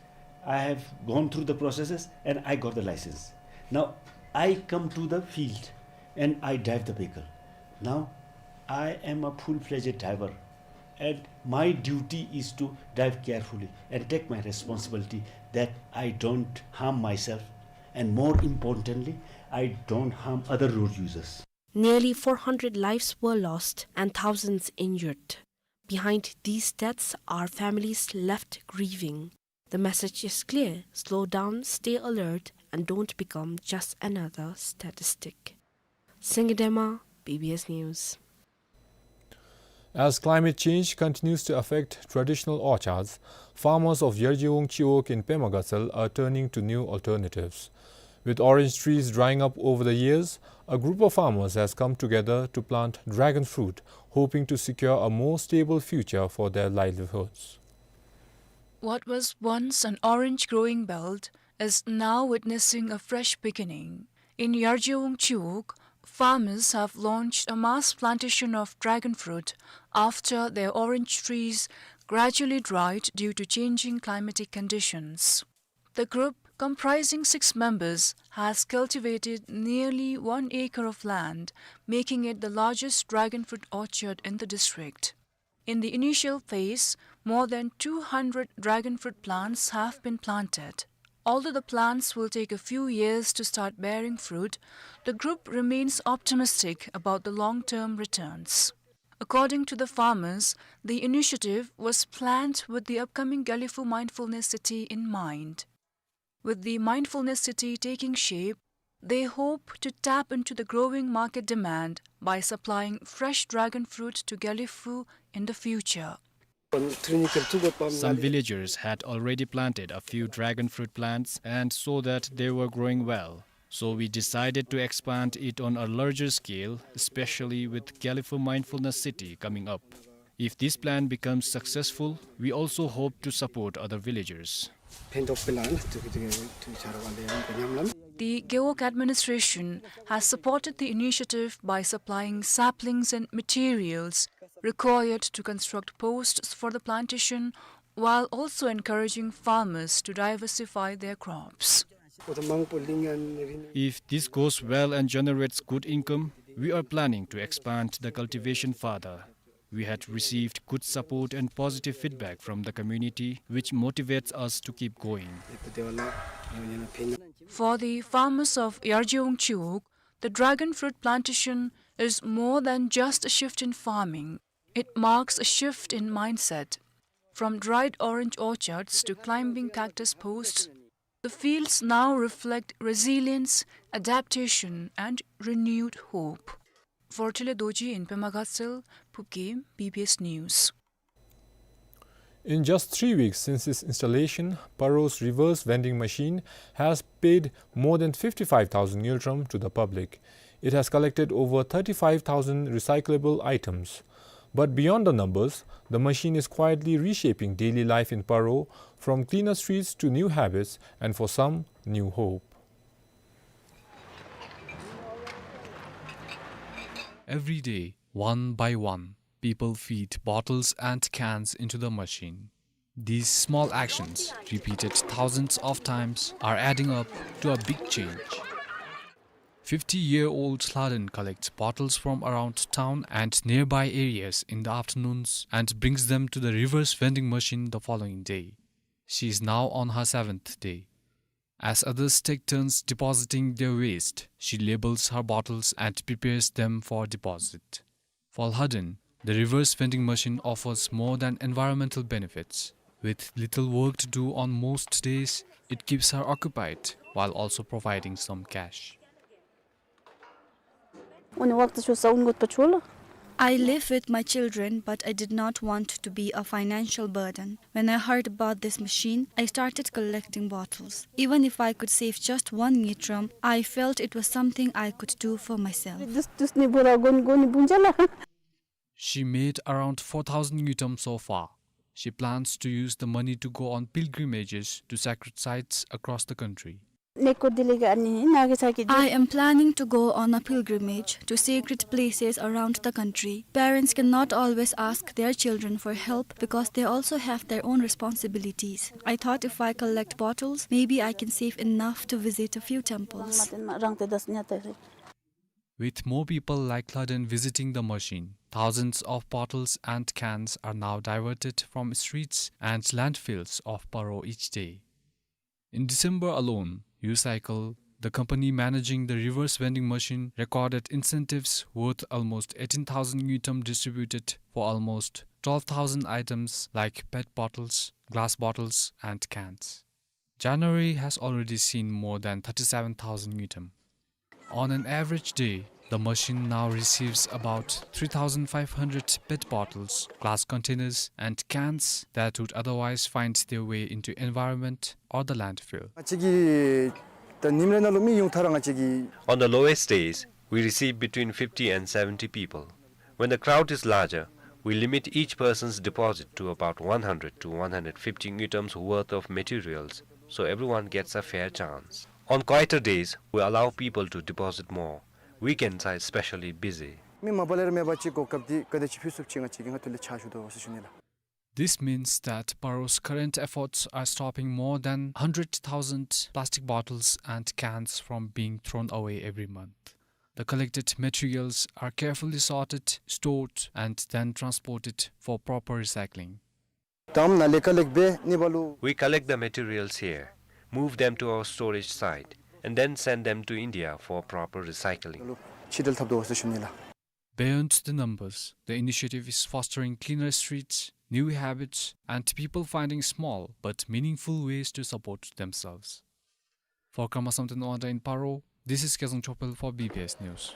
I have gone through the processes and I got the license. Now I come to the field and I drive the vehicle. Now I am a full-fledged driver and my duty is to drive carefully and take my responsibility that I don't harm myself and, more importantly, I don't harm other road users. Nearly four hundred lives were lost and thousands injured. Behind these deaths are families left grieving. The message is clear: slow down, stay alert, and don't become just another statistic. Singye Dema, B B S News. As climate change continues to affect traditional orchards, farmers of Yarjewung Chiwog in Pema Gatshel are turning to new alternatives. With orange trees drying up over the years, a group of farmers has come together to plant dragon fruit, hoping to secure a more stable future for their livelihoods. What was once an orange growing belt is now witnessing a fresh beginning. In Yarjewung Chiwog, farmers have launched a mass plantation of dragon fruit after their orange trees gradually dried due to changing climatic conditions. The group, comprising six members, has cultivated nearly one acre of land, making it the largest dragon fruit orchard in the district. In the initial phase, more than two hundred dragon fruit plants have been planted. Although the plants will take a few years to start bearing fruit, the group remains optimistic about the long-term returns. According to the farmers, the initiative was planned with the upcoming Gelephu Mindfulness City in mind. With the Mindfulness City taking shape, they hope to tap into the growing market demand by supplying fresh dragon fruit to Gelephu in the future. Some villagers had already planted a few dragon fruit plants and saw that they were growing well. So we decided to expand it on a larger scale, especially with Gelephu Mindfulness City coming up. If this plan becomes successful, we also hope to support other villagers. The Gewog administration has supported the initiative by supplying saplings and materials required to construct posts for the plantation, while also encouraging farmers to diversify their crops. If this goes well and generates good income, we are planning to expand the cultivation further. We had received good support and positive feedback from the community, which motivates us to keep going. For the farmers of Yarjeung Chiwog, the dragon fruit plantation is more than just a shift in farming. It marks a shift in mindset. From dried orange orchards to climbing cactus posts, the fields now reflect resilience, adaptation, and renewed hope. For Trile Dorji in Pema Gatshel, Phubgay, B B S News. In just three weeks since its installation, Paro's reverse vending machine has paid more than fifty-five thousand ngultrum to the public. It has collected over thirty-five thousand recyclable items. But beyond the numbers, the machine is quietly reshaping daily life in Paro, from cleaner streets to new habits and, for some, new hope. Every day, one by one, people feed bottles and cans into the machine. These small actions, repeated thousands of times, are adding up to a big change. Fifty-year-old Hladen collects bottles from around town and nearby areas in the afternoons and brings them to the reverse vending machine the following day. She is now on her seventh day. As others take turns depositing their waste, she labels her bottles and prepares them for deposit. For Hladen, the reverse vending machine offers more than environmental benefits. With little work to do on most days, it keeps her occupied while also providing some cash. I live with my children, but I did not want to be a financial burden. When I heard about this machine, I started collecting bottles. Even if I could save just one ngultrum, I felt it was something I could do for myself. She made around four thousand ngultrum so far. She plans to use the money to go on pilgrimages to sacred sites across the country. I am planning to go on a pilgrimage to sacred places around the country. Parents cannot always ask their children for help because they also have their own responsibilities. I thought if I collect bottles, maybe I can save enough to visit a few temples. With more people like Hladen visiting the machine, thousands of bottles and cans are now diverted from streets and landfills of Paro each day. In December alone, U-Cycle, the company managing the reverse vending machine, recorded incentives worth almost eighteen thousand ngultrum distributed for almost twelve thousand items like pet bottles, glass bottles, and cans. January has already seen more than thirty-seven thousand ngultrum. On an average day, the machine now receives about three thousand five hundred pet bottles, glass containers, and cans that would otherwise find their way into environment or the landfill. On the lowest days, we receive between fifty and seventy people. When the crowd is larger, we limit each person's deposit to about one hundred to one hundred fifty ngultrums worth of materials, so everyone gets a fair chance. On quieter days, we allow people to deposit more. Weekends are especially busy. This means that Paro's current efforts are stopping more than hundred thousand plastic bottles and cans from being thrown away every month. The collected materials are carefully sorted, stored, and then transported for proper recycling. We collect the materials here, move them to our storage site, and then send them to India for proper recycling. Beyond the numbers, the initiative is fostering cleaner streets, new habits, and people finding small but meaningful ways to support themselves. For Karma Samten Wangda in Paro, this is Kezang Chopel for B B S News.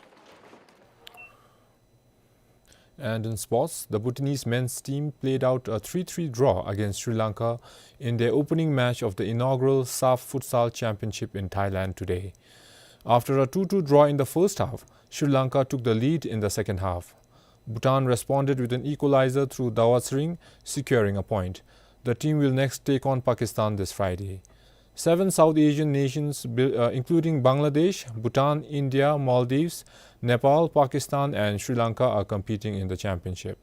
And in sports, the Bhutanese men's team played out a three three draw against Sri Lanka in their opening match of the inaugural SAFF Futsal Championship in Thailand today. After a two two draw in the first half, Sri Lanka took the lead in the second half. Bhutan responded with an equalizer through Dawa Tsering, securing a point. The team will next take on Pakistan this Friday. Seven South Asian nations, bi-, uh, including Bangladesh, Bhutan, India, Maldives, Nepal, Pakistan, and Sri Lanka, are competing in the championship.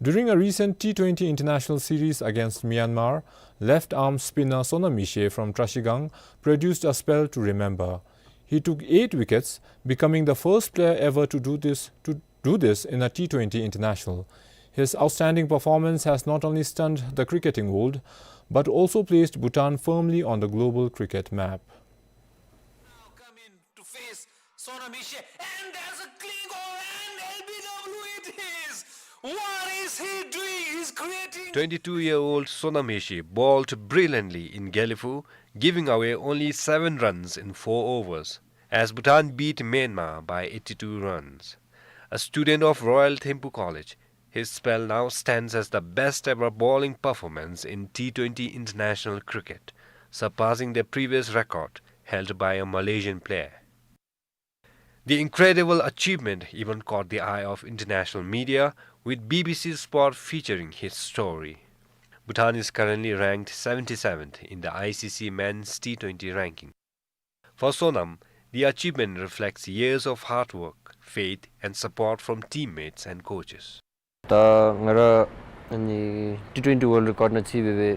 During a recent T twenty international series against Myanmar, left-arm spinner Sonam Yeshe from Trashigang produced a spell to remember. He took eight wickets, becoming the first player ever to do this, to do this in a T twenty international. His outstanding performance has not only stunned the cricketing world, but also placed Bhutan firmly on the global cricket map. Now come in to face Sonam Yeshe, and there's a clean goal, and L B W it is. What is he doing? He's creating. Twenty-two-year-old Sonam Yeshe bowled brilliantly in Gelephu, giving away only seven runs in four overs, as Bhutan beat Myanmar by eighty-two runs. A student of Royal Thimphu College, his spell now stands as the best ever bowling performance in T twenty international cricket, surpassing the previous record held by a Malaysian player. The incredible achievement even caught the eye of international media, with B B C Sport featuring his story. Bhutan is currently ranked seventy-seventh in the I C C Men's T twenty ranking. For Sonam, the achievement reflects years of hard work, faith, and support from teammates and coaches. ད་ང་ར་ཨ་ནི་ཊི་ཊུ་ཝེན་ཊི་ཝརལཌ་རེ་ཀོཌ་ནང་རྩིས་འབད་བའི་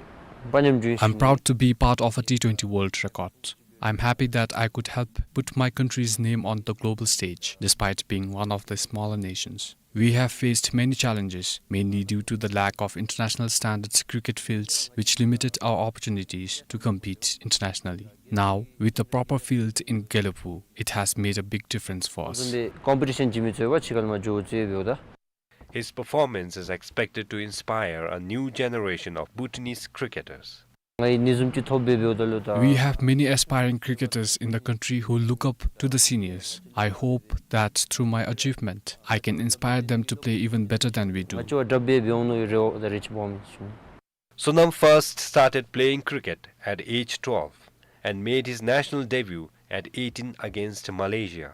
དཔའ་ཉམས་བྱུང་ཞིནམ། I'm proud to be part of a T twenty world record. I'm happy that I could help put my country's name on the global stage, despite being one of the smaller nations. We have faced many challenges, mainly due to the lack of international standards cricket fields, which limited our opportunities to compete internationally. Now, with the proper field in Gelephu, it has made a big difference for us. འདི་ཀམ་པི་ཊི་ཤཱན་འབྱིན་མི་ཚུ་ཡོདཔ་ཕྱི་ཁ་ལས་མར་འགྱོ་རྩིས་འབདཝ་ད། His performance is expected to inspire a new generation of Bhutanese cricketers. ང་གིས་ཨ་ནི་བཟུམ་ཅིག་ཐོབ་སྦེ་འབདཝ་ད་ལུ་ད། We have many aspiring cricketers in the country who look up to the seniors. I hope that through my achievement, I can inspire them to play even better than we do. ང་བཅས་ར་དྲག་སྦེ་འབད་འོང་མནོ་ཡོད་རེ་འོ་ད་རེ་ཅིག་སྦོམ་ཅིག། Sonam first started playing cricket at age twelve and made his national debut at eighteen against Malaysia.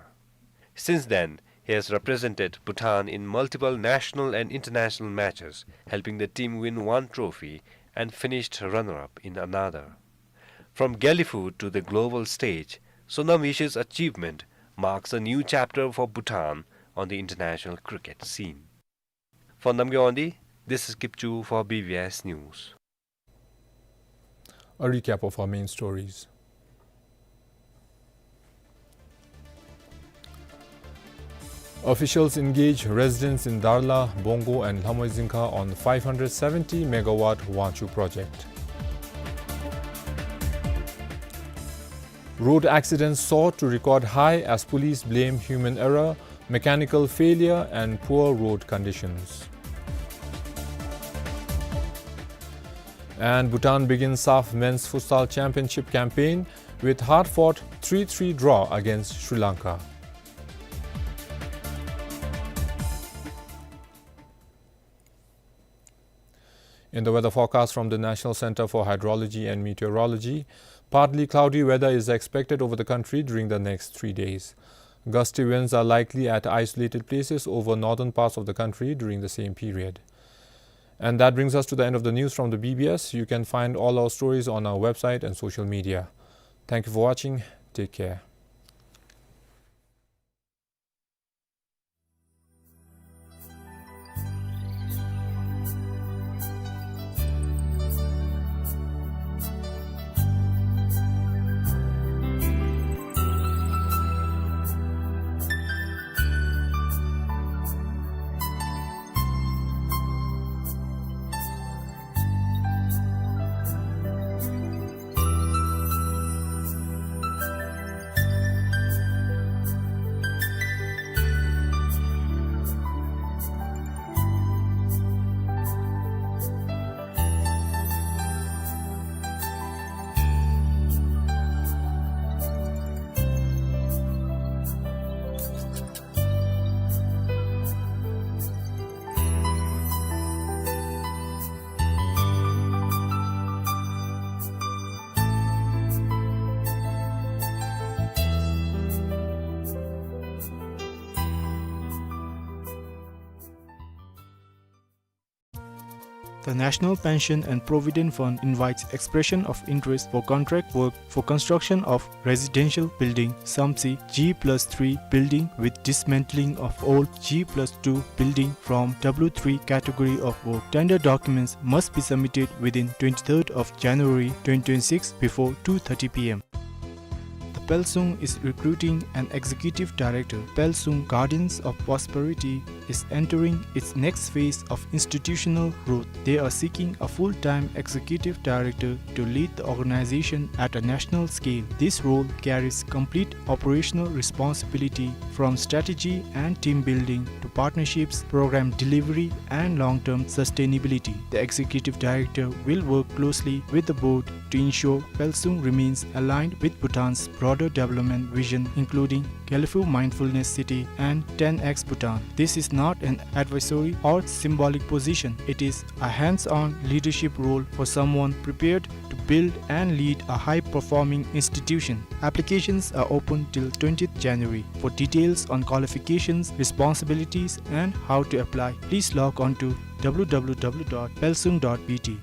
Since then, he has represented Bhutan in multiple national and international matches, helping the team win one trophy and finished runner-up in another. From Gelephu to the global stage, Sonam Yeshe's achievement marks a new chapter for Bhutan on the international cricket scene. For Namgay Wangdi, this is Kipchu for B B S News. A recap of our main stories. Officials engage residents in Darla, Bongo and Lhamoizingkha on five hundred seventy megawatt Wangchhu project. Road accidents soar to record high as police blame human error, mechanical failure and poor road conditions. And Bhutan begins SAFF Men's Futsal Championship campaign with hard-fought three three draw against Sri Lanka. In the weather forecast from the National Center for Hydrology and Meteorology, partly cloudy weather is expected over the country during the next three days. Gusty winds are likely at isolated places over northern parts of the country during the same period. And that brings us to the end of the news from the B B S. You can find all our stories on our website and social media. Thank you for watching. Take care. The National Pension and Provident Fund invites expression of interest for contract work for construction of residential building, Samtse G plus three building with dismantling of old G plus two building from W three category of work. Tender documents must be submitted within twenty-third of January twenty twenty-six before two thirty P M. The Pelsung is recruiting an executive director. Pelsung Gardens of Prosperity is entering its next phase of institutional growth. They are seeking a full-time executive director to lead the organization at a national scale. This role carries complete operational responsibility, from strategy and team building to partnerships, program delivery, and long-term sustainability. The executive director will work closely with the board to ensure Pelsung remains aligned with Bhutan's broader development vision, including Gelephu Mindfulness City and ten X Bhutan. This is not an advisory or symbolic position. It is a hands-on leadership role for someone prepared to build and lead a high-performing institution. Applications are open till twentieth January. For details on qualifications, responsibilities, and how to apply, please log on to W W W dot pelsung dot B T.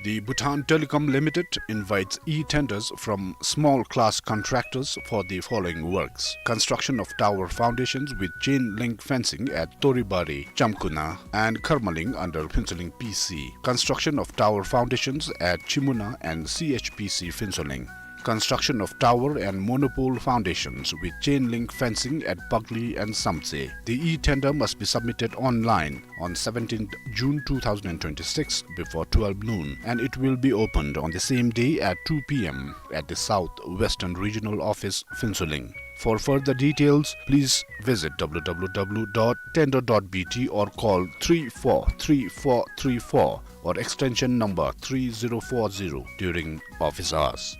The Bhutan Telecom Limited invites e-tenders from small class contractors for the following works: construction of tower foundations with chain link fencing at Toribari, Chamkuna, and Kharmaling under Phuentsholing P C, construction of tower foundations at Chimuna and C H P C Phuentsholing, construction of tower and monopole foundations with chain link fencing at Pagli and Samtse. The e-tender must be submitted online on seventeenth June two thousand twenty-six before twelve noon, and it will be opened on the same day at two P M at the South Western Regional Office, Phuentsholing. For further details, please visit W W W dot tender dot B T or call three four three four three four or extension number three zero four zero during office hours.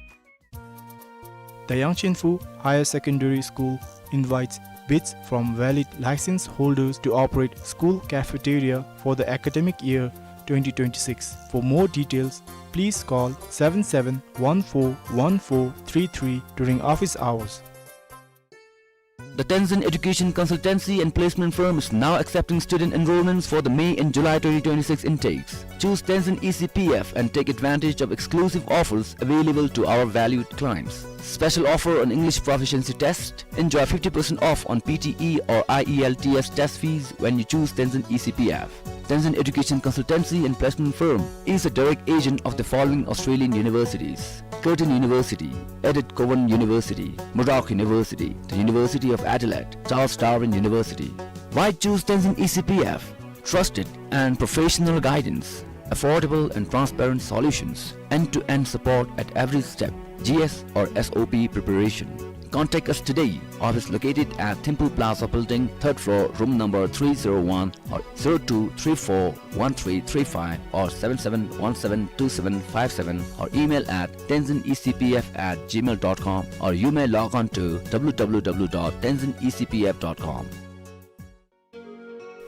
The Yangchenphu Higher Secondary School invites bids from valid license holders to operate school cafeteria for the academic year twenty twenty-six. For more details, please call seven seven one four one four three three during office hours. The Tenzin Education Consultancy and Placement Firm is now accepting student enrollments for the May and July twenty twenty-six intakes. Choose Tenzin E C P F and take advantage of exclusive offers available to our valued clients. Special offer on English proficiency test. Enjoy fifty percent off on P T E or I E L T S test fees when you choose Tenzin E C P F. Tenzin Education Consultancy and Placement Firm is a direct agent of the following Australian universities: Curtin University, Edith Cowan University, Murdoch University, the University of Adelaide, Charles Darwin University. Why choose Tenzin E C P F? Trusted and professional guidance, affordable and transparent solutions, end-to-end support at every step, G S or S O P preparation. Contact us today. Office located at Thimphu Plaza Building, third floor, room number three zero one, or zero two three four one three three five, or seven seven one seven two seven five seven, or email at tenzin E C P F at gmail dot com, or you may log on to W W W dot tenzin E C P F dot com.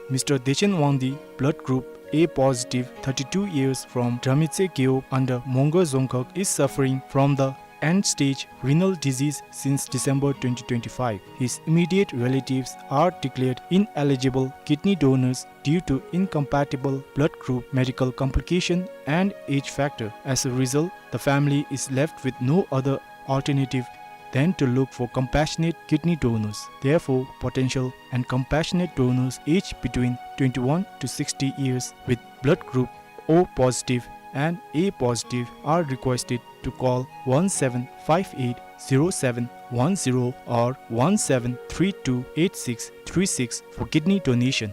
Mister Dechen Wangdi, blood group A positive, thirty-two years, from Dramitse Gewog under Mongar Dzongkhag, is suffering from the end-stage renal disease since December twenty twenty-five. His immediate relatives are declared ineligible kidney donors due to incompatible blood group, medical complication, and age factor. As a result, the family is left with no other alternative than to look for compassionate kidney donors. Therefore, potential and compassionate donors aged between twenty-one to sixty years with blood group O positive and A positive are requested to call one seven five eight zero seven one zero or one seven three two eight six three six for kidney donation.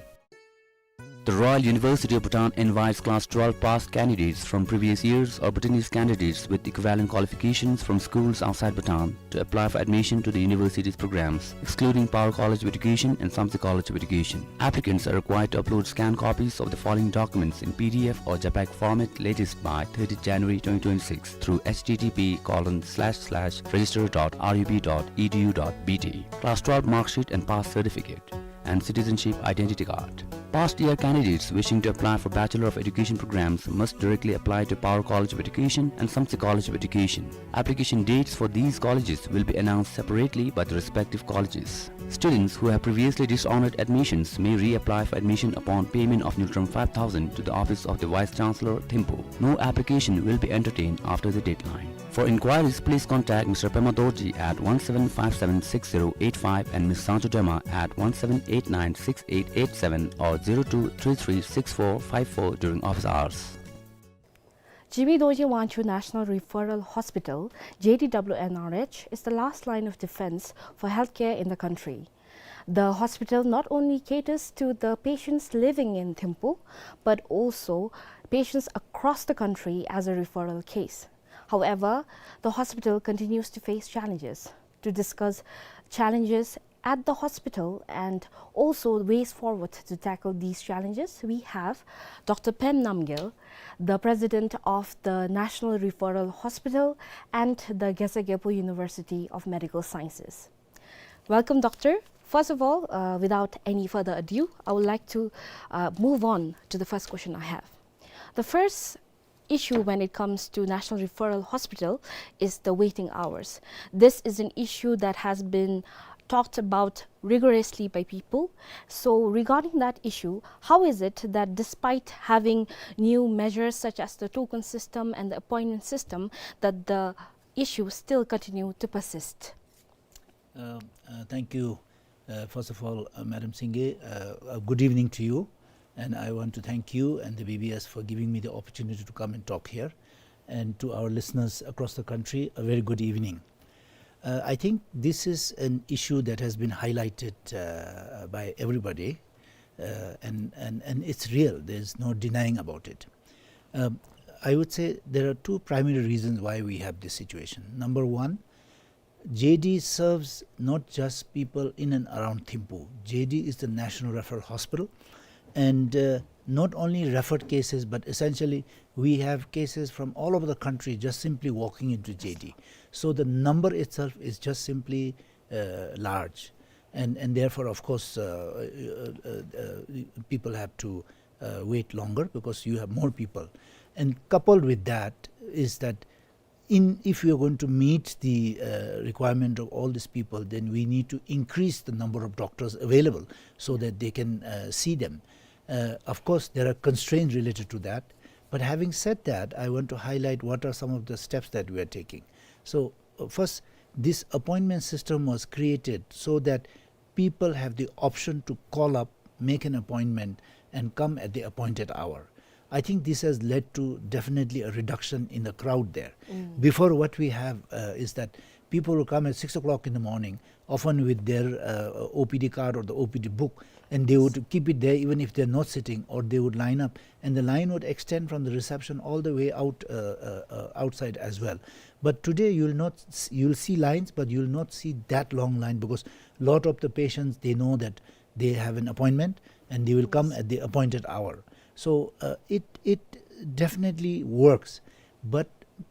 The Royal University of Bhutan invites class twelve pass candidates from previous years or Bhutanese candidates with equivalent qualifications from schools outside Bhutan to apply for admission to the university's programs, excluding Paro College of Education and Samtse College of Education. Applicants are required to upload scanned copies of the following documents in P D F or JPEG format latest by thirtieth January twenty twenty-six through H T T P colon slash slash register dot R U B dot E D U dot B T. Class twelve mark sheet and pass certificate and citizenship identity card. Past year candidates wishing to apply for Bachelor of Education programs must directly apply to Paro College of Education and Samtse College of Education. Application dates for these colleges will be announced separately by the respective colleges. Students who have previously dishonored admissions may reapply for admission upon payment of Ngultrum five thousand to the office of the Vice Chancellor, Thimphu. No application will be entertained after the deadline. For inquiries, please contact Mister Pema Dorji at one seven five seven six zero eight five and Miss Sangcho Dema at one seven eight nine six eight eight seven or zero two three three six four five four during office hours. G B Dorji Wangchuk National Referral Hospital, J D W N R H, is the last line of defense for healthcare in the country. The hospital not only caters to the patients living in Thimphu, but also patients across the country as a referral case. However, the hospital continues to face challenges. To discuss challenges at the hospital and also ways forward to tackle these challenges, we have Doctor Pem Namgyel, the president of the National Referral Hospital and the Gyaltsagye Pho University of Medical Sciences. Welcome, Doctor. First of all, uh, without any further ado, I would like to, uh, move on to the first question I have. The first issue when it comes to National Referral Hospital is the waiting hours. This is an issue that has been talked about rigorously by people. So regarding that issue, how is it that despite having new measures such as the token system and the appointment system, that the issues still continue to persist? Uh, uh, thank you. Uh, first of all, uh, Madam Singye, uh, a good evening to you. And I want to thank you and the B B S for giving me the opportunity to come and talk here. And to our listeners across the country, a very good evening. Uh, I think this is an issue that has been highlighted, uh, by everybody, uh, and, and, and it's real. There's no denying about it. Um, I would say there are two primary reasons why we have this situation. Number one, J D serves not just people in and around Thimphu. J D is the National Referral Hospital, and, uh, not only referred cases, but essentially we have cases from all over the country just simply walking into J D. So the number itself is just simply, uh, large, and, and therefore, of course, uh, uh, uh, uh, people have to, uh, wait longer because you have more people. And coupled with that is that in, if we are going to meet the, uh, requirement of all these people, then we need to increase the number of doctors available so that they can, uh, see them. Uh, of course, there are constraints related to that. But having said that, I want to highlight what are some of the steps that we are taking. So, uh, first, this appointment system was created so that people have the option to call up, make an appointment, and come at the appointed hour. I think this has led to definitely a reduction in the crowd there. Mm. Before, what we have, uh, is that people will come at six o'clock in the morning, often with their, uh, O P D card or the O P D book, and they would keep it there even if they're not sitting, or they would line up, and the line would extend from the reception all the way out, uh, uh, uh, outside as well. But today you'll not s-, you'll see lines, but you'll not see that long line because lot of the patients, they know that they have an appointment and they will come at the appointed hour. So, uh, it, it definitely works, but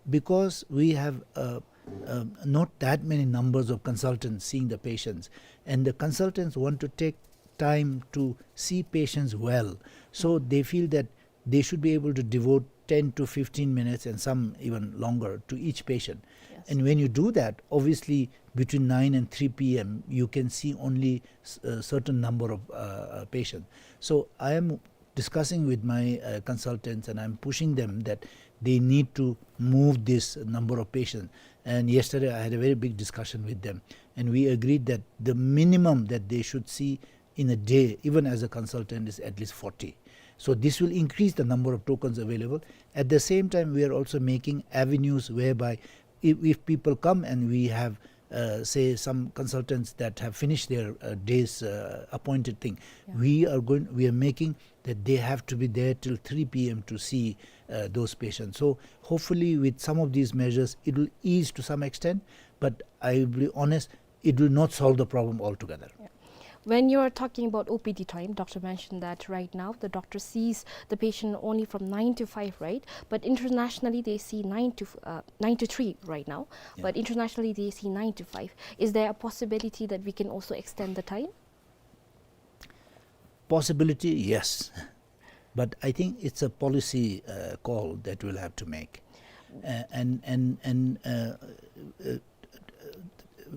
because we have, uh, uh, not that many numbers of consultants seeing the patients, and the consultants want to take time to see patients well, so they feel that they should be able to devote ten to fifteen minutes and some even longer to each patient. Yes. And when you do that, obviously, between nine and three P M, you can see only s-, a certain number of, uh, uh, patients. So I am discussing with my, uh, consultants, and I'm pushing them that they need to move this number of patients. And yesterday I had a very big discussion with them, and we agreed that the minimum that they should see in a day, even as a consultant, is at least forty. So this will increase the number of tokens available. At the same time, we are also making avenues whereby if, if people come and we have, uh, say, some consultants that have finished their, uh, day's, uh, appointed thing, yeah, we are going, we are making that they have to be there till three P M to see, uh, those patients. So hopefully, with some of these measures, it will ease to some extent. But I will be honest, it will not solve the problem altogether. Yeah. When you are talking about O P D time, doctor mentioned that right now the doctor sees the patient only from nine to five, right? But internationally, they see nine to, uh, nine to three right now. Yeah. But internationally, they see nine to five. Is there a possibility that we can also extend the time? Possibility, yes. But I think it's a policy, uh, call that we'll have to make. Uh, and, and, and, uh, uh,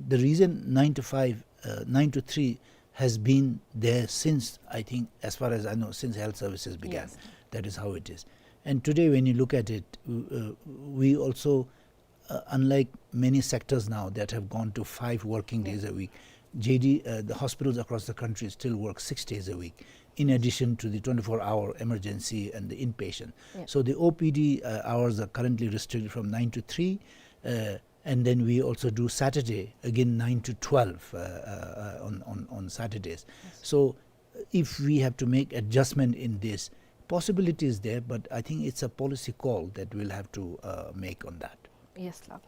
the reason nine to five, uh, nine to three has been there since, I think, as far as I know, since health services began. Yes. That is how it is. And today, when you look at it, w-, uh, we also, uh, unlike many sectors now that have gone to five working days a week, J D, uh, the hospitals across the country still work six days a week, in addition to the twenty-four hour emergency and the inpatient. Yeah. So the O P D, uh, hours are currently restricted from nine to three, uh, and then we also do Saturday, again nine to twelve, uh, uh, uh, on, on, on Saturdays. Yes. So, uh, if we have to make adjustment in this, possibility is there, but I think it's a policy call that we'll have to, uh, make on that. Yes, sir.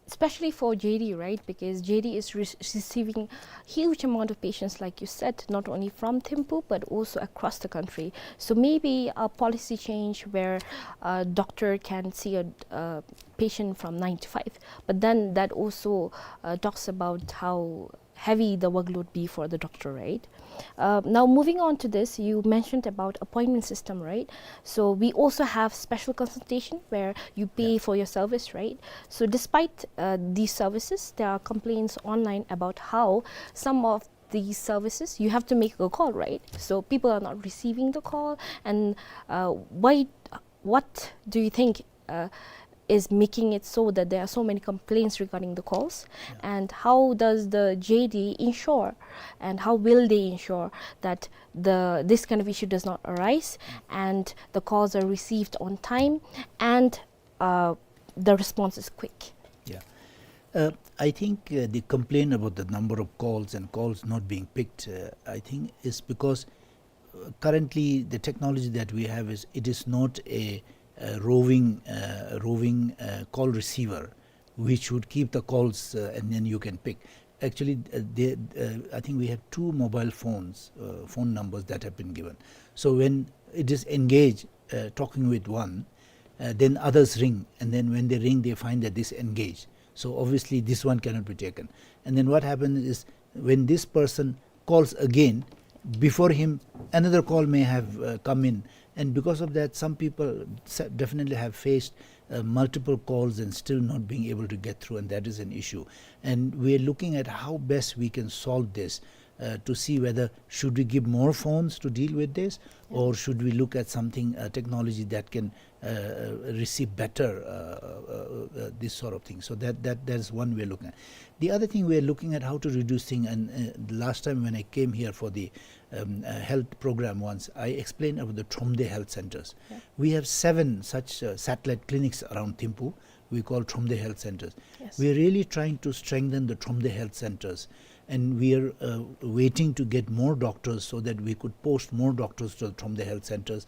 Especially for J D, right? Because J D is re-, receiving huge amount of patients, like you said, not only from Thimphu, but also across the country. So maybe a policy change where a doctor can see a, a patient from nine to five. But then that also, uh, talks about how heavy the workload be for the doctor, right? Uh, now, moving on to this, you mentioned about appointment system, right? So we also have special consultation where you pay, yeah, for your service, right? So despite, uh, these services, there are complaints online about how some of these services, you have to make a call, right? So people are not receiving the call, and, uh, why, what do you think, uh, is making it so that there are so many complaints regarding the calls? Yeah. And how does the J D ensure, and how will they ensure that the, this kind of issue does not arise, mm, and the calls are received on time, and, uh, the response is quick? Yeah. Uh, I think, uh, the complaint about the number of calls and calls not being picked, uh, I think is because, uh, currently the technology that we have is, it is not a, a roving, uh, roving, uh, call receiver which would keep the calls, uh, and then you can pick. Actually, uh, they, uh, I think we have two mobile phones, uh, phone numbers that have been given. So when it is engaged, uh, talking with one, uh, then others ring, and then when they ring, they find that this engaged. So obviously, this one cannot be taken. And then what happens is, when this person calls again, before him, another call may have, uh, come in. And because of that, some people sa-, definitely have faced, uh, multiple calls and still not being able to get through, and that is an issue. And we are looking at how best we can solve this, uh, to see whether should we give more phones to deal with this, yeah, or should we look at something, uh, technology that can, uh, receive better, uh, uh, uh, this sort of thing. So that, that, that is one we are looking at. The other thing we are looking at how to reduce thing, and, uh, the last time when I came here for the, um, uh, health program once, I explained about the Thromde health centers. Yeah. We have seven such, uh, satellite clinics around Thimphu. We call Thromde health centers. Yes. We are really trying to strengthen the Thromde health centers, and we are, uh, waiting to get more doctors so that we could post more doctors to the Thromde health centers,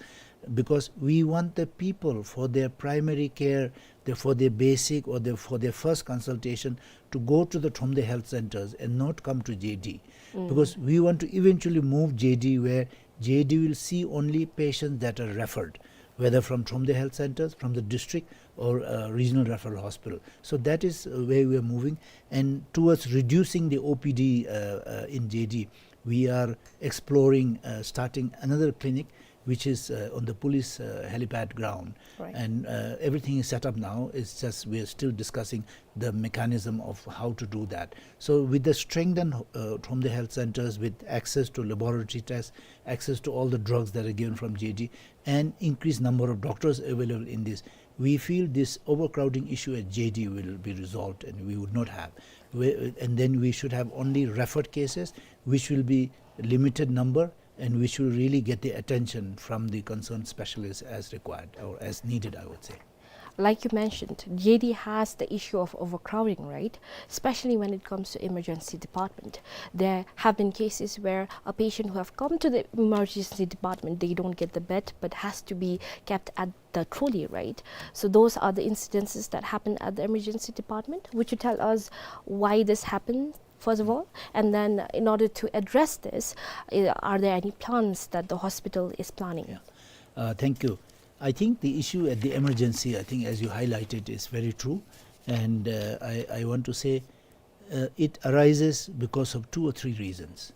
because we want the people for their primary care, the, for their basic or the, for their first consultation to go to the Thromde health centers and not come to J D. Mm. Because we want to eventually move J D where J D will see only patients that are referred, whether from Thromde health centers, from the district, or, uh, regional referral hospital. So that is, uh, where we are moving. And towards reducing the O P D, uh, uh, in J D, we are exploring, uh, starting another clinic, which is, uh, on the police, uh, helipad ground. Right. And, uh, everything is set up now. It's just we are still discussing the mechanism of how to do that. So with the strengthen, uh, Thromde health centers, with access to laboratory tests, access to all the drugs that are given from J D, and increased number of doctors available in this, we feel this overcrowding issue at J D will be resolved and we would not have. We, and then we should have only referred cases, which will be limited number, and which will really get the attention from the concerned specialists as required or as needed, I would say. Like you mentioned, J D has the issue of overcrowding, right? Especially when it comes to emergency department. There have been cases where a patient who have come to the emergency department, they don't get the bed, but has to be kept at the trolley, right? So those are the incidences that happen at the emergency department. Would you tell us why this happened, first of all? And then, in order to address this, uh, are there any plans that the hospital is planning? Yeah. Uh, thank you. I think the issue at the emergency, I think, as you highlighted, is very true. And, uh, I, I want to say, uh, it arises because of two or three reasons.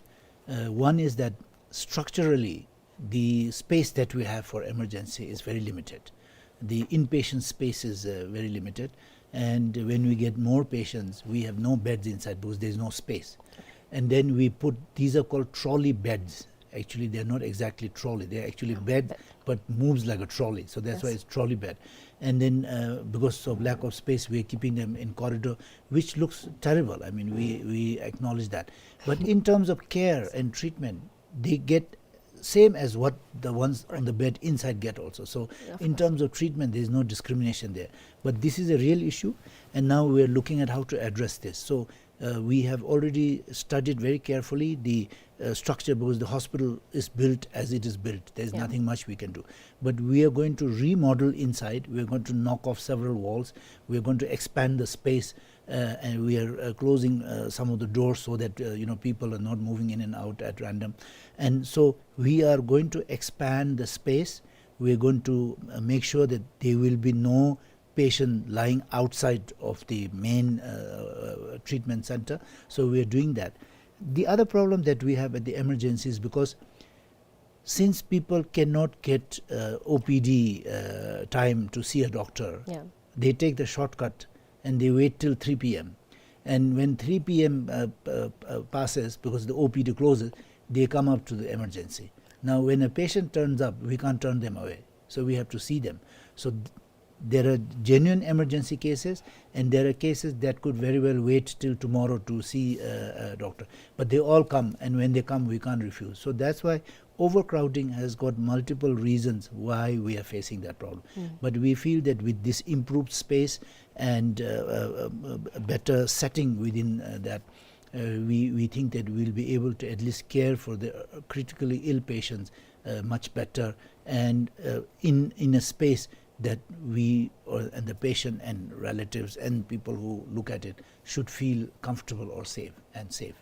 Uh, one is that structurally, the space that we have for emergency is very limited. The inpatient space is uh, very limited. And when we get more patients, we have no beds inside because there's no space. And then we put, these are called trolley beds. Actually, they're not exactly trolley. They're actually bed, but moves like a trolley. So that's why it's trolley bed. And then uh, because of lack of space, we're keeping them in corridor, which looks terrible. I mean, we, we acknowledge that. But in terms of care and treatment, they get same as what the ones on the bed inside get also. So in terms of treatment, there is no discrimination there. But this is a real issue, and now we are looking at how to address this. So uh, we have already studied very carefully the uh, structure, because the hospital is built as it is built. There is nothing much we can do. But we are going to remodel inside. We are going to knock off several walls. We are going to expand the space, uh, and we are uh, closing uh, some of the doors so that uh, you know, people are not moving in and out at random. And so we are going to expand the space. We are going to uh, make sure that there will be no patient lying outside of the main uh, treatment center. So we are doing that. The other problem that we have at the emergency is because since people cannot get uh, O P D uh, time to see a doctor, yeah, they take the shortcut and they wait till three p m. And when three p m uh, uh, uh, passes, because the O P D closes, they come up to the emergency. Now, when a patient turns up, we can't turn them away. So we have to see them. So th- there are genuine emergency cases, and there are cases that could very well wait till tomorrow to see uh, a doctor. But they all come, and when they come, we can't refuse. So that's why overcrowding has got multiple reasons why we are facing that problem. Mm. But we feel that with this improved space and uh, uh, uh, better setting within uh, that, uh, we, we think that we'll be able to at least care for the uh, critically ill patients uh, much better, and uh, in, in a space that we or, and the patient and relatives and people who look at it should feel comfortable or safe and safe.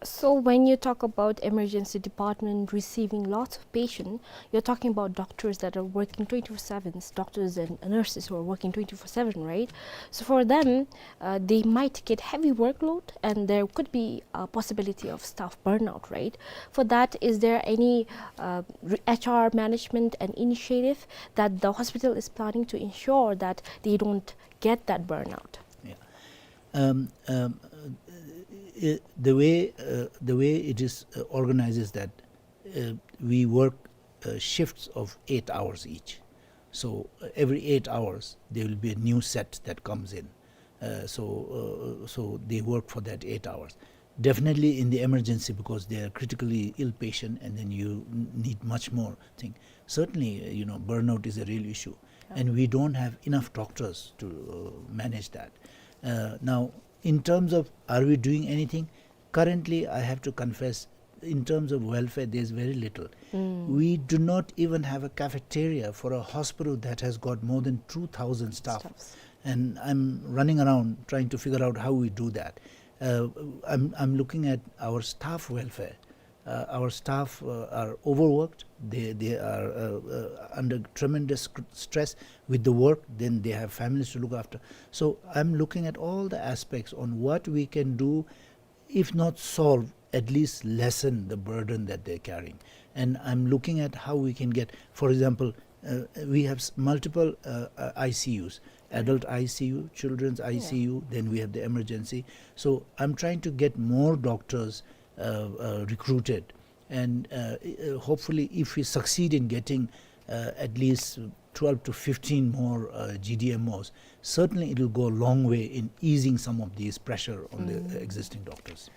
So when you talk about emergency department receiving lots of patient, you're talking about doctors that are working twenty-four seven, doctors and nurses who are working twenty-four seven, right? So for them, uh, they might get heavy workload, and there could be a possibility of staff burnout, right? For that, is there any uh, re- H R management and initiative that the hospital is planning to ensure that they don't get that burnout? Yeah. Um, um, uh, the way uh, the way it is uh, organized is that uh, we work uh, shifts of eight hours each. So uh, every eight hours there will be a new set that comes in. Uh, so uh, so they work for that eight hours. Definitely in the emergency, because they are critically ill patient, and then you n- need much more thing. Certainly, uh, you know, burnout is a real issue, and we don't have enough doctors to uh, manage that. Uh, now, in terms of are we doing anything, currently, I have to confess, in terms of welfare, there's very little. Mm. We do not even have a cafeteria for a hospital that has got more than two thousand staff. Staffs. And I'm running around trying to figure out how we do that. Uh, I'm, I'm looking at our staff welfare. Uh, our staff uh, are overworked. They, they are uh, uh, under tremendous cr- stress with the work. Then they have families to look after. So I'm looking at all the aspects on what we can do, if not solve, at least lessen the burden that they're carrying. And I'm looking at how we can get, for example, uh, we have s- multiple uh, uh, I C Us, adult I C U, children's I C U, then we have the emergency. So I'm trying to get more doctors uh, uh, recruited. And uh, uh, hopefully, if we succeed in getting uh, at least twelve to fifteen more uh, G D M Os, certainly it will go a long way in easing some of these pressure on the uh, existing doctors.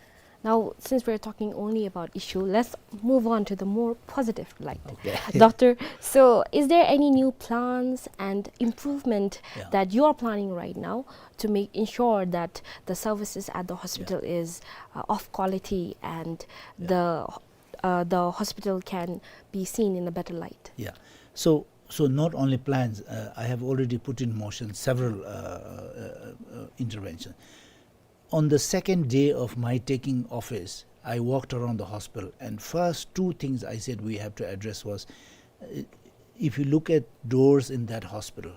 Now, since we're talking only about issue, let's move on to the more positive light. Okay. Doctor, so is there any new plans and improvement Yeah. that you are planning right now to make ensure that the services at the hospital is uh, of quality and Yeah. the uh, the hospital can be seen in a better light? Yeah. So, so not only plans, uh, I have already put in motion several uh, uh, uh, interventions. On the second day of my taking office, I walked around the hospital, and first two things I said we have to address was, uh, if you look at doors in that hospital,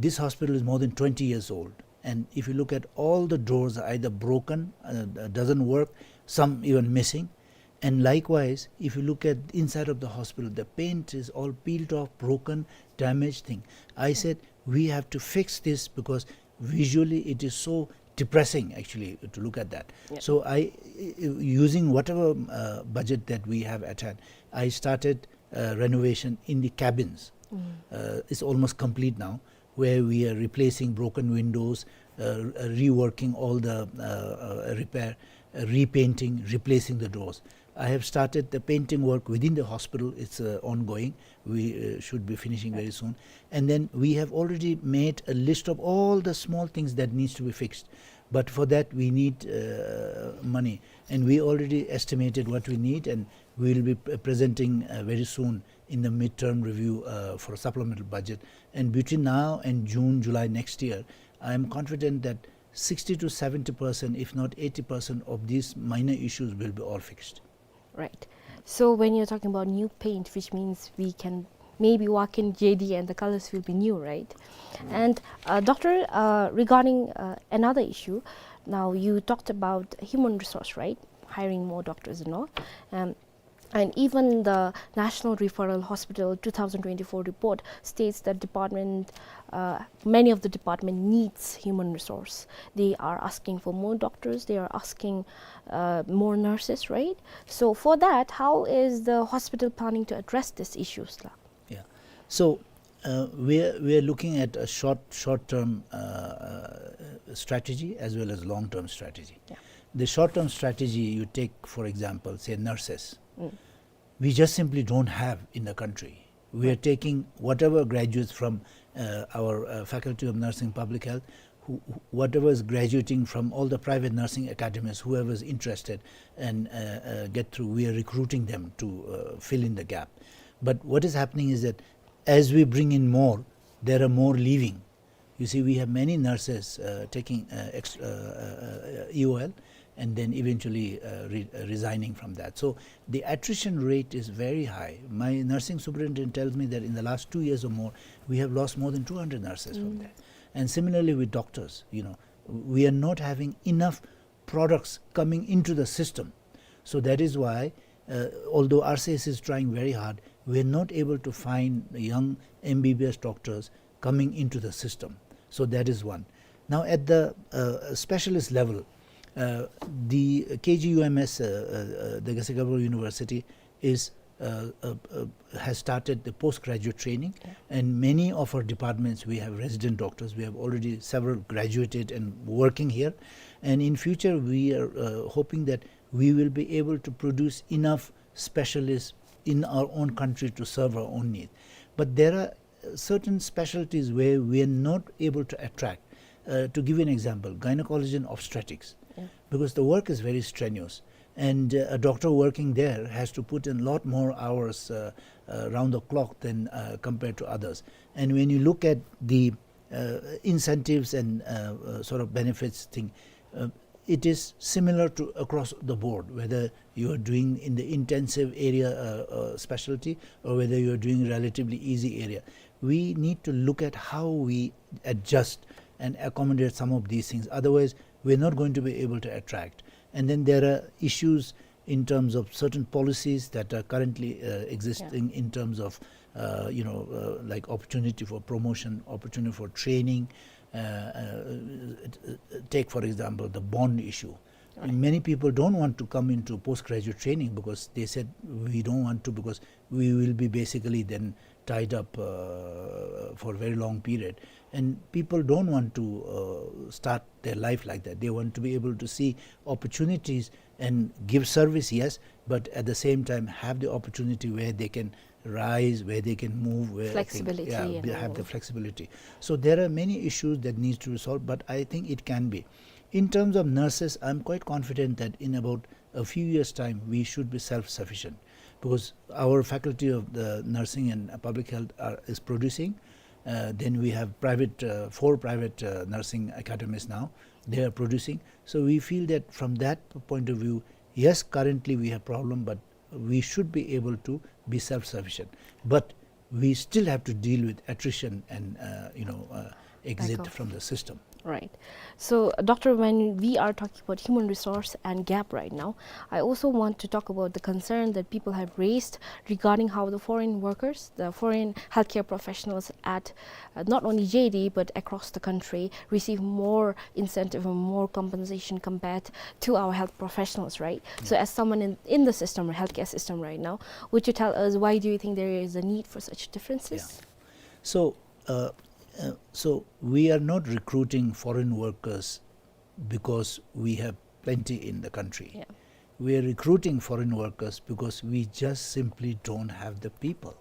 this hospital is more than twenty years old, and if you look at all the doors are either broken, uh, doesn't work, some even missing. And likewise, if you look at inside of the hospital, the paint is all peeled off, broken, damaged thing. I said, "We have to fix this because visually it is so depressing actually to look at that." Yeah. So I, using whatever, uh, budget that we have at hand, I started, uh, renovation in the cabins. Mm. Uh, it's almost complete now, where we are replacing broken windows, uh, uh, reworking all the, uh, uh, repair, uh, repainting, replacing the doors. I have started the painting work within the hospital. It's, uh, ongoing. We, uh, should be finishing very soon. And then we have already made a list of all the small things that needs to be fixed. But for that, we need, uh, money. And we already estimated what we need, and we will be p-, presenting, uh, very soon in the midterm review, uh, for a supplemental budget. And between now and June, July next year, I am confident that sixty to seventy percent, if not eighty percent, of these minor issues will be all fixed. Right. So when you're talking about new paint, which means we can maybe walk in J D and the colors will be new, right? And, uh, Doctor, uh, regarding, uh, another issue, now you talked about human resource, right? Hiring more doctors and all. Um, and even the National Referral Hospital two thousand twenty-four report states that department, uh, many of the department needs human resource. They are asking for more doctors, they are asking, uh, more nurses, right? So for that, how is the hospital planning to address these issues, la? Yeah. So, uh, we are, we are looking at a short, short-term, uh, uh, strategy as well as long-term strategy. Yeah. The short-term strategy, you take, for example, say, nurses. Mm. We just simply don't have in the country. We are taking whatever graduates from, uh, our, uh, Faculty of Nursing Public Health, who, who, whatever is graduating from all the private nursing academies, whoever is interested and, uh, uh, get through, we are recruiting them to, uh, fill in the gap. But what is happening is that as we bring in more, there are more leaving. You see, we have many nurses, uh, taking, uh, ex-, uh, uh, uh, E O L and then eventually, uh, re-, uh, resigning from that. So the attrition rate is very high. My nursing superintendent tells me that in the last two years or more, we have lost more than two hundred nurses from there. And similarly with doctors, you know, we are not having enough products coming into the system. So that is why, uh, although R C S is trying very hard, we are not able to find young M B B S doctors coming into the system. So that is one. Now at the, uh, specialist level, uh, the K G U M S, uh, uh, uh, the Getsiz Kyabro University is, uh, uh, uh, has started the postgraduate training, and many of our departments, we have resident doctors. We have already several graduated and working here. And in future, we are, uh, hoping that we will be able to produce enough specialists in our own country to serve our own need. But there are certain specialties where we are not able to attract. Uh, to give you an example, gynecology and obstetrics, because the work is very strenuous, and, uh, a doctor working there has to put in a lot more hours, uh, uh, round the clock than, uh, compared to others. And when you look at the, uh, incentives and, uh, uh, sort of benefits thing, uh, it is similar to across the board, whether you are doing in the intensive area, uh, uh, specialty, or whether you are doing relatively easy area. We need to look at how we adjust and accommodate some of these things. Otherwise, we're not going to be able to attract. And then there are issues in terms of certain policies that are currently, uh, existing in terms of, uh, you know, uh, like, opportunity for promotion, opportunity for training. Uh, uh, take, for example, the bond issue. Many people don't want to come into postgraduate training because they said, "We don't want to, because we will be basically then tied up, uh, for a very long period." And people don't want to, uh, start their life like that. They want to be able to see opportunities and give service, yes, but at the same time have the opportunity where they can rise, where they can move, where things, flexibility, yeah, and be-, have the all. Flexibility. So there are many issues that needs to be solved, but I think it can be. In terms of nurses, I'm quite confident that in about a few years' time, we should be self-sufficient, because our Faculty of the Nursing and Public Health are, is producing. Uh, then we have private, uh, four private, uh, nursing academies now. They are producing. So we feel that from that point of view, yes, currently we have problem, but we should be able to be self-sufficient. But we still have to deal with attrition and, uh, you know, uh, exit from the system. Right. So, Doctor, when we are talking about human resource and gap right now, I also want to talk about the concern that people have raised regarding how the foreign workers, the foreign healthcare professionals at, uh, not only J D but across the country, receive more incentive and more compensation compared to our health professionals, right? So, as someone in, in the system, or healthcare system right now, would you tell us, why do you think there is a need for such differences? So, uh, uh, so we are not recruiting foreign workers because we have plenty in the country. Yeah. We are recruiting foreign workers because we just simply don't have the people.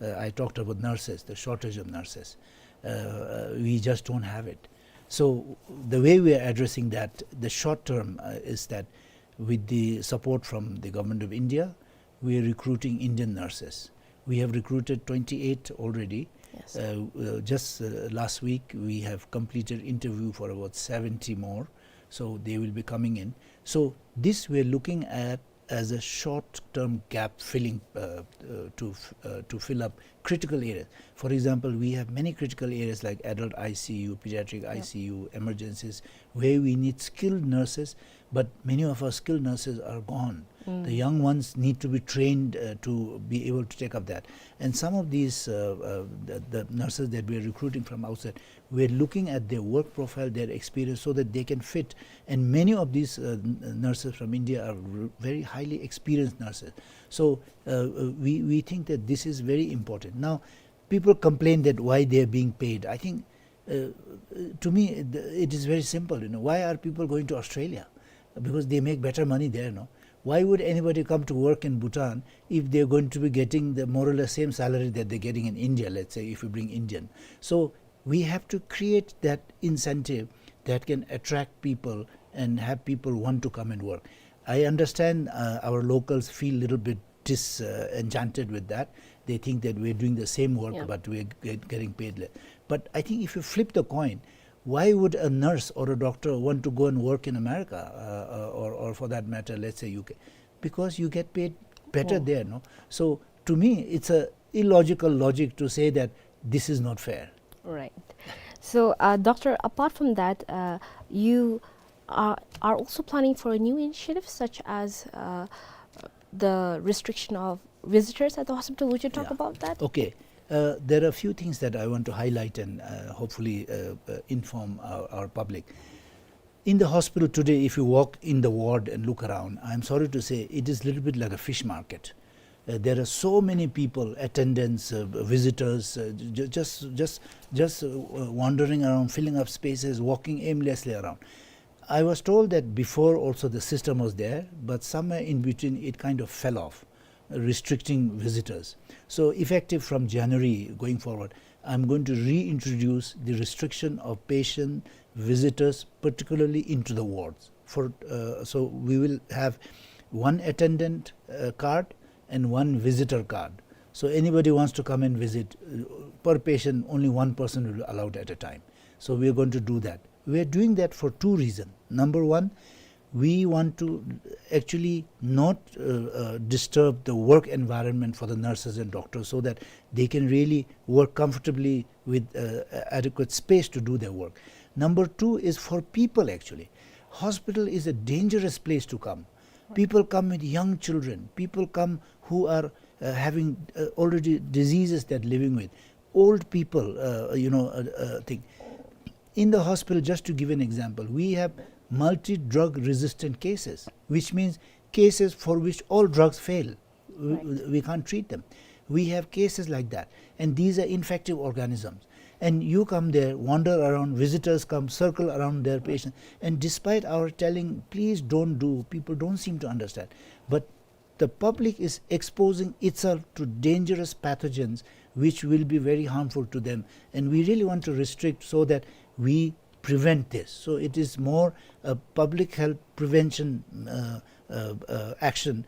Uh, I talked about nurses, the shortage of nurses. Uh, uh, we just don't have it. So the way we are addressing that, the short term, uh, is that with the support from the Government of India, we are recruiting Indian nurses. We have recruited twenty-eight already. Yes. Uh, uh, just, uh, last week, we have completed interview for about seventy more. So they will be coming in. So this we are looking at as a short-term gap filling, uh, uh, to f- uh, to fill up critical areas. For example, we have many critical areas like adult I C U, pediatric I C U, emergencies, where we need skilled nurses, but many of our skilled nurses are gone. The young ones need to be trained, uh, to be able to take up that. And some of these, uh, uh, the, the nurses that we are recruiting from outside, we are looking at their work profile, their experience, so that they can fit. And many of these, uh, n- nurses from India are r- very highly experienced nurses. So, uh, uh, we, we think that this is very important. Now, people complain that why they are being paid. I think, uh, uh, to me, it, it is very simple. You know, why are people going to Australia? Because they make better money there, no? Why would anybody come to work in Bhutan if they are going to be getting the more or less same salary that they are getting in India, let's say, if you bring Indian? So we have to create that incentive that can attract people and have people want to come and work. I understand, uh, our locals feel a little bit disenchanted with that. They think that we are doing the same work, Yeah. but we are get, getting paid less. But I think if you flip the coin, why would a nurse or a doctor want to go and work in America, uh, uh, or, or for that matter, let's say, U K? Because you get paid better Oh. there, no? So to me, it's a illogical logic to say that this is not fair. Right. So, uh, Doctor, apart from that, uh, you are, are also planning for a new initiative, such as, uh, the restriction of visitors at the hospital. Would you talk Yeah. about that? Okay. Uh, there are a few things that I want to highlight and, uh, hopefully, uh, uh, inform our, our public. In the hospital today, if you walk in the ward and look around, I'm sorry to say, it is a little bit like a fish market. Uh, there are so many people, attendants, uh, visitors, uh, ju- just, just, just uh, wandering around, filling up spaces, walking aimlessly around. I was told that before also the system was there, but somewhere in between it kind of fell off, restricting visitors. So effective from January going forward, I'm going to reintroduce the restriction of patient visitors, particularly into the wards. For, uh, so we will have one attendant, uh, card and one visitor card. So anybody wants to come and visit, uh, per patient, only one person will be allowed at a time. So we are going to do that. We are doing that for two reasons. Number one, we want to actually not, uh, uh, disturb the work environment for the nurses and doctors, so that they can really work comfortably with, uh, adequate space to do their work. Number two is for people, actually. Hospital is a dangerous place to come. People come with young children. People come who are, uh, having, uh, already diseases they're living with. Old people, uh, you know, uh, uh, thing. In the hospital, just to give an example, we have multi-drug resistant cases, which means cases for which all drugs fail. We, Right. we can't treat them. We have cases like that. And these are infective organisms. And you come there, wander around, visitors come, circle around their patients. And despite our telling, "Please don't do," people don't seem to understand. But the public is exposing itself to dangerous pathogens which will be very harmful to them. And we really want to restrict so that we prevent this. So it is more a public health prevention, uh, uh, uh, action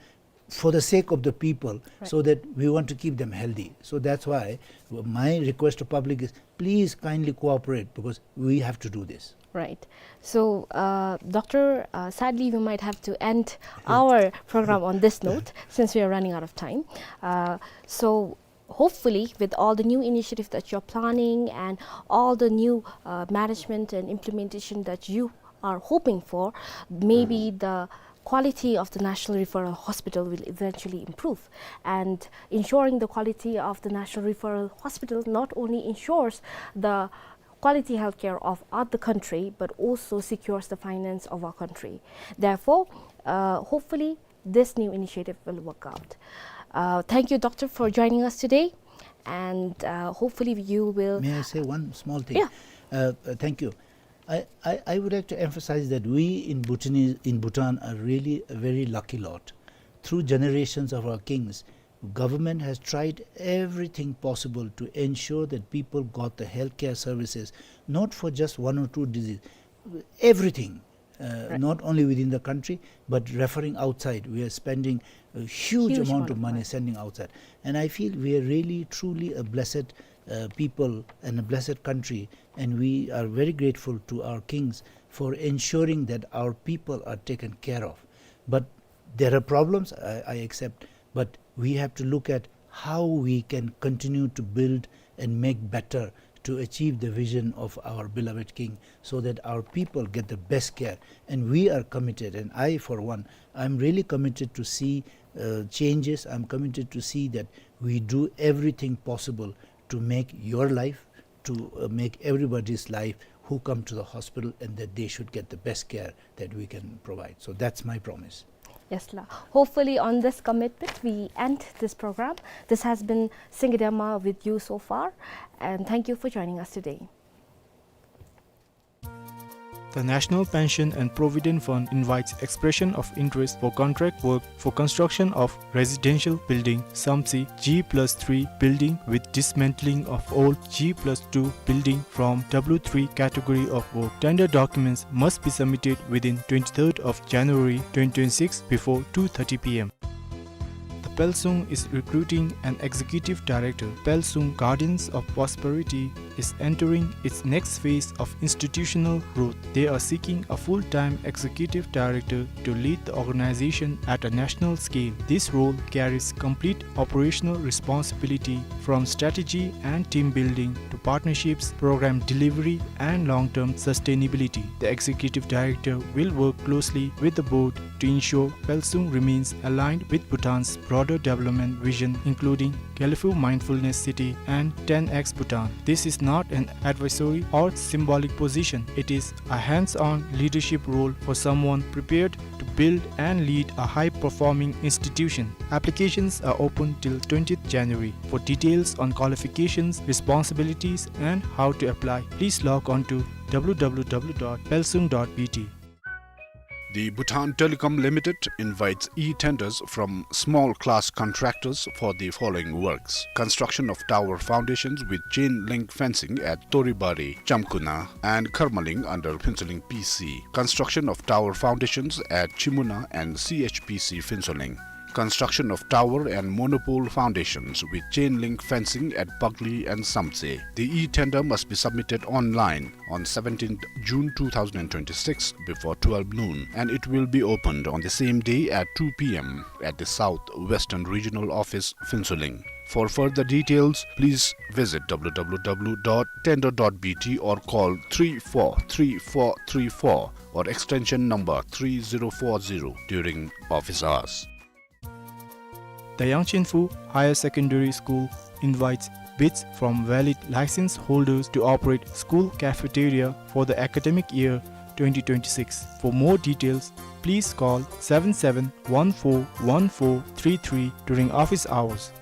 for the sake of the people, Right. so that we want to keep them healthy. So that's why my request to public is, please kindly cooperate, because we have to do this. Right. So, uh, Doctor, uh, sadly, we might have to end our program on this note since we are running out of time. Uh, so, hopefully, with all the new initiatives that you're planning and all the new, uh, management and implementation that you are hoping for, maybe the quality of the National Referral Hospital will eventually improve. And ensuring the quality of the National Referral Hospital not only ensures the quality healthcare of our, the country, but also secures the finance of our country. Therefore, uh, hopefully, this new initiative will work out. Uh, thank you, Doctor, for joining us today, and, uh, hopefully you will. May I say one small thing? Yeah. Uh, uh, thank you. I, I, I would like to emphasize that we in Bhutanese, in Bhutan are really a very lucky lot. Through generations of our kings, government has tried everything possible to ensure that people got the healthcare services, not for just one or two diseases, everything. Uh, not only within the country, but referring outside. We are spending a huge amount of money sending outside. And I feel we are really, truly a blessed, uh, people and a blessed country. And we are very grateful to our kings for ensuring that our people are taken care of. But there are problems, I, I accept, but we have to look at how we can continue to build and make better to achieve the vision of our beloved king, so that our people get the best care. And we are committed, and I, for one, I'm really committed to see, uh, changes. I'm committed to see that we do everything possible to make your life, to, uh, make everybody's life who come to the hospital, and that they should get the best care that we can provide. So that's my promise. Yes, la. Hopefully, on this commitment, we end this program. This has been Singidema with you so far, and thank you for joining us today. The National Pension and Provident Fund invites expression of interest for contract work for construction of residential building, Samtse G plus three building with dismantling of old G plus two building from W three category of work. Tender documents must be submitted within twenty-third of January twenty twenty-six before two thirty P M. The Pelsung is recruiting an executive director. Pelsung Gardens of Prosperity is entering its next phase of institutional growth. They are seeking a full-time executive director to lead the organization at a national scale. This role carries complete operational responsibility, from strategy and team building to partnerships, program delivery, and long-term sustainability. The executive director will work closely with the board to ensure Pelsung remains aligned with Bhutan's broader development vision, including Gelephu Mindfulness City and ten X Bhutan. This is not an advisory or symbolic position. It is a hands-on leadership role for someone prepared to build and lead a high-performing institution. Applications are open till twentieth January. For details on qualifications, responsibilities, and how to apply, please log on to W W W dot pelsung dot B T. The Bhutan Telecom Limited invites e-tenders from small class contractors for the following works: construction of tower foundations with chain link fencing at Toribari, Chamkuna, and Kharmaling under Phuentsholing P C, construction of tower foundations at Chimuna and C H P C Phuentsholing, construction of tower and monopole foundations with chain link fencing at Bagli and Samtse. The e-tender must be submitted online on seventeenth June two thousand twenty-six before twelve noon, and it will be opened on the same day at two P M at the South Western Regional Office, Phuentsholing. For further details, please visit W W W dot tender dot B T or call three four three four three four or extension number three zero four zero during office hours. The Yangchenphu Higher Secondary School invites bids from valid license holders to operate school cafeteria for the academic year twenty twenty-six. For more details, please call seven seven one four one four three three during office hours.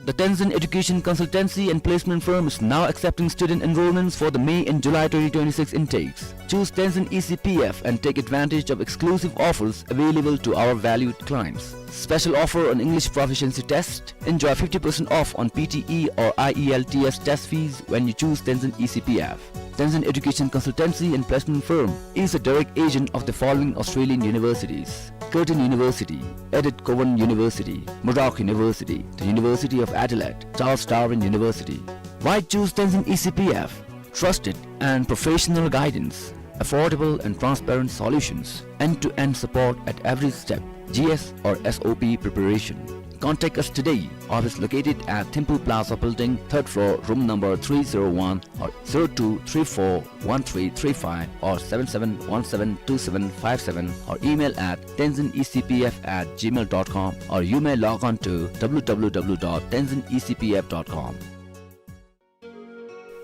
The Tenzin Education Consultancy and Placement Firm is now accepting student enrollments for the May and July twenty twenty-six intakes. Choose Tenzin E C P F and take advantage of exclusive offers available to our valued clients. Special offer on English proficiency test. Enjoy fifty percent off on P T E or I E L T S test fees when you choose Tenzin E C P F. Tenzin Education Consultancy and Placement Firm is a direct agent of the following Australian universities: Curtin University, Edith Cowan University, Murdoch University, the University of Adelaide, Charles Darwin University. Why choose Tenzin E C P F? Trusted and professional guidance, affordable and transparent solutions, end-to-end support at every step, G S or S O P preparation, Contact us today. Office located at Thimphu Plaza Building, third floor, room number three zero one, or zero two three four one three three five or seven seven one seven two seven five seven, or email at tenzin E C P F at gmail dot com, or you may log on to W W W dot tenzin E C P F dot com.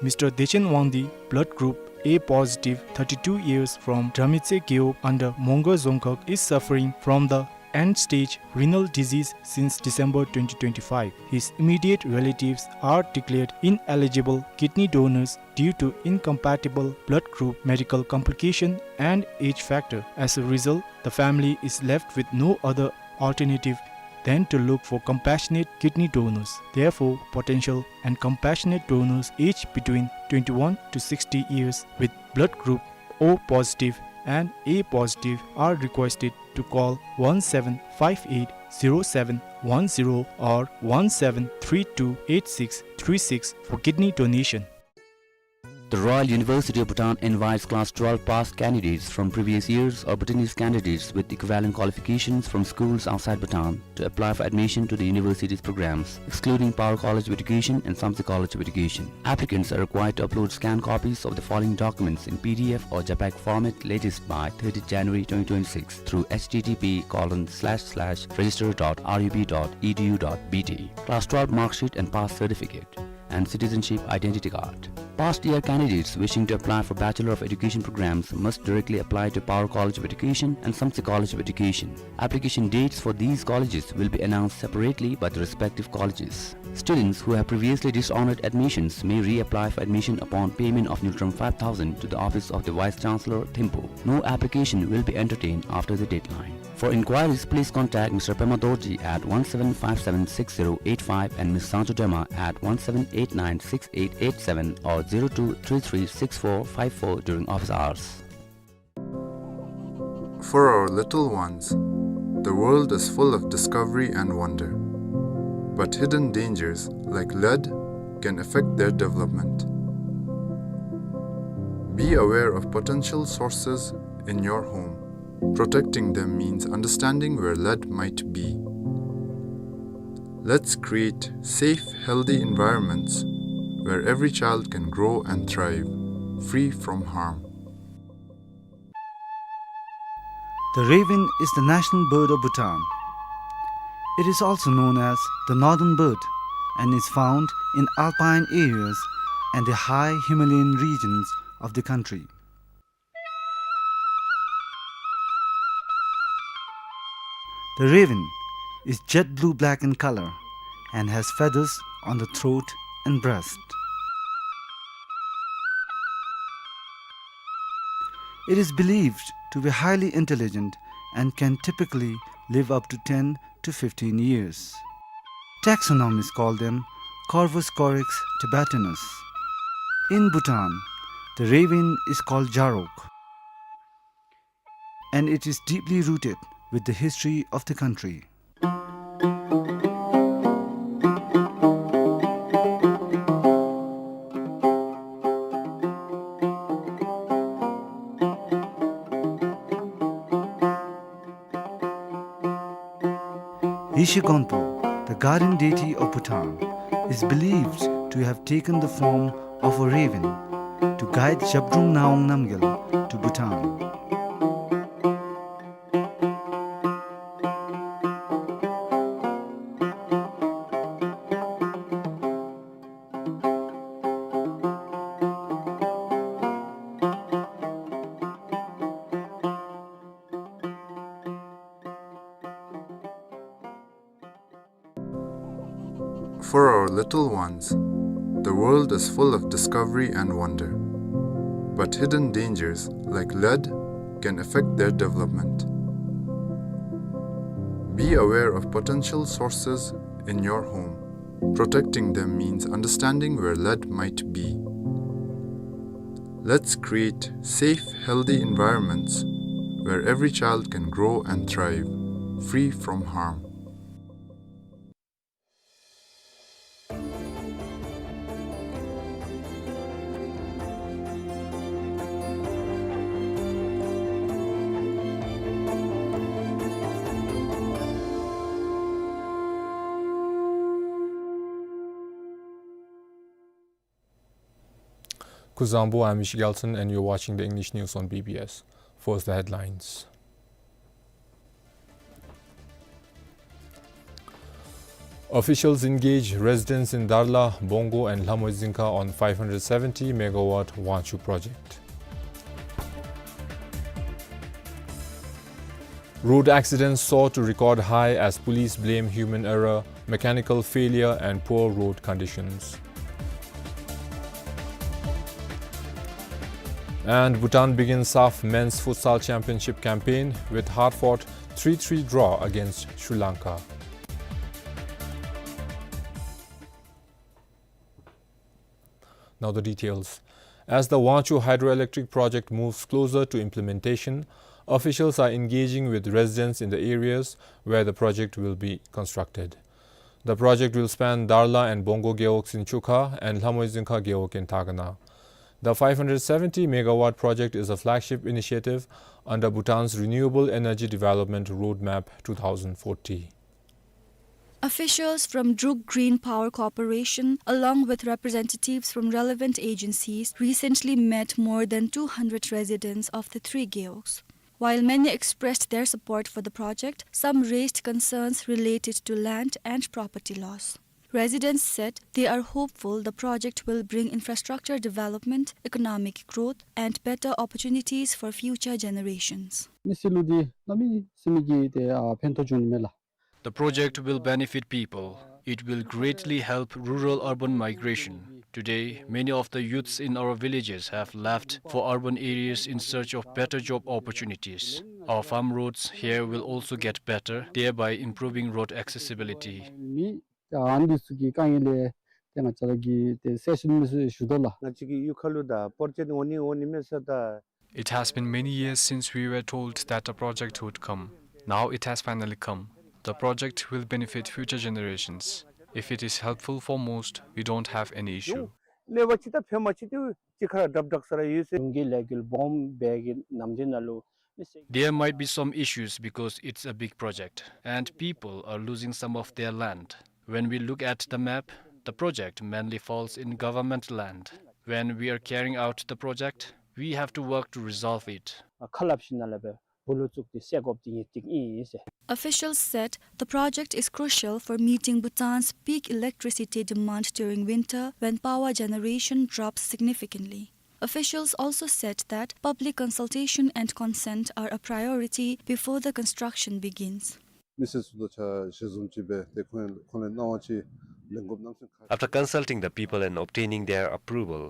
Mister Dechen Wangdi, blood group A positive, thirty-two years, from Dramitse Gewog under Mongar Dzongkhag, is suffering from the end-stage renal disease since December twenty twenty-five. His immediate relatives are declared ineligible kidney donors due to incompatible blood group, medical complication, and age factor. As a result, the family is left with no other alternative than to look for compassionate kidney donors. Therefore, potential and compassionate donors aged between twenty-one to sixty years with blood group O positive and A positive are requested to call one seven five eight zero seven one zero or one seven three two eight six three six for kidney donation. The Royal University of Bhutan invites class twelve pass candidates from previous years or Bhutanese candidates with equivalent qualifications from schools outside Bhutan to apply for admission to the university's programs, excluding Paro College of Education and Samtse College of Education. Applicants are required to upload scanned copies of the following documents in P D F or JPEG format latest by thirtieth January twenty twenty-six through H T T P colon slash slash register dot R U B dot E D U dot B T. Class twelve mark sheet and pass certificate and citizenship identity card. Past year candidates wishing to apply for Bachelor of Education programs must directly apply to Paro College of Education and Samtse College of Education. Application dates for these colleges will be announced separately by the respective colleges. Students who have previously dishonored admissions may reapply for admission upon payment of ngultrum five thousand to the office of the Vice Chancellor, Thimphu. No application will be entertained after the deadline. For inquiries, please contact Mister Pema Dorji at one seven five seven six zero eight five and Miss Sancho Dema at one seven eight nine six eight eight seven or zero two three three six four five four during office hours. For our little ones, the world is full of discovery and wonder. But hidden dangers, like lead, can affect their development. Be aware of potential sources in your home. Protecting them means understanding where lead might be. Let's create safe, healthy environments where every child can grow and thrive, free from harm. The raven is the national bird of Bhutan. It is also known as the northern bird and is found in alpine areas and the high Himalayan regions of the country. The raven is jet blue-black in color and has feathers on the throat and breast. It is believed to be highly intelligent and can typically live up to ten to fifteen years. Taxonomists call them Corvus corax tibetanus. In Bhutan, the raven is called Jarok, and it is deeply rooted with the history of the country. Yeshe Gonpo, the guardian deity of Bhutan, is believed to have taken the form of a raven to guide Zhabdrung Ngawang Namgyal to Bhutan. For our little ones, the world is full of discovery and wonder, but hidden dangers like lead can affect their development. Be aware of potential sources in your home. Protecting them means understanding where lead might be. Let's create safe, healthy environments where every child can grow and thrive, free from harm. Kuzuzangpo, I'm Michiel Gelson, and you're watching the English news on B B S. First, the headlines. Officials engage residents in Darla, Bongo and Lhamoy Dzingkha on five hundred seventy megawatt Wangchhu project. Road accidents soar to record high as police blame human error, mechanical failure and poor road conditions. And Bhutan begins SAFF Men's Futsal Championship campaign with hard-fought three three draw against Sri Lanka. Now the details. As the Wangchhu hydroelectric project moves closer to implementation, officials are engaging with residents in the areas where the project will be constructed. The project will span Darla and Bongo gewoks in Chukha and Lhamoy Dzingkha gewok in Tagana. The five hundred seventy megawatt project is a flagship initiative under Bhutan's Renewable Energy Development Roadmap two thousand forty. Officials from Druk Green Power Corporation, along with representatives from relevant agencies, recently met more than two hundred residents of the three gewoks. While many expressed their support for the project, some raised concerns related to land and property loss. Residents said they are hopeful the project will bring infrastructure development, economic growth, and better opportunities for future generations. མི་སེར་ལུ་འདི་གནམ་མེད་ས་མེད་ཀྱི་ཏེ་ཨ་ཕན་ཐོགས་འབྱུང་ནི་མས་ལགས། The project will benefit people. It will greatly help rural-urban migration. Today, many of the youths in our villages have left for urban areas in search of better job opportunities. Our farm roads here will also get better, thereby improving road accessibility. མི་ཨ་ནི་ཚུ་གི་དཀའ་ངལ་ལས་ཏེ་ང་བཅས་ར་གིས་ཏེ་སེལ་ནི་མས་ཟེར་ཞུ་དོ་ལགས། ང་བཅས་ཀྱི་གཡུས་ཁ་ལུ་ད་པོར་ཅེཊ་འོང་ནི་འོང་ནི་མས་ཟེར་ད། It has been many years since we were told that a project would come. Now it has finally come. The project will benefit future generations. If it is helpful for most, we don't have any issue. གནོད་པ་ཅིག་དང་ཕན་པ་ཅིག་ཏེ་གཅིག་ཁར་སྒྲབ་སྒྲབ་ས་ར་ཡོད་ཟེར། གཞུང་གི་ལས་འགུལ་སྦོམ་སྦེ་གི་ནམ་དུས་ནང་ལུ་མི་སེར། There might be some issues because it's a big project and people are losing some of their land. When we look at the map, the project mainly falls in government land. When we are carrying out the project, we have to work to resolve it. ཁ་སླབ་ཞིནམ་ལས་སྦེ་བུ་ལུ་བཙུགས་ཏེ་སེལ་དགོཔ་འདི་ཨིན་ཟེར། Officials said the project is crucial for meeting Bhutan's peak electricity demand during winter, when power generation drops significantly. Officials also said that public consultation and consent are a priority before the construction begins. མི་སེར་ཚུ་དང་ཆ་ཞལ་འཛོམས་ཅིག་འབད་དེ་ཁོང་ཁོང་ལས་གནང་བ་ཅིན་ལེན་དགོཔ་གནམ་མེད་ས་མེད་ཁག། After consulting the people and obtaining their approval,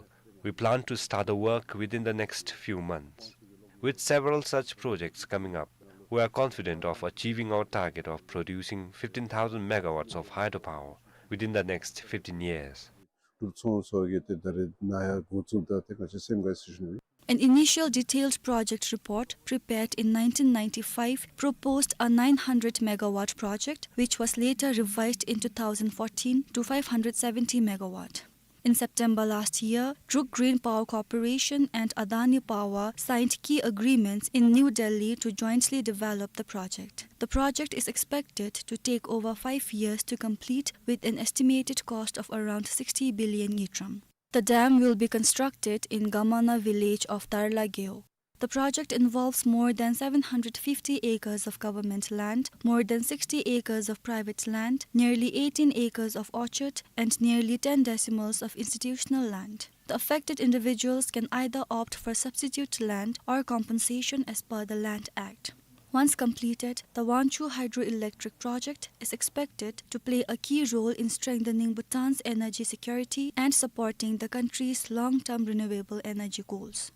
we plan to start the work within the next few months. With several such projects coming up, we are confident of achieving our target of producing fifteen thousand megawatts of hydropower within the next fifteen years. གྲུབ་ཚོང་སོགས་ཀྱི་ཏེ་ད་རེས་ནཱ་ཡང་འགོ་བཙུགས་ད་ཏེ་ང་བཅས་སེམས་དགའ་ཟེར་ཞུ་ནི། An initial detailed project report prepared in nineteen ninety-five proposed a nine hundred megawatt project, which was later revised in two thousand fourteen to five hundred seventy megawatt. In September last year, Druk Green Power Corporation and Adani Power signed key agreements in New Delhi to jointly develop the project. The project is expected to take over five years to complete, with an estimated cost of around sixty billion ngultrum. The dam will be constructed in Gamana village of Darla Gewog. The project involves more than seven hundred fifty acres of government land, more than sixty acres of private land, nearly eighteen acres of orchard, and nearly ten decimals of institutional land. The affected individuals can either opt for substitute land or compensation as per the Land Act. Once completed, the Wangchhu Hydroelectric Project is expected to play a key role in strengthening Bhutan's energy security and supporting the country's long-term renewable energy goals.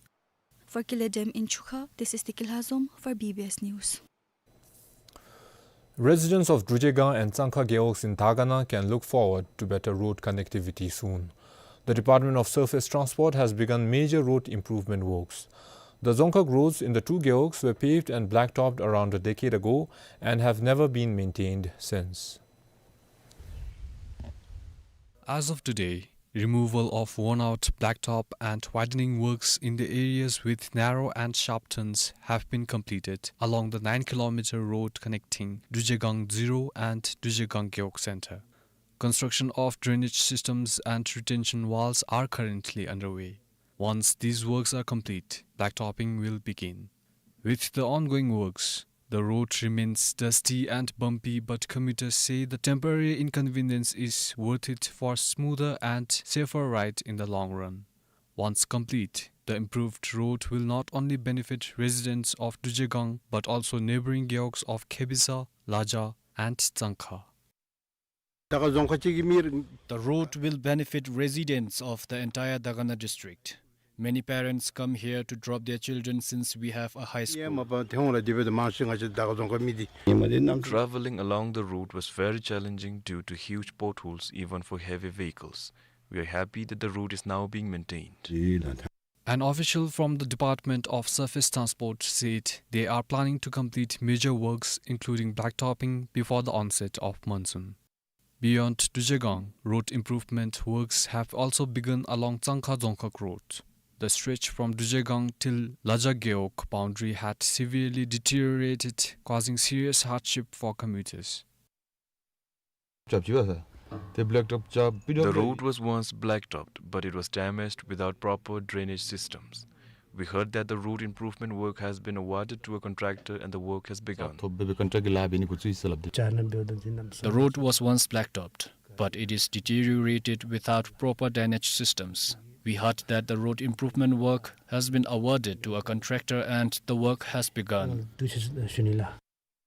For Kile Dem in Chukha, this is Deki Lhazom for B B S News. Residents of Drujegang and Tsangkha gewogs in Dagana can look forward to better road connectivity soon. The Department of Surface Transport has begun major road improvement works. The Dzongkhag roads in the two gewogs were paved and blacktopped around a decade ago and have never been maintained since. As of today, removal of worn-out blacktop and widening works in the areas with narrow and sharp turns have been completed along the nine kilometer road connecting Drujegang Zero and Drujegang Gewog Center. Construction of drainage systems and retention walls are currently underway. Once these works are complete, blacktopping will begin. With the ongoing works, the road remains dusty and bumpy, but commuters say the temporary inconvenience is worth it for smoother and safer ride in the long run. Once complete, the improved road will not only benefit residents of Dujegang, but also neighboring gewogs of Khebisa, Laja, and Tsangkha. དགའ་རྫོང་ཁག་གཅིག་གི་མི། The road will benefit residents of the entire Dagana district. Many parents come here to drop their children since we have a high school. ཡ་མ་པ་ཐེ་ཝང་ལ་དེ་བས་དུ་མང་ཤོས་ང་བཅས་དགའ་རྫོང་ཁག་མི་དེ། ཡ་མ་དེ་ནམ། Traveling along the road was very challenging due to huge potholes, even for heavy vehicles. We are happy that the road is now being maintained. An official from the Department of Surface Transport said they are planning to complete major works, including blacktopping, before the onset of monsoon. Beyond Dujegang, road improvement works have also begun along Tsangkha Dzongkhag Road. The stretch from Dujegang till Laja Gewog boundary had severely deteriorated, causing serious hardship for commuters. The road was once blacktopped, but it was damaged without proper drainage systems. We heard that the road improvement work has been awarded to a contractor and the work has begun. The road was once blacktopped, but it is deteriorated without proper drainage systems. We heard that the road improvement work has been awarded to a contractor and the work has begun.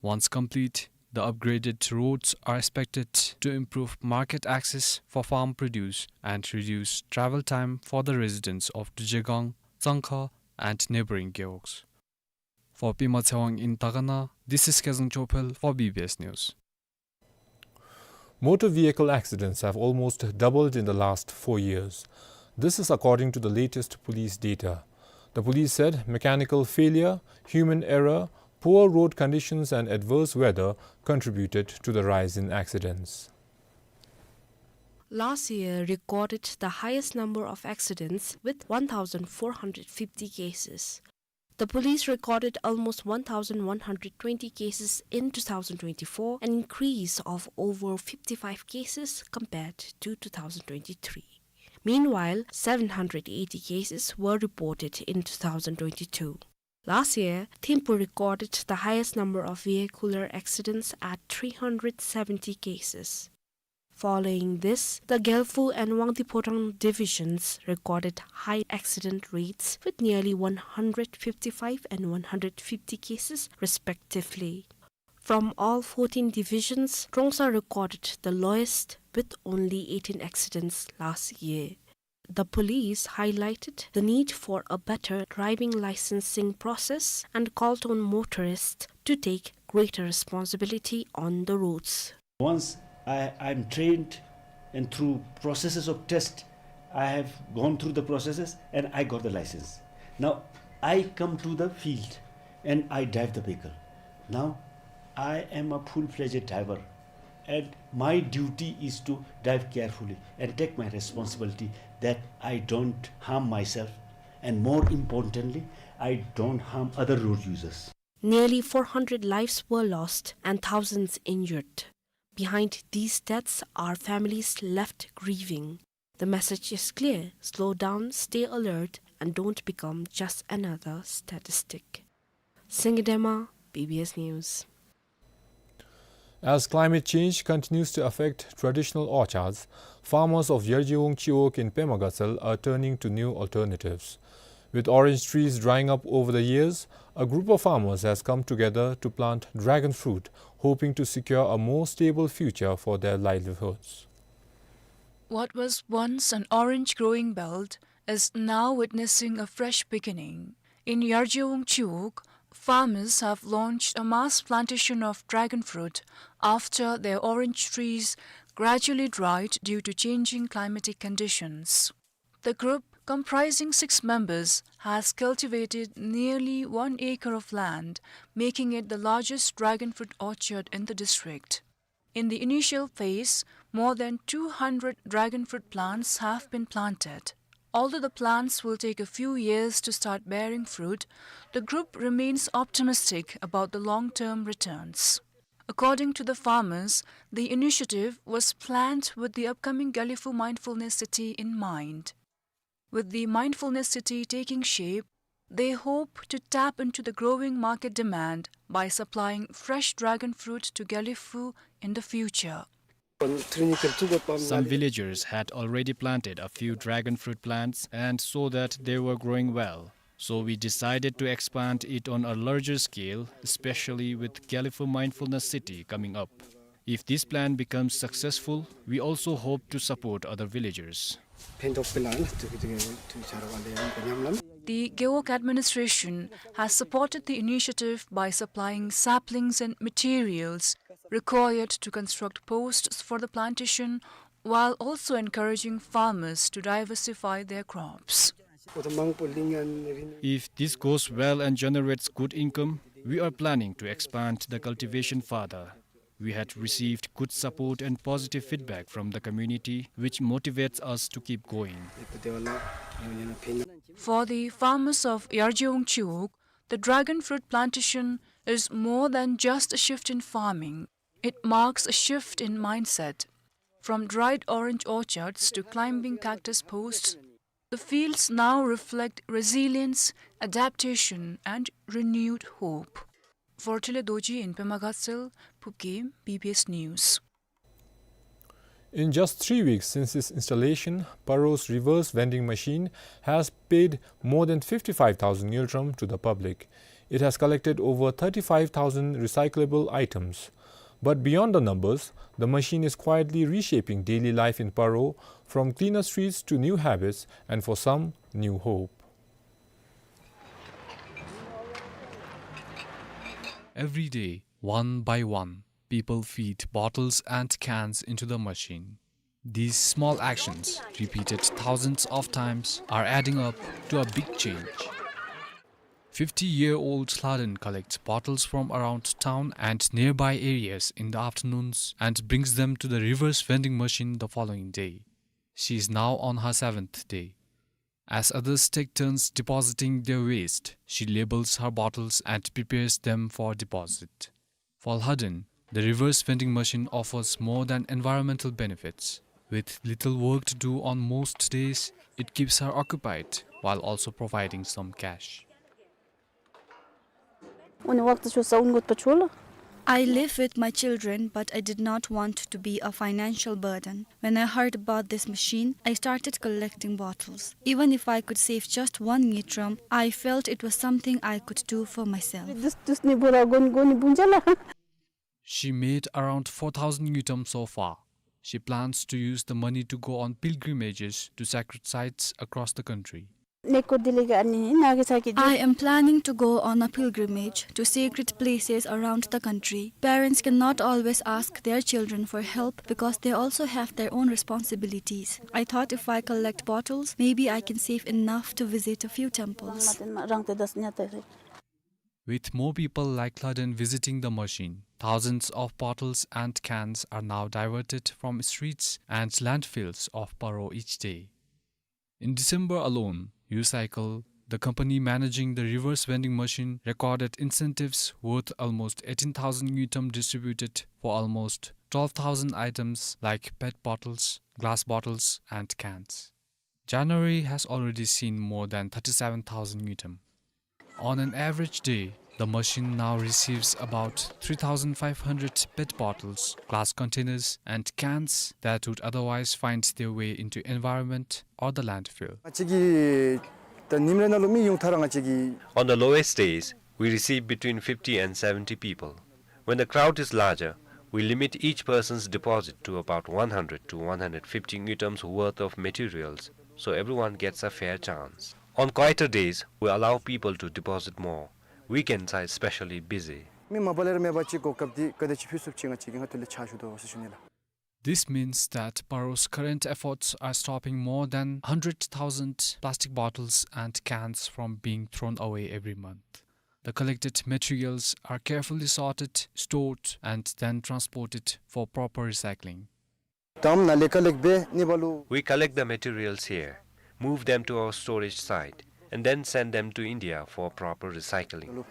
Once complete, the upgraded roads are expected to improve market access for farm produce and reduce travel time for the residents of Dujegang, Tsangkha, and neighboring gewogs. For Pema Tshewang in Dagana, this is Kezang Chophel for B B S News. Motor vehicle accidents have almost doubled in the last four years. This is according to the latest police data. The police said mechanical failure, human error, poor road conditions and adverse weather contributed to the rise in accidents. Last year recorded the highest number of accidents with one thousand four hundred fifty cases. The police recorded almost one thousand one hundred twenty cases in two thousand twenty-four, an increase of over fifty-five cases compared to two thousand twenty-three. Meanwhile, seven hundred eighty cases were reported in two thousand twenty-two. Last year, Thimphu recorded the highest number of vehicular accidents at three hundred seventy cases. Following this, the Gelfu and Wangdi Phodrang divisions recorded high accident rates with nearly one hundred fifty-five and one hundred fifty cases respectively. From all fourteen divisions, Trongsa recorded the lowest with only eighteen accidents last year. The police highlighted the need for a better driving licensing process and called on motorists to take greater responsibility on the roads. Once I, I'm trained and through processes of test, I have gone through the processes and I got the license. Now I come to the field and I drive the vehicle. Now I am a full-fledged driver and my duty is to drive carefully and take my responsibility that I don't harm myself and, more importantly, I don't harm other road users. Nearly four hundred lives were lost and thousands injured. Behind these deaths are families left grieving. The message is clear: slow down, stay alert, and don't become just another statistic. Singidema, B B S News. As climate change continues to affect traditional orchards, farmers of Yarjewong Chiwog in Pema Gatshel are turning to new alternatives. With orange trees drying up over the years, a group of farmers has come together to plant dragon fruit, hoping to secure a more stable future for their livelihoods. What was once an orange growing belt is now witnessing a fresh beginning. In Yarjewong Chiwog, farmers have launched a mass plantation of dragon fruit after their orange trees gradually dried due to changing climatic conditions. The group, comprising six members, has cultivated nearly one acre of land, making it the largest dragon fruit orchard in the district. In the initial phase, more than two hundred dragon fruit plants have been planted. Although the plants will take a few years to start bearing fruit, the group remains optimistic about the long-term returns. According to the farmers, the initiative was planned with the upcoming Gelephu Mindfulness City in mind. With the mindfulness city taking shape, they hope to tap into the growing market demand by supplying fresh dragon fruit to Gelephu in the future. Some villagers had already planted a few dragon fruit plants and saw that they were growing well. So we decided to expand it on a larger scale, especially with Gelephu Mindfulness City coming up. If this plan becomes successful, we also hope to support other villagers. The Gewog administration has supported the initiative by supplying saplings and materials required to construct posts for the plantation, while also encouraging farmers to diversify their crops. If this goes well and generates good income, we are planning to expand the cultivation further. We had received good support and positive feedback from the community, which motivates us to keep going. For the farmers of Yarjewung Chiwog, the dragon fruit plantation is more than just a shift in farming. It marks a shift in mindset. From dried orange orchards to climbing cactus posts, the fields now reflect resilience, adaptation, and renewed hope. For Tile Dorji in Pema Gatshel, Phubgim, B B S News. In just three weeks since its installation, Paro's reverse vending machine has paid more than fifty-five thousand ngultrum to the public. It has collected over thirty-five thousand recyclable items. But beyond the numbers, the machine is quietly reshaping daily life in Paro, from cleaner streets to new habits and, for some, new hope. Every day, one by one, people feed bottles and cans into the machine. These small actions, repeated thousands of times, are adding up to a big change. Fifty-year-old Hladen collects bottles from around town and nearby areas in the afternoons and brings them to the reverse vending machine the following day. She is now on her seventh day. As others take turns depositing their waste, she labels her bottles and prepares them for deposit. For Hladen, the reverse vending machine offers more than environmental benefits. With little work to do on most days, it keeps her occupied while also providing some cash. I live with my children, but I did not want to be a financial burden. When I heard about this machine, I started collecting bottles. Even if I could save just one ngultrum, I felt it was something I could do for myself. She made around four thousand ngultrum so far. She plans to use the money to go on pilgrimages to sacred sites across the country. I am planning to go on a pilgrimage to sacred places around the country. Parents cannot always ask their children for help because they also have their own responsibilities. I thought if I collect bottles, maybe I can save enough to visit a few temples. With more people like Hladen visiting the machine, thousands of bottles and cans are now diverted from streets and landfills of Paro each day. In December alone, Ucycle, the company managing the reverse vending machine, recorded incentives worth almost eighteen thousand ngultrum distributed for almost twelve thousand items like pet bottles, glass bottles, and cans. January has already seen more than thirty-seven thousand ngultrum. On an average day, the machine now receives about three thousand five hundred pet bottles, glass containers, and cans that would otherwise find their way into environment or the landfill. On the lowest days, we receive between fifty and seventy people. When the crowd is larger, we limit each person's deposit to about one hundred to one hundred fifty ngultrums worth of materials, so everyone gets a fair chance. On quieter days, we allow people to deposit more. Weekends are especially busy. This means that Paro's current efforts are stopping more than hundred thousand plastic bottles and cans from being thrown away every month. The collected materials are carefully sorted, stored, and then transported for proper recycling. We collect the materials here, move them to our storage site, and then send them to India for proper recycling.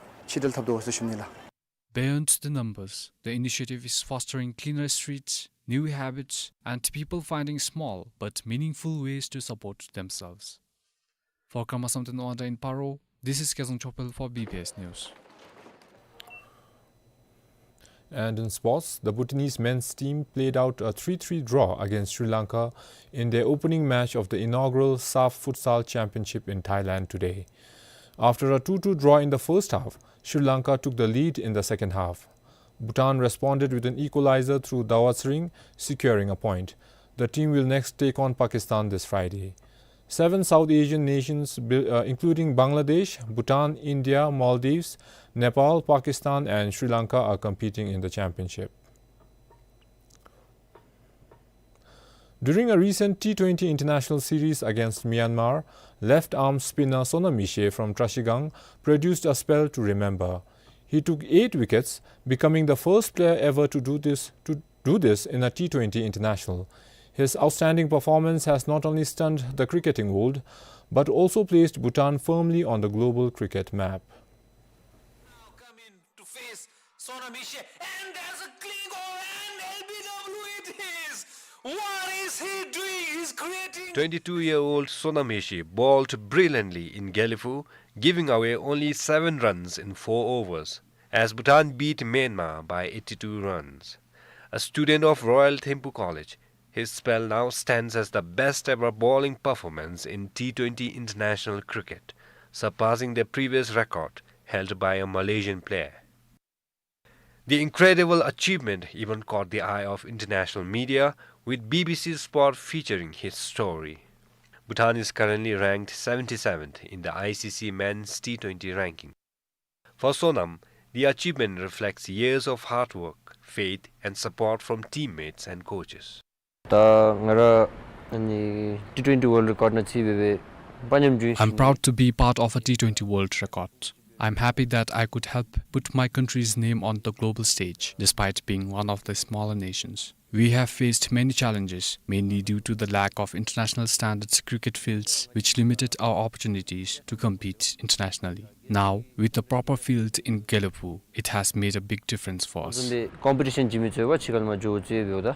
Beyond the numbers, the initiative is fostering cleaner streets, new habits, and people finding small but meaningful ways to support themselves. For Karma Samten Wangda in Paro, this is Kezang Chopel for B B S News. And in sports, the Bhutanese men's team played out a three three draw against Sri Lanka in their opening match of the inaugural SAFF Futsal Championship in Thailand today. After a two two draw in the first half, Sri Lanka took the lead in the second half. Bhutan responded with an equalizer through Dawa Tsering, securing a point. The team will next take on Pakistan this Friday. Seven South Asian nations, bi-, uh, including Bangladesh, Bhutan, India, Maldives, Nepal, Pakistan, and Sri Lanka, are competing in the championship. During a recent T twenty international series against Myanmar, left-arm spinner Sonam Yeshe from Trashigang produced a spell to remember. He took eight wickets, becoming the first player ever to do this, to do this in a T twenty international. His outstanding performance has not only stunned the cricketing world, but also placed Bhutan firmly on the global cricket map. Now come in to face Sonam Yeshe, and there's a clean goal, and L B W it is! What is he doing? He's creating. Twenty-two-year-old Sonam Yeshe bowled brilliantly in Gelephu, giving away only seven runs in four overs, as Bhutan beat Myanmar by eighty-two runs. A student of Royal Thimphu College, his spell now stands as the best ever bowling performance in T twenty international cricket, surpassing the previous record held by a Malaysian player. The incredible achievement even caught the eye of international media, with B B C Sport featuring his story. Bhutan is currently ranked seventy-seventh in the I C C men's T twenty ranking. For Sonam, the achievement reflects years of hard work, faith, and support from teammates and coaches. ད་ང་ར་ཨ་ནི་T twenty World Record ནང་རྩིས་འབད་བའི་དཔའ་ཉམས་བྱུང་ཞིང་། I'm proud to be part of a T twenty World Record. I'm happy that I could help put my country's name on the global stage, despite being one of the smaller nations. We have faced many challenges, mainly due to the lack of international standards cricket fields, which limited our opportunities to compete internationally. Now, with a proper field in Gelephu, it has made a big difference for us. འདི་ཀོམ་པི་ཊི་ཤཱན་འབྱིན་མི་ཚུ་ཡང་ཕྱི་རྒྱལ་ལུ་མར་འགྱོ་བཅུག་ཡོདཔ་ད།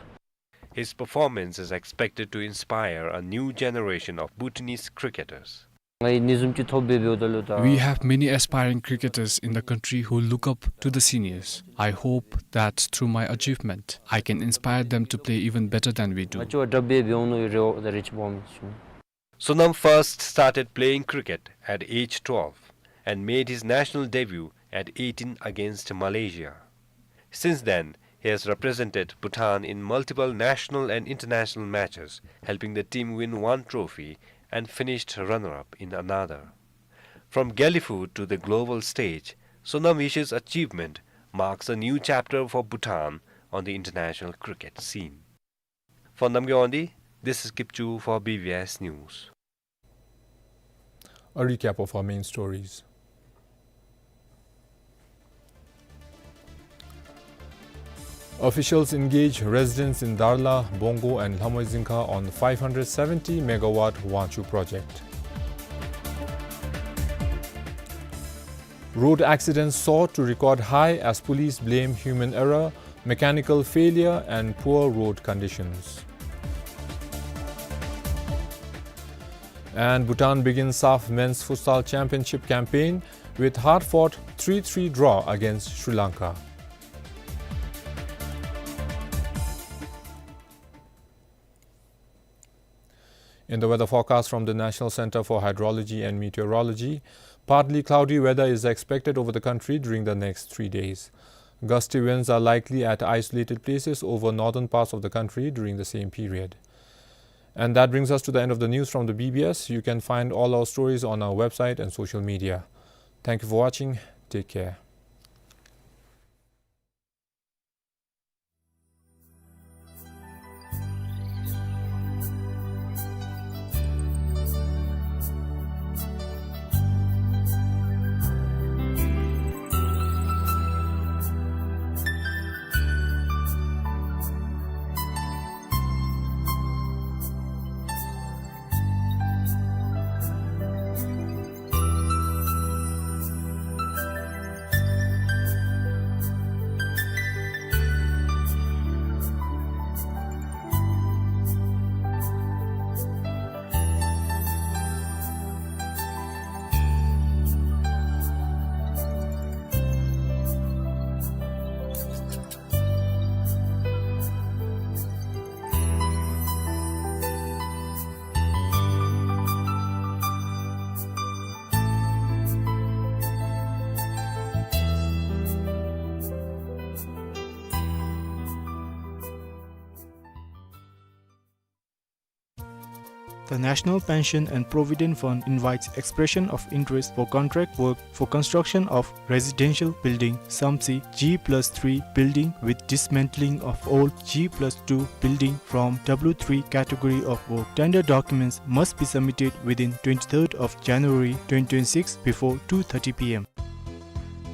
His performance is expected to inspire a new generation of Bhutanese cricketers. ང་གིས་ཨ་ནི་བཟུམ་ཅིག་ཐོབ་སྦེ་འབདཝ་ད་ལུ་ད། We have many aspiring cricketers in the country who look up to the seniors. I hope that through my achievement, I can inspire them to play even better than we do. ང་བཅས་ར་དྲག་སྦེ་འབད་འོང་མནོ་བའི་རེ་བ་དང་རེ་ཆེ་སྦོམ་ཡོད། Sonam first started playing cricket at age twelve and made his national debut at eighteen against Malaysia. Since then, he has represented Bhutan in multiple national and international matches, helping the team win one trophy and finished runner-up in another. From Gelephu to the global stage, Sonam Yeshe's achievement marks a new chapter for Bhutan on the international cricket scene. For Namgay Wangdi, this is Kipchu for B B S News. A recap of our main stories. Officials engage residents in Darla, Bongo and Lhamoizingkha on five hundred seventy megawatt Wangchhu project. Road accidents soar to record high as police blame human error, mechanical failure and poor road conditions. And Bhutan begins SAFF Men's Futsal Championship campaign with hard-fought three three draw against Sri Lanka. In the weather forecast from the National Center for Hydrology and Meteorology, partly cloudy weather is expected over the country during the next three days. Gusty winds are likely at isolated places over northern parts of the country during the same period. And that brings us to the end of the news from the B B S. You can find all our stories on our website and social media. Thank you for watching. Take care. The National Pension and Provident Fund invites expression of interest for contract work for construction of residential building, Samtse G plus three building with dismantling of old G plus two building from W three category of work. Tender documents must be submitted within twenty-third of January twenty twenty-six before two thirty P M.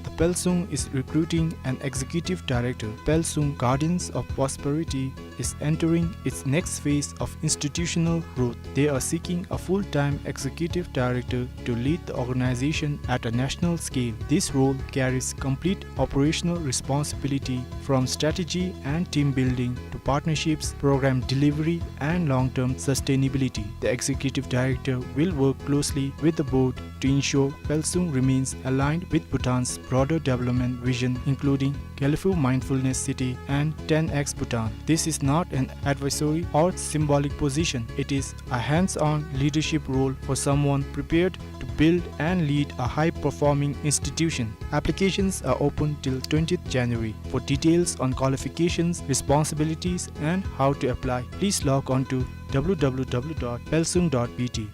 The Pelsung is recruiting an executive director. Pelsung Guardians of Prosperity is entering its next phase of institutional growth. They are seeking a full-time executive director to lead the organization at a national scale. This role carries complete operational responsibility, from strategy and team building to partnerships, program delivery, and long-term sustainability. The executive director will work closely with the board to ensure Pelsung remains aligned with Bhutan's broader development vision, including Gelephu Mindfulness City and ten X Bhutan. This is not an advisory or symbolic position. It is a hands-on leadership role for someone prepared to build and lead a high-performing institution. Applications are open till twentieth January. For details on qualifications, responsibilities, and how to apply, please log on to W W W dot pelsung dot B T.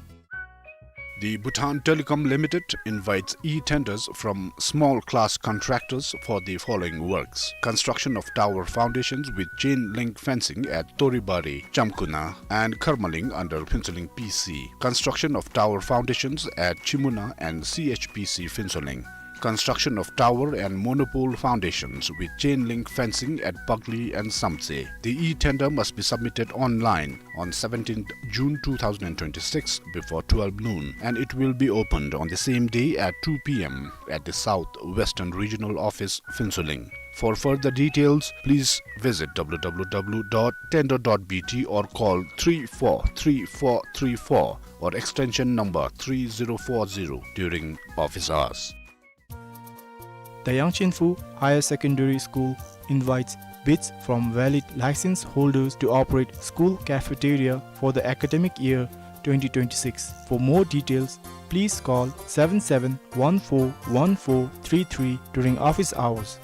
The Bhutan Telecom Limited invites e-tenders from small class contractors for the following works: construction of tower foundations with chain link fencing at Toribari, Chamkuna, and Kharmaling under Phuentsholing P C, construction of tower foundations at Chimuna and C H P C Phuentsholing, construction of tower and monopole foundations with chain link fencing at Bagli and Samtse. The e-tender must be submitted online on seventeenth June two thousand twenty-six before twelve noon, and it will be opened on the same day at two P M at the South Western Regional Office, Phuentsholing. For further details, please visit W W W dot tender dot B T or call three four three four three four or extension number three zero four zero during office hours. The Yangchenphu Higher Secondary School invites bids from valid license holders to operate school cafeteria for the academic year twenty twenty-six. For more details, please call seven seven one four one four three three during office hours.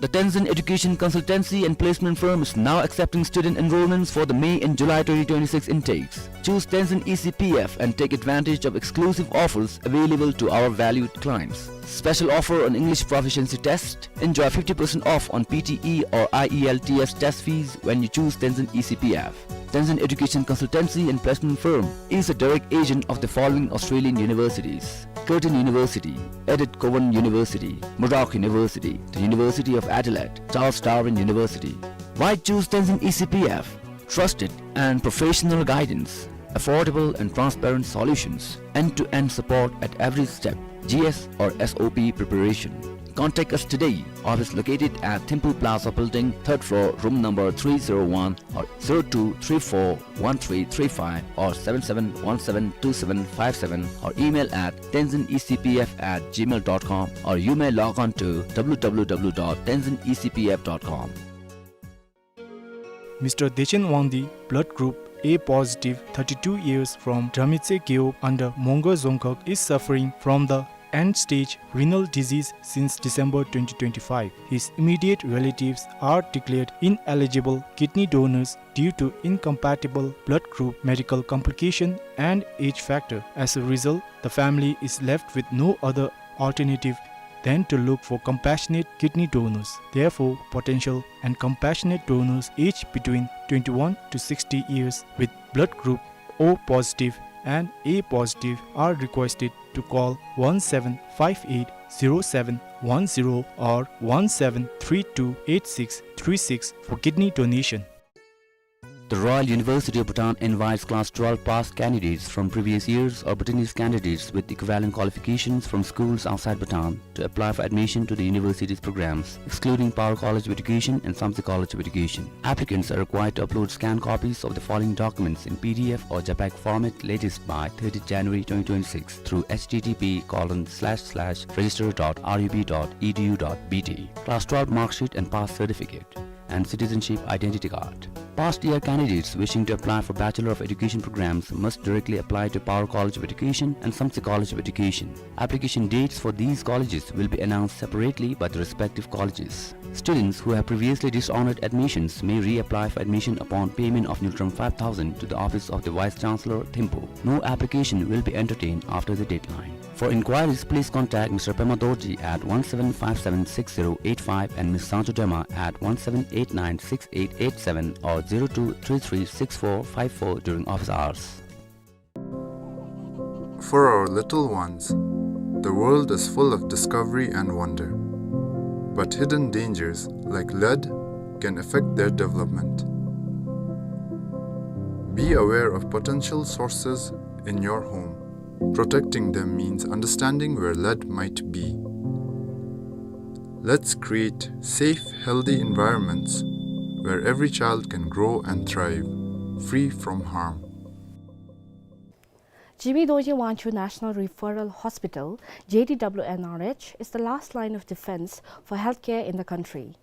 The Tenzin Education Consultancy and Placement Firm is now accepting student enrollments for the May and July twenty twenty-six intakes. Choose Tenzin E C P F and take advantage of exclusive offers available to our valued clients. Special offer on English proficiency test. Enjoy fifty percent off on P T E or I E L T S test fees when you choose Tenzin E C P F. Tenzin Education Consultancy and Placement Firm is a direct agent of the following Australian universities: Curtin University, Edith Cowan University, Murdoch University, the University of Adelaide, Charles Darwin University. Why choose Tenzin E C P F? Trusted and professional guidance, affordable and transparent solutions, end-to-end support at every step, G S or S O P preparation. Contact us today. Office located at Thimphu Plaza Building, third floor, room number three zero one, or zero two three four one three three five or seven seven one seven two seven five seven, or email at tenzin E C P F at gmail dot com, or you may log on to W W W dot tenzin E C P F dot com. Mister Dechen Wangdi, blood group A positive, thirty-two years, from Dramitse Gewog under Mongar Dzongkhag, is suffering from the end-stage renal disease since December twenty twenty-five. His immediate relatives are declared ineligible kidney donors due to incompatible blood group, medical complication, and age factor. As a result, the family is left with no other alternative than to look for compassionate kidney donors. Therefore, potential and compassionate donors aged between twenty-one to sixty years with blood group O positive and A positive are requested to call one seven five eight zero seven one zero or one seven three two eight six three six for kidney donation. The Royal University of Bhutan invites class twelve pass candidates from previous years or Bhutanese candidates with equivalent qualifications from schools outside Bhutan to apply for admission to the university's programs, excluding Paro College of Education and Samtse College of Education. Applicants are required to upload scanned copies of the following documents in P D F or JPEG format latest by thirtieth January twenty twenty-six through H T T P colon slash slash register dot R U B dot E D U dot B T. Class twelve mark sheet and pass certificate. and citizenship identity card. Past year candidates wishing to apply for Bachelor of Education programs must directly apply to Paro College of Education and Samtse College of Education. Application dates for these colleges will be announced separately by the respective colleges. Students who have previously dishonored admissions may reapply for admission upon payment of Ngultrum five thousand to the office of the Vice Chancellor, Thimphu. No application will be entertained after the deadline. For inquiries, please contact Mister Pema Dorji at one seven five seven six zero eight five and Miss Sangcho Dema at one seven eight nine six eight eight seven or zero two three three six four five four during office hours. For our little ones, the world is full of discovery and wonder. But hidden dangers, like lead, can affect their development. Be aware of potential sources in your home. Protecting them means understanding where lead might be. Let's create safe, healthy environments where every child can grow and thrive, free from harm. Jigme Dorji Wangchuk National Referral Hospital, J D W N R H, is the last line of defense for healthcare in the country.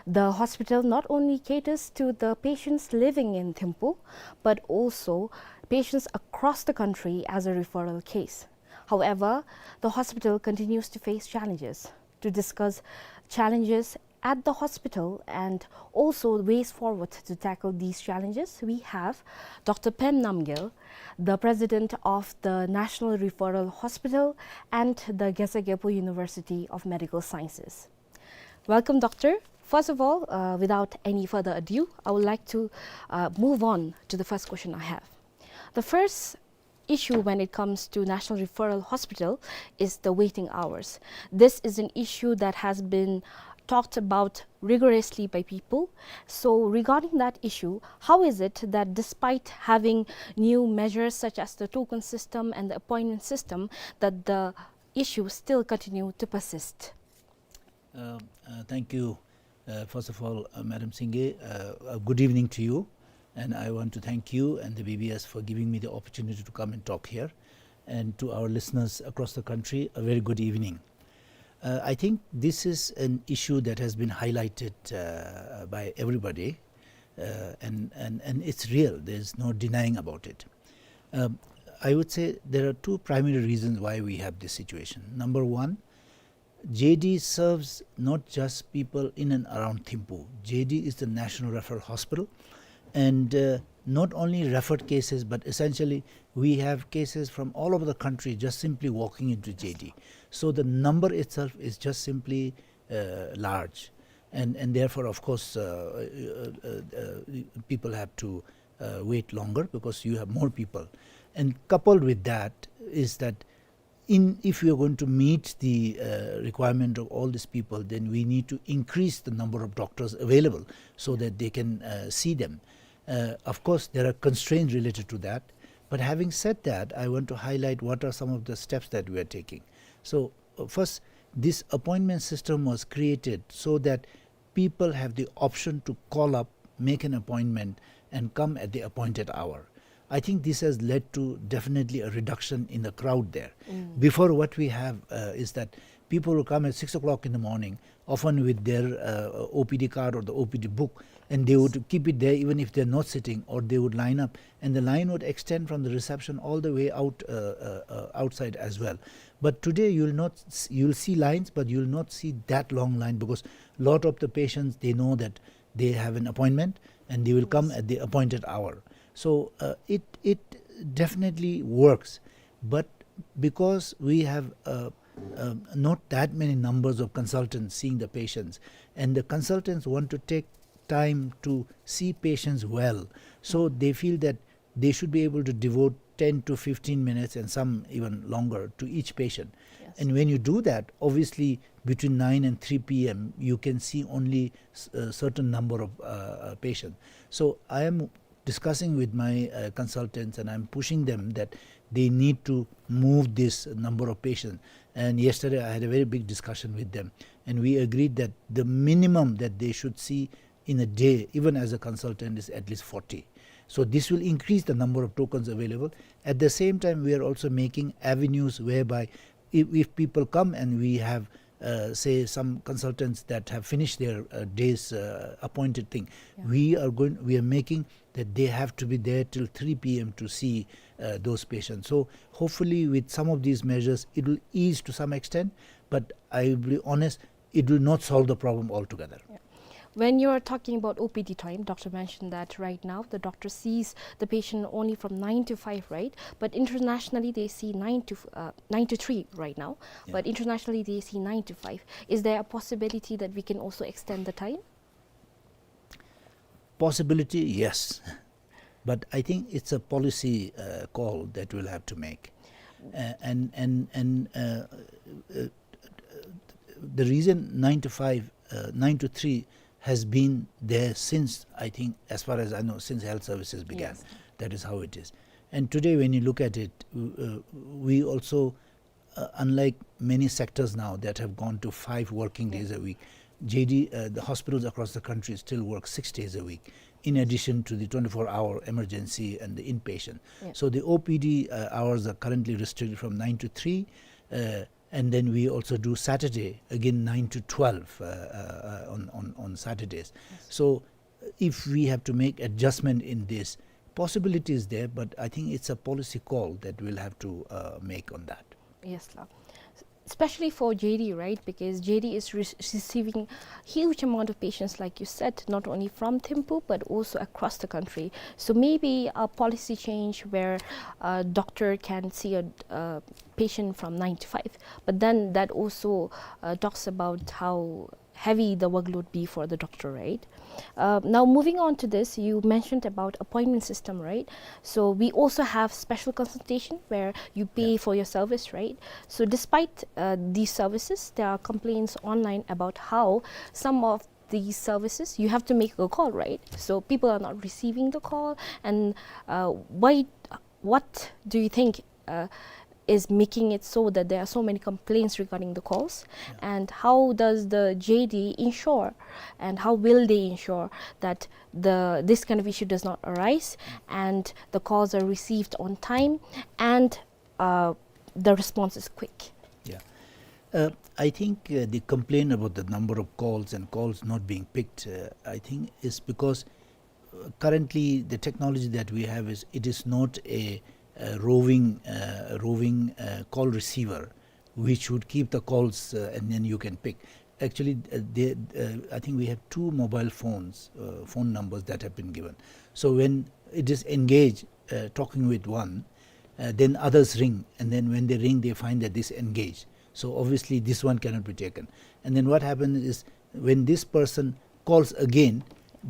The hospital not only caters to the patients living in Thimphu, but also patients across the country as a referral case. However, the hospital continues to face challenges. To discuss challenges at the hospital and also ways forward to tackle these challenges, we have Doctor Pem Namgyel, the president of the National Referral Hospital and the Gesar Gyalpo University of Medical Sciences. Welcome, Doctor. First of all, uh, without any further ado, I would like to, uh, move on to the first question I have. The first issue when it comes to National Referral Hospital is the waiting hours. This is an issue that has been talked about rigorously by people. So regarding that issue, how is it that despite having new measures such as the token system and the appointment system, that the issues still continue to persist? Uh, uh, thank you. Uh, first of all, uh, Madam Singye, uh, uh, good evening to you. And I want to thank you and the B B S for giving me the opportunity to come and talk here. And to our listeners across the country, a very good evening. Uh, I think this is an issue that has been highlighted, uh, by everybody, uh, and, and, and it's real. There's no denying about it. Um, I would say there are two primary reasons why we have this situation. Number one, J D serves not just people in and around Thimphu. J D is the National Referral Hospital, and, uh, not only referred cases, but essentially we have cases from all over the country just simply walking into J D. So the number itself is just simply, uh, large, and, and therefore, of course, uh, uh, uh, uh, people have to, uh, wait longer because you have more people. And coupled with that is that in, if we are going to meet the, uh, requirement of all these people, then we need to increase the number of doctors available so that they can, uh, see them. Uh, of course, there are constraints related to that. But having said that, I want to highlight what are some of the steps that we are taking. So, uh, first, this appointment system was created so that people have the option to call up, make an appointment, and come at the appointed hour. I think this has led to definitely a reduction in the crowd there. Mm. Before, what we have, uh, is that people will come at six o'clock in the morning, often with their, uh, O P D card or the O P D book, and they would keep it there even if they're not sitting, or they would line up, and the line would extend from the reception all the way out, uh, uh, uh, outside as well. But today you'll not s-, you'll see lines, but you'll not see that long line because lot of the patients, they know that they have an appointment and they will come at the appointed hour. So, uh, it, it definitely works. But because we have, uh, um, not that many numbers of consultants seeing the patients, and the consultants want to take time to see patients well, so they feel that they should be able to devote ten to fifteen minutes and some even longer to each patient. Yes. And when you do that, obviously between nine and three P M, you can see only s-, a certain number of, uh, uh, patients. So I am discussing with my, uh, consultants, and I'm pushing them that they need to move this number of patients. And yesterday I had a very big discussion with them, and we agreed that the minimum that they should see in a day, even as a consultant, is at least forty. So this will increase the number of tokens available. At the same time, we are also making avenues whereby if, if people come and we have uh, say, some consultants that have finished their, uh, day's, uh, appointed thing. Yeah. We are going, we are making that they have to be there till three p m to see, uh, those patients. So hopefully, with some of these measures, it will ease to some extent. But I will be honest, it will not solve the problem altogether. Yeah. When you are talking about O P D time, doctor mentioned that right now the doctor sees the patient only from nine to five, right? But internationally, they see nine to, uh, nine to three right now. Yeah. But internationally, they see nine to five. Is there a possibility that we can also extend the time? Possibility, yes. But I think it's a policy, uh, call that we'll have to make. Uh, and, and, and, uh, uh, the reason nine to five, uh, nine to three has been there since, I think, as far as I know, since health services began. Yes. That is how it is. And today, when you look at it, w-, uh, we also, uh, unlike many sectors now that have gone to five working days a week, J D, uh, the hospitals across the country still work six days a week, in addition to the twenty-four hour emergency and the inpatient. Yeah. So the O P D, uh, hours are currently restricted from nine to three, uh, and then we also do Saturday, again nine to twelve, uh, uh, uh, on, on, on Saturdays. Yes. So if we have to make adjustment in this, possibility is there, but I think it's a policy call that we'll have to, uh, make on that. Yes, sir. Especially for J D, right? Because J D is re-, receiving huge amount of patients, like you said, not only from Thimphu, but also across the country. So maybe a policy change where a doctor can see a, uh, patient from nine to five. But then that also, uh, talks about how heavy the workload be for the doctor, right? Uh, now, moving on to this, you mentioned about appointment system, right? So we also have special consultation where you pay, yeah, for your service, right? So despite, uh, these services, there are complaints online about how some of these services, you have to make a call, right? So people are not receiving the call, and, uh, why, what do you think, uh, is making it so that there are so many complaints regarding the calls? Yeah. And how does the J D ensure, and how will they ensure that the, this kind of issue does not arise, mm, and the calls are received on time, and, uh, the response is quick? Yeah. Uh, I think, uh, the complaint about the number of calls and calls not being picked, uh, I think is because, uh, currently the technology that we have is, it is not a, a roving, uh, roving, uh, call receiver, which would keep the calls, uh, and then you can pick. Actually, uh, they, uh, I think we have two mobile phones, uh, phone numbers that have been given. So when it is engaged, uh, talking with one, uh, then others ring, and then when they ring, they find that this engaged. So obviously, this one cannot be taken. And then what happens is, when this person calls again,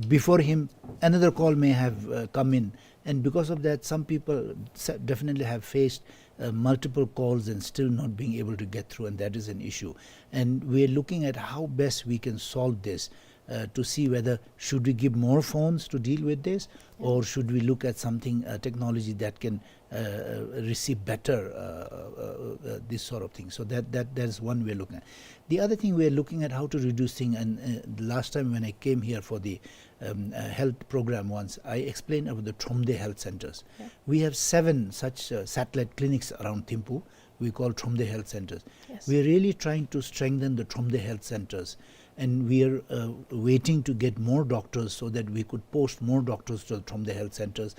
before him, another call may have, uh, come in. And because of that, some people sa-, definitely have faced, uh, multiple calls and still not being able to get through, and that is an issue. And we are looking at how best we can solve this, uh, to see whether should we give more phones to deal with this, or should we look at something, uh, technology that can, uh, receive better, uh, uh, uh, this sort of thing. So that, that, that is one way of looking at. The other thing, we are looking at how to reduce thing, and, uh, the last time when I came here for the, um, uh, health program once, I explained about the Thromde health centers. Yeah. We have seven such, uh, satellite clinics around Thimphu. We call Thromde health centers. Yes. We are really trying to strengthen the Thromde health centers, and we are, uh, waiting to get more doctors so that we could post more doctors to the Thromde health centers,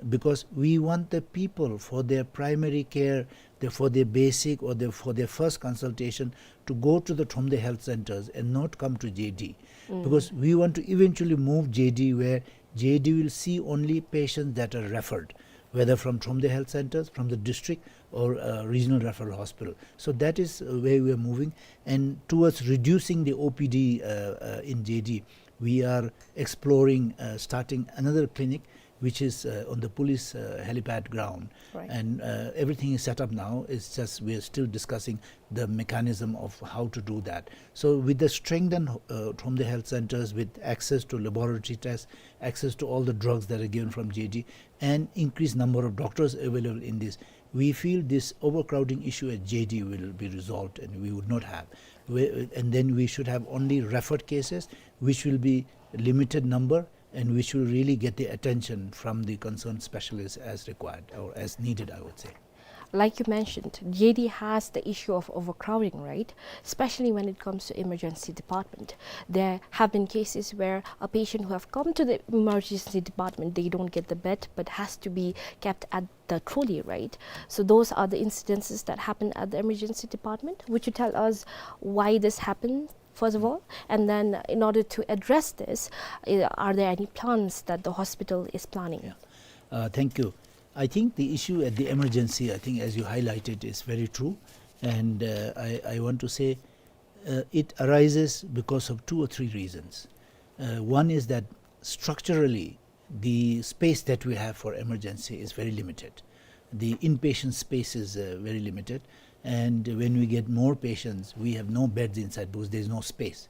because we want the people for their primary care, the, for their basic or the, for their first consultation, to go to the Thromde health centers and not come to J D. Mm. Because we want to eventually move J D where J D will see only patients that are referred, whether from Thromde health centers, from the district, or, uh, regional referral hospital. So that is, uh, where we are moving. And towards reducing the O P D, uh, uh, in J D, we are exploring, uh, starting another clinic, which is, uh, on the police, uh, helipad ground. Right. And, uh, everything is set up now. It's just we are still discussing the mechanism of how to do that. So with the strengthened, uh, Thromde health centers, with access to laboratory tests, access to all the drugs that are given from J D, and increased number of doctors available in this, we feel this overcrowding issue at J D will be resolved, and we would not have. We, and then we should have only referred cases, which will be limited number, and which will really get the attention from the concerned specialists as required or as needed, I would say. Like you mentioned, J D has the issue of overcrowding, right? Especially when it comes to emergency department. There have been cases where a patient who have come to the emergency department, they don't get the bed, but has to be kept at the trolley, right? So those are the incidences that happen at the emergency department. Would you tell us why this happened, first of all? And then, in order to address this, uh, are there any plans that the hospital is planning? Yeah. Uh, thank you. I think the issue at the emergency, I think, as you highlighted, is very true. And, uh, I, I want to say, uh, it arises because of two or three reasons. Uh, one is that structurally, the space that we have for emergency is very limited. The inpatient space is, uh, very limited. And when we get more patients, we have no beds inside because there's no space.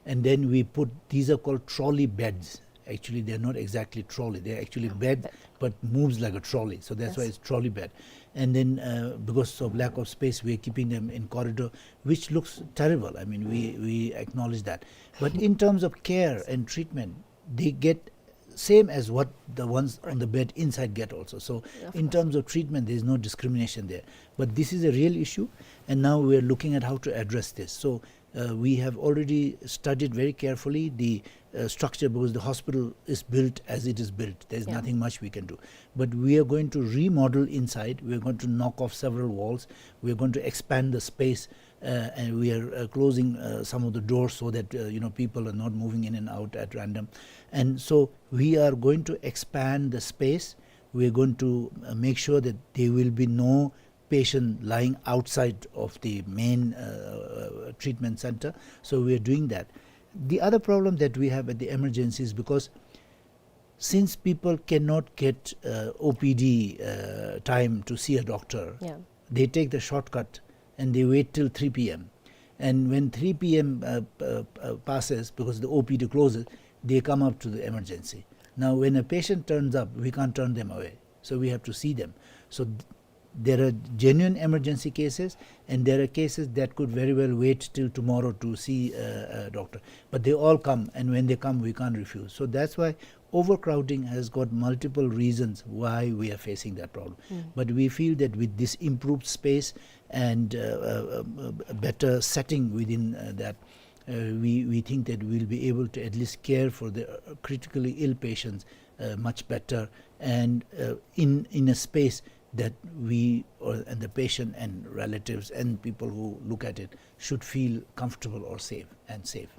And then we put, these are called trolley beds. Actually, they're not exactly trolley. They're actually bed, but moves like a trolley. So that's why it's trolley bed. And then, uh, because of lack of space, we're keeping them in corridor, which looks terrible. I mean, we, we acknowledge that. But in terms of care and treatment, they get same as what the ones on the bed inside get also. So in terms of treatment, there is no discrimination there. But this is a real issue, and now we are looking at how to address this. So, uh, we have already studied very carefully the, uh, structure, because the hospital is built as it is built. There is nothing much we can do. But we are going to remodel inside. We are going to knock off several walls. We are going to expand the space, uh, and we are, uh, closing, uh, some of the doors so that, uh, you know, people are not moving in and out at random. And so we are going to expand the space. We are going to, uh, make sure that there will be no patient lying outside of the main, uh, treatment center. So we are doing that. The other problem that we have at the emergency is because since people cannot get, uh, O P D, uh, time to see a doctor, they take the shortcut and they wait till three p m. And when three p m, uh, uh, uh, passes, because the O P D closes, they come up to the emergency. Now, when a patient turns up, we can't turn them away. So we have to see them. So th-, there are genuine emergency cases, and there are cases that could very well wait till tomorrow to see, uh, a doctor. But they all come, and when they come, we can't refuse. So that's why overcrowding has got multiple reasons why we are facing that problem. But we feel that with this improved space and, uh, uh, uh, a better setting within, uh, that, uh, we, we think that we'll be able to at least care for the, uh, critically ill patients, uh, much better, and, uh, in, in a space that we, or, and the patient and relatives and people who look at it should feel comfortable or safe and safe.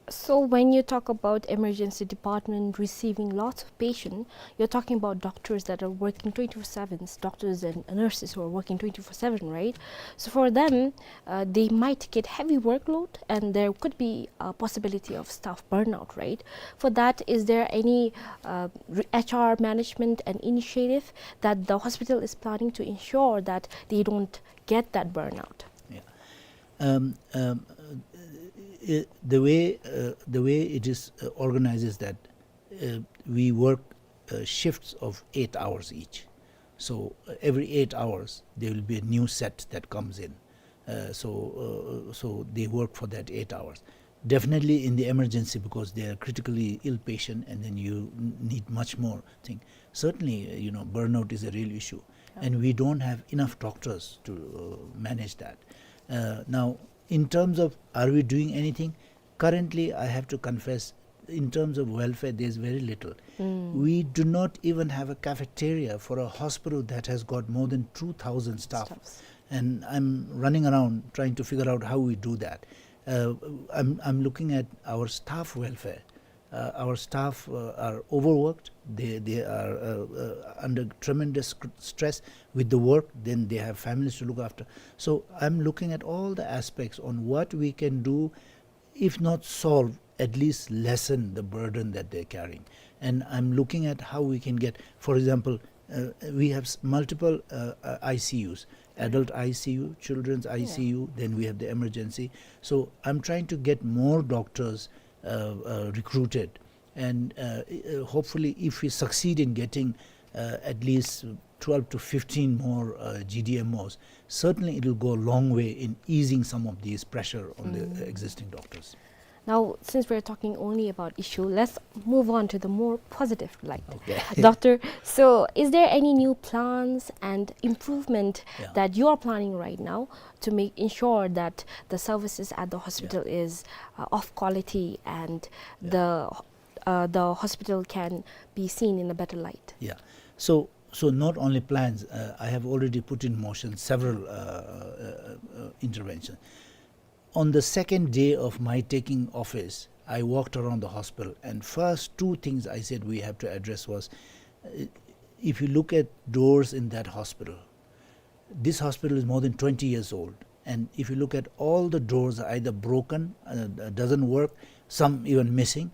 So when you talk about emergency department receiving lots of patient, you're talking about doctors that are working twenty-four seven, doctors and nurses who are working twenty-four seven, right? So for them, uh, they might get heavy workload, and there could be a possibility of staff burnout, right? For that, is there any, uh, re-, H R management and initiative that the hospital is planning to ensure that they don't get that burnout? Yeah. Um, um, uh, i-, the way, uh, the way it is, uh, organized is that, uh, we work, uh, shifts of eight hours each. So, uh, every eight hours, there will be a new set that comes in. Uh, so, uh, so they work for that eight hours. Definitely in the emergency, because they are critically ill patient, and then you n-, need much more thing. Certainly, uh, you know, burnout is a real issue, and we don't have enough doctors to, uh, manage that. Uh, now, in terms of, are we doing anything? Currently, I have to confess, in terms of welfare, there's very little. We do not even have a cafeteria for a hospital that has got more than two thousand staff. And I'm running around trying to figure out how we do that. Uh, I'm, I'm looking at our staff welfare. Uh, our staff, uh, are overworked. They, they are, uh, uh, under tremendous sc-, stress with the work. Then they have families to look after. So I'm looking at all the aspects on what we can do, if not solve, at least lessen the burden that they're carrying. And I'm looking at how we can get, for example, uh, we have s-, multiple, uh, uh, I C Us, adult I C U, children's I C U, then we have the emergency. So I'm trying to get more doctors, uh, uh, recruited, and, uh, uh, hopefully, if we succeed in getting, uh, at least twelve to fifteen more, uh, G D M Os, certainly it will go a long way in easing some of these pressure on the, uh, existing doctors. Now, since we're talking only about issue, let's move on to the more positive light. Okay. Doctor, so is there any new plans and improvement Yeah. that you are planning right now to make, ensure that the services at the hospital Yeah. is, uh, of quality and Yeah. the, uh, the hospital can be seen in a better light? Yeah. So, so not only plans, uh, I have already put in motion several, uh, uh, uh, interventions. On the second day of my taking office, I walked around the hospital, and first two things I said we have to address was, uh, if you look at doors in that hospital, this hospital is more than twenty years old, and if you look at all the doors are either broken, uh, uh, doesn't work, some even missing,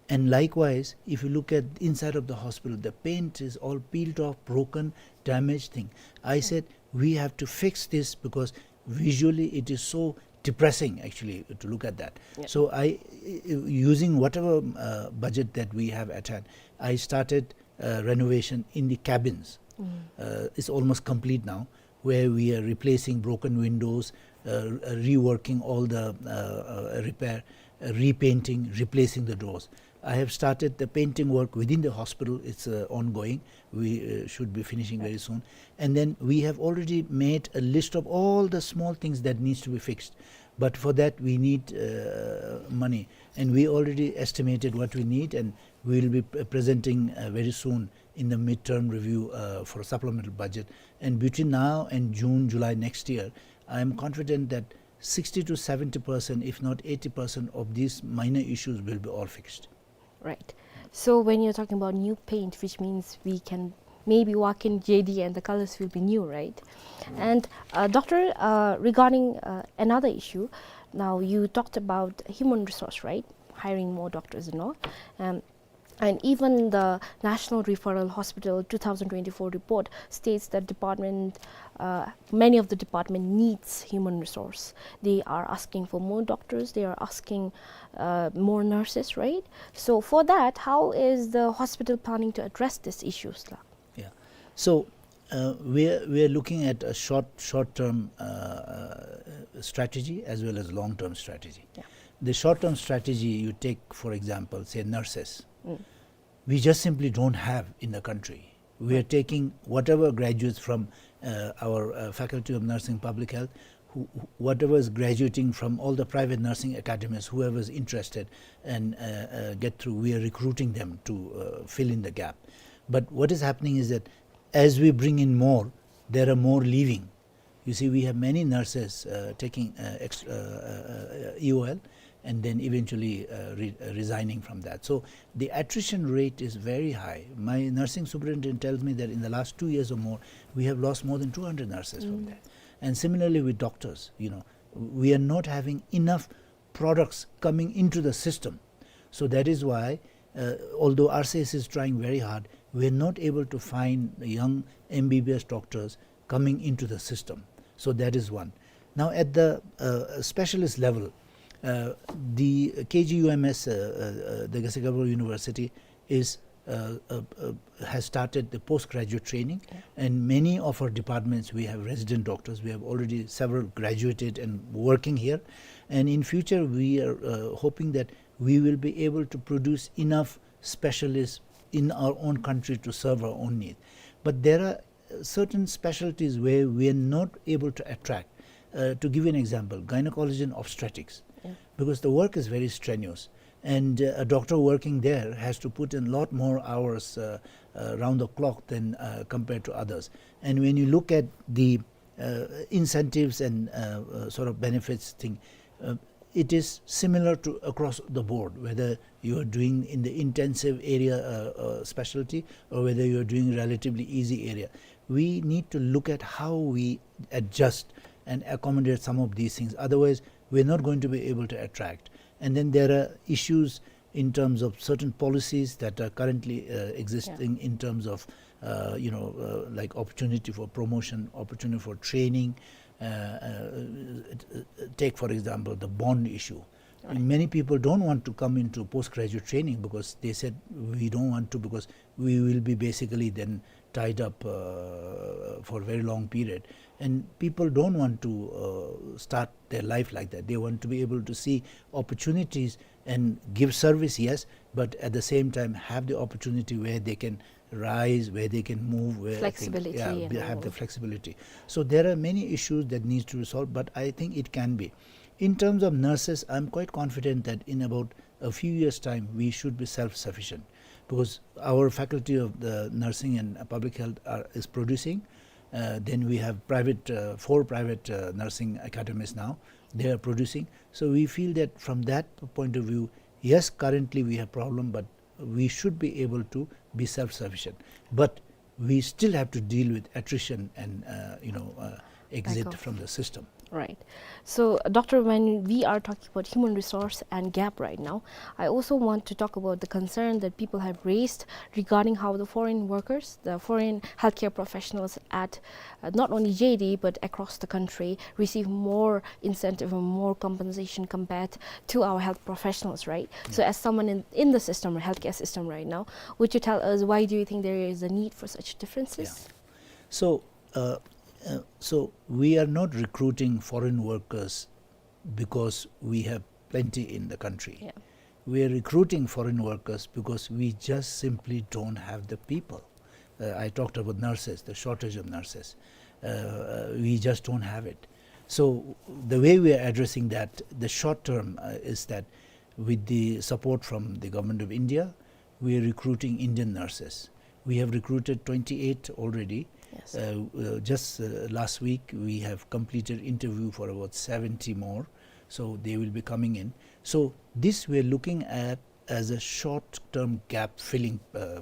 and likewise, if you look at inside of the hospital, the paint is all peeled off, broken, damaged thing. I said, "We have to fix this because visually it is so depressing actually to look at that." Yeah. So I, using whatever, uh, budget that we have at hand, I started, uh, renovation in the cabins. Mm. Uh, it's almost complete now, where we are replacing broken windows, uh, reworking all the, uh, uh, repair, uh, repainting, replacing the doors. I have started the painting work within the hospital. It's, uh, ongoing. We, uh, should be finishing very soon. And then we have already made a list of all the small things that needs to be fixed. But for that, we need, uh, money. And we already estimated what we need, and we will be p-, presenting, uh, very soon in the midterm review, uh, for a supplemental budget. And between now and June, July next year, I am confident that sixty to seventy percent, if not eighty percent, of these minor issues will be all fixed. Right. So when you're talking about new paint, which means we can maybe walk in J D and the colors will be new, right? Mm. And, uh, Doctor, uh, regarding, uh, another issue, now you talked about human resource, right? Hiring more doctors and all. Um, and even the National Referral Hospital two thousand twenty-four report states that department, uh, many of the department needs human resource. They are asking for more doctors, they are asking, uh, more nurses, right? So for that, how is the hospital planning to address these issues, la? Yeah. So, uh, we are, we are looking at a short, short-term, uh, uh, strategy as well as long-term strategy. Yeah. The short-term strategy, you take, for example, say, nurses. Mm. We just simply don't have in the country. We are Right. taking whatever graduates from, uh, our, uh, Faculty of Nursing Public Health, who, who, whatever is graduating from all the private nursing academies, whoever is interested and, uh, uh, get through, we are recruiting them to, uh, fill in the gap. But what is happening is that as we bring in more, there are more leaving. You see, we have many nurses, uh, taking, uh, ex-, uh, uh, uh, E O L and then eventually, uh, re-, uh, resigning from that. So the attrition rate is very high. My nursing superintendent tells me that in the last two years or more, we have lost more than two hundred nurses from Mm. there. And similarly with doctors, you know, we are not having enough products coming into the system. So that is why, uh, although R C S is trying very hard, we are not able to find young M B B S doctors coming into the system. So that is one. Now at the, uh, specialist level, uh, the K G U M S, uh, uh, uh, the Ghaziabad University is, uh, uh, uh, has started the postgraduate training, Okay. and many of our departments, we have resident doctors. We have already several graduated and working here. And in future, we are, uh, hoping that we will be able to produce enough specialists in our own country to serve our own need. But there are certain specialties where we are not able to attract. Uh, to give you an example, gynecology and obstetrics, Yeah. because the work is very strenuous, and, uh, a doctor working there has to put in a lot more hours, uh, uh, round the clock than, uh, compared to others. And when you look at the, uh, incentives and, uh, uh, sort of benefits thing, uh, it is similar to across the board, whether you are doing in the intensive area, uh, uh, specialty, or whether you are doing relatively easy area. We need to look at how we adjust and accommodate some of these things. Otherwise, we are not going to be able to attract. And then there are issues in terms of certain policies that are currently, uh, existing Yeah. in terms of, uh, you know, uh, like opportunity for promotion, opportunity for training, uh, uh, take, for example, the bond issue. Right. Many people don't want to come into postgraduate training because they said, "We don't want to because we will be basically then tied up, uh, for a very long period." And people don't want to, uh, start their life like that. They want to be able to see opportunities and give service, yes, but at the same time have the opportunity where they can rise, where they can move, where things, flexibility, yeah, and be- have the all. Flexibility. So there are many issues that needs to be solved, but I think it can be. In terms of nurses, I'm quite confident that in about a few years' time, we should be self-sufficient, because our faculty of the nursing and public health are, is producing. Uh, then we have private, uh, four private, uh, nursing academies now. They are producing. So we feel that from that point of view, yes, currently we have problem, but we should be able to be self-sufficient. But we still have to deal with attrition and, uh, you know, uh, exit from the system. Right. So, Doctor, when we are talking about human resource and gap right now, I also want to talk about the concern that people have raised regarding how the foreign workers, the foreign healthcare professionals at, uh, not only J D but across the country receive more incentive and more compensation compared to our health professionals, right? So, as someone in, in the system or healthcare system right now, would you tell us why do you think there is a need for such differences? Yeah. So, uh, uh, so we are not recruiting foreign workers because we have plenty in the country. Yeah. We are recruiting foreign workers because we just simply don't have the people. Uh, I talked about nurses, the shortage of nurses. Uh, uh, we just don't have it. So the way we are addressing that, the short term, uh, is that with the support from the Government of India, we are recruiting Indian nurses. We have recruited twenty-eight already. Yes. Uh, uh, just, uh, last week, we have completed interview for about seventy more. So they will be coming in. So this we are looking at as a short-term gap filling, uh, uh,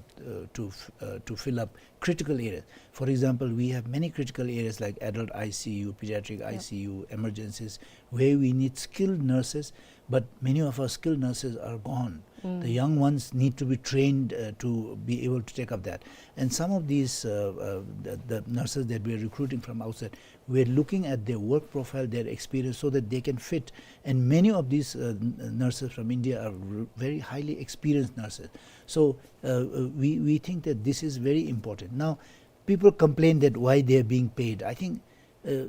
to f-, uh, to fill up critical areas. For example, we have many critical areas like adult I C U, pediatric I C U, emergencies, where we need skilled nurses, but many of our skilled nurses are gone. The young ones need to be trained, uh, to be able to take up that. And some of these, uh, uh, the, the nurses that we are recruiting from outside, we are looking at their work profile, their experience, so that they can fit. And many of these, uh, n-, nurses from India are r-, very highly experienced nurses. So, uh, uh, we, we think that this is very important. Now, people complain that why they are being paid. I think, uh, uh,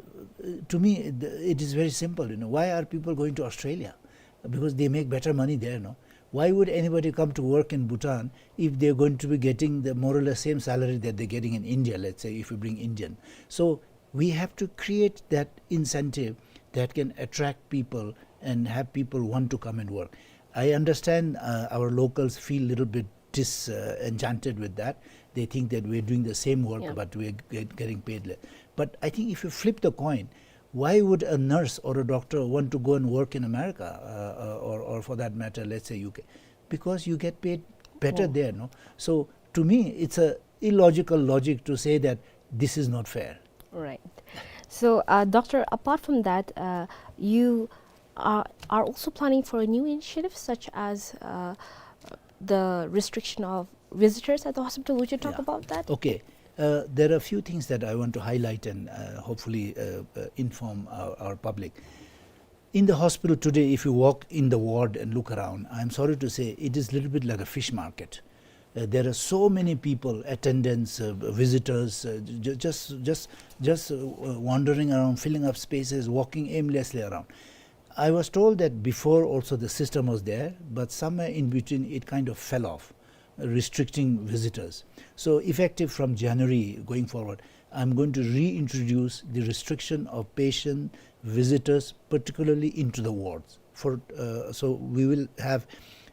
to me, the, it is very simple, you know. Why are people going to Australia? Because they make better money there, no? Why would anybody come to work in Bhutan if they're going to be getting the more or less same salary that they're getting in India, let's say, if you bring Indian? So we have to create that incentive that can attract people and have people want to come and work. I understand, uh, our locals feel a little bit dis-, uh, enchanted with that. They think that we're doing the same work, but we're get-, getting paid less. But I think if you flip the coin, why would a nurse or a doctor want to go and work in America, uh, uh, or, or for that matter, let's say U K? Because you get paid better there, no? So to me, it's a illogical logic to say that this is not fair. Right. So, uh, Doctor, apart from that, uh, you are, are also planning for a new initiative such as, uh, the restriction of visitors at the hospital. Would you talk about that? Okay. Uh, there are a few things that I want to highlight and, uh, hopefully, uh, uh, inform our, our public. In the hospital today, if you walk in the ward and look around, I'm sorry to say, it is a little bit like a fish market. Uh, there are so many people, attendants, uh, visitors, uh, ju-, just, just, just, uh, wandering around, filling up spaces, walking aimlessly around. I was told that before also the system was there, but somewhere in between it kind of fell off, restricting visitors. So effective from January going forward, I'm going to reintroduce the restriction of patient visitors, particularly into the wards. For, uh, so we will have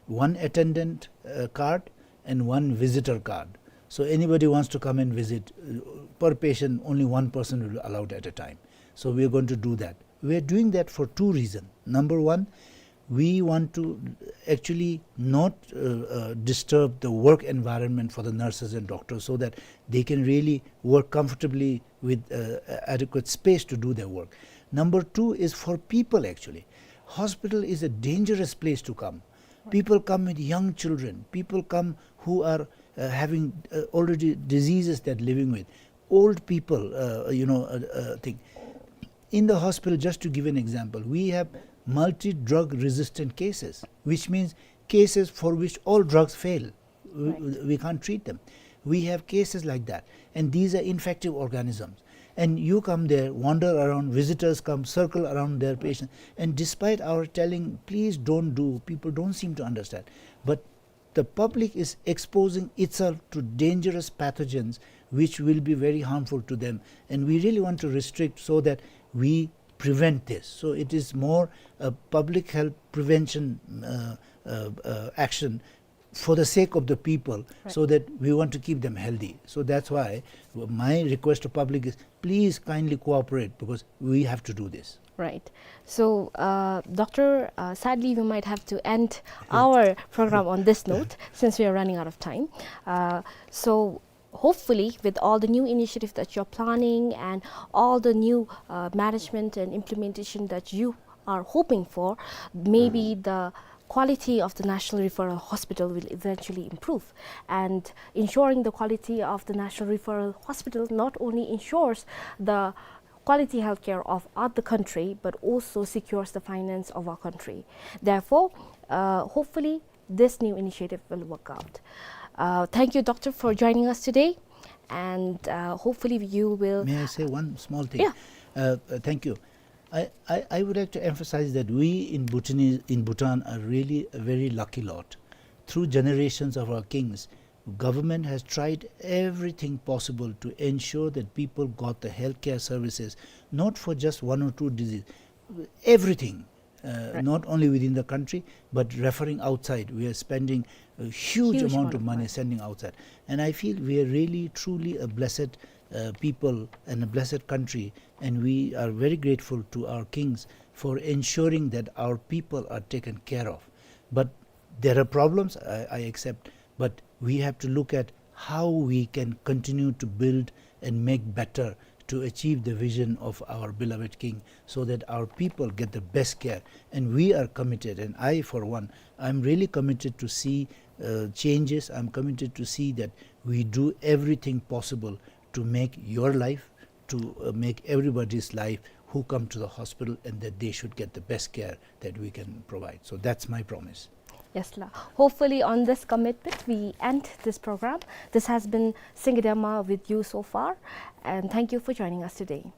one attendant, uh, card and one visitor card. So anybody wants to come and visit, uh, per patient, only one person will be allowed at a time. So we are going to do that. We are doing that for two reasons. Number one, we want to actually not, uh, uh, disturb the work environment for the nurses and doctors so that they can really work comfortably with, uh, adequate space to do their work. Number two is for people actually. Hospital is a dangerous place to come. People come with young children. People come who are, uh, having, uh, already diseases they're living with. Old people, uh, you know, uh, uh, thing. In the hospital, just to give an example, we have multi-drug resistant cases, which means cases for which all drugs fail. We, we can't treat them. We have cases like that. And these are infective organisms. And you come there, wander around, visitors come, circle around their patients. And despite our telling, "Please don't do," people don't seem to understand. But the public is exposing itself to dangerous pathogens which will be very harmful to them. And we really want to restrict so that we prevent this. So it is more a public health prevention, uh, uh, uh, action for the sake of the people, right, so that we want to keep them healthy. So that's why my request to public is, please kindly cooperate, because we have to do this. Right. So, uh, Doctor, uh, sadly, we might have to end our program on this note since we are running out of time. Uh, so, hopefully, with all the new initiatives that you're planning and all the new, uh, management and implementation that you are hoping for, maybe the quality of the National Referral Hospital will eventually improve. And ensuring the quality of the National Referral Hospital not only ensures the quality healthcare of our, the country, but also secures the finance of our country. Therefore, uh, hopefully, this new initiative will work out. Uh, thank you, Doctor, for joining us today, and, uh, hopefully you will. May I say one small thing? Yeah. Uh, uh, thank you. I, I, I would like to emphasize that we in Bhutan, in Bhutan are really a very lucky lot. Through generations of our kings, government has tried everything possible to ensure that people got the healthcare services, not for just one or two diseases, everything, uh, right, not only within the country, but referring outside. We are spending a huge, huge amount, amount of money, money sending outside. And I feel we are really, truly a blessed, uh, people and a blessed country, and we are very grateful to our kings for ensuring that our people are taken care of. But there are problems, I, I accept, but we have to look at how we can continue to build and make better to achieve the vision of our beloved king, so that our people get the best care. And we are committed, and I, for one, I'm really committed to see, uh, changes. I'm committed to see that we do everything possible to make your life, to, uh, make everybody's life who come to the hospital, and that they should get the best care that we can provide. So that's my promise. Yes, la. Hopefully, on this commitment, we end this program. This has been Singidema with you so far, and thank you for joining us today.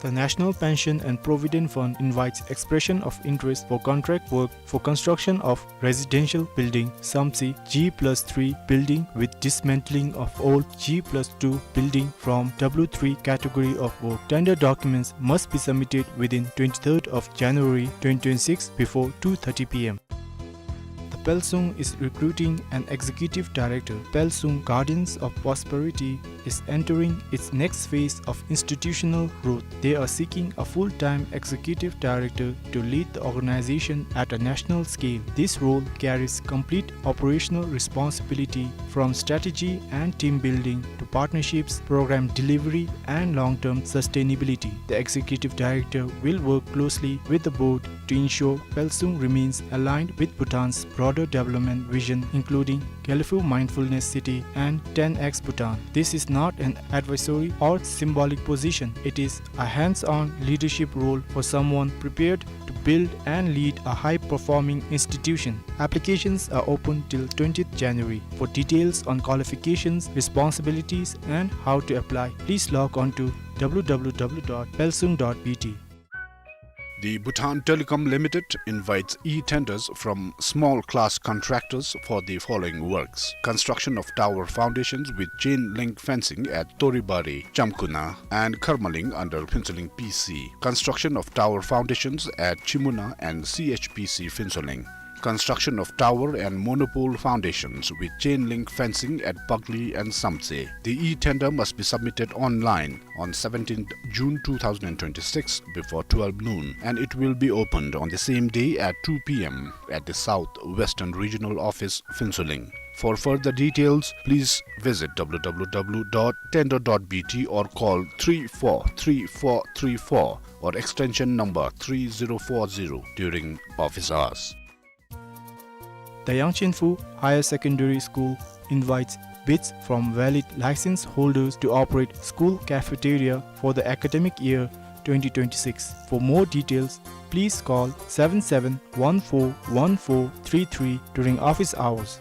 The National Pension and Provident Fund invites expression of interest for contract work for construction of residential building, Samtse, G plus three building with dismantling of old G plus two building from W three category of work. Tender documents must be submitted within twenty-third of January twenty twenty-six before two thirty P M. The Pelsung is recruiting an executive director. Pelsung Guardians of Prosperity is entering its next phase of institutional growth. They are seeking a full-time executive director to lead the organization at a national scale. This role carries complete operational responsibility, from strategy and team building to partnerships, program delivery, and long-term sustainability. The executive director will work closely with the board to ensure Pelsung remains aligned with Bhutan's broader development vision, including Gelephu Mindfulness City and ten X Bhutan. This is not an advisory or symbolic position. It is a hands-on leadership role for someone prepared to build and lead a high-performing institution. Applications are open till twentieth January. For details on qualifications, responsibilities, and how to apply, please log on to W W W dot pelsung dot B T. The Bhutan Telecom Limited invites e-tenders from small class contractors for the following works: construction of tower foundations with chain link fencing at Toribari, Chamkuna, and Kharmaling under Phuentsholing P C, construction of tower foundations at Chimuna and C H P C Phuentsholing, construction of tower and monopole foundations with chain link fencing at Pagli and Samtse. The e-tender must be submitted online on seventeenth June two thousand twenty-six before twelve noon, and it will be opened on the same day at two P M at the South Western Regional Office, Phuentsholing. For further details, please visit W W W dot tender dot B T or call three four three four three four or extension number three zero four zero during office hours. The Yangchenphu Higher Secondary School invites bids from valid license holders to operate school cafeteria for the academic year twenty twenty-six. For more details, please call seven seven one four one four three three during office hours.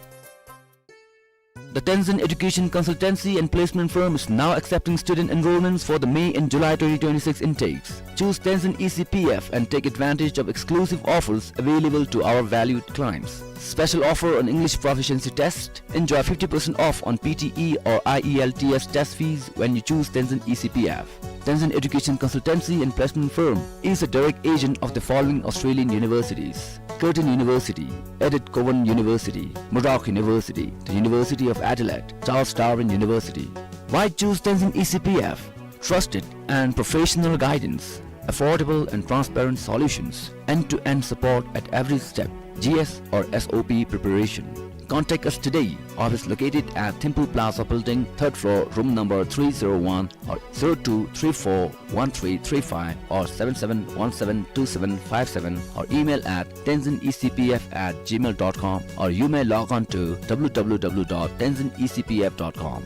The Tenzin Education Consultancy and Placement Firm is now accepting student enrollments for the May and July twenty twenty-six intakes. Choose Tenzin E C P F and take advantage of exclusive offers available to our valued clients. Special offer on English proficiency test. Enjoy fifty percent off on P T E or I E L T S test fees when you choose Tenzin E C P F. Tenzin Education Consultancy and Placement Firm is a direct agent of the following Australian universities: Curtin University, Edith Cowan University, Murdoch University, the University of Adelaide, Charles Darwin University. Why choose Tenzin E C P F? Trusted and professional guidance, affordable and transparent solutions, end-to-end support at every step, G S or S O P preparation. Contact us today. Office located at Thimphu Plaza Building, third floor, room number three zero one, or zero two three four one three three five or seven seven one seven two seven five seven, or email at tenzin E C P F at gmail dot com, or you may log on to w w w dot tenzin E C P F dot com.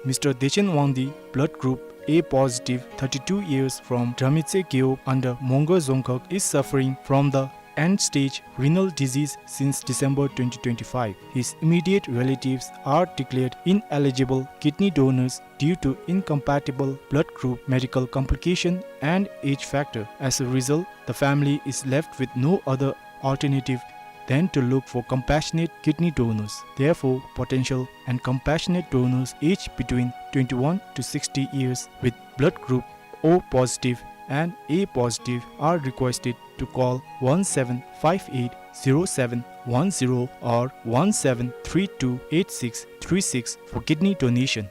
Mister Dechen Wangdi, blood group A positive, thirty-two years, from Dramitse Gewog under Mongar Dzongkhag, is suffering from the end-stage renal disease since December twenty twenty-five. His immediate relatives are declared ineligible kidney donors due to incompatible blood group, medical complication, and age factor. As a result, the family is left with no other alternative than to look for compassionate kidney donors. Therefore, potential and compassionate donors aged between twenty-one to sixty years with blood group O positive and A positive are requested to call one seven five eight zero seven one zero or one seven three two eight six three six for kidney donation.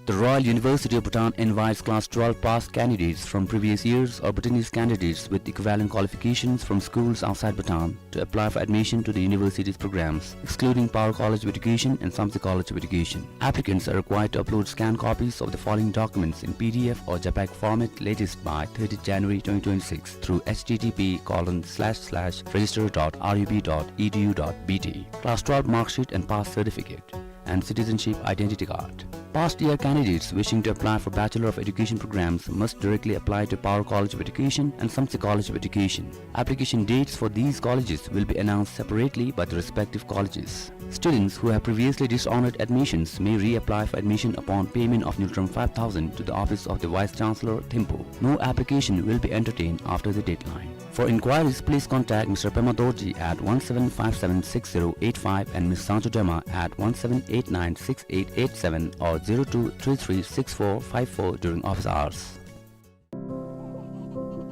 The Royal University of Bhutan invites class twelve pass candidates from previous years or Bhutanese candidates with equivalent qualifications from schools outside Bhutan to apply for admission to the university's programs, excluding Paro College of Education and Samtse College of Education. Applicants are required to upload scanned copies of the following documents in P D F or JPEG format latest by thirtieth January twenty twenty-six through H T T P colon slash slash register dot R U B dot E D U dot B T. Class twelve mark sheet and pass certificate and citizenship identity card. Past year candidates wishing to apply for Bachelor of Education programs must directly apply to Paro College of Education and Samtse College of Education. Application dates for these colleges will be announced separately by the respective colleges. Students who have previously dishonored admissions may reapply for admission upon payment of Ngultrum five thousand to the office of the Vice Chancellor, Thimphu. No application will be entertained after the deadline. For inquiries, please contact Mister Pema Dorji at one seven five seven six zero eight five and Miss Sangchu Dema at one seven eight nine six eight eight seven or zero two three three six four five four during office hours.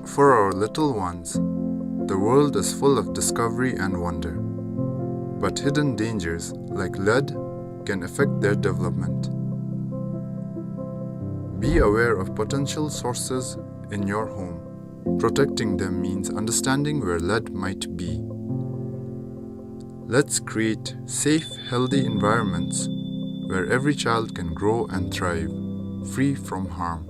For our little ones, the world is full of discovery and wonder, but hidden dangers like lead can affect their development. Be aware of potential sources in your home. Protecting them means understanding where lead might be. Let's create safe, healthy environments where every child can grow and thrive, free from harm.